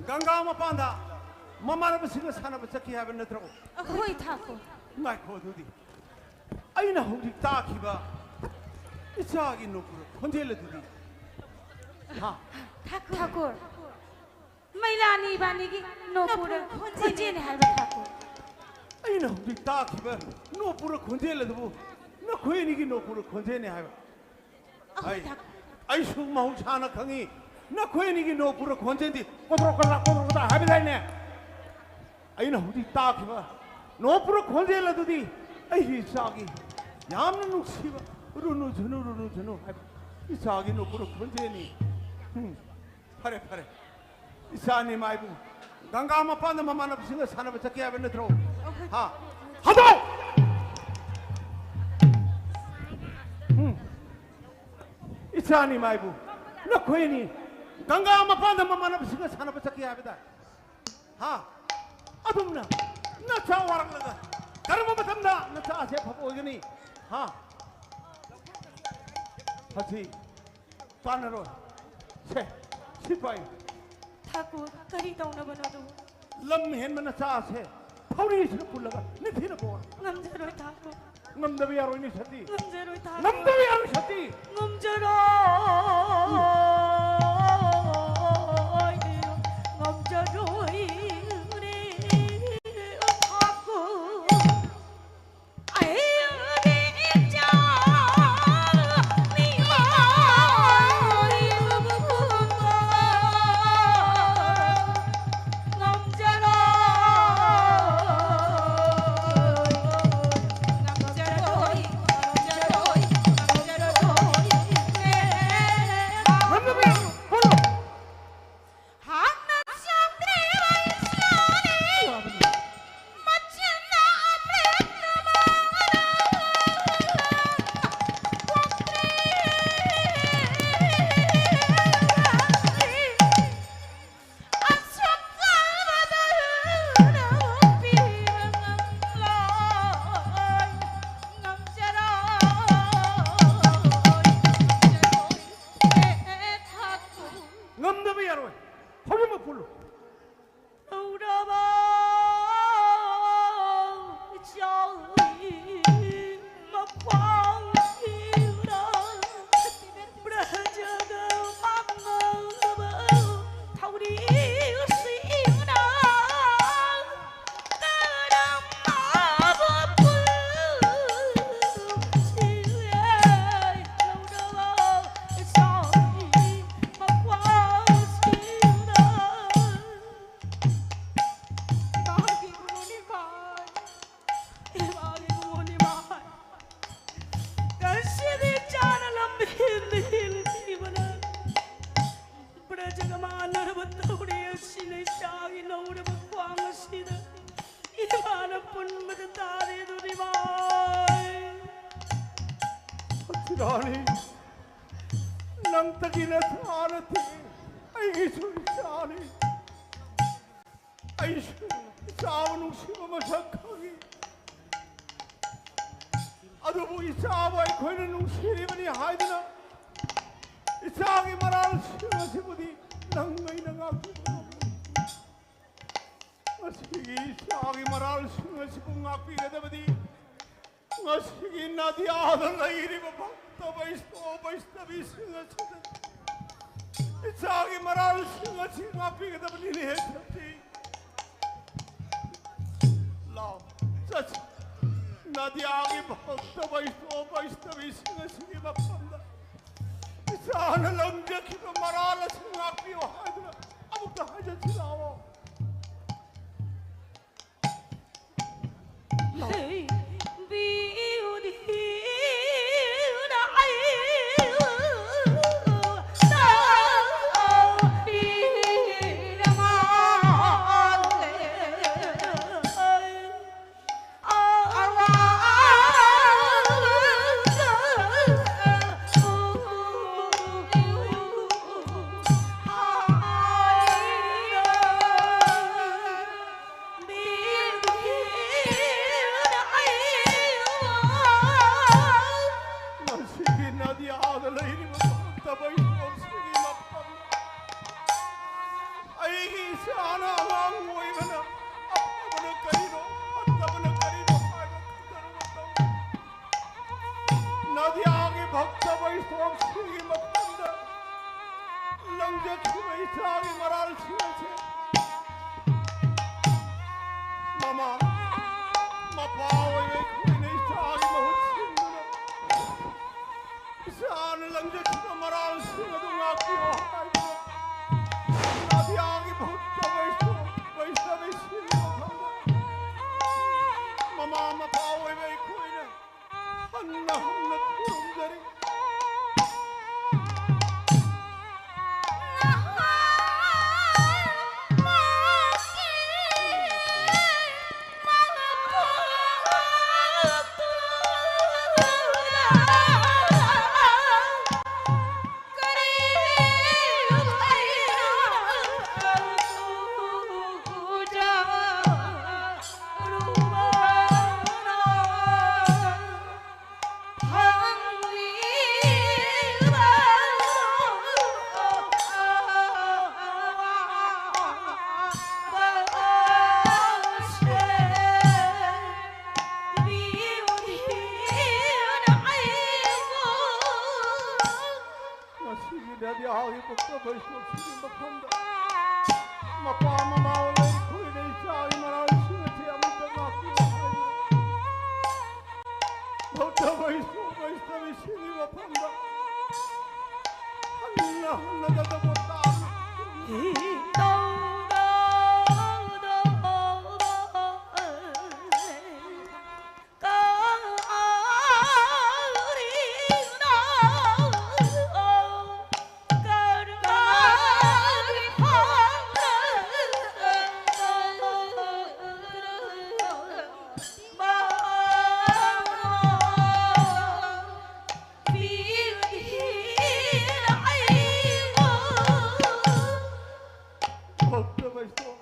ꯒꯪꯒꯥ ꯃꯄꯥꯟꯗ ꯃꯃꯥꯟꯅꯕꯁꯤꯡꯒ ꯁꯥꯟꯅꯕ ꯆꯠꯈꯤ ꯍꯥꯏꯕ ꯅꯠꯇ꯭ꯔꯣ? ꯑꯍꯣꯏ ꯊꯥꯀꯨꯔ꯫ ꯉꯥꯏꯈꯣ ꯑꯗꯨꯗꯤ꯫ ꯑꯩꯅ ꯍꯧꯖꯤꯛ ꯇꯥꯈꯤꯕ ꯏꯆꯥꯒꯤ ꯅꯣꯛꯄ ꯈꯣꯟꯖꯦꯜ ꯑꯗꯨꯗꯤ? ꯍꯥ? ꯊꯥꯀꯨꯔ, ꯃꯩꯂꯥꯅꯤ ꯏꯕꯥꯅꯤꯒꯤ ꯅꯣꯛꯄꯨꯔ ꯈꯣꯟꯖꯦꯜꯅꯤ ꯍꯥꯏꯕ ꯊꯥꯀꯨꯔ꯫ ꯑꯩꯅ ꯍꯧꯖꯤꯛ ꯇꯥꯈꯤꯕ ꯅꯣꯛꯄꯨꯔ ꯈꯣꯟꯖꯦꯜ ꯑꯗꯨꯕꯨ ꯅꯈꯣꯏ ꯑꯅꯤꯒꯤ ꯅꯣꯛꯄꯨꯔ ꯈꯣꯟꯖꯦꯜꯅꯤ ꯍꯥꯏꯕ? ꯑꯍꯣꯏ ꯑꯩ, ꯊꯥꯀꯨꯔ꯫ ꯑꯩꯁꯨ ꯃꯍꯧꯁꯥꯅ ꯈꯪꯉꯤ, ꯅꯈꯣꯏ ꯑꯅꯤꯒꯤ ꯅꯣꯛꯄꯨꯔ ꯈꯣꯟꯖꯦꯜꯗꯤ ꯀꯣꯗ꯭ꯔꯣꯛ ꯀꯗ꯭ꯔꯥꯛ ꯀꯣꯗ꯭ꯔꯣꯛ ꯀꯗ꯭ꯔꯥꯛ ꯍꯥꯏꯕꯗꯥꯏꯅꯦ? ꯑꯩꯅ ꯍꯧꯖꯤꯛ ꯇꯥꯈꯤꯕ ꯅꯣꯛꯄꯨꯔ ꯈꯣꯟꯖꯦꯜ ꯑꯗꯨꯗꯤ ꯑꯩꯒꯤ ꯏꯆꯥꯒꯤ ꯌꯥꯝꯅ ꯅꯨꯡꯁꯤꯕ ꯔꯨꯅꯨ ꯖꯨꯅꯨ ꯔꯨꯅꯨ ꯖꯨꯅꯨ ꯍꯥꯏꯕ ꯏꯆꯥꯒꯤ ꯅꯣꯛꯄꯨꯔ ꯈꯣꯟꯖꯦꯜꯅꯤ꯫ ꯎꯝ, ꯐꯔꯦ, ꯐꯔꯦ꯫ ꯏꯆꯥ ꯅꯤꯃꯥꯏꯕꯨ ꯒꯪꯒꯥ ꯃꯄꯥꯟꯗ ꯃꯃꯥꯟꯅꯕꯁꯤꯡꯒ ꯁꯥꯟꯅꯕ ꯆꯠꯀꯦ ꯍꯥꯏꯕ ꯅꯠꯇ꯭ꯔꯣ? ꯍꯥ? ꯍꯟꯗꯣꯛ! ꯎꯝ꯫ ꯏꯆꯥꯅꯤ ꯃꯥꯏꯕꯨ ꯅꯈꯣꯏ ꯑꯅꯤ ꯒꯪꯒꯥ ꯃꯄꯥꯟꯗ ꯃꯃꯥꯟꯅꯕꯁꯤꯡꯒ ꯁꯥꯟꯅꯕ ꯆꯠꯈꯤ ꯍꯥꯏꯕꯗ, ꯍꯥ? ꯑꯗꯨꯝꯅ ꯅꯆꯥ ꯋꯥꯔꯛꯂꯒ ꯀꯔꯝꯕ ꯃꯇꯝꯗ ꯅꯆꯥꯁꯦ ꯑꯐꯕ ꯑꯣꯏꯒꯅꯤ? ꯍꯥ? ꯃꯁꯤ ꯄꯥꯟꯅꯔꯣꯏ꯫ ꯁꯦ, ꯁꯤ ꯄꯥꯏꯌꯨ꯫ ꯊꯥꯀꯨꯔ, ꯀꯔꯤ ꯇꯧꯅꯕꯅꯣ ꯑꯗꯨꯕꯨ? ꯂꯝ ꯍꯦꯟꯕ ꯅꯆꯥꯁꯦ ꯊꯧꯔꯤꯁꯤꯅ ꯄꯨꯜꯂꯒ ꯅꯤꯡꯊꯤꯅ ꯄꯣꯛꯑꯣ꯫ ꯉꯝꯖꯔꯣꯏ ꯊꯥꯀꯨꯔ꯫ ꯉꯝꯗꯕ ꯌꯥꯔꯣꯏꯅꯦ ꯁꯇꯤ꯫ ꯉꯝꯖꯔꯣꯏ ꯊꯥꯀꯨꯔ꯫ ꯉꯝꯗꯕ ꯌꯥꯔꯣꯏ ꯁꯇꯤ꯫ ꯉꯝꯖꯔꯣꯏ, ꯉꯝꯖꯔꯣꯏ ꯊꯥꯀꯨꯔ꯫ ꯏꯆꯥꯅꯤ, ꯅꯪꯇꯒꯤ ꯅꯆꯥ ꯅꯠꯇꯦ, ꯑꯩꯒꯤꯁꯨ ꯏꯆꯥꯅꯤ꯫ ꯑꯩꯁꯨ ꯏꯆꯥꯕꯨ ꯅꯨꯡꯁꯤꯕ ꯃꯁꯛ ꯈꯪꯏ꯫ ꯑꯗꯨꯕꯨ ꯏꯆꯥꯕꯨ ꯑꯩꯈꯣꯏꯅ ꯅꯨꯡꯁꯤꯔꯤꯕꯅꯤ ꯍꯥꯏꯗꯨꯅ ꯏꯆꯥꯒꯤ ꯃꯔꯥꯜꯁꯤꯡ ꯑꯁꯤꯕꯨꯗꯤ ꯅꯪ ꯑꯩꯅ ꯉꯥꯛꯄꯤꯕ ꯉꯝꯂꯣꯏ꯫ ꯉꯁꯤꯒꯤ ꯏꯆꯥꯒꯤ ꯃꯔꯥꯜꯁꯤꯡ ꯑꯁꯤꯕꯨ ꯉꯥꯛꯄꯤꯒꯗꯕꯗꯤ ꯉꯁꯤꯒꯤ ꯅꯗꯤꯌꯥꯗ ꯂꯩꯔꯤꯕ ꯚꯛꯇ ꯕꯩꯁꯅꯣ ꯕꯩꯁꯅꯕꯤꯁꯤꯡ ꯑꯁꯤꯗ ꯏꯆꯥꯒꯤ ꯃꯔꯥꯜꯁꯤꯡ ꯑꯁꯤ ꯉꯥꯛꯄꯤꯒꯗꯕꯅꯤꯅꯦ ꯁꯛꯇꯤ꯫ ꯂꯥꯎ, ꯆꯠꯁꯤ꯫ ꯅꯗꯤꯌꯥꯒꯤ ꯚꯛꯇ ꯕꯩꯁꯅꯣ ꯕꯩꯁꯅꯕꯤꯁꯤꯡ ꯑꯁꯤꯒꯤ ꯃꯐꯝꯗ ꯏꯆꯥꯅ ꯂꯪꯖꯈꯤꯕ ꯃꯔꯥꯜ ꯑꯁꯤ ꯉꯥꯛꯄꯤꯌꯨ ꯍꯥꯏꯗꯨꯅ ꯑꯃꯨꯛꯇ ꯍꯥꯏꯖꯁꯤ ꯂꯥꯛꯑꯣ꯫ ꯃꯍꯥꯛꯀꯤ ꯄꯣꯛꯆꯕ ꯏꯁꯣꯔꯁꯤꯒꯤ ꯃꯐꯝꯗ ꯃꯄꯥ ꯃꯃꯥ ꯂꯩꯈꯣꯏꯗ ꯏꯆꯥꯒꯤ ꯃꯔꯥꯜꯁꯤꯡ ꯑꯁꯤ ꯑꯃꯨꯛꯇ ꯉꯥꯛꯄꯤꯌꯨ ꯍꯥꯏꯗꯨꯅ ꯄꯣꯛꯆꯕ ꯏꯁꯣꯔ ꯏꯁꯣꯔꯁꯤꯒꯤ ꯃꯐꯝꯗ ꯍꯟꯅ ꯍꯟꯅ ꯇꯥꯕ ꯚꯛꯇ ꯕꯩꯁꯅꯣ,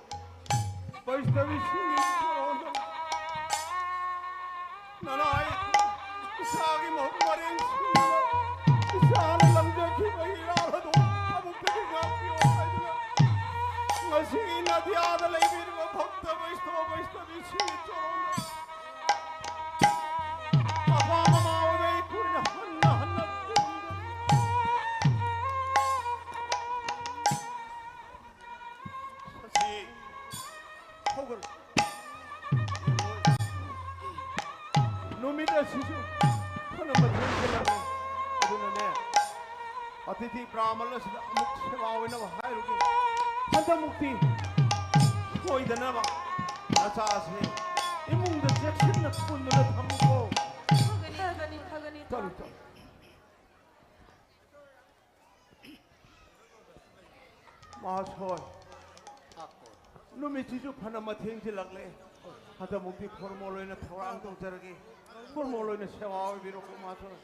ꯕꯩꯁꯅꯕꯤꯁꯤꯡꯒꯤ ꯊꯧꯔꯝꯗ ꯅꯅꯥꯏ ꯏꯁꯥꯒꯤ ꯃꯍꯨꯠ ꯃꯔꯦꯡꯁꯤꯡꯗ ꯏꯁꯥꯅ ꯂꯪꯖꯈꯤꯕ ꯏꯔꯥꯜ ꯑꯗꯨ ꯑꯃꯨꯛꯇꯗꯤ ꯉꯥꯛꯄꯤꯌꯨ ꯍꯥꯏꯗꯨꯅ ꯉꯁꯤ ꯅꯗꯤꯌꯥꯗ ꯂꯩꯕꯤꯔꯤꯕ ꯚꯛꯇ ꯕꯩꯁꯅꯣ ꯕꯩꯁꯅꯕꯤꯁꯤꯡꯒꯤ ꯊꯧꯔꯝꯗ ꯃꯄꯥ ꯃꯃꯥ ꯑꯣꯏꯕ ꯑꯩꯈꯣꯏꯅ ꯍꯟꯅ ꯍꯟꯅ ꯈꯨꯔꯨꯝꯖꯔꯤ꯫ ꯁꯁꯤ ꯍꯧꯒꯠꯂꯨ꯫ ꯅꯨꯃꯤꯠ ꯑꯁꯤꯁꯨ ꯐꯅ ꯃꯊꯦꯜ ꯆꯦꯜꯂꯝꯃꯤ꯫ ꯑꯗꯨꯅꯅꯦ, ꯑꯇꯤꯊꯤ ꯕ꯭ꯔꯥꯍꯃꯟ ꯑꯁꯤꯗ ꯑꯃꯨꯛ ꯁꯦꯕꯥ ꯑꯣꯏꯅꯕ ꯍꯥꯏꯔꯨꯒꯦ꯫ ꯍꯟꯗꯛꯃꯨꯛꯇꯤ ꯁꯣꯏꯗꯅꯕ ꯅꯆꯥꯁꯦ ꯏꯃꯨꯡꯗ ꯆꯦꯛꯁꯤꯟꯅ ꯄꯨꯟꯗꯨꯅ ꯊꯝꯃꯨꯀꯣ꯫ ꯐꯒꯅꯤ, ꯐꯒꯅꯤ, ꯐꯒꯅꯤ꯫ ꯆꯠꯂꯨ, ꯆꯠꯂꯨ꯫ ꯃꯍꯥꯁꯣꯏ, ꯅꯨꯃꯤꯠꯁꯤꯁꯨ ꯐꯅ ꯃꯊꯦꯡꯁꯤꯜꯂꯛꯂꯦ꯫ ꯍꯟꯗꯛꯃꯨꯛꯇꯤ ꯐꯣꯔꯃꯣꯜ ꯑꯣꯏꯅ ꯊꯧꯔꯥꯡ ꯇꯧꯖꯔꯒꯦ꯫ ꯐꯣꯔꯃꯣꯜ ꯑꯣꯏꯅ ꯁꯦꯕꯥ ꯑꯣꯏꯕꯤꯔꯣꯀꯣ, ꯃꯍꯥꯁꯣꯏ꯫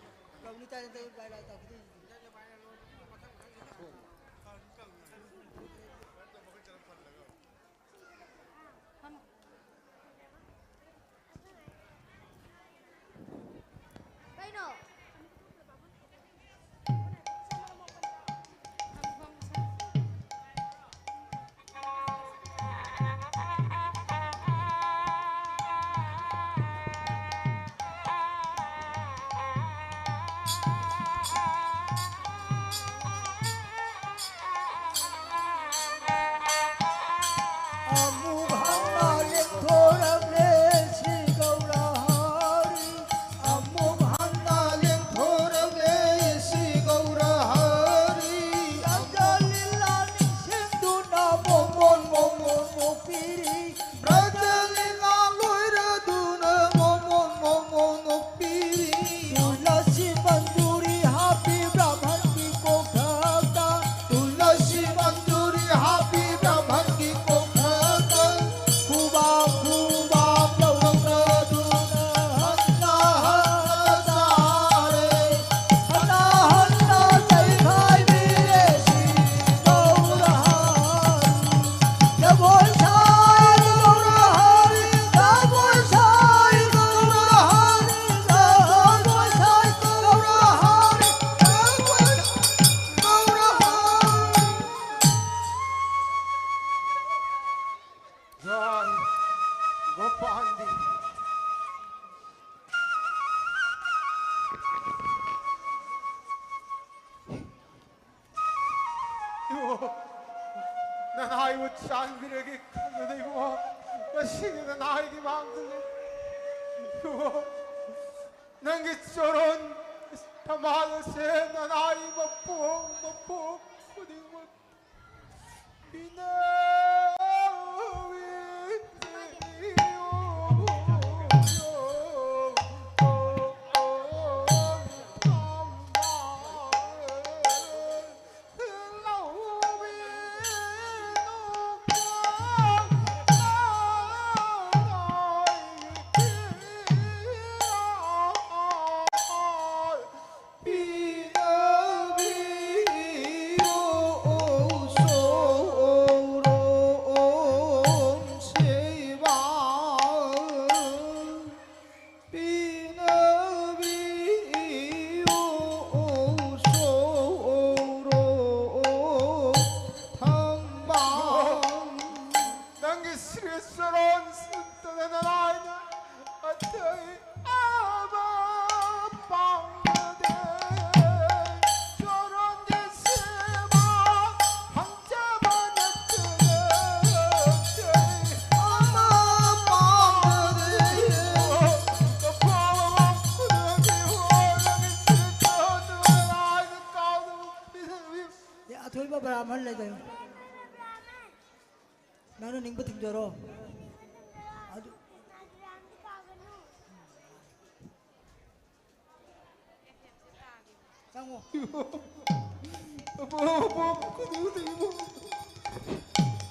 ꯀꯩꯅꯣ? ꯆꯥꯟꯕꯤꯔꯒꯦ ꯈꯟꯕꯗ ꯏꯕꯨꯡꯉꯣ, ꯉꯁꯤꯒꯤ ꯅꯅꯥꯏꯒꯤ ꯃꯥꯡꯗ ꯂꯩ꯫ ꯏꯕꯨꯡꯉꯣ, ꯅꯪꯒꯤ ꯆꯣꯔꯣꯟ ꯊꯝꯕꯥꯜ ꯑꯁꯦ ꯅꯅꯥꯏ ꯃꯄꯣꯛ ꯃꯄꯣꯛ ꯈꯨꯗꯤꯡꯃꯛ ꯄꯤꯅꯕꯤ꯫ ꯅꯪꯒꯤ ꯁꯤꯔ ꯆꯣꯔꯣꯟ ꯁꯤꯠꯇꯅ ꯅꯅꯥꯏꯅ ꯑꯇꯩ ꯑꯃ ꯄꯥꯝꯅꯗꯦ꯫ ꯆꯣꯔꯣꯟꯒꯤ ꯁꯤꯃ ꯐꯪꯖꯕ ꯅꯠꯇꯅ ꯑꯇꯩ ꯑꯃ ꯄꯥꯝꯅꯗꯦ꯫ ꯅꯪꯒꯤ ꯁꯤꯔ ꯆꯣꯔꯣꯟꯗꯨ ꯅꯅꯥꯏꯅ ꯀꯥꯎꯗꯕ ꯄꯤꯖꯕꯤꯌꯨ꯫ ꯑꯦ, ꯑꯊꯣꯏꯕ ꯕ꯭ꯔꯥꯍꯃꯟ ꯂꯩꯗꯅ꯫ ꯅꯪꯅ ꯅꯤꯡꯕ ꯊꯨꯡꯖꯔꯣ꯫ ꯑꯗꯨ ꯆꯪꯉꯣ꯫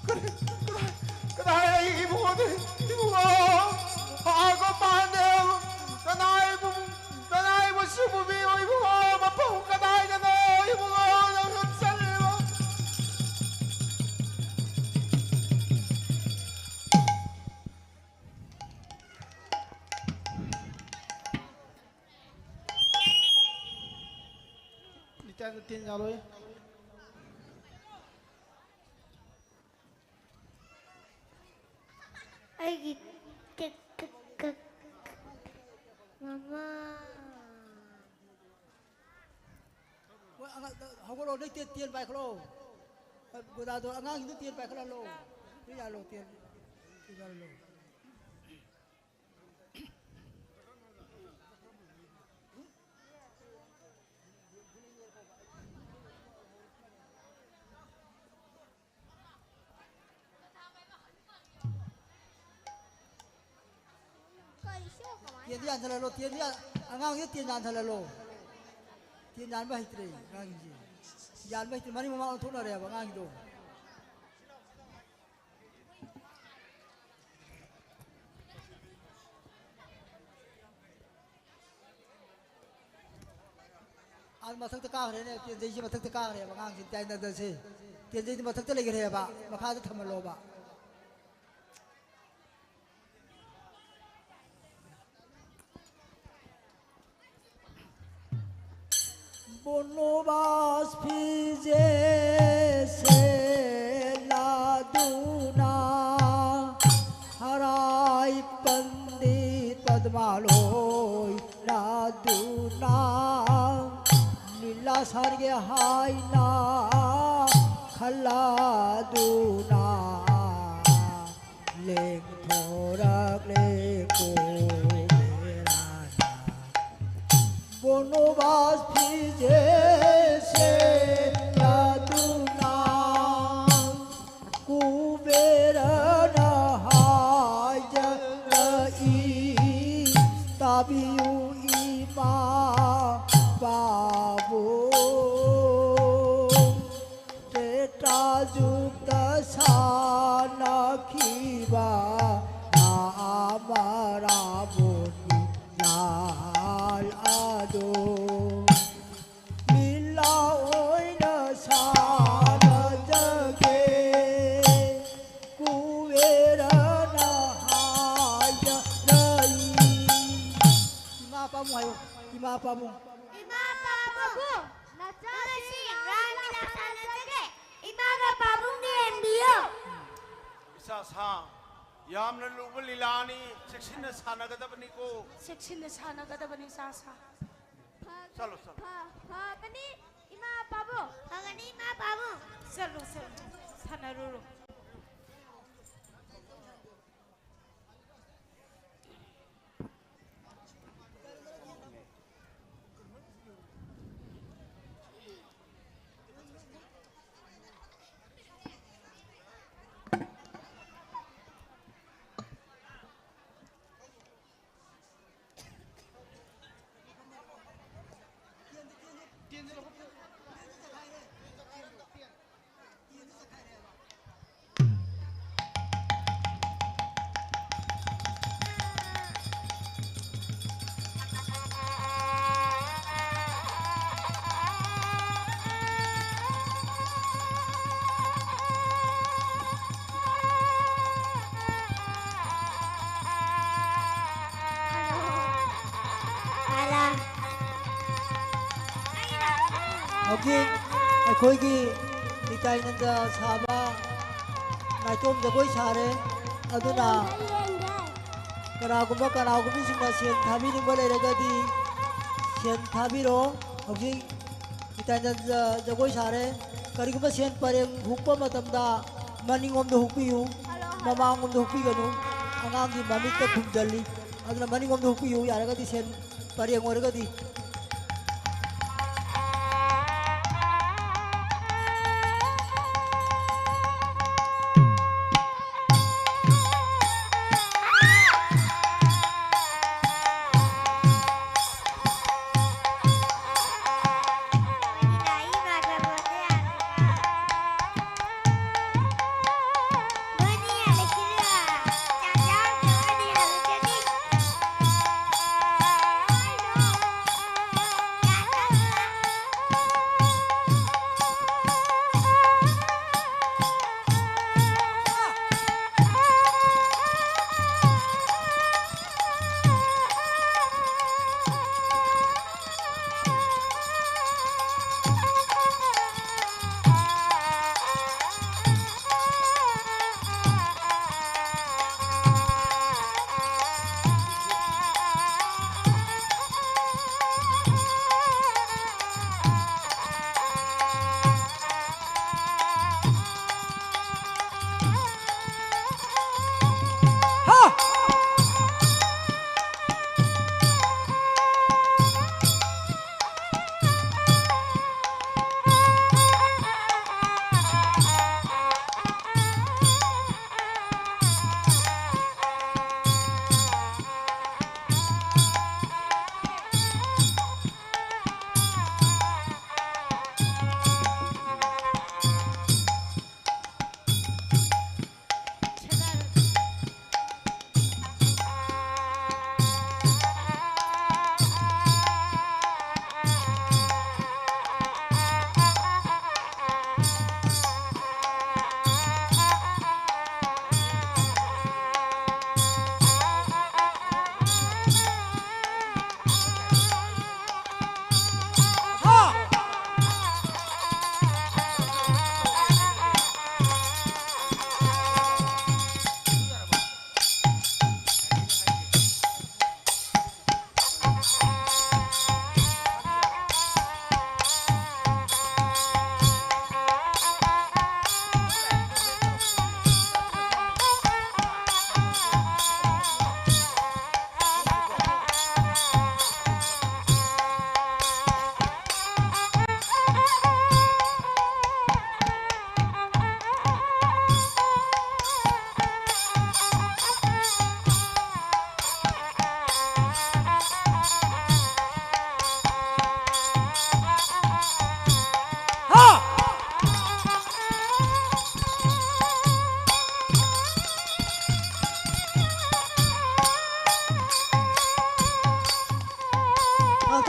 ꯀꯗꯥꯏ, ꯀꯗꯥꯏ, ꯀꯗꯥꯏ ꯏꯕꯨꯡꯉꯣꯗꯤ? ꯏꯕꯨꯡꯉꯣ! ꯍꯥꯎꯕ ꯄꯥꯟꯗꯦ꯫ ꯀꯅꯥ ꯏꯕꯨꯡ-, ꯀꯅꯥ ꯏꯕꯨꯡꯁꯨ ꯄꯨꯕꯤꯌꯨ ꯏꯕꯨꯡꯉꯣ? ꯃꯐꯝ ꯀꯗꯥꯏꯗꯅꯣ ꯏꯕꯨꯡꯉꯣ? ꯅꯪꯅ ꯆꯠꯂꯤꯕ? ꯅꯤꯇꯥꯏꯗ ꯇꯤꯟ ꯌꯥꯜꯂꯣꯏ꯫ ꯑꯩꯒꯤ ꯀ-, ꯀ-, ꯀ-, ꯃꯃꯥ꯫ ꯍꯣꯏ, ꯑꯉꯥꯡ, ꯍꯧꯒꯠꯂꯣ, ꯅꯣꯏ ꯇꯦꯟ, ꯇꯦꯟ ꯄꯥꯏꯈꯠꯂꯣ꯫ ꯒꯣꯗꯥꯗꯣ ꯑꯉꯥꯡꯁꯤꯡꯗꯣ ꯇꯦꯟ ꯄꯥꯏꯈꯠꯍꯜꯂꯣ꯫ ꯇꯦꯟ ꯌꯥꯜꯂꯣ, ꯇꯦꯟ꯫ ꯇꯦꯟ ꯌꯥꯜꯂꯣ꯫ ꯇꯦꯟꯗꯤ ꯌꯥꯟꯁꯤꯜꯍꯜꯂꯣ, ꯇꯦꯟꯗꯤ ꯌꯥꯟ-, ꯑꯉꯥꯡꯁꯦ ꯇꯦꯟ ꯌꯥꯟꯁꯤꯜꯍꯜꯂꯣ꯫ ꯇꯦꯟ ꯌꯥꯟꯕ ꯍꯩꯇ꯭ꯔꯦ ꯑꯉꯥꯡꯁꯤꯡꯁꯦ꯫ ꯌꯥꯟꯕ ꯍꯩꯇ꯭ꯔꯦ, ꯃꯅꯤꯡ ꯃꯃꯥꯡ ꯑꯣꯟꯊꯣꯛꯅꯔꯦꯕ ꯑꯉꯥꯡꯒꯤꯗꯣ꯫ ꯑꯥ, ꯃꯊꯛꯇ ꯀꯥꯈ꯭ꯔꯦꯅꯦ, ꯇꯦꯟꯖꯩꯁꯦ ꯃꯊꯛꯇ ꯀꯥꯈ꯭ꯔꯦꯕ, ꯑꯉꯥꯡꯁꯤꯡ ꯇꯥꯏꯅꯗꯁꯦ꯫ ꯇꯦꯟꯖꯩꯗꯤ ꯃꯊꯛꯇ ꯂꯩꯈ꯭ꯔꯦꯕ, ꯃꯈꯥꯗ ꯊꯝꯍꯜꯂꯣꯕ꯫ ꯕꯣꯅꯣꯕꯥꯁ ꯐꯤꯖꯦ ꯁꯦꯠꯂꯗꯨꯅ, ꯍꯔꯥꯏ ꯄꯟꯗꯤꯠ ꯄꯗꯃꯥ ꯂꯣꯏꯅꯗꯨꯅ, ꯂꯤꯂꯥ ꯁꯥꯔꯒꯦ ꯍꯥꯏꯅ ꯈꯜꯂꯗꯨꯅ, ꯂꯦꯡꯊꯣꯔꯛꯂꯦ ꯀꯣ ꯕꯦꯔꯥꯅ꯫ ꯕꯣꯅꯣꯕꯥꯁ ꯐꯤꯖꯦ ꯁꯦꯠꯂꯗꯨꯅ, ꯀꯨꯕꯦꯔꯅ ꯍꯥꯏꯖꯔꯛꯏ, ꯇꯥꯕꯤꯌꯨ ꯏꯃꯥ ꯄꯥꯕꯨꯡ꯫ ꯇ꯭ꯔꯦꯇꯥ ꯖꯨꯒꯇ ꯁꯥꯟꯅꯈꯤꯕ ꯔꯥꯃ ꯔꯥꯕꯣꯟꯒꯤ ꯂꯥꯜ ꯑꯗꯣ ꯂꯤꯂꯥ ꯑꯣꯏꯅ ꯁꯥꯟꯅꯖꯒꯦ, ꯀꯨꯕꯦꯔꯅ ꯍꯥꯏꯖꯔꯛꯏ꯫ ꯏꯃꯥ ꯄꯥꯕꯨꯡ ꯍꯥꯏꯌꯨ, ꯏꯃꯥ ꯄꯥꯕꯨꯡ꯫ ꯏꯃꯥ ꯄꯥꯕꯨꯡ, ꯅꯆꯥꯁꯤꯡ ꯔꯥꯝꯂꯤꯂꯥ ꯁꯥꯟꯅꯖꯒꯦ꯫ ꯏꯃꯥꯒ ꯄꯥꯕꯨꯡꯅ ꯌꯦꯡꯕꯤꯌꯨ꯫ ꯏꯆꯥ ꯁꯥ, ꯌꯥꯝꯅ ꯂꯨꯕ ꯂꯤꯂꯥꯅꯤ, ꯆꯦꯛꯁꯤꯟꯅ ꯁꯥꯟꯅꯒꯗꯕꯅꯤꯀꯣ꯫ ꯆꯦꯛꯁꯤꯟꯅ ꯁꯥꯟꯅꯒꯗꯕꯅꯤ, ꯏꯆꯥ ꯁꯥ꯫ ꯐ-, ꯆꯠꯂꯣ, ꯆꯠꯂꯣ꯫ ꯐ-, ꯐꯕꯅꯤ, ꯏꯃꯥ ꯄꯥꯕꯨꯡ꯫ ꯐꯒꯅꯤ ꯏꯃꯥ ꯄꯥꯕꯨꯡ꯫ ꯆꯠꯂꯣ, ꯆꯠꯂꯣ, ꯁꯥꯟꯅꯔꯨꯔꯣ꯫ ꯍꯧꯖꯤꯛ ꯑꯩꯈꯣꯏꯒꯤ ꯅꯤꯇꯥꯏꯅꯟꯗ ꯁꯥꯕ ꯅꯥꯏꯇꯣꯝ ꯖꯒꯣꯏ ꯁꯥꯔꯦ꯫ ꯑꯗꯨꯅ ꯀꯅꯥꯒꯨꯝꯕ, ꯀꯅꯥꯒꯨꯝꯕꯤꯁꯤꯡꯅ ꯁꯦꯟ ꯊꯥꯕꯤꯅꯤꯡꯕ ꯂꯩꯔꯒꯗꯤ ꯁꯦꯟ ꯊꯥꯕꯤꯔꯣ꯫ ꯍꯧꯖꯤꯛ ꯅꯤꯇꯥꯏꯅꯟꯗ ꯖꯒꯣꯏ ꯁꯥꯔꯦ꯫ ꯀꯔꯤꯒꯨꯝꯕ ꯁꯦꯟ ꯄꯔꯦꯡ ꯍꯨꯛꯄ ꯃꯇꯝꯗ ꯃꯅꯤꯡꯂꯣꯝꯗ ꯍꯨꯛꯄꯤꯌꯨ, ꯃꯃꯥꯡꯂꯣꯝꯗ ꯍꯨꯛꯄꯤꯒꯅꯨ꯫ ꯑꯉꯥꯡꯒꯤ ꯃꯃꯤꯠꯇ ꯈꯨꯝꯖꯜꯂꯤ꯫ ꯑꯗꯨꯅ ꯃꯅꯤꯡꯂꯣꯝꯗ ꯍꯨꯛꯄꯤꯌꯨ, ꯌꯥꯔꯒꯗꯤ ꯁꯦꯟ ꯄꯔꯦꯡ ꯑꯣꯏꯔꯒꯗꯤ꯫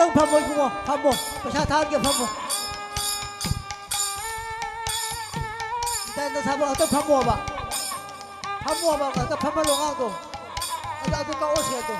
ꯅꯪ ꯐꯝꯃꯣ ꯏꯕꯨꯡꯉꯣ, ꯐꯝꯃꯣ꯫ ꯄꯩꯁꯥ ꯊꯥꯔꯛꯀꯦ, ꯐꯝꯃꯣ꯫ ꯏꯇꯥꯏ ꯅꯁꯥꯕ ꯉꯥꯛꯇ ꯐꯝꯃꯣꯕ꯫ ꯐꯝꯃꯣꯕ, ꯉꯥꯛꯇ ꯐꯝꯍꯜꯂꯣ ꯑꯉꯥꯡꯗꯣ꯫ ꯑꯗꯨ, ꯑꯗꯨ ꯀꯛꯑꯣ ꯁꯦꯜꯗꯣ꯫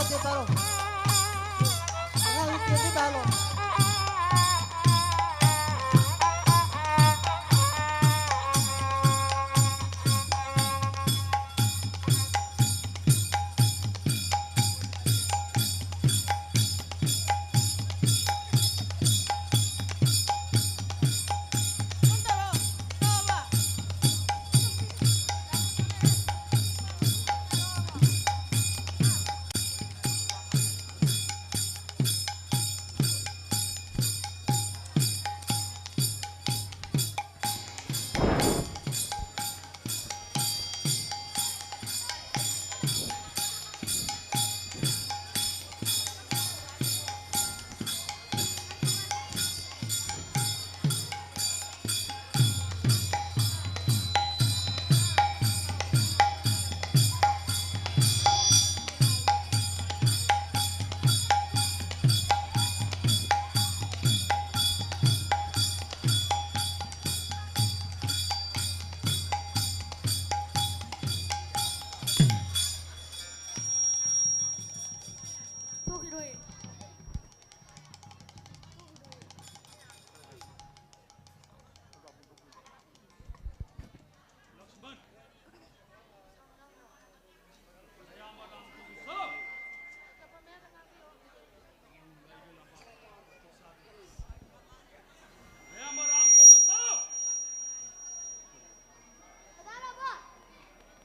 ꯆꯦ ꯄꯥꯏꯔꯣ꯫ ꯑꯉꯥꯡꯒꯤ ꯇꯦꯞꯇꯨ ꯇꯥꯍꯜꯂꯣ꯫ ꯊꯣꯛꯈꯤꯔꯣꯏ꯫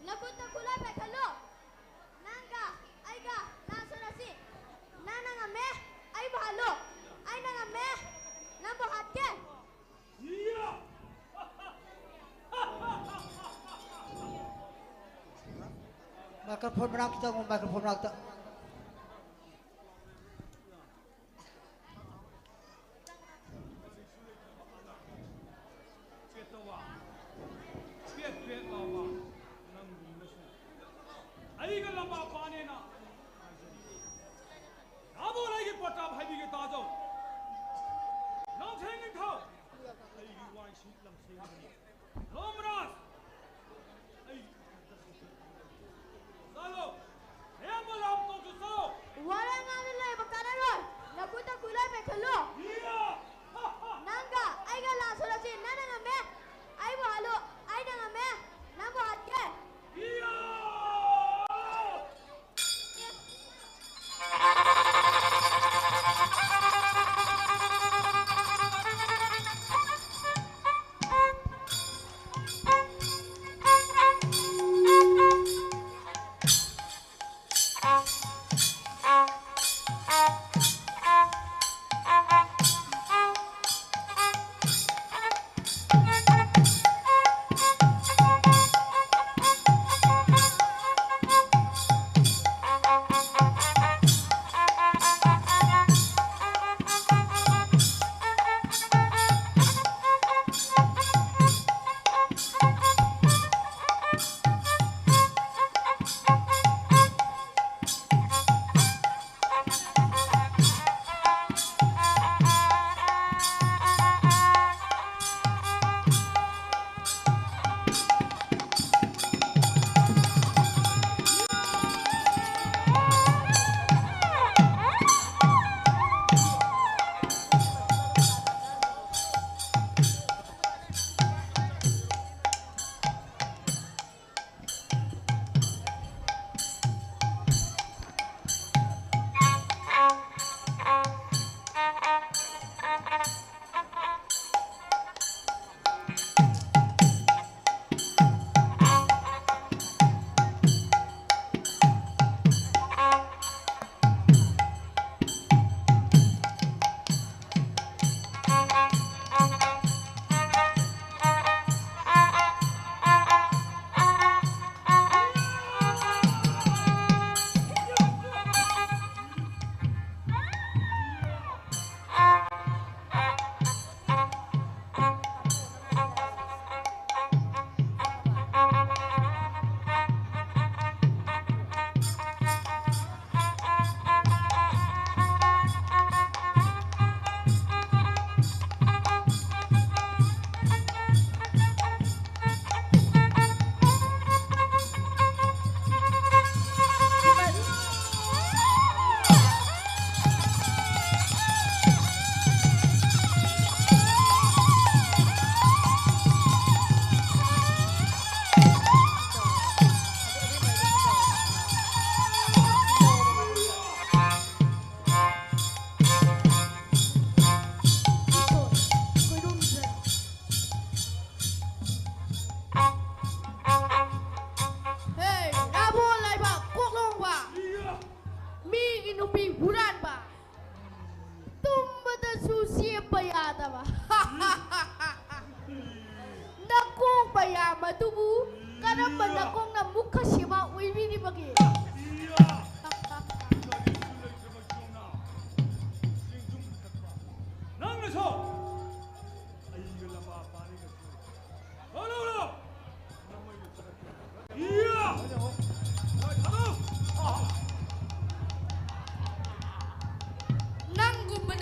ꯅꯈꯨꯠꯇ ꯈꯨꯠꯂꯥꯏ ꯄꯥꯏꯈꯠꯂꯨ꯫ ꯅꯪꯒ ꯑꯩꯒ ꯂꯥꯟ ꯁꯣꯟꯅꯁꯤ꯫ ꯅꯪꯅ ꯉꯝꯃꯦ, ꯑꯩꯕꯨ ꯍꯥꯠꯂꯨ꯫ ꯑꯩꯅ ꯉꯝꯃꯦ, ꯅꯪꯕꯨ ꯍꯥꯠꯀꯦ꯫ ꯃꯥꯏꯀ꯭ꯔꯣꯐꯣꯟ ꯃꯅꯥꯛꯇ ꯆꯪꯉꯨ, ꯃꯥꯏꯀ꯭ꯔꯣꯐꯣꯟ ꯃꯅꯥꯛꯇ꯫ ꯄꯦꯠ ꯄꯦꯠ ꯂꯥꯎꯕ ꯅꯪꯒꯨꯝꯅꯁꯨ ꯑꯩꯒ ꯂꯝꯕꯥ ꯄꯥꯅꯦꯅ ꯍꯥꯏꯖꯔꯤ꯫ ꯅꯍꯥꯃꯣꯜ ꯑꯩꯒꯤ ꯄꯇꯥꯞ ꯍꯥꯏꯕꯤꯒꯦ ꯇꯥꯖꯧ꯫ ꯂꯝꯊꯦꯡ ꯅꯤꯡꯊꯧ ꯑꯩꯒꯤ ꯋꯥꯏꯁꯤ ꯂꯝꯁꯦꯡꯕꯅꯤ꯫ ꯙꯔꯃꯔꯥꯖ ꯑꯩ ꯆꯠꯂꯣ꯫ ꯑꯌꯥꯝꯕ ꯂꯥꯝ ꯇꯧ꯫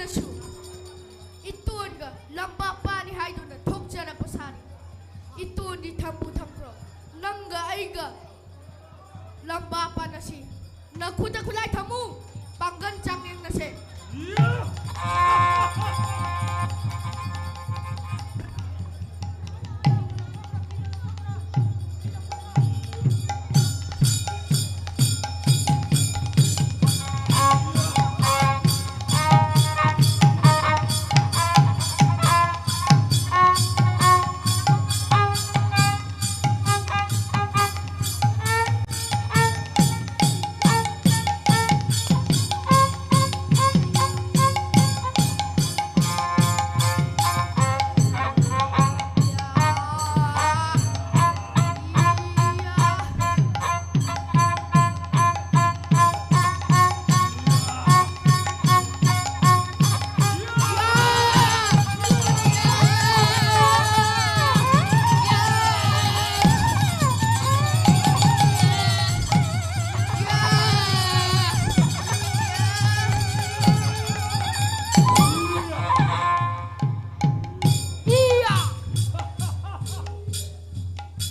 ꯁꯨ ꯏꯇꯣꯟꯒ ꯂꯝꯕꯥ ꯄꯥꯅꯤ ꯍꯥꯏꯗꯨꯅ ꯊꯣꯛꯆꯔꯛꯄ ꯁꯥꯔꯤ꯫ ꯏꯇꯣꯟꯗꯤ ꯊꯝꯕꯨ ꯊꯝꯈ꯭ꯔꯣ, ꯅꯪꯒ ꯑꯩꯒ ꯂꯝꯕꯥ ꯄꯥꯅꯁꯤ꯫ ꯅꯈꯨꯠꯇ ꯈꯨꯠꯂꯥꯏ ꯊꯝꯃꯨ, ꯄꯥꯡꯒꯜ ꯆꯥꯡꯌꯦꯡꯅꯁꯦ꯫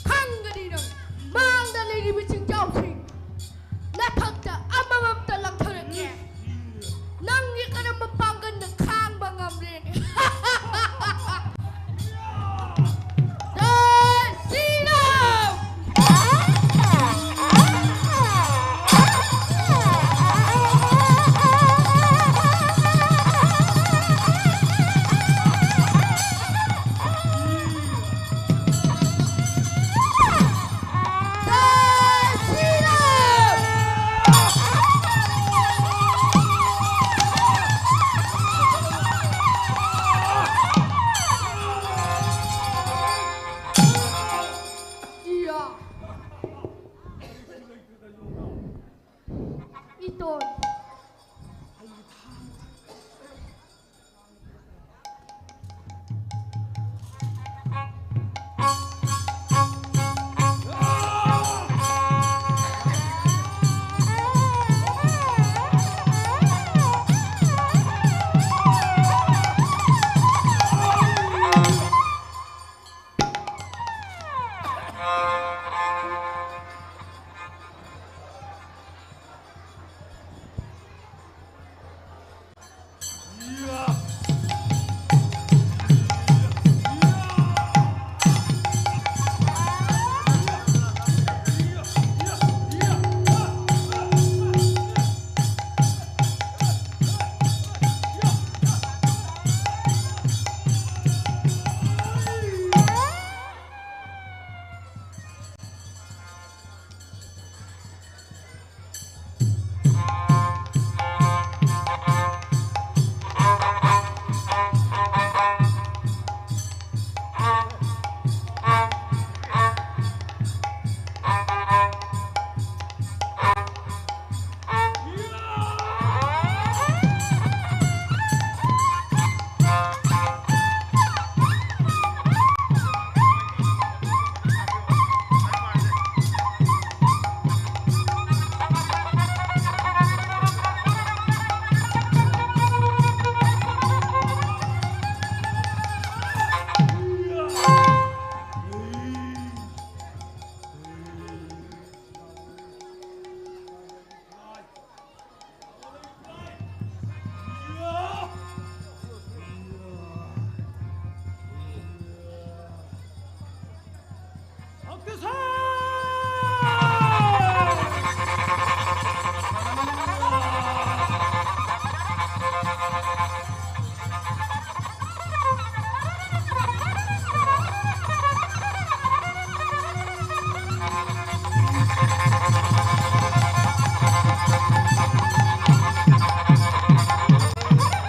ꯈꯪꯒꯅꯤ ꯅꯪ꯫ ꯃꯥꯡꯗ ꯂꯩꯔꯤꯕ ꯆꯤꯡꯖꯥꯎꯁꯤꯡ ꯅꯊꯛꯇ ꯑꯃꯃꯝꯇ ꯂꯪꯊꯔꯛꯀꯦ꯫ ꯅꯪꯒꯤ ꯀꯔꯝꯕ ꯄꯥꯡꯒꯜꯅ ꯈꯥꯡꯕ ꯉꯝꯂꯦ? ꯖꯥꯏ ꯁ꯭ꯔꯤꯔꯥꯝ! ꯏꯇꯣꯟ꯫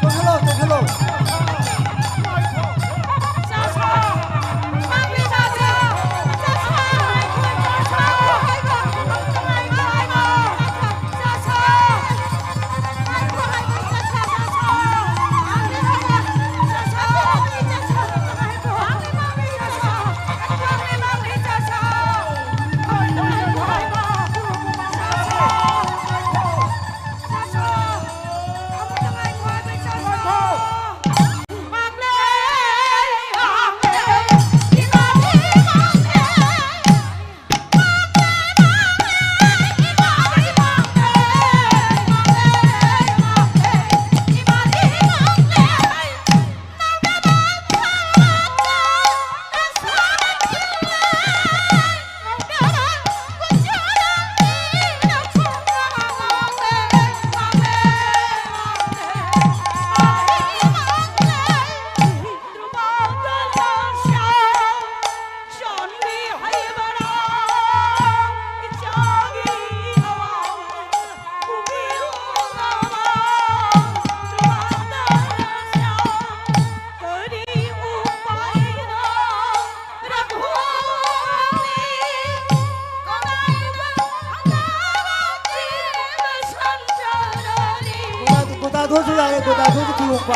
ꯆꯠꯍꯜꯂꯣ, ꯆꯠꯍꯜꯂꯣ꯫ ꯒꯣꯗꯥ-, ꯒꯣꯗꯥꯗꯣꯁꯨ ꯌꯥꯔꯦ, ꯒꯣꯗꯥꯗꯣꯁꯨ ꯊꯤꯔꯣꯛꯄ꯫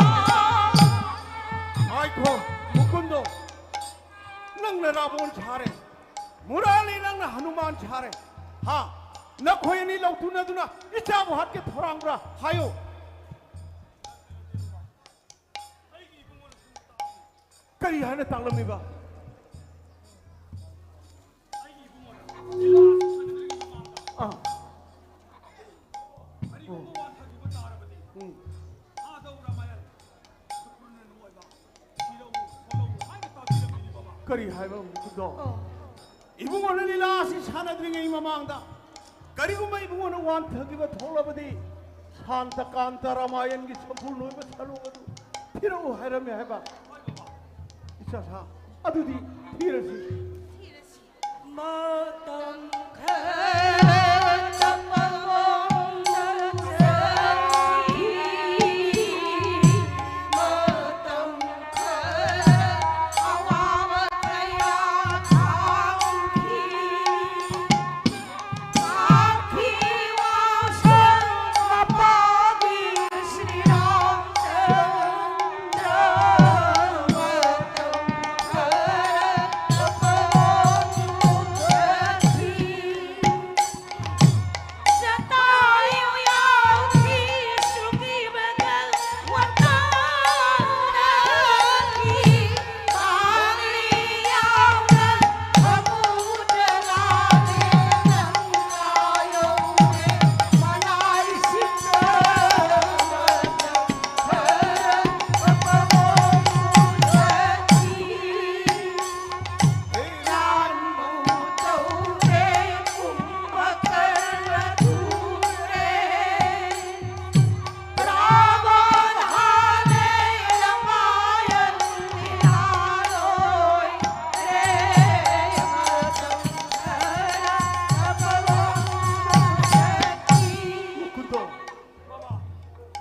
ꯉꯥꯏꯈꯣ, ꯃꯨꯀꯨꯟꯗꯣ, ꯅꯪꯅ ꯔꯥꯕꯣꯟ ꯁꯥꯔꯦ, ꯃꯨꯔꯥꯂꯤ ꯅꯪꯅ ꯍꯅꯨꯃꯥꯟ ꯁꯥꯔꯦ꯫ ꯍꯥ? ꯅꯈꯣꯏ ꯑꯅꯤ ꯂꯧꯊꯨꯅꯗꯨꯅ ꯏꯆꯥꯕꯨ ꯍꯥꯠꯀꯦ ꯊꯧꯔꯥꯡꯕ꯭ꯔꯥ? ꯍꯥꯏꯌꯨ꯫ ꯀꯔꯤ ꯍꯥꯏꯅ ꯇꯥꯛꯂꯝꯃꯤꯕ? ꯑꯥ꯫ ꯎꯝ꯫ ꯀꯔꯤ ꯍꯥꯏꯕ ꯍꯧꯖꯤꯛꯀꯤꯗꯣ? ꯑꯣ꯫ ꯏꯕꯨꯡꯉꯣꯅ ꯂꯤꯂꯥ ꯑꯁꯤ ꯁꯥꯟꯅꯗ꯭ꯔꯤꯉꯩ ꯃꯃꯥꯡꯗ ꯀꯔꯤꯒꯨꯝꯕ ꯏꯕꯨꯡꯉꯣꯅ ꯋꯥꯟꯊꯈꯤꯕ ꯊꯣꯛꯂꯕꯗꯤ ꯁꯥꯟꯇ ꯀꯥꯟꯇ ꯔꯥꯃꯥꯌꯟꯒꯤ ꯁꯝꯄꯨ ꯂꯣꯏꯕ ꯁꯔꯨꯛ ꯑꯗꯨ ꯊꯤꯔꯛꯎ ꯍꯥꯏꯔꯝꯃꯦ ꯍꯥꯏꯕ꯫ ꯏꯆꯥ ꯁꯥ, ꯑꯗꯨꯗꯤ ꯊꯤꯔꯁꯤ꯫ ꯃꯇꯝ ꯈꯔ ꯇꯞꯄ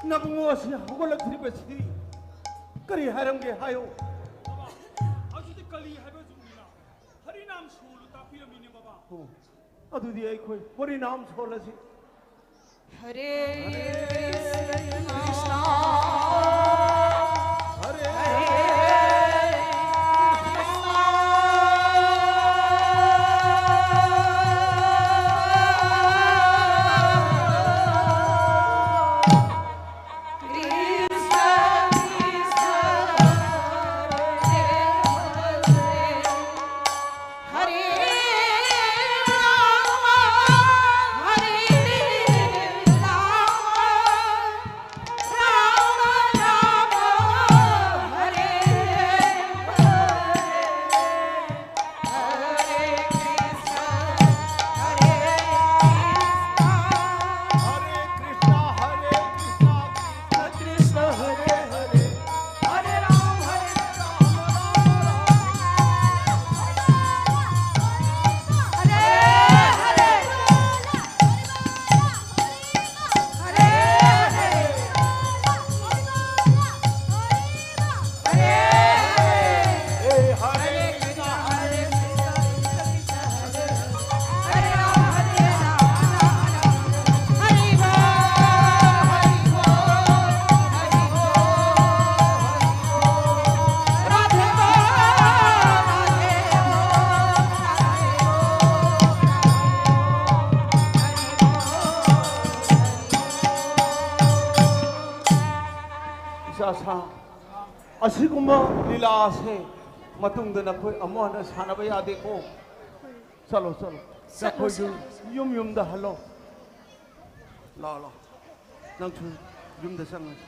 ꯅꯕꯨꯡꯉꯣ ꯑꯁꯤ ꯍꯧꯒꯠꯂꯛꯇ꯭ꯔꯤꯕꯁꯤꯗꯤ ꯀꯔꯤ ꯍꯥꯏꯔꯝꯒꯦ ꯍꯥꯏꯌꯨ꯫ ꯕꯕꯥ, ꯑꯁꯤꯗꯤ ꯀꯂꯤ ꯍꯥꯏꯕ ꯖꯨꯛꯅꯤꯅ ꯍꯔꯤꯅꯥꯝ ꯁꯣꯜꯂꯨ ꯇꯥꯛꯄꯤꯔꯝꯃꯤꯅꯦ ꯕꯕꯥ꯫ ꯑꯣ, ꯑꯗꯨꯗꯤ ꯑꯩꯈꯣꯏ ꯍꯔꯤꯅꯥꯝ ꯁꯣꯜꯂꯁꯤ꯫ ꯍꯔꯦ ꯀ꯭ꯔꯤꯁꯅ, ꯍꯔꯦ ꯀ꯭ꯔꯤꯁꯅ, ꯀ꯭ꯔꯤꯁꯅ ꯀ꯭ꯔꯤꯁꯅ, ꯍꯔꯦ ꯍꯔꯦ꯫ ꯍꯔꯦ ꯔꯥꯃ ꯍꯔꯦ ꯔꯥꯃ ꯔꯥꯃ ꯔꯥꯃ ꯍꯔꯦ ꯍꯔꯦ꯫ ꯍꯔꯦ ꯀ꯭ꯔꯤꯁꯅ ꯍꯔꯦ ꯀ꯭ꯔꯤꯁꯅ ꯍꯔꯦ ꯀ꯭ꯔꯤꯁꯅ ꯀ꯭ꯔꯤꯁꯅ ꯍꯔꯦ ꯍꯔꯦ꯫ ꯍꯔꯦ ꯔꯥꯝ ꯍꯔꯦ ꯔꯥꯝ ꯔꯥꯝ ꯔꯥꯝ ꯍꯔꯦ ꯍꯔꯦ꯫ ꯍꯔꯦ ꯍꯔꯦ꯫ ꯍꯔꯦ ꯍꯔꯦ꯫ ꯍꯔꯦ ꯀ꯭ꯔꯤꯁꯅ ꯍꯔꯦ ꯀ꯭ꯔꯤꯁꯅ ꯀ꯭ꯔꯤꯁꯅ ꯀ꯭ꯔꯤꯁꯅ ꯍꯔꯦ ꯍꯔꯦ ꯔꯥꯝ ꯍꯔꯦ ꯔꯥꯝ ꯔꯥꯝ ꯔꯥꯝ ꯍꯔꯦ ꯍꯔꯦ꯫ ꯏꯆꯥꯁꯥ, ꯑꯁꯤꯒꯨꯝꯕ ꯂꯤꯂꯥ ꯑꯁꯦ ꯃꯇꯨꯡꯗ ꯅꯈꯣꯏ ꯑꯃꯨꯛ ꯍꯟꯅ ꯁꯥꯟꯅꯕ ꯌꯥꯗꯦꯀꯣ꯫ ꯆꯠꯂꯣ, ꯆꯠꯂꯣ꯫ ꯆꯠꯂꯣ, ꯅꯈꯣꯏꯁꯨ ꯆꯠꯂꯣ꯫ ꯌꯨꯝ ꯌꯨꯝꯗ ꯍꯜꯂꯣ꯫ ꯂꯥꯛꯑꯣ, ꯂꯥꯛꯑꯣ꯫ ꯅꯪꯁꯨ ꯌꯨꯝꯗ ꯆꯪꯉꯁꯤ꯫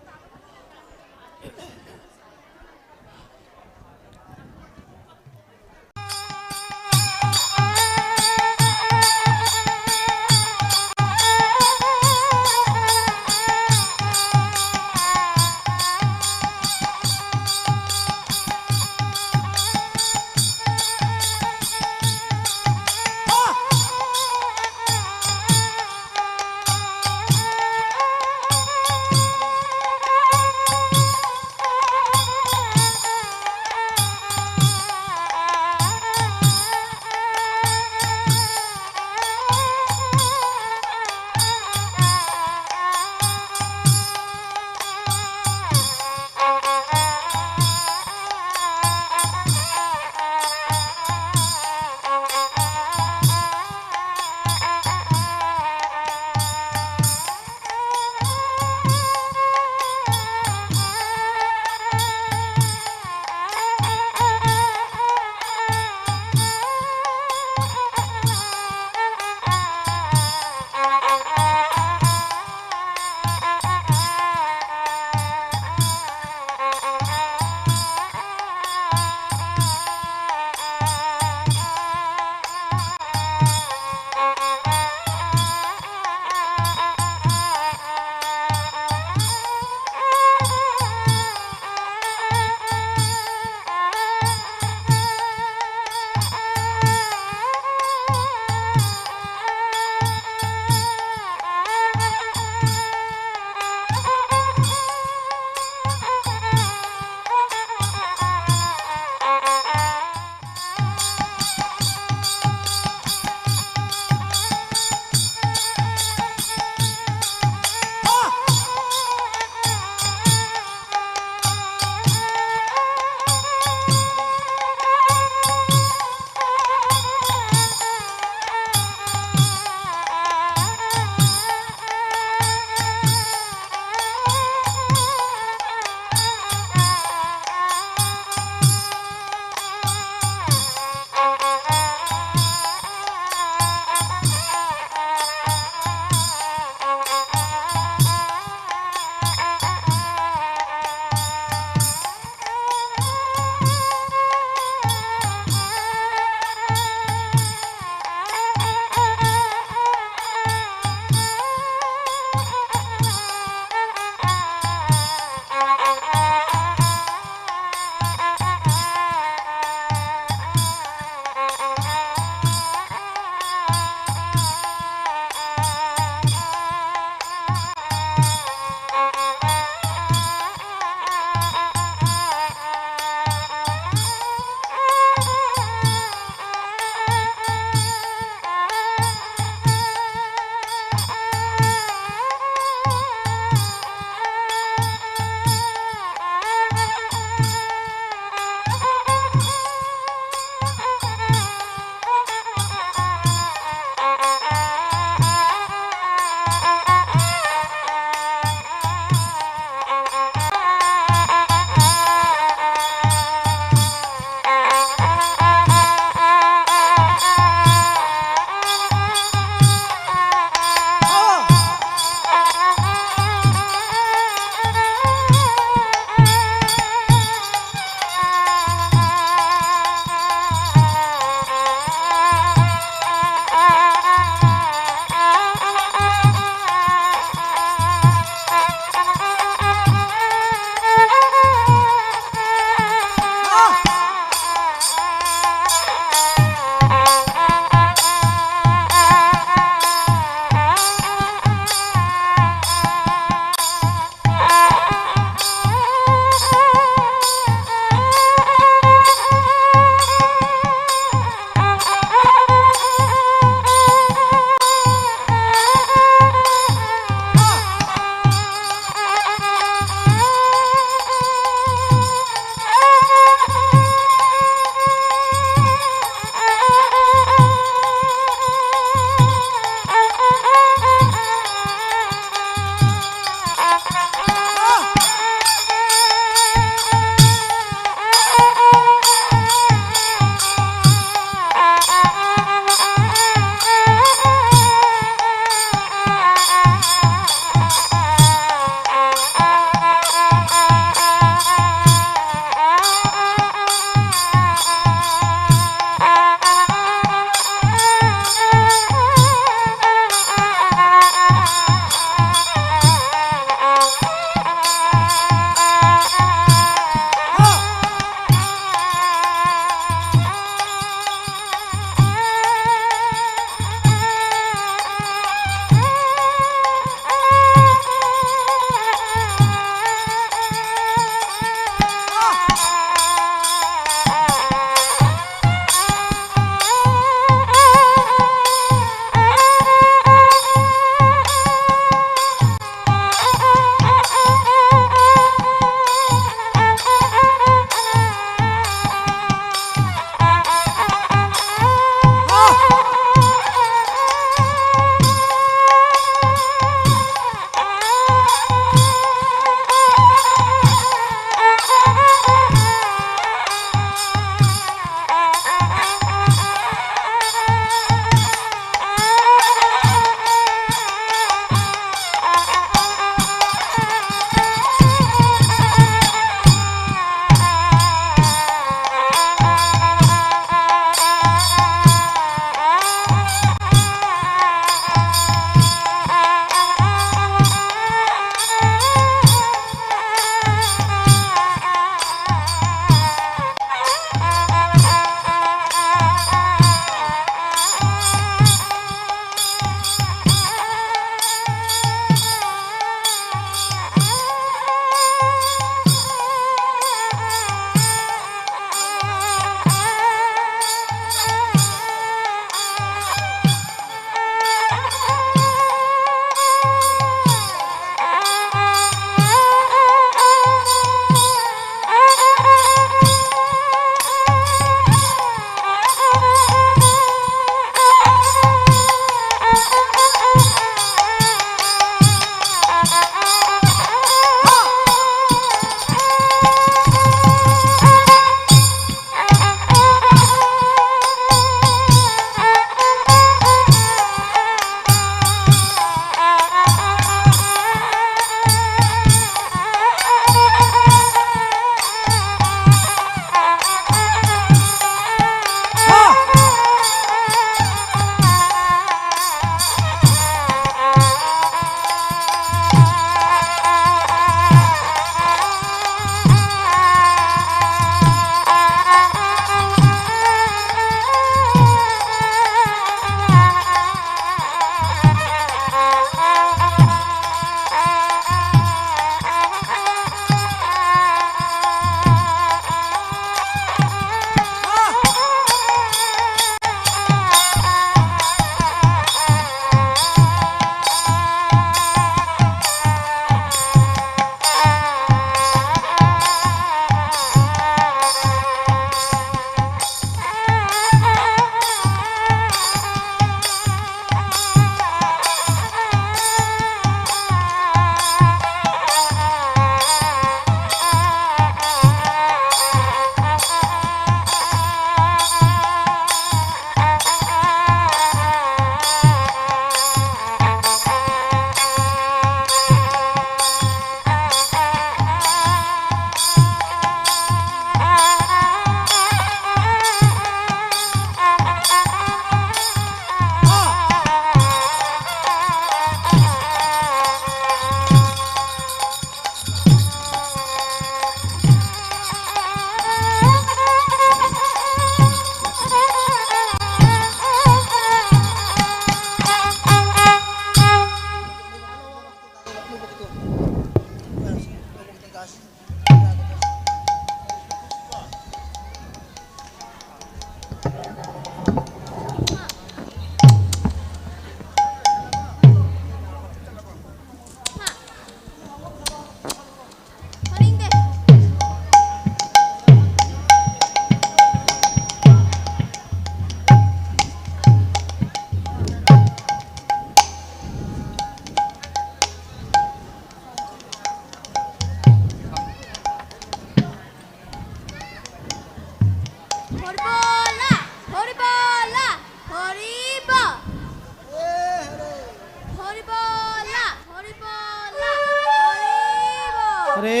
हरे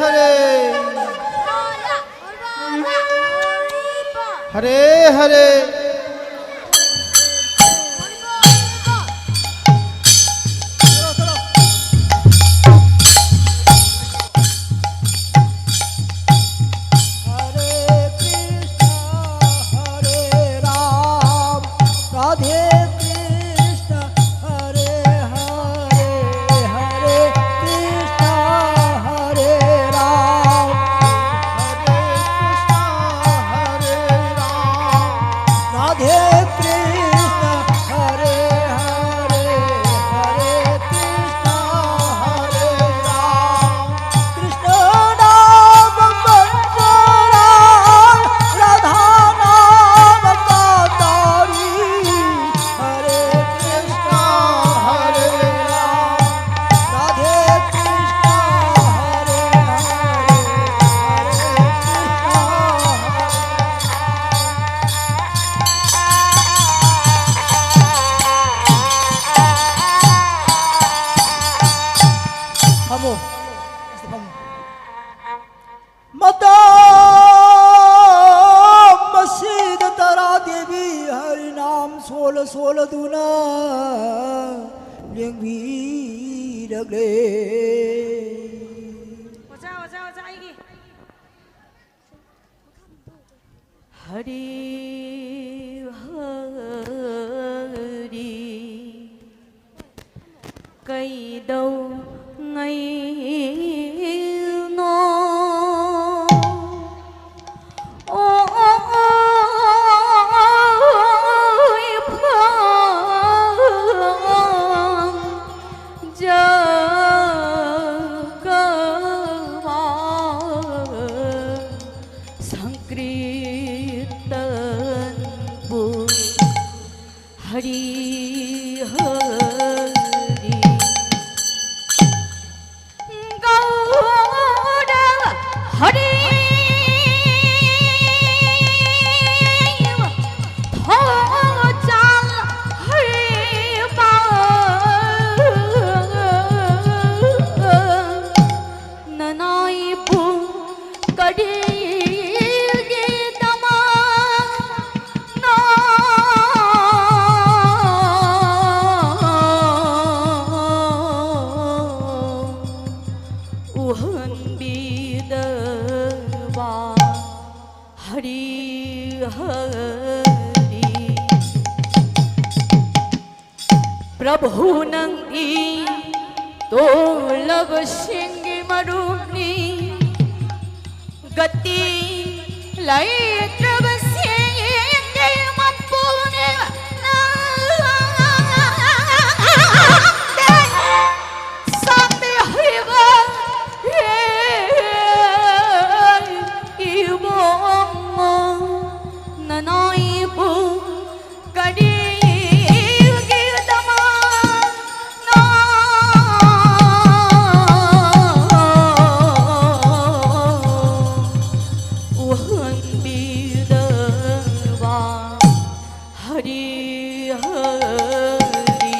हरे। हरे हरे। हरे कृष्ण हरे राम, राधे कृष्ण हरे हरे, हरे कृष्ण हरे राम, हरे कृष्ण हरे राम, राधे कृष्ण हरे हरे, हरे कृष्ण हरे राम, कृष्ण नाम बंजारा, राधा नाम गांधारी। हरे कृष्ण हरे राम, राधे कृष्ण हरे हरे, हरे कृष्ण हरे ꯐꯝꯃꯣ꯫ ꯐꯝꯃꯣ꯫ ꯃꯇꯝ ꯑꯁꯤꯗ ꯇꯔꯥ ꯗꯦꯕꯤ ꯍꯔꯤꯅꯥꯝ ꯁꯣꯜꯂ ꯁꯣꯜꯂꯗꯨꯅ ꯂꯦꯡꯕꯤꯔꯛꯂꯦ꯫ ꯑꯣꯖꯥ, ꯑꯣꯖꯥ, ꯑꯣꯖꯥ, ꯑꯩꯒꯤ꯫ ꯍꯔꯤ ꯍꯔꯤ꯫ ꯀꯩꯗꯧꯉꯩꯅꯣ ꯑꯣꯏꯐꯝ ꯖꯒꯃꯥ ꯁꯪꯀ꯭ꯔꯤꯇꯟꯕꯨ ꯍꯔꯤ ꯍꯔꯤ ꯒꯧꯔ ꯍꯔꯤ ꯊꯣꯆꯥꯜ ꯍꯔꯤ ꯄꯥ ꯄ꯭ꯔꯚꯨ ꯅꯪꯗꯤ ꯇꯣꯜꯂꯕꯁꯤꯡꯒꯤ ꯃꯔꯨꯞꯅꯤ꯫ ꯒꯇꯤ ꯂꯩꯇ꯭ꯔꯕꯁꯤꯡꯒꯤ ꯃꯄꯨꯅꯦ ꯅꯪꯗꯤ꯫ ꯁꯛꯇꯤ ꯍꯩꯕ ꯏꯕꯨꯡꯉꯣ ꯅꯅꯥꯏꯕꯨ ꯀꯔꯤꯒꯤꯗꯃꯛꯅꯣ ꯎꯍꯟꯕꯤꯗꯕ? ꯍꯔꯤ ꯍꯔꯤ꯫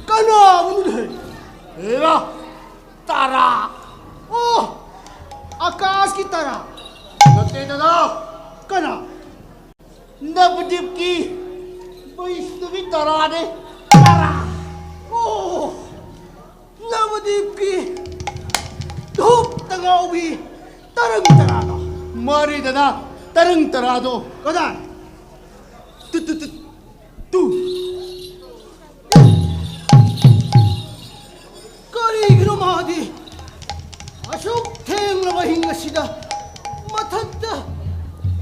ꯀꯅꯥꯕꯨꯅꯣꯅꯦ? ꯍꯦꯔꯥ, ꯇꯔꯥ꯫ ꯑꯣ, ꯑꯀꯥꯁꯀꯤ ꯇꯔꯥ꯫ ꯅꯠꯇꯦ ꯗꯗꯥ꯫ ꯀꯅꯥ? ꯅꯕꯗꯤꯞꯀꯤ ꯕꯩꯁꯅꯕꯤ ꯇꯔꯥꯅꯦ꯫ ꯇꯔꯥ꯫ ꯑꯣ, ꯅꯕꯗꯤꯞꯀꯤ ꯙꯨꯞꯇ ꯉꯥꯎꯕꯤ ꯇꯔꯪ ꯇꯔꯥꯗꯣ꯫ ꯃꯥꯅꯦ ꯗꯗꯥ, ꯇꯔꯪ ꯇꯔꯥꯗꯣ꯫ ꯀꯗꯥꯏ? ꯇꯨ, ꯇꯨ, ꯇꯨ, ꯇꯨ꯫ ꯀꯔꯤꯒꯤꯅꯣ ꯃꯥꯗꯤ ꯑꯁꯨꯛ ꯊꯦꯡꯂꯕ ꯑꯍꯤꯡ ꯑꯁꯤꯗ ꯃꯊꯛꯇ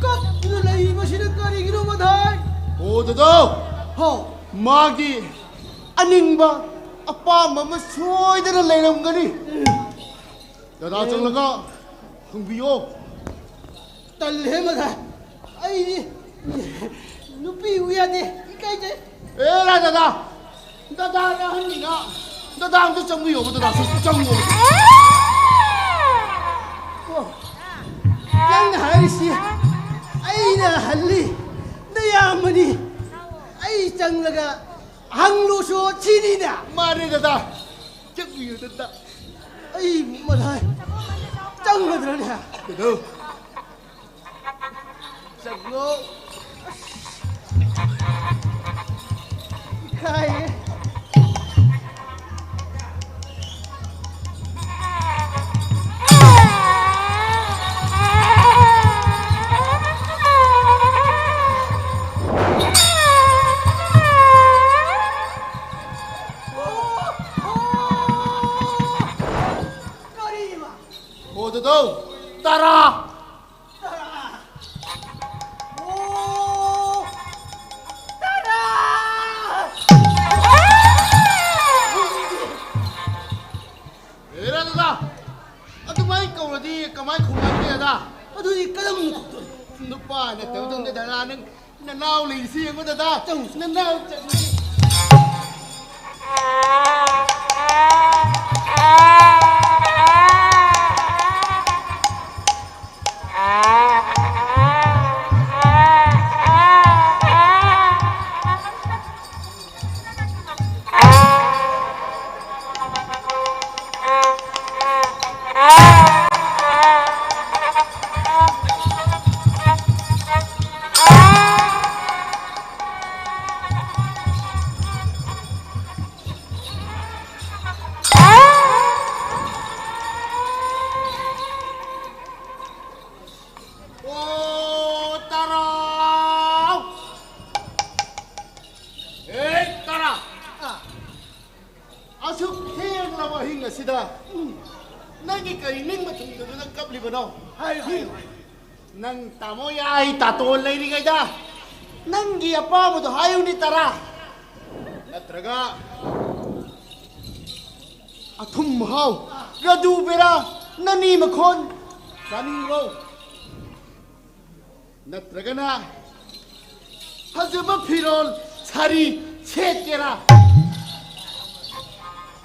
ꯀꯞꯇꯨꯅ ꯂꯩꯔꯤꯕꯁꯤꯅ ꯀꯔꯤꯒꯤꯅꯣ, ꯃꯊꯥꯏ? ꯑꯣ, ꯗꯗꯥ! ꯍꯥꯎ꯫ ꯃꯥꯒꯤ ꯑꯅꯤꯡꯕ ꯑꯄꯥꯝꯕ ꯑꯃ ꯁꯣꯏꯗꯅ ꯂꯩꯔꯝꯒꯅꯤ꯫ ꯗꯗꯥ ꯆꯪꯂꯒ ꯍꯪꯕꯤꯌꯣ꯫ ꯇꯜꯂꯦ, ꯃꯊꯥꯏ꯫ ꯑꯩꯗꯤ ꯅꯨꯄꯤ ꯎ ꯌꯥꯗꯦ, ꯏꯀꯥꯏꯖꯩ꯫ ꯑꯦ, ꯔꯥ ꯗꯗꯥ, ꯗꯗꯥ ꯑꯍꯟꯅꯤꯅ, ꯗꯗꯥ ꯑꯝꯇ ꯆꯪꯕꯤꯌꯣꯕ, ꯗꯗꯥ, ꯆꯪꯉꯣꯕ꯫ ꯑꯣ, ꯅꯪꯅ ꯍꯥꯏꯔꯤꯁꯤ ꯑꯩꯅ ꯍꯜꯂꯤ, ꯅꯌꯥꯝꯕꯅꯤ꯫ ꯑꯩ ꯆꯪꯂꯒ ꯍꯪꯂꯨꯁꯨ ꯁꯤꯅꯤꯅꯦ꯫ ꯃꯥꯅꯦ ꯗꯗꯥ, ꯆꯪꯕꯤꯌꯨ ꯗꯗꯥ꯫ ꯑꯩ ꯃꯊꯥꯏ ꯆꯪꯒꯗ꯭ꯔꯅꯦ? ꯀꯩꯗꯧ? ꯆꯠꯂꯣ꯫ ꯑꯁ꯫ ꯏꯀꯥꯏꯌꯦ꯫ ꯑꯣ, ꯑꯣ꯫ ꯀꯔꯤꯕ? ꯍꯣ, ꯗꯗꯧ, ꯇꯔꯥ꯫ ꯇꯔꯥ꯫ ꯑꯣ! ꯇꯔꯥ! ꯍꯦꯔꯥ ꯗꯗꯥ, ꯑꯗꯨꯃꯥꯏ ꯀꯧꯔꯗꯤ ꯀꯃꯥꯏ ꯈꯨꯝꯃꯛꯀꯦ ꯗꯗꯥ? ꯑꯗꯨꯗꯤ ꯀꯔꯝꯅ ꯀꯧꯗꯣꯏꯅꯣ? ꯅꯨꯄꯥ ꯅꯠꯇꯕꯗꯧꯅ ꯗꯗꯥ ꯅꯪ ꯅꯅꯥꯎ ꯂꯩꯔꯤꯁꯤ ꯌꯦꯡꯉꯨ ꯗꯗꯥ꯫ ꯆꯪꯉꯨ꯫ ꯅꯅꯥꯎ ꯆꯪꯉꯨ꯫ ꯑꯁꯨꯛ ꯊꯦꯡꯂꯕ ꯑꯍꯤꯡ ꯑꯁꯤꯗ, ꯎꯝ, ꯅꯪꯒꯤ ꯀꯔꯤ ꯅꯤꯡꯕ ꯊꯨꯡꯗꯗꯨꯅ ꯀꯞꯂꯤꯕꯅꯣ? ꯍꯥꯏꯌꯨ, ꯍꯥꯏꯌꯨ, ꯍꯥꯏꯌꯨ꯫ ꯅꯪ ꯇꯥꯃꯣ ꯌꯥꯏ ꯇꯥꯇꯣꯟ ꯂꯩꯔꯤꯉꯩꯗ ꯅꯪꯒꯤ ꯑꯄꯥꯝꯕꯗꯣ ꯍꯥꯏꯌꯨꯅꯦ, ꯇꯔꯥ꯫ ꯅꯠꯇ꯭ꯔꯒ ꯑꯊꯨꯝ ꯃꯍꯥꯎ, ꯔꯗꯨ ꯕꯦꯔꯥ, ꯅꯅꯤ ꯃꯈꯣꯟ ꯆꯥꯅꯤꯡꯕ꯭ꯔꯣ? ꯅꯠꯇ꯭ꯔꯒꯅ ꯐꯖꯕ ꯐꯤꯔꯣꯜ ꯁꯥꯔꯤ ꯁꯦꯠꯀꯦꯔꯥ?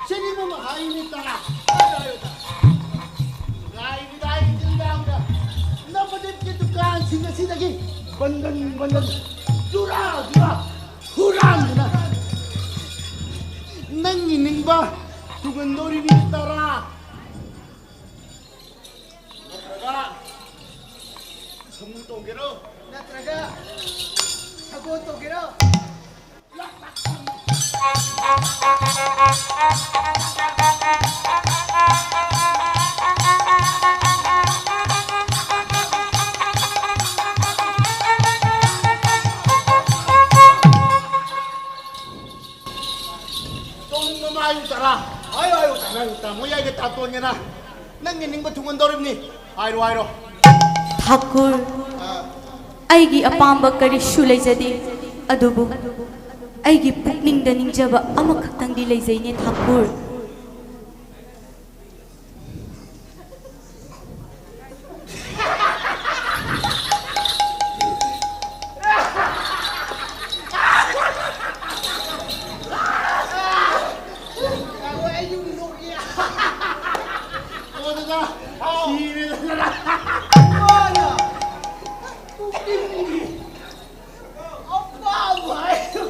ꯁꯤꯅꯤꯃ ꯍꯥꯏꯅꯤ ꯇꯔꯥ꯫ ꯉꯥꯏꯔꯤꯗꯥꯏ ꯅꯨꯡꯗꯥꯡꯗ ꯅꯄꯗꯤꯞꯀꯤ ꯗꯨꯀꯥꯟꯁꯤꯡ ꯑꯁꯤꯗꯒꯤ ꯕꯟꯗꯟ ꯕꯟꯗꯟ, ꯖꯨꯔꯥ ꯖꯨꯔꯥ ꯍꯨꯔꯥꯟꯗꯨꯅ ꯅꯪꯒꯤ ꯅꯤꯡꯕ ꯊꯨꯡꯍꯟꯗꯧꯔꯤꯅꯤ ꯇꯔꯥ꯫ ꯅꯠꯇ꯭ꯔꯒ ꯁꯃꯨ ꯇꯧꯒꯦꯔꯣ? ꯅꯠꯇ꯭ꯔꯒ ꯁꯒꯣꯜ ꯇꯧꯒꯦꯔꯣ? ꯇꯣꯡꯅꯤꯡꯕ ꯑꯃ ꯍꯥꯏꯌꯨ ꯇꯔꯥ꯫ ꯍꯥꯏꯌꯨ, ꯍꯥꯏꯌꯨ꯫ ꯅꯪ ꯇꯥꯃꯣ ꯌꯥꯏꯒ ꯇꯥꯇꯣꯟꯒꯅ ꯅꯪꯒꯤ ꯅꯤꯡꯕ ꯊꯨꯡꯍꯟꯗꯧꯔꯤꯕꯅꯤ꯫ ꯍꯥꯏꯔꯣ, ꯍꯥꯏꯔꯣ꯫ ꯊꯥꯀꯨꯔ, ꯑꯥ꯫ ꯑꯩꯒꯤ ꯑꯄꯥꯝꯕ ꯀꯔꯤꯁꯨ ꯂꯩꯖꯗꯦ, ꯑꯗꯨꯕꯨ ꯑꯩꯒꯤ ꯄꯨꯛꯅꯤꯡꯗ ꯅꯤꯡꯖꯕ ꯑꯃꯈꯛꯇꯪꯗꯤ ꯂꯩꯖꯩꯅꯦ ꯊꯥꯀꯨꯔ꯫ ꯑꯣ, ꯗꯗꯥ, ꯁꯤꯔꯦꯗ, ꯗꯗꯥ꯫ ꯃꯥꯅ ꯄꯨꯛꯅꯤꯡꯒꯤ ꯑꯄꯥꯝꯕ ꯍꯥꯏꯗꯣ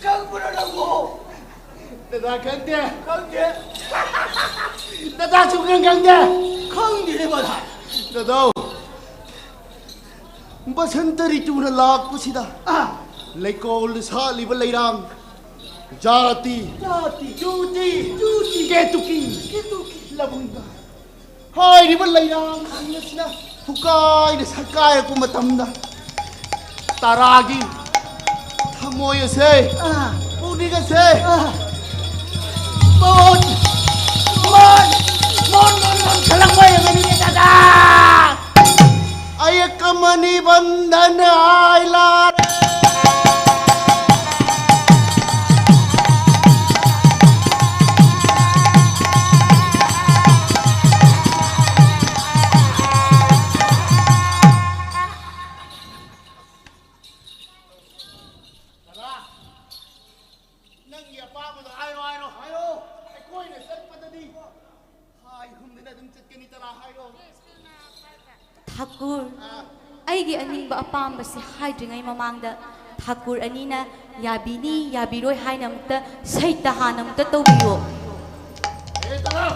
ꯈꯪꯕ꯭ꯔꯣ ꯅꯪꯕꯣ? ꯗꯗꯥ ꯈꯪꯗꯦ꯫ ꯈꯪꯗꯦ꯫ ꯗꯗꯥ ꯁꯨꯡꯈꯪ ꯈꯪꯗꯦ꯫ ꯈꯪꯗꯦꯅꯦ ꯃꯗꯥ꯫ ꯗꯗꯥꯎ, ꯕꯁꯟꯇ ꯔꯤꯇꯨꯅ ꯂꯥꯛꯄꯁꯤꯗ, ꯑꯥ꯫ ꯂꯩꯀꯣꯜꯗ ꯁꯥꯠꯂꯤꯕ ꯂꯩꯔꯥꯡ, ꯖꯥꯇꯤ, ꯖꯥꯇꯤ, ꯖꯨꯇꯤ, ꯖꯨꯇꯤ, ꯀꯦꯇꯨꯀꯤ, ꯀꯦꯇꯨꯀꯤ, ꯂꯕꯨꯡꯗ ꯍꯥꯏꯔꯤꯕ ꯂꯩꯔꯥꯡꯁꯤꯡ ꯑꯁꯤꯅ ꯐꯨꯀꯥꯏꯅ ꯁꯛꯀꯥꯏꯔꯛꯄ ꯃꯇꯝꯗ, ꯇꯔꯥꯒꯤ ꯊꯃꯣꯏ ꯑꯁꯦ, ꯑꯥ꯫ ꯄꯨꯛꯅꯤꯡ ꯑꯁꯦ, ꯑꯥ꯫ ꯈꯜꯂꯛꯄ ꯑꯣꯏꯔꯝꯒꯅꯤꯅꯦ ꯗꯥꯗꯥ꯫ ꯑꯌꯦꯛ ꯑꯃꯅꯤ ꯕꯟꯗꯟ ꯍꯥꯏ ꯂꯥꯔꯦ꯫ ꯅꯪꯒꯤ ꯑꯄꯥꯝꯕꯗꯣ ꯍꯥꯏꯔꯣ, ꯍꯥꯏꯔꯣ꯫ ꯍꯥꯏꯔꯣ꯫ ꯑꯩꯈꯣꯏꯅ ꯆꯠꯄꯗꯗꯤ ꯍꯥꯏ ꯍꯨꯝꯗꯅ ꯑꯗꯨꯝ ꯆꯠꯀꯅꯤ, ꯇꯔꯥ ꯍꯥꯏꯔꯣ꯫ ꯊꯥꯀꯨꯔ, ꯑꯥ꯫ ꯑꯩꯒꯤ ꯑꯅꯤꯡꯕ ꯑꯄꯥꯝꯕꯁꯤ ꯍꯥꯏꯗ꯭ꯔꯤꯉꯩ ꯃꯃꯥꯡꯗ ꯊꯥꯀꯨꯔ ꯑꯅꯤꯅ ꯌꯥꯕꯤꯅꯤ, ꯌꯥꯕꯤꯔꯣꯏ ꯍꯥꯏꯅ ꯑꯃꯨꯛꯇ ꯁꯩꯇ ꯍꯥꯟꯅ ꯑꯃꯨꯛꯇ ꯇꯧꯕꯤꯌꯣ꯫ ꯑꯦ, ꯇꯔꯥ!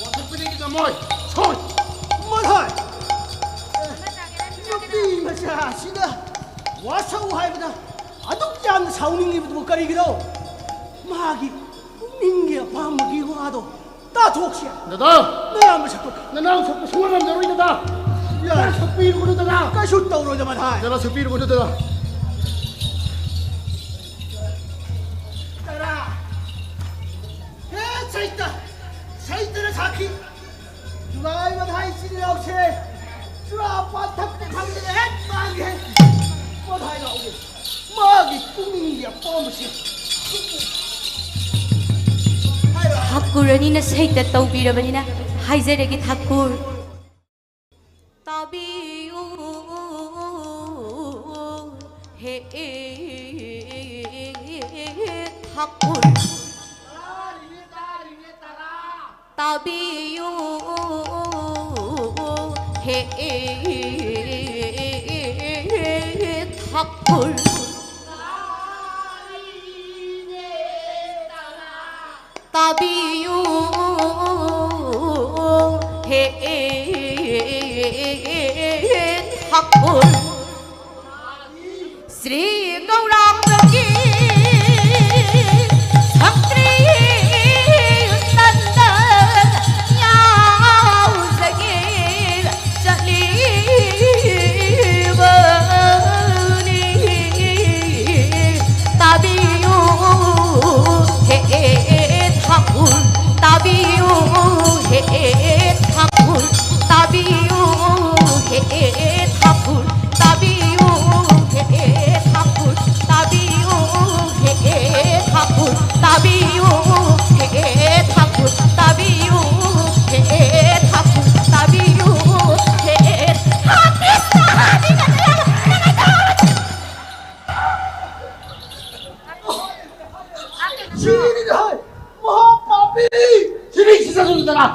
ꯋꯥꯊꯣꯛꯄꯤꯅꯤꯒꯤ ꯉꯝꯃꯣꯏ! ꯁꯣꯏ! ꯃꯊꯣꯏ! ꯑꯦ, ꯅꯨꯄꯤ ꯃꯆꯥꯁꯤꯅ ꯋꯥꯁꯧ ꯍꯥꯏꯕꯗ ꯑꯗꯨꯛ ꯌꯥꯝꯅ ꯁꯥꯎꯅꯤꯡꯉꯤꯕꯗꯨꯕꯨ ꯀꯔꯤꯒꯤꯅꯣ? ꯃꯥꯒꯤ ꯄꯨꯛꯅꯤꯡꯒꯤ ꯑꯄꯥꯝꯕꯒꯤ ꯋꯥꯗꯣ ꯇꯥꯊꯣꯛꯁꯤ꯫ ꯗꯗꯥ! ꯅꯌꯥꯝꯕ ꯁꯛꯇꯣꯛꯀꯦ꯫ ꯅꯅꯥꯎ ꯁꯛꯄ ꯁꯨꯡꯉꯝ ꯉꯝꯖꯔꯣꯏ, ꯗꯗꯥ! ꯌꯥꯏ꯫ ꯁꯛꯄꯤꯔꯨꯒꯅꯨ, ꯗꯗꯥ! ꯀꯩꯁꯨ ꯇꯧꯔꯣꯏꯗ, ꯃꯊꯥꯏ꯫ ꯗꯗꯥ, ꯁꯛꯄꯤꯔꯨꯒꯅꯨ, ꯗꯗꯥ! ꯇꯔꯥ! ꯍꯦ, ꯁꯩꯇ! ꯁꯩꯇꯅ ꯁꯥꯈꯤ! ꯖꯨꯂꯥꯏ ꯃꯊꯥꯏ ꯏꯆꯤꯜ ꯏꯅꯥꯎꯁꯦ ꯆꯨꯔꯥ ꯄꯥꯟ ꯊꯛꯄ ꯐꯪꯗꯅ ꯍꯦꯛ ꯃꯥꯡꯒꯦ꯫ ꯃꯊꯥꯏ ꯂꯥꯎꯒꯦ꯫ ꯃꯥꯒꯤ ꯄꯨꯛꯅꯤꯡꯒꯤ ꯑꯄꯥꯝꯕꯁꯦ꯫ ꯍꯥꯏꯔꯣ, ꯍꯥꯏꯔꯣ꯫ ꯊꯥꯀꯨꯔ ꯑꯅꯤꯅ ꯁꯩꯇ ꯇꯧꯕꯤꯔꯕꯅꯤꯅ ꯍꯥꯏꯖꯔꯒꯦ ꯊꯥꯀꯨꯔ꯫ ꯇꯥꯕꯤꯌꯨ ꯍꯦ ꯊꯥꯀꯨꯔ꯫ ꯇꯥꯔꯤꯅꯦ, ꯇꯥꯔꯤꯅꯦ, ꯇꯔꯥ꯫ ꯇꯥꯕꯤꯌꯨ ꯍꯦ ꯊꯥꯀꯨꯔ꯫ ꯇꯥꯕꯤꯌꯨ ꯍꯦ ꯊꯥꯀꯨꯔ꯫ ꯁ꯭ꯔꯤ ꯒꯧꯔꯥꯡꯒꯒꯤ ꯁꯪꯀ꯭ꯔꯤ ꯅꯟꯗ ꯌꯥꯎꯖꯒꯦ ꯆꯠꯂꯤꯕꯅꯤ꯫ ꯇꯥꯕꯤꯌꯨ ꯍꯦ ꯊꯥꯀꯨꯔ, ꯇꯥꯕꯤꯌꯨ ꯍꯦ ꯇꯥꯕꯤꯌꯨ, ꯍꯦ ꯊꯥꯀꯨꯔ, ꯇꯥꯕꯤꯌꯨ, ꯍꯦ ꯊꯥꯀꯨꯔ, ꯇꯥꯕꯤꯌꯨ, ꯍꯦ꯫ ꯍꯥ, ꯀ꯭ꯔꯤꯁꯅ, ꯍꯥ, ꯅꯤꯡꯉꯥꯏ ꯇꯧꯔꯒ, ꯅꯤꯡꯉꯥꯏ ꯇꯧꯔꯒ꯫ ꯁꯤꯔꯤꯅꯤ ꯍꯥꯏ, ꯃꯍꯥ ꯄꯥꯄꯤ! ꯁꯤꯔꯤ ꯁꯤꯖꯁꯅꯨꯗꯅ!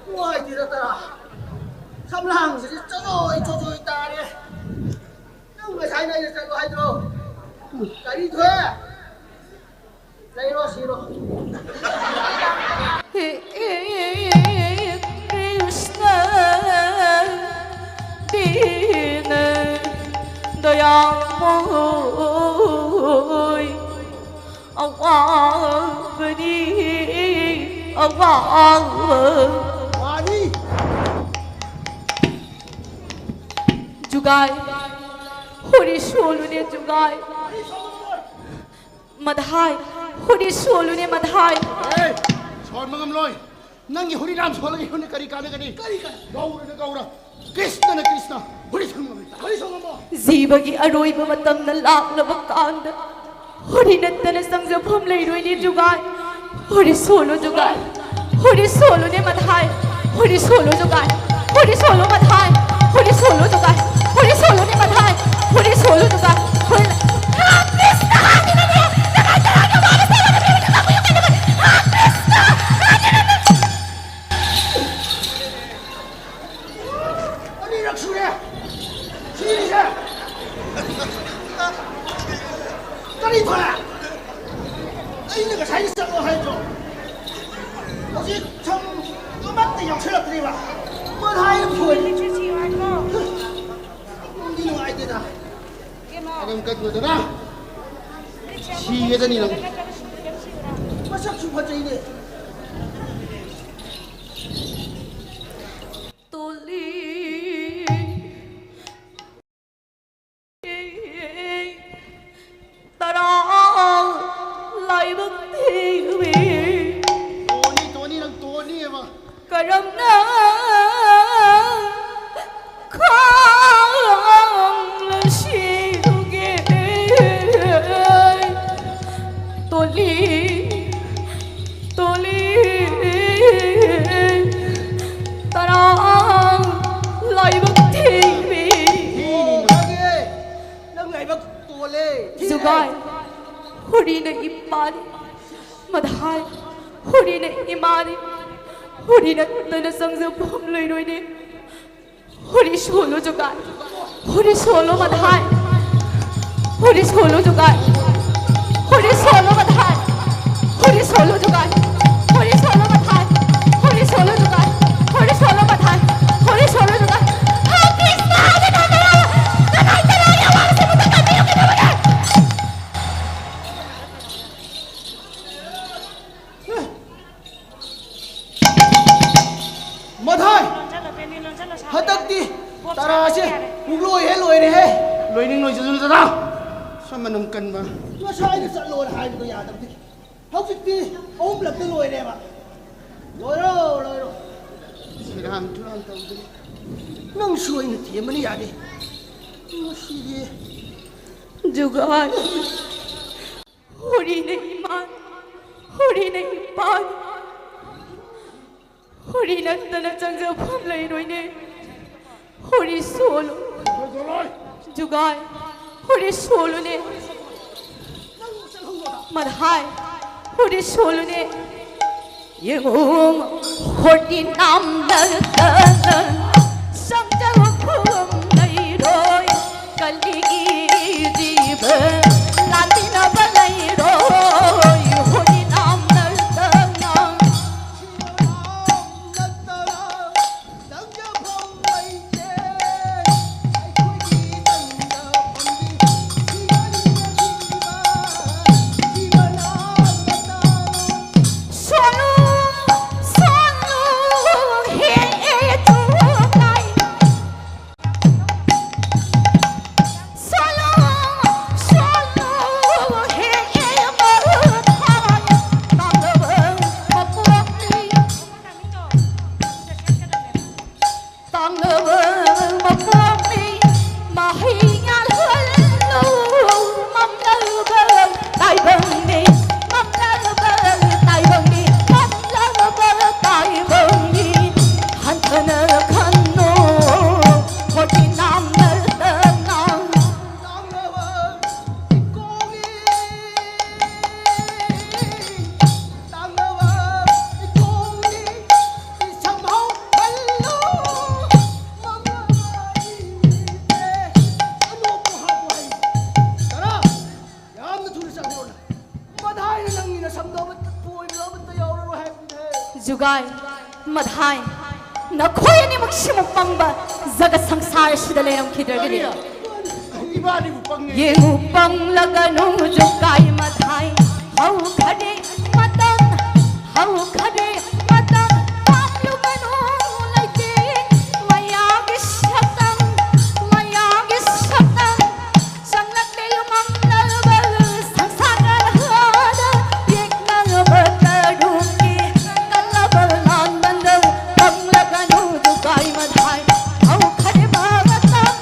ꯅꯨꯡꯉꯥꯏꯇꯦꯗ ꯇꯔꯥ꯫ ꯁꯝꯂꯥꯡꯁꯤꯗꯤ ꯆꯣꯖꯣꯏ ꯆꯣꯖꯣꯏ ꯇꯥꯔꯦ꯫ ꯅꯪ ꯉꯁꯥꯏꯅ ꯑꯩꯅ ꯆꯠꯂꯣ ꯍꯥꯏꯗ꯭ꯔꯣ? ꯀꯔꯤ ꯊꯣꯛꯑꯦ? ꯂꯩꯔꯣ ꯁꯤꯔꯣ꯫ ꯀ꯭ꯔꯤꯁꯅ ꯗꯤꯅ ꯗꯌꯥꯃꯣꯏ ꯑꯋꯥꯕꯅꯤ ꯑꯋꯥꯕ꯫ ꯃꯥꯅꯤ꯫ ꯖꯨꯒꯥꯏ, ꯍꯣꯔꯤ ꯁꯣꯜꯂꯨꯅꯦ ꯖꯨꯒꯥꯏ꯫ ꯃꯗꯥꯏ, ꯍꯣꯔꯤ ꯁꯣꯜꯂꯨꯅꯦ ꯃꯗꯥꯏ꯫ ꯑꯦ, ꯁꯣꯟꯕ ꯉꯝꯂꯣꯏ꯫ ꯅꯪꯒꯤ ꯍꯣꯔꯤ ꯔꯥꯝ ꯁꯣꯜꯂꯒ ꯑꯩꯉꯣꯟꯗ ꯀꯔꯤ ꯀꯥꯟꯅꯒꯅꯤ? ꯀꯔꯤ ꯀꯥꯟꯅ-? ꯒꯧꯔꯅ ꯒꯧꯔ, ꯀ꯭ꯔꯤꯁꯅꯅ ꯀ꯭ꯔꯤꯁꯅ, ꯍꯣꯔꯤ ꯁꯣꯟꯕ ꯉꯝꯂꯣꯏ꯫ ꯍꯣꯔꯤ ꯁꯣꯜꯂꯝꯃꯣ꯫ ꯖꯤꯕꯒꯤ ꯑꯔꯣꯏꯕ ꯃꯇꯝꯅ ꯂꯥꯛꯂꯕ ꯀꯥꯟꯗ ꯍꯣꯔꯤ ꯅꯠꯇꯅ ꯆꯪꯖꯐꯝ ꯂꯩꯔꯣꯏꯅꯦ ꯖꯨꯒꯥꯏ꯫ ꯍꯣꯔꯤ ꯁꯣꯜꯂꯣ ꯖꯨꯒꯥꯏ꯫ ꯍꯣꯔꯤ ꯁꯣꯜꯂꯨꯅꯦ ꯃꯗꯥꯏ꯫ ꯍꯣꯔꯤ ꯁꯣꯜꯂꯣ ꯖꯨꯒꯥꯏ꯫ ꯍꯣꯔꯤ ꯁꯣꯜꯂꯣ ꯃꯗꯥꯏ꯫ ꯍꯣꯔꯤ ꯁꯣꯜꯂꯣ ꯖꯨꯒꯥꯏ꯫ ꯍꯣꯔꯤ ꯁꯣꯜꯂꯨꯅꯦ ꯃꯗꯥꯏ꯫ ꯍꯣꯔꯤ ꯁꯣꯜꯂꯣ ꯖꯨꯒꯥꯏ꯫ ꯍꯣꯔꯤ-, ꯔꯥꯝ ꯀ꯭ꯔꯤꯁꯅ ꯍꯥꯏꯗꯨꯅꯅꯦ! ꯅꯃꯥꯏ ꯇꯔꯥꯒ ꯋꯥꯅ ꯁꯦꯝꯕ ꯅꯨꯃꯤꯠꯇꯨꯗ ꯀꯥꯕꯨ ꯌꯧꯒꯗꯕꯅꯤ! ꯔꯥꯝ ꯀ꯭ꯔꯤꯁꯅ! ꯑꯅꯤꯔꯛ ꯁꯨꯔꯦ ꯁꯤꯔꯤꯁꯦ꯫ ꯀꯔꯤ ꯐꯔꯦ? ꯑꯩꯅ ꯉꯁꯥꯏꯗ ꯆꯠꯂꯣ ꯍꯥꯏꯗ꯭ꯔꯣ? ꯍꯧꯖꯤꯛ ꯁꯝ ꯑꯃꯠꯇ ꯌꯥꯎꯁꯜꯂꯛꯇ꯭ꯔꯦꯕ꯫ ꯃꯊꯥꯏ ꯐꯣꯏ꯫ ꯅꯨꯡꯗꯤ ꯅꯨꯡꯉꯥꯏꯇꯦꯗ꯫ ꯑꯗꯨꯝ ꯀꯩꯅꯣꯗꯅ ꯁꯤꯒꯗꯅꯤ ꯅꯪ꯫ ꯃꯁꯛꯁꯨ ꯐꯖꯩꯅꯦ꯫ ꯇꯣꯜꯂꯤ ꯇꯔꯥ ꯂꯥꯏꯕꯛ ꯊꯤꯕꯤ꯫ ꯇꯣꯅꯤ, ꯇꯣꯅꯤ, ꯅꯪ ꯇꯣꯅꯤꯑꯕ꯫ ꯀꯔꯝꯅ ꯈꯥꯡꯂꯁꯤꯒꯦ? ꯇꯣꯜꯂꯤ, ꯇꯣꯜꯂꯤ, ꯇꯔꯥ ꯂꯥꯏꯕꯛ ꯊꯤꯕꯤ꯫ ꯊꯤꯅꯤ ꯅꯪꯒꯤ, ꯅꯪ ꯂꯥꯏꯕꯛ ꯇꯣꯜꯂꯦ꯫ ꯊꯤ ꯖꯨꯒꯥꯏ, ꯍꯨꯔꯤꯅ ꯏꯄꯥꯅꯤ꯫ ꯃꯗꯥꯏ, ꯍꯨꯔꯤꯅ ꯏꯃꯥꯅꯤ꯫ ꯍꯨꯔꯤ ꯅꯠꯇꯅ ꯆꯪꯖꯐꯝ ꯂꯩꯔꯣꯏꯅꯦ꯫ ꯍꯨꯔꯤ ꯁꯣꯜꯂꯨ ꯖꯨꯒꯥꯏ꯫ ꯍꯨꯔꯤ ꯁꯣꯜꯂꯨ ꯃꯗꯥꯏ꯫ ꯍꯨꯔꯤ ꯁꯣꯜꯂꯨ ꯖꯨꯒꯥꯏ꯫ ꯍꯨꯔꯤ ꯁꯣꯜꯂꯨ ꯃꯗꯥꯏ꯫ ꯍꯨꯔꯤ ꯁꯣꯜꯂꯨ ꯖꯨꯒꯥꯏ꯫ ꯍꯨꯔꯤ ꯁꯣꯜꯂꯨ ꯃꯗꯥꯏ꯫ ꯍꯨꯔꯤ ꯁꯣꯜꯂꯨ ꯖꯨꯒꯥꯏ꯫ ꯍꯨꯔꯤ ꯁꯣꯜꯂꯨ ꯃꯗꯥꯏ꯫ ꯍꯨꯔꯤ ꯁꯣꯜꯂꯨ ꯖꯨꯒꯥꯏ꯫ ꯍꯦ ꯀ꯭ꯔꯤꯁꯅ ꯍꯥꯏꯗꯅ ꯀꯅꯥ-, ꯀꯅꯥ-, ꯀꯅꯥꯒꯤ ꯑꯋꯥꯕꯁꯤꯕꯨ ꯇꯥꯕꯤꯌꯨ ꯀꯩꯗꯧꯔꯒꯦ? ꯃꯗꯥꯏ! ꯍꯟꯗꯛꯇꯤ ꯇꯔꯥꯁꯦ ꯄꯨꯡꯂꯣꯏ ꯍꯦꯛ ꯂꯣꯏꯔꯦꯍꯦ꯫ ꯂꯣꯏꯅꯤꯡ ꯂꯣꯏꯖꯁꯅꯨ ꯗꯗꯥ꯫ ꯁꯝ ꯃꯅꯝ ꯀꯟꯕ꯫ ꯉꯁꯥꯏꯅ ꯆꯠꯂꯣꯅ ꯍꯥꯏꯕꯗꯣ ꯌꯥꯗꯕꯗꯒꯤ ꯍꯧꯖꯤꯛꯇꯤ ꯑꯍꯨꯝꯂꯛꯇ ꯂꯣꯏꯔꯦꯕ꯫ ꯂꯣꯏꯔꯣ, ꯂꯣꯏꯔꯣ꯫ ꯁꯦꯔꯥꯟ ꯇꯨꯔꯥꯟ ꯇꯧꯗꯅ꯫ ꯅꯪꯁꯨ ꯑꯩꯅ ꯊꯦꯝꯕꯅ ꯌꯥꯗꯦ꯫ ꯉꯁꯤꯗꯤ ꯖꯨꯒꯥꯏ꯫ ꯍꯨꯔꯤꯅ ꯏꯃꯥ, ꯍꯨꯔꯤꯅ ꯏꯄꯥ, ꯍꯨꯔꯤ ꯅꯠꯇꯅ ꯆꯪꯖꯐꯝ ꯂꯩꯔꯣꯏꯅꯦ꯫ ꯍꯨꯔꯤ ꯁꯣꯜꯂꯨ꯫ ꯖꯨꯒꯥꯏ, ꯍꯨꯔꯤ ꯁꯣꯜꯂꯨꯅꯦ꯫ ꯃꯗꯥꯏ, ꯍꯨꯔꯤ ꯁꯣꯜꯂꯨꯅꯦ꯫ ꯌꯦꯡꯉꯨ, ꯍꯣꯔꯤ ꯅꯥꯝꯂꯛꯇ ꯆꯪꯖꯐꯝ ꯂꯩꯔꯣꯏ꯫ ꯀꯂꯤꯒꯤ ꯖꯤꯕ ꯂꯥꯟꯃꯤꯟꯅꯕ ꯂꯩꯔꯣꯏ꯫ ꯍꯣꯔꯤ ꯅꯥꯝꯂꯛꯇ ꯊꯝꯅꯕ ꯄꯣꯏꯕ ꯑꯃꯠꯇ ꯌꯥꯎꯔꯔꯣꯏ ꯍꯥꯏꯕꯅꯤꯍꯦ꯫ ꯖꯨꯒꯥꯏ, ꯃꯙꯥꯏ, ꯅꯈꯣꯏ ꯑꯅꯤꯃꯛ ꯁꯤꯃꯨꯛ ꯄꯪꯕ ꯖꯒ ꯁꯪꯁꯥꯔ ꯑꯁꯤꯗ ꯂꯩꯔꯝꯈꯤꯗ꯭ꯔꯒꯗꯤ꯫ ꯏꯕꯥꯅꯤꯕꯨ ꯄꯪꯉꯦ꯫ ꯌꯦꯡꯉꯨ ꯄꯪꯂꯒꯅꯨ ꯖꯨꯒꯥꯏ ꯃꯙꯥꯏ, ꯍꯧꯈꯔꯦ ꯃꯇꯝ, ꯍꯧꯈꯔꯦ ꯃꯇꯝ, ꯄꯥꯝꯂꯨꯒꯅꯨ ꯂꯩꯇꯦ ꯃꯌꯥꯒꯤ ꯁꯛꯇꯝ, ꯃꯌꯥꯒꯤ ꯁꯛꯇꯝ꯫ ꯆꯪꯂꯛꯂꯦ ꯌꯨꯝꯐꯝ ꯂꯧꯕ ꯁꯪꯁꯥꯔꯗ ꯌꯦꯛꯅꯕ ꯇꯔꯨꯛꯀꯤ ꯀꯜꯂꯕ ꯂꯥꯟꯕꯟꯗ ꯄꯪꯂꯒꯅꯨ ꯖꯨꯒꯥꯏ ꯃꯙꯥꯏ, ꯍꯧꯈꯔꯦ ꯃꯇꯝ꯫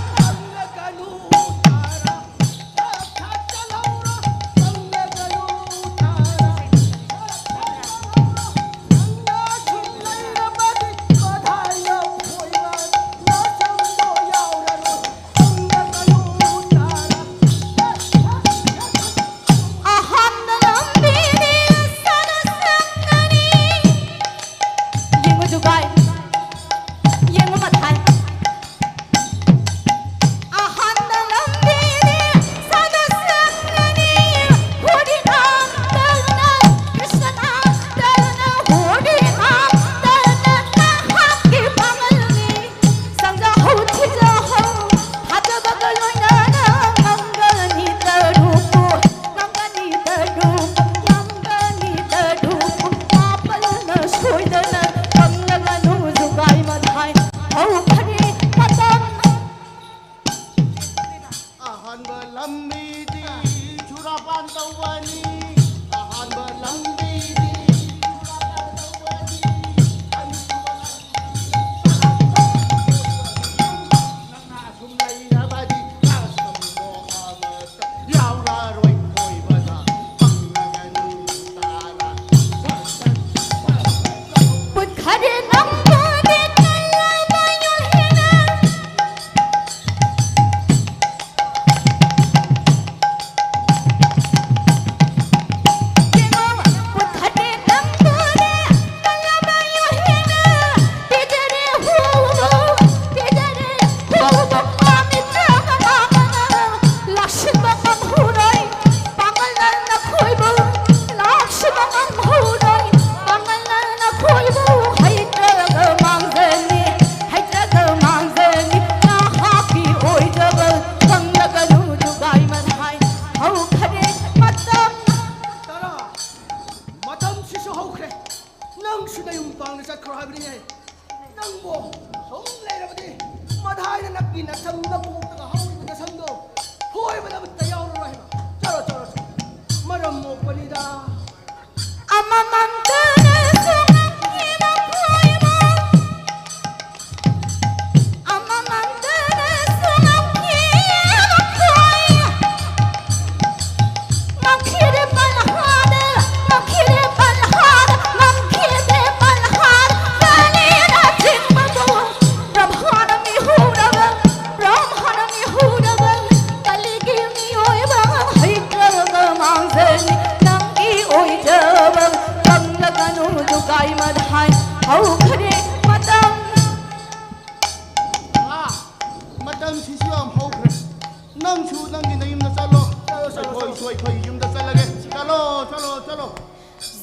ꯆꯠꯂꯣ, ꯆꯠꯂꯣ, ꯆꯠꯂꯣ꯫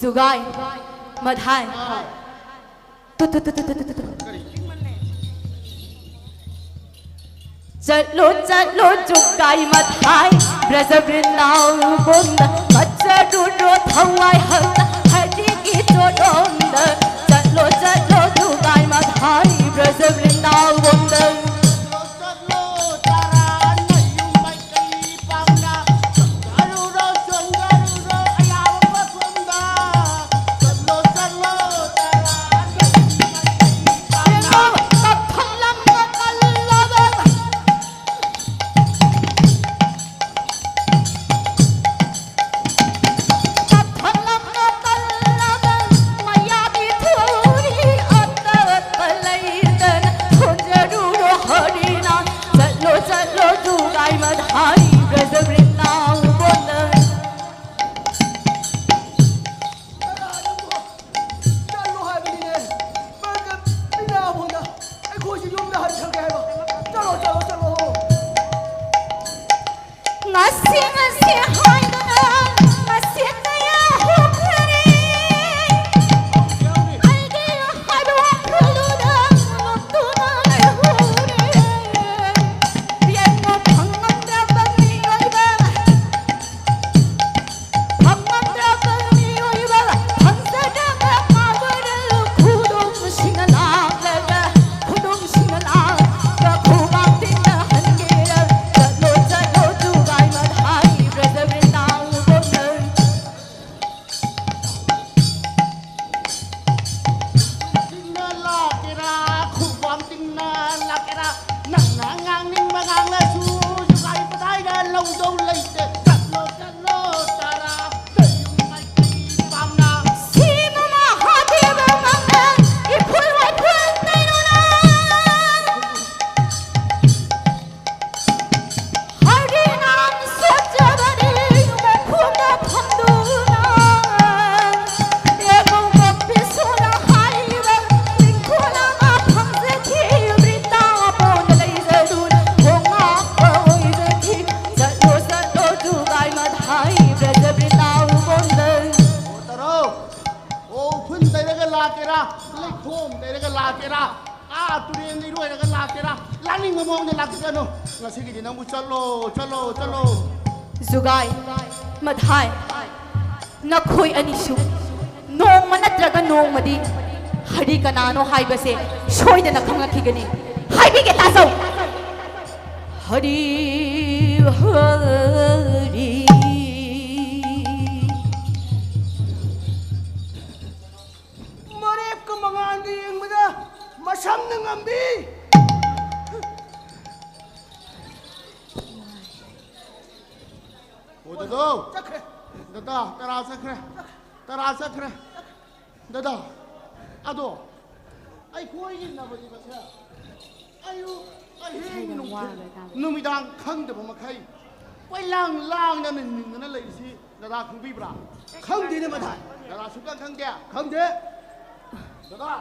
ꯖꯨꯒꯥꯏ ꯃꯊꯥꯏ꯫ ꯇꯨ, ꯇꯨ, ꯇꯨ꯫ ꯆꯠꯂꯣ ꯆꯠꯂꯣ ꯖꯨꯒꯥꯏ ꯃꯊꯥꯏ ꯕ꯭ꯔꯖ ꯕ꯭ꯔꯤꯟꯗꯥꯎꯟ ꯕꯣꯝꯗ, ꯃꯠꯆꯔꯨꯔꯣ ꯊꯋꯥꯏ ꯍꯛꯇ ꯍꯔꯤꯒꯤ ꯆꯣꯂꯣꯝꯗ꯫ ꯆꯠꯂꯣ ꯆꯠꯂꯣ ꯖꯨꯒꯥꯏ ꯃꯊꯥꯏ ꯕ꯭ꯔꯖ ꯕ꯭ꯔꯤꯟꯗꯥꯎꯟ ꯕꯣꯝꯗ꯫ ꯂꯥꯛꯀꯦꯔꯥ, ꯂꯩꯈꯣꯝ ꯂꯩꯔꯒ ꯂꯥꯛꯀꯦꯔꯥ, ꯑꯥ ꯇꯨꯔꯦꯟꯗ ꯏꯔꯣꯏꯔꯒ ꯂꯥꯛꯀꯦꯔꯥ, ꯂꯥꯛꯅꯤꯡꯕ ꯃꯑꯣꯡꯗ ꯂꯥꯛꯆꯁꯅꯨ꯫ ꯉꯁꯤꯒꯤꯗꯤ ꯅꯪꯕꯨ ꯆꯠꯂꯣ, ꯆꯠꯂꯣ, ꯆꯠꯂꯣ꯫ ꯖꯨꯒꯥꯏ, ꯃꯊꯥꯏ, ꯅꯈꯣꯏ ꯑꯅꯤꯁꯨ ꯅꯣꯡꯃ ꯅꯠꯇ꯭ꯔꯒ ꯅꯣꯡꯃꯗꯤ ꯍꯔꯤ ꯀꯅꯥꯅꯣ ꯍꯥꯏꯕꯁꯦ ꯁꯣꯏꯗꯅ ꯈꯪꯂꯛꯈꯤꯒꯅꯤ꯫ ꯍꯥꯏꯕꯤꯒꯦ ꯇꯥꯖꯧ꯫ ꯍꯔꯤ ꯍꯔꯤ꯫ ꯃꯔꯦꯞꯀ ꯃꯉꯥꯜꯒ ꯌꯦꯡꯕꯗ ꯃꯁꯝꯅ ꯉꯝꯕꯤ꯫ ꯑꯣ, ꯗꯥꯗꯥꯎ꯫ ꯆꯠꯈ꯭ꯔꯦ꯫ ꯗꯥꯗꯥ, ꯇꯔꯥ ꯆꯠꯈ꯭ꯔꯦ꯫ ꯇꯔꯥ ꯆꯠꯈ꯭ꯔꯦ꯫ ꯗꯥꯗꯥ, ꯑꯗꯣ ꯑꯩꯈꯣꯏꯒꯤ ꯅꯕꯗꯤꯕꯁꯦ ꯑꯌꯨꯛ ꯑꯍꯤꯡ ꯅꯨꯡꯊꯤꯜ ꯅꯨꯃꯤꯗꯥꯡ ꯈꯪꯗꯕ ꯃꯈꯩ ꯀꯣꯏꯂꯥꯡ ꯂꯥꯡꯗꯅ ꯅꯤꯡꯗꯅ ꯂꯩꯔꯤꯁꯤ ꯗꯥꯗꯥ ꯈꯪꯕꯤꯕ꯭ꯔꯥ? ꯈꯪꯗꯦꯅꯦ ꯃꯊꯥꯏ꯫ ꯗꯥꯗꯥ ꯁꯨꯛꯈꯪ ꯈꯪꯗꯦ? ꯈꯪꯗꯦ꯫ ꯗꯥꯗꯥ,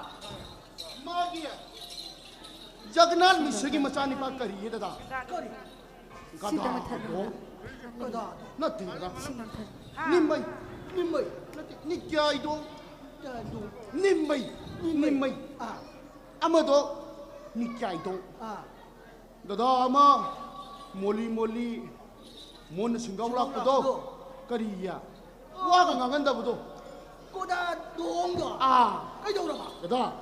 ꯃꯥꯒꯤ ꯖꯒꯅꯥꯊ ꯃꯤꯁ꯭ꯔꯒꯤ ꯃꯆꯥꯅꯤꯄꯥ ꯀꯔꯤꯌꯦ ꯗꯥꯗꯥ? ꯀꯔꯤ? ꯁꯤꯗ ꯃꯊꯛ ꯒꯗꯥꯗꯣ? ꯒꯗꯥꯗꯣ? ꯅꯠꯇꯦ ꯗꯥꯗꯥ꯫ ꯁꯤ ꯃꯊꯛ꯫ ꯅꯤꯝꯃꯩ, ꯅꯤꯝꯃꯩ, ꯅꯠꯇꯦ, ꯅꯤꯀ꯭ꯌꯥꯏꯗꯣ, ꯅꯤꯀ꯭ꯌꯥꯏꯗꯣ, ꯅꯤꯝꯃꯩ, ꯅꯤꯝꯃꯩ꯫ ꯅꯤꯝꯃꯩ꯫ ꯑꯥ꯫ ꯑꯃꯗꯣ ꯅꯤꯀ꯭ꯌꯥꯏꯗꯣ꯫ ꯑꯥ꯫ ꯗꯥꯗꯥ ꯑꯃ ꯃꯣꯂꯤ ꯃꯣꯂꯤ ꯃꯣꯟꯅ ꯁꯤꯡꯒꯥꯎ ꯁꯤꯡꯒꯥꯎ ꯂꯥꯛꯄꯗꯣ꯫ ꯂꯥꯛꯄꯗꯣ꯫ ꯀꯔꯤꯌꯦ? ꯋꯥꯒ ꯉꯥꯡꯍꯟꯗꯕꯗꯣ꯫ ꯒꯣꯗꯥꯗꯣꯡꯗꯣ꯫ ꯑꯥ꯫ ꯀꯩꯗꯧꯔꯕ? ꯗꯥꯗꯥ,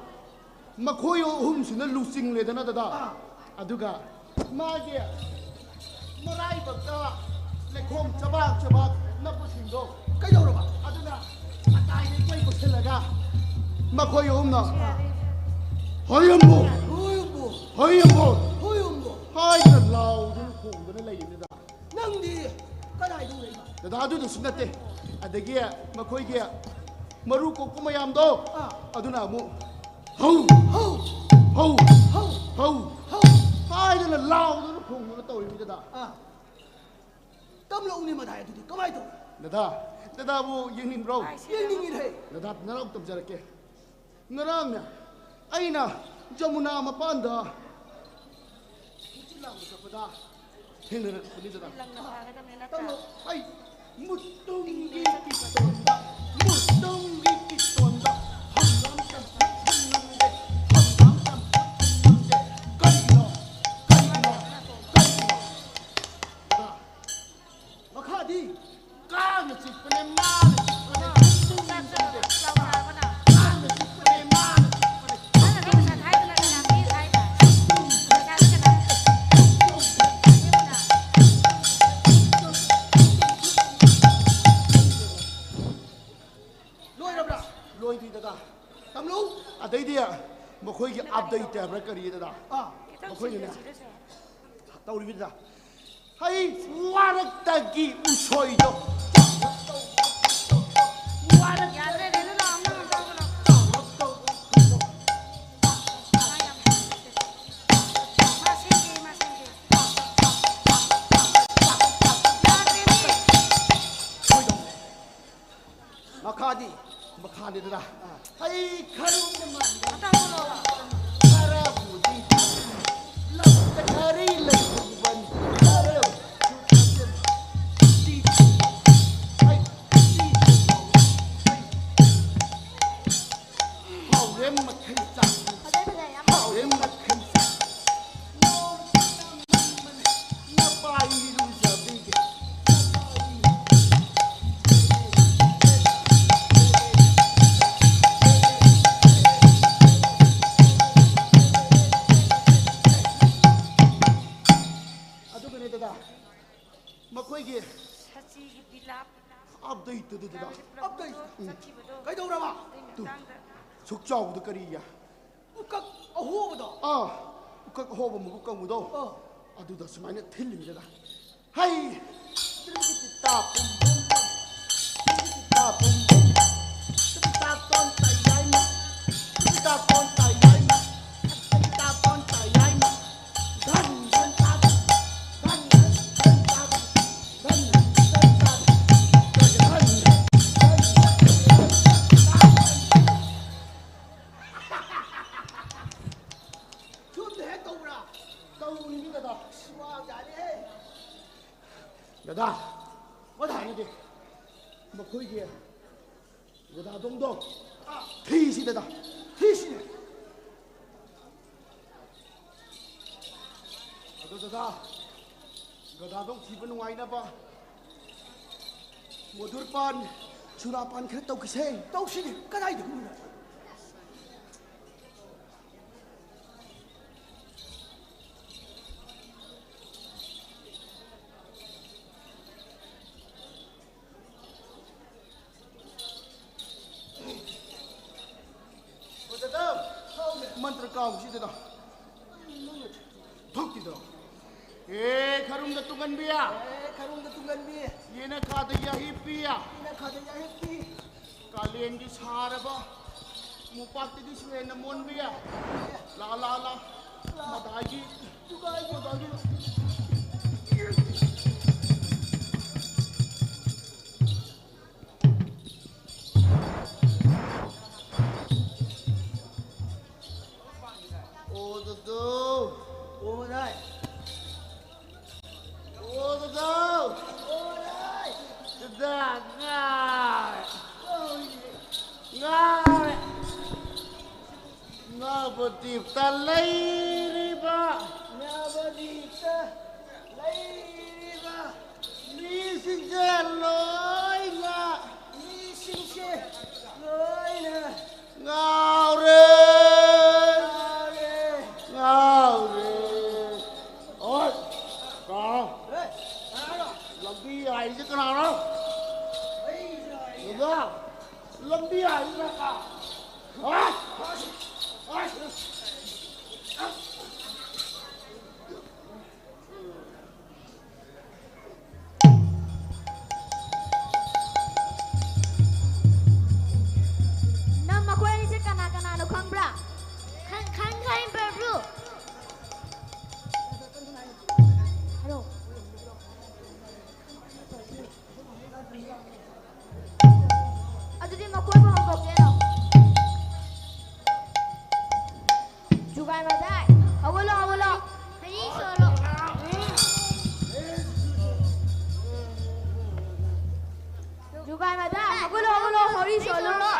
ꯃꯈꯣꯏ ꯑꯍꯨꯝꯁꯤꯅ ꯂꯨꯆꯤꯡꯂꯦꯗꯅ ꯗꯥꯗꯥ꯫ ꯑꯥ꯫ ꯑꯗꯨꯒ ꯃꯥꯒꯤ ꯃꯔꯥꯏꯕꯛꯇ ꯂꯩꯈꯣꯝ ꯆꯕꯥꯛ ꯆꯕꯥꯛ ꯅꯞꯄꯁꯤꯡꯗꯣ꯫ ꯀꯩꯗꯧꯔꯕ? ꯑꯗꯨꯅ ꯑꯇꯥꯏꯗ ꯏꯀꯣꯏ ꯀꯣꯏꯁꯤꯜꯂꯒ ꯃꯈꯣꯏ ꯑꯍꯨꯝꯅ, ꯑꯥ꯫ "ꯍꯣꯏ ꯑꯃꯨꯛ! ꯍꯣꯏ ꯑꯃꯨꯛ! ꯍꯣꯏ ꯑꯃꯨꯛ!" ꯍꯣꯏ ꯑꯃꯨꯛ! ꯍꯥꯏꯗꯅ ꯂꯥꯎꯗꯨꯅ ꯈꯣꯡꯗꯨꯅ ꯂꯩꯔꯤꯅꯤꯗ꯫ ꯅꯪꯗꯤ ꯀꯗꯥꯏꯗ ꯎꯔꯛꯏꯕ? ꯗꯥꯗꯥ, ꯑꯗꯨꯗꯁꯨ ꯅꯠꯇꯦ꯫ ꯑꯗꯒꯤ ꯃꯈꯣꯏꯒꯤ ꯃꯔꯨ ꯀꯣꯛꯄ ꯃꯌꯥꯝꯗꯣ, ꯑꯥ꯫ ꯑꯗꯨꯅ ꯑꯃꯨꯛ, "ꯍꯧ! ꯍꯧ! ꯍꯧ! ꯍꯧ! ꯍꯧ!" ꯍꯧ! ꯍꯥꯏꯗꯅ ꯂꯥꯎꯗꯅ ꯈꯣꯡꯗꯅ ꯇꯧꯔꯤꯅꯤ ꯗꯥꯗꯥ꯫ ꯑꯥ꯫ ꯇꯝꯂꯛꯎꯅꯦ ꯃꯊꯥꯏ, ꯑꯗꯨꯗꯤ ꯀꯃꯥꯏ ꯇꯧꯏ? ꯗꯥꯗꯥ, ꯗꯥꯗꯥꯕꯨ ꯌꯦꯡꯅꯤꯡꯕ꯭ꯔꯣ? ꯌꯦꯡꯅꯤꯡꯉꯤꯅꯦ꯫ ꯗꯥꯗꯥ, ꯅꯅꯥꯎ ꯇꯝꯖꯔꯛꯀꯦ꯫ ꯉꯔꯥꯡꯅꯦ, ꯑꯩꯅ ꯖꯃꯨꯅꯥ ꯃꯄꯥꯟꯗ ꯍꯪꯆꯤꯠ ꯂꯥꯡꯕ ꯆꯠꯄꯗ ꯊꯦꯡꯅꯔꯛꯄꯅꯤ ꯗꯥꯗꯥ꯫ ꯂꯪꯅ ꯐꯥꯒꯗꯕꯅꯤ ꯅꯠꯇ꯭ꯔꯥ? ꯇꯧꯔꯣ꯫ ꯑꯩ ꯃꯨꯠꯇꯨꯝꯒꯤ ꯀꯤꯇꯣꯟꯗ, ꯃꯨꯠꯇꯨꯝꯒꯤ ꯀꯤꯇꯣꯟꯗ ꯍꯪꯒꯥꯝ ꯀꯥꯡꯅ ꯆꯤꯛꯄꯅꯦ, ꯃꯥꯅ ꯆꯤꯛꯄꯅꯦ, ꯆꯤꯛꯄꯅꯦ, ꯀꯥꯡꯅ ꯆꯤꯛꯄꯅꯦ, ꯃꯥꯅ ꯆꯤꯛꯄꯅꯦ꯫ ꯂꯣꯏꯔꯕ꯭ꯔꯥ? ꯂꯣꯏꯗ꯭ꯔꯤ ꯗꯗꯥ꯫ ꯇꯝꯂꯨ꯫ ꯑꯗꯩꯗꯤ ꯃꯈꯣꯏꯒꯤ ꯑꯞꯗꯦꯠ ꯍꯥꯏꯕ꯭ꯔꯥ ꯀꯔꯤ ꯗꯗꯥ? ꯑꯥ꯫ ꯃꯈꯣꯏꯅꯅꯦ ꯇꯧꯔꯤꯕꯗ ꯍꯩ ꯋꯥꯔꯛꯇꯒꯤ ꯎꯁꯣꯏꯗꯣ꯫ ꯋꯥꯔꯛ ꯌꯥꯗ꯭ꯔꯦ, ꯔꯦꯅꯨ ꯂꯥꯛꯑꯣ, ꯅꯪ ꯑꯝꯇ ꯍꯧꯒꯠꯂꯣ꯫ ꯃꯥ ꯌꯥꯝ ꯍꯩꯅꯗꯦ꯫ ꯃꯥ ꯁꯦꯝꯒꯦ, ꯃꯥ ꯁꯦꯝꯒꯦ꯫ ꯌꯥꯗ꯭ꯔꯦꯃꯤ꯫ ꯃꯈꯥꯗꯤ? ꯃꯈꯥꯅꯤꯗꯅ꯫ ꯍꯩ ꯈꯔꯨꯝꯅ ꯃꯥꯟꯕ ꯈꯔꯕꯨꯗꯤ ꯂꯝꯗ ꯈꯔꯤ ꯂꯩꯕꯟ ꯈꯔꯕꯨ ꯍꯩ ꯍꯥꯎꯔꯦ ꯃꯈꯩ ꯆꯥ꯫ ꯐꯖꯩ, ꯐꯖꯩ, ꯌꯥꯝ ꯐꯖꯩ꯫ ꯍꯥꯎꯔꯦ ꯃꯈꯩ ꯆꯥ꯫ ꯑꯗꯨꯒꯅꯦ ꯗꯗꯥ, ꯃꯈꯣꯏꯒꯤ ꯁꯆꯤꯒꯤ ꯕꯤꯂꯥꯞ ꯑꯞꯗꯦꯠꯇꯨꯗꯤ ꯗꯗꯥ꯫ ꯔꯥꯃꯦꯁ ꯄ꯭ꯔꯚꯨꯗꯣ ꯑꯞꯗꯦꯠ꯫ ꯆꯠꯈꯤꯕꯗꯣ ꯀꯩꯗꯧꯔꯕ? ꯑꯗꯨꯒꯤ ꯇꯨ, ꯃꯇꯥꯡꯗ꯫ ꯁꯨꯛ ꯆꯥꯎꯕꯗꯣ ꯀꯔꯤꯌꯦ? ꯎꯀꯛ ꯑꯍꯣꯕꯗꯣ? ꯑꯥ, ꯎꯀꯛ ꯑꯍꯣꯕ ꯃꯕꯨꯛ ꯀꯪꯕꯗꯣ? ꯑꯥ꯫ ꯑꯗꯨꯗ ꯁꯨꯃꯥꯏꯅ ꯊꯤꯜꯂꯤꯃꯤꯗꯅ꯫ ꯍꯩ! ꯇꯥ ꯄꯨꯝ ꯄꯨꯝ ꯄꯨꯝ꯫ ꯇꯥ ꯄꯨꯝ ꯄꯨꯝ꯫ ꯇꯥ ꯇꯣꯟ ꯇꯥ ꯌꯥꯏꯃ꯫ ꯇꯥ ꯇꯣꯟ ꯇꯥ ꯌꯥꯏꯃ꯫ ꯇꯥ ꯇꯣꯟ ꯇꯥ ꯌꯥꯏꯃ꯫ ꯙꯟ ꯙꯟ ꯇꯥ ꯙꯟ ꯙꯟ ꯙꯟ ꯇꯥ ꯙꯟ ꯙꯟ ꯙꯟ ꯇꯥ ꯙꯟ ꯙꯟ ꯙꯟ꯫ ꯆꯨꯝꯅ ꯍꯦꯛ ꯇꯧꯕ꯭ꯔꯥ? ꯇꯧꯔꯤꯅꯤ ꯗꯗꯥ꯫ ꯁꯨꯃꯥꯡ ꯌꯥꯅꯤꯍꯦ꯫ ꯗꯗꯥ, ꯀꯗꯥꯏꯅꯗꯤ ꯃꯈꯣꯏꯒꯤ ꯒꯣꯗꯥꯗꯣꯡꯗꯣ ꯊꯤꯁꯤ ꯗꯗꯥ, ꯊꯤꯁꯤꯅꯦ꯫ ꯑꯗꯣ ꯗꯗꯥ, ꯒꯣꯗꯥꯗꯣꯡ ꯊꯤꯕ ꯅꯨꯡꯉꯥꯏꯅꯕ ꯃꯣꯗꯨꯔ ꯄꯥꯟ, ꯁꯨꯔꯥ ꯄꯥꯟ ꯈꯔ ꯇꯧꯈꯤꯁꯦ꯫ ꯇꯧꯁꯤꯅꯦ, ꯀꯗꯥꯏꯗꯅꯣ? ꯃꯟꯇ꯭ꯔ ꯀꯥꯎꯁꯤꯗꯅ ꯊꯣꯛꯇꯤꯗꯣ꯫ ꯑꯦ ꯈꯔꯨꯡꯗ ꯇꯨꯡꯒꯟꯕꯤ꯫ ꯑꯦ ꯈꯔꯨꯡꯗ ꯇꯨꯡꯒꯟꯕꯤ꯫ ꯌꯦꯅꯈꯥꯗ ꯌꯥꯍꯤꯞꯄꯤ꯫ ꯌꯦꯅꯈꯥꯗ ꯌꯥꯍꯤꯞꯄꯤ꯫ ꯀꯥꯂꯦꯟꯒꯤ ꯁꯥꯔꯕ ꯃꯣꯝꯄꯥꯛꯇꯒꯤꯁꯨ ꯍꯦꯟꯅ ꯃꯣꯟꯕꯤ꯫ ꯂꯥ ꯂꯥ ꯂꯥ꯫ ꯃꯗꯥꯏꯒꯤ ꯃꯗꯥꯏꯒꯤ꯫ ꯑꯣ ꯗꯣꯗꯣ꯫ ꯑꯣ ꯗꯥꯏ꯫ ꯑꯣ ꯗꯣꯗꯣ꯫ ꯑꯣ ꯗꯥꯏ꯫ ꯗꯣꯗꯣ ꯉꯥꯏ꯫ ꯉꯥꯏ꯫ ꯅꯕꯗꯤꯞꯇ ꯂꯩꯔꯤꯕ꯫ ꯅꯕꯗꯤꯞꯇ ꯂꯩꯔꯤꯕ꯫ ꯃꯤꯁꯤꯡꯁꯦ ꯂꯣꯏꯅ꯫ ꯃꯤꯁꯤꯡꯁꯦ ꯂꯣꯏꯅ꯫ ꯉꯥꯎꯔꯦ꯫ ꯉꯥꯎꯔꯦ꯫ ꯉꯥꯎꯔꯦ꯫ ꯑꯣꯏ꯫ ꯀꯅꯥ? ꯑꯦ, ꯀꯅꯥꯅꯣ? ꯂꯝꯕꯤ ꯍꯥꯏꯔꯤꯁꯦ ꯀꯅꯥꯅꯣ? ꯑꯩꯁꯦ ꯍꯥꯏꯔꯤꯁꯦ꯫ ꯗꯥꯗꯥ, ꯂꯝꯕꯤ ꯍꯥꯏꯔꯤꯁꯦ ꯀꯅꯥ? ꯑꯣꯏ꯫ ꯑꯣꯏ꯫ ꯅꯪ ꯃꯈꯣꯏ ꯑꯅꯤꯁꯦ ꯀꯅꯥ ꯀꯅꯥꯅꯣ ꯈꯪꯕ꯭ꯔꯥ? ꯈꯪ-, ꯈꯪꯈ꯭ꯔꯦ, ꯄ꯭ꯔꯚꯨ꯫ ꯍꯥꯏꯔꯣ꯫ ꯑꯗꯨꯗꯤ ꯃꯈꯣꯏꯕꯨ ꯍꯧꯗꯣꯛꯀꯦꯔꯣ? ꯖꯨꯒꯥꯏ ꯃꯗꯥꯏ, ꯍꯧꯒꯠꯂꯣ, ꯍꯧꯒꯠꯂꯣ꯫ ꯍꯔꯤ ꯁꯣꯜꯂꯣ꯫ ꯖꯨꯒꯥꯏ ꯃꯗꯥꯏ, ꯍꯧꯒꯠꯂꯣ, ꯍꯧꯒꯠꯂꯣ, ꯍꯔꯤ ꯁꯣꯜꯂꯣ꯫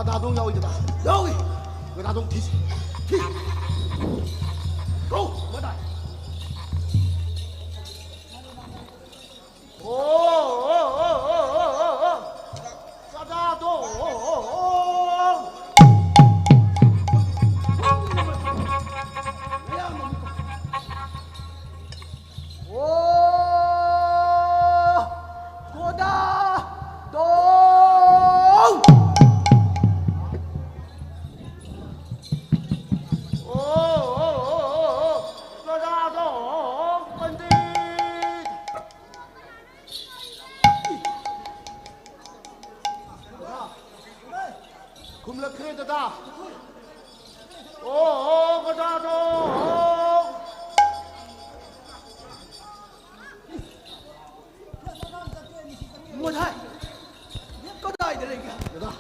ꯒꯗꯥꯗꯣꯡ ꯌꯥꯎꯏꯗꯅ? ꯌꯥꯎꯏ꯫ ꯒꯗꯥꯗꯣꯡ ꯊꯤꯁꯤ꯫ ꯊꯤ꯫ ꯀꯧ, ꯃꯗꯥꯏ꯫ ꯑꯣ, ꯑꯣ, ꯑꯣ꯫ ꯒꯗꯥꯗꯣꯡ꯫ ꯑꯣ! ꯒꯣꯗꯥ! ꯗꯣꯡ! ꯑꯣ, ꯑꯣ, ꯑꯣ, ꯑꯣ, ꯑꯣ! ꯒꯣꯗꯥ ꯗꯣꯡ ꯄꯟꯗꯤꯠ! ꯈꯨꯝꯂꯛꯈ꯭ꯔꯦ ꯗꯗꯥ꯫ ꯑꯣ, ꯑꯣ, ꯒꯣꯗꯥ ꯗꯣꯡ! ꯃꯊꯥꯏ! ꯀꯗꯥꯏꯗ ꯂꯩꯒꯦ? ꯗꯗꯥ,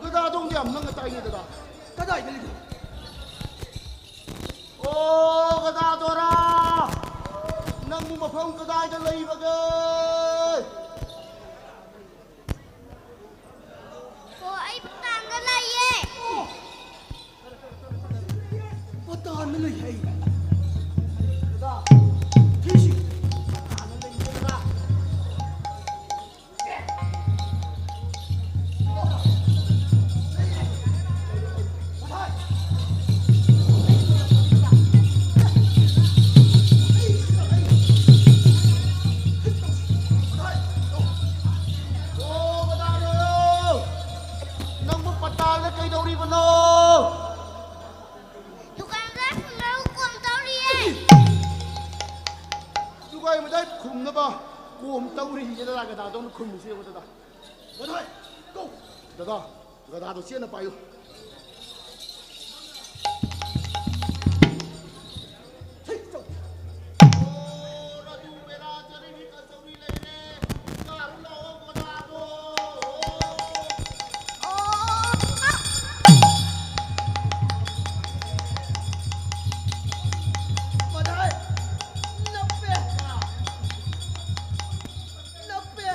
ꯒꯗꯥꯗꯣꯡꯗꯤ ꯌꯥꯝ ꯅꯪꯅ ꯇꯥꯏꯅꯦ, ꯗꯗꯥ꯫ ꯀꯗꯥꯏꯗ ꯂꯩꯒꯦ? ꯑꯣ, ꯒꯗꯥꯗꯣꯔꯥ! ꯅꯪꯕꯨ ꯃꯐꯝ ꯀꯗꯥꯏꯗ ꯂꯩꯕꯒꯦ? ꯑꯣ, ꯑꯩ ꯃꯄꯥꯟꯗ ꯂꯩꯌꯦ꯫ ꯑꯣ! ꯃꯇꯥꯟꯗ ꯂꯩ ꯍꯥꯏ꯫ ꯗꯗꯥ, ꯐꯤꯁꯤ ꯃꯇꯥꯟꯗ ꯂꯩ ꯍꯥꯏ, ꯗꯗꯥ꯫ ꯑꯣ, ꯀꯅꯥꯅꯣ? ꯅꯪꯕꯨ ꯄꯇꯥꯜꯗ ꯀꯩꯗꯧꯔꯤꯕꯅꯣ? ꯗꯨꯀꯥꯟꯗ ꯈꯨꯝꯅꯕ ꯀꯣꯝ ꯇꯧꯔꯤꯌꯦ꯫ ꯗꯨꯀꯥꯟ ꯃꯇꯥꯏ ꯈꯨꯝꯅꯕ ꯀꯣꯝ ꯇꯧꯔꯤꯌꯦ, ꯗꯗꯥ, ꯒꯗꯥꯗꯧꯅ ꯈꯨꯝꯃꯤꯁꯦ ꯌꯦꯡꯉꯣ, ꯗꯗꯥ꯫ ꯒꯗꯥ, ꯀꯧ꯫ ꯗꯗꯥ, ꯒꯗꯥꯗꯣ ꯆꯦꯠꯅ ꯄꯥꯏꯌꯨ꯫ ꯍꯩ, ꯆꯧ꯫ ꯑꯣ, ꯔꯥꯖꯨ ꯕꯦꯔꯥ ꯆꯠꯂꯤꯅꯤ, ꯀꯆꯧꯔꯤ ꯂꯩꯔꯦ꯫ ꯀꯥꯔꯨ ꯂꯥꯛꯑꯣ, ꯒꯗꯥꯗꯣ꯫ ꯑꯣ, ꯑ꯫ ꯃꯗꯥꯏ! ꯅꯞꯄꯦ! ꯅꯞꯄꯦ!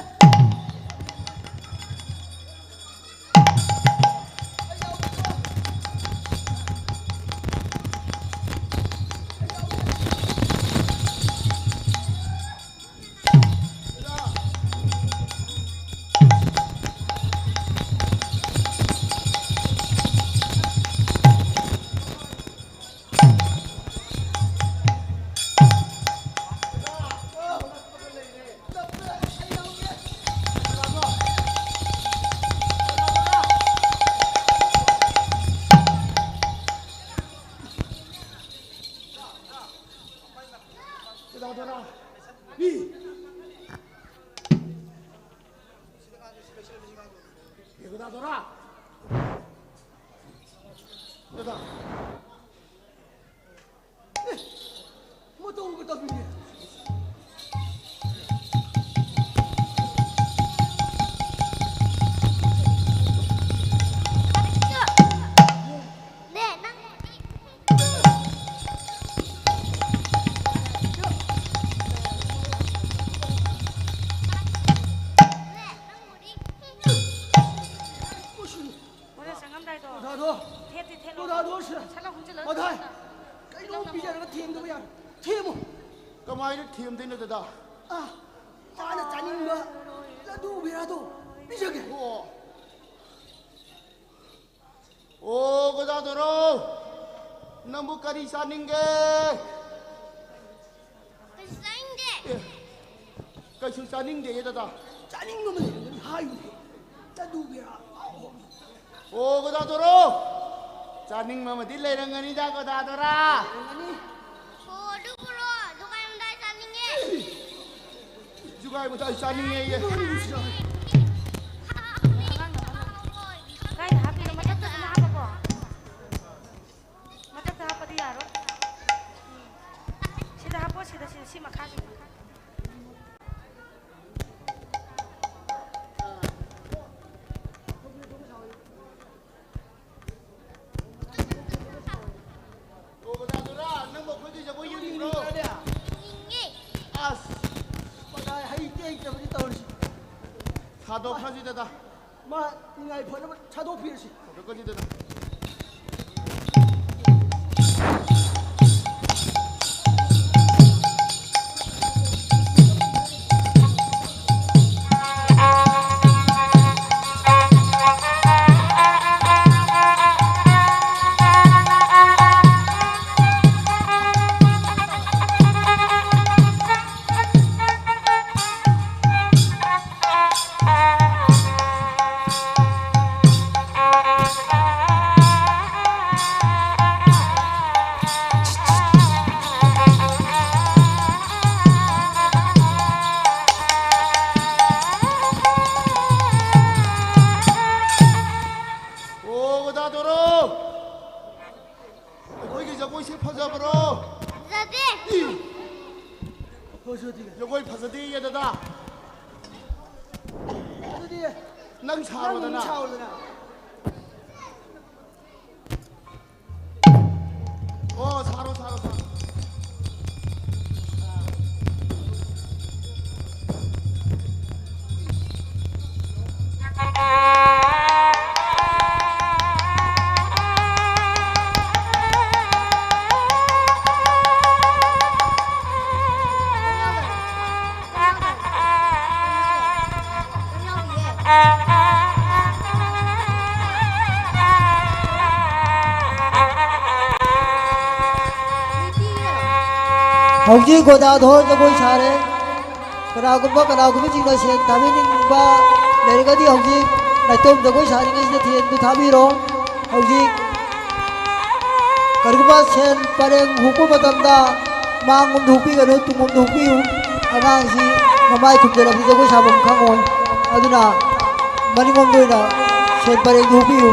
ꯌꯥꯗꯣꯔꯥ? ꯗꯗꯥ꯫ ꯑꯦ, ꯃꯇꯧꯒ ꯇꯝꯃꯤꯅꯦ꯫ ꯅꯦ, ꯅꯪ ꯍꯣꯔꯦꯟ ꯆꯪꯉꯝꯗꯥꯏꯗꯣ꯫ ꯒꯣꯗꯥꯗꯣ꯫ ꯊꯦꯠꯇꯤ ꯊꯦꯠꯂꯣ꯫ ꯒꯣꯗꯥꯗꯣ ꯁꯤꯗ꯫ ꯁꯠ ꯂꯥꯎ ꯍꯨꯟꯖꯤꯜꯂ ꯃꯊꯥꯏ꯫ ꯊꯝꯃꯣ꯫ ꯀꯩꯅꯣꯝ ꯄꯤꯖꯔꯒ ꯊꯦꯝꯗꯕ ꯌꯥꯔꯣꯏ꯫ ꯊꯦꯝꯃꯨ꯫ ꯀꯃꯥꯏꯅ ꯊꯦꯝꯗꯣꯏꯅꯣ, ꯗꯗꯥ? ꯑꯥ, ꯃꯥꯅ ꯆꯥꯅꯤꯡꯕ ꯂꯗꯨ ꯕꯦꯔꯥꯗꯣ ꯄꯤꯖꯒꯦ꯫ ꯑꯣ꯫ ꯑꯣ, ꯒꯣꯗꯥꯗꯣꯔꯣ, ꯅꯪꯕꯨ ꯀꯔꯤ ꯆꯥꯅꯤꯡꯒꯦ? ꯀꯩꯁꯨ ꯆꯥꯅꯤꯡꯗꯦ꯫ ꯑꯦ, ꯀꯩꯁꯨ ꯆꯥꯅꯤꯡꯗꯦꯌꯦ, ꯗꯗꯥ? ꯆꯥꯅꯤꯡꯕ ꯑꯃ ꯂꯩꯔꯝꯒꯅꯤ ꯍꯥꯏꯌꯨꯅꯦ꯫ ꯂꯗꯨ ꯕꯦꯔꯥ ꯑꯍꯥꯎꯕ ꯑꯃ꯫ ꯑꯣ, ꯒꯣꯗꯥꯗꯣꯔꯣ, ꯆꯥꯅꯤꯡꯕ ꯑꯃꯗꯤ ꯂꯩꯔꯝꯒꯅꯤꯗ, ꯒꯣꯗꯥꯗꯣꯔꯥ꯫ ꯂꯩꯔꯝꯒꯅꯤ꯫ ꯑꯣ, ꯑꯗꯨꯕꯨꯔꯣ? ꯗꯨꯀꯥꯟ ꯃꯅꯨꯡꯗ ꯆꯥꯅꯤꯡꯉꯦ꯫ ꯖꯨꯒꯥꯏ ꯃꯇꯥꯏ ꯆꯥꯅꯤꯡꯉꯦꯌꯦ꯫ ꯀꯥꯏꯗ ꯍꯥꯞꯄꯤꯅꯣ? ꯃꯊꯛꯇ ꯑꯗꯨꯝ ꯍꯥꯞꯄꯕꯣ? ꯃꯊꯛꯇ ꯍꯥꯞꯄꯗꯤ ꯌꯥꯔꯣꯏ꯫ ꯁꯤꯗ ꯍꯥꯞꯄꯣ, ꯁꯤꯗ, ꯁꯤꯗ, ꯁꯤ ꯃꯈꯥꯁꯤꯗ꯫ ꯑꯣ, ꯗꯗꯥ, ꯅꯪꯕꯨ ꯑꯩꯈꯣꯏꯒꯤ ꯖꯒꯣꯏ ꯌꯦꯡꯅꯤꯡꯕ꯭ꯔꯣ? ꯌꯦꯡꯅꯤꯡꯉꯦ꯫ ꯑꯁ, ꯄꯒꯥꯏ ꯍꯩꯇꯦ ꯍꯩꯇꯕꯗꯤ ꯇꯧꯔꯤꯁꯤ꯫ ꯊꯥꯗꯣꯛꯈ꯭ꯔꯁꯤ, ꯗꯗꯥ꯫ ꯃꯥ ꯅꯤꯡꯉꯥꯏ ꯐꯅꯕ ꯊꯥꯗꯣꯛꯄꯤꯔꯁꯤ꯫ ꯊꯥꯗꯣꯛꯈ꯭ꯔꯁꯤ, ꯗꯗꯥ꯫ ꯖꯒꯣꯏ ꯐꯖꯗꯦꯌꯦ ꯗꯗꯥ꯫ ꯑꯗꯨꯗꯤ ꯅꯪ ꯅꯪ ꯁꯥꯔꯣꯗꯅ꯫ ꯁꯥꯎꯗꯅ꯫ ꯑꯣ, ꯁꯥꯔꯣ, ꯁꯥꯔꯣ, ꯁꯥꯔꯣ꯫ ꯍꯧꯖꯤꯛ ꯒꯣꯗꯥꯙꯣꯔ ꯖꯒꯣꯏ ꯁꯥꯔꯦ꯫ ꯀꯅꯥꯒꯨꯝꯕ, ꯀꯅꯥꯒꯨꯝꯕꯁꯤꯡꯅ ꯁꯦꯟ ꯊꯥꯕꯤꯅꯤꯡꯕ ꯂꯩꯔꯒꯗꯤ ꯍꯧꯖꯤꯛ ꯅꯥꯏꯇꯣꯝ ꯖꯒꯣꯏ ꯁꯥꯔꯤꯉꯩꯁꯤꯗ ꯁꯦꯟꯗꯨ ꯊꯥꯕꯤꯔꯣ꯫ ꯍꯧꯖꯤꯛ ꯀꯔꯤꯒꯨꯝꯕ ꯁꯦꯟ ꯄꯔꯦꯡ ꯍꯨꯛꯄ ꯃꯇꯝꯗ ꯃꯥꯡꯂꯣꯝꯗ ꯍꯨꯛꯄꯤꯒꯅꯨ, ꯇꯨꯡꯂꯣꯝꯗ ꯍꯨꯛꯄꯤꯌꯨ꯫ ꯑꯉꯥꯡꯁꯤ ꯃꯃꯥꯏ ꯈꯨꯝꯖꯤꯜꯂꯕꯗꯤ ꯖꯒꯣꯏ ꯁꯥꯐꯝ ꯈꯪꯉꯣꯏ꯫ ꯑꯗꯨꯅ ꯃꯅꯤꯡꯂꯣꯝꯗ ꯑꯣꯏꯅ ꯁꯦꯟ ꯄꯔꯦꯡꯗꯨ ꯍꯨꯛꯄꯤꯌꯨ꯫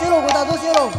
ꯆꯦꯜꯂꯣ, ꯒꯣꯗꯥꯗꯣ ꯆꯦꯜꯂꯣ꯫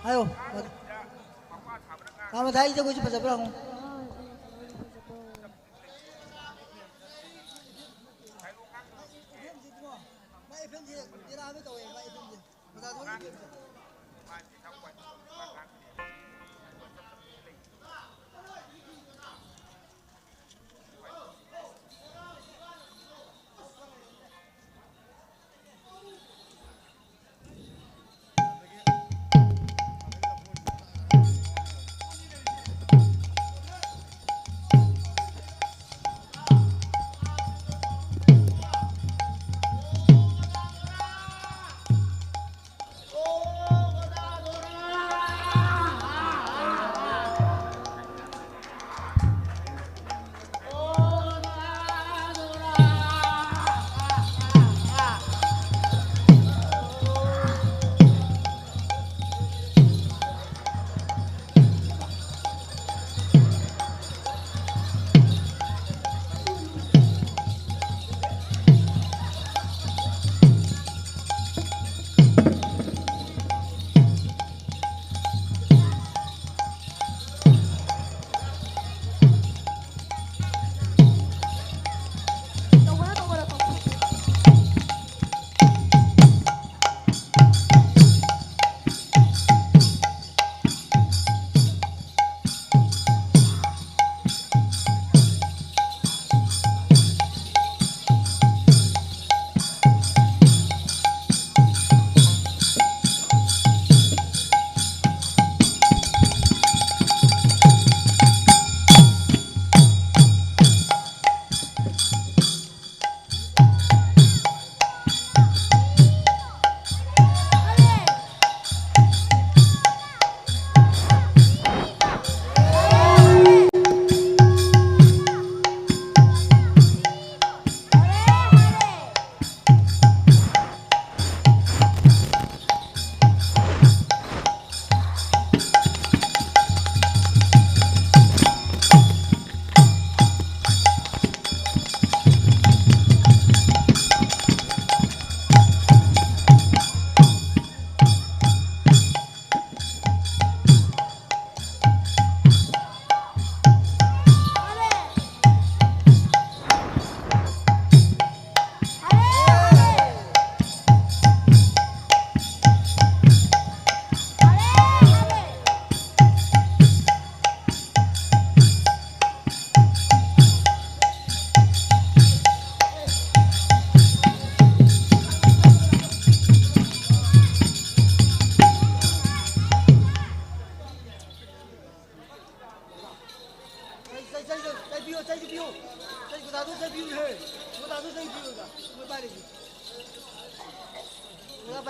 ꯍꯥꯏꯌꯣ꯫ ꯊꯥ ꯃꯊꯥꯏꯁꯤꯗ ꯑꯩꯈꯣꯏꯁꯨ ꯐꯖꯕ꯭ꯔꯥ ꯍꯪꯉꯨ꯫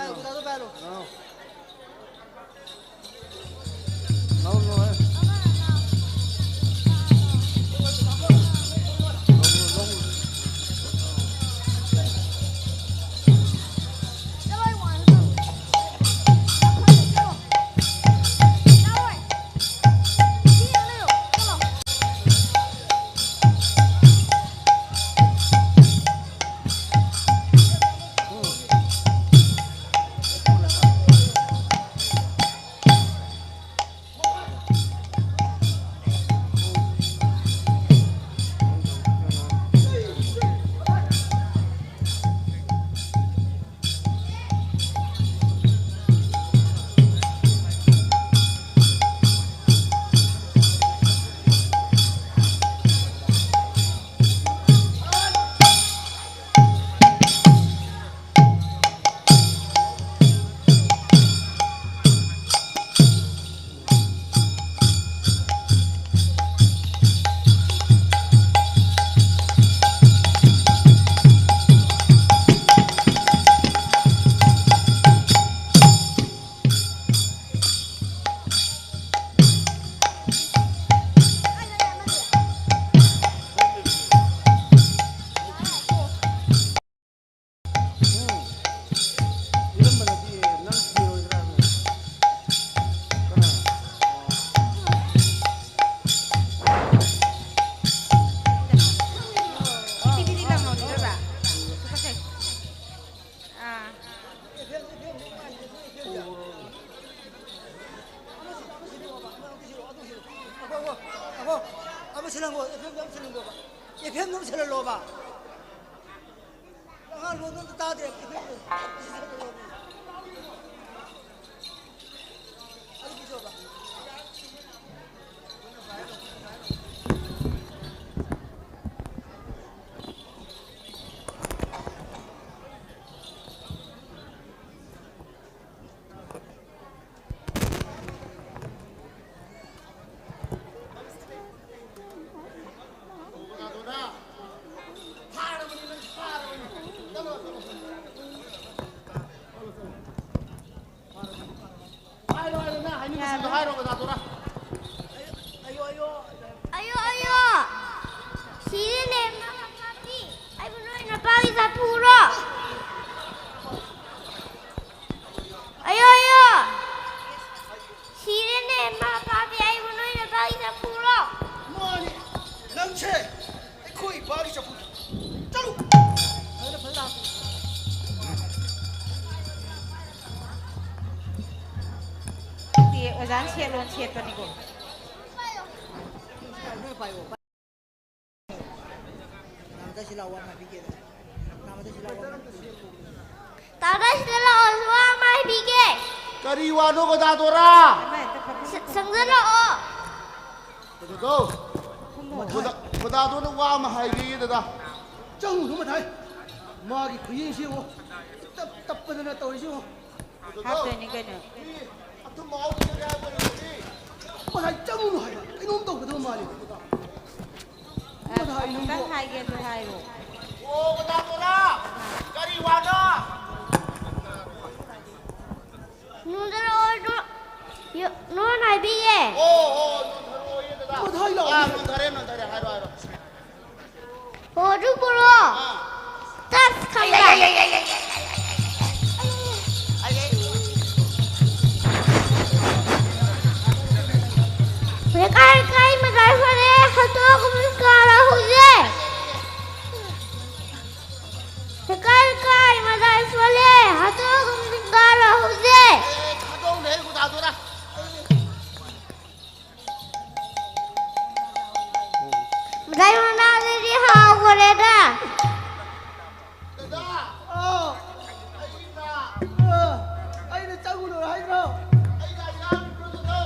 ꯂꯧ꯫ ꯂꯧ, ꯂꯧ꯫ ꯑꯥ꯫ ꯑꯃ ꯁꯤꯜꯂꯝꯃꯣ, ꯑꯦꯐ ꯑꯦꯝꯗ ꯑꯃ ꯁꯤꯜꯂꯝꯃꯣꯕ꯫ ꯑꯦꯐ ꯑꯦꯝꯗ ꯑꯃ ꯁꯤꯜꯍꯜꯂꯣꯕ꯫ ꯑꯉꯥꯡ ꯂꯣꯟꯗꯣ ꯑꯝꯇ ꯇꯥꯗꯦ꯫ ꯑꯦꯐ ꯑꯦꯝꯗ ꯑꯃ ꯁꯤꯜꯍꯜꯂꯣꯕ꯫ ꯑꯗꯨ ꯄꯤꯖꯣꯕ꯫ ꯃꯁꯤꯡꯗꯣ ꯍꯥꯏꯔꯣ, ꯀꯅꯥꯗꯨꯔ? ꯑꯌꯣ, ꯑꯌꯣ꯫ ꯁꯤꯔꯦꯅꯦ, ꯃꯃꯥ ꯃꯄꯥꯗꯤ꯫ ꯑꯩꯕꯨ ꯅꯣꯏ ꯅꯄꯥꯒꯤ ꯆꯐꯨꯔꯣ? ꯑꯌꯣ, ꯑꯌꯣ꯫ ꯁꯤꯔꯦꯅꯦ, ꯃꯃꯥ ꯃꯄꯥꯗꯤ꯫ ꯑꯩꯕꯨ ꯅꯣꯏ ꯅꯄꯥꯒꯤ ꯆꯐꯨꯔꯣ? ꯃꯥꯅꯤ꯫ ꯅꯪꯁꯦ ꯑꯩꯈꯣꯏ ꯏꯄꯥꯒꯤ ꯆꯐꯨ꯫ ꯆꯠꯂꯨ꯫ ꯐꯖꯅ, ꯐꯖꯅ ꯂꯥꯛꯑꯣ꯫ ꯅꯠꯇꯦ, ꯑꯣꯖꯥꯅ ꯁꯦꯠꯂꯣꯅ ꯁꯦꯠꯄꯅꯤꯀꯣ꯫ ꯅꯥꯃꯗ ꯁꯤ ꯂꯥꯛꯑꯣ, ꯋꯥ ꯑꯃ ꯍꯥꯏꯕꯤꯒꯦ꯫ ꯅꯥꯃꯗ ꯁꯤ ꯂꯥꯛꯑꯣ, ꯋꯥ ꯑꯃ ꯍꯥꯏꯕꯤꯒꯦ꯫ ꯇꯥꯗ, ꯁꯤꯗ ꯂꯥꯛꯑꯣ, ꯋꯥ ꯑꯃ ꯍꯥꯏꯕꯤꯒꯦ꯫ ꯀꯔꯤ ꯋꯥꯅꯣ, ꯒꯣꯗꯥꯗꯣꯔꯥ? ꯁ-, ꯁꯪꯖꯜꯂꯛꯑꯣ꯫ ꯒꯣꯗꯥꯗꯣ, ꯒꯣꯗꯥ-, ꯒꯣꯗꯥꯗꯣꯅ ꯋꯥ ꯑꯃ ꯍꯥꯏꯒꯦꯌꯦ, ꯗꯗꯥ꯫ ꯆꯪꯉꯨꯅꯨ, ꯃꯊꯥꯏ꯫ ꯃꯥꯒꯤ ꯈꯨꯌꯦꯡꯁꯤ ꯌꯦꯡꯉꯣ꯫ ꯇꯞ ꯇꯞꯄꯗꯅ ꯇꯧꯔꯤꯁꯤ ꯌꯦꯡꯉꯣ꯫ ꯍꯥꯞꯇꯣꯏꯅꯤ ꯀꯩꯅꯣ꯫ ꯉꯁꯥꯏ ꯆꯪꯉꯨꯅꯨ ꯍꯥꯏꯕ꯫ ꯀꯩꯅꯣꯝ ꯇꯧꯒꯗꯕ ꯃꯥꯜꯂꯤ꯫ ꯑ, ꯉꯁꯥꯏ ꯅꯪꯕꯨ ꯑꯃꯨꯛꯇꯪ ꯍꯥꯏꯒꯦꯁꯨ ꯍꯥꯏꯔꯣ꯫ ꯑꯣ, ꯀꯅꯥ ꯇꯣꯔꯥ? ꯀꯔꯤ ꯋꯥꯅꯣ? ꯅꯣꯟꯊꯔꯛꯑꯣ, ꯅꯣ-, ꯌꯣ-, ꯅꯣꯟ ꯍꯥꯏꯕꯤꯌꯦ꯫ ꯑꯣ, ꯑꯣ, ꯅꯣꯟꯊꯔꯛꯑꯣꯌꯦ, ꯗꯗꯥ꯫ ꯅꯣꯟꯊꯔꯛꯑꯣ꯫ ꯑꯥ, ꯅꯣꯟꯊꯔꯦ, ꯅꯣꯟꯊꯔꯦ꯫ ꯍꯥꯏꯔꯣ, ꯍꯥꯏꯔꯣ꯫ ꯍꯣ, ꯑꯗꯨ ꯄꯨꯔꯛꯑꯣ꯫ ꯑꯥ꯫ ꯇꯁ ꯈꯪꯕ꯭ꯔꯥ? ꯑꯩ, ꯑꯩ, ꯑꯩ, ꯑꯩ, ꯑꯩ, ꯑꯩ, ꯑꯩ, ꯑꯩ, ꯑꯩ, ꯑꯩ꯫ ꯂꯩꯀꯥꯏ, ꯂꯩꯀꯥꯏ ꯃꯇꯥꯏ ꯐꯔꯦ, ꯍꯥꯠꯇꯣꯛꯑꯒ ꯀꯥꯔꯣ ꯍꯧꯖꯤꯛ꯫ ꯂꯩꯀꯥꯏ, ꯂꯩꯀꯥꯏ ꯃꯇꯥꯏ ꯐꯔꯦ, ꯍꯥꯠꯇꯣꯛꯑꯒ ꯀꯥꯔꯣ ꯍꯧꯖꯤꯛ꯫ ꯑꯦ, ꯊꯥꯗꯣꯛꯎꯅꯦ, ꯒꯨꯗꯥꯗꯨꯔꯥ꯫ ꯃꯇꯥꯏ ꯃꯅꯥꯗꯗꯤ ꯍꯥꯎꯈꯔꯦꯗ꯫ ꯗꯗꯥ! ꯑꯥ! ꯑꯩꯅ, ꯑꯥ! ꯑꯩꯅ ꯆꯪꯉꯨꯅꯨ ꯍꯥꯏꯗ꯭ꯔꯣ? ꯑꯩꯅ ꯌꯥꯎꯗ꯭ꯔꯣ ꯑꯗꯨꯗꯣ?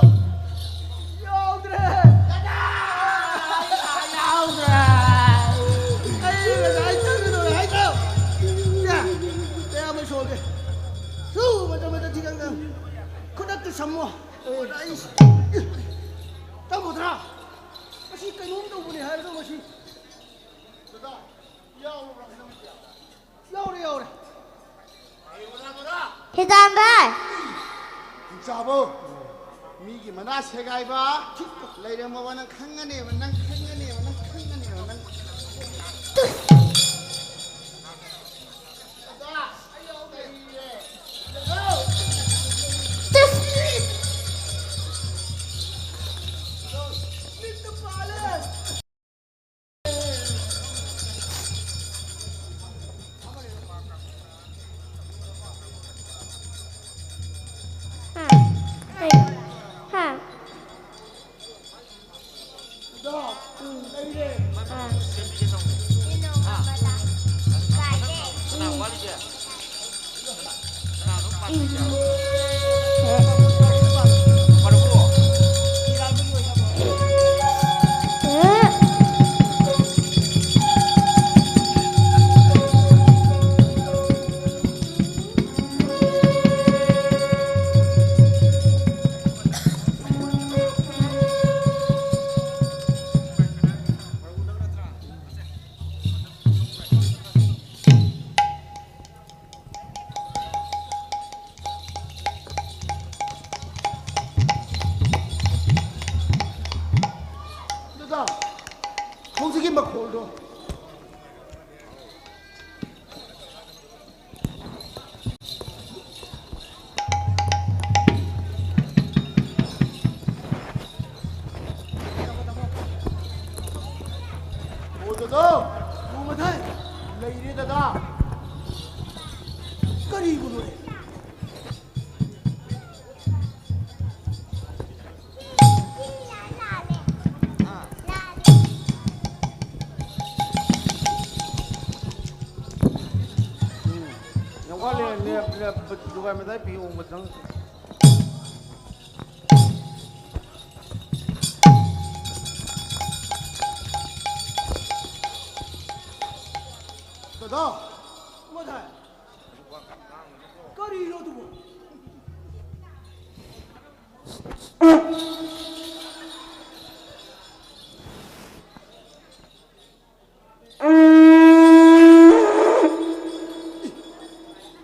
ꯌꯥꯎꯗ꯭ꯔꯦ! ꯗꯗꯥ! ꯑꯩꯅ ꯌꯥꯎꯗ꯭ꯔꯦ! ꯑꯩ ꯉꯁꯥꯏ ꯆꯪꯉꯨꯅꯨ ꯍꯥꯏꯗ꯭ꯔꯣ? ꯁꯦ, ꯀꯌꯥꯝ ꯁꯣꯛꯑꯒꯦ? ꯁꯨ, ꯃꯇꯝ ꯃꯇꯝ ꯊꯤꯒꯪꯗꯪ꯫ ꯈꯨꯗꯛꯇ ꯁꯝꯃꯣ꯫ ꯑꯩ, ꯇꯥꯃꯣꯗ꯭ꯔꯥ? ꯃꯁꯤ ꯀꯩꯅꯣꯝ ꯇꯧꯕꯅꯤ ꯍꯥꯏꯔꯒ ꯃꯁꯤ꯫ ꯌꯥꯎꯔꯦ, ꯌꯥꯎꯔꯦ꯫ ꯍꯤꯗꯥꯝ ꯚꯥꯏ꯫ ꯆꯥꯕꯣ꯫ ꯃꯤꯒꯤ ꯃꯅꯥ ꯁꯦꯒꯥꯏꯕ ꯂꯩꯔꯝꯃꯕ ꯅꯪ ꯈꯪꯒꯅꯦꯕ, ꯅꯪ ꯈꯪꯒꯅꯦꯕ, ꯅꯪ ꯈꯪꯒꯅꯦꯕ, ꯅꯪ꯫ ꯍꯥ꯫ ꯀꯩ? ꯍꯥ꯫ ꯎꯝ꯫ ꯑꯥ꯫ ꯎꯝ꯫ ꯗꯗꯥ, ꯍꯧꯖꯤꯛꯀꯤ ꯃꯈꯣꯜꯗꯣ꯫ ꯑꯣ ꯗꯗꯥ, ꯅꯣꯡꯃꯊꯥꯏ ꯂꯩꯔꯦ ꯗꯗꯥ꯫ ꯀꯔꯤꯕꯨꯅꯣꯅꯦ? ꯎꯝ꯫ ꯌꯥꯝ ꯋꯥꯠꯂꯦ꯫ ꯂꯦꯞ, ꯂꯦꯞ, ꯗꯨꯀꯥꯟ ꯃꯇꯥꯏ ꯐꯤ ꯍꯣꯡꯕ ꯆꯪꯉꯛꯇ꯭ꯔꯤ꯫ ꯗꯗꯥ, ꯃꯊꯥꯏ꯫ ꯀꯔꯤꯅꯣ ꯑꯗꯨꯕꯨ?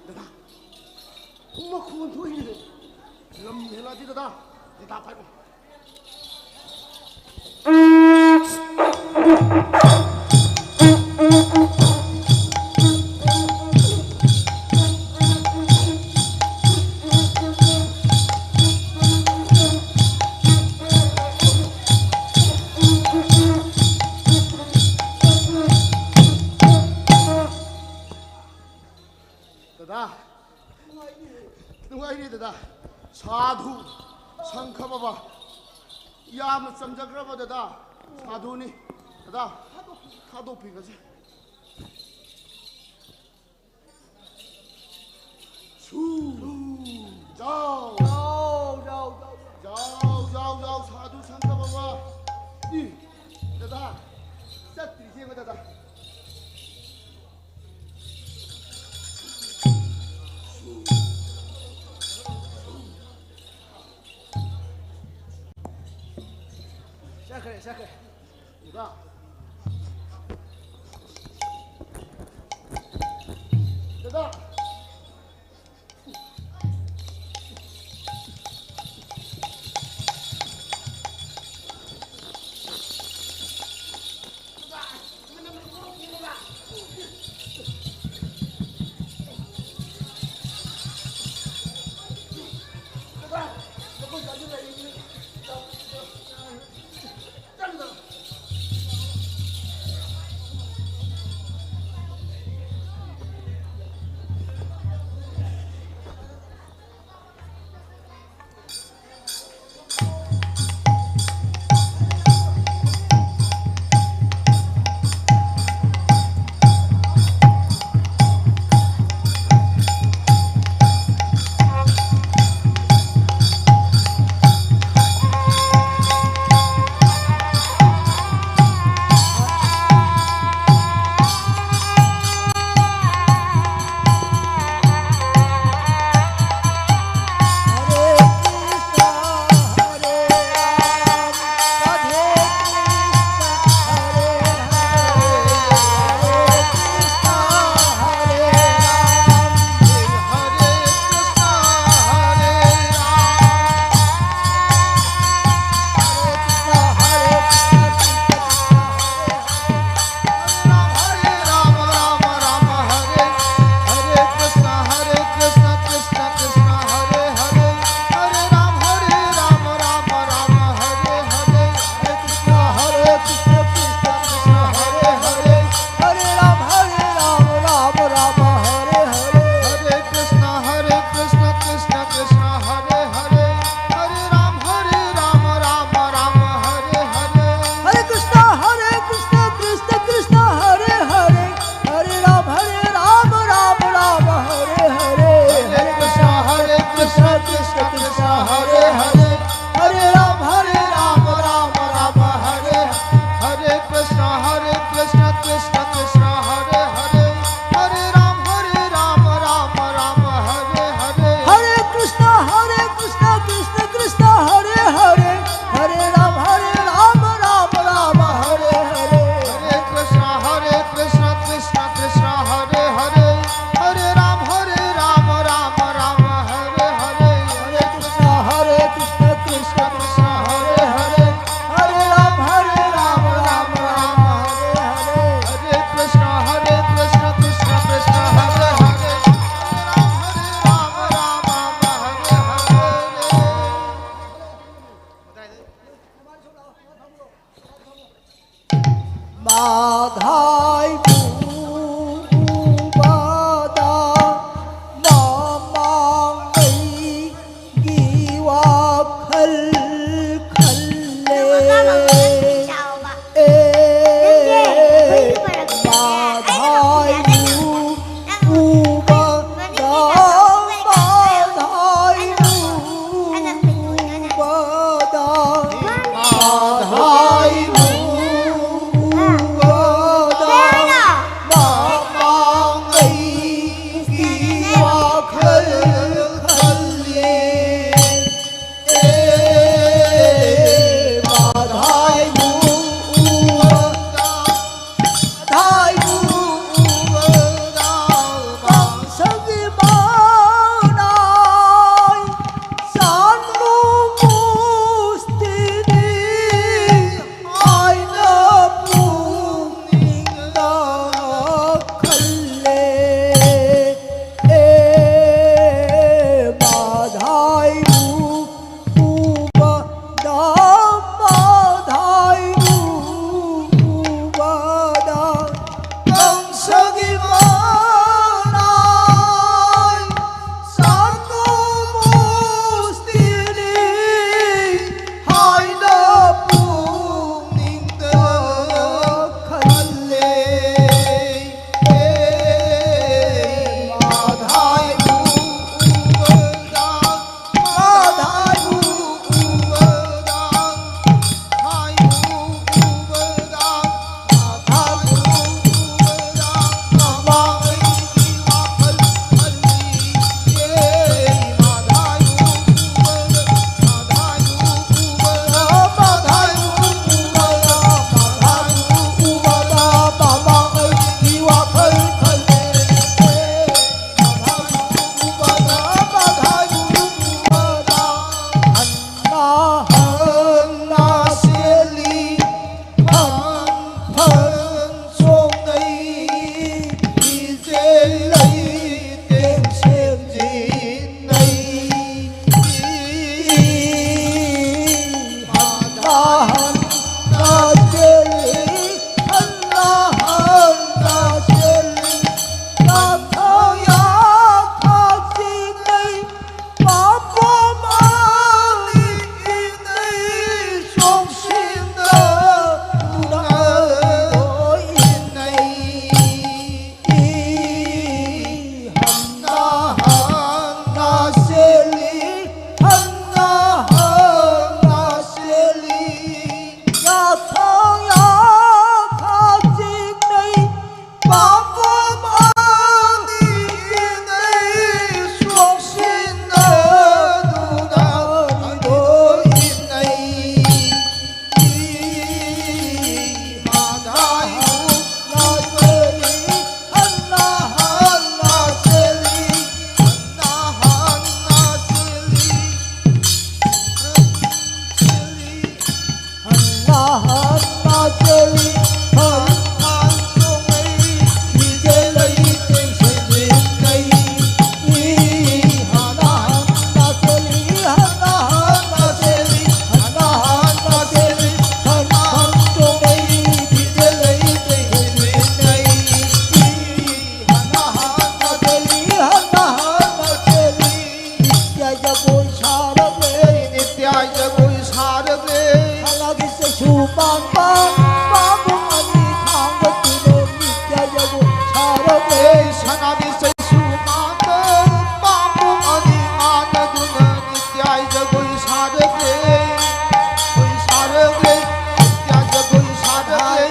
ꯗꯗꯥ, ꯃꯈꯣꯟ ꯊꯣꯛꯏꯅꯦ꯫ ꯂꯝ ꯍꯦꯜꯂꯛꯑꯗꯤ ꯗꯗꯥ꯫ ꯗꯗꯥ ꯄꯥꯏꯔꯛꯑꯣ꯫ ꯗꯗꯥ, ꯅꯨꯡꯉꯥꯏꯔꯤ ꯗꯗꯥ꯫ ꯁꯥꯙꯨ ꯁꯪꯈ ꯕꯕꯥ, ꯌꯥꯝꯅ ꯆꯝꯖꯈ꯭ꯔꯕ ꯗꯗꯥ ꯁꯥꯙꯨꯅꯤ꯫ ꯗꯗꯥ, ꯊꯥꯗꯣꯛꯄꯤꯈ꯭ꯔꯁꯦ꯫ ꯁꯨ꯫ ꯁꯨ꯫ ꯌꯥꯎ꯫ ꯌꯥꯎ, ꯌꯥꯎ, ꯌꯥꯎ, ꯌꯥꯎ꯫ ꯌꯥꯎ, ꯌꯥꯎ, ꯌꯥꯎ, ꯁꯥꯙꯨ ꯁꯪꯈ ꯕꯕꯥ꯫ ꯏ, ꯗꯗꯥ, ꯆꯠꯇ꯭ꯔꯤꯁꯦ ꯌꯦꯡꯉꯣ ꯗꯗꯥ꯫ ꯆꯠꯈ꯭ꯔꯦ, ꯆꯠꯈ꯭ꯔꯦ꯫ ꯗꯗꯥ꯫ ꯗꯗꯥ꯫ Krishna, Hare Hare, Hare Ram, Hare Ram, Ram Ram, Hare Hare, Krishna, Hare Krishna, Krishna Krishna, Hare Hare, Hare Ram, Hare Ram, Ram Ram, Hare Hare, Hare Krishna, Hare Krishna, Krishna Krishna, Hare Hare, Hare Ram, Hare Ram, Ram Ram, Hare Hare, Hare Krishna, Hare Krishna, Krishna Krishna, Hare Hare, Hare Ram, Hare Ram, Ram Ram, Hare Hare, Hare Krishna, Hare Krishna, Krishna Krishna, Hare Hare, Hare Ram, Hare Ram, Ram Ram, Hare Hare, Hare Krishna, Hare Krishna, Krishna Krishna, Hare Hare, Hare Ram, Hare Ram, Ram Ram, Hare Hare. ꯃꯥꯙꯥꯏꯕꯨ ꯎꯕꯗ ꯃꯃꯥꯡꯉꯩꯒꯤ ꯋꯥꯈꯜ ꯈꯜꯂꯦ꯫ ꯑꯦ, ꯃꯥꯙꯥꯏꯕꯨ ꯎꯕꯗ, ꯃꯥꯙꯥꯏꯕꯨ ꯎꯕꯗ, ꯃꯥꯙꯥꯏꯕꯨ ꯎꯕꯗ, ꯃꯃꯥꯡꯉꯩꯒꯤ ꯋꯥꯈꯜ ꯈꯜꯂꯤ꯫ ꯑꯦ, ꯃꯥꯙꯥꯏꯕꯨ ꯎꯕꯗ, ꯃꯥꯙꯥꯏꯕꯨ ꯎꯕꯗ, ꯀꯪꯁꯒꯤ ꯃꯥꯅꯥꯏ ꯆꯥꯟꯕꯨ ꯃꯨꯁꯇꯤꯅꯤ ꯍꯥꯏꯅ ꯄꯨꯛꯅꯤꯡꯗ ꯈꯜꯂꯦ꯫ ꯑꯦ, ꯃꯥꯙꯥꯏꯕꯨ ꯎꯕꯗ, ꯃꯥꯙꯥꯏꯕꯨ ꯎꯕꯗ, ꯀꯪꯁꯒꯤ ꯃꯥꯅꯥꯏ ꯆꯥꯟꯕꯨ ꯃꯨꯁꯇꯤꯅꯤ ꯍꯥꯏꯅ ꯄꯨꯛꯅꯤꯡꯗ ꯈꯜꯂꯦ꯫ ꯑꯦ, ꯃꯥꯙꯥꯏꯕꯨ ꯎꯕꯗ, ꯁꯥꯔꯛꯂꯦ, ꯅꯤꯇ꯭ꯌꯥꯏ ꯖꯒꯣꯏ ꯁꯥꯔꯛꯂꯦ꯫ ꯁꯅꯥꯒꯤ ꯆꯩꯁꯨ ꯄꯥꯟꯕ ꯄꯥꯕꯨꯡ ꯑꯅꯤ ꯊꯥꯡꯒꯠꯇꯨꯅ ꯅꯤꯇ꯭ꯌꯥꯏ ꯖꯒꯣꯏ ꯁꯥꯔꯛꯂꯦ꯫ ꯁꯅꯥꯒꯤ ꯆꯩꯁꯨ ꯄꯥꯟꯕ ꯄꯥꯕꯨꯡ ꯑꯅꯤ ꯉꯥꯟꯅꯗꯨꯅ ꯅꯤꯇ꯭ꯌꯥꯏ ꯖꯒꯣꯏ ꯁꯥꯔꯛꯂꯦ꯫ ꯖꯒꯣꯏ ꯁꯥꯔꯛꯂꯦ, ꯅꯤꯇ꯭ꯌꯥꯏ ꯖꯒꯣꯏ ꯁꯥꯔꯛꯂꯦ꯫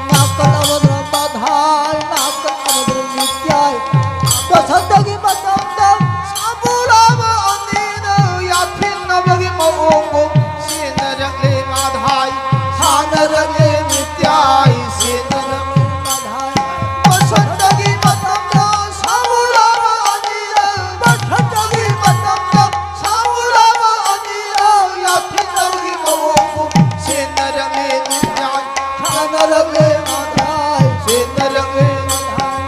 ꯅꯥꯀꯜ ꯑꯃꯗꯅ ꯃꯥꯙꯥꯏ, ꯅꯥꯀꯜ ꯑꯃꯗꯅ ꯅꯤꯇ꯭ꯌꯥꯏ꯫ ꯃꯁꯛꯇꯒꯤ ꯃꯇꯝꯗ ꯁꯥꯕꯨꯔꯥꯕ ꯑꯅꯤꯅ ꯌꯥꯊꯤꯟꯅꯕꯒꯤ ꯃꯑꯣꯡꯕꯨ ꯁꯤꯟꯅꯔꯛꯂꯦ ꯃꯥꯙꯥꯏ, ꯁꯥꯟꯅꯔꯛꯂꯦ ꯅꯤꯇ꯭ꯌꯥꯏ, ꯁꯤꯟꯅꯔꯛꯂꯦ ꯃꯥꯙꯥꯏ꯫ ꯃꯁꯛꯇꯒꯤ ꯃꯇꯝꯗ ꯁꯥꯕꯨꯔꯥꯕ ꯑꯅꯤꯅ, ꯃꯁꯛꯇꯒꯤ ꯃꯇꯝꯗ ꯁꯥꯕꯨꯔꯥꯕ ꯑꯅꯤꯅ ꯌꯥꯊꯤꯟꯅꯕꯒꯤ ꯃꯑꯣꯡꯕꯨ ꯁꯤꯟꯅꯔꯛꯂꯦ ꯅꯤꯇ꯭ꯌꯥꯏ, ꯁꯥꯟꯅꯔꯛꯂꯦ ꯃꯥꯙꯥꯏ, ꯁꯤꯟꯅꯔꯛꯂꯦ ꯃꯥꯙꯥꯏ,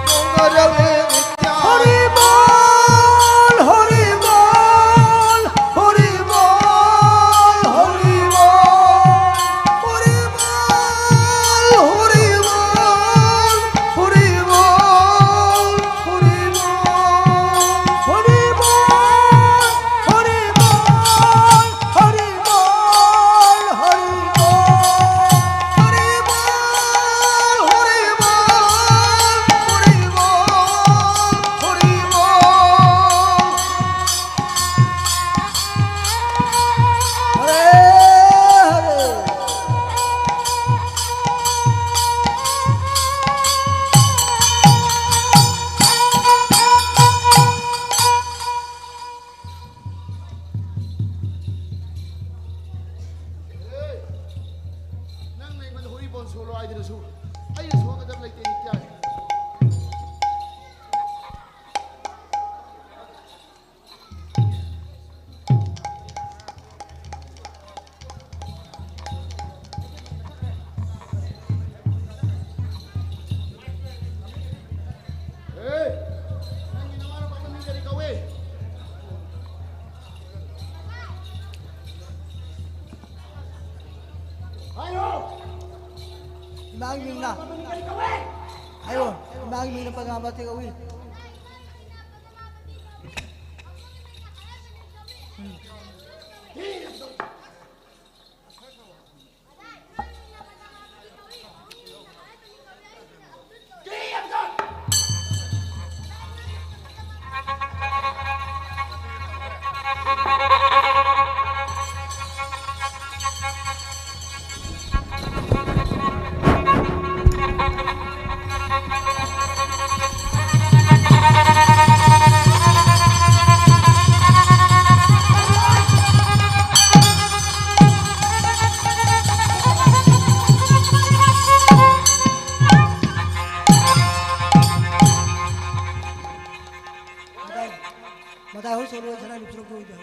ꯁꯣꯡꯅꯔꯛꯂꯦ ꯅꯤꯇ꯭ꯌꯥꯏ꯫ ꯍꯔꯤ ꯕꯣꯜ, ꯍꯔꯤ ꯕꯣꯜ, ꯍꯔꯤ ꯕꯣꯜ, ꯍꯔꯤ ꯕꯣꯜ, ꯍꯔꯤ ꯕꯣꯜ, ꯍꯔꯤ ꯕꯣꯜ, ꯍꯔꯤ ꯕꯣꯜ꯫ ꯅꯪꯅ ꯑꯩꯉꯣꯟꯗ ꯍꯨꯔꯤꯕꯣꯟ ꯁꯣꯜꯂꯣ ꯍꯥꯏꯗꯨꯅꯁꯨ ꯑꯩꯅ ꯁꯣꯟꯒꯗꯕ ꯂꯩꯇꯦ, ꯅꯤꯇ꯭ꯌꯥꯏ꯫ ꯑꯦ, ꯅꯪꯒꯤ ꯅꯃꯥ ꯅꯄꯥ ꯃꯃꯤꯡ ꯀꯔꯤ ꯀꯧꯏ? ꯍꯥꯏꯌꯣ꯫ ꯏꯃꯥꯒꯤ ꯃꯤꯡꯅ꯫ ꯃꯃꯤꯡ ꯀꯔꯤ ꯀꯧꯏ? ꯍꯥꯏꯌꯣ꯫ ꯏꯃꯥꯒꯤ ꯃꯤꯡꯅ ꯄꯗꯃꯥꯕꯇꯤ ꯀꯧꯏ꯫ ꯃꯇꯥꯏ ꯍꯣꯏ ꯁꯣꯂꯣ ꯁꯅꯥ ꯂꯨꯞꯁꯤꯜꯂꯛꯄ ꯑꯣꯏꯗꯦ꯫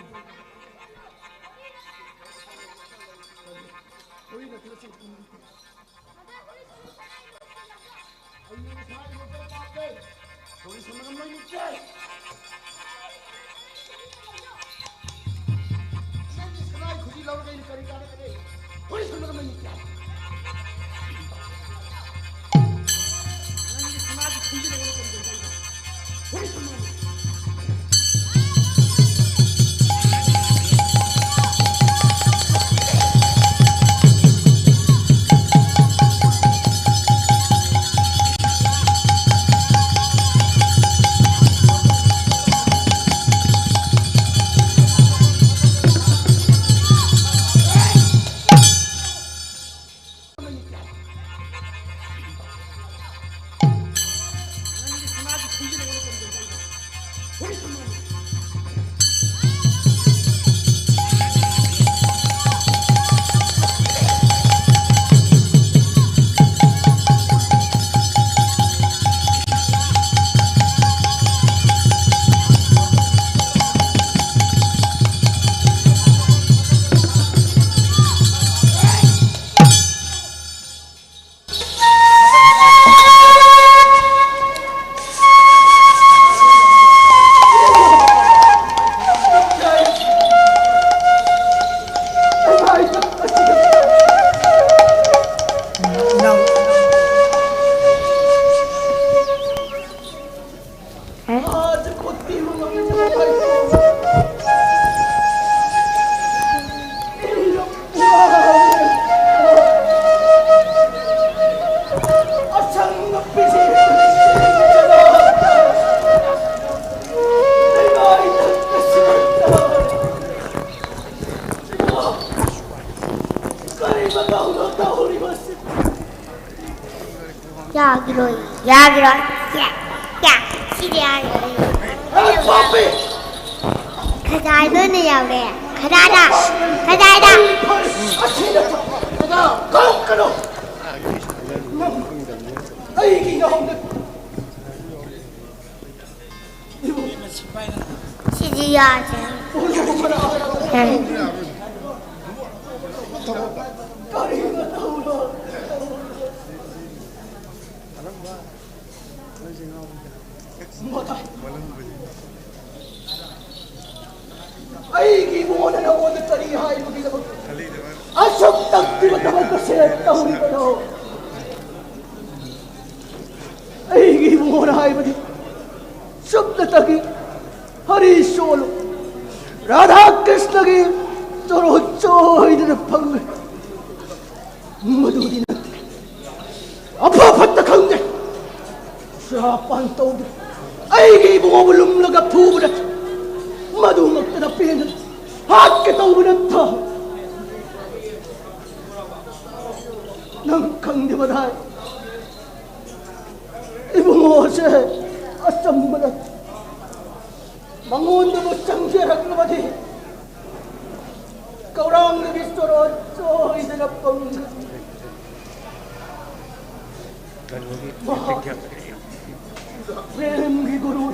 ꯌꯥꯒꯤꯔꯣꯏ, ꯌꯥꯒꯤꯔꯣꯏ꯫ ꯌꯥ, ꯌꯥ, ꯁꯤꯗꯤ ꯌꯥꯔꯣꯏ꯫ ꯈꯖꯥꯏꯗ ꯑꯣꯏꯅ ꯌꯥꯎꯔꯦ꯫ ꯈꯖꯥꯏꯗ, ꯈꯖꯥꯏꯗ꯫ ꯑꯩꯒꯤ ꯏꯅꯥꯎꯅ ꯁꯤꯗꯤ ꯌꯥꯗꯦ꯫ ꯑꯩꯒꯤ ꯏꯕꯨꯡꯉꯣꯅ ꯅꯉꯣꯟꯗ ꯀꯔꯤ ꯍꯥꯏꯕꯒꯤꯗꯃꯛ ꯑꯁꯨꯛ ꯇꯞꯄꯤꯕ ꯊꯕꯛ ꯑꯁꯦ ꯇꯧꯔꯤꯕꯅꯣ? ꯑꯩꯒꯤ ꯏꯕꯨꯡꯉꯣꯅ ꯍꯥꯏꯕꯗꯤ ꯆꯨꯞꯅꯇꯒꯤ ꯍꯔꯤ ꯁꯣꯜꯂꯨ, ꯔꯥꯙꯥ ꯀ꯭ꯔꯤꯁꯅꯒꯤ ꯆꯣꯔꯣ ꯆꯣꯏꯗꯅ ꯐꯪꯂꯨ꯫ ꯃꯗꯨꯗꯤ ꯅꯠꯇꯦ꯫ ꯑꯐ ꯐꯠꯇ ꯈꯪꯗꯦ꯫ ꯁꯨꯔꯥꯄꯥꯟ ꯇꯧꯗꯦ꯫ ꯑꯩꯒꯤ ꯏꯕꯨꯡꯉꯣꯕꯨ ꯂꯨꯝꯂꯒ ꯐꯨꯕꯗ ꯃꯗꯨꯃꯛꯇꯅ ꯄꯦꯟꯗꯅ ꯍꯥꯠꯀꯦ ꯇꯧꯕ ꯅꯠꯇ꯭ꯔꯣ? ꯅꯪ ꯈꯪꯗꯦ ꯃꯗꯥꯏ꯫ ꯏꯕꯨꯡꯉꯣꯁꯦ ꯑꯆꯝꯕ ꯅꯠꯇꯦ꯫ ꯃꯉꯣꯟꯗꯕꯨ ꯆꯪꯖꯔꯛꯂꯕꯗꯤ ꯀꯧꯔꯥꯡꯗꯒꯤ ꯆꯣꯔꯣ ꯆꯣꯏꯗꯅ ꯄꯪꯒꯅꯤ꯫ ꯃꯍꯥꯛ ꯄ꯭ꯔꯦꯝꯒꯤ ꯒꯨꯔꯨ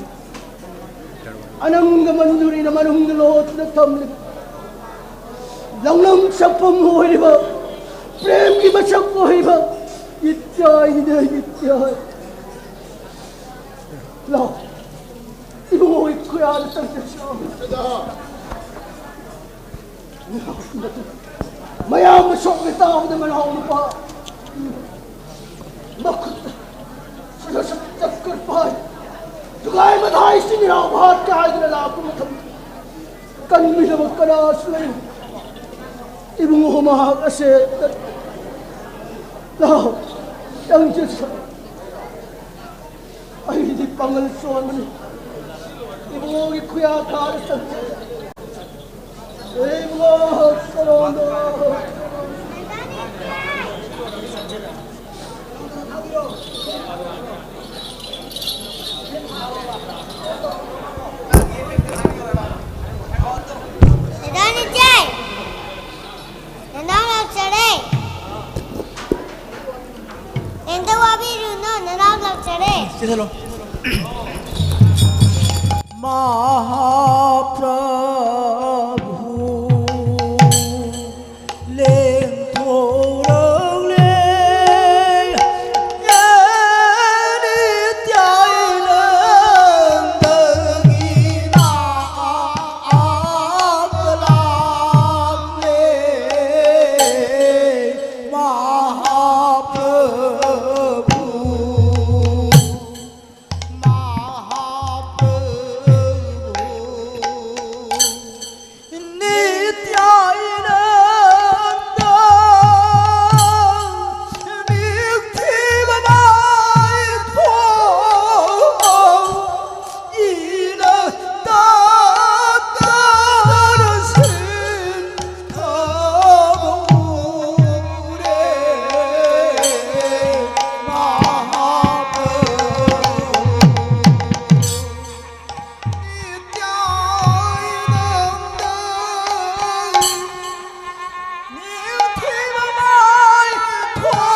ꯑꯅꯪꯒ ꯃꯟꯖꯨꯔꯤꯅ ꯃꯅꯨꯡꯗ ꯂꯣꯠꯇꯨꯅ ꯊꯝꯂꯤꯕ ꯂꯧꯅꯝ ꯁꯛꯐꯝ ꯑꯣꯏꯔꯤꯕ ꯄ꯭ꯔꯦꯝꯒꯤ ꯃꯁꯛ ꯑꯣꯏꯔꯤꯕ ꯏꯇ꯭ꯌꯥꯏꯅꯤꯅ ꯏꯇ꯭ꯌꯥꯏ꯫ ꯂꯥꯎ, ꯏꯕꯨꯡꯉꯣ ꯈꯨꯌꯥꯗ ꯆꯪꯖꯁꯤ ꯂꯥꯎ꯫ ꯃꯌꯥꯝꯅ ꯁꯣꯛꯅ ꯇꯥꯕꯗ ꯃꯅꯥꯎ ꯅꯨꯄꯥ ꯃꯈꯨꯠꯇ ꯁꯤꯗ ꯆꯛꯀꯔ ꯄꯥꯏ꯫ ꯊꯨꯒꯥꯏ ꯃꯊꯥꯏ ꯁꯤꯡ ꯏꯔꯥꯎ ꯍꯥꯠꯀꯦ ꯍꯥꯏꯗꯨꯅ ꯂꯥꯛꯄ ꯃꯇꯝꯗ ꯀꯟꯕꯤꯅꯕ ꯀꯅꯥꯁꯨ ꯂꯩꯔꯝꯗꯦ꯫ ꯏꯕꯨꯡꯉꯣ ꯃꯍꯥꯛ ꯑꯁꯦ ꯂꯥꯎ, ꯆꯪꯖꯁꯤ꯫ ꯑꯩꯗꯤ ꯄꯥꯡꯒꯜ ꯁꯣꯟꯕꯅꯤ꯫ ꯏꯕꯨꯡꯉꯣꯒꯤ ꯈꯨꯌꯥ ꯊꯥꯔ ꯆꯪꯖꯒꯦ꯫ ꯏꯕꯨꯡꯉꯣ ꯁꯣꯔꯣꯟꯗꯣ꯫ ꯆꯦꯜꯍꯜꯂꯣ꯫ ꯃꯍꯥꯄ꯭ꯔꯚꯨ ꯂꯦꯡꯊꯣꯔꯛꯂꯦ꯫ ꯅꯤꯇ꯭ꯌꯥꯅꯟꯗꯒꯤ ꯅꯥꯛꯇ ꯂꯥꯛꯂꯦ꯫ ꯃꯍꯥꯄ꯭ꯔꯚꯨ, ꯃꯍꯥꯄ꯭ꯔꯚꯨ, ꯅꯤꯇ꯭ꯌꯥꯅꯟꯗ ꯅꯤꯡꯊꯤꯕ ꯃꯥꯏꯊꯣꯡ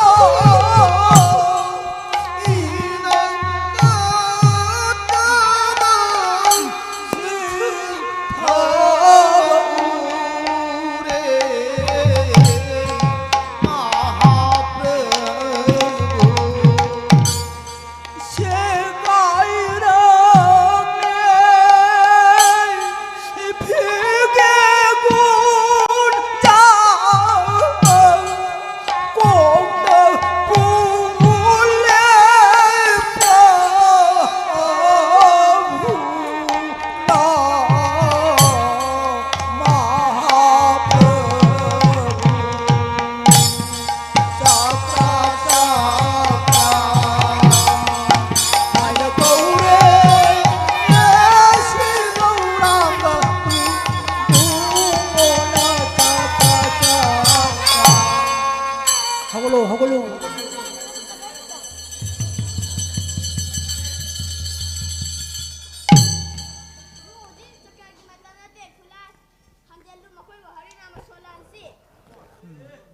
ꯍꯧꯒꯠꯂꯣ, ꯍꯧꯒꯠꯂꯣ꯫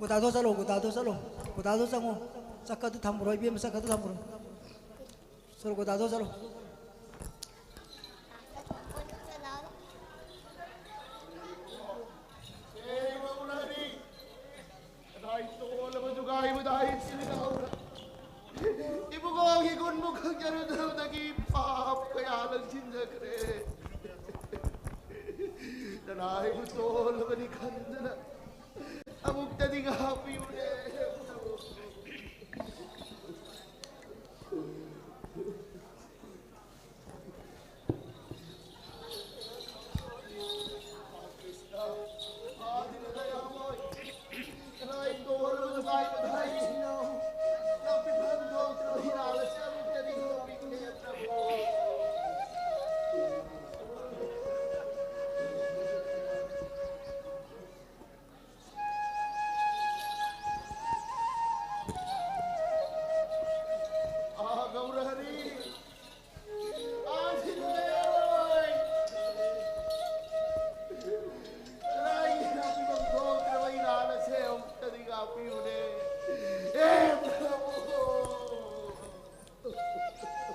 ꯒꯣꯗꯥꯗꯣ ꯆꯠꯂꯣ, ꯒꯣꯗꯥꯗꯣ ꯆꯠꯂꯣ, ꯒꯣꯗꯥꯗꯣ ꯆꯪꯉꯣ꯫ ꯆꯠꯀꯗꯨ ꯊꯝꯃꯨꯔꯣ, ꯏꯕꯦꯝꯃ, ꯆꯠꯀꯗꯨ ꯊꯝꯃꯨꯔꯣ꯫ चलो, गोदादो, चलो। ꯏꯕꯨꯡꯉꯣꯒꯤ ꯒꯨꯟꯕꯨ ꯈꯪꯖꯔꯨꯗꯕꯗꯒꯤ ꯄꯥꯞ ꯀꯌꯥ ꯂꯪꯁꯤꯟꯖꯈ꯭ꯔꯦ꯫ ꯅꯅꯥꯏꯕꯨ ꯇꯣꯜꯂꯕꯅꯤ ꯈꯟꯗꯨꯅ ꯑꯃꯨꯛꯇꯗꯤ ꯉꯥꯛꯄꯤꯌꯨꯅꯦ꯫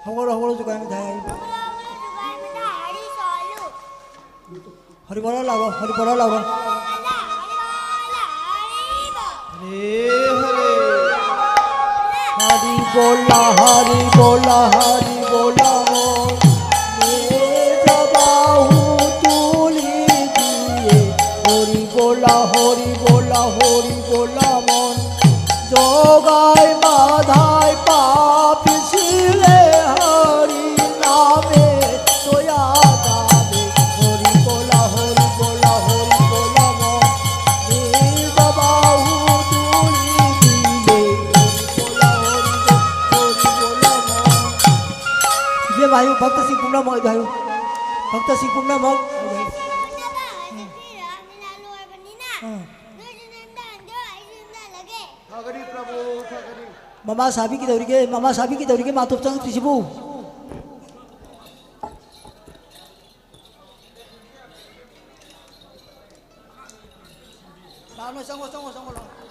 ꯍꯧꯒꯠꯂꯣ, ꯍꯧꯒꯠꯂꯣ, ꯖꯨꯒꯥꯏ ꯃꯊꯥꯏ꯫ ꯍꯔꯤ ꯕꯣꯂꯥ ꯂꯥꯎꯔꯣ, ꯍꯔꯤ ꯕꯣꯂꯥ ꯂꯥꯎꯔꯣ꯫ ꯍꯔꯤ ꯍꯔꯤ꯫ ꯍꯔꯤ ꯕꯣꯂꯥ, ꯍꯔꯤ ꯕꯣꯂꯥ, ꯍꯔꯤ ꯕꯣꯂꯥ ꯃꯣ꯫ ꯃꯦ ꯖꯕꯥꯍꯨ ꯇꯨꯂꯤ ꯗꯤꯌꯦ꯫ ꯍꯔꯤ ꯕꯣꯂꯥ, ꯍꯔꯤ ꯕꯣꯂꯥ, ꯍꯔꯤ ꯕꯣꯂꯥ ꯃꯣ꯫ ꯖꯣꯒꯥꯏ ꯃꯥꯙꯥꯏ ꯄꯥꯄꯤ ꯁꯤꯂꯦ ꯍꯔꯤ ꯅꯥꯃꯦ ꯁꯣꯌꯥ ꯇꯥꯗꯦ꯫ ꯍꯔꯤ ꯕꯣꯂꯥ, ꯍꯔꯤ ꯕꯣꯂꯥ, ꯍꯔꯤ ꯕꯣꯂꯥ ꯃꯣ꯫ ꯅꯤꯖ ꯕꯥꯍꯨ ꯇꯨꯂꯤ ꯗꯤꯂꯦ꯫ ꯍꯔꯤ ꯕꯣꯂꯥ, ꯍꯔꯤ ꯕꯣ-, ꯍꯔꯤ ꯕꯣꯂꯥ ꯃꯣ꯫ ꯏꯕꯦꯝꯃ ꯍꯥꯏꯌꯨ, ꯚꯛꯇꯁꯤꯡ ꯄꯨꯝꯅꯃꯛ ꯑꯩꯗꯣ ꯍꯥꯏꯌꯨ꯫ ꯚꯛꯇꯁꯤꯡ ꯄꯨꯝꯅꯃꯛ ꯑꯩꯗꯣ ꯍꯥꯏꯌꯨ꯫ ꯎꯝ꯫ ꯐꯒꯅꯤ ꯄ꯭ꯔꯚꯨ, ꯐꯒꯅꯤ꯫ ꯃꯃꯥ ꯁꯥꯕꯤ ꯀꯩꯗꯧꯔꯤꯒꯦ? ꯃꯃꯥ ꯁꯥꯕꯤ ꯀꯩꯗꯧꯔꯤꯒꯦ? ꯃꯥꯇꯣꯞ ꯆꯪꯉꯛꯇ꯭ꯔꯤꯁꯤꯕꯨ? ꯂꯥꯛꯑꯣ, ꯆꯪꯉꯣ, ꯆꯪꯉꯣ, ꯆꯪꯉꯣ, ꯂꯥꯛꯑꯣ꯫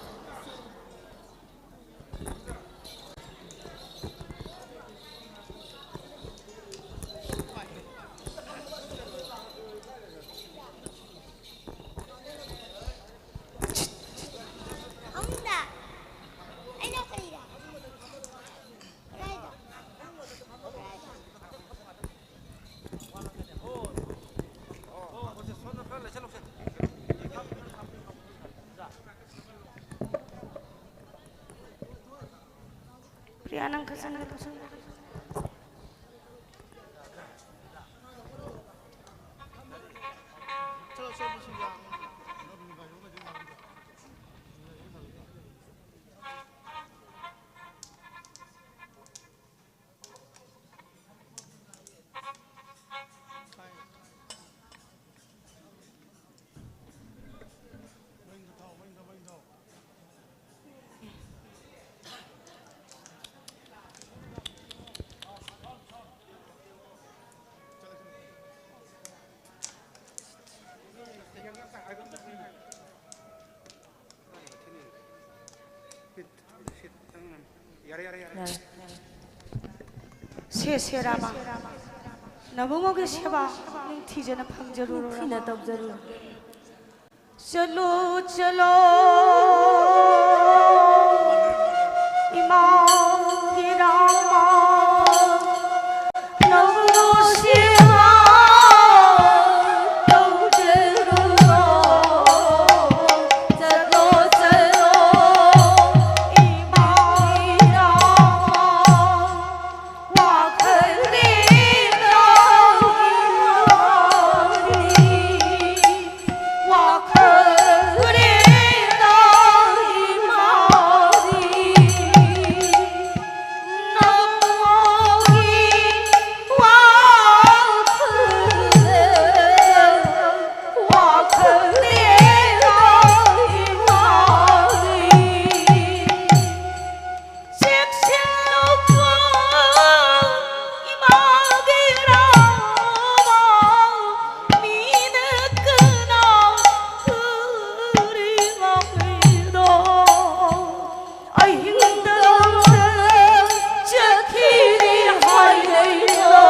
ꯅꯪ ꯈꯖꯪꯗ ꯄꯨꯁꯤꯜꯂꯣ꯫ ꯌꯥꯔꯦ, ꯌꯥꯔꯦ, ꯌꯥꯔꯦ꯫ ꯌꯥꯔꯦ꯫ ꯁꯦ, ꯁꯦ, ꯔꯥꯃ, ꯅꯕꯨꯡꯉꯣꯒꯤ ꯁꯦꯕꯥ ꯅꯤꯡꯊꯤꯖꯅ ꯐꯪꯖꯔꯨꯔꯣ, ꯅꯤꯡꯊꯤꯅ ꯔꯥꯃ꯫ ꯇꯧꯖꯔꯨꯔꯣ꯫ ꯆꯠꯂꯣ, ꯆꯠꯂꯣ, ꯏꯃꯥꯒꯤ ꯔꯥꯃ, ꯅꯕꯨꯡꯉꯣ ꯁꯦꯕꯥ ꯇꯧꯖꯔꯨꯔꯣ꯫ ꯆꯠꯂꯣ, ꯆꯠꯂꯣ, ꯏꯃꯥꯒꯤ ꯔꯥꯃ꯫ ꯆꯦꯛꯁꯤꯜꯂꯨꯀꯣ, ꯏꯃꯥꯒꯤ ꯔꯥꯃ, ꯃꯤꯅ ꯀꯅꯥ ꯎꯔꯤꯉꯩꯗ ꯑꯍꯤꯡꯗ ꯆꯠꯈꯤꯅꯤ ꯍꯥꯏꯅꯩꯗꯣ꯫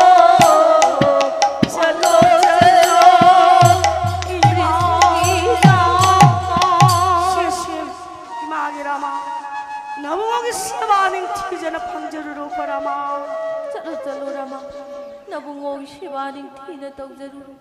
ꯆꯠꯂꯣ, ꯆꯠꯂꯣ, ꯏꯃꯥꯒꯤ ꯔꯥꯃ꯫ ꯁꯦ, ꯁꯦ, ꯏꯃꯥꯒꯤ ꯔꯥꯃ, ꯅꯕꯨꯡꯉꯣꯒꯤ ꯁꯦꯕꯥ ꯅꯤꯡꯊꯤꯖꯅ ꯐꯪꯖꯔꯨꯔꯣꯀꯣ, ꯔꯥꯃ꯫ ꯆꯠꯂꯣ, ꯆꯠꯂꯣ, ꯔꯥꯃ꯫ ꯅꯕꯨꯡꯉꯣꯒꯤ ꯁꯦꯕꯥ ꯅꯤꯡꯊꯤꯅ ꯇꯧꯖꯔꯨꯔꯣ꯫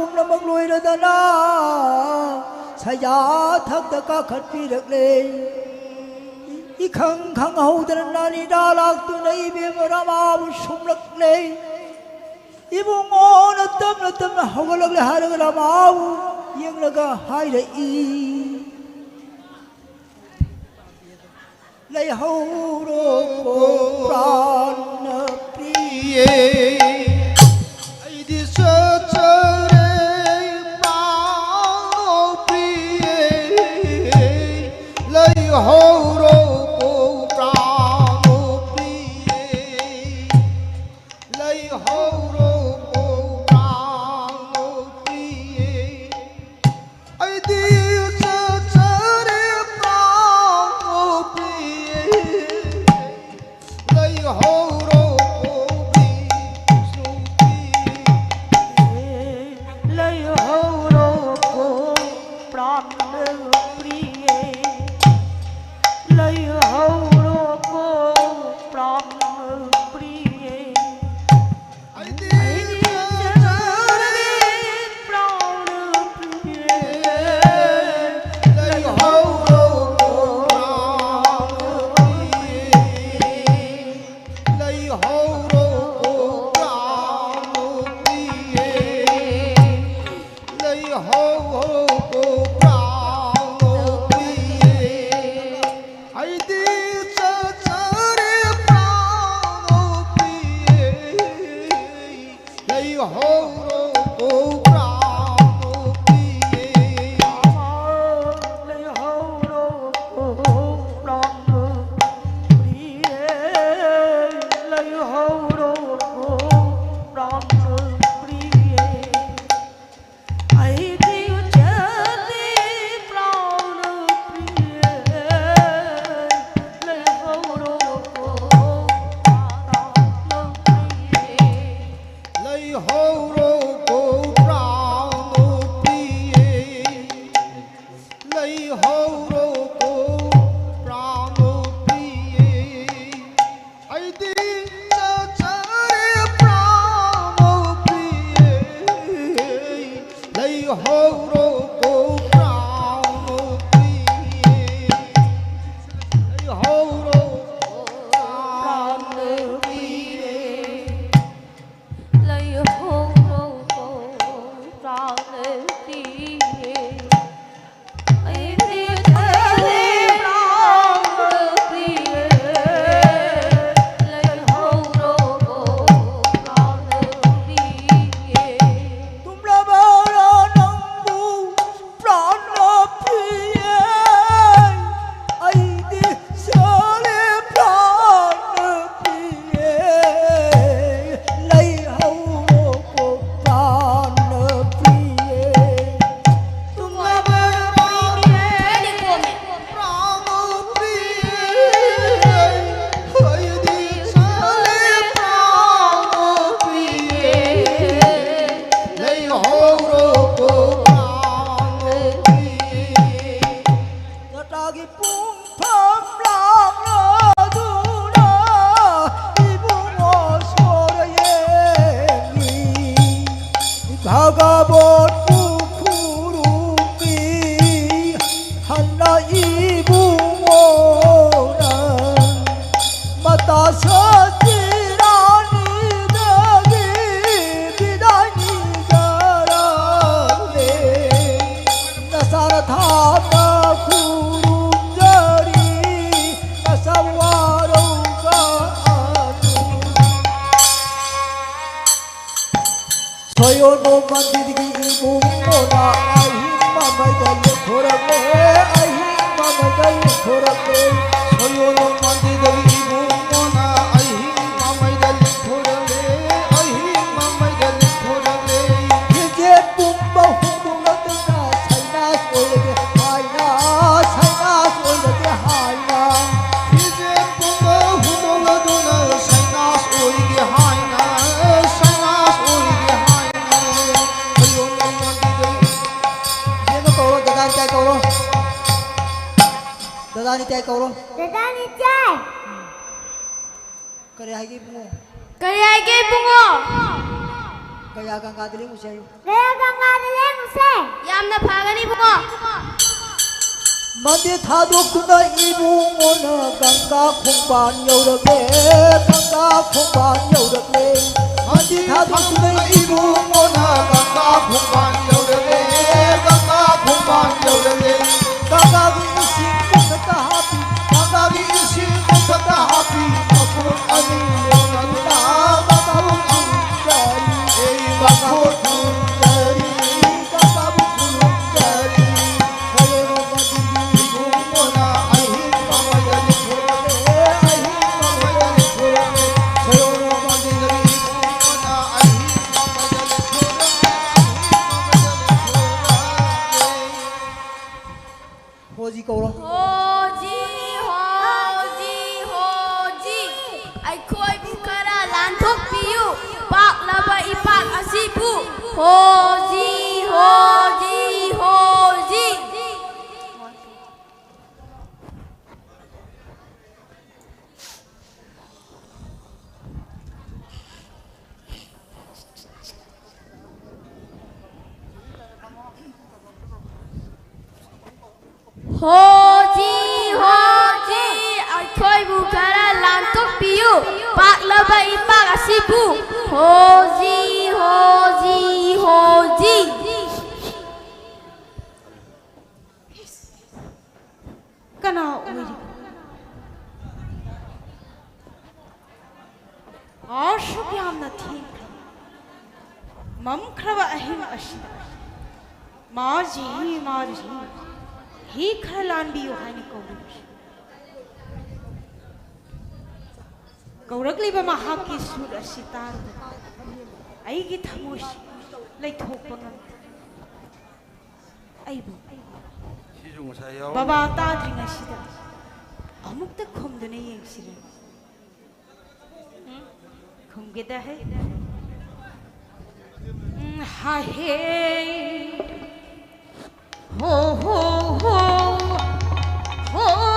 ꯄꯨꯝꯅꯃꯛ ꯂꯣꯏꯔꯗꯅ ꯁꯌꯥ ꯊꯛꯇ ꯀꯥꯈꯠꯄꯤꯔꯛꯂꯦ꯫ ꯏꯈꯪ ꯈꯪꯍꯧꯗꯅ ꯅꯥꯅꯤꯗ ꯂꯥꯛꯇꯨꯅ ꯏꯕꯦꯝꯃ ꯔꯃꯥꯕꯨ ꯁꯨꯝꯂꯛꯂꯦ꯫ ꯏꯕꯨꯡꯉꯣꯅ ꯇꯞꯅ ꯇꯞꯅ ꯍꯧꯒꯠꯂꯛꯂꯦ ꯍꯥꯏꯔꯒ ꯔꯃꯥꯕꯨ ꯌꯦꯡꯂꯒ ꯍꯥꯏꯔꯛꯏ꯫ ꯂꯩꯍꯧꯔꯣꯀꯣ ꯄ꯭ꯔꯥꯟꯅ ꯄ꯭ꯔꯤꯌꯦ꯫ ꯑꯩꯗꯤ ꯆꯠꯆꯔꯦ ꯄ꯭ꯔꯥꯟꯅ ꯄ꯭ꯔꯤꯌꯦ꯫ ꯂꯩꯍꯧꯔꯣꯀꯣ ꯄ꯭ꯔꯥꯟꯅ ꯄ꯭ꯔꯤꯌꯦ꯫ ꯂꯩꯍꯧꯔꯣꯀꯣ ꯄ꯭ꯔꯥꯟꯅ ꯄ꯭ꯔꯤꯌꯦ꯫ ꯑꯩꯗꯤ ꯆꯠꯆꯔꯦ ꯄ꯭ꯔꯥꯟꯅ ꯄ꯭ꯔꯤꯌꯦ꯫ ꯂꯩꯍꯧꯔꯣꯀꯣ ꯄ꯭ꯔꯤꯌꯦ꯫ ꯍꯧꯔꯣꯀꯣ ꯄ꯭ꯔꯥꯟ ꯄ꯭ꯔꯤꯌꯦ, ꯍꯧꯔꯣꯀꯣ ꯄ꯭ꯔꯥꯟ ꯄ꯭ꯔꯤꯌꯦ, ꯂꯩꯍꯧꯔꯣꯀꯣ ꯄ꯭ꯔꯥꯟ ꯄ꯭ꯔꯤꯌꯦ꯫ ꯑꯩꯗꯤ ꯊꯥꯖꯗꯦ ꯄ꯭ꯔꯥꯟ ꯄ꯭ꯔꯤꯌꯦ, ꯂꯩꯍꯧꯔꯣꯀꯣ ꯄ꯭ꯔꯥꯟ ꯄ꯭ꯔꯤꯌꯦ꯫ ꯇꯨꯝꯂꯕꯔꯥ ꯅꯪꯕꯨ ꯄ꯭ꯔꯥꯟ ꯄ꯭ꯔꯤꯌꯦ, ꯑꯩꯗꯤ ꯆꯠꯂꯦ ꯄ꯭ꯔꯥꯟ ꯄ꯭ꯔꯤꯌꯦ, ꯂꯩꯍꯧꯔꯣꯀꯣ ꯄ꯭ꯔꯥꯟ ꯄ꯭ꯔꯤꯌꯦ꯫ ꯇꯨꯝꯂꯕꯔꯥ ꯅꯪꯕꯨ ꯄ꯭ꯔꯥꯟ ꯄ꯭ꯔꯤꯌꯦ, ꯑꯩꯗꯤ ꯆꯠꯂꯦ ꯄ꯭ꯔꯥꯟ ꯄ꯭ꯔꯤꯌꯦ, ꯂꯩꯍꯧꯔꯣꯀꯣ ꯄ꯭ꯔꯥꯟ ꯄ꯭ꯔꯤꯌꯦ꯫ ꯅꯇꯥꯒꯤ ꯄꯨꯡꯐꯝ ꯂꯥꯡꯂꯗꯨꯅ ꯏꯕꯨꯡꯉꯣ ꯁꯣꯔ ꯌꯦꯡꯉꯤ꯫ ꯚꯒꯕꯣꯟꯕꯨ ꯈꯨꯔꯨꯝꯃꯤ꯫ ꯍꯟꯅ ꯏꯕꯨꯡꯉꯣꯅ ꯃꯇꯥ ꯁꯇꯤ ꯔꯥꯅꯤꯗꯒꯤ ꯕꯤꯗꯥꯏ ꯅꯤꯖꯔꯝꯃꯦ꯫ ꯅꯆꯥꯅ ꯊꯥꯞꯅ ꯈꯨꯔꯨꯝꯖꯔꯤ, ꯅꯆꯥ ꯋꯥꯔꯧꯒꯅꯨ꯫ ꯁꯣꯌꯣꯅꯣ ꯃꯟꯗꯤꯔꯒꯤ ꯏꯕꯨꯡꯉꯣꯅ ꯑꯍꯤꯡ ꯃꯃꯩꯗ ꯂꯦꯛꯊꯣꯔꯛꯂꯦ, ꯑꯍꯤꯡ ꯃꯃꯩꯗ ꯂꯦꯛꯊꯣꯔꯛꯂꯦ꯫ ꯁꯣꯌꯣꯅꯣ ꯃꯟꯗꯤꯔꯒꯤ ꯏꯕꯨꯡꯉꯣꯅ ꯑꯍꯤꯡ ꯃꯃꯩꯗ ꯂꯦꯛꯊꯣꯔꯛꯂꯦ, ꯑꯍꯤꯡ ꯃꯃꯩꯗ ꯂꯦꯛꯊꯣꯔꯛꯂꯦ꯫ ꯐꯤꯖꯦꯠ ꯄꯨꯝꯕ ꯍꯨꯟꯗꯣꯛꯂꯗꯨꯅ ꯁꯩꯅꯥꯁ ꯑꯣꯏꯔꯒꯦ ꯍꯥꯏꯅ, ꯁꯩꯅꯥꯁ ꯑꯣꯏꯔꯒꯦ ꯍꯥꯏꯅ꯫ ꯐꯤꯖꯦꯠ ꯄꯨꯝꯕ ꯍꯨꯟꯗꯣꯛꯂꯗꯨꯅ ꯁꯩꯅꯥꯁ ꯑꯣꯏꯔꯒꯦ ꯍꯥꯏꯅ, ꯁꯩꯅꯥꯁ ꯑꯣꯏꯔꯒꯦ ꯍꯥꯏꯅ꯫ ꯁꯣꯌꯣꯅꯣ ꯃꯟꯗꯤꯔꯒꯤ ꯏꯕꯦꯝꯃ ꯀꯧꯔꯣ, ꯗꯗꯥ ꯅꯤꯇꯥꯏ ꯀꯧꯔꯣ꯫ ꯗꯗꯥ ꯅꯤꯇꯥꯏ ꯀꯧꯔꯣ꯫ ꯗꯗꯥ ꯅꯤꯇꯥꯏ꯫ ꯀꯔꯤ ꯍꯥꯏꯒꯦ ꯏꯕꯨꯡꯉꯣ? ꯀꯔꯤ ꯍꯥꯏꯒꯦ ꯏꯕꯨꯡꯉꯣ? ꯒꯌꯥ ꯒꯪꯒꯥꯗ ꯂꯦꯡꯉꯨꯁꯦ ꯍꯥꯏꯌꯨ꯫ ꯒꯌꯥ ꯒꯪꯒꯥꯗ ꯂꯦꯡꯉꯨꯁꯦ꯫ ꯌꯥꯝꯅ ꯐꯒꯅꯤ ꯏꯕꯨꯡꯉꯣ꯫ ꯃꯟꯗꯤꯔ ꯊꯥꯗꯣꯛꯇꯨꯅ ꯏꯕꯨꯡꯉꯣꯅ ꯒꯪꯒꯥ ꯈꯣꯡꯕꯥꯟ ꯌꯧꯔꯛꯂꯦ, ꯒꯪꯒꯥ ꯈꯣꯡꯕꯥꯟ ꯌꯧꯔꯛꯂꯦ꯫ ꯃꯟꯗꯤꯔ ꯊꯥꯗꯣꯛꯇꯨꯅ ꯏꯕꯨꯡꯉꯣꯅ ꯒꯪꯒꯥ ꯈꯣꯡꯕꯥꯟ ꯌꯧꯔꯛꯂꯦ, ꯒꯪꯒꯥ ꯈꯣꯡꯕꯥꯟ ꯌꯧꯔꯛꯂꯦ꯫ ꯒꯪꯒꯥꯒꯤ ꯏꯁꯤꯡꯗ ꯈꯛꯇ ꯍꯥꯞꯄꯤ, ꯒꯪꯒꯥꯒꯤ ꯏꯁꯤꯡꯗ ꯈꯛꯇ ꯍꯥꯞꯄꯤ꯫ ꯃꯈꯣꯡ ꯑꯅꯤ ꯂꯦꯡꯗꯨꯅ ꯒꯪꯒꯥꯕꯨ ꯈꯨꯔꯨꯝꯖꯔꯤ, ꯒꯪꯒꯥꯕꯨ ꯈꯨꯔꯨꯝꯖꯔꯤ, ꯒꯪꯒꯥꯕꯨ ꯈꯨꯔꯨꯝꯖꯔꯤ꯫ ꯍꯣꯖꯤ ꯀꯧꯔꯣ꯫ ꯍꯣꯖꯤ, ꯍꯣꯖꯤ, ꯍꯣꯖꯤ꯫ ꯑꯩꯈꯣꯏꯕꯨ ꯈꯔ ꯂꯥꯟꯊꯣꯛꯄꯤꯌꯨ꯫ ꯄꯥꯛꯂꯕ ꯏꯄꯥꯛ ꯑꯁꯤꯕꯨ꯫ ꯍꯣꯖꯤ, ꯍꯣꯖꯤ, ꯍꯣꯖꯤ꯫ ꯍꯣꯖꯤ, ꯍꯣꯖꯤ, ꯑꯩꯈꯣꯏꯕꯨ ꯈꯔ ꯂꯥꯟꯊꯣꯛꯄꯤꯌꯨ꯫ ꯄꯥꯛꯂꯕ ꯏꯄꯥꯛ ꯑꯁꯤꯕꯨ꯫ ꯍꯣꯖꯤ, ꯍꯣꯖꯤ, ꯍꯣꯖꯤ꯫ ꯀꯅꯥ ꯑꯣꯏꯔꯤꯕ? ꯑꯁꯨꯛ ꯌꯥꯝꯅ ꯊꯦꯡꯈ꯭ꯔꯕ, ꯃꯝꯈ꯭ꯔꯕ ꯑꯍꯤꯡ ꯑꯁꯤꯗ ꯃꯥꯖꯤ, ꯃꯥꯖꯤ, ꯍꯤ ꯈꯔ ꯂꯥꯟꯕꯤꯌꯨ ꯍꯥꯏꯅ ꯀꯧꯔꯤꯕꯁꯤ꯫ ꯀꯧꯔꯛꯂꯤꯕ ꯃꯍꯥꯛꯀꯤ ꯁꯨꯔ ꯑꯁꯤ ꯇꯥꯔꯨꯕꯗ ꯑꯩꯒꯤ ꯊꯃꯣꯏꯁꯤ ꯂꯩꯊꯣꯛꯄ ꯉꯝꯗꯦ꯫ ꯑꯩꯕꯨ ꯁꯤꯁꯨ ꯉꯁꯥꯏ ꯌꯥꯎꯔꯝꯃꯤ꯫ ꯕꯕꯥ ꯇꯥꯗ꯭ꯔꯤꯉꯩꯁꯤꯗ ꯑꯃꯨꯛꯇ ꯈꯨꯝꯗꯨꯅ ꯌꯦꯡꯁꯤꯔꯦ꯫ ꯎꯝ? ꯈꯨꯝꯒꯦꯗ ꯍꯦ꯫ ꯎꯝ, ꯍꯥ ꯍꯦ꯫ ꯍꯣ, ꯍꯣ, ꯍꯣ꯫ ꯍꯣ꯫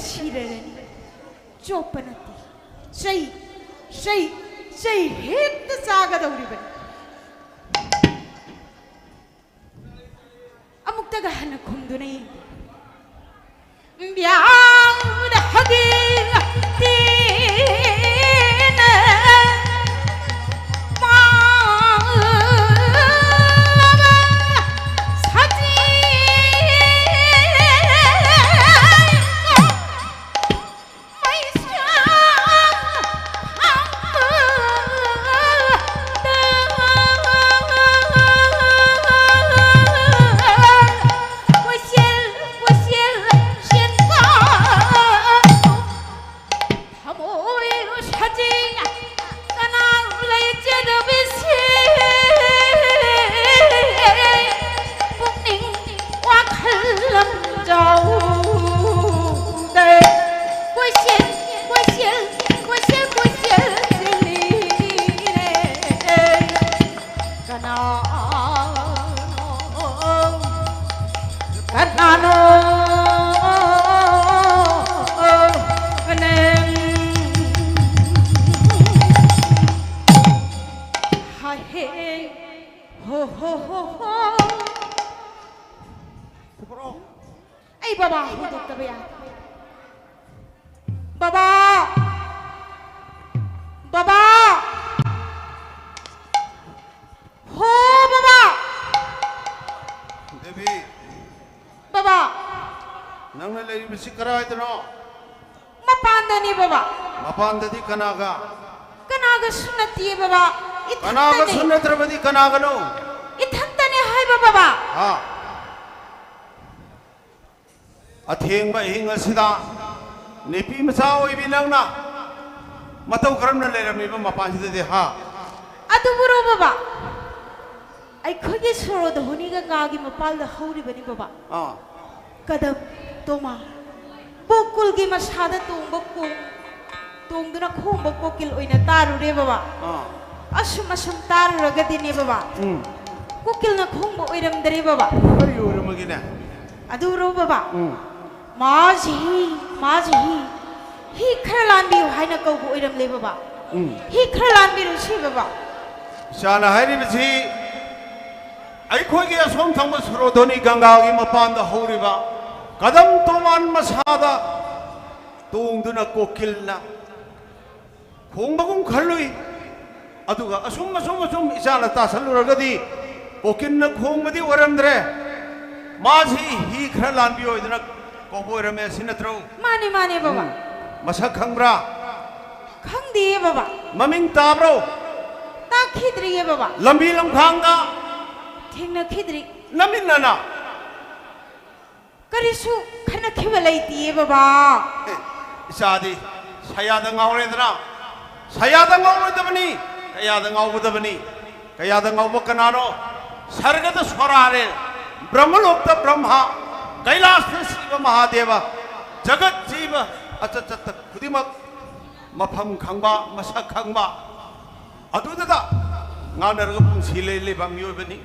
ꯁꯤꯔꯔꯅꯤ꯫ ꯆꯣꯞꯄ ꯅꯠꯇꯦ꯫ ꯆꯩ, ꯆꯩ, ꯆꯩ ꯍꯦꯛꯇ ꯆꯥꯒꯗꯧꯔꯤꯕꯅꯤ꯫ ꯑꯃꯨꯛꯇꯒ ꯍꯟꯅ ꯈꯨꯝꯗꯨꯅ ꯌꯦꯡꯒꯦ꯫ ꯕ꯭ꯌꯥꯎꯗ ꯍꯒꯤ ꯇꯦꯅ ꯃꯥ ꯁꯖꯤ ꯄꯨꯛꯅꯤꯡ ꯋꯥꯈꯜ ꯂꯝꯖꯥꯎꯗ ꯀꯣꯏꯆꯦꯜ, ꯀꯣꯏꯆꯦꯜ, ꯀꯣꯏꯆꯦꯜ, ꯀꯣꯏꯆꯦꯜ ꯆꯦꯜꯂꯤꯔꯦ꯫ ꯀꯅꯥꯅꯣ, ꯀꯅꯥꯅꯣ ꯅꯪ? ꯍꯥꯏ ꯍꯦ, ꯍꯣ, ꯍꯣ, ꯍꯣ, ꯍꯣ꯫ ꯑꯩ ꯕꯕꯥ ꯍꯧꯗꯣꯛꯇꯕ ꯌꯥꯗꯦ꯫ ꯕꯕꯥ! ꯕꯕꯥ! ꯍꯣ ꯕꯕꯥ! ꯗꯦꯕꯤ! ꯕꯕꯥ! ꯅꯪꯅ ꯂꯩꯔꯤꯕꯁꯤ ꯀꯗꯥꯏꯗꯅꯣ? ꯃꯄꯥꯟꯗꯅꯤ ꯕꯕꯥ꯫ ꯃꯄꯥꯟꯗꯗꯤ ꯀꯅꯥꯒ? ꯀꯅꯥꯒꯁꯨ ꯅꯠꯇꯤꯌꯦ ꯕꯕꯥ꯫ ꯏꯊꯟꯇꯅꯤ꯫ ꯀꯅꯥꯒꯁꯨ ꯅꯠꯇ꯭ꯔꯕꯗꯤ ꯀꯅꯥꯒꯅꯣ? ꯏꯊꯟꯇꯅꯦ ꯍꯥꯏꯕ ꯕꯕꯥ꯫ ꯍꯥ? ꯑꯊꯦꯡꯕ ꯑꯍꯤꯡ ꯑꯁꯤꯗ ꯅꯨꯄꯤ ꯃꯆꯥ ꯑꯣꯏꯕꯤ ꯅꯪꯅ ꯃꯇꯧ ꯀꯔꯝꯅ ꯂꯩꯔꯝꯃꯤꯕ ꯃꯄꯥꯟꯁꯤꯗꯗꯤ, ꯍꯥ? ꯑꯗꯨꯕꯨꯔꯣ ꯕꯕꯥ, ꯑꯩꯈꯣꯏꯒꯤ ꯁꯣꯔꯣꯗꯍꯣꯅꯤꯒ ꯉꯥꯒꯤ ꯃꯄꯥꯜꯗ ꯍꯧꯔꯤꯕꯅꯤ ꯕꯕꯥ꯫ ꯑꯥ꯫ ꯀꯗꯝ, ꯇꯣꯃꯥ, ꯕꯣꯀꯨꯜꯒꯤ ꯃꯁꯥꯗ ꯇꯣꯡꯕ ꯀꯣꯡ ꯇꯣꯡꯗꯨꯅ ꯈꯣꯡꯕ ꯀꯣꯀꯤꯜ ꯑꯣꯏꯅ ꯇꯥꯔꯨꯔꯦ ꯕꯕꯥ꯫ ꯑꯥ꯫ ꯑꯁꯨꯝ ꯑꯁꯨꯝ ꯇꯥꯔꯨꯔꯒꯗꯤꯅꯦ ꯕꯕꯥ, ꯎꯝ꯫ ꯀꯣꯀꯤꯜꯅ ꯈꯣꯡꯕ ꯑꯣꯏꯔꯝꯗꯔꯦ ꯕꯕꯥ꯫ ꯀꯔꯤ ꯑꯣꯏꯔꯝꯃꯒꯦꯅꯦ? ꯑꯗꯨꯔꯣ ꯕꯕꯥ? ꯎꯝ꯫ ꯃꯥꯁꯤ, ꯃꯥꯁꯤ꯫ ꯍꯤ ꯈꯔ ꯂꯥꯟꯕꯤꯌꯨ ꯍꯥꯏꯅ ꯀꯧꯕ ꯑꯣꯏꯔꯝꯂꯦ ꯕꯕꯥ꯫ ꯎꯝ꯫ ꯍꯤ ꯈꯔ ꯂꯥꯟꯕꯤꯔꯨꯁꯤ ꯕꯕꯥ꯫ ꯏꯆꯥꯅ ꯍꯥꯏꯔꯤꯕꯁꯤ ꯑꯩꯈꯣꯏꯒꯤ ꯑꯁꯣꯝ ꯊꯪꯕ ꯁꯨꯔꯣꯙꯣꯅꯤ ꯒꯪꯒꯥꯒꯤ ꯃꯄꯥꯟꯗ ꯍꯧꯔꯤꯕ ꯀꯗꯝ ꯇꯣꯃꯥꯟ ꯃꯁꯥꯗ ꯇꯣꯡꯗꯨꯅ ꯀꯣꯀꯤꯜꯅ ꯈꯣꯡꯕꯒꯨꯝ ꯈꯜꯂꯨꯏ꯫ ꯑꯗꯨꯒ ꯑꯁꯨꯝ, ꯑꯁꯨꯝ, ꯑꯁꯨꯝ ꯏꯆꯥꯅ ꯇꯥꯁꯜꯂꯨꯔꯒꯗꯤ ꯀꯣꯀꯤꯜꯅ ꯈꯣꯡꯕꯗꯤ ꯑꯣꯏꯔꯝꯗ꯭ꯔꯦ꯫ ꯃꯥꯁꯤ ꯍꯤ ꯈꯔ ꯂꯥꯟꯕꯤꯌꯣ ꯍꯥꯏꯗꯅ ꯀꯧꯕ ꯑꯣꯏꯔꯝꯃꯦ, ꯑꯁꯤ ꯅꯠꯇ꯭ꯔꯣ? ꯃꯥꯅꯦ, ꯃꯥꯅꯦ, ꯕꯕꯥ꯫ ꯎꯝ꯫ ꯃꯁꯛ ꯈꯪꯕ꯭ꯔꯥ? ꯈꯪꯗꯤꯌꯦ, ꯕꯕꯥ꯫ ꯃꯃꯤꯡ ꯇꯥꯕ꯭ꯔꯣ? ꯇꯥꯈꯤꯗ꯭ꯔꯤꯌꯦ, ꯕꯕꯥ꯫ ꯂꯝꯕꯤ ꯂꯝꯈꯥꯡꯗ? ꯊꯦꯡꯅꯈꯤꯗ꯭ꯔꯤ꯫ ꯅꯃꯤꯠ ꯅꯅꯥ? ꯀꯔꯤꯁꯨ ꯈꯟꯅꯈꯤꯕ ꯂꯩꯇꯤꯌꯦ, ꯕꯕꯥ꯫ ꯑꯦ, ꯏꯆꯥꯗꯤ ꯁꯌꯥꯗ ꯉꯥꯎꯔꯦꯗꯅ꯫ ꯁꯌꯥꯗ ꯉꯥꯎꯔꯣꯏꯗꯕꯅꯤ, ꯀꯌꯥꯗ ꯉꯥꯎꯒꯗꯕꯅꯤ꯫ ꯀꯌꯥꯗ ꯉꯥꯎꯕ ꯀꯅꯥꯅꯣ? ꯁꯔꯒꯗ ꯁꯣꯔꯥꯔꯦ, ꯕ꯭ꯔꯍ꯭ꯃꯂꯣꯛꯇ ꯕ꯭ꯔꯍ꯭ꯃ, ꯀꯩꯂꯥꯁꯇ ꯁꯤꯕ ꯃꯍꯥꯗꯦꯕ, ꯖꯒꯠ ꯖꯤꯕ ꯑꯆꯠ ꯆꯠꯇ ꯈꯨꯗꯤꯡꯃꯛ ꯃꯐꯝ ꯈꯪꯕ, ꯃꯁꯛ ꯈꯪꯕ, ꯑꯗꯨꯗꯨꯗ ꯉꯥꯡꯅꯔꯒ ꯄꯨꯟꯁꯤ ꯂꯦꯜꯂꯤꯕ ꯃꯤꯑꯣꯏꯕꯅꯤ꯫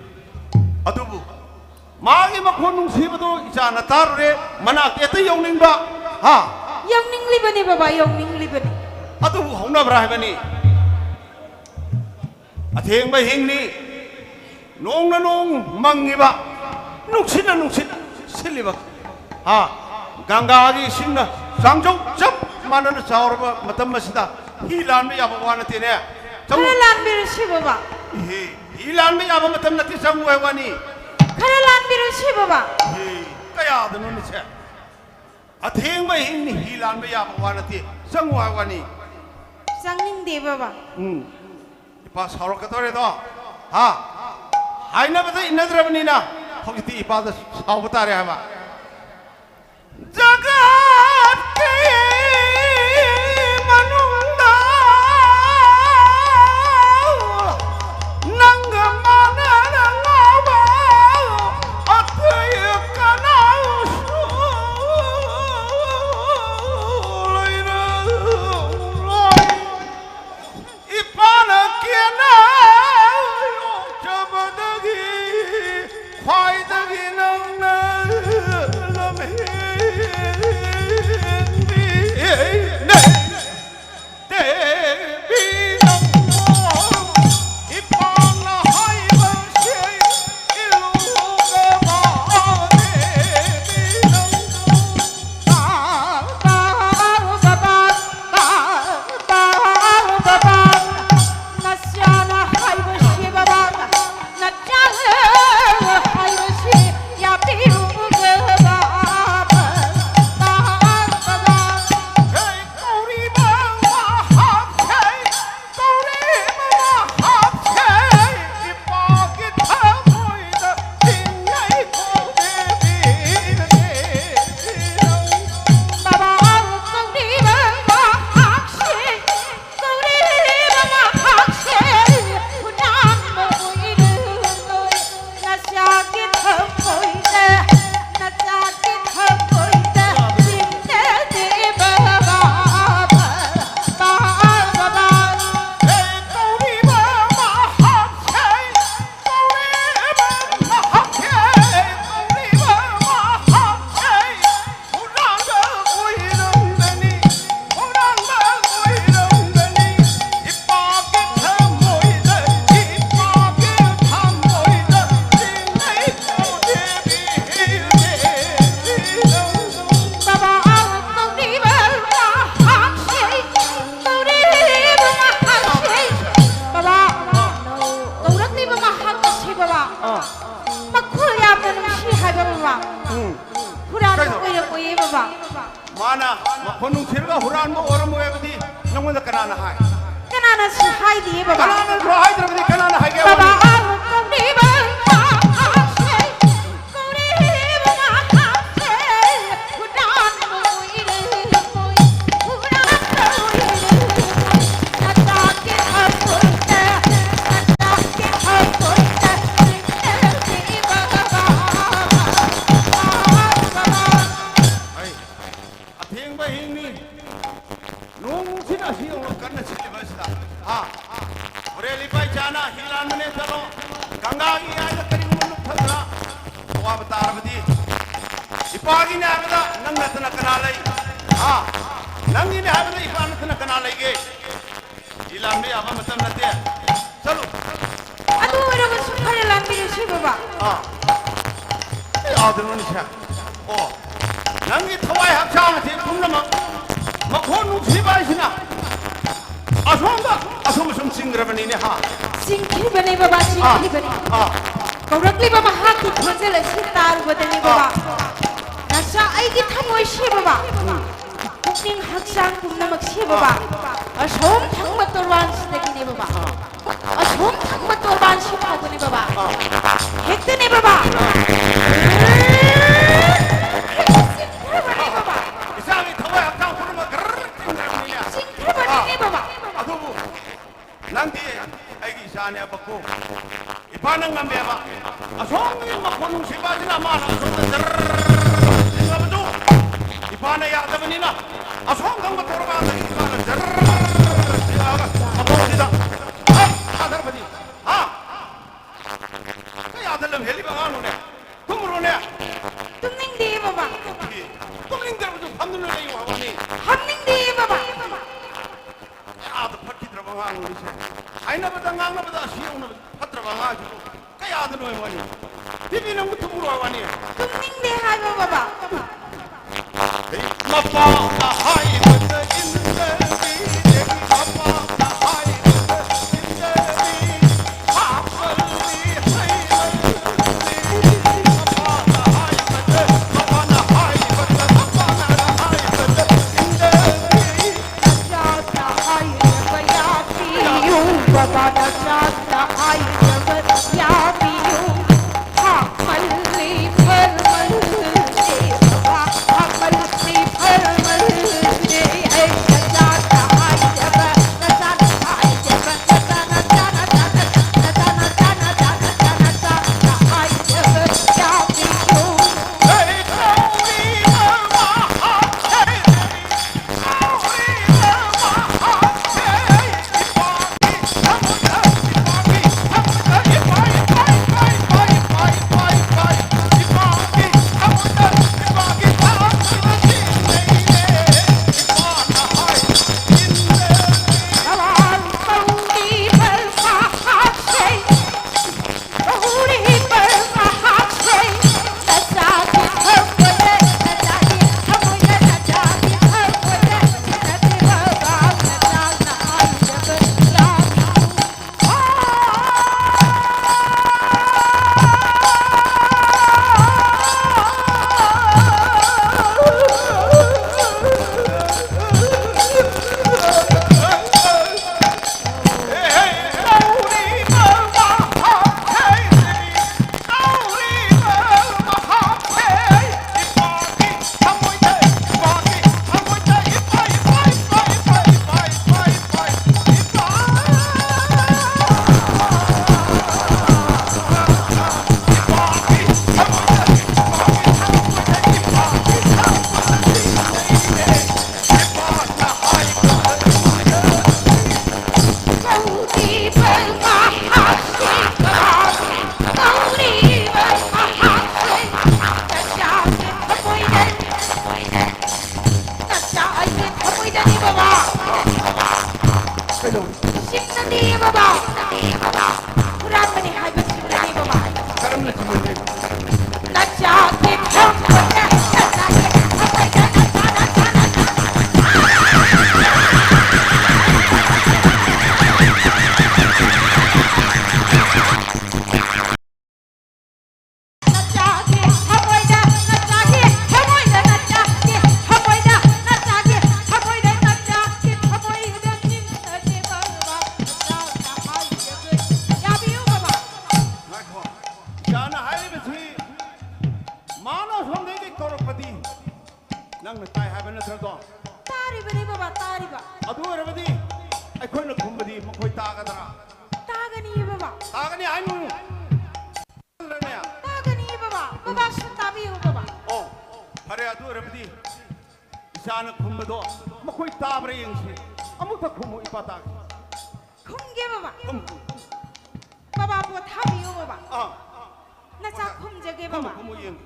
ꯑꯗꯨꯕꯨ ꯃꯥꯒꯤ ꯃꯈꯣꯟ ꯅꯨꯡꯁꯤꯕꯗꯨ ꯏꯆꯥꯅ ꯇꯥꯔꯨꯔꯦ, ꯃꯅꯥꯛꯇ ꯍꯦꯛꯇ ꯌꯧꯅꯤꯡꯕ꯫ ꯍꯥ? ꯌꯧꯅꯤꯡꯂꯤꯕꯅꯤ ꯕꯕꯥ, ꯌꯧꯅꯤꯡꯂꯤꯕꯅꯤ꯫ ꯑꯗꯨꯕꯨ ꯍꯧꯅꯕ꯭ꯔꯥ ꯍꯥꯏꯕꯅꯤ꯫ ꯑꯊꯦꯡꯕ ꯍꯤꯡꯅꯤ, ꯅꯣꯡꯅ ꯅꯣꯡ ꯃꯪꯉꯤꯕ, ꯅꯨꯡꯁꯤꯠꯅ ꯅꯨꯡꯁꯤꯠ ꯁꯤꯜꯂꯤꯕ꯫ ꯍꯥ? ꯒꯪꯒꯥꯒꯤ ꯏꯁꯤꯡꯅ ꯆꯥꯡꯖꯧ ꯆꯞ ꯃꯥꯟꯅꯅ ꯆꯥꯎꯔꯕ ꯃꯇꯝ ꯑꯁꯤꯗ ꯍꯤ ꯂꯥꯟꯕ ꯌꯥꯕ ꯋꯥ ꯅꯠꯇꯦꯅꯦ꯫ ꯆꯪꯉꯨ꯫ ꯈꯔ ꯂꯥꯟꯕꯤꯔꯁꯤ ꯕꯕꯥ꯫ ꯏꯍꯦ, ꯍꯤ ꯂꯥꯟꯕ ꯌꯥꯕ ꯃꯇꯝ ꯅꯠꯇꯦ, ꯆꯪꯉꯨ ꯍꯥꯏ ꯋꯥꯅꯤ꯫ ꯈꯔ ꯂꯥꯟꯕꯤꯔꯁꯤ ꯕꯕꯥ꯫ ꯏꯍꯦ, ꯀꯌꯥꯗꯅꯣ ꯃꯤꯁꯦ? ꯑꯊꯦꯡꯕ ꯑꯍꯤꯡꯅꯤ, ꯍꯤ ꯂꯥꯟꯕ ꯌꯥꯕ ꯋꯥ ꯅꯠꯇꯦ, ꯆꯪꯉꯨ ꯍꯥꯏ ꯋꯥꯅꯤ꯫ ꯆꯪꯅꯤꯡꯗꯦ ꯕꯕꯥ꯫ ꯎꯝ꯫ ꯏꯄꯥ ꯁꯥꯎꯔꯛꯀꯗꯧꯔꯦꯗꯣ꯫ ꯍꯥ? ꯍꯥꯏꯅꯕꯗ ꯏꯟꯅꯗ꯭ꯔꯕꯅꯤꯅ ꯍꯧꯖꯤꯛꯇꯤ ꯏꯄꯥꯗ ꯁꯥꯎꯕ ꯇꯥꯔꯦ ꯍꯥꯏꯕ꯫ ꯖꯒꯠꯀꯤ ꯃꯅꯨꯡꯗ ꯅꯪꯒ ꯃꯥꯟꯅꯅ ꯉꯥꯎꯕ ꯑꯇꯩ ꯀꯅꯥꯁꯨ ꯂꯩꯔꯔꯣꯏ꯫ ꯏꯄꯥꯅ ꯀꯦꯟꯅ ꯌꯣꯛꯆꯕꯗꯒꯤ ꯈ꯭ꯋꯥꯏꯗꯒꯤ ꯅꯪꯅ ꯃꯥꯅ ꯃꯈꯣꯟ ꯅꯨꯡꯁꯤꯔꯒ ꯍꯨꯔꯥꯟꯕ ꯑꯣꯏꯔꯝꯃꯣꯏ ꯍꯥꯏꯕꯗꯤ ꯅꯪꯉꯣꯟꯗ ꯀꯅꯥꯅ ꯍꯥꯏ? ꯀꯅꯥꯅꯁꯨ ꯍꯥꯏꯗꯤꯌꯦ ꯕꯕꯥ꯫ ꯀꯅꯥꯅꯁꯨ ꯍꯥꯏꯗ꯭ꯔꯕꯗꯤ ꯀꯅꯥꯅ ꯍꯥꯏꯒꯦ? ꯕꯕꯥ, ꯋꯥꯔꯤ? ꯑꯃꯨꯛ ꯀꯧꯔꯤꯕ ꯃꯍꯥꯛꯁꯦ, ꯀꯧꯔꯤꯕ ꯃꯍꯥꯛꯁꯦ, ꯍꯨꯔꯥꯟꯕ ꯑꯣꯏꯔꯝꯃꯣꯏ, ꯍꯨꯔꯥꯟꯕ ꯑꯣꯏꯔꯝꯃꯣꯏ꯫ ꯅꯆꯥꯒꯤ ꯃꯈꯨꯠꯇ, ꯅꯆꯥꯒꯤ ꯃꯈꯨꯠꯇ ꯄꯤꯔꯝꯃꯤ ꯕꯕꯥ, ꯕꯕꯥ꯫ ꯑꯩ ꯑꯊꯦꯡꯕ ꯑꯍꯤꯡꯅꯤ꯫ ꯅꯣꯡꯁꯤꯅ ꯑꯁꯤ ꯌꯧꯅ ꯀꯟꯅ ꯁꯤꯠꯂꯤꯕ ꯑꯁꯤꯗ꯫ ꯑꯥ, ꯍꯣꯔꯦꯟ ꯏꯄꯥ ꯏꯆꯥꯅ ꯍꯤ ꯂꯥꯟꯕꯅꯦ ꯆꯠꯂꯣ꯫ ꯒꯪꯒꯥꯒꯤ ꯏꯌꯥꯏꯗ ꯀꯔꯤꯒꯨꯝꯕ ꯂꯨꯞꯊꯗꯅ ꯑꯋꯥꯕ ꯇꯥꯔꯕꯗꯤ ꯏꯄꯥꯒꯤꯅꯦ ꯍꯥꯏꯕꯗ ꯅꯪ ꯅꯠꯇꯅ ꯀꯅꯥ ꯂꯩ? ꯑꯥ, ꯅꯪꯒꯤꯅꯦ ꯍꯥꯏꯕꯗ ꯏꯄꯥ ꯅꯠꯇꯅ ꯀꯅꯥ ꯂꯩꯒꯦ? ꯍꯤ ꯂꯥꯟꯕ ꯌꯥꯕ ꯃꯇꯝ ꯅꯠꯇꯦ꯫ ꯆꯠꯂꯨ꯫ ꯑꯗꯨ ꯑꯣꯏꯔꯕꯁꯨ ꯈꯔ ꯂꯥꯟꯕꯤꯔꯁꯤ ꯕꯕꯥ꯫ ꯑꯥ, ꯀꯌꯥꯗꯅꯣꯅꯤꯁꯦ? ꯑꯣ, ꯅꯪꯒꯤ ꯊꯋꯥꯏ ꯍꯛꯆꯥꯡ ꯑꯁꯤ ꯄꯨꯝꯅꯃꯛ ꯃꯈꯣꯟ ꯅꯨꯡꯁꯤꯕ ꯍꯥꯏꯁꯤꯅ ꯑꯁꯣꯝꯗ ꯑꯁꯨꯝ ꯑꯁꯨꯝ ꯆꯤꯡꯈ꯭ꯔꯕꯅꯤꯅꯦ, ꯍꯥ? ꯆꯤꯡꯈꯤꯕꯅꯦ ꯕꯕꯥ, ꯑꯥ, ꯆꯤꯡꯈꯤꯕꯅꯦ꯫ ꯑꯥ, ꯀꯧꯔꯛꯂꯤꯕ ꯃꯍꯥꯛꯀꯤ ꯈꯣꯟꯖꯦꯜ ꯑꯁꯤ ꯇꯥꯔꯨꯕꯗꯅꯦ ꯕꯕꯥ, ꯅꯆꯥ ꯑꯩꯒꯤ ꯊꯃꯣꯏꯁꯦ ꯕꯕꯥ, ꯄꯨꯛꯅꯤꯡ ꯍꯛꯆꯥꯡ ꯄꯨꯝꯅꯃꯛꯁꯦ ꯕꯕꯥ, ꯑꯁꯣꯝ ꯊꯪꯕ ꯇꯣꯔꯕꯥꯟꯁꯤꯗꯒꯤꯅꯦ ꯕꯕꯥ, ꯑꯁꯣꯝ ꯊꯪꯕ ꯇꯣꯔꯕꯥꯟꯁꯤ ꯐꯥꯎꯕꯅꯦ ꯕꯕꯥ, ꯍꯦꯛꯇꯅꯦ ꯕꯕꯥ, ꯍꯦꯛꯇ ꯆꯤꯡꯊꯕꯅꯦ ꯕꯕꯥ, ꯏꯆꯥꯒꯤ ꯊꯋꯥꯏ ꯍꯛꯆꯥꯡ ꯄꯨꯝꯅꯃꯛ ꯒꯔ ꯆꯤꯡꯊꯔꯕꯅꯤꯅꯦ꯫ ꯆꯤꯡꯊꯕꯅꯤꯅꯦ ꯕꯕꯥ꯫ ꯑꯗꯨꯕꯨ ꯅꯪꯗꯤ ꯑꯩꯒꯤ ꯏꯆꯥꯅꯦꯕꯀꯣ꯫ ꯏꯄꯥꯅ ꯉꯝꯃꯦꯕ꯫ ꯑꯁꯣꯝꯒꯤ ꯃꯈꯣꯟ ꯅꯨꯡꯁꯤꯕ ꯑꯁꯤꯅ ꯃꯥꯅ ꯑꯁꯣꯝꯗ ꯖꯔ ꯆꯤꯡꯉꯕꯗꯨ ꯏꯄꯥꯅ ꯌꯥꯗꯕꯅꯤꯅ ꯑꯁꯣꯝ ꯊꯪꯕ ꯇꯣꯔꯕꯥꯟꯗꯒꯤ ꯏꯄꯥꯅ ꯖꯔ ꯆꯤꯡꯉꯒ ꯃꯈꯣꯡꯁꯤꯗ ꯍꯛ ꯊꯥꯗꯔꯕꯗꯤ꯫ ꯍꯥ? ꯀꯌꯥꯗ ꯂꯝ ꯍꯦꯜꯂꯤꯕ ꯑꯉꯥꯡꯅꯣꯅꯦ? ꯇꯨꯝꯃꯨꯔꯣꯅꯦ꯫ ꯇꯨꯝꯅꯤꯡꯗꯦ ꯕꯕꯥ꯫ ꯇꯨꯝꯅꯤꯡꯗ꯭ꯔꯕꯁꯨ ꯐꯝꯗꯨꯅ ꯂꯩꯌꯨ ꯍꯥꯏꯕꯅꯤ꯫ ꯐꯝꯅꯤꯡꯗꯦ ꯕꯕꯥ꯫ ꯀꯌꯥꯗ ꯐꯠꯈꯤꯗ꯭ꯔꯕ ꯑꯉꯥꯡꯅꯣ ꯑꯩꯁꯦ꯫ ꯍꯥꯏꯅꯕꯗ ꯉꯥꯡꯅꯕꯗ ꯑꯁꯤ ꯌꯧꯅ ꯐꯠꯇ꯭ꯔꯕ ꯑꯉꯥꯡꯁꯤꯕꯨ ꯀꯌꯥꯗꯅꯣ ꯌꯦꯡꯉꯣ꯫ ꯕꯤꯕꯤ ꯅꯪꯕꯨ ꯊꯨꯝꯃꯨꯔꯣ ꯍꯥꯏꯕꯅꯤ꯫ ꯇꯨꯝꯅꯤꯡꯗꯦ ꯍꯥꯏꯕ ꯕꯕꯥ꯫ ꯃꯄꯥꯅ ꯍꯥꯏꯕꯗ ꯏꯟꯗꯕꯤ, ꯃꯄꯥꯅ ꯍꯥꯏꯕꯗ ꯏꯟꯗꯕꯤ, ꯍꯥꯞꯄꯜꯂꯤ ꯍꯩꯃꯜꯂꯤ꯫ ꯃꯄꯥꯅ ꯍꯥꯏꯕꯗ, ꯃꯄꯥꯅ ꯍꯥꯏꯕꯗ, ꯃꯄꯥꯅ ꯍꯥꯏꯕꯗ ꯅꯆꯥ ꯑꯩꯒꯤ ꯊꯃꯣꯏꯗꯅꯤ ꯕꯕꯥ꯫ ꯀꯩꯗꯧꯔꯦ? ꯁꯤꯡꯅꯅꯤ ꯕꯕꯥ꯫ ꯍꯨꯔꯥꯟꯕꯅꯤ ꯍꯥꯏꯕ ꯁꯤꯡꯅꯅꯤ ꯕꯕꯥ꯫ ꯀꯔꯝꯅ ꯁꯤꯡꯅꯅꯤ? ꯅꯆꯥꯒꯤ ꯊꯃꯣꯏꯗ, ꯅꯆꯥꯒꯤ ꯊꯃꯣꯏꯗ, ꯅꯆꯥ, ꯅꯆꯥ, ꯅꯆꯥ꯫ ꯅꯆꯥꯒꯤ ꯊꯃꯣꯏꯗ, ꯅꯆꯥꯒꯤ ꯊꯃꯣꯏꯗ, ꯅꯆꯥꯒꯤ ꯊꯃꯣꯏꯗ, ꯅꯆꯥꯒꯤ ꯊꯃꯣꯏꯗ, ꯅꯆꯥꯒꯤ ꯊꯃꯣꯏꯗ ꯅꯤꯡꯊꯤꯖꯕ ꯅꯆꯥ꯫ ꯑꯣꯏꯔꯕꯗꯤ ꯑꯩꯈꯣꯏꯅ ꯈꯨꯝꯕꯗꯤ ꯃꯈꯣꯏ ꯇꯥꯒꯗ꯭ꯔꯥ? ꯇꯥꯒꯅꯤꯌꯦ ꯕꯕꯥ꯫ ꯇꯥꯒꯅꯤ ꯍꯥꯏꯅꯨ꯫ ꯇꯥꯒꯅꯤꯌꯦ ꯕꯕꯥ꯫ ꯕꯕꯥꯁꯨ ꯇꯥꯕꯤꯌꯨ ꯕꯕꯥ꯫ ꯑꯣ, ꯐꯔꯦ, ꯑꯗꯨ ꯑꯣꯏꯔꯕꯗꯤ ꯏꯆꯥꯅ ꯈꯨꯝꯕꯗꯣ ꯃꯈꯣꯏ ꯇꯥꯕ꯭ꯔꯥ ꯌꯦꯡꯁꯤ꯫ ꯑꯃꯨꯛꯇ ꯈꯨꯝꯃꯨ, ꯏꯄꯥ ꯇꯥꯒꯦ꯫ ꯈꯨꯝꯒꯦ ꯕꯕꯥ꯫ ꯈꯨꯝ, ꯈꯨꯝ꯫ ꯕꯕꯥ ꯄꯣꯊꯥꯕꯤꯌꯨ ꯕꯕꯥ꯫ ꯑꯥ꯫ ꯅꯆꯥ ꯈꯨꯝꯖꯒꯦ ꯈꯨꯝꯃꯨ, ꯕꯕꯥ꯫ ꯈꯨꯝꯃꯨ ꯌꯦꯡꯒꯦ꯫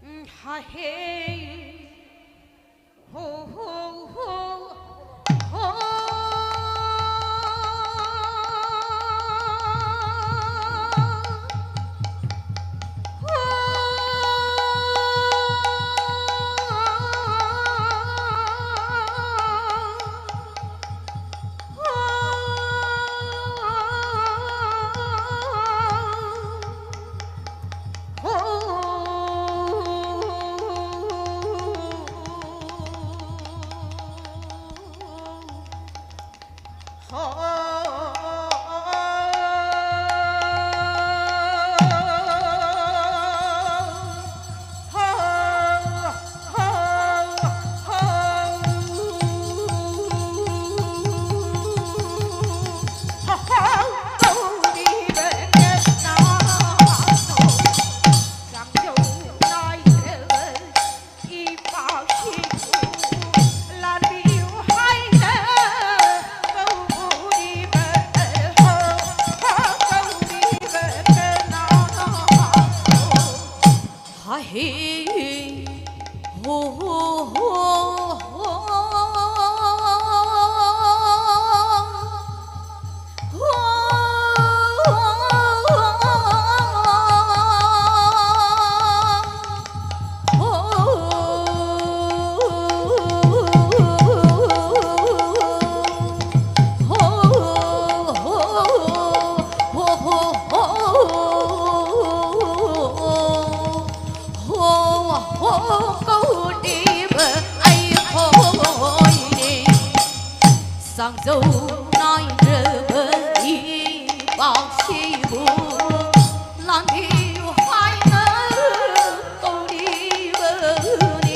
ꯎꯝ, ꯍꯥ ꯍꯦ꯫ ꯍꯣ ꯍꯣ ꯍꯣ꯫ ꯍꯣ꯫ ꯍꯣ꯫ ꯁꯥꯡꯖꯧ ꯅꯥꯏꯔꯕ ꯏꯄꯥꯛꯁꯤꯕꯨ ꯂꯥꯟꯕꯤꯌꯨ ꯍꯥꯏꯅ ꯀꯧꯔꯤꯕꯅꯤ꯫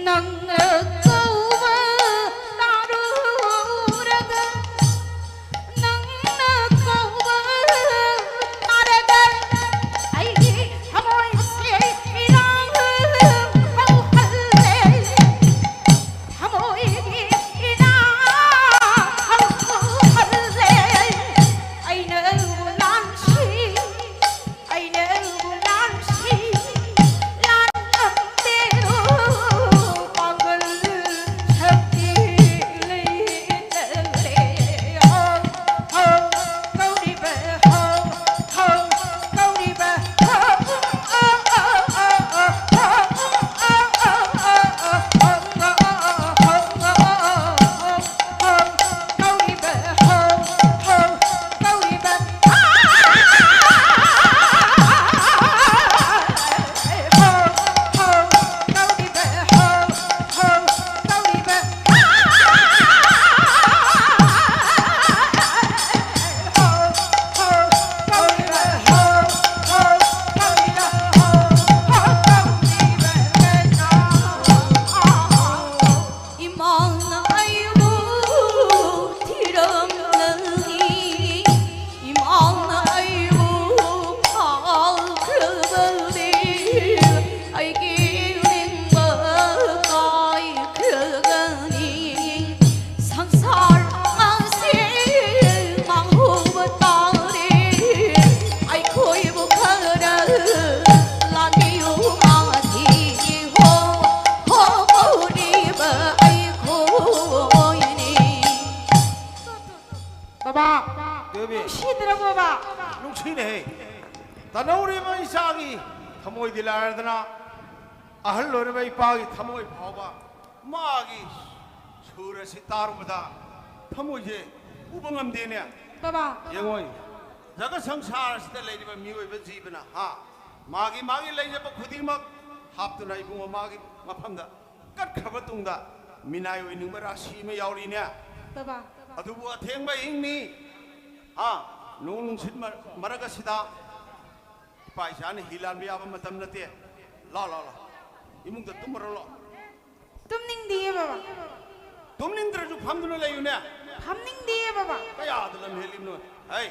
ꯅꯪꯅ ꯀꯧꯕ ꯇꯥꯔꯨꯔꯒ, ꯅꯪꯅ ꯀꯧꯕ ꯇꯥꯔꯒ, ꯑꯩꯒꯤ ꯊꯃꯣꯏꯁꯦ ꯏꯔꯥꯡ ꯍꯧꯍꯜꯂꯦ꯫ ꯊꯃꯣꯏꯒꯤ ꯏꯔꯥꯡ ꯍꯧꯍꯜꯂꯦ꯫ ꯑꯩꯅ ꯂꯥꯟꯁꯤ ꯏꯃꯥꯅ ꯑꯩꯕꯨ ꯊꯤꯔꯝꯂꯅꯤ꯫ ꯏꯃꯥꯅ ꯑꯩꯕꯨ ꯀꯥꯎꯈ꯭ꯔꯕꯗꯤ ꯑꯩꯒꯤ ꯅꯤꯡꯕ ꯀꯥꯏꯈ꯭ꯔꯒꯅꯤ꯫ ꯁꯪꯁꯥꯔ ꯑꯁꯤ ꯃꯥꯡꯍꯧꯕ ꯇꯥꯔꯦ꯫ ꯑꯩꯈꯣꯏꯕꯨ ꯈꯔ ꯂꯥꯟꯕꯤꯌꯨ ꯃꯥꯁꯤ ꯍꯣ ꯍꯣ ꯀꯧꯔꯤꯕ ꯑꯩꯈꯣꯏꯅꯤ꯫ ꯕꯕꯥ, ꯗꯦꯕꯤ꯫ ꯅꯨꯡꯁꯤꯗ꯭ꯔꯕꯣꯕ? ꯅꯨꯡꯁꯤꯅꯦꯍꯦ꯫ ꯇꯅꯧꯔꯤꯕ ꯏꯆꯥꯒꯤ ꯊꯃꯣꯏꯗꯤ ꯂꯥꯏꯔꯗꯅ, ꯑꯍꯜ ꯑꯣꯏꯔꯕ ꯏꯄꯥꯒꯤ ꯊꯃꯣꯏ ꯐꯥꯎꯕ ꯃꯥꯒꯤ ꯁꯨꯔ ꯑꯁꯤ ꯇꯥꯔꯨꯕꯗ ꯊꯃꯣꯏꯁꯦ ꯄꯨꯕ ꯉꯝꯗꯦꯅꯦ꯫ ꯕꯕꯥ꯫ ꯌꯦꯡꯉꯣꯏ, ꯖꯒ ꯁꯪꯁꯥꯔ ꯑꯁꯤꯗ ꯂꯩꯔꯤꯕ ꯃꯤꯑꯣꯏꯕ ꯖꯤꯕꯅ, ꯍꯥ, ꯃꯥꯒꯤ ꯃꯥꯒꯤ ꯂꯩꯖꯕ ꯈꯨꯗꯤꯡꯃꯛ ꯍꯥꯞꯇꯨꯅ ꯏꯕꯨꯡꯉꯣ ꯃꯥꯒꯤ ꯃꯐꯝꯗ ꯀꯠꯈ꯭ꯔꯕ ꯇꯨꯡꯗ ꯃꯤꯅꯥꯏ ꯑꯣꯏꯅꯤꯡꯕ ꯔꯥꯁꯤ ꯑꯃ ꯌꯥꯎꯔꯤꯅꯦ꯫ ꯕꯕꯥ꯫ ꯑꯗꯨꯕꯨ ꯑꯊꯦꯡꯕ ꯑꯍꯤꯡꯅꯤ, ꯍꯥ, ꯅꯣꯡ ꯅꯨꯡꯁꯤꯠ ꯃ-, ꯃꯔꯛ ꯑꯁꯤꯗ ꯏꯄꯥ ꯏꯆꯥꯅ ꯍꯤ ꯂꯥꯟꯕ ꯌꯥꯕ ꯃꯇꯝ ꯅꯠꯇꯦ꯫ ꯂꯥꯎ, ꯂꯥꯎ, ꯂꯥꯎ, ꯏꯃꯨꯡꯗ ꯇꯨꯝꯃꯔꯣ, ꯂꯥꯎ꯫ ꯇꯨꯝꯅꯤꯡꯗꯤꯌꯦ ꯕꯕꯥ꯫ ꯇꯨꯝꯅꯤꯡꯗ꯭ꯔꯁꯨ ꯐꯝꯗꯨꯅ ꯂꯩꯌꯨꯅꯦ꯫ ꯐꯝꯅꯤꯡꯗꯤꯌꯦ ꯕꯕꯥ꯫ ꯀꯌꯥꯗ ꯂꯝ ꯍꯦꯜꯂꯤꯕꯅꯣ? ꯍꯩ,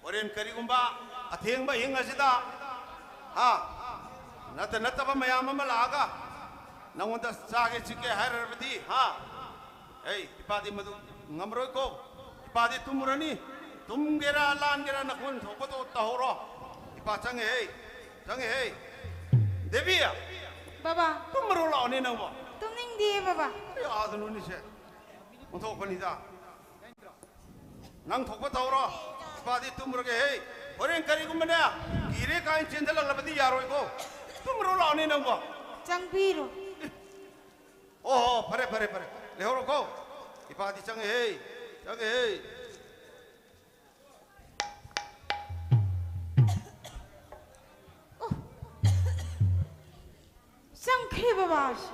ꯍꯣꯔꯦꯟ ꯀꯔꯤꯒꯨꯝꯕ ꯑꯊꯦꯡꯕ ꯑꯍꯤꯡ ꯑꯁꯤꯗ, ꯍꯥ, ꯅꯠꯇ ꯅꯠꯇꯕ ꯃꯌꯥꯝ ꯑꯃ ꯂꯥꯛꯑꯒ ꯅꯪꯉꯣꯟꯗ ꯆꯥꯒꯦ ꯆꯤꯛꯀꯦ ꯍꯥꯏꯔꯕꯗꯤ, ꯍꯥ, ꯍꯩ, ꯏꯄꯥꯗꯤ ꯃꯗꯨ ꯉꯝꯃꯔꯣꯏꯀꯣ꯫ ꯏꯄꯥꯗꯤ ꯇꯨꯝꯃꯨꯔꯅꯤ꯫ ꯇꯨꯝꯒꯦꯔꯥ ꯂꯥꯟꯒꯦꯔꯥ ꯅꯈꯣꯏꯅ ꯊꯣꯛꯄꯗꯣ ꯇꯧꯍꯧꯔꯣ꯫ ꯏꯄꯥ ꯆꯪꯉꯦꯍꯦ, ꯆꯪꯉꯦꯍꯦ꯫ ꯗꯦꯕꯤ! ꯕꯕꯥ꯫ ꯇꯨꯝꯃꯔꯣ ꯂꯥꯛꯑꯣꯅꯦ ꯅꯪꯕꯣ꯫ ꯇꯨꯝꯅꯤꯡꯗꯤꯌꯦ ꯕꯕꯥ꯫ ꯀꯌꯥꯗꯅꯣꯅꯤꯁꯦ? ꯑꯣꯟꯊꯣꯛꯄꯅꯤꯗ꯫ ꯅꯪ ꯊꯣꯛꯄ ꯇꯧꯔꯣ꯫ ꯏꯄꯥꯗꯤ ꯇꯨꯝꯃꯨꯔꯒꯦ ꯍꯦ꯫ ꯍꯣꯔꯦꯟ ꯀꯔꯤꯒꯨꯝꯕꯅꯦ, ꯀꯤꯔꯦ ꯀꯥꯏꯅ ꯆꯦꯟꯁꯤꯜꯂꯛꯂꯕꯗꯤ ꯌꯥꯔꯣꯏꯀꯣ꯫ ꯇꯨꯝꯃꯨꯔꯣ ꯂꯥꯛꯑꯣꯅꯦ ꯅꯪꯕꯣ꯫ ꯆꯪꯕꯤꯔꯣ꯫ ꯑꯣ, ꯍꯣ, ꯐꯔꯦ, ꯐꯔꯦ, ꯐꯔꯦ꯫ ꯂꯩꯍꯧꯔꯣꯀꯣ꯫ ꯏꯄꯥꯗꯤ ꯆꯪꯉꯦ ꯍꯦ꯫ ꯆꯪꯉꯦ ꯍꯦ꯫ ꯆꯪꯈ꯭ꯔꯦ ꯕꯕꯥꯁꯦ꯫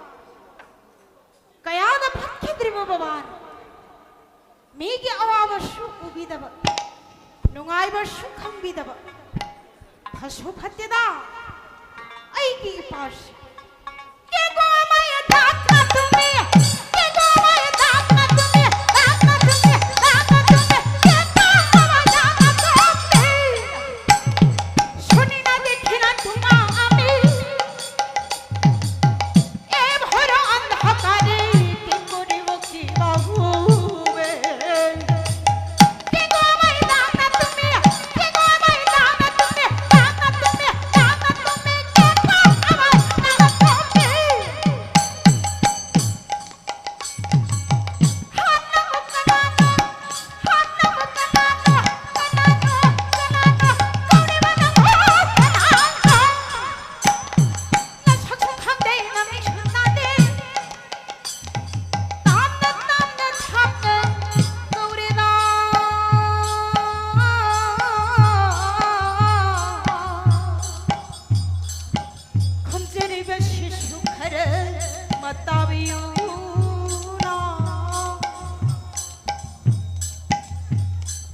ꯀꯌꯥꯗ ꯐꯠꯈꯤꯗ꯭ꯔꯤꯕ ꯕꯕꯥꯅꯣ꯫ ꯃꯤꯒꯤ ꯑꯋꯥꯕꯁꯨ ꯎꯕꯤꯗꯕ, ꯅꯨꯡꯉꯥꯏꯕꯁꯨ ꯈꯪꯕꯤꯗꯕ꯫ ꯐꯁꯨ ꯐꯠꯇꯦꯗ ꯑꯩꯒꯤ ꯏꯄꯥꯁꯦ꯫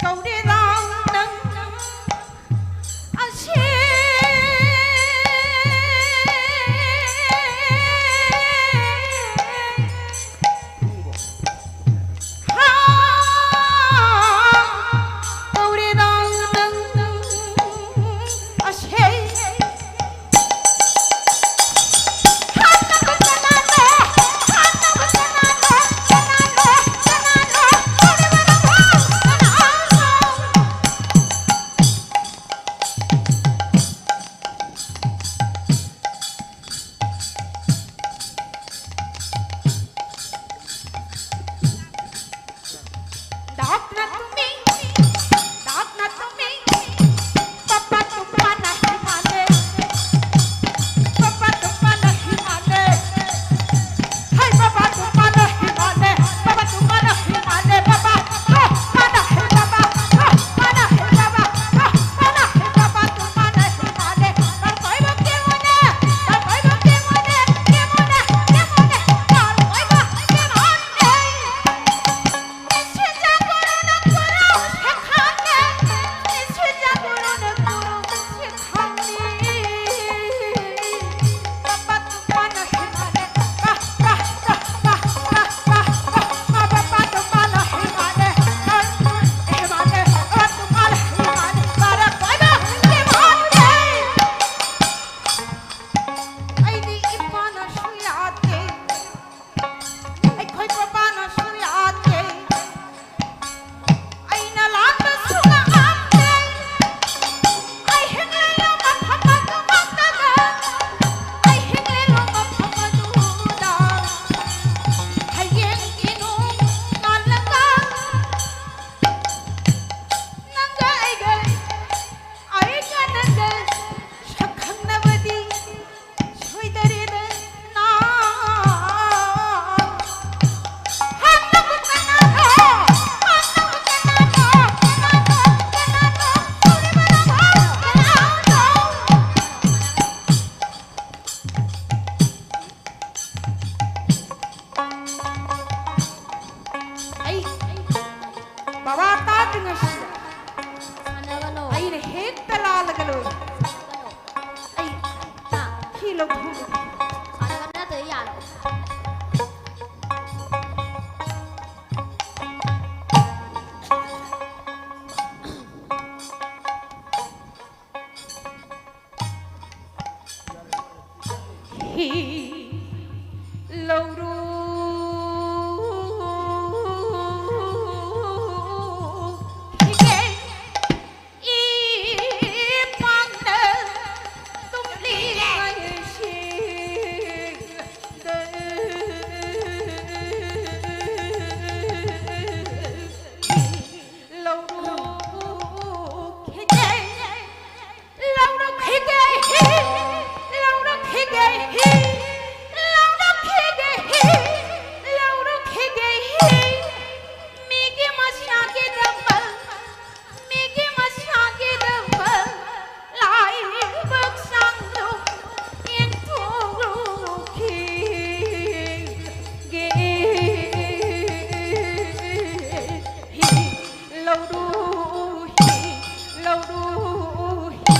ꯇꯧꯔꯦꯗꯥ ꯅꯪ ꯑꯁꯦ꯫ ꯍꯥ, ꯇꯧꯔꯦꯗꯥ ꯅꯪ ꯑꯁꯦ꯫ ꯇꯧꯊꯣꯛꯎ꯫ ꯁꯥꯟꯅꯕ ꯅꯠꯇ꯭ꯔꯗꯤ ꯌꯥꯔꯣꯏ꯫ ꯍꯤ ꯂꯧꯔꯨ ꯍꯤꯒꯦ ꯏ ꯄꯥꯡꯅ ꯇꯨꯝꯂꯤꯉꯩꯁꯤꯗ꯫ ꯂꯧꯔꯨ ꯈꯤꯒꯦ ꯂꯧꯔꯛꯈꯤꯒꯦ ꯍꯤ, ꯂꯧꯔꯛꯈꯤꯒꯦ ꯍꯤ, ꯂꯧꯔꯛꯈꯤꯒꯦ ꯍꯤ, ꯂꯧꯔꯛꯈꯤꯒꯦ ꯍꯤ꯫ ꯃꯤꯒꯤ ꯃꯁꯥꯒꯤꯗꯃꯛ, ꯃꯤꯒꯤ ꯃꯁꯥꯒꯤꯗꯃꯛ ꯂꯥꯏꯕꯛ ꯆꯥꯡꯗꯣ ꯌꯦꯡꯊꯣꯛꯂꯨꯈꯤꯒꯦ꯫ ꯍꯤ ꯂꯧꯔꯨ ꯍꯤ ꯂꯧꯔꯨ ꯍꯤ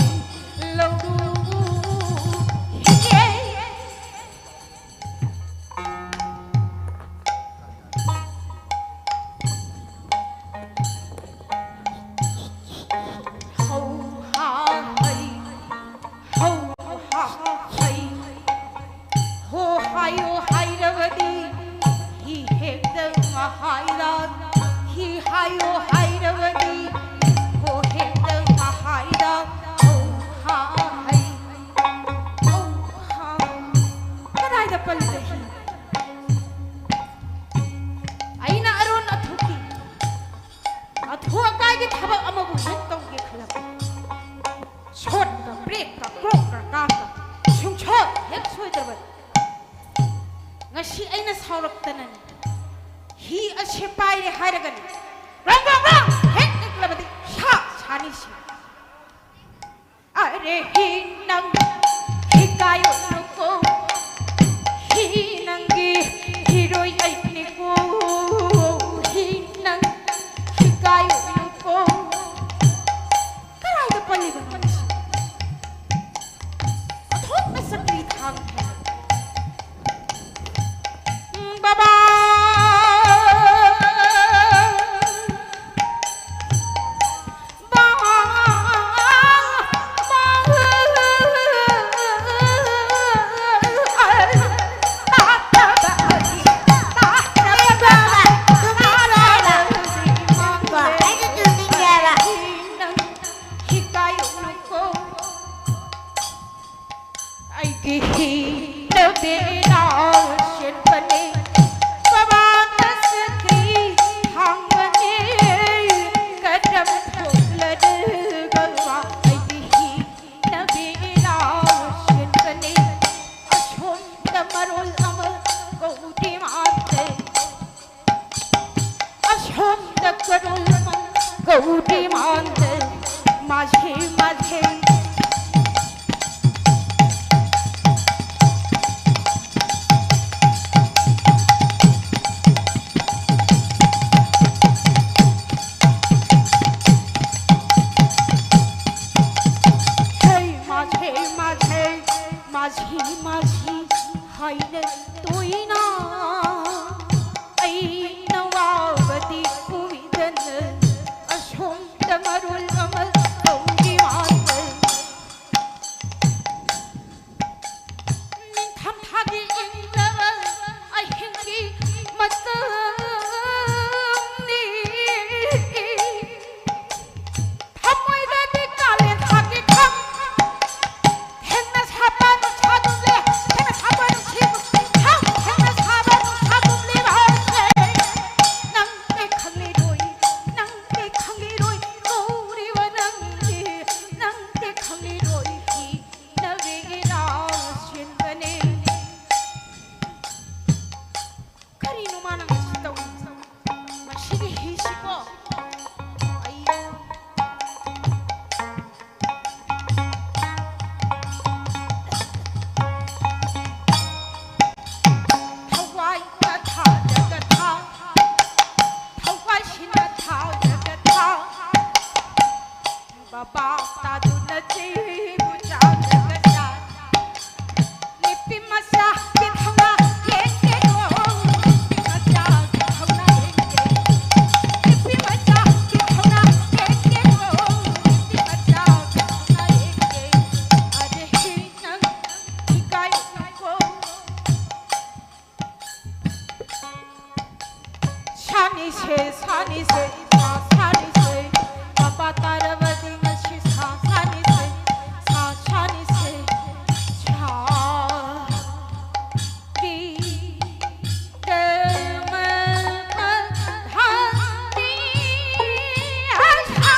ꯂꯧꯔꯨ ꯍꯤ꯫ ꯍꯧ ꯍꯥ ꯍꯩ ꯍꯧ ꯍꯥ ꯍꯩ꯫ ꯍꯣ ꯍꯥꯏꯌꯣ ꯍꯥꯏꯔꯕꯗꯤ ꯍꯤ ꯍꯦꯛꯇ ꯍꯥꯏꯔ꯫ ꯍꯤ ꯍꯥꯏꯌꯣ ꯍꯥꯏꯔꯕꯗꯤ ꯍꯣ ꯍꯦꯛꯇ ꯍꯥꯏꯔ꯫ ꯍꯧ ꯍꯥ ꯍꯩ ꯍꯧ ꯍꯥ꯫ ꯀꯗꯥꯏꯗ ꯄꯜꯂꯤꯕ ꯍꯤ? ꯑꯩꯅ ꯑꯔꯣꯟ ꯑꯊꯨꯞꯀꯤ ꯑꯊꯨ ꯑꯀꯥꯏꯒꯤ ꯊꯕꯛ ꯑꯃꯕꯨ ꯍꯦꯛ ꯇꯧꯒꯦ ꯈꯜꯂꯕ, ꯁꯣꯠꯀ ꯕ꯭ꯔꯦꯛꯀ ꯀ꯭ꯔꯣꯛꯀ ꯀꯥꯛꯀ ꯁꯨꯡꯁꯣꯏ ꯍꯦꯛ ꯁꯣꯏꯗ꯭ꯔꯕꯅꯤ꯫ ꯉꯁꯤ ꯑꯩꯅ ꯁꯥꯎꯔꯛꯇꯅꯅꯤ, ꯍꯤ ꯑꯁꯤ ꯄꯥꯏꯔꯦ ꯍꯥꯏꯔꯒꯅꯤ, ꯒ꯭ꯔꯣꯡ ꯒ꯭ꯔꯣꯡ ꯒ꯭ꯔꯣꯡ ꯍꯦꯛ ꯅꯤꯛꯂꯕꯗꯤ ꯁꯥ ꯁꯥꯅꯤ ꯁꯤ꯫ ꯑꯔꯦ ꯍꯤ ꯅꯪ ꯍꯤꯀꯥꯏꯔꯨꯅꯨꯀꯣ, ꯍꯤ ꯅꯪꯒꯤ ꯍꯤꯔꯣꯏ ꯑꯩꯅꯤꯀꯣ, ꯍꯤ ꯅꯪ ꯍꯤꯀꯥꯏꯔꯨꯅꯨꯀꯣ꯫ ꯀꯗꯥꯏꯗ ꯄꯜꯂꯤꯕꯅꯣ ꯃꯁꯤ? ꯑꯣꯟꯊꯣꯛꯅ ꯆꯀ꯭ꯔꯤ ꯊꯥ꯫ ꯀꯔꯨꯝ ꯀꯧꯗ꯭ꯔꯤ ꯃꯥꯟꯗ ꯃꯥꯁꯦ ꯃꯥꯁꯦ꯫ ꯍꯩ ꯃꯥꯁꯦ ꯃꯥꯁꯦ ꯃꯥꯁꯤ ꯃꯥꯁꯤ ꯍꯥꯏꯅ ꯇꯣꯏꯅ ꯑꯩꯅ ꯋꯥꯕꯗꯤ ꯎꯏꯗꯅ ꯑꯁꯣꯝꯗ ꯃꯔꯣꯜ ꯑꯃ ꯇꯧꯔꯤ ꯃꯥꯜꯂꯦ꯫ ꯅꯤꯡꯊꯝꯊꯥꯒꯤ ꯏꯪꯂꯕ ꯑꯍꯤꯡꯒꯤ ꯃꯇꯝꯅꯤ꯫ ꯊꯃꯣꯏꯗꯗꯤ ꯀꯥꯂꯦꯟ ꯊꯥꯒꯤ ꯈꯝ꯫ ꯊꯦꯡꯅ ꯁꯥꯕ ꯅꯨꯡꯁꯥꯒꯨꯝꯂꯦ, ꯊꯦꯡꯅ ꯁꯥꯕ ꯅꯨꯡꯁꯤꯒꯨꯝ-, ꯊꯦꯡꯅ ꯁꯥꯕ ꯅꯨꯡꯁꯥꯒꯨꯝꯂꯦ ꯍꯥꯏꯁꯦ꯫ ꯅꯪꯗꯤ ꯈꯪꯂꯤꯔꯣꯏ, ꯅꯪꯗꯤ ꯈꯪꯂꯤꯔꯣꯏ, ꯀꯧꯔꯤꯕ ꯅꯪꯗꯤ, ꯅꯪꯗꯤ ꯈꯪꯂꯤꯔꯣꯏ, ꯍꯤꯅꯕꯤꯒꯤ ꯂꯥꯎ ꯆꯦꯟꯕꯅꯦ꯫ ꯀꯔꯤꯅꯣ ꯃꯥꯅ ꯉꯁꯤ ꯇꯧꯔꯤꯁꯦ? ꯃꯁꯤꯒꯤ ꯍꯤꯁꯤꯀꯣ꯫ ꯑꯩ ꯊꯋꯥꯏꯅ ꯊꯥꯖꯒ ꯊꯥ, ꯊꯋꯥꯏꯁꯤꯅ ꯊꯥꯖꯒ ꯊꯥ꯫ ꯕꯕꯥ ꯇꯥꯗꯨꯅ ꯆꯩꯕꯨ ꯆꯥꯗ꯭ꯔꯒ ꯆꯥ꯫ ꯅꯨꯄꯤ ꯃꯆꯥꯒꯤ ꯊꯧꯅꯥ ꯌꯦꯡꯒꯦꯀꯣ, ꯅꯨꯄꯤ ꯃꯆꯥꯒꯤ ꯊꯧꯅꯥ ꯌꯦꯡꯒꯦ꯫ ꯅꯨꯄꯤ ꯃꯆꯥꯒꯤ ꯊꯧꯅꯥ ꯌꯦꯡꯒꯦꯀꯣ, ꯅꯨꯄꯤ ꯃꯆꯥꯒꯤ ꯊꯧꯅꯥ ꯌꯦꯡꯒꯦ꯫ ꯑꯗꯦ ꯍꯤ ꯅꯪ ꯏꯀꯥꯏꯀꯣ꯫ ꯁꯥꯅꯤꯁꯦ, ꯁꯥꯅꯤꯁꯦ, ꯁꯥ, ꯁꯥꯅꯤꯁꯦ꯫ ꯃꯄꯥ ꯇꯥꯔꯕꯗꯤ ꯉꯁꯤ ꯁꯥ, ꯁꯥꯅꯤꯁꯦ, ꯁꯥ, ꯁꯥꯅꯤꯁꯦ, ꯁꯥ꯫ ꯀꯤ ꯀꯃꯜ ꯄꯊꯥꯅꯤ ꯑꯁꯥ꯫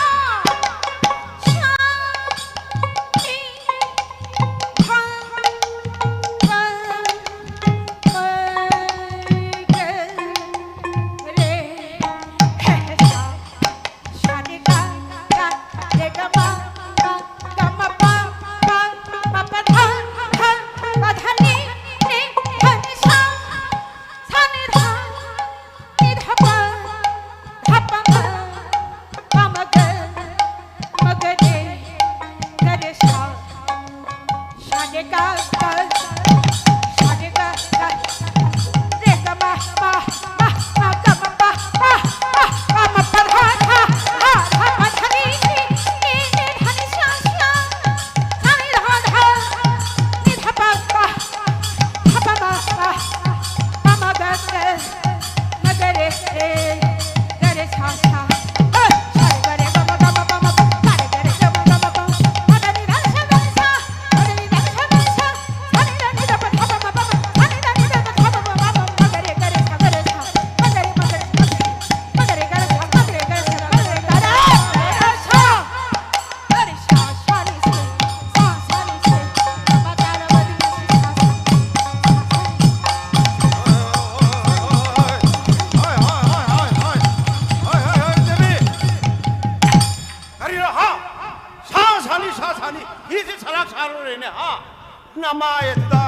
ꯅꯃꯥꯏ ꯑꯗꯨꯗ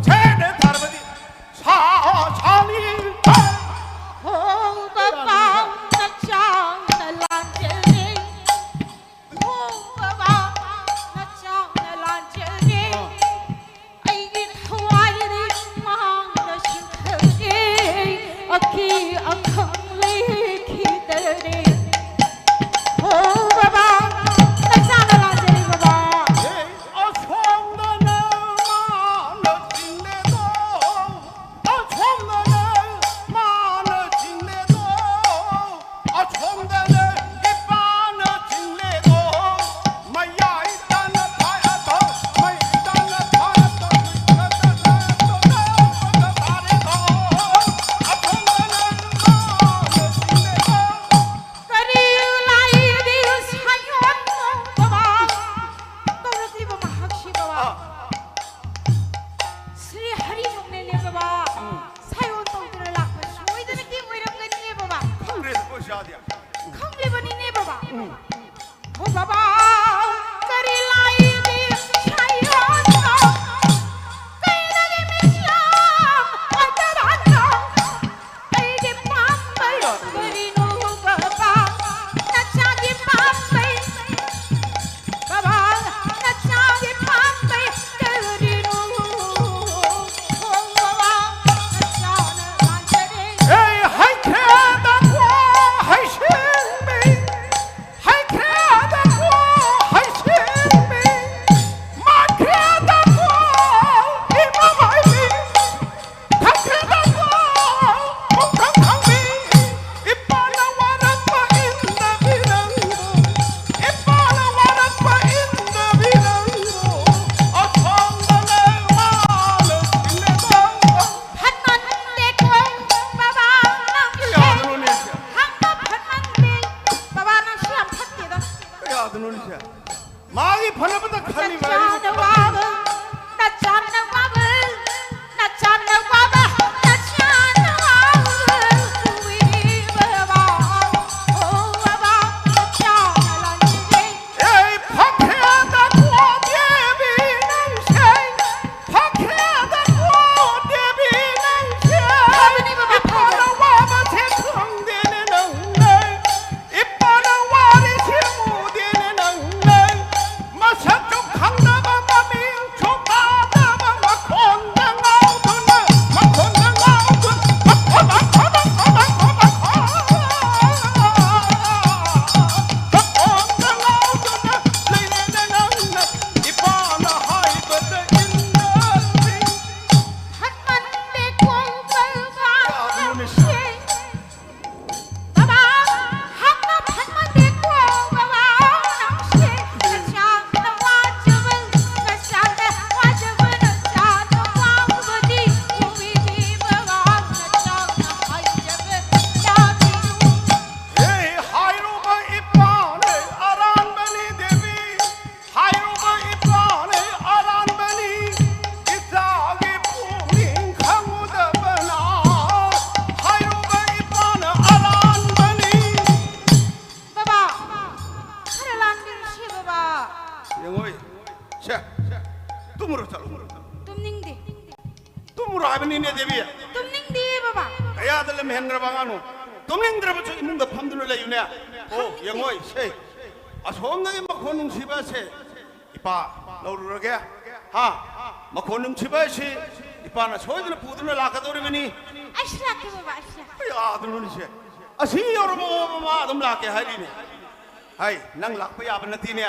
ꯁꯦꯠꯅ ꯊꯥꯔꯕꯗꯤ ꯁꯥ ꯁꯥꯅꯤ꯫ ꯍꯣ ꯕꯕꯥ, ꯅꯆꯥꯅ ꯂꯥꯟꯖꯔꯦ꯫ ꯍꯣ ꯕꯕꯥ, ꯅꯆꯥꯅ ꯂꯥꯟꯖꯔꯦ꯫ ꯑꯩꯒꯤ ꯊꯋꯥꯏꯗꯤ ꯃꯥꯡꯗ ꯁꯤꯟꯊꯔꯦ꯫ ꯑꯀꯤ ꯑꯈꯪ ꯂꯩꯈꯤꯗꯔꯦ꯫ ꯍꯣ ꯕꯕꯥ, ꯅꯆꯥꯅ ꯂꯥꯟꯖꯔꯦ ꯕꯕꯥ꯫ ꯑꯁꯣꯝꯗꯅ ꯃꯥꯅ ꯆꯤꯡꯂꯦꯗꯣ, ꯑꯁꯣꯝꯗꯅ ꯃꯥꯅ ꯆꯤꯡꯂꯦꯗꯣ, ꯑꯁꯣꯝꯗꯅ ꯏꯄꯥꯅ ꯆꯤꯡꯂꯦꯗꯣ, ꯃꯌꯥꯏꯗꯅ ꯐꯥꯏ ꯑꯗꯣ, ꯃꯌꯥꯏꯗꯅ ꯐꯥꯏ ꯑꯗꯣ, ꯑꯁꯣꯝꯗꯅ ꯃꯥꯅ ꯆꯤꯡꯂꯦꯗꯣ꯫ ꯀꯔꯤ ꯂꯥꯏꯗꯤ ꯁꯥꯏꯑꯣꯟ ꯕꯕꯥ? ꯀꯧꯔꯛꯂꯤꯕ ꯃꯍꯥꯛꯁꯤ ꯕꯕꯥ꯫ ꯑꯥ꯫ ꯁ꯭ꯔꯤ ꯍꯔꯤ ꯅꯣꯡꯅꯦꯅꯦ ꯕꯕꯥ꯫ ꯎꯝ꯫ ꯁꯥꯏꯑꯣꯟ ꯇꯧꯗꯨꯅ ꯂꯥꯛꯄ ꯁꯣꯏꯗꯅꯒꯤ ꯑꯣꯏꯔꯝꯒꯅꯤꯌꯦ ꯕꯕꯥ꯫ ꯈꯪꯗ꯭ꯔꯦꯗꯀꯣ ꯏꯆꯥꯗꯤ꯫ ꯈꯪꯂꯤꯕꯅꯤꯅꯦ ꯕꯕꯥ꯫ ꯎꯝ꯫ ꯍꯣ ꯕꯕꯥ, ꯀꯔꯤ ꯂꯥꯏꯗꯤ ꯁꯥꯏꯑꯣꯟꯅꯣ? ꯀꯩꯅꯣꯒꯤ ꯃꯤꯁꯂꯥꯝ ꯑꯣꯏꯗꯕꯅꯣ? ꯑꯩꯒꯤ ꯄꯥꯝꯕꯩ ꯀꯔꯤꯅꯣ ꯕꯕꯥ? ꯅꯆꯥꯒꯤ ꯄꯥꯝꯕꯩ ꯕꯕꯥ, ꯅꯆꯥꯒꯤ ꯄꯥꯝꯕꯩ ꯀꯔꯤꯅꯣ? ꯍꯣ ꯕꯕꯥ, ꯅꯆꯥꯅ ꯂꯥꯟꯖꯔꯦ꯫ ꯑꯦ, ꯍꯩꯈ꯭ꯔꯦꯗꯀꯣ, ꯍꯩꯁꯤꯡꯕꯤ꯫ ꯍꯩꯈ꯭ꯔꯦꯗꯀꯣ, ꯍꯩꯁꯤꯡꯕꯤ꯫ ꯃꯥꯡꯈ꯭ꯔꯦꯗꯀꯣ, ꯏꯃꯥ ꯃꯥꯏꯕꯤ꯫ ꯈꯪꯈ꯭ꯔꯦꯗꯀꯣ, ꯄꯨꯡꯈꯪ ꯈꯪꯕꯤ꯫ ꯏꯄꯥꯅ ꯋꯥꯔꯛꯄ ꯏꯟꯗꯕꯤ ꯅꯪꯕꯨ, ꯏꯄꯥꯅ ꯋꯥꯔꯛꯄ ꯏꯟꯗꯕꯤ ꯅꯪꯕꯨ, ꯑꯁꯣꯝꯗꯅꯦ ꯃꯥꯅ ꯁꯤꯜꯂꯦꯗꯣ꯫ ꯐꯠꯃꯟꯗꯦꯀꯣ, ꯕꯕꯥ ꯅꯪꯁꯦ꯫ ꯀꯌꯥꯗꯅꯣꯅꯦ? ꯍꯪꯕ ꯐꯠꯃꯟꯗꯦ꯫ ꯕꯕꯥ ꯅꯪꯁꯦ ꯌꯥꯝ ꯐꯠꯇꯦꯗ꯫ ꯀꯌꯥꯗꯅꯣꯅꯦ? ꯃꯥꯒꯤ ꯐꯅꯕꯗ ꯈꯜꯂꯤꯕ ꯑꯩꯕꯨ ꯅꯆꯥꯅ ꯋꯥꯕ, ꯅꯆꯥꯅ ꯋꯥꯕ, ꯅꯆꯥꯅ ꯋꯥꯕ, ꯅꯆꯥꯅ ꯋꯥꯕ ꯎꯏ ꯕꯕꯥ꯫ ꯑꯣ ꯕꯕꯥ, ꯅꯆꯥꯅ ꯂꯥꯟꯖꯔꯦ꯫ ꯑꯩ ꯐꯈ꯭ꯔꯦꯗꯀꯣ ꯗꯦꯕꯤ ꯅꯪꯁꯦ꯫ ꯏꯅꯦ ꯗꯦꯕꯤ꯫ ꯇꯨꯝꯅꯤꯡꯗꯤꯌꯦ ꯕꯕꯥ꯫ ꯀꯌꯥꯗ ꯂꯝ ꯍꯦꯟꯈ꯭ꯔꯕ ꯑꯉꯥꯡꯅꯣ? ꯇꯨꯝꯅꯤꯡꯗ꯭ꯔꯕꯁꯨ ꯏꯃꯨꯡꯗ ꯐꯝꯗꯨꯅ ꯂꯩꯌꯨꯅꯦ꯫ ꯑꯣ, ꯌꯦꯡꯉꯣꯏ ꯁꯦ꯫ ꯑꯁꯣꯝꯗꯒꯤ ꯃꯈꯣꯟ ꯅꯨꯡꯁꯤꯕ ꯑꯁꯦ ꯏꯄꯥ ꯂꯧꯔꯨꯔꯒꯦ꯫ ꯍꯥ? ꯃꯈꯣꯟ ꯅꯨꯡꯁꯤꯕ ꯑꯁꯤ ꯏꯄꯥꯅ ꯁꯣꯏꯗꯅ ꯄꯨꯗꯨꯅ ꯂꯥꯛꯀꯗꯧꯔꯤꯕꯅꯤ꯫ ꯑꯩꯁꯨ ꯂꯥꯛꯀꯦ ꯕꯕꯥ, ꯑꯩꯁꯨ ꯂꯥꯛꯀꯦ꯫ ꯀꯌꯥꯗꯅꯣꯅꯤꯁꯦ? ꯑꯁꯤ ꯌꯧꯔꯕ ꯃꯃꯥ ꯑꯗꯨꯝ ꯂꯥꯛꯀꯦ ꯍꯥꯏꯔꯤꯅꯦ꯫ ꯍꯥꯏ, ꯅꯪ ꯂꯥꯛꯄ ꯌꯥꯕ ꯅꯠꯇꯦꯅꯦ꯫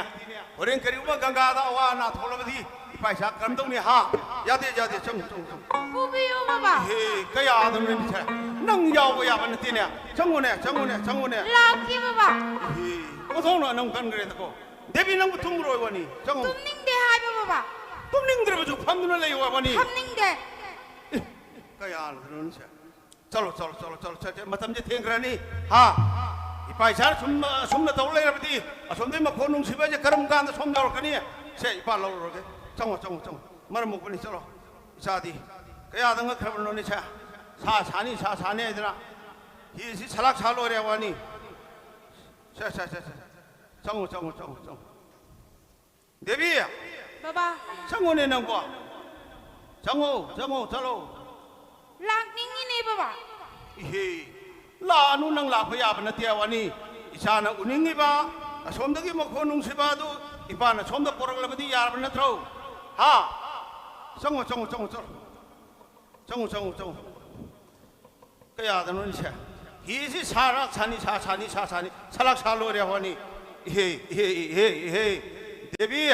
ꯍꯣꯔꯦꯟ ꯀꯔꯤꯒꯨꯝꯕ ꯒꯪꯒꯥꯗ ꯑꯋꯥ ꯑꯅꯥ ꯊꯣꯛꯂꯕꯗꯤ ꯏꯄꯥ ꯏꯆꯥ ꯀꯔꯝ ꯇꯧꯅꯤ, ꯍꯥ? ꯌꯥꯗꯦ, ꯌꯥꯗꯦ, ꯆꯪꯉꯨ, ꯆꯪꯉꯨ, ꯆꯪꯉꯨ꯫ ꯄꯨꯕꯤꯌꯨ ꯕꯕꯥ꯫ ꯍꯦ, ꯀꯌꯥꯗꯅꯣꯅꯤꯁꯦ? ꯅꯪ ꯌꯥꯎꯕ ꯌꯥꯕ ꯅꯠꯇꯦꯅꯦ꯫ ꯆꯪꯉꯨꯅꯦ, ꯆꯪꯉꯨꯅꯦ, ꯆꯪꯉꯨꯅꯦ꯫ ꯂꯥꯛꯀꯦ ꯕꯕꯥ꯫ ꯍꯦ, ꯑꯣꯟꯊꯣꯛꯅ ꯅꯪ ꯀꯟꯈ꯭ꯔꯦꯗꯀꯣ꯫ ꯗꯦꯕꯤ, ꯅꯪꯕꯨ ꯇꯨꯝꯃꯨꯔꯣꯏ ꯋꯥꯅꯤ꯫ ꯆꯪꯉꯨ꯫ ꯇꯨꯝꯅꯤꯡꯗꯦ ꯍꯥꯏꯕ ꯕꯕꯥ꯫ ꯇꯨꯝꯅꯤꯡꯗ꯭ꯔꯕꯁꯨ ꯐꯝꯗꯨꯅ ꯂꯩꯌꯨ ꯍꯥꯏꯕꯅꯤ꯫ ꯐꯝꯅꯤꯡꯗꯦ꯫ ꯑꯦ, ꯀꯌꯥꯅꯣꯅꯤꯁꯦ? ꯆꯠꯂꯣ, ꯆꯠꯂꯣ, ꯆꯠꯂꯣ, ꯆꯠꯂꯣ, ꯆꯠꯂꯣ, ꯆꯠꯂꯣ꯫ ꯃꯇꯝꯁꯦ ꯊꯦꯡꯈ꯭ꯔꯅꯤ꯫ ꯍꯥ? ꯏꯄꯥ ꯏꯆꯥꯅ ꯁꯨꯝ, ꯁꯨꯝꯅ ꯇꯧ ꯂꯩꯔꯕꯗꯤ ꯑꯁꯣꯝꯗꯒꯤ ꯃꯈꯣꯟ ꯅꯨꯡꯁꯤꯕ ꯍꯥꯏꯁꯦ ꯀꯔꯝ ꯀꯥꯟꯗ ꯁꯣꯝ ꯌꯧꯔꯛꯀꯅꯤ? ꯁꯦ, ꯏꯄꯥ ꯂꯧꯔꯨꯔꯒꯦ꯫ ꯆꯪꯉꯣ, ꯆꯪꯉꯣ, ꯆꯪꯉꯣ꯫ ꯃꯔꯝ ꯃꯣꯛꯄꯅꯤ, ꯆꯠꯂꯣ꯫ ꯏꯆꯥꯗꯤ ꯀꯌꯥꯗ ꯉꯛꯈ꯭ꯔꯕꯅꯣꯅꯦ, ꯁꯦ? ꯁꯥ ꯁꯥꯅꯤ, ꯁꯥ ꯁꯥꯅꯤ ꯍꯥꯏꯗꯅ ꯍꯤꯁꯤ ꯁꯂꯥꯛ ꯁꯥ ꯂꯣꯏꯔꯦ ꯋꯥꯅꯤ꯫ ꯁꯦ, ꯁꯦ, ꯁꯦ, ꯁꯦ꯫ ꯆꯪꯉꯣ, ꯆꯪꯉꯣ, ꯆꯪꯉꯣ, ꯆꯪꯉꯣ꯫ ꯗꯦꯕꯤ! ꯕꯕꯥ꯫ ꯆꯪꯉꯣꯅꯦ ꯅꯪꯕꯣ꯫ ꯆꯪꯉꯣ, ꯆꯪꯉꯣ, ꯆꯠꯂꯣ꯫ ꯂꯥꯛꯅꯤꯡꯉꯤꯅꯦ ꯕꯕꯥ꯫ ꯏꯍꯦ, ꯂꯥꯛꯑꯅꯨ, ꯅꯪ ꯂꯥꯛꯄ ꯌꯥꯕ ꯅꯠꯇꯦ ꯋꯥꯅꯤ꯫ ꯏꯆꯥꯅ ꯎꯅꯤꯡꯉꯤꯕ ꯑꯁꯣꯝꯗꯒꯤ ꯃꯈꯣꯟ ꯅꯨꯡꯁꯤꯕ ꯑꯗꯨ ꯏꯄꯥꯅ ꯁꯣꯝꯗ ꯄꯣꯔꯛꯂꯕꯗꯤ ꯌꯥꯔꯕ ꯅꯠꯇ꯭ꯔꯣ? ꯍꯥ? ꯆꯪꯉꯣ, ꯆꯪꯉꯣ, ꯆꯪꯉꯣ, ꯆꯠꯂꯣ꯫ ꯆꯪꯉꯣ, ꯆꯪꯉꯣ, ꯆꯪꯉꯣ꯫ ꯀꯌꯥꯗꯅꯣꯅꯦ ꯁꯦ? ꯍꯤꯁꯤ ꯁꯥꯔꯥꯛ ꯁꯥꯅꯤ, ꯁꯥ ꯁꯥꯅꯤ, ꯁꯥ ꯁꯥꯅꯤ, ꯁꯂꯥꯛ ꯁꯥ ꯂꯣꯏꯔꯦ ꯍꯣꯅꯤ꯫ ꯏꯍꯦ, ꯏꯍꯦ, ꯏꯍꯦ, ꯏꯍꯦ꯫ ꯗꯦꯕꯤ!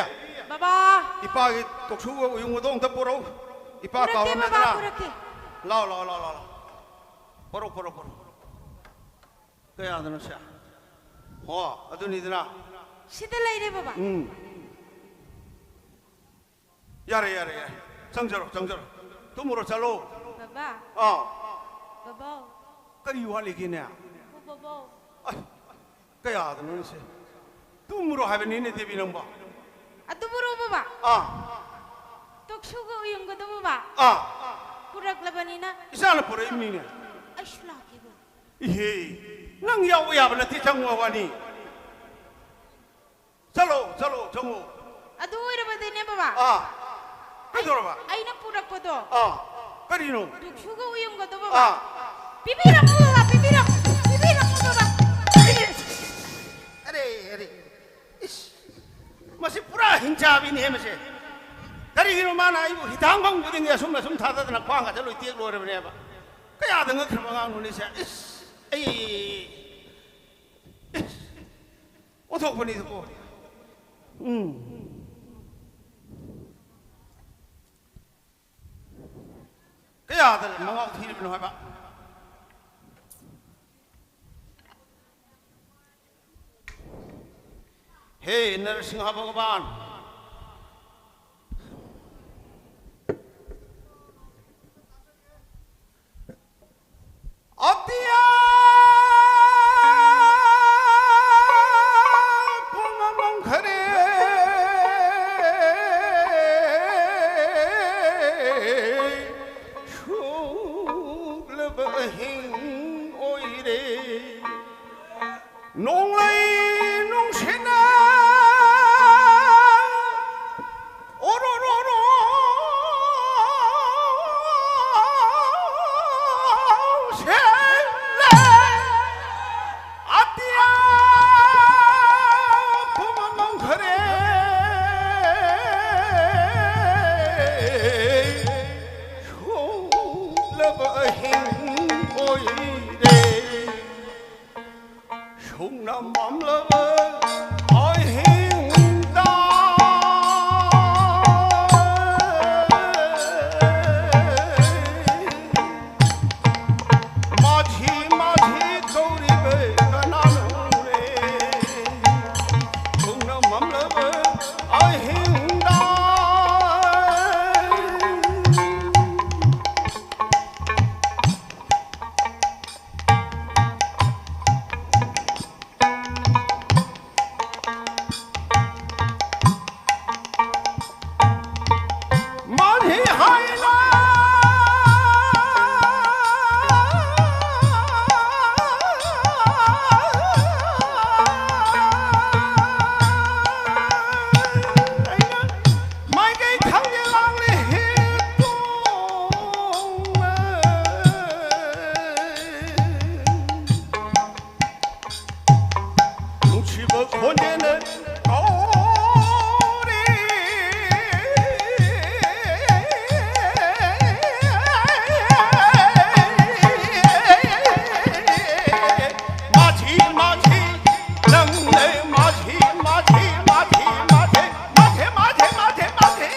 ꯕꯕꯥ! ꯏꯄꯥꯒꯤ ꯇꯣꯛꯁꯨꯒ ꯎꯌꯨꯡꯒꯗꯣ ꯑꯝꯇ ꯄꯨꯔꯛꯎ꯫ ꯏꯄꯥ ꯄꯨꯔꯛꯀꯦ, ꯀꯥꯎꯔꯝꯃꯦꯗꯅ꯫ ꯕꯕꯥ, ꯄꯨꯔꯛꯀꯦ꯫ ꯂꯥꯎ, ꯂꯥꯎ, ꯂꯥꯎ, ꯂꯥꯎ, ꯂꯥꯎ꯫ ꯄꯨꯔꯛꯎ, ꯄꯨꯔꯛꯎ, ꯄꯨꯔꯛꯎ꯫ ꯀꯌꯥꯗꯅꯣ ꯁꯦ? ꯍꯣ, ꯑꯗꯨꯅꯤꯗꯅ꯫ ꯁꯤꯗ ꯂꯩꯔꯦ, ꯕꯕꯥ꯫ ꯎꯝ꯫ ꯌꯥꯔꯦ, ꯌꯥꯔꯦ, ꯌꯥꯔꯦ꯫ ꯆꯪꯖꯔꯣ, ꯆꯪꯖꯔꯣ꯫ ꯇꯨꯝꯃꯨꯔꯣ, ꯆꯠꯂꯣ꯫ ꯕꯕꯥ꯫ ꯑꯥ꯫ ꯕꯕꯥ꯫ ꯀꯔꯤ ꯋꯥꯠꯂꯤꯒꯦꯅꯦ? ꯑꯣ, ꯕꯕꯥ꯫ ꯑꯁ, ꯀꯌꯥꯗꯅꯣꯅꯦ ꯁꯦ? ꯇꯨꯝꯃꯨꯔꯣ ꯍꯥꯏꯕꯅꯤꯅꯦ, ꯗꯦꯕꯤ ꯅꯪꯕꯣ꯫ ꯑꯗꯨꯕꯨꯔꯣ, ꯕꯕꯥ? ꯑꯥ꯫ ꯇꯣꯛꯁꯨꯒ ꯎꯌꯨꯡꯒꯗꯣ, ꯕꯕꯥ? ꯑꯥ꯫ ꯄꯨꯔꯛꯂꯕꯅꯤꯅ꯫ ꯏꯆꯥꯅ ꯄꯨꯔꯛꯏꯕꯅꯤꯅꯦ꯫ ꯑꯩꯁꯨ ꯂꯥꯛꯀꯦ, ꯕꯕꯥ꯫ ꯏꯍꯦ, ꯅꯪ ꯌꯥꯎꯕ ꯌꯥꯕ ꯅꯠꯇꯦ, ꯆꯪꯉꯣ ꯋꯥꯅꯤ꯫ ꯆꯠꯂꯣ, ꯆꯠꯂꯣ, ꯆꯪꯉꯣ꯫ ꯑꯗꯨ ꯑꯣꯏꯔꯕꯗꯤꯅꯦ, ꯕꯕꯥ꯫ ꯑꯥ꯫ ꯀꯩꯗꯧꯔꯕ? ꯑꯩꯅ ꯄꯨꯔꯛꯄꯗꯣ꯫ ꯑꯥ꯫ ꯀꯔꯤꯅꯣ? ꯗꯨꯛꯁꯨꯒ ꯎꯌꯨꯡꯒꯗꯣ ꯕꯕꯥ꯫ ꯑꯥ꯫ ꯄꯤꯕꯤꯔꯝꯃꯣ ꯕꯕꯥ, ꯄꯤꯕꯤꯔꯝꯃꯣ, ꯄꯤꯕꯤꯔꯝꯃꯣ ꯕꯕꯥ꯫ ꯑꯔꯦ, ꯑꯔꯦ, ꯏꯁ, ꯃꯁꯤ ꯄꯨꯔꯥ ꯍꯤꯡꯆꯥꯕꯤꯅꯤꯍꯦ ꯃꯁꯦ꯫ ꯀꯔꯤꯒꯤꯅꯣ ꯃꯥꯅ ꯑꯩꯕꯨ ꯍꯤꯗꯥꯛ ꯐꯪ ꯈꯨꯗꯤꯡꯒꯤ ꯑꯁꯨꯝ ꯑꯁꯨꯝ ꯊꯥꯗꯗꯅ ꯈ꯭ꯋꯥꯡꯒꯁꯦ ꯂꯣꯏ ꯇꯦꯛ ꯂꯣꯏꯔꯕꯅꯦꯕ꯫ ꯀꯌꯥꯗ ꯉꯛꯈ꯭ꯔꯕ ꯑꯉꯥꯡꯅꯣꯅꯦ ꯁꯦ꯫ ꯏꯁ, ꯑꯩ, ꯏꯁ, ꯑꯣꯟꯊꯣꯛꯄꯅꯤꯗꯀꯣ꯫ ꯎꯝ꯫ ꯀꯌꯥꯗ ꯃꯉꯥꯎ ꯊꯤꯔꯤꯕꯅꯣ ꯍꯥꯏꯕ? ꯍꯦ ꯅꯔꯁꯤꯡꯍ ꯚꯒꯕꯥꯟ, ꯑꯇꯤꯌꯥ ꯄꯨꯝꯅꯃꯛ ꯈꯔꯦ꯫ ꯁꯨꯛꯂꯕ ꯑꯍꯤꯡ ꯑꯣꯏꯔꯦ꯫ ꯅꯣꯡꯂꯩ ꯅꯨꯡꯁꯤꯠꯅ ꯑꯣꯔꯣ ꯔꯣ ꯔꯣ ꯁꯦꯠꯂꯦ꯫ ꯑꯇꯤꯌꯥ ꯄꯨꯝꯅꯃꯛ ꯃꯝꯈꯔꯦ꯫ ꯁꯨꯛꯂꯕ ꯑꯍꯤꯡ ꯑꯣꯏꯔꯦ꯫ ꯁꯨꯡꯅ ꯃꯝꯂꯕ ꯑꯍꯤꯡꯗ ꯃꯥꯁꯤ ꯃꯥꯁꯤ ꯀꯧꯔꯤꯕ ꯀꯅꯥꯅꯣꯅꯦ? ꯁꯨꯡꯅ ꯃꯝꯂꯕ ꯑꯍꯤꯡꯗ ꯈꯣꯟꯖꯦꯜ ꯀꯧꯔꯤ꯫ ꯃꯥꯁꯤ, ꯃꯥꯁꯤ, ꯅꯪꯅ ꯃꯥꯁꯤ, ꯃꯥꯁꯤ, ꯃꯥꯁꯤ, ꯃꯥꯁꯤ, ꯃꯥꯁꯤ, ꯃꯥꯁꯤ, ꯃꯥꯁꯤ, ꯃꯥꯁꯤ꯫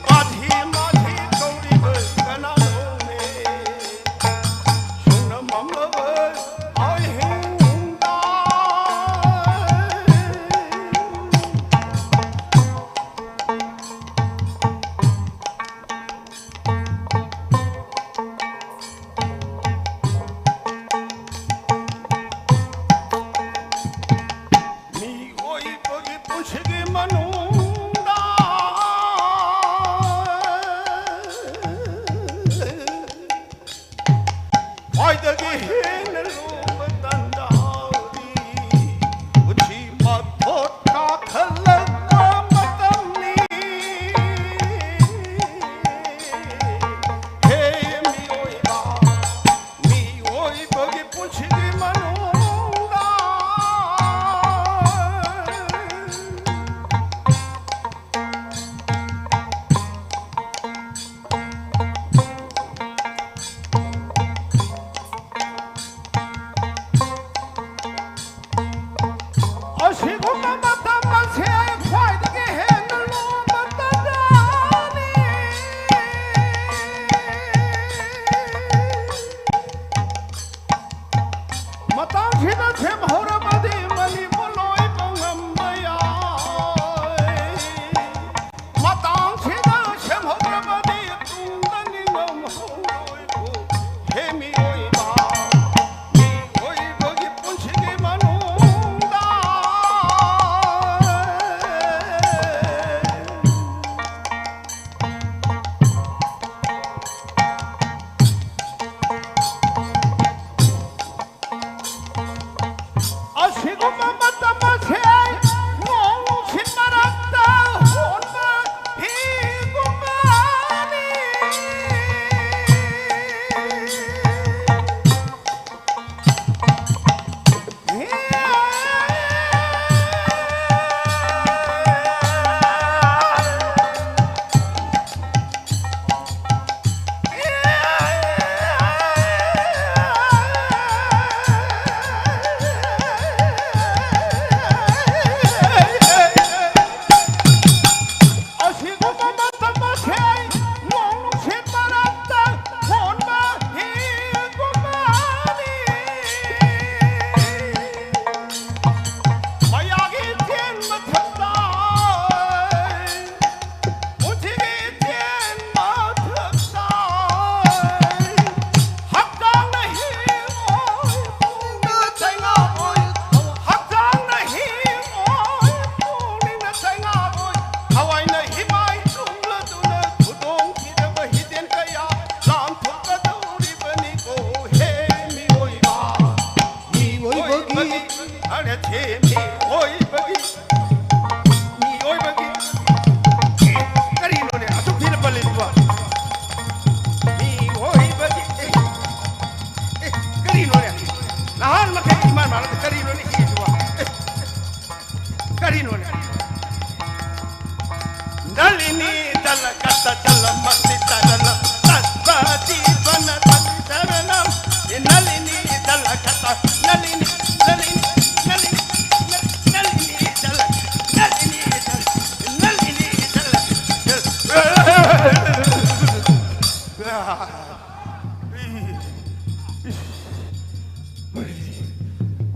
ꯃꯥꯁꯤ, ꯃꯥꯁꯤ ꯀꯧꯔꯤꯕ ꯀꯅꯥꯅꯣꯅꯦ? ꯁꯨꯡꯅ ꯃꯝꯂꯕ ꯑꯍꯤꯡꯗ꯫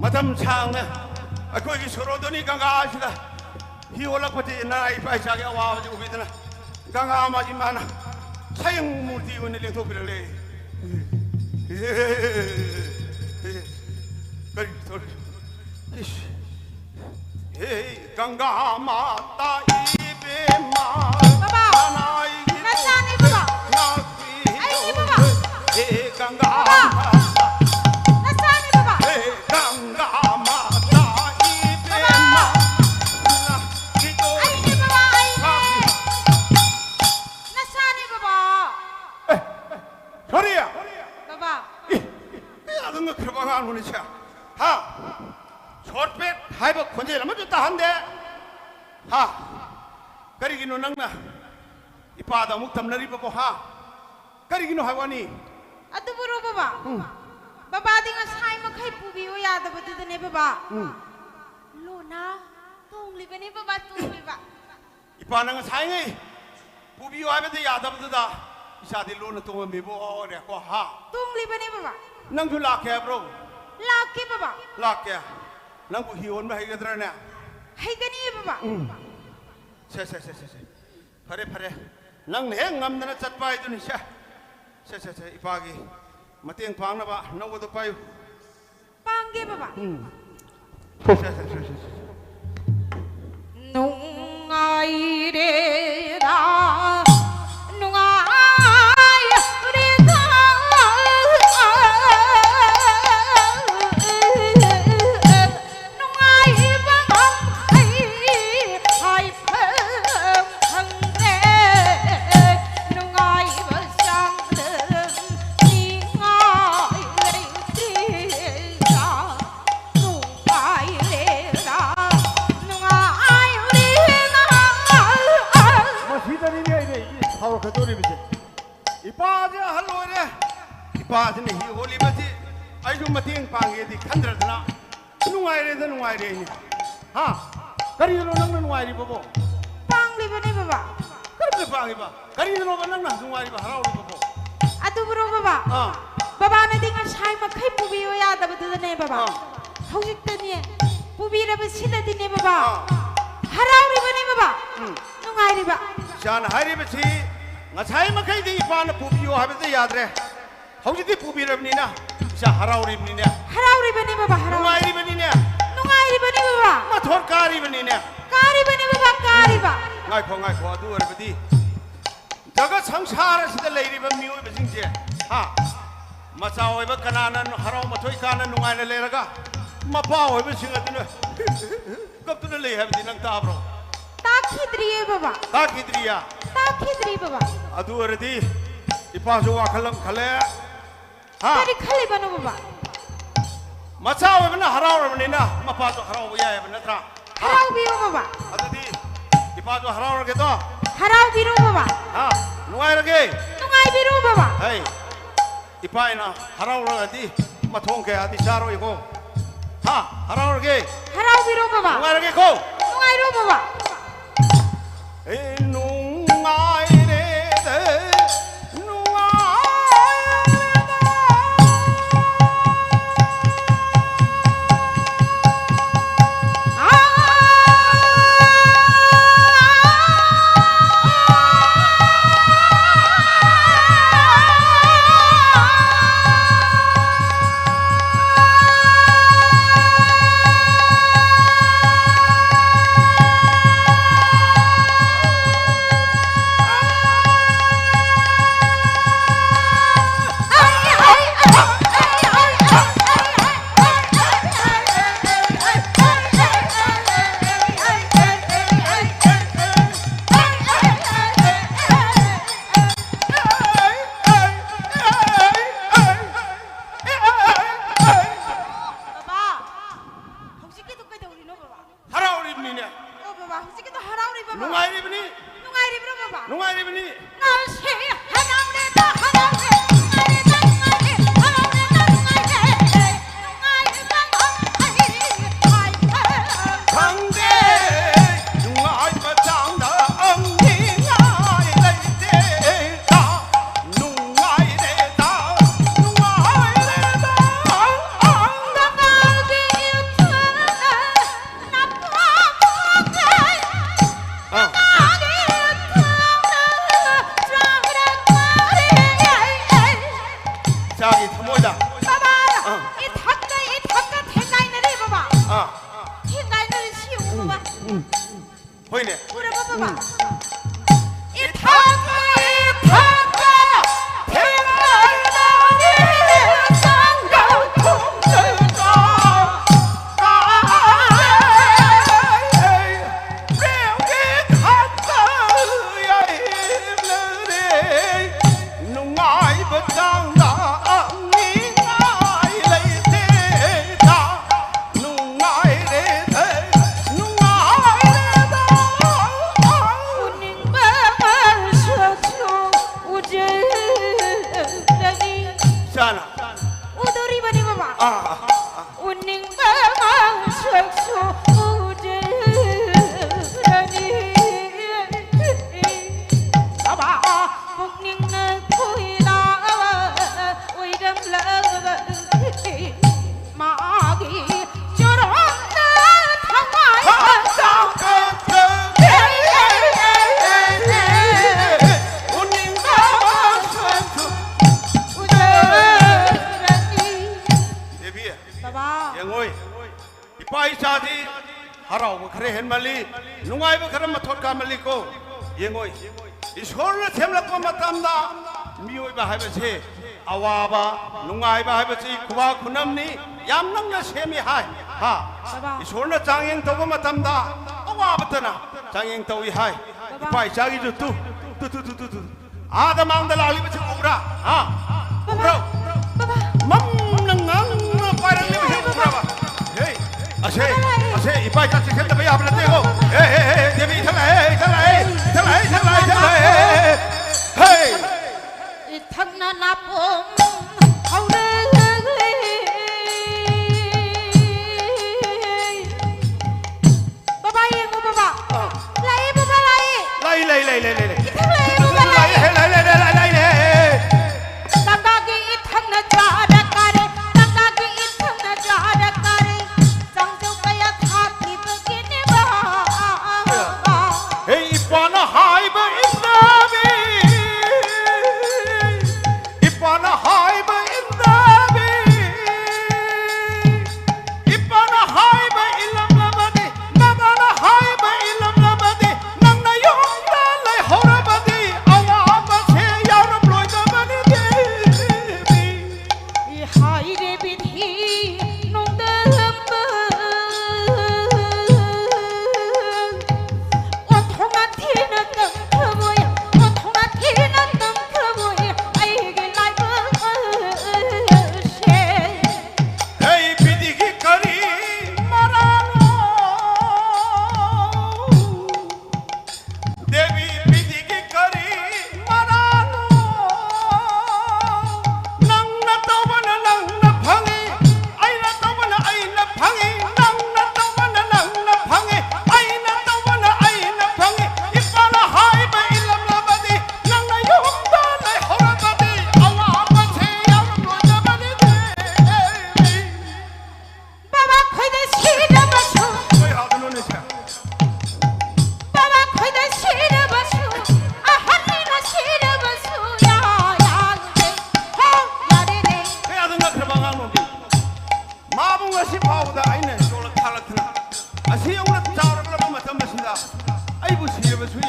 ꯃꯇꯝ ꯁꯥꯡꯅ ꯑꯩꯈꯣꯏꯒꯤ ꯁꯣꯔꯣꯗꯣꯅꯤ ꯒꯪꯒꯥ ꯑꯁꯤꯗ ꯍꯤ ꯑꯣꯜꯂꯛꯄꯁꯤ ꯏꯃꯥ ꯏꯄꯥ ꯏꯆꯥꯒꯤ ꯑꯋꯥꯕꯁꯤ ꯎꯕꯤꯗꯅ ꯒꯪꯒꯥ ꯃꯥꯁꯤ ꯃꯥꯅ ꯁꯌꯪ ꯃꯨꯔꯇꯤ ꯑꯣꯏꯅ ꯂꯦꯡꯊꯣꯛꯄꯤꯔꯛꯂꯦ꯫ ꯀꯔꯤ ꯇꯧꯔꯤ? ꯏꯁ꯫ ꯍꯦ ꯒꯪꯒꯥ ꯃꯥꯇꯥ ꯏꯕꯦꯝꯃ, ꯕꯕꯥ, ꯅꯅꯥꯏꯒꯤ ꯅꯆꯥꯅꯤ ꯕꯕꯥ꯫ ꯉꯥꯛꯄꯤꯌꯨ꯫ ꯑꯩꯅꯤ ꯕꯕꯥ꯫ ꯍꯦ ꯒꯪꯒꯥ ꯕꯕꯥ꯫ ꯃꯥꯇꯥ꯫ ꯅꯆꯥꯅꯤ ꯕꯕꯥ꯫ ꯍꯦ ꯒꯪꯒꯥ ꯃꯥꯇꯥ ꯏꯕꯦꯝꯃ, ꯕꯕꯥ꯫ ꯉꯥꯛꯄꯤꯌꯨ꯫ ꯑꯩꯅꯤ ꯕꯕꯥ, ꯑꯩꯅꯤ꯫ ꯉꯥꯛꯄꯤꯌꯨ꯫ ꯅꯆꯥꯅꯤ ꯕꯕꯥ꯫ ꯑꯦ, ꯁꯣꯔꯤ꯫ ꯕꯕꯥ꯫ ꯏ, ꯀꯌꯥꯗ ꯉꯛꯈ꯭ꯔꯕ ꯑꯉꯥꯡꯅꯣꯅꯦ ꯁꯦ? ꯍꯥ? ꯁꯣꯔꯠ ꯄꯦꯠ ꯍꯥꯏꯕ ꯈꯣꯟꯖꯦꯜ ꯑꯃꯁꯨ ꯇꯥꯍꯟꯗꯦ꯫ ꯍꯥ? ꯀꯔꯤꯒꯤꯅꯣ ꯅꯪꯅ ꯏꯄꯥꯗ ꯑꯃꯨꯛ ꯇꯝꯅꯔꯤꯕꯕꯣ, ꯍꯥ? ꯀꯔꯤꯒꯤꯅꯣ ꯍꯥꯏ ꯋꯥꯅꯤ? ꯑꯗꯨꯕꯨꯔꯣ ꯕꯕꯥ? ꯎꯝ꯫ ꯕꯕꯥꯗꯤ ꯉꯁꯥꯏ ꯃꯈꯩ ꯄꯨꯕꯤꯌꯨ ꯌꯥꯗꯕꯗꯨꯗꯅꯦ ꯕꯕꯥ꯫ ꯎꯝ꯫ ꯂꯣꯅ ꯇꯣꯡꯂꯤꯕꯅꯦ ꯕꯕꯥ, ꯇꯣꯡꯂꯤꯕ꯫ ꯏꯄꯥꯅ ꯉꯁꯥꯏꯉꯩ ꯄꯨꯕꯤꯌꯨ ꯍꯥꯏꯕꯗ ꯌꯥꯗꯕꯗꯨꯗ ꯏꯆꯥꯗꯤ ꯂꯣꯟꯅ ꯇꯣꯡꯉꯝꯃꯤꯕꯨ ꯑꯣꯏꯔꯦꯀꯣ, ꯍꯥ? ꯇꯣꯡꯂꯤꯕꯅꯦ ꯕꯕꯥ꯫ ꯅꯪꯁꯨ ꯂꯥꯛꯀꯦ ꯍꯥꯏꯕ꯭ꯔꯣ? ꯂꯥꯛꯀꯦ ꯕꯕꯥ꯫ ꯂꯥꯛꯀꯦ꯫ ꯅꯪꯕꯨ ꯍꯤ ꯍꯣꯟꯕ ꯍꯩꯒꯗ꯭ꯔꯅꯦ? ꯍꯩꯒꯅꯤꯌꯦ ꯕꯕꯥ꯫ ꯎꯝ꯫ ꯁꯦ, ꯁꯦ, ꯁꯦ, ꯁꯦ, ꯁꯦ꯫ ꯐꯔꯦ, ꯐꯔꯦ꯫ ꯅꯪꯅ ꯍꯦꯛ ꯉꯝꯗꯅ ꯆꯠꯄ ꯍꯥꯏꯗꯨꯅꯤ ꯁꯦ꯫ ꯁꯦ, ꯁꯦ, ꯁꯦ, ꯏꯄꯥꯒꯤ ꯃꯇꯦꯡ ꯄꯥꯡꯅꯕ ꯅꯧꯕꯗꯣ ꯄꯥꯏꯌꯨ꯫ ꯄꯥꯡꯒꯦ ꯕꯕꯥ꯫ ꯎꯝ꯫ ꯁꯦ, ꯁꯦ, ꯁꯦ, ꯁꯦ, ꯁꯦ꯫ ꯅꯨꯡꯉꯥꯏꯔꯦꯗ, ꯅꯨꯡꯉꯥꯏꯔꯦꯗ꯫ ꯅꯨꯡꯉꯥꯏꯕ ꯉꯝꯈꯩ ꯍꯥꯏꯐꯝ ꯈꯪꯗꯦ꯫ ꯅꯨꯡꯉꯥꯏꯕ ꯆꯥꯡꯗꯝ ꯅꯤꯡꯉꯥꯏ ꯂꯩꯇ꯭ꯔꯤꯗ꯫ ꯅꯨꯡꯉꯥꯏꯔꯦꯗ, ꯅꯨꯡꯉꯥꯏꯔꯦꯗ꯫ ꯃꯁꯤꯗꯅꯤꯅꯦ ꯑꯩꯅ ꯁꯥꯎꯔꯛꯀꯗꯧꯔꯤꯕꯁꯦ꯫ ꯏꯄꯥꯁꯦ ꯑꯍꯜ ꯑꯣꯏꯔꯦ꯫ ꯏꯄꯥꯁꯤꯅ ꯍꯤ ꯍꯣꯜꯂꯤꯕꯁꯤ ꯑꯩꯁꯨ ꯃꯇꯦꯡ ꯄꯥꯡꯒꯦꯗꯤ ꯈꯟꯗ꯭ꯔꯗꯅ ꯅꯨꯡꯉꯥꯏꯔꯦꯗ ꯅꯨꯡꯉꯥꯏꯔꯦ ꯑꯩꯅꯦ꯫ ꯍꯥ? ꯀꯔꯤꯅꯣ ꯅꯪꯅ ꯅꯨꯡꯉꯥꯏꯔꯤꯕꯕꯣ? ꯄꯥꯡꯂꯤꯕꯅꯦ ꯕꯕꯥ꯫ ꯀꯔꯝꯅ ꯄꯥꯡꯉꯤꯕ? ꯀꯔꯤꯅꯣꯕ ꯅꯪꯅ ꯅꯨꯡꯉꯥꯏꯔꯤꯕ, ꯍꯔꯥꯎꯔꯤꯕꯕꯣ? ꯑꯗꯨꯕꯨꯔꯣ ꯕꯕꯥ? ꯑꯥ꯫ ꯕꯕꯥꯅꯗꯤ ꯉꯁꯥꯏ ꯃꯈꯩ ꯄꯨꯕꯤꯌꯨ ꯌꯥꯗꯕꯗꯨꯗꯅꯦ ꯕꯕꯥ꯫ ꯑꯥ꯫ ꯍꯧꯖꯤꯛꯇꯅꯦ ꯄꯨꯕꯤꯔꯕꯁꯤꯗꯗꯤꯅꯦ ꯕꯕꯥ꯫ ꯑꯥ꯫ ꯍꯔꯥꯎꯔꯤꯕꯅꯦ ꯕꯕꯥ꯫ ꯎꯝ꯫ ꯅꯨꯡꯉꯥꯏꯔꯤꯕ꯫ ꯏꯆꯥꯅ ꯍꯥꯏꯔꯤꯕꯁꯤ ꯉꯁꯥꯏ ꯃꯈꯩꯗꯤ ꯏꯄꯥꯅ ꯄꯨꯕꯤꯌꯨ ꯍꯥꯏꯕꯗ ꯌꯥꯗ꯭ꯔꯦ꯫ ꯍꯧꯖꯤꯛꯇꯤ ꯄꯨꯕꯤꯔꯕꯅꯤꯅ ꯏꯆꯥ ꯍꯔꯥꯎꯔꯤꯕꯅꯤꯅꯦ꯫ ꯍꯔꯥꯎꯔꯤꯕꯅꯦ ꯕꯕꯥ, ꯍꯔꯥꯎꯔꯤꯕꯅꯦ꯫ ꯅꯨꯡꯉꯥꯏꯔꯤꯕꯅꯤꯅꯦ꯫ ꯅꯨꯡꯉꯥꯏꯔꯤꯕꯅꯦ ꯕꯕꯥ꯫ ꯃꯊꯣꯟ ꯀꯥꯔꯤꯕꯅꯤꯅꯦ꯫ ꯀꯥꯔꯤꯕꯅꯦ ꯕꯕꯥ, ꯀꯥꯔꯤꯕ꯫ ꯉꯥꯏꯈꯣ, ꯉꯥꯏꯈꯣ, ꯑꯗꯨ ꯑꯣꯏꯔꯕꯗꯤ ꯖꯒꯠ ꯁꯪꯁꯥꯔ ꯑꯁꯤꯗ ꯂꯩꯔꯤꯕ ꯃꯤꯑꯣꯏꯕꯁꯤꯡꯁꯦ, ꯍꯥ? ꯃꯆꯥ ꯑꯣꯏꯕ ꯀꯅꯥꯅ ꯍꯔꯥꯎ ꯃꯊꯣꯏ ꯀꯥꯅ ꯅꯨꯡꯉꯥꯏꯅ ꯂꯩꯔꯒ ꯃꯄꯥ ꯑꯣꯏꯕꯁꯤꯡ ꯑꯗꯨꯅ ꯀꯞꯇꯨꯅ ꯂꯩ ꯍꯥꯏꯕꯗꯤ ꯅꯪ ꯇꯥꯕ꯭ꯔꯣ? ꯇꯥꯈꯤꯗ꯭ꯔꯤꯌꯦ ꯕꯕꯥ꯫ ꯇꯥꯈꯤꯗ꯭ꯔꯤꯌꯥ? ꯇꯥꯈꯤꯗ꯭ꯔꯤ ꯕꯕꯥ꯫ ꯑꯗꯨ ꯑꯣꯏꯔꯗꯤ ꯏꯄꯥꯁꯨ ꯋꯥꯈꯜ ꯑꯃ ꯈꯜꯂꯦ꯫ ꯍꯥ? ꯀꯔꯤ ꯈꯜꯂꯤꯕꯅꯣ ꯕꯕꯥ? ꯃꯆꯥ ꯑꯣꯏꯕꯅ ꯍꯔꯥꯎꯔꯕꯅꯤꯅ ꯃꯄꯥꯁꯨ ꯍꯔꯥꯎꯕ ꯌꯥꯏꯑꯕ, ꯅꯠꯇ꯭ꯔꯥ? ꯍꯔꯥꯎꯕꯤꯌꯨ ꯕꯕꯥ꯫ ꯑꯗꯨꯗꯤ ꯏꯄꯥꯁꯨ ꯍꯔꯥꯎꯔꯒꯦꯗꯣ꯫ ꯍꯔꯥꯎꯕꯤꯔꯣ ꯕꯕꯥ꯫ ꯍꯥ? ꯅꯨꯡꯉꯥꯏꯔꯒꯦ꯫ ꯅꯨꯡꯉꯥꯏꯕꯤꯔꯣ ꯕꯕꯥ꯫ ꯍꯩ, ꯏꯄꯥ ꯏꯅ ꯍꯔꯥꯎꯔꯒꯗꯤ ꯃꯊꯣꯡ ꯀꯌꯥꯗꯤ ꯆꯥꯔꯣꯏꯀꯣ꯫ ꯍꯥ? ꯍꯔꯥꯎꯔꯒꯦ꯫ ꯍꯔꯥꯎꯕꯤꯔꯣ ꯕꯕꯥ꯫ ꯅꯨꯡꯉꯥꯏꯔꯒꯦꯀꯣ꯫ ꯅꯨꯡꯉꯥꯏꯔꯣ ꯕꯕꯥ꯫ ꯑꯦ, ꯅꯨꯡꯉꯥꯏꯔꯦꯗ, ꯅꯨꯡꯉꯥꯏꯔꯦꯗ꯫ ꯏꯆꯥꯒꯤ ꯊꯃꯣꯏꯗ꯫ ꯕꯕꯥ! ꯑꯥ꯫ ꯏꯊꯛꯇ, ꯏꯊꯛꯇ ꯊꯦꯡꯒꯥꯏꯅꯔꯦ ꯕꯕꯥ꯫ ꯑꯥ꯫ ꯊꯦꯡꯒꯥꯏꯅꯔꯦ ꯁꯤ ꯌꯦꯡꯉꯨ ꯕꯕꯥ꯫ ꯍꯣꯏꯅꯦ꯫ ꯎꯔꯕ ꯕꯕꯥ? ꯏꯊꯛꯇ, ꯏꯊꯛꯇ ꯊꯦꯡꯒꯥꯏꯅꯔꯦ ꯆꯪꯒꯜ ꯊꯣꯡꯗꯨꯗ꯫ ꯅꯨꯡꯉꯥꯏꯕ ꯆꯥꯡꯗ ꯅꯤꯡꯉꯥꯏ ꯂꯩꯇꯦꯗ꯫ ꯅꯨꯡꯉꯥꯏꯔꯦꯗ, ꯅꯨꯡꯉꯥꯏꯔꯦꯗ꯫ ꯎꯅꯤꯡꯕ ꯃꯁꯛꯁꯨ ꯎꯖꯔꯅꯤ꯫ ꯆꯥꯅ꯫ ꯎꯗꯣꯔꯤꯕꯅꯤ ꯕꯕꯥ꯫ ꯑꯥ, ꯑꯥ, ꯑꯥ꯫ ꯎꯅꯤꯡꯕ ꯃꯁꯛꯁꯨ ꯎꯖꯔꯅꯤ꯫ ꯕꯕꯥ, ꯄꯨꯛꯅꯤꯡꯅ ꯈꯣꯏꯗꯥꯕ ꯑꯣꯏꯔꯝꯂꯕ ꯃꯥꯒꯤ ꯆꯨꯔꯣꯟꯗ ꯊꯋꯥꯏ ꯎꯅꯤꯡꯕ ꯃꯁꯛꯁꯨ ꯎꯖꯔꯅꯤ꯫ ꯗꯦꯕꯤ, ꯕꯕꯥ꯫ ꯌꯦꯡꯉꯣꯏ, ꯏꯄꯥ ꯏꯆꯥꯗꯤ ꯍꯔꯥꯎꯕ ꯈꯔ ꯍꯦꯟꯃꯜꯂꯤ, ꯅꯨꯡꯉꯥꯏꯕ ꯈꯔ ꯃꯊꯣꯠ ꯀꯥꯃꯜꯂꯤꯀꯣ꯫ ꯌꯦꯡꯉꯣꯏ, ꯏꯁꯣꯔꯅ ꯁꯦꯝꯂꯛꯄ ꯃꯇꯝꯗ ꯃꯤꯑꯣꯏꯕ ꯍꯥꯏꯕꯁꯦ ꯑꯋꯥꯕ, ꯅꯨꯡꯉꯥꯏꯕ ꯍꯥꯏꯕꯁꯤ ꯈꯨꯕꯥꯛ ꯈꯨꯅꯝꯅꯤ, ꯌꯥꯝ ꯅꯪꯅ ꯁꯦꯝꯃꯤ ꯍꯥꯏ꯫ ꯍꯥ? ꯕꯕꯥ꯫ ꯏꯁꯣꯔꯅ ꯆꯥꯡꯌꯦꯡ ꯇꯧꯕ ꯃꯇꯝꯗ ꯑꯋꯥꯕꯇꯅ ꯆꯥꯡꯌꯦꯡ ꯇꯧꯏ ꯍꯥꯏ꯫ ꯕꯕꯥ꯫ ꯏꯄꯥ ꯏꯆꯥꯒꯤꯁꯨ ꯇꯨ, ꯇꯨ, ꯇꯨ, ꯇꯨ, ꯇꯨ, ꯇꯨ꯫ ꯑꯥꯗ ꯃꯥꯡꯗ ꯂꯥꯛꯂꯤꯕꯁꯤ ꯎꯕ꯭ꯔꯥ? ꯍꯥ? ꯎꯕ꯭ꯔꯣ? ꯕꯕꯥ꯫ ꯃꯝꯅ ꯉꯥꯡꯅ ꯄꯥꯏꯔꯛꯂꯤꯕꯁꯤ ꯎꯕ꯭ꯔꯕ? ꯍꯦ, ꯑꯁꯦ, ꯑꯁꯦ, ꯏꯄꯥ ꯏꯆꯥ ꯆꯦꯛꯁꯤꯟꯗꯕ ꯌꯥꯕ ꯅꯠꯇꯦꯀꯣ꯫ ꯍꯦ, ꯍꯦ, ꯍꯦ, ꯗꯦꯕꯤ, ꯏꯊꯛ ꯂꯥꯛꯑꯦ, ꯏꯊꯛ ꯂꯥꯛꯑꯦ, ꯏꯊꯛ ꯂꯥꯛꯑꯦ, ꯏꯊꯛ ꯂꯥꯛꯑꯦ, ꯏꯊꯛ ꯂꯥꯛꯑꯦ꯫ ꯍꯦ! ꯏꯊꯛꯅ ꯅꯥꯄꯣꯝ ꯍꯧꯔꯦ꯫ ꯕꯕꯥ ꯌꯦꯡꯉꯣ ꯕꯕꯥ꯫ ꯂꯥꯛꯑꯦ ꯕꯕꯥ ꯂꯥꯛꯑꯦ꯫ ꯂꯥꯛꯏ, ꯂꯥꯛꯏ, ꯂꯥꯛꯏ, ꯂꯥꯛꯏ, ꯂꯥꯛꯏ꯫ ꯏꯊꯛ ꯂꯥꯛꯑꯦ ꯕꯕꯥ ꯂꯥꯛꯑꯦ꯫ ꯂꯥꯛꯏ, ꯂꯥꯛꯏ, ꯂꯥꯛꯏ, ꯂꯥꯛꯏ, ꯂꯥꯛꯏ꯫ ꯇꯪꯒꯥꯒꯤ ꯏꯊꯛꯅ ꯆꯥꯔ ꯀꯥꯔꯦ, ꯇꯪꯒꯥꯒꯤ ꯏꯊꯛꯅ ꯆꯥꯔ ꯀꯥꯔꯦ꯫ ꯆꯥꯡꯖꯧ ꯀꯌꯥ ꯊꯥꯈꯤꯕꯒꯤꯅꯦꯕ꯫ ꯍꯦ, ꯏꯄꯥꯅ ꯍꯥꯏꯕ ꯏꯟꯅꯕꯤ, ꯏꯄꯥꯅ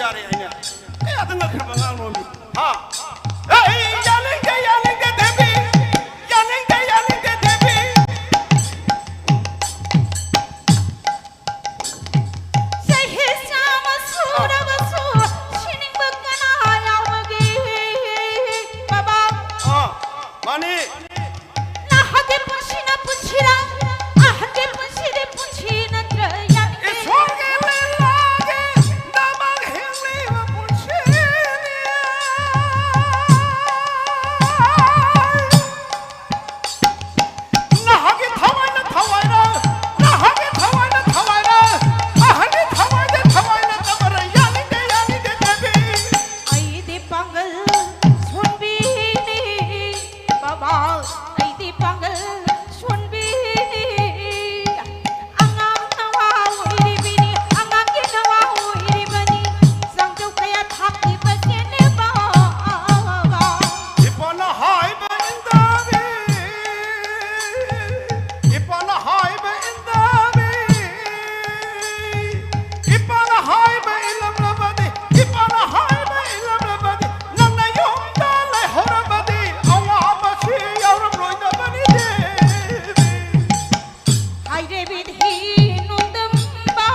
ꯌꯥꯔꯦ ꯍꯥꯏꯅꯦ꯫ ꯀꯌꯥꯗ ꯉꯛꯈ꯭ꯔꯕ ꯑꯉꯥꯡꯅꯣꯃꯤ? ꯍꯥ? ꯑꯩ ꯌꯥꯅꯤꯡꯗꯦ, ꯌꯥꯅꯤꯡꯗꯦ ꯗꯦꯕꯤ꯫ ꯌꯥꯅꯤꯡꯗꯦ, ꯌꯥꯅꯤꯡꯗꯦ ꯗꯦꯕꯤ꯫ ꯆꯍꯤ ꯆꯥꯝꯃ ꯁꯨꯔꯕꯁꯨ ꯁꯤꯅꯤꯡꯕ ꯀꯅꯥ ꯌꯥꯎꯕꯒꯦ, ꯕꯕꯥ? ꯑꯥ, ꯃꯥꯅꯤ꯫ ꯅꯍꯥꯛꯀꯤ ꯄꯨꯟꯁꯤꯅ ꯄꯨꯟꯁꯤꯔ, ꯑꯍꯟꯒꯤ ꯄꯨꯟꯁꯤꯗꯤ ꯄꯨꯟꯁꯤ ꯅꯠꯇ꯭ꯔ? ꯌꯥꯅꯤꯡꯗꯦ꯫ ꯏꯁꯣꯔꯒꯤ ꯂꯤꯂꯥꯒꯤ ꯗꯃꯛ ꯍꯤꯡꯂꯤꯕ ꯄꯨꯟꯁꯤꯅꯤ꯫ ꯅꯍꯥꯛꯀꯤ ꯊꯋꯥꯏꯅ ꯊꯋꯥꯏꯔ, ꯅꯍꯥꯛꯀꯤ ꯊꯋꯥꯏꯅ ꯊꯋꯥꯏꯔ, ꯑꯍꯟꯒꯤ ꯊꯋꯥꯏꯗ ꯊꯋꯥꯏꯅ ꯇꯃꯔ? ꯌꯥꯅꯤꯡꯗꯦ, ꯌꯥꯅꯤꯡꯗꯦ ꯗꯦꯕꯤ꯫ ꯑꯩꯗꯤ ꯄꯥꯡꯒꯜ ꯁꯣꯟꯕꯤꯅꯤ, ꯕꯕꯥ, ꯑꯩꯗꯤ ꯄꯥꯡꯒꯜ ꯁꯣꯟꯕꯤꯅꯤ꯫ ꯑꯉꯥꯡ ꯅꯋꯥ ꯑꯣꯏꯔꯤꯕꯅꯤ, ꯑꯉꯥꯡꯒꯤ ꯅꯋꯥ ꯑꯣꯏꯔꯤꯕꯅꯤ꯫ ꯆꯥꯡꯖꯧ ꯀꯌꯥ ꯊꯥꯛꯂꯤꯕꯁꯦꯅꯦ, ꯕꯕꯥ꯫ ꯏꯄꯥꯅ ꯍꯥꯏꯕ ꯏꯟꯗꯕꯤ, ꯏꯄꯥꯅ ꯍꯥꯏꯕ ꯏꯟꯗꯕꯤ꯫ ꯏꯄꯥꯅ ꯍꯥꯏꯕ ꯏꯜꯂꯝꯂꯕꯗꯤ, ꯏꯄꯥꯅ ꯍꯥꯏꯕ ꯏꯜꯂꯝꯂꯕꯗꯤ, ꯅꯪꯅ ꯌꯨꯝꯗ ꯂꯩꯍꯧꯔꯕꯗꯤ ꯑꯋꯥꯕꯁꯤ ꯌꯥꯎꯔꯝꯂꯣꯏꯗꯕꯅꯤ ꯗꯦꯕꯤ꯫ ꯍꯥꯏꯔꯦ ꯕꯤꯙꯤ ꯅꯣꯡꯗꯝꯕ,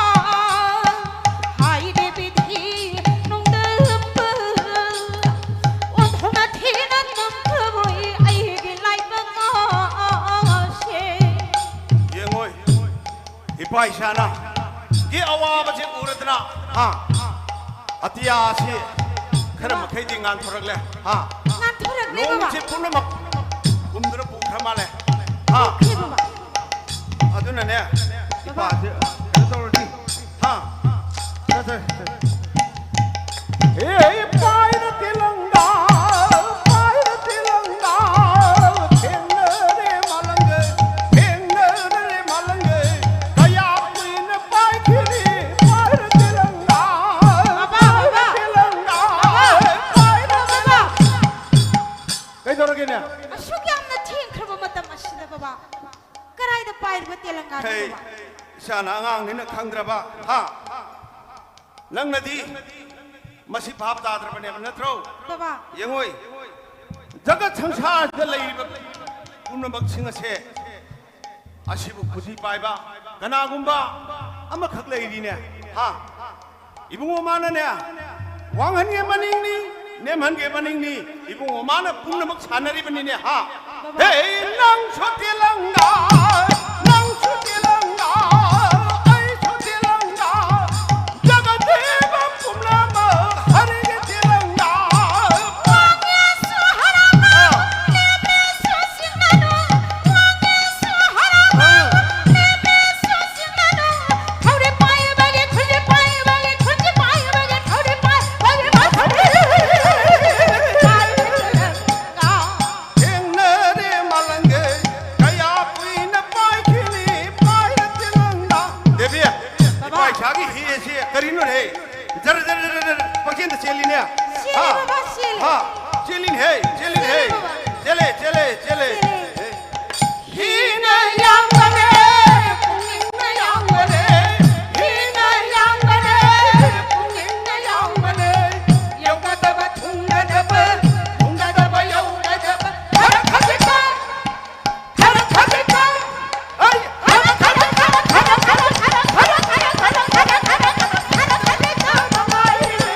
ꯍꯥꯏꯔꯦ ꯕꯤꯙꯤ ꯅꯣꯡꯗꯝꯕ, ꯑꯣꯟꯊꯣꯛꯅ ꯊꯤꯅ ꯅꯝꯊꯕꯣꯏ ꯑꯩꯒꯤ ꯂꯥꯏꯕꯛ ꯑꯁꯦ꯫ ꯌꯦꯡꯉꯣꯏ꯫ ꯏꯄꯥ ꯏꯁꯥꯅ ꯒꯤ ꯑꯋꯥꯕꯁꯤ ꯎꯔꯗꯅ, ꯍꯥ, ꯑꯇꯤꯌꯥꯁꯤ ꯈꯔ ꯃꯈꯩꯗꯤ ꯉꯥꯟꯊꯣꯔꯛꯂꯦ, ꯍꯥ, ꯉꯥꯟꯊꯣꯔꯛꯂꯦ, ꯕꯕꯥ꯫ ꯅꯣꯡꯁꯤ ꯄꯨꯝꯅꯃꯛ ꯀꯨꯝꯗꯨꯅ ꯄꯨꯈ꯭ꯔ ꯃꯥꯜꯂꯦ, ꯍꯥ꯫ ꯄꯨꯈ꯭ꯔꯦ, ꯕꯕꯥ꯫ ꯑꯗꯨꯅꯅꯦ, ꯕꯕꯥ꯫ ꯏꯄꯥꯁꯤ ꯀꯩꯅꯣ ꯇꯧꯔꯗꯤ, ꯍꯥ꯫ ꯆꯠ, ꯆꯠ, ꯆꯠ꯫ ꯍꯦ, ꯄꯥꯏꯔ ꯇꯦꯂꯪꯒꯥ, ꯄꯥꯏꯔ ꯇꯦꯂꯪꯒꯥ, ꯊꯦꯡꯅꯔꯦ ꯃꯥꯂꯪꯒ, ꯊꯦꯡꯅꯔꯦ ꯃꯥꯂꯪꯒ, ꯀꯌꯥ ꯀꯨꯏꯅ ꯄꯥꯏꯈꯤꯅꯤ, ꯄꯥꯏꯔ ꯇꯦꯂꯪꯒꯥ, ꯕꯕꯥ, ꯄꯥꯏꯔ ꯕꯕꯥ꯫ ꯇꯦꯂꯪꯒꯥ, ꯕꯕꯥ, ꯄꯥꯏꯔ ꯕꯕꯥ꯫ ꯇꯦꯂꯪꯒꯥ꯫ ꯀꯩꯗꯧꯔꯒꯦꯅꯦ? ꯑꯁꯨꯛ ꯌꯥꯝꯅ ꯊꯦꯡꯈ꯭ꯔꯕ ꯃꯇꯝ ꯑꯁꯤꯗ, ꯕꯕꯥ, ꯀꯗꯥꯏꯗ ꯄꯥꯏꯔꯤꯕ ꯇꯦꯂꯪꯒꯥꯅꯣ, ꯍꯩ, ꯕꯕꯥ? ꯏꯆꯥꯅ ꯑꯉꯥꯡꯅꯤꯅ ꯈꯪꯗ꯭ꯔꯕ, ꯍꯥ? ꯅꯪꯅꯗꯤ ꯃꯁꯤ ꯚꯥꯞ ꯇꯥꯗ꯭ꯔꯕꯅꯦꯕ ꯅꯠꯇ꯭ꯔꯣ? ꯕꯕꯥ꯫ ꯌꯦꯡꯉꯣꯏ, ꯖꯒꯠ ꯁꯪꯁꯥꯔꯗ ꯂꯩꯔꯤꯕ ꯄꯨꯝꯅꯃꯛꯁꯤꯡ ꯑꯁꯦ ꯑꯁꯤꯕꯨ ꯈꯨꯖꯤ ꯄꯥꯏꯕ ꯀꯅꯥꯒꯨꯝꯕ ꯑꯃꯈꯛ ꯂꯩꯔꯤꯅꯦ꯫ ꯍꯥ? ꯏꯕꯨꯡꯉꯣ ꯃꯥꯅꯅꯦ, ꯋꯥꯡꯍꯟꯒꯦ ꯃꯅꯤꯡꯅꯤ, ꯅꯦꯝꯍꯟꯒꯦ ꯃꯅꯤꯡꯅꯤ, ꯏꯕꯨꯡꯉꯣ ꯃꯥꯅ ꯄꯨꯝꯅꯃꯛ ꯁꯥꯟꯅꯔꯤꯕꯅꯤꯅꯦ꯫ ꯍꯥ? ꯕꯕꯥ꯫ ꯍꯦ, ꯅꯪꯁꯨ ꯇꯦꯂꯪꯒꯥ, ꯅꯪꯁꯨ ꯇꯦꯂꯪꯒꯥ, ꯑꯩꯁꯨ ꯇꯦꯂꯪꯒꯥ, ꯖꯒꯠ ꯗꯦꯕ ꯄꯨꯝꯅꯃꯛ ꯍꯔꯤꯒꯤ ꯇꯦꯂꯪꯒꯥ꯫ ꯊꯦꯡꯅꯔꯦ ꯃꯥꯂꯪꯒꯦ, ꯀꯌꯥ ꯀꯨꯏꯅ ꯄꯥꯏꯈꯤꯅꯤ ꯄꯥꯏꯔ ꯇꯦꯂꯪꯒꯥ꯫ ꯗꯦꯕꯤ, ꯕꯕꯥ꯫ ꯏꯄꯥ ꯏꯁꯥꯒꯤ ꯍꯤꯁꯦ ꯀꯔꯤꯅꯣꯅꯦ? ꯖꯔ ꯖꯔ ꯖꯔ ꯖꯔ ꯄꯪꯆꯦꯟꯗ ꯆꯦꯜꯂꯤꯅꯦ꯫ ꯆꯦꯜꯂꯦ ꯍꯥ? ꯕꯕꯥ, ꯆꯦꯜꯂꯦ꯫ ꯍꯥ? ꯆꯦꯜꯂꯤꯅꯦꯍꯦ, ꯆꯦꯜꯂꯤꯅꯦꯍꯦ꯫ ꯆꯦꯜꯂꯦ ꯕꯕꯥ꯫ ꯆꯦꯜꯂꯦ, ꯆꯦꯜꯂꯦ, ꯆꯦꯜꯂꯦ꯫ ꯆꯦꯜꯂꯦ꯫ ꯍꯤꯅ ꯌꯥꯡꯕꯅꯦ, ꯄꯨꯛꯅꯤꯡꯅ ꯌꯥꯡꯕꯅꯦ꯫ ꯍꯤꯅ ꯌꯥꯡꯕꯅꯦ, ꯄꯨꯛꯅꯤꯡꯅ ꯌꯥꯡꯕꯅꯦ꯫ ꯌꯧꯒꯗꯕ ꯊꯨꯡꯒꯗꯕ, ꯊꯨꯡꯒꯗꯕ ꯌꯧꯒꯗꯕ꯫ ꯈꯔ ꯈꯖꯤꯛꯇ, ꯈꯔ ꯈꯖꯤꯛꯇ꯫ ꯑꯩ ꯈꯔ ꯈꯖꯤꯛꯇ, ꯈꯔ ꯈꯖꯤꯛꯇ, ꯈꯔ ꯈꯖꯤꯛꯇ ꯃꯉꯥꯏꯔꯦ꯫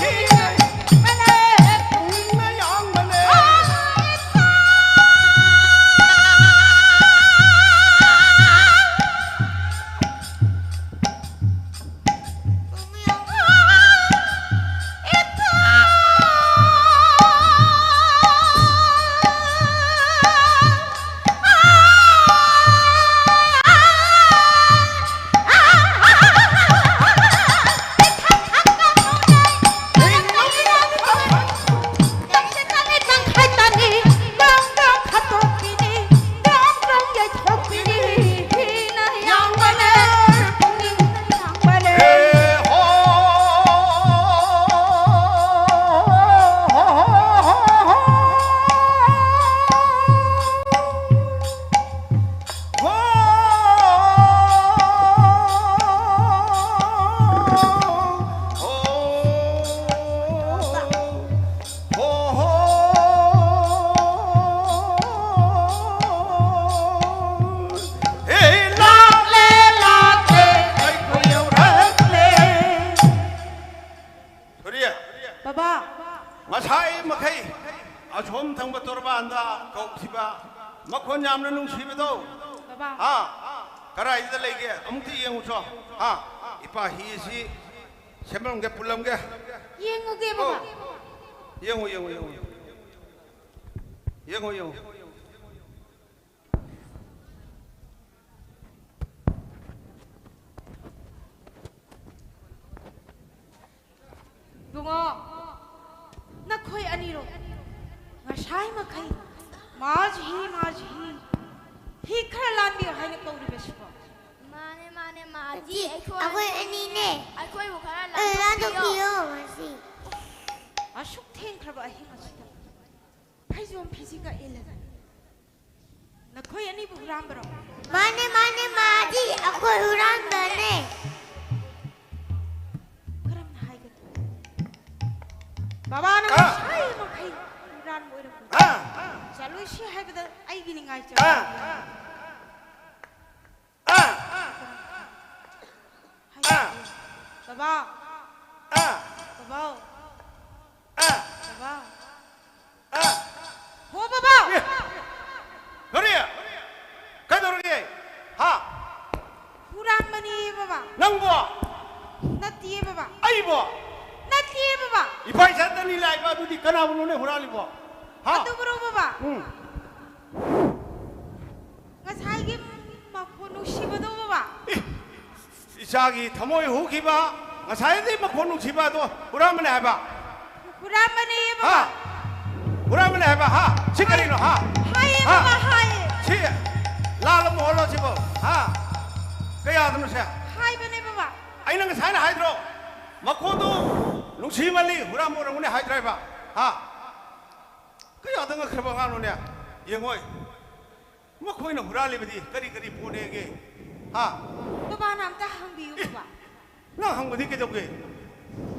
ꯍꯤꯅ ꯌꯥꯡꯕꯅꯦ, ꯄꯨꯛꯅꯤꯡꯅ ꯌꯥꯡꯕꯅꯦ꯫ ꯃꯈꯣꯟ ꯌꯥꯝꯅ ꯅꯨꯡꯁꯤꯕꯗꯣ꯫ ꯕꯕꯥ꯫ ꯍꯥ? ꯀꯗꯥꯏꯗ ꯂꯩꯒꯦ? ꯑꯃꯨꯛꯇ ꯌꯦꯡꯉꯨꯆꯣ꯫ ꯍꯥ? ꯏꯄꯥ ꯍꯤꯁꯤ ꯁꯦꯝꯂꯝꯒꯦ, ꯄꯨꯜꯂꯝꯒꯦ꯫ ꯌꯦꯡꯉꯨꯒꯦ, ꯕꯕꯥ꯫ ꯌꯦꯡꯉꯨ, ꯌꯦꯡꯉꯨ, ꯌꯦꯡꯉꯨ꯫ ꯌꯦꯡꯉꯨ, ꯌꯦꯡꯉꯨ꯫ ꯏꯕꯨꯡꯉꯣ, ꯅꯈꯣꯏ ꯑꯅꯤꯔꯣ ꯉꯁꯥꯏ ꯃꯈꯩ ꯃꯥꯖꯤ ꯍꯤ, ꯃꯥꯖꯤ ꯍꯤ, ꯍꯤ ꯈꯔ ꯂꯥꯟꯕꯤꯌꯨ ꯍꯥꯏꯅ ꯀꯧꯔꯤꯕꯁꯤꯕꯣ? ꯃꯥꯅꯦ, ꯃꯥꯅꯦ, ꯃꯥꯖꯤ, ꯑꯩꯈꯣꯏ ꯑꯩꯈꯣꯏ ꯑꯅꯤꯅꯦ꯫ ꯑꯩꯈꯣꯏꯕꯨ ꯈꯔ ꯑ, ꯂꯥꯟꯊꯣꯛꯄꯤꯌꯣ꯫ ꯂꯥꯟꯊꯣꯛꯄꯤꯌꯣ, ꯃꯥꯖꯤ꯫ ꯑꯁꯨꯛ ꯊꯦꯡꯈ꯭ꯔꯕ ꯑꯍꯤꯡ ꯑꯁꯤꯗ ꯐꯩꯖꯣꯝ ꯐꯤꯖꯤꯟꯒ ꯏꯜꯂꯗꯅ ꯅꯈꯣꯏ ꯑꯅꯤꯕꯨ ꯍꯨꯔꯥꯟꯕꯔꯣ? ꯃꯥꯅꯦ, ꯃꯥꯅꯦ, ꯃꯥꯖꯤ, ꯑꯩꯈꯣꯏ ꯍꯨꯔꯥꯟꯕꯅꯦ꯫ ꯀꯔꯝꯅ ꯍꯥꯏꯒꯅꯤ? ꯕꯕꯥꯅ ꯑ! ꯉꯁꯥꯏ ꯃꯈꯩ ꯍꯨꯔꯥꯟꯕ ꯑꯣꯏꯔꯝꯒꯅꯤ꯫ ꯑ! ꯆꯠꯂꯣꯏꯁꯤ ꯍꯥꯏꯕꯗ ꯑꯩꯒꯤ ꯅꯤꯡꯉꯥꯏ ꯑ! ꯆꯪꯉꯤ꯫ ꯑ! ꯍꯥꯏꯕꯗꯤ, ꯕꯕꯥ꯫ ꯑ! ꯕꯕꯥ꯫ ꯑ! ꯕꯕꯥ꯫ ꯑ! ꯍꯣ, ꯕꯕꯥ! ꯑꯦ! ꯀꯔꯤ? ꯀꯩꯗꯧꯔꯒꯦ? ꯍꯥ? ꯍꯨꯔꯥꯟꯕꯅꯤ, ꯕꯕꯥ꯫ ꯅꯪꯕꯣ? ꯅꯠꯇꯤꯌꯦ, ꯕꯕꯥ꯫ ꯑꯩꯕꯣ? ꯅꯠꯇꯤꯌꯦ, ꯕꯕꯥ꯫ ꯏꯄꯥ ꯏꯆꯥꯇꯅꯤ ꯂꯥꯛꯏꯕ, ꯑꯗꯨꯗꯤ ꯀꯅꯥꯕꯨꯅꯣꯅꯦ ꯍꯨꯔꯥꯜꯂꯤꯕꯣ? ꯍꯥ? ꯑꯗꯨꯕꯨꯔꯣ, ꯕꯕꯥ? ꯎꯝ꯫ ꯉꯁꯥꯏꯒꯤ ꯃꯈꯣꯟ ꯅꯨꯡꯁꯤꯕꯗꯣ, ꯕꯕꯥ꯫ ꯑꯦ, ꯏꯆꯥꯒꯤ ꯊꯃꯣꯏ ꯍꯨꯈꯤꯕ, ꯉꯁꯥꯏꯗꯤ ꯃꯈꯣꯟ ꯅꯨꯡꯁꯤꯕ ꯑꯗꯣ ꯍꯨꯔꯥꯟꯕꯅꯦ ꯍꯥꯏꯕ? ꯍꯨꯔꯥꯟꯕꯅꯦ, ꯍꯥ? ꯕꯕꯥ꯫ ꯍꯨꯔꯥꯟꯕꯅꯦ ꯍꯥꯏꯕ, ꯍꯥ? ꯁꯤ ꯀꯔꯤꯅꯣ, ꯍꯥ? ꯍꯥꯏꯌꯦ, ꯍꯥ? ꯕꯕꯥ, ꯍꯥꯏꯌꯦ꯫ ꯁꯤ ꯂꯥꯜꯂꯕ ꯃꯣꯍꯣꯜꯂꯣ ꯁꯤꯕꯣ, ꯍꯥ? ꯀꯌꯥꯗꯅꯣ ꯁꯦ? ꯍꯥꯏꯕꯅꯦ, ꯕꯕꯥ꯫ ꯑꯩꯅ ꯉꯁꯥꯏꯅ ꯍꯥꯏꯗ꯭ꯔꯣ? ꯃꯈꯣꯟꯗꯣ ꯅꯨꯡꯁꯤꯃꯜꯂꯤ, ꯍꯨꯔꯥꯟꯕ ꯑꯣꯏꯔꯝꯒꯅꯤ ꯍꯥꯏꯗ꯭ꯔꯥ ꯍꯥꯏꯕ, ꯍꯥ? ꯀꯌꯥꯗ ꯉꯛꯈ꯭ꯔꯕ ꯑꯉꯥꯡꯅꯣꯅꯦ? ꯌꯦꯡꯉꯣꯏ꯫ ꯃꯈꯣꯏꯅ ꯍꯨꯔꯥꯜꯂꯤꯕꯗꯤ ꯀꯔꯤ ꯀꯔꯤ ꯄꯣꯠꯅꯦꯒꯦ? ꯍꯥ? ꯕꯕꯥꯅ ꯑꯝꯇ ꯍꯪꯕꯤꯌꯨ, ꯑꯦ, ꯕꯕꯥ꯫ ꯅꯪ ꯍꯪꯕꯗꯤ ꯀꯩꯗꯧꯒꯦ?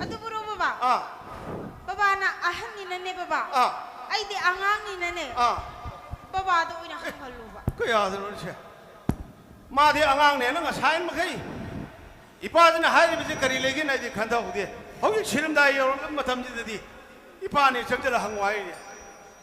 ꯑꯗꯨꯕꯨꯔꯣ, ꯕꯕꯥ? ꯑꯥ꯫ ꯕꯕꯥꯅ ꯑꯍꯟꯅꯤꯅꯅꯦ, ꯕꯕꯥ꯫ ꯑꯥ꯫ ꯑꯩꯗꯤ ꯑꯉꯥꯡꯅꯤꯅꯅꯦ꯫ ꯑꯥ꯫ ꯕꯕꯥꯗ ꯑꯣꯏꯅ ꯍꯪꯍꯜꯂꯨꯕ꯫ ꯀꯌꯥꯗꯅꯣ ꯁꯦ? ꯃꯥꯗꯤ ꯑꯉꯥꯡꯅꯦꯅ ꯉꯁꯥꯏ ꯃꯈꯩ ꯏꯄꯥꯗꯨꯅ ꯍꯥꯏꯔꯤꯕꯁꯦ ꯀꯔꯤ ꯂꯩꯒꯦꯅ ꯑꯩꯗꯤ ꯈꯟꯊꯍꯧꯗꯦ꯫ ꯍꯧꯖꯤꯛ ꯁꯤꯔꯝꯗꯥꯏ ꯌꯧꯔꯛꯂꯕ ꯃꯇꯝꯁꯤꯗꯗꯤ ꯏꯄꯥꯅꯤ ꯆꯪꯁꯤꯜꯂ ꯍꯪꯉꯨ ꯍꯥꯏꯔꯤꯅꯦ꯫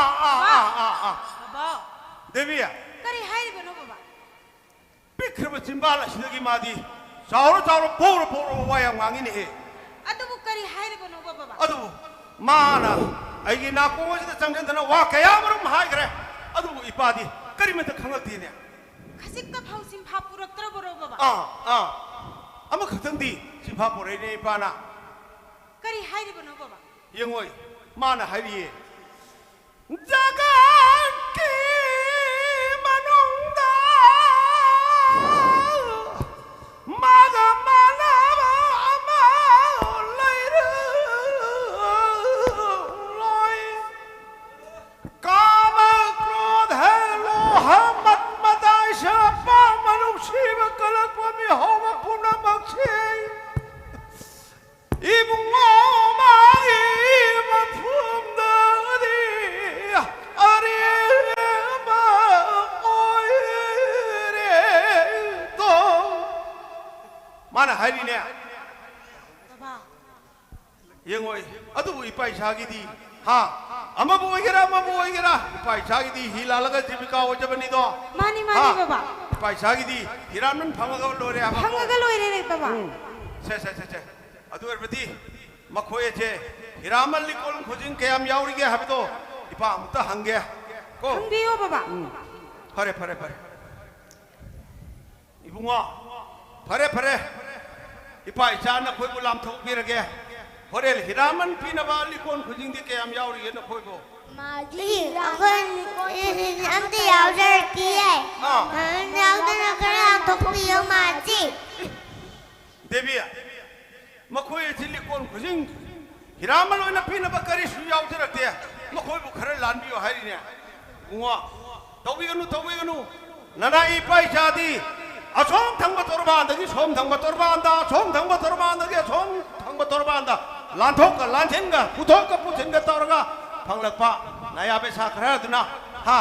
ꯑꯥ, ꯑꯥ, ꯑꯥ, ꯑꯥ, ꯑꯥ꯫ ꯕꯕꯥ꯫ ꯗꯦꯕꯤ꯫ ꯀꯔꯤ ꯍꯥꯏꯔꯤꯕꯅꯣ, ꯕꯕꯥ? ꯄꯤꯛꯈ꯭ꯔꯕ ꯆꯤꯝꯕꯥꯜ ꯑꯁꯤꯗꯒꯤ ꯃꯥꯗꯤ ꯆꯥꯎꯔ ꯆꯥꯎꯔ ꯐꯧꯔ ꯐꯧꯔꯕ ꯋꯥ ꯌꯥꯝ ꯉꯥꯡꯉꯤꯅꯦꯍꯦ꯫ ꯑꯗꯨꯕꯨ ꯀꯔꯤ ꯍꯥꯏꯔꯤꯕꯅꯣꯕ, ꯕꯕꯥ? ꯑꯗꯨꯕꯨ ꯃꯥꯅ ꯑꯩꯒꯤ ꯅꯥꯀꯣꯡ ꯑꯁꯤꯗ ꯆꯪꯁꯤꯟꯗꯅ ꯋꯥ ꯀꯌꯥ ꯃꯔꯨꯝ ꯍꯥꯏꯈ꯭ꯔꯦ꯫ ꯑꯗꯨꯕꯨ ꯏꯄꯥꯗꯤ ꯀꯔꯤꯃꯠꯇ ꯈꯪꯂꯛꯇꯦꯅꯦ꯫ ꯈꯖꯤꯛꯇ ꯐꯥꯎꯁꯤ ꯍꯥꯞꯄꯨꯔꯛꯇ꯭ꯔꯕꯔꯣ ꯕꯕꯥ? ꯑꯥ, ꯑꯥ꯫ ꯑꯃꯈꯛꯇꯪꯗꯤ ꯆꯤꯐꯥ ꯄꯣꯔꯛꯏꯅꯦ ꯏꯄꯥꯅ꯫ ꯀꯔꯤ ꯍꯥꯏꯔꯤꯕꯅꯣ ꯕꯕꯥ? ꯌꯦꯡꯉꯣꯏ, ꯃꯥꯅ ꯍꯥꯏꯔꯤꯌꯦ, "ꯖꯒꯠꯀꯤ ꯃꯅꯨꯡꯗ ꯃꯥꯒ ꯃꯥꯟꯅꯕ ꯑꯃ ꯂꯩꯔꯣꯏ꯫ ꯀꯥꯃ, ꯀ꯭ꯔꯣꯙ, ꯂꯣꯍ, ꯃꯠ, ꯃꯇꯥꯏꯁ, ꯑꯄꯥꯝꯕ, ꯅꯨꯡꯁꯤꯕ, ꯀꯜꯂꯛꯄ, ꯃꯤꯍꯧꯕ ꯄꯨꯝꯅꯃꯛꯁꯤ ꯏꯕꯨꯡꯉꯣ ꯃꯥꯒꯤ ꯃꯐꯝꯗꯗꯤ ꯑꯔꯦꯝꯕ ꯑꯣꯏꯔꯦꯗꯣ"꯫ ꯃꯥꯅ ꯍꯥꯏꯔꯤꯅꯦ꯫ ꯕꯕꯥ꯫ ꯌꯦꯡꯉꯣꯏ, ꯑꯗꯨꯕꯨ ꯏꯄꯥ ꯏꯆꯥꯒꯤꯗꯤ, ꯍꯥ? ꯑꯃꯕꯨ ꯑꯣꯏꯒꯦꯔꯥ, ꯑꯃꯕꯨ ꯑꯣꯏꯒꯦꯔꯥ, ꯏꯄꯥ ꯏꯆꯥꯒꯤꯗꯤ ꯍꯤ ꯂꯥꯜꯂꯒ ꯖꯤꯕꯤꯀꯥ ꯑꯣꯏꯖꯕꯅꯤꯗꯣ꯫ ꯃꯥꯅꯤ, ꯃꯥꯅꯤ, ꯍꯥ? ꯕꯕꯥ꯫ ꯏꯄꯥ ꯏꯆꯥꯒꯤꯗꯤ ꯍꯤꯔꯥꯃꯟ ꯐꯪꯉꯒ ꯂꯣꯏꯔꯦ ꯍꯥꯏꯕꯀꯣ꯫ ꯐꯪꯉꯒ ꯂꯣꯏꯔꯦ, ꯕꯕꯥ꯫ ꯎꯝ꯫ ꯁꯦ, ꯁꯦ, ꯁꯦ, ꯁꯦ꯫ ꯑꯗꯨ ꯑꯣꯏꯔꯕꯗꯤ ꯃꯈꯣꯏ ꯑꯁꯦ ꯍꯤꯔꯥꯃꯟ ꯂꯤꯀꯣꯟ ꯈꯨꯖꯤꯡ ꯀꯌꯥꯝ ꯌꯥꯎꯔꯤꯒꯦ ꯍꯥꯏꯕꯗꯣ ꯏꯄꯥ ꯑꯃꯨꯛꯇ ꯍꯪꯒꯦ ꯀꯣ꯫ ꯍꯪꯕꯤꯌꯣ, ꯕꯕꯥ꯫ ꯎꯝ꯫ ꯐꯔꯦ, ꯐꯔꯦ, ꯐꯔꯦ꯫ ꯏꯕꯨꯡꯉꯣ, ꯐꯔꯦ, ꯐꯔꯦ꯫ ꯏꯄꯥ ꯏꯆꯥ ꯅꯈꯣꯏꯕꯨ ꯂꯥꯝꯊꯣꯛꯄꯤꯔꯒꯦ꯫ ꯍꯣꯔꯦꯟ ꯍꯤꯔꯥꯃꯟ ꯄꯤꯅꯕ ꯂꯤꯀꯣꯟ ꯈꯨꯖꯤꯡꯗꯤ ꯀꯌꯥꯝ ꯌꯥꯎꯔꯤꯒꯦ ꯅꯈꯣꯏꯕꯨ? ꯃꯥꯖꯤ, ꯑꯩꯈꯣꯏ ꯑꯝꯇ ꯌꯥꯎꯖꯔꯛꯇꯤꯌꯦ꯫ ꯑꯥ꯫ ꯌꯥꯎꯗꯅ ꯈꯔ ꯂꯥꯝꯊꯣꯛꯄꯤꯌꯣ, ꯃꯥꯖꯤ꯫ ꯗꯦꯕꯤ, ꯃꯈꯣꯏ ꯑꯁꯤ ꯂꯤꯀꯣꯟ ꯈꯨꯖꯤꯡ ꯍꯤꯔꯥꯃꯟ ꯑꯣꯏꯅ ꯄꯤꯅꯕ ꯀꯔꯤꯁꯨ ꯌꯥꯎꯖꯔꯛꯇꯦ꯫ ꯃꯈꯣꯏꯕꯨ ꯈꯔ ꯂꯥꯟꯕꯤꯌꯨ ꯍꯥꯏꯔꯤꯅꯦ꯫ ꯏꯕꯨꯡꯉꯣ, ꯇꯧꯕꯤꯒꯅꯨ, ꯇꯧꯕꯤꯒꯅꯨ꯫ ꯅꯅꯥꯏ ꯏꯄꯥ ꯏꯆꯥꯗꯤ ꯑꯁꯣꯝ ꯊꯪꯕ ꯇꯣꯔꯕꯥꯟꯗꯒꯤ ꯁꯣꯝ ꯊꯪꯕ ꯇꯣꯔꯕꯥꯟꯗ, ꯑꯁꯣꯝ ꯊꯪꯕ ꯇꯣꯔꯕꯥꯟꯗꯒꯤ ꯑꯁꯣꯝ ꯊꯪꯕ ꯇꯣꯔꯕꯥꯟꯗ ꯂꯥꯟꯊꯣꯛꯀ ꯂꯥꯟꯁꯤꯟꯒ, ꯄꯨꯊꯣꯛꯀ ꯄꯨꯁꯤꯟꯒ ꯇꯧꯔꯒ ꯐꯪꯂꯛꯄ ꯅꯌꯥ ꯄꯩꯁꯥ ꯈꯔ ꯑꯗꯨꯅ, ꯍꯥ,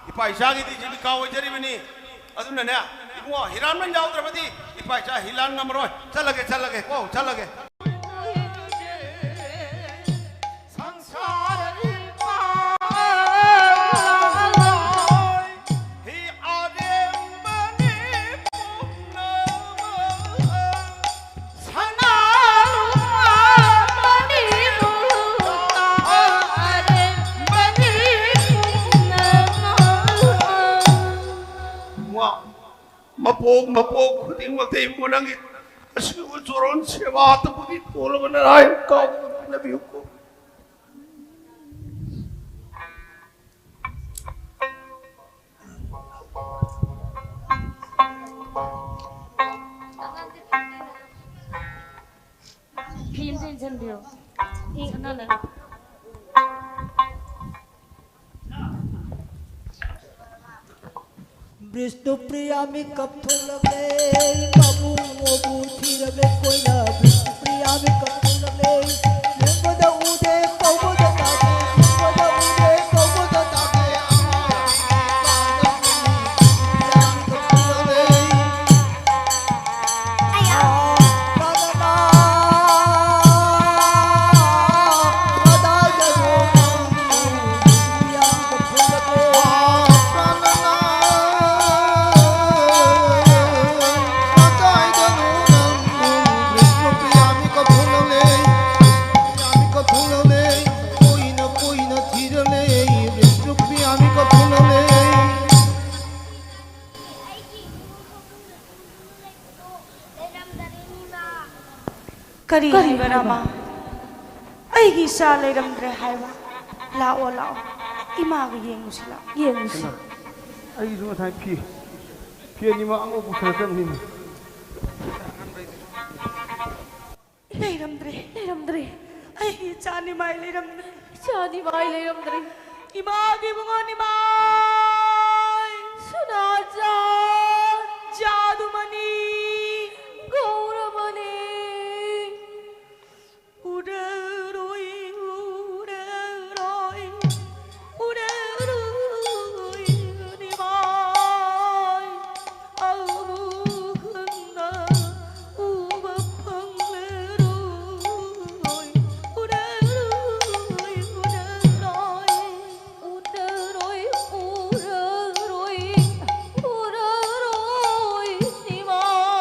ꯏꯄꯥ ꯏꯆꯥꯒꯤꯗꯤ ꯖꯤꯕꯤꯀꯥ ꯑꯣꯏꯖꯔꯤꯕꯅꯤ꯫ ꯑꯗꯨꯅꯅꯦ, ꯏꯕꯨꯡꯉꯣ, ꯍꯤꯔꯥꯃꯟ ꯌꯥꯎꯗ꯭ꯔꯕꯗꯤ ꯏꯄꯥ ꯏꯆꯥ ꯍꯤ ꯂꯥꯟ ꯉꯝꯃꯔꯣꯏ꯫ ꯆꯠꯂꯒꯦ, ꯆꯠꯂꯒꯦ, ꯀꯣ, ꯆꯠꯂꯒꯦ꯫ ꯏꯕꯨꯡꯉꯣ, ꯃꯄꯣꯛ ꯃꯄꯣꯛ ꯈꯨꯗꯤꯡꯃꯛꯇ ꯏꯕꯨꯡꯉꯣ ꯅꯪꯒꯤ ꯑꯁꯤꯒꯨꯝꯕ ꯆꯣꯔꯣꯟ ꯁꯦꯕꯥꯗꯕꯨꯗꯤ ꯇꯣꯜꯂꯕ ꯅꯔꯥꯏ ꯀꯥꯎꯗꯅ ꯄꯤꯅꯕꯤꯌꯨꯀꯣ꯫ ꯐꯤ ꯑꯝꯇ ꯏꯟꯁꯤꯟꯕꯤꯌꯣ꯫ ꯁꯅꯥ ꯂꯩ꯫ ꯕꯤꯁꯅꯨꯄ꯭ꯔꯤꯌꯥ ꯃꯤꯀꯞ ꯊꯣꯛꯂꯛꯂꯦ, ꯃꯕꯨꯡ ꯃꯧꯕꯨ ꯊꯤꯔꯕ ꯀꯣꯏꯅ꯫ ꯕꯤꯁꯅꯨꯄ꯭ꯔꯤꯌꯥ ꯃꯤꯀꯞ ꯊꯣꯛꯂꯛꯂꯦ, ꯌꯦꯡꯕꯗ ꯎꯗꯦ, ꯀꯧꯕꯗ ꯇꯥꯗꯦ, ꯌꯦꯡꯕꯗ ꯎꯗꯦ, ꯀꯧꯕꯗ ꯇꯥꯗꯦ꯫ ꯀꯔꯤ ꯀꯔꯤ ꯍꯥꯏꯕ, ꯍꯥꯏꯕ? ꯔꯃꯥ? ꯑꯩꯒꯤ ꯏꯆꯥ ꯂꯩꯔꯝꯗ꯭ꯔꯦ ꯍꯥꯏꯕ? ꯂꯥꯛꯑꯣ, ꯂꯥꯛꯑꯣ, ꯏꯃꯥꯒ ꯌꯦꯡꯉꯨꯁꯤ, ꯂꯥꯛꯑꯣ, ꯌꯦꯡꯉꯨꯁꯤ꯫ ꯏꯃꯥ, ꯑꯩꯒꯤꯁꯨ ꯉꯁꯥꯏ ꯐꯤ, ꯐꯤ ꯑꯅꯤꯃꯛ ꯑꯉꯧꯕ ꯄꯨꯁꯜꯂꯛꯇꯕꯅꯤꯅꯦ꯫ ꯂꯩꯔꯝꯗ꯭ꯔꯦ, ꯂꯩꯔꯝꯗ꯭ꯔꯦ꯫ ꯑꯩꯒꯤ ꯏꯆꯥ ꯅꯤꯃꯥꯏ ꯂꯩꯔꯝꯗ꯭ꯔꯦ꯫ ꯏꯆꯥ ꯅꯤꯃꯥꯏ ꯂꯩꯔꯝꯗ꯭ꯔꯦ꯫ ꯏꯃꯥꯒꯤ ꯏꯕꯨꯡꯉꯣ ꯅꯤꯃꯥꯏ꯫ ꯁꯅꯥꯆꯥꯟ꯫ ꯖꯥꯗꯨꯃꯅꯤ꯫ ꯒꯧꯔꯃꯅꯤ꯫ ꯎꯔꯔꯣꯏ, ꯎꯔꯔꯣꯏ, ꯎꯔꯔꯣꯏ ꯅꯤꯃꯥꯏ꯫ ꯑꯃꯨꯛ ꯍꯟꯅ ꯎꯕ ꯐꯪꯂꯔꯣꯏ꯫ ꯎꯔꯔꯣꯏ, ꯎꯔꯔꯣꯏ, ꯎꯔꯔꯣꯏ, ꯎꯔꯔꯣꯏ, ꯎꯔꯔꯣꯏ ꯅꯤꯃꯥꯏ꯫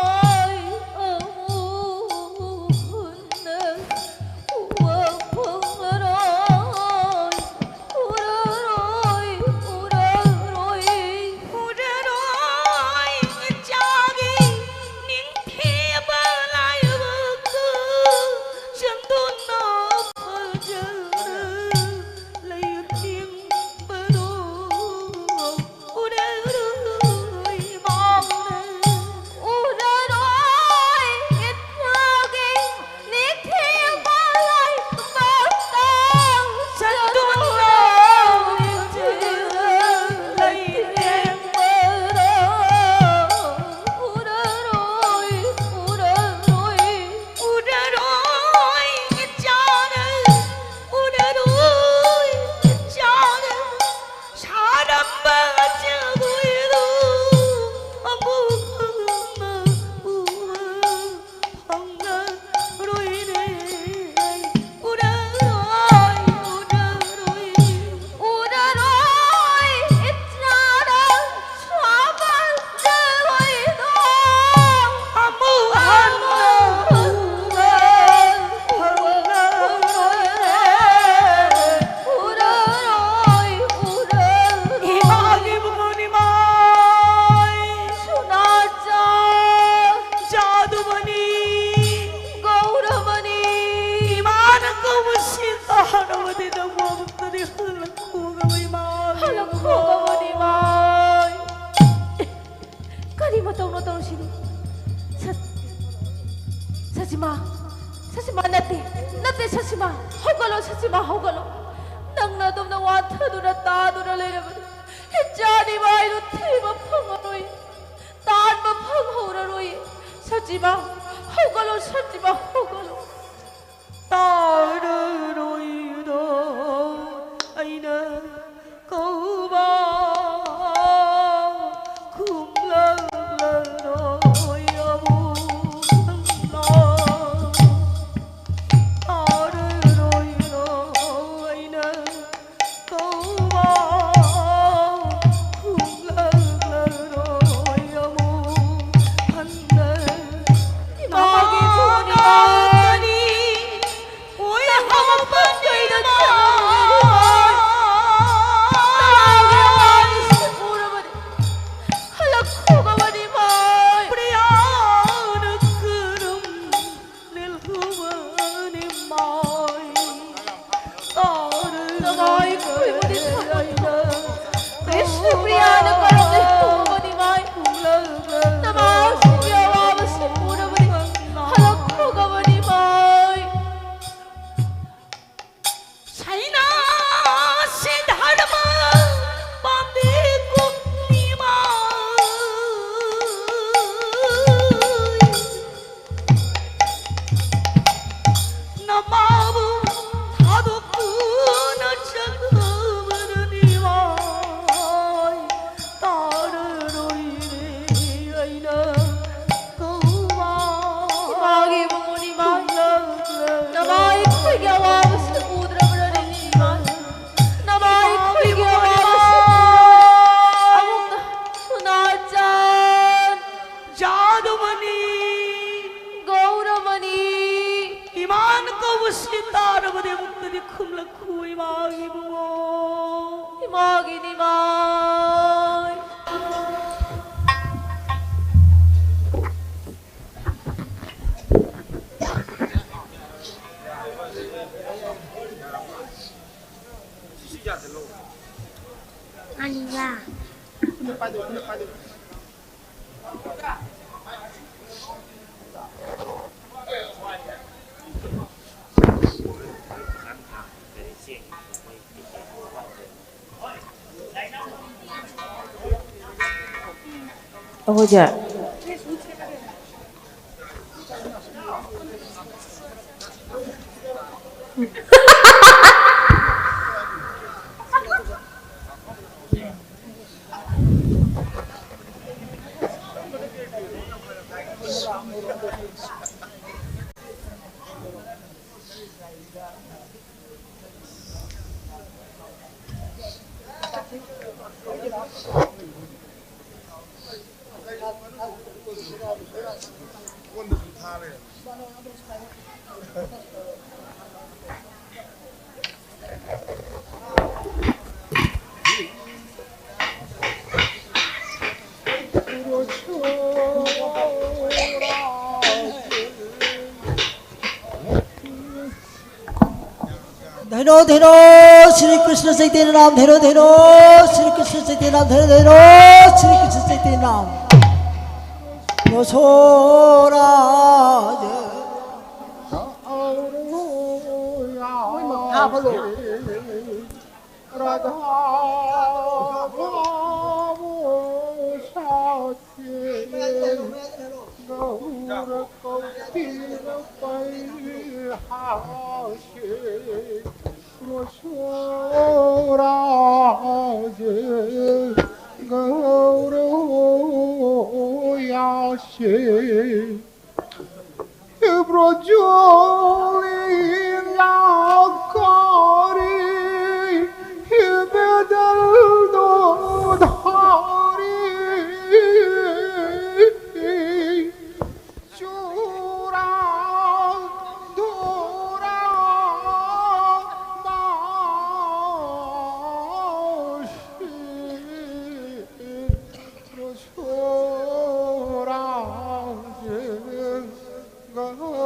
ꯅꯪꯕꯨ ꯑꯃꯨꯛꯇꯗꯤ ꯍꯜꯂꯛꯈꯣꯒꯕ ꯏꯃꯥ꯫ ꯍꯜꯂꯛꯈꯣꯒꯕ ꯏꯃꯥꯏ꯫ ꯀꯔꯤ ꯃꯇꯧꯅꯣ ꯇꯧꯔꯤꯁꯤꯗꯤ? ꯁ-, ꯁꯁꯤꯃꯥ, ꯁꯁꯤꯃꯥ ꯅꯠꯇꯦ, ꯅꯠꯇꯦ ꯁꯁꯤꯃꯥ꯫ ꯍꯧꯒꯠꯂꯣ ꯁꯁꯤꯃꯥ, ꯍꯧꯒꯠꯂꯣ꯫ ꯅꯪꯅ ꯑꯗꯨꯝꯅ ꯋꯥꯟꯊꯗꯨꯅ ꯇꯥꯗꯨꯅ ꯂꯩꯔꯕꯗꯤ ꯏꯆꯥ ꯅꯤꯃꯥꯏꯗꯨ ꯊꯤꯕ ꯐꯪꯉꯔꯣꯏ, ꯇꯥꯟꯕ ꯐꯪꯍꯧꯔꯔꯣꯏ꯫ ꯁꯁꯤꯃꯥ, ꯍꯧꯒꯠꯂꯣ ꯁꯁꯤꯃꯥ, ꯍꯧꯒꯠꯂꯣ꯫ ꯇꯥꯔꯔꯣꯏꯗꯣ ꯑꯩꯅ ꯀꯧꯕ ꯈꯨꯝꯂꯛꯂꯔꯣꯏ ꯑꯃꯨꯛ ꯍꯟꯅ꯫ ꯇꯥꯔꯔꯣꯏꯗꯣ ꯑꯩꯅ ꯀꯧꯕ ꯈꯨꯝꯂꯛꯂꯔꯣꯏ ꯑꯃꯨꯛ ꯍꯟꯅ꯫ ꯏꯃꯥꯒꯤ ꯏꯕꯨꯡꯉꯣꯅꯤ ꯃꯥꯅꯤ꯫ ꯍꯣꯏ ꯅꯪꯅ ꯍꯧꯕ ꯃꯐꯝ ꯀꯩꯗ ꯏꯃꯥ꯫ ꯆꯠꯂꯨꯔꯤꯕ? ꯅꯃꯥꯒꯤ ꯑꯋꯥꯕꯁꯤ ꯎꯔꯕꯅꯤ꯫ ꯍꯜꯂꯛꯈꯣꯒꯕꯅꯤ ꯃꯥꯏ꯫ ꯄ꯭ꯔꯤꯌꯥꯅ ꯀꯔꯝ ꯅꯤꯜꯍꯨꯕꯅꯤ ꯃꯥꯏ꯫ ꯅꯃꯥꯏ ꯈꯨꯏꯕꯨꯗꯤ ꯊꯝꯃꯨ꯫ ꯕꯤꯁꯅꯨꯄ꯭ꯔꯤꯌꯥꯅ ꯀꯔꯝꯅ ꯍꯤꯡꯍꯧꯒꯅꯤ ꯃꯥꯏ? ꯅꯃꯥꯁꯤꯡꯒꯤ ꯑꯋꯥꯕꯁꯤ ꯎꯔꯕꯅꯤ, ꯍꯜꯂꯛꯈꯣꯒꯕꯅꯤ ꯃꯥꯏ꯫ ꯁꯩꯅꯥꯁꯤ ꯙꯔꯃ ꯄꯥꯝꯕꯤ ꯀꯨꯝꯅꯤ ꯃꯥꯏ꯫ ꯅꯃꯥꯕꯨ ꯊꯥꯗꯣꯛꯇꯨꯅ ꯆꯠꯈ꯭ꯔꯕꯗꯨꯗꯤ ꯃꯥꯏ ꯇꯥꯔꯔꯣꯏꯔꯦ ꯑꯩꯅ ꯀꯧꯕ꯫ ꯏꯃꯥꯒꯤ ꯏꯕꯨꯡꯉꯣꯅꯤ ꯃꯥꯏ꯫ ꯅꯃꯥ ꯑꯩꯈꯣꯏꯒꯤ ꯑꯋꯥꯕꯁꯤ ꯎꯗ꯭ꯔꯕ꯭ꯔꯅꯦ ꯏꯃꯥ? ꯅꯃꯥ ꯑꯩꯈꯣꯏꯒꯤ ꯑꯋꯥꯕꯁꯤ ꯎꯗ꯭ꯔꯕ꯭ꯔꯅꯦ? ꯑꯃꯨꯛꯇ ꯁꯨꯅꯥꯆꯥꯟ꯫ ꯖꯥꯗꯨꯃꯅꯤ꯫ ꯒꯧꯔꯃꯅꯤ꯫ ꯏꯃꯥꯅ ꯀꯧꯕꯁꯤ ꯇꯥꯔꯕꯗꯤ ꯑꯃꯨꯛꯇꯗꯤ ꯈꯨꯝꯂꯛꯈꯨ ꯏꯃꯥꯒꯤ ꯏꯕꯨꯡꯉꯣ꯫ ꯏꯃꯥꯒꯤ ꯅꯤꯃꯥꯏ꯫ ꯑꯅꯤꯌꯥ꯫ ꯑꯩꯈꯣꯏꯁꯦ꯫ धैरो धैरो श्री कृष्ण चैतन्य नाम, धैरो धैरो श्री कृष्ण चैतन्य नाम, धैरो धैरो श्री कृष्ण चैतन्य नाम। रोसो राज। राधा बाबू साथे गौर कौटिल परिहासे। रसोराज गौर यासे। ब्रजलीला करी बेदल धारी। चूड़ा धूरा बासी। रसोराज गौर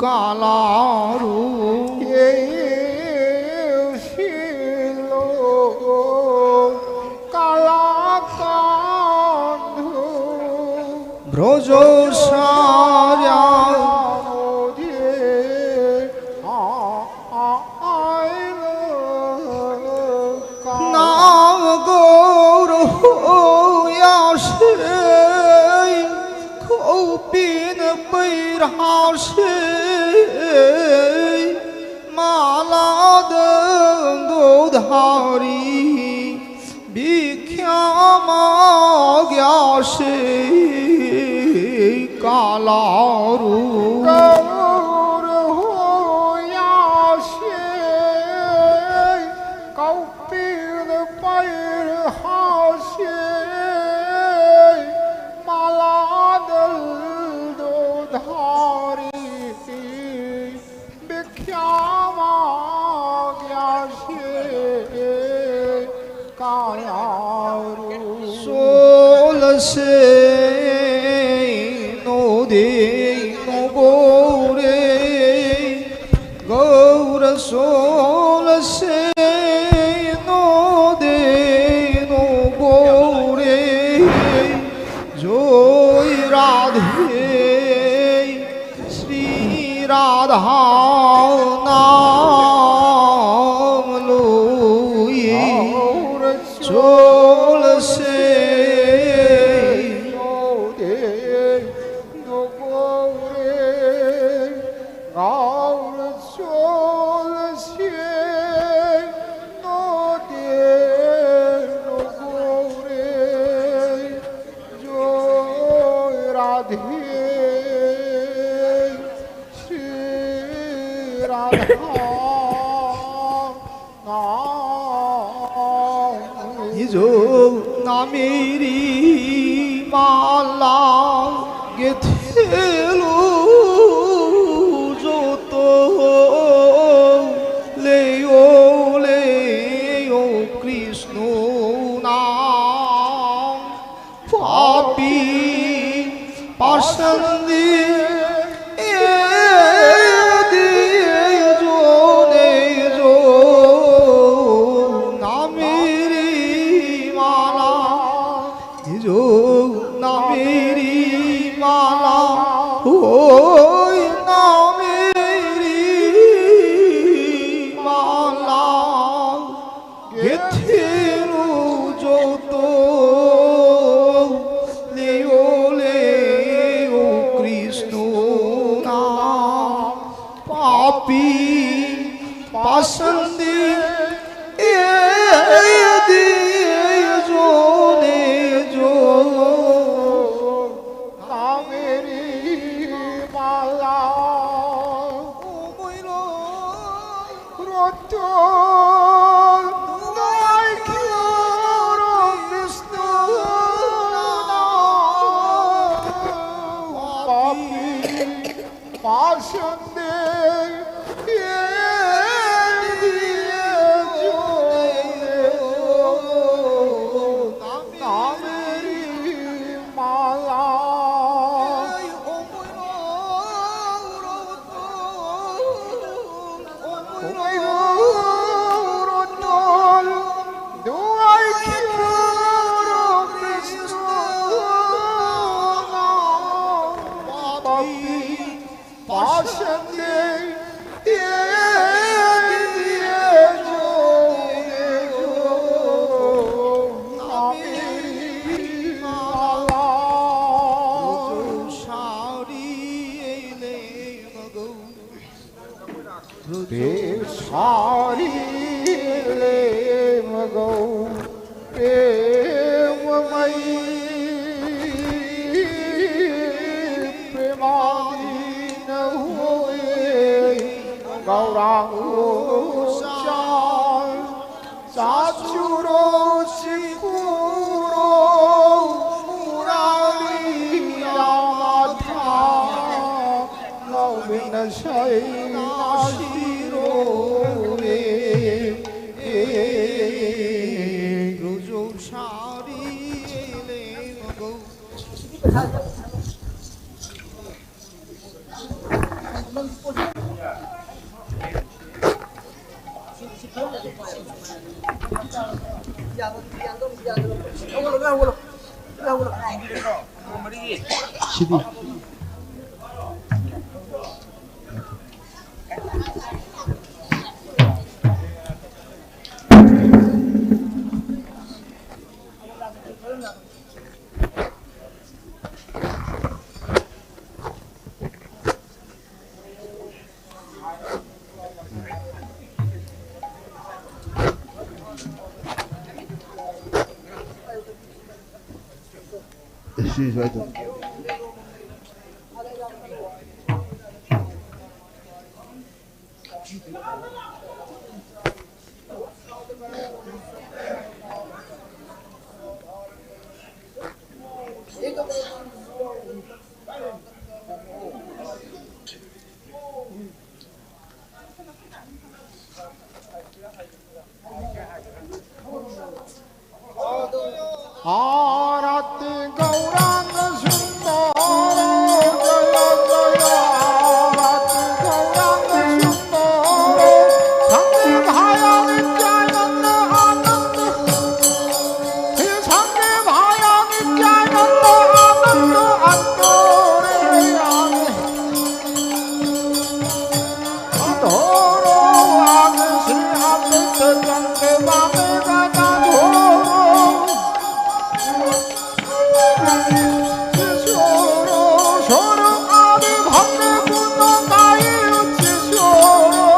কালারু। এই ছিল কালাকান্ধ। ব্রজ সারা। আ-, আ-, আইল। নাম গৌর হইয়া সেই কৌপিন পৈরা সেই মালা দণ্ডধারী ভিক্ষা মাগিয়া সেই কালারু। গৌর হইয়া সেই কৌপিন পৈরা সেই মালা দণ্ডধারী ভিক্ষা মাগিয়া সেই কালারু। চল সেই নদে নগরে গৌর চল সেই নদে নগরে। জয় রাধে শ্রী রাধা নাম লই চল সেই নদে নগরে। গৌর চল সেই নদে নগরে। জয় রাধে শ্রী রাধা নাম। নিজ নামেরি মালা গেথেলো যত, লেও লেও কৃষ্ণ নাম। পাপী পাষণ্ডে कोई ना मेरी माला, ये तेरू जो तो लियो ले ओ कृष्ण ना पापी पसंदी ए दिए जो ने जो ना मेरी माला। ओ मोइरो रोतो नाय क्यों रो विष्णु ना पापी पाषंडे ये दिए जो ना मेरी माला। सारी ले मगो प्रेममयी प्रेमाधीन हुए गौरांग चार चाचुरो सिकुरो मुरारी राधा नवीन शैलाशिरो रे। रुजु सारी ले मगो। ꯁꯤꯗꯤ꯫ ꯁꯤ ꯁ꯭ꯋꯥꯏꯗ꯫ आरती गौरांग सुंदर, जय जय आरती गौरांग सुंदर, संगे भाया नित्यानंद आनंद, हे संगे भाया नित्यानंद आनंद अंतरे आवे। अधोरो आग से अमृत चंद्रमा में गदा धोरो। किशोरो, शोरो आदि भक्त गुण गाई उच्च शोरो।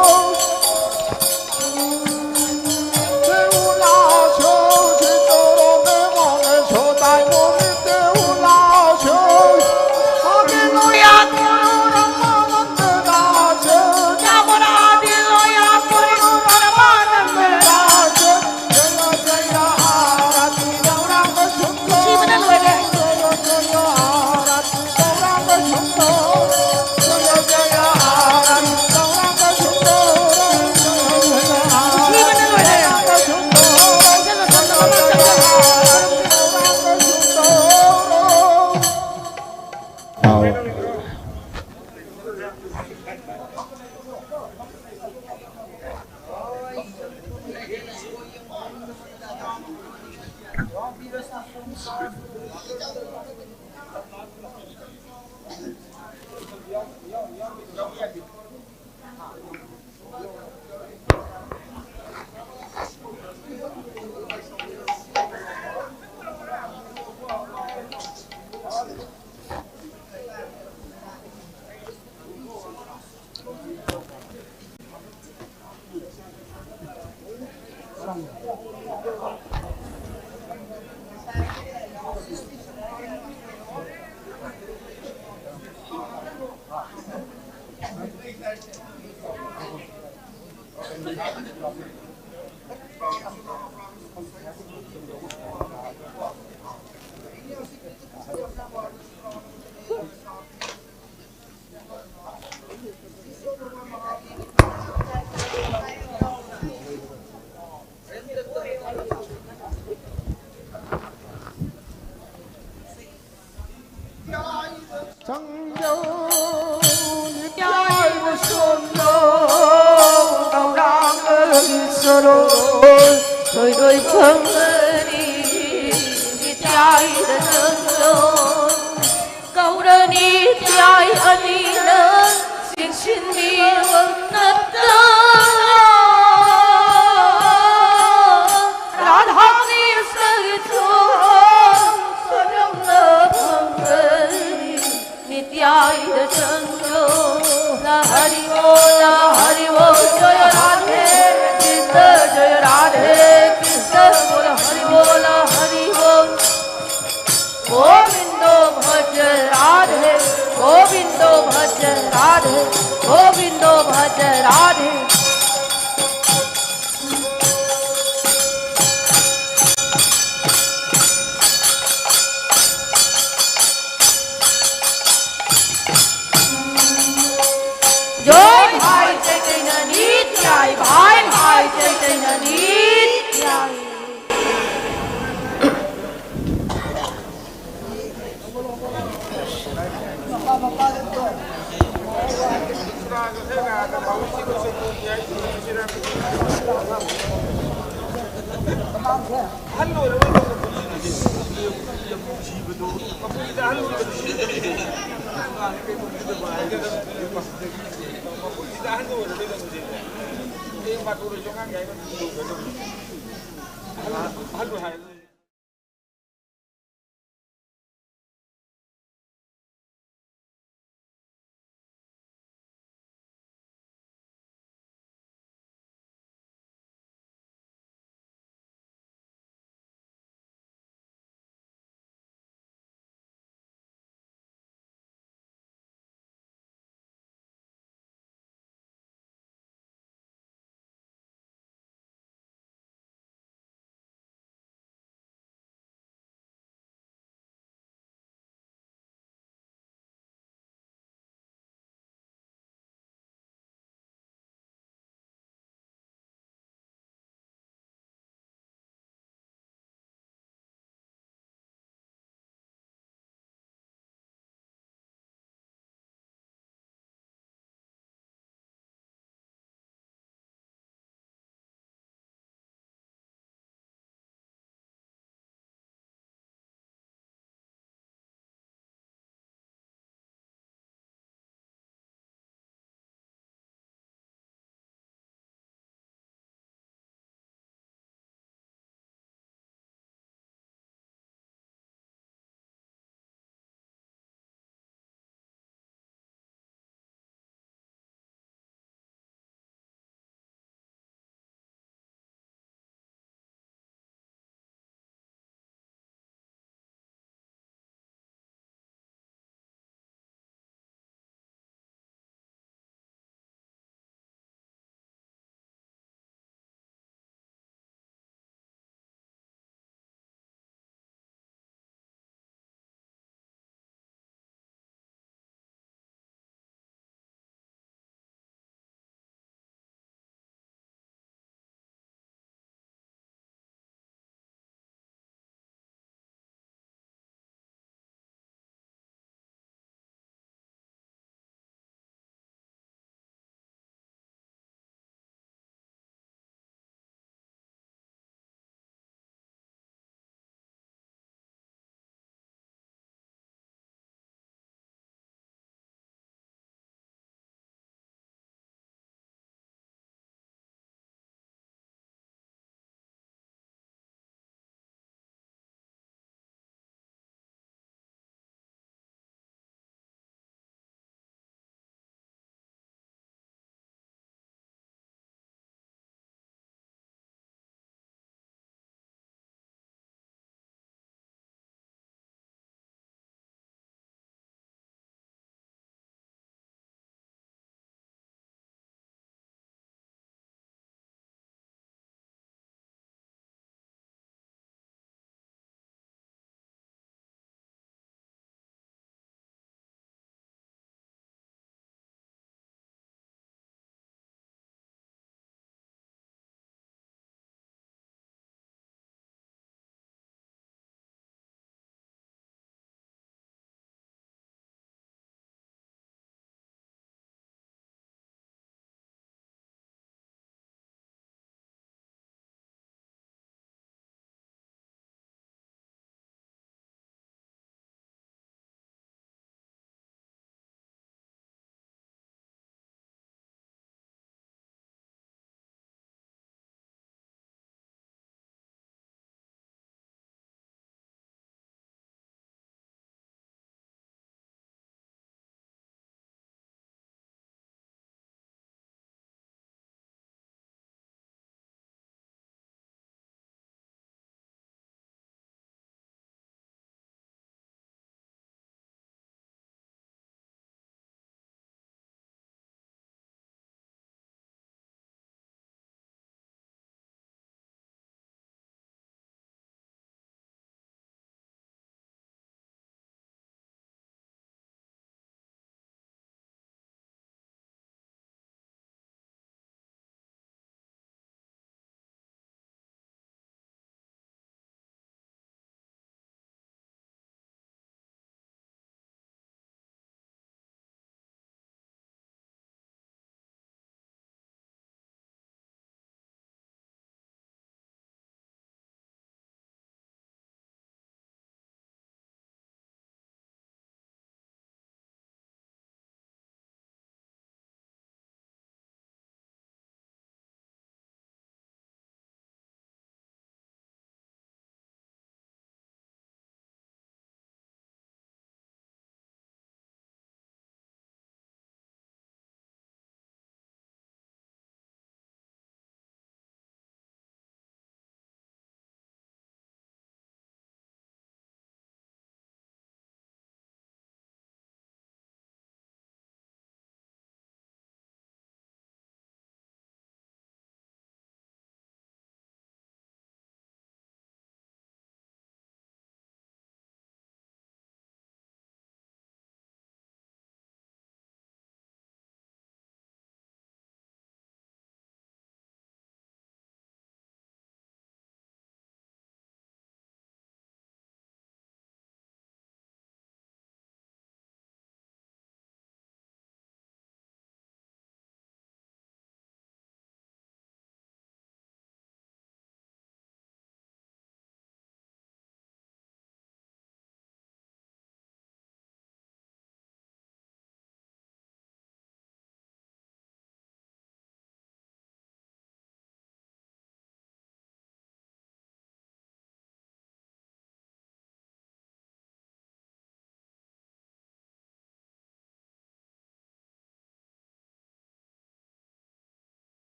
ꯁꯪꯖꯧ ꯅꯤꯇ꯭ꯌꯥꯏꯕ ꯁꯣꯟꯖꯧ ꯒꯧꯔꯥꯡꯒ ꯏꯁꯣꯔꯣ ꯊꯣꯏꯔꯣꯏ ꯐꯪꯒꯅꯤ ꯅꯤꯇ꯭ꯌꯥꯏꯗ ꯁꯪꯖꯧ ꯒꯧꯔ ꯅꯤꯇ꯭ꯌꯥꯏ ꯑꯅꯤꯅ ꯆꯦꯟꯁꯤꯟꯕꯤꯌꯨ ꯅꯠꯇꯅ ꯔꯥꯙꯥ ꯀ꯭ꯔꯤꯁꯅꯒꯤ ꯊꯣꯡ ꯀꯔꯝꯅ ꯐꯪꯒꯅꯤ? ꯅꯤꯇ꯭ꯌꯥꯏꯗ ꯆꯪꯂꯣ꯫ ꯍꯔꯤ ꯕꯣꯜ, ꯍꯔꯤ ꯕꯣꯜ, ꯖꯌ ꯔꯥꯙꯦ ꯀ꯭ꯔꯤꯁꯅ, ꯖꯌ ꯔꯥꯙꯦ ꯀ꯭ꯔꯤꯁꯅ, ꯕꯣꯜ ꯍꯔꯤ ꯕꯣꯜ, ꯍꯔꯤ ꯕꯣꯜ꯫ गोविंदो भज राधे, गोविंदो भज राधे, गोविंदो भज राधे। जय भाई चैतन्य नित्याय, भाई भाई चैतन्य नित्याय।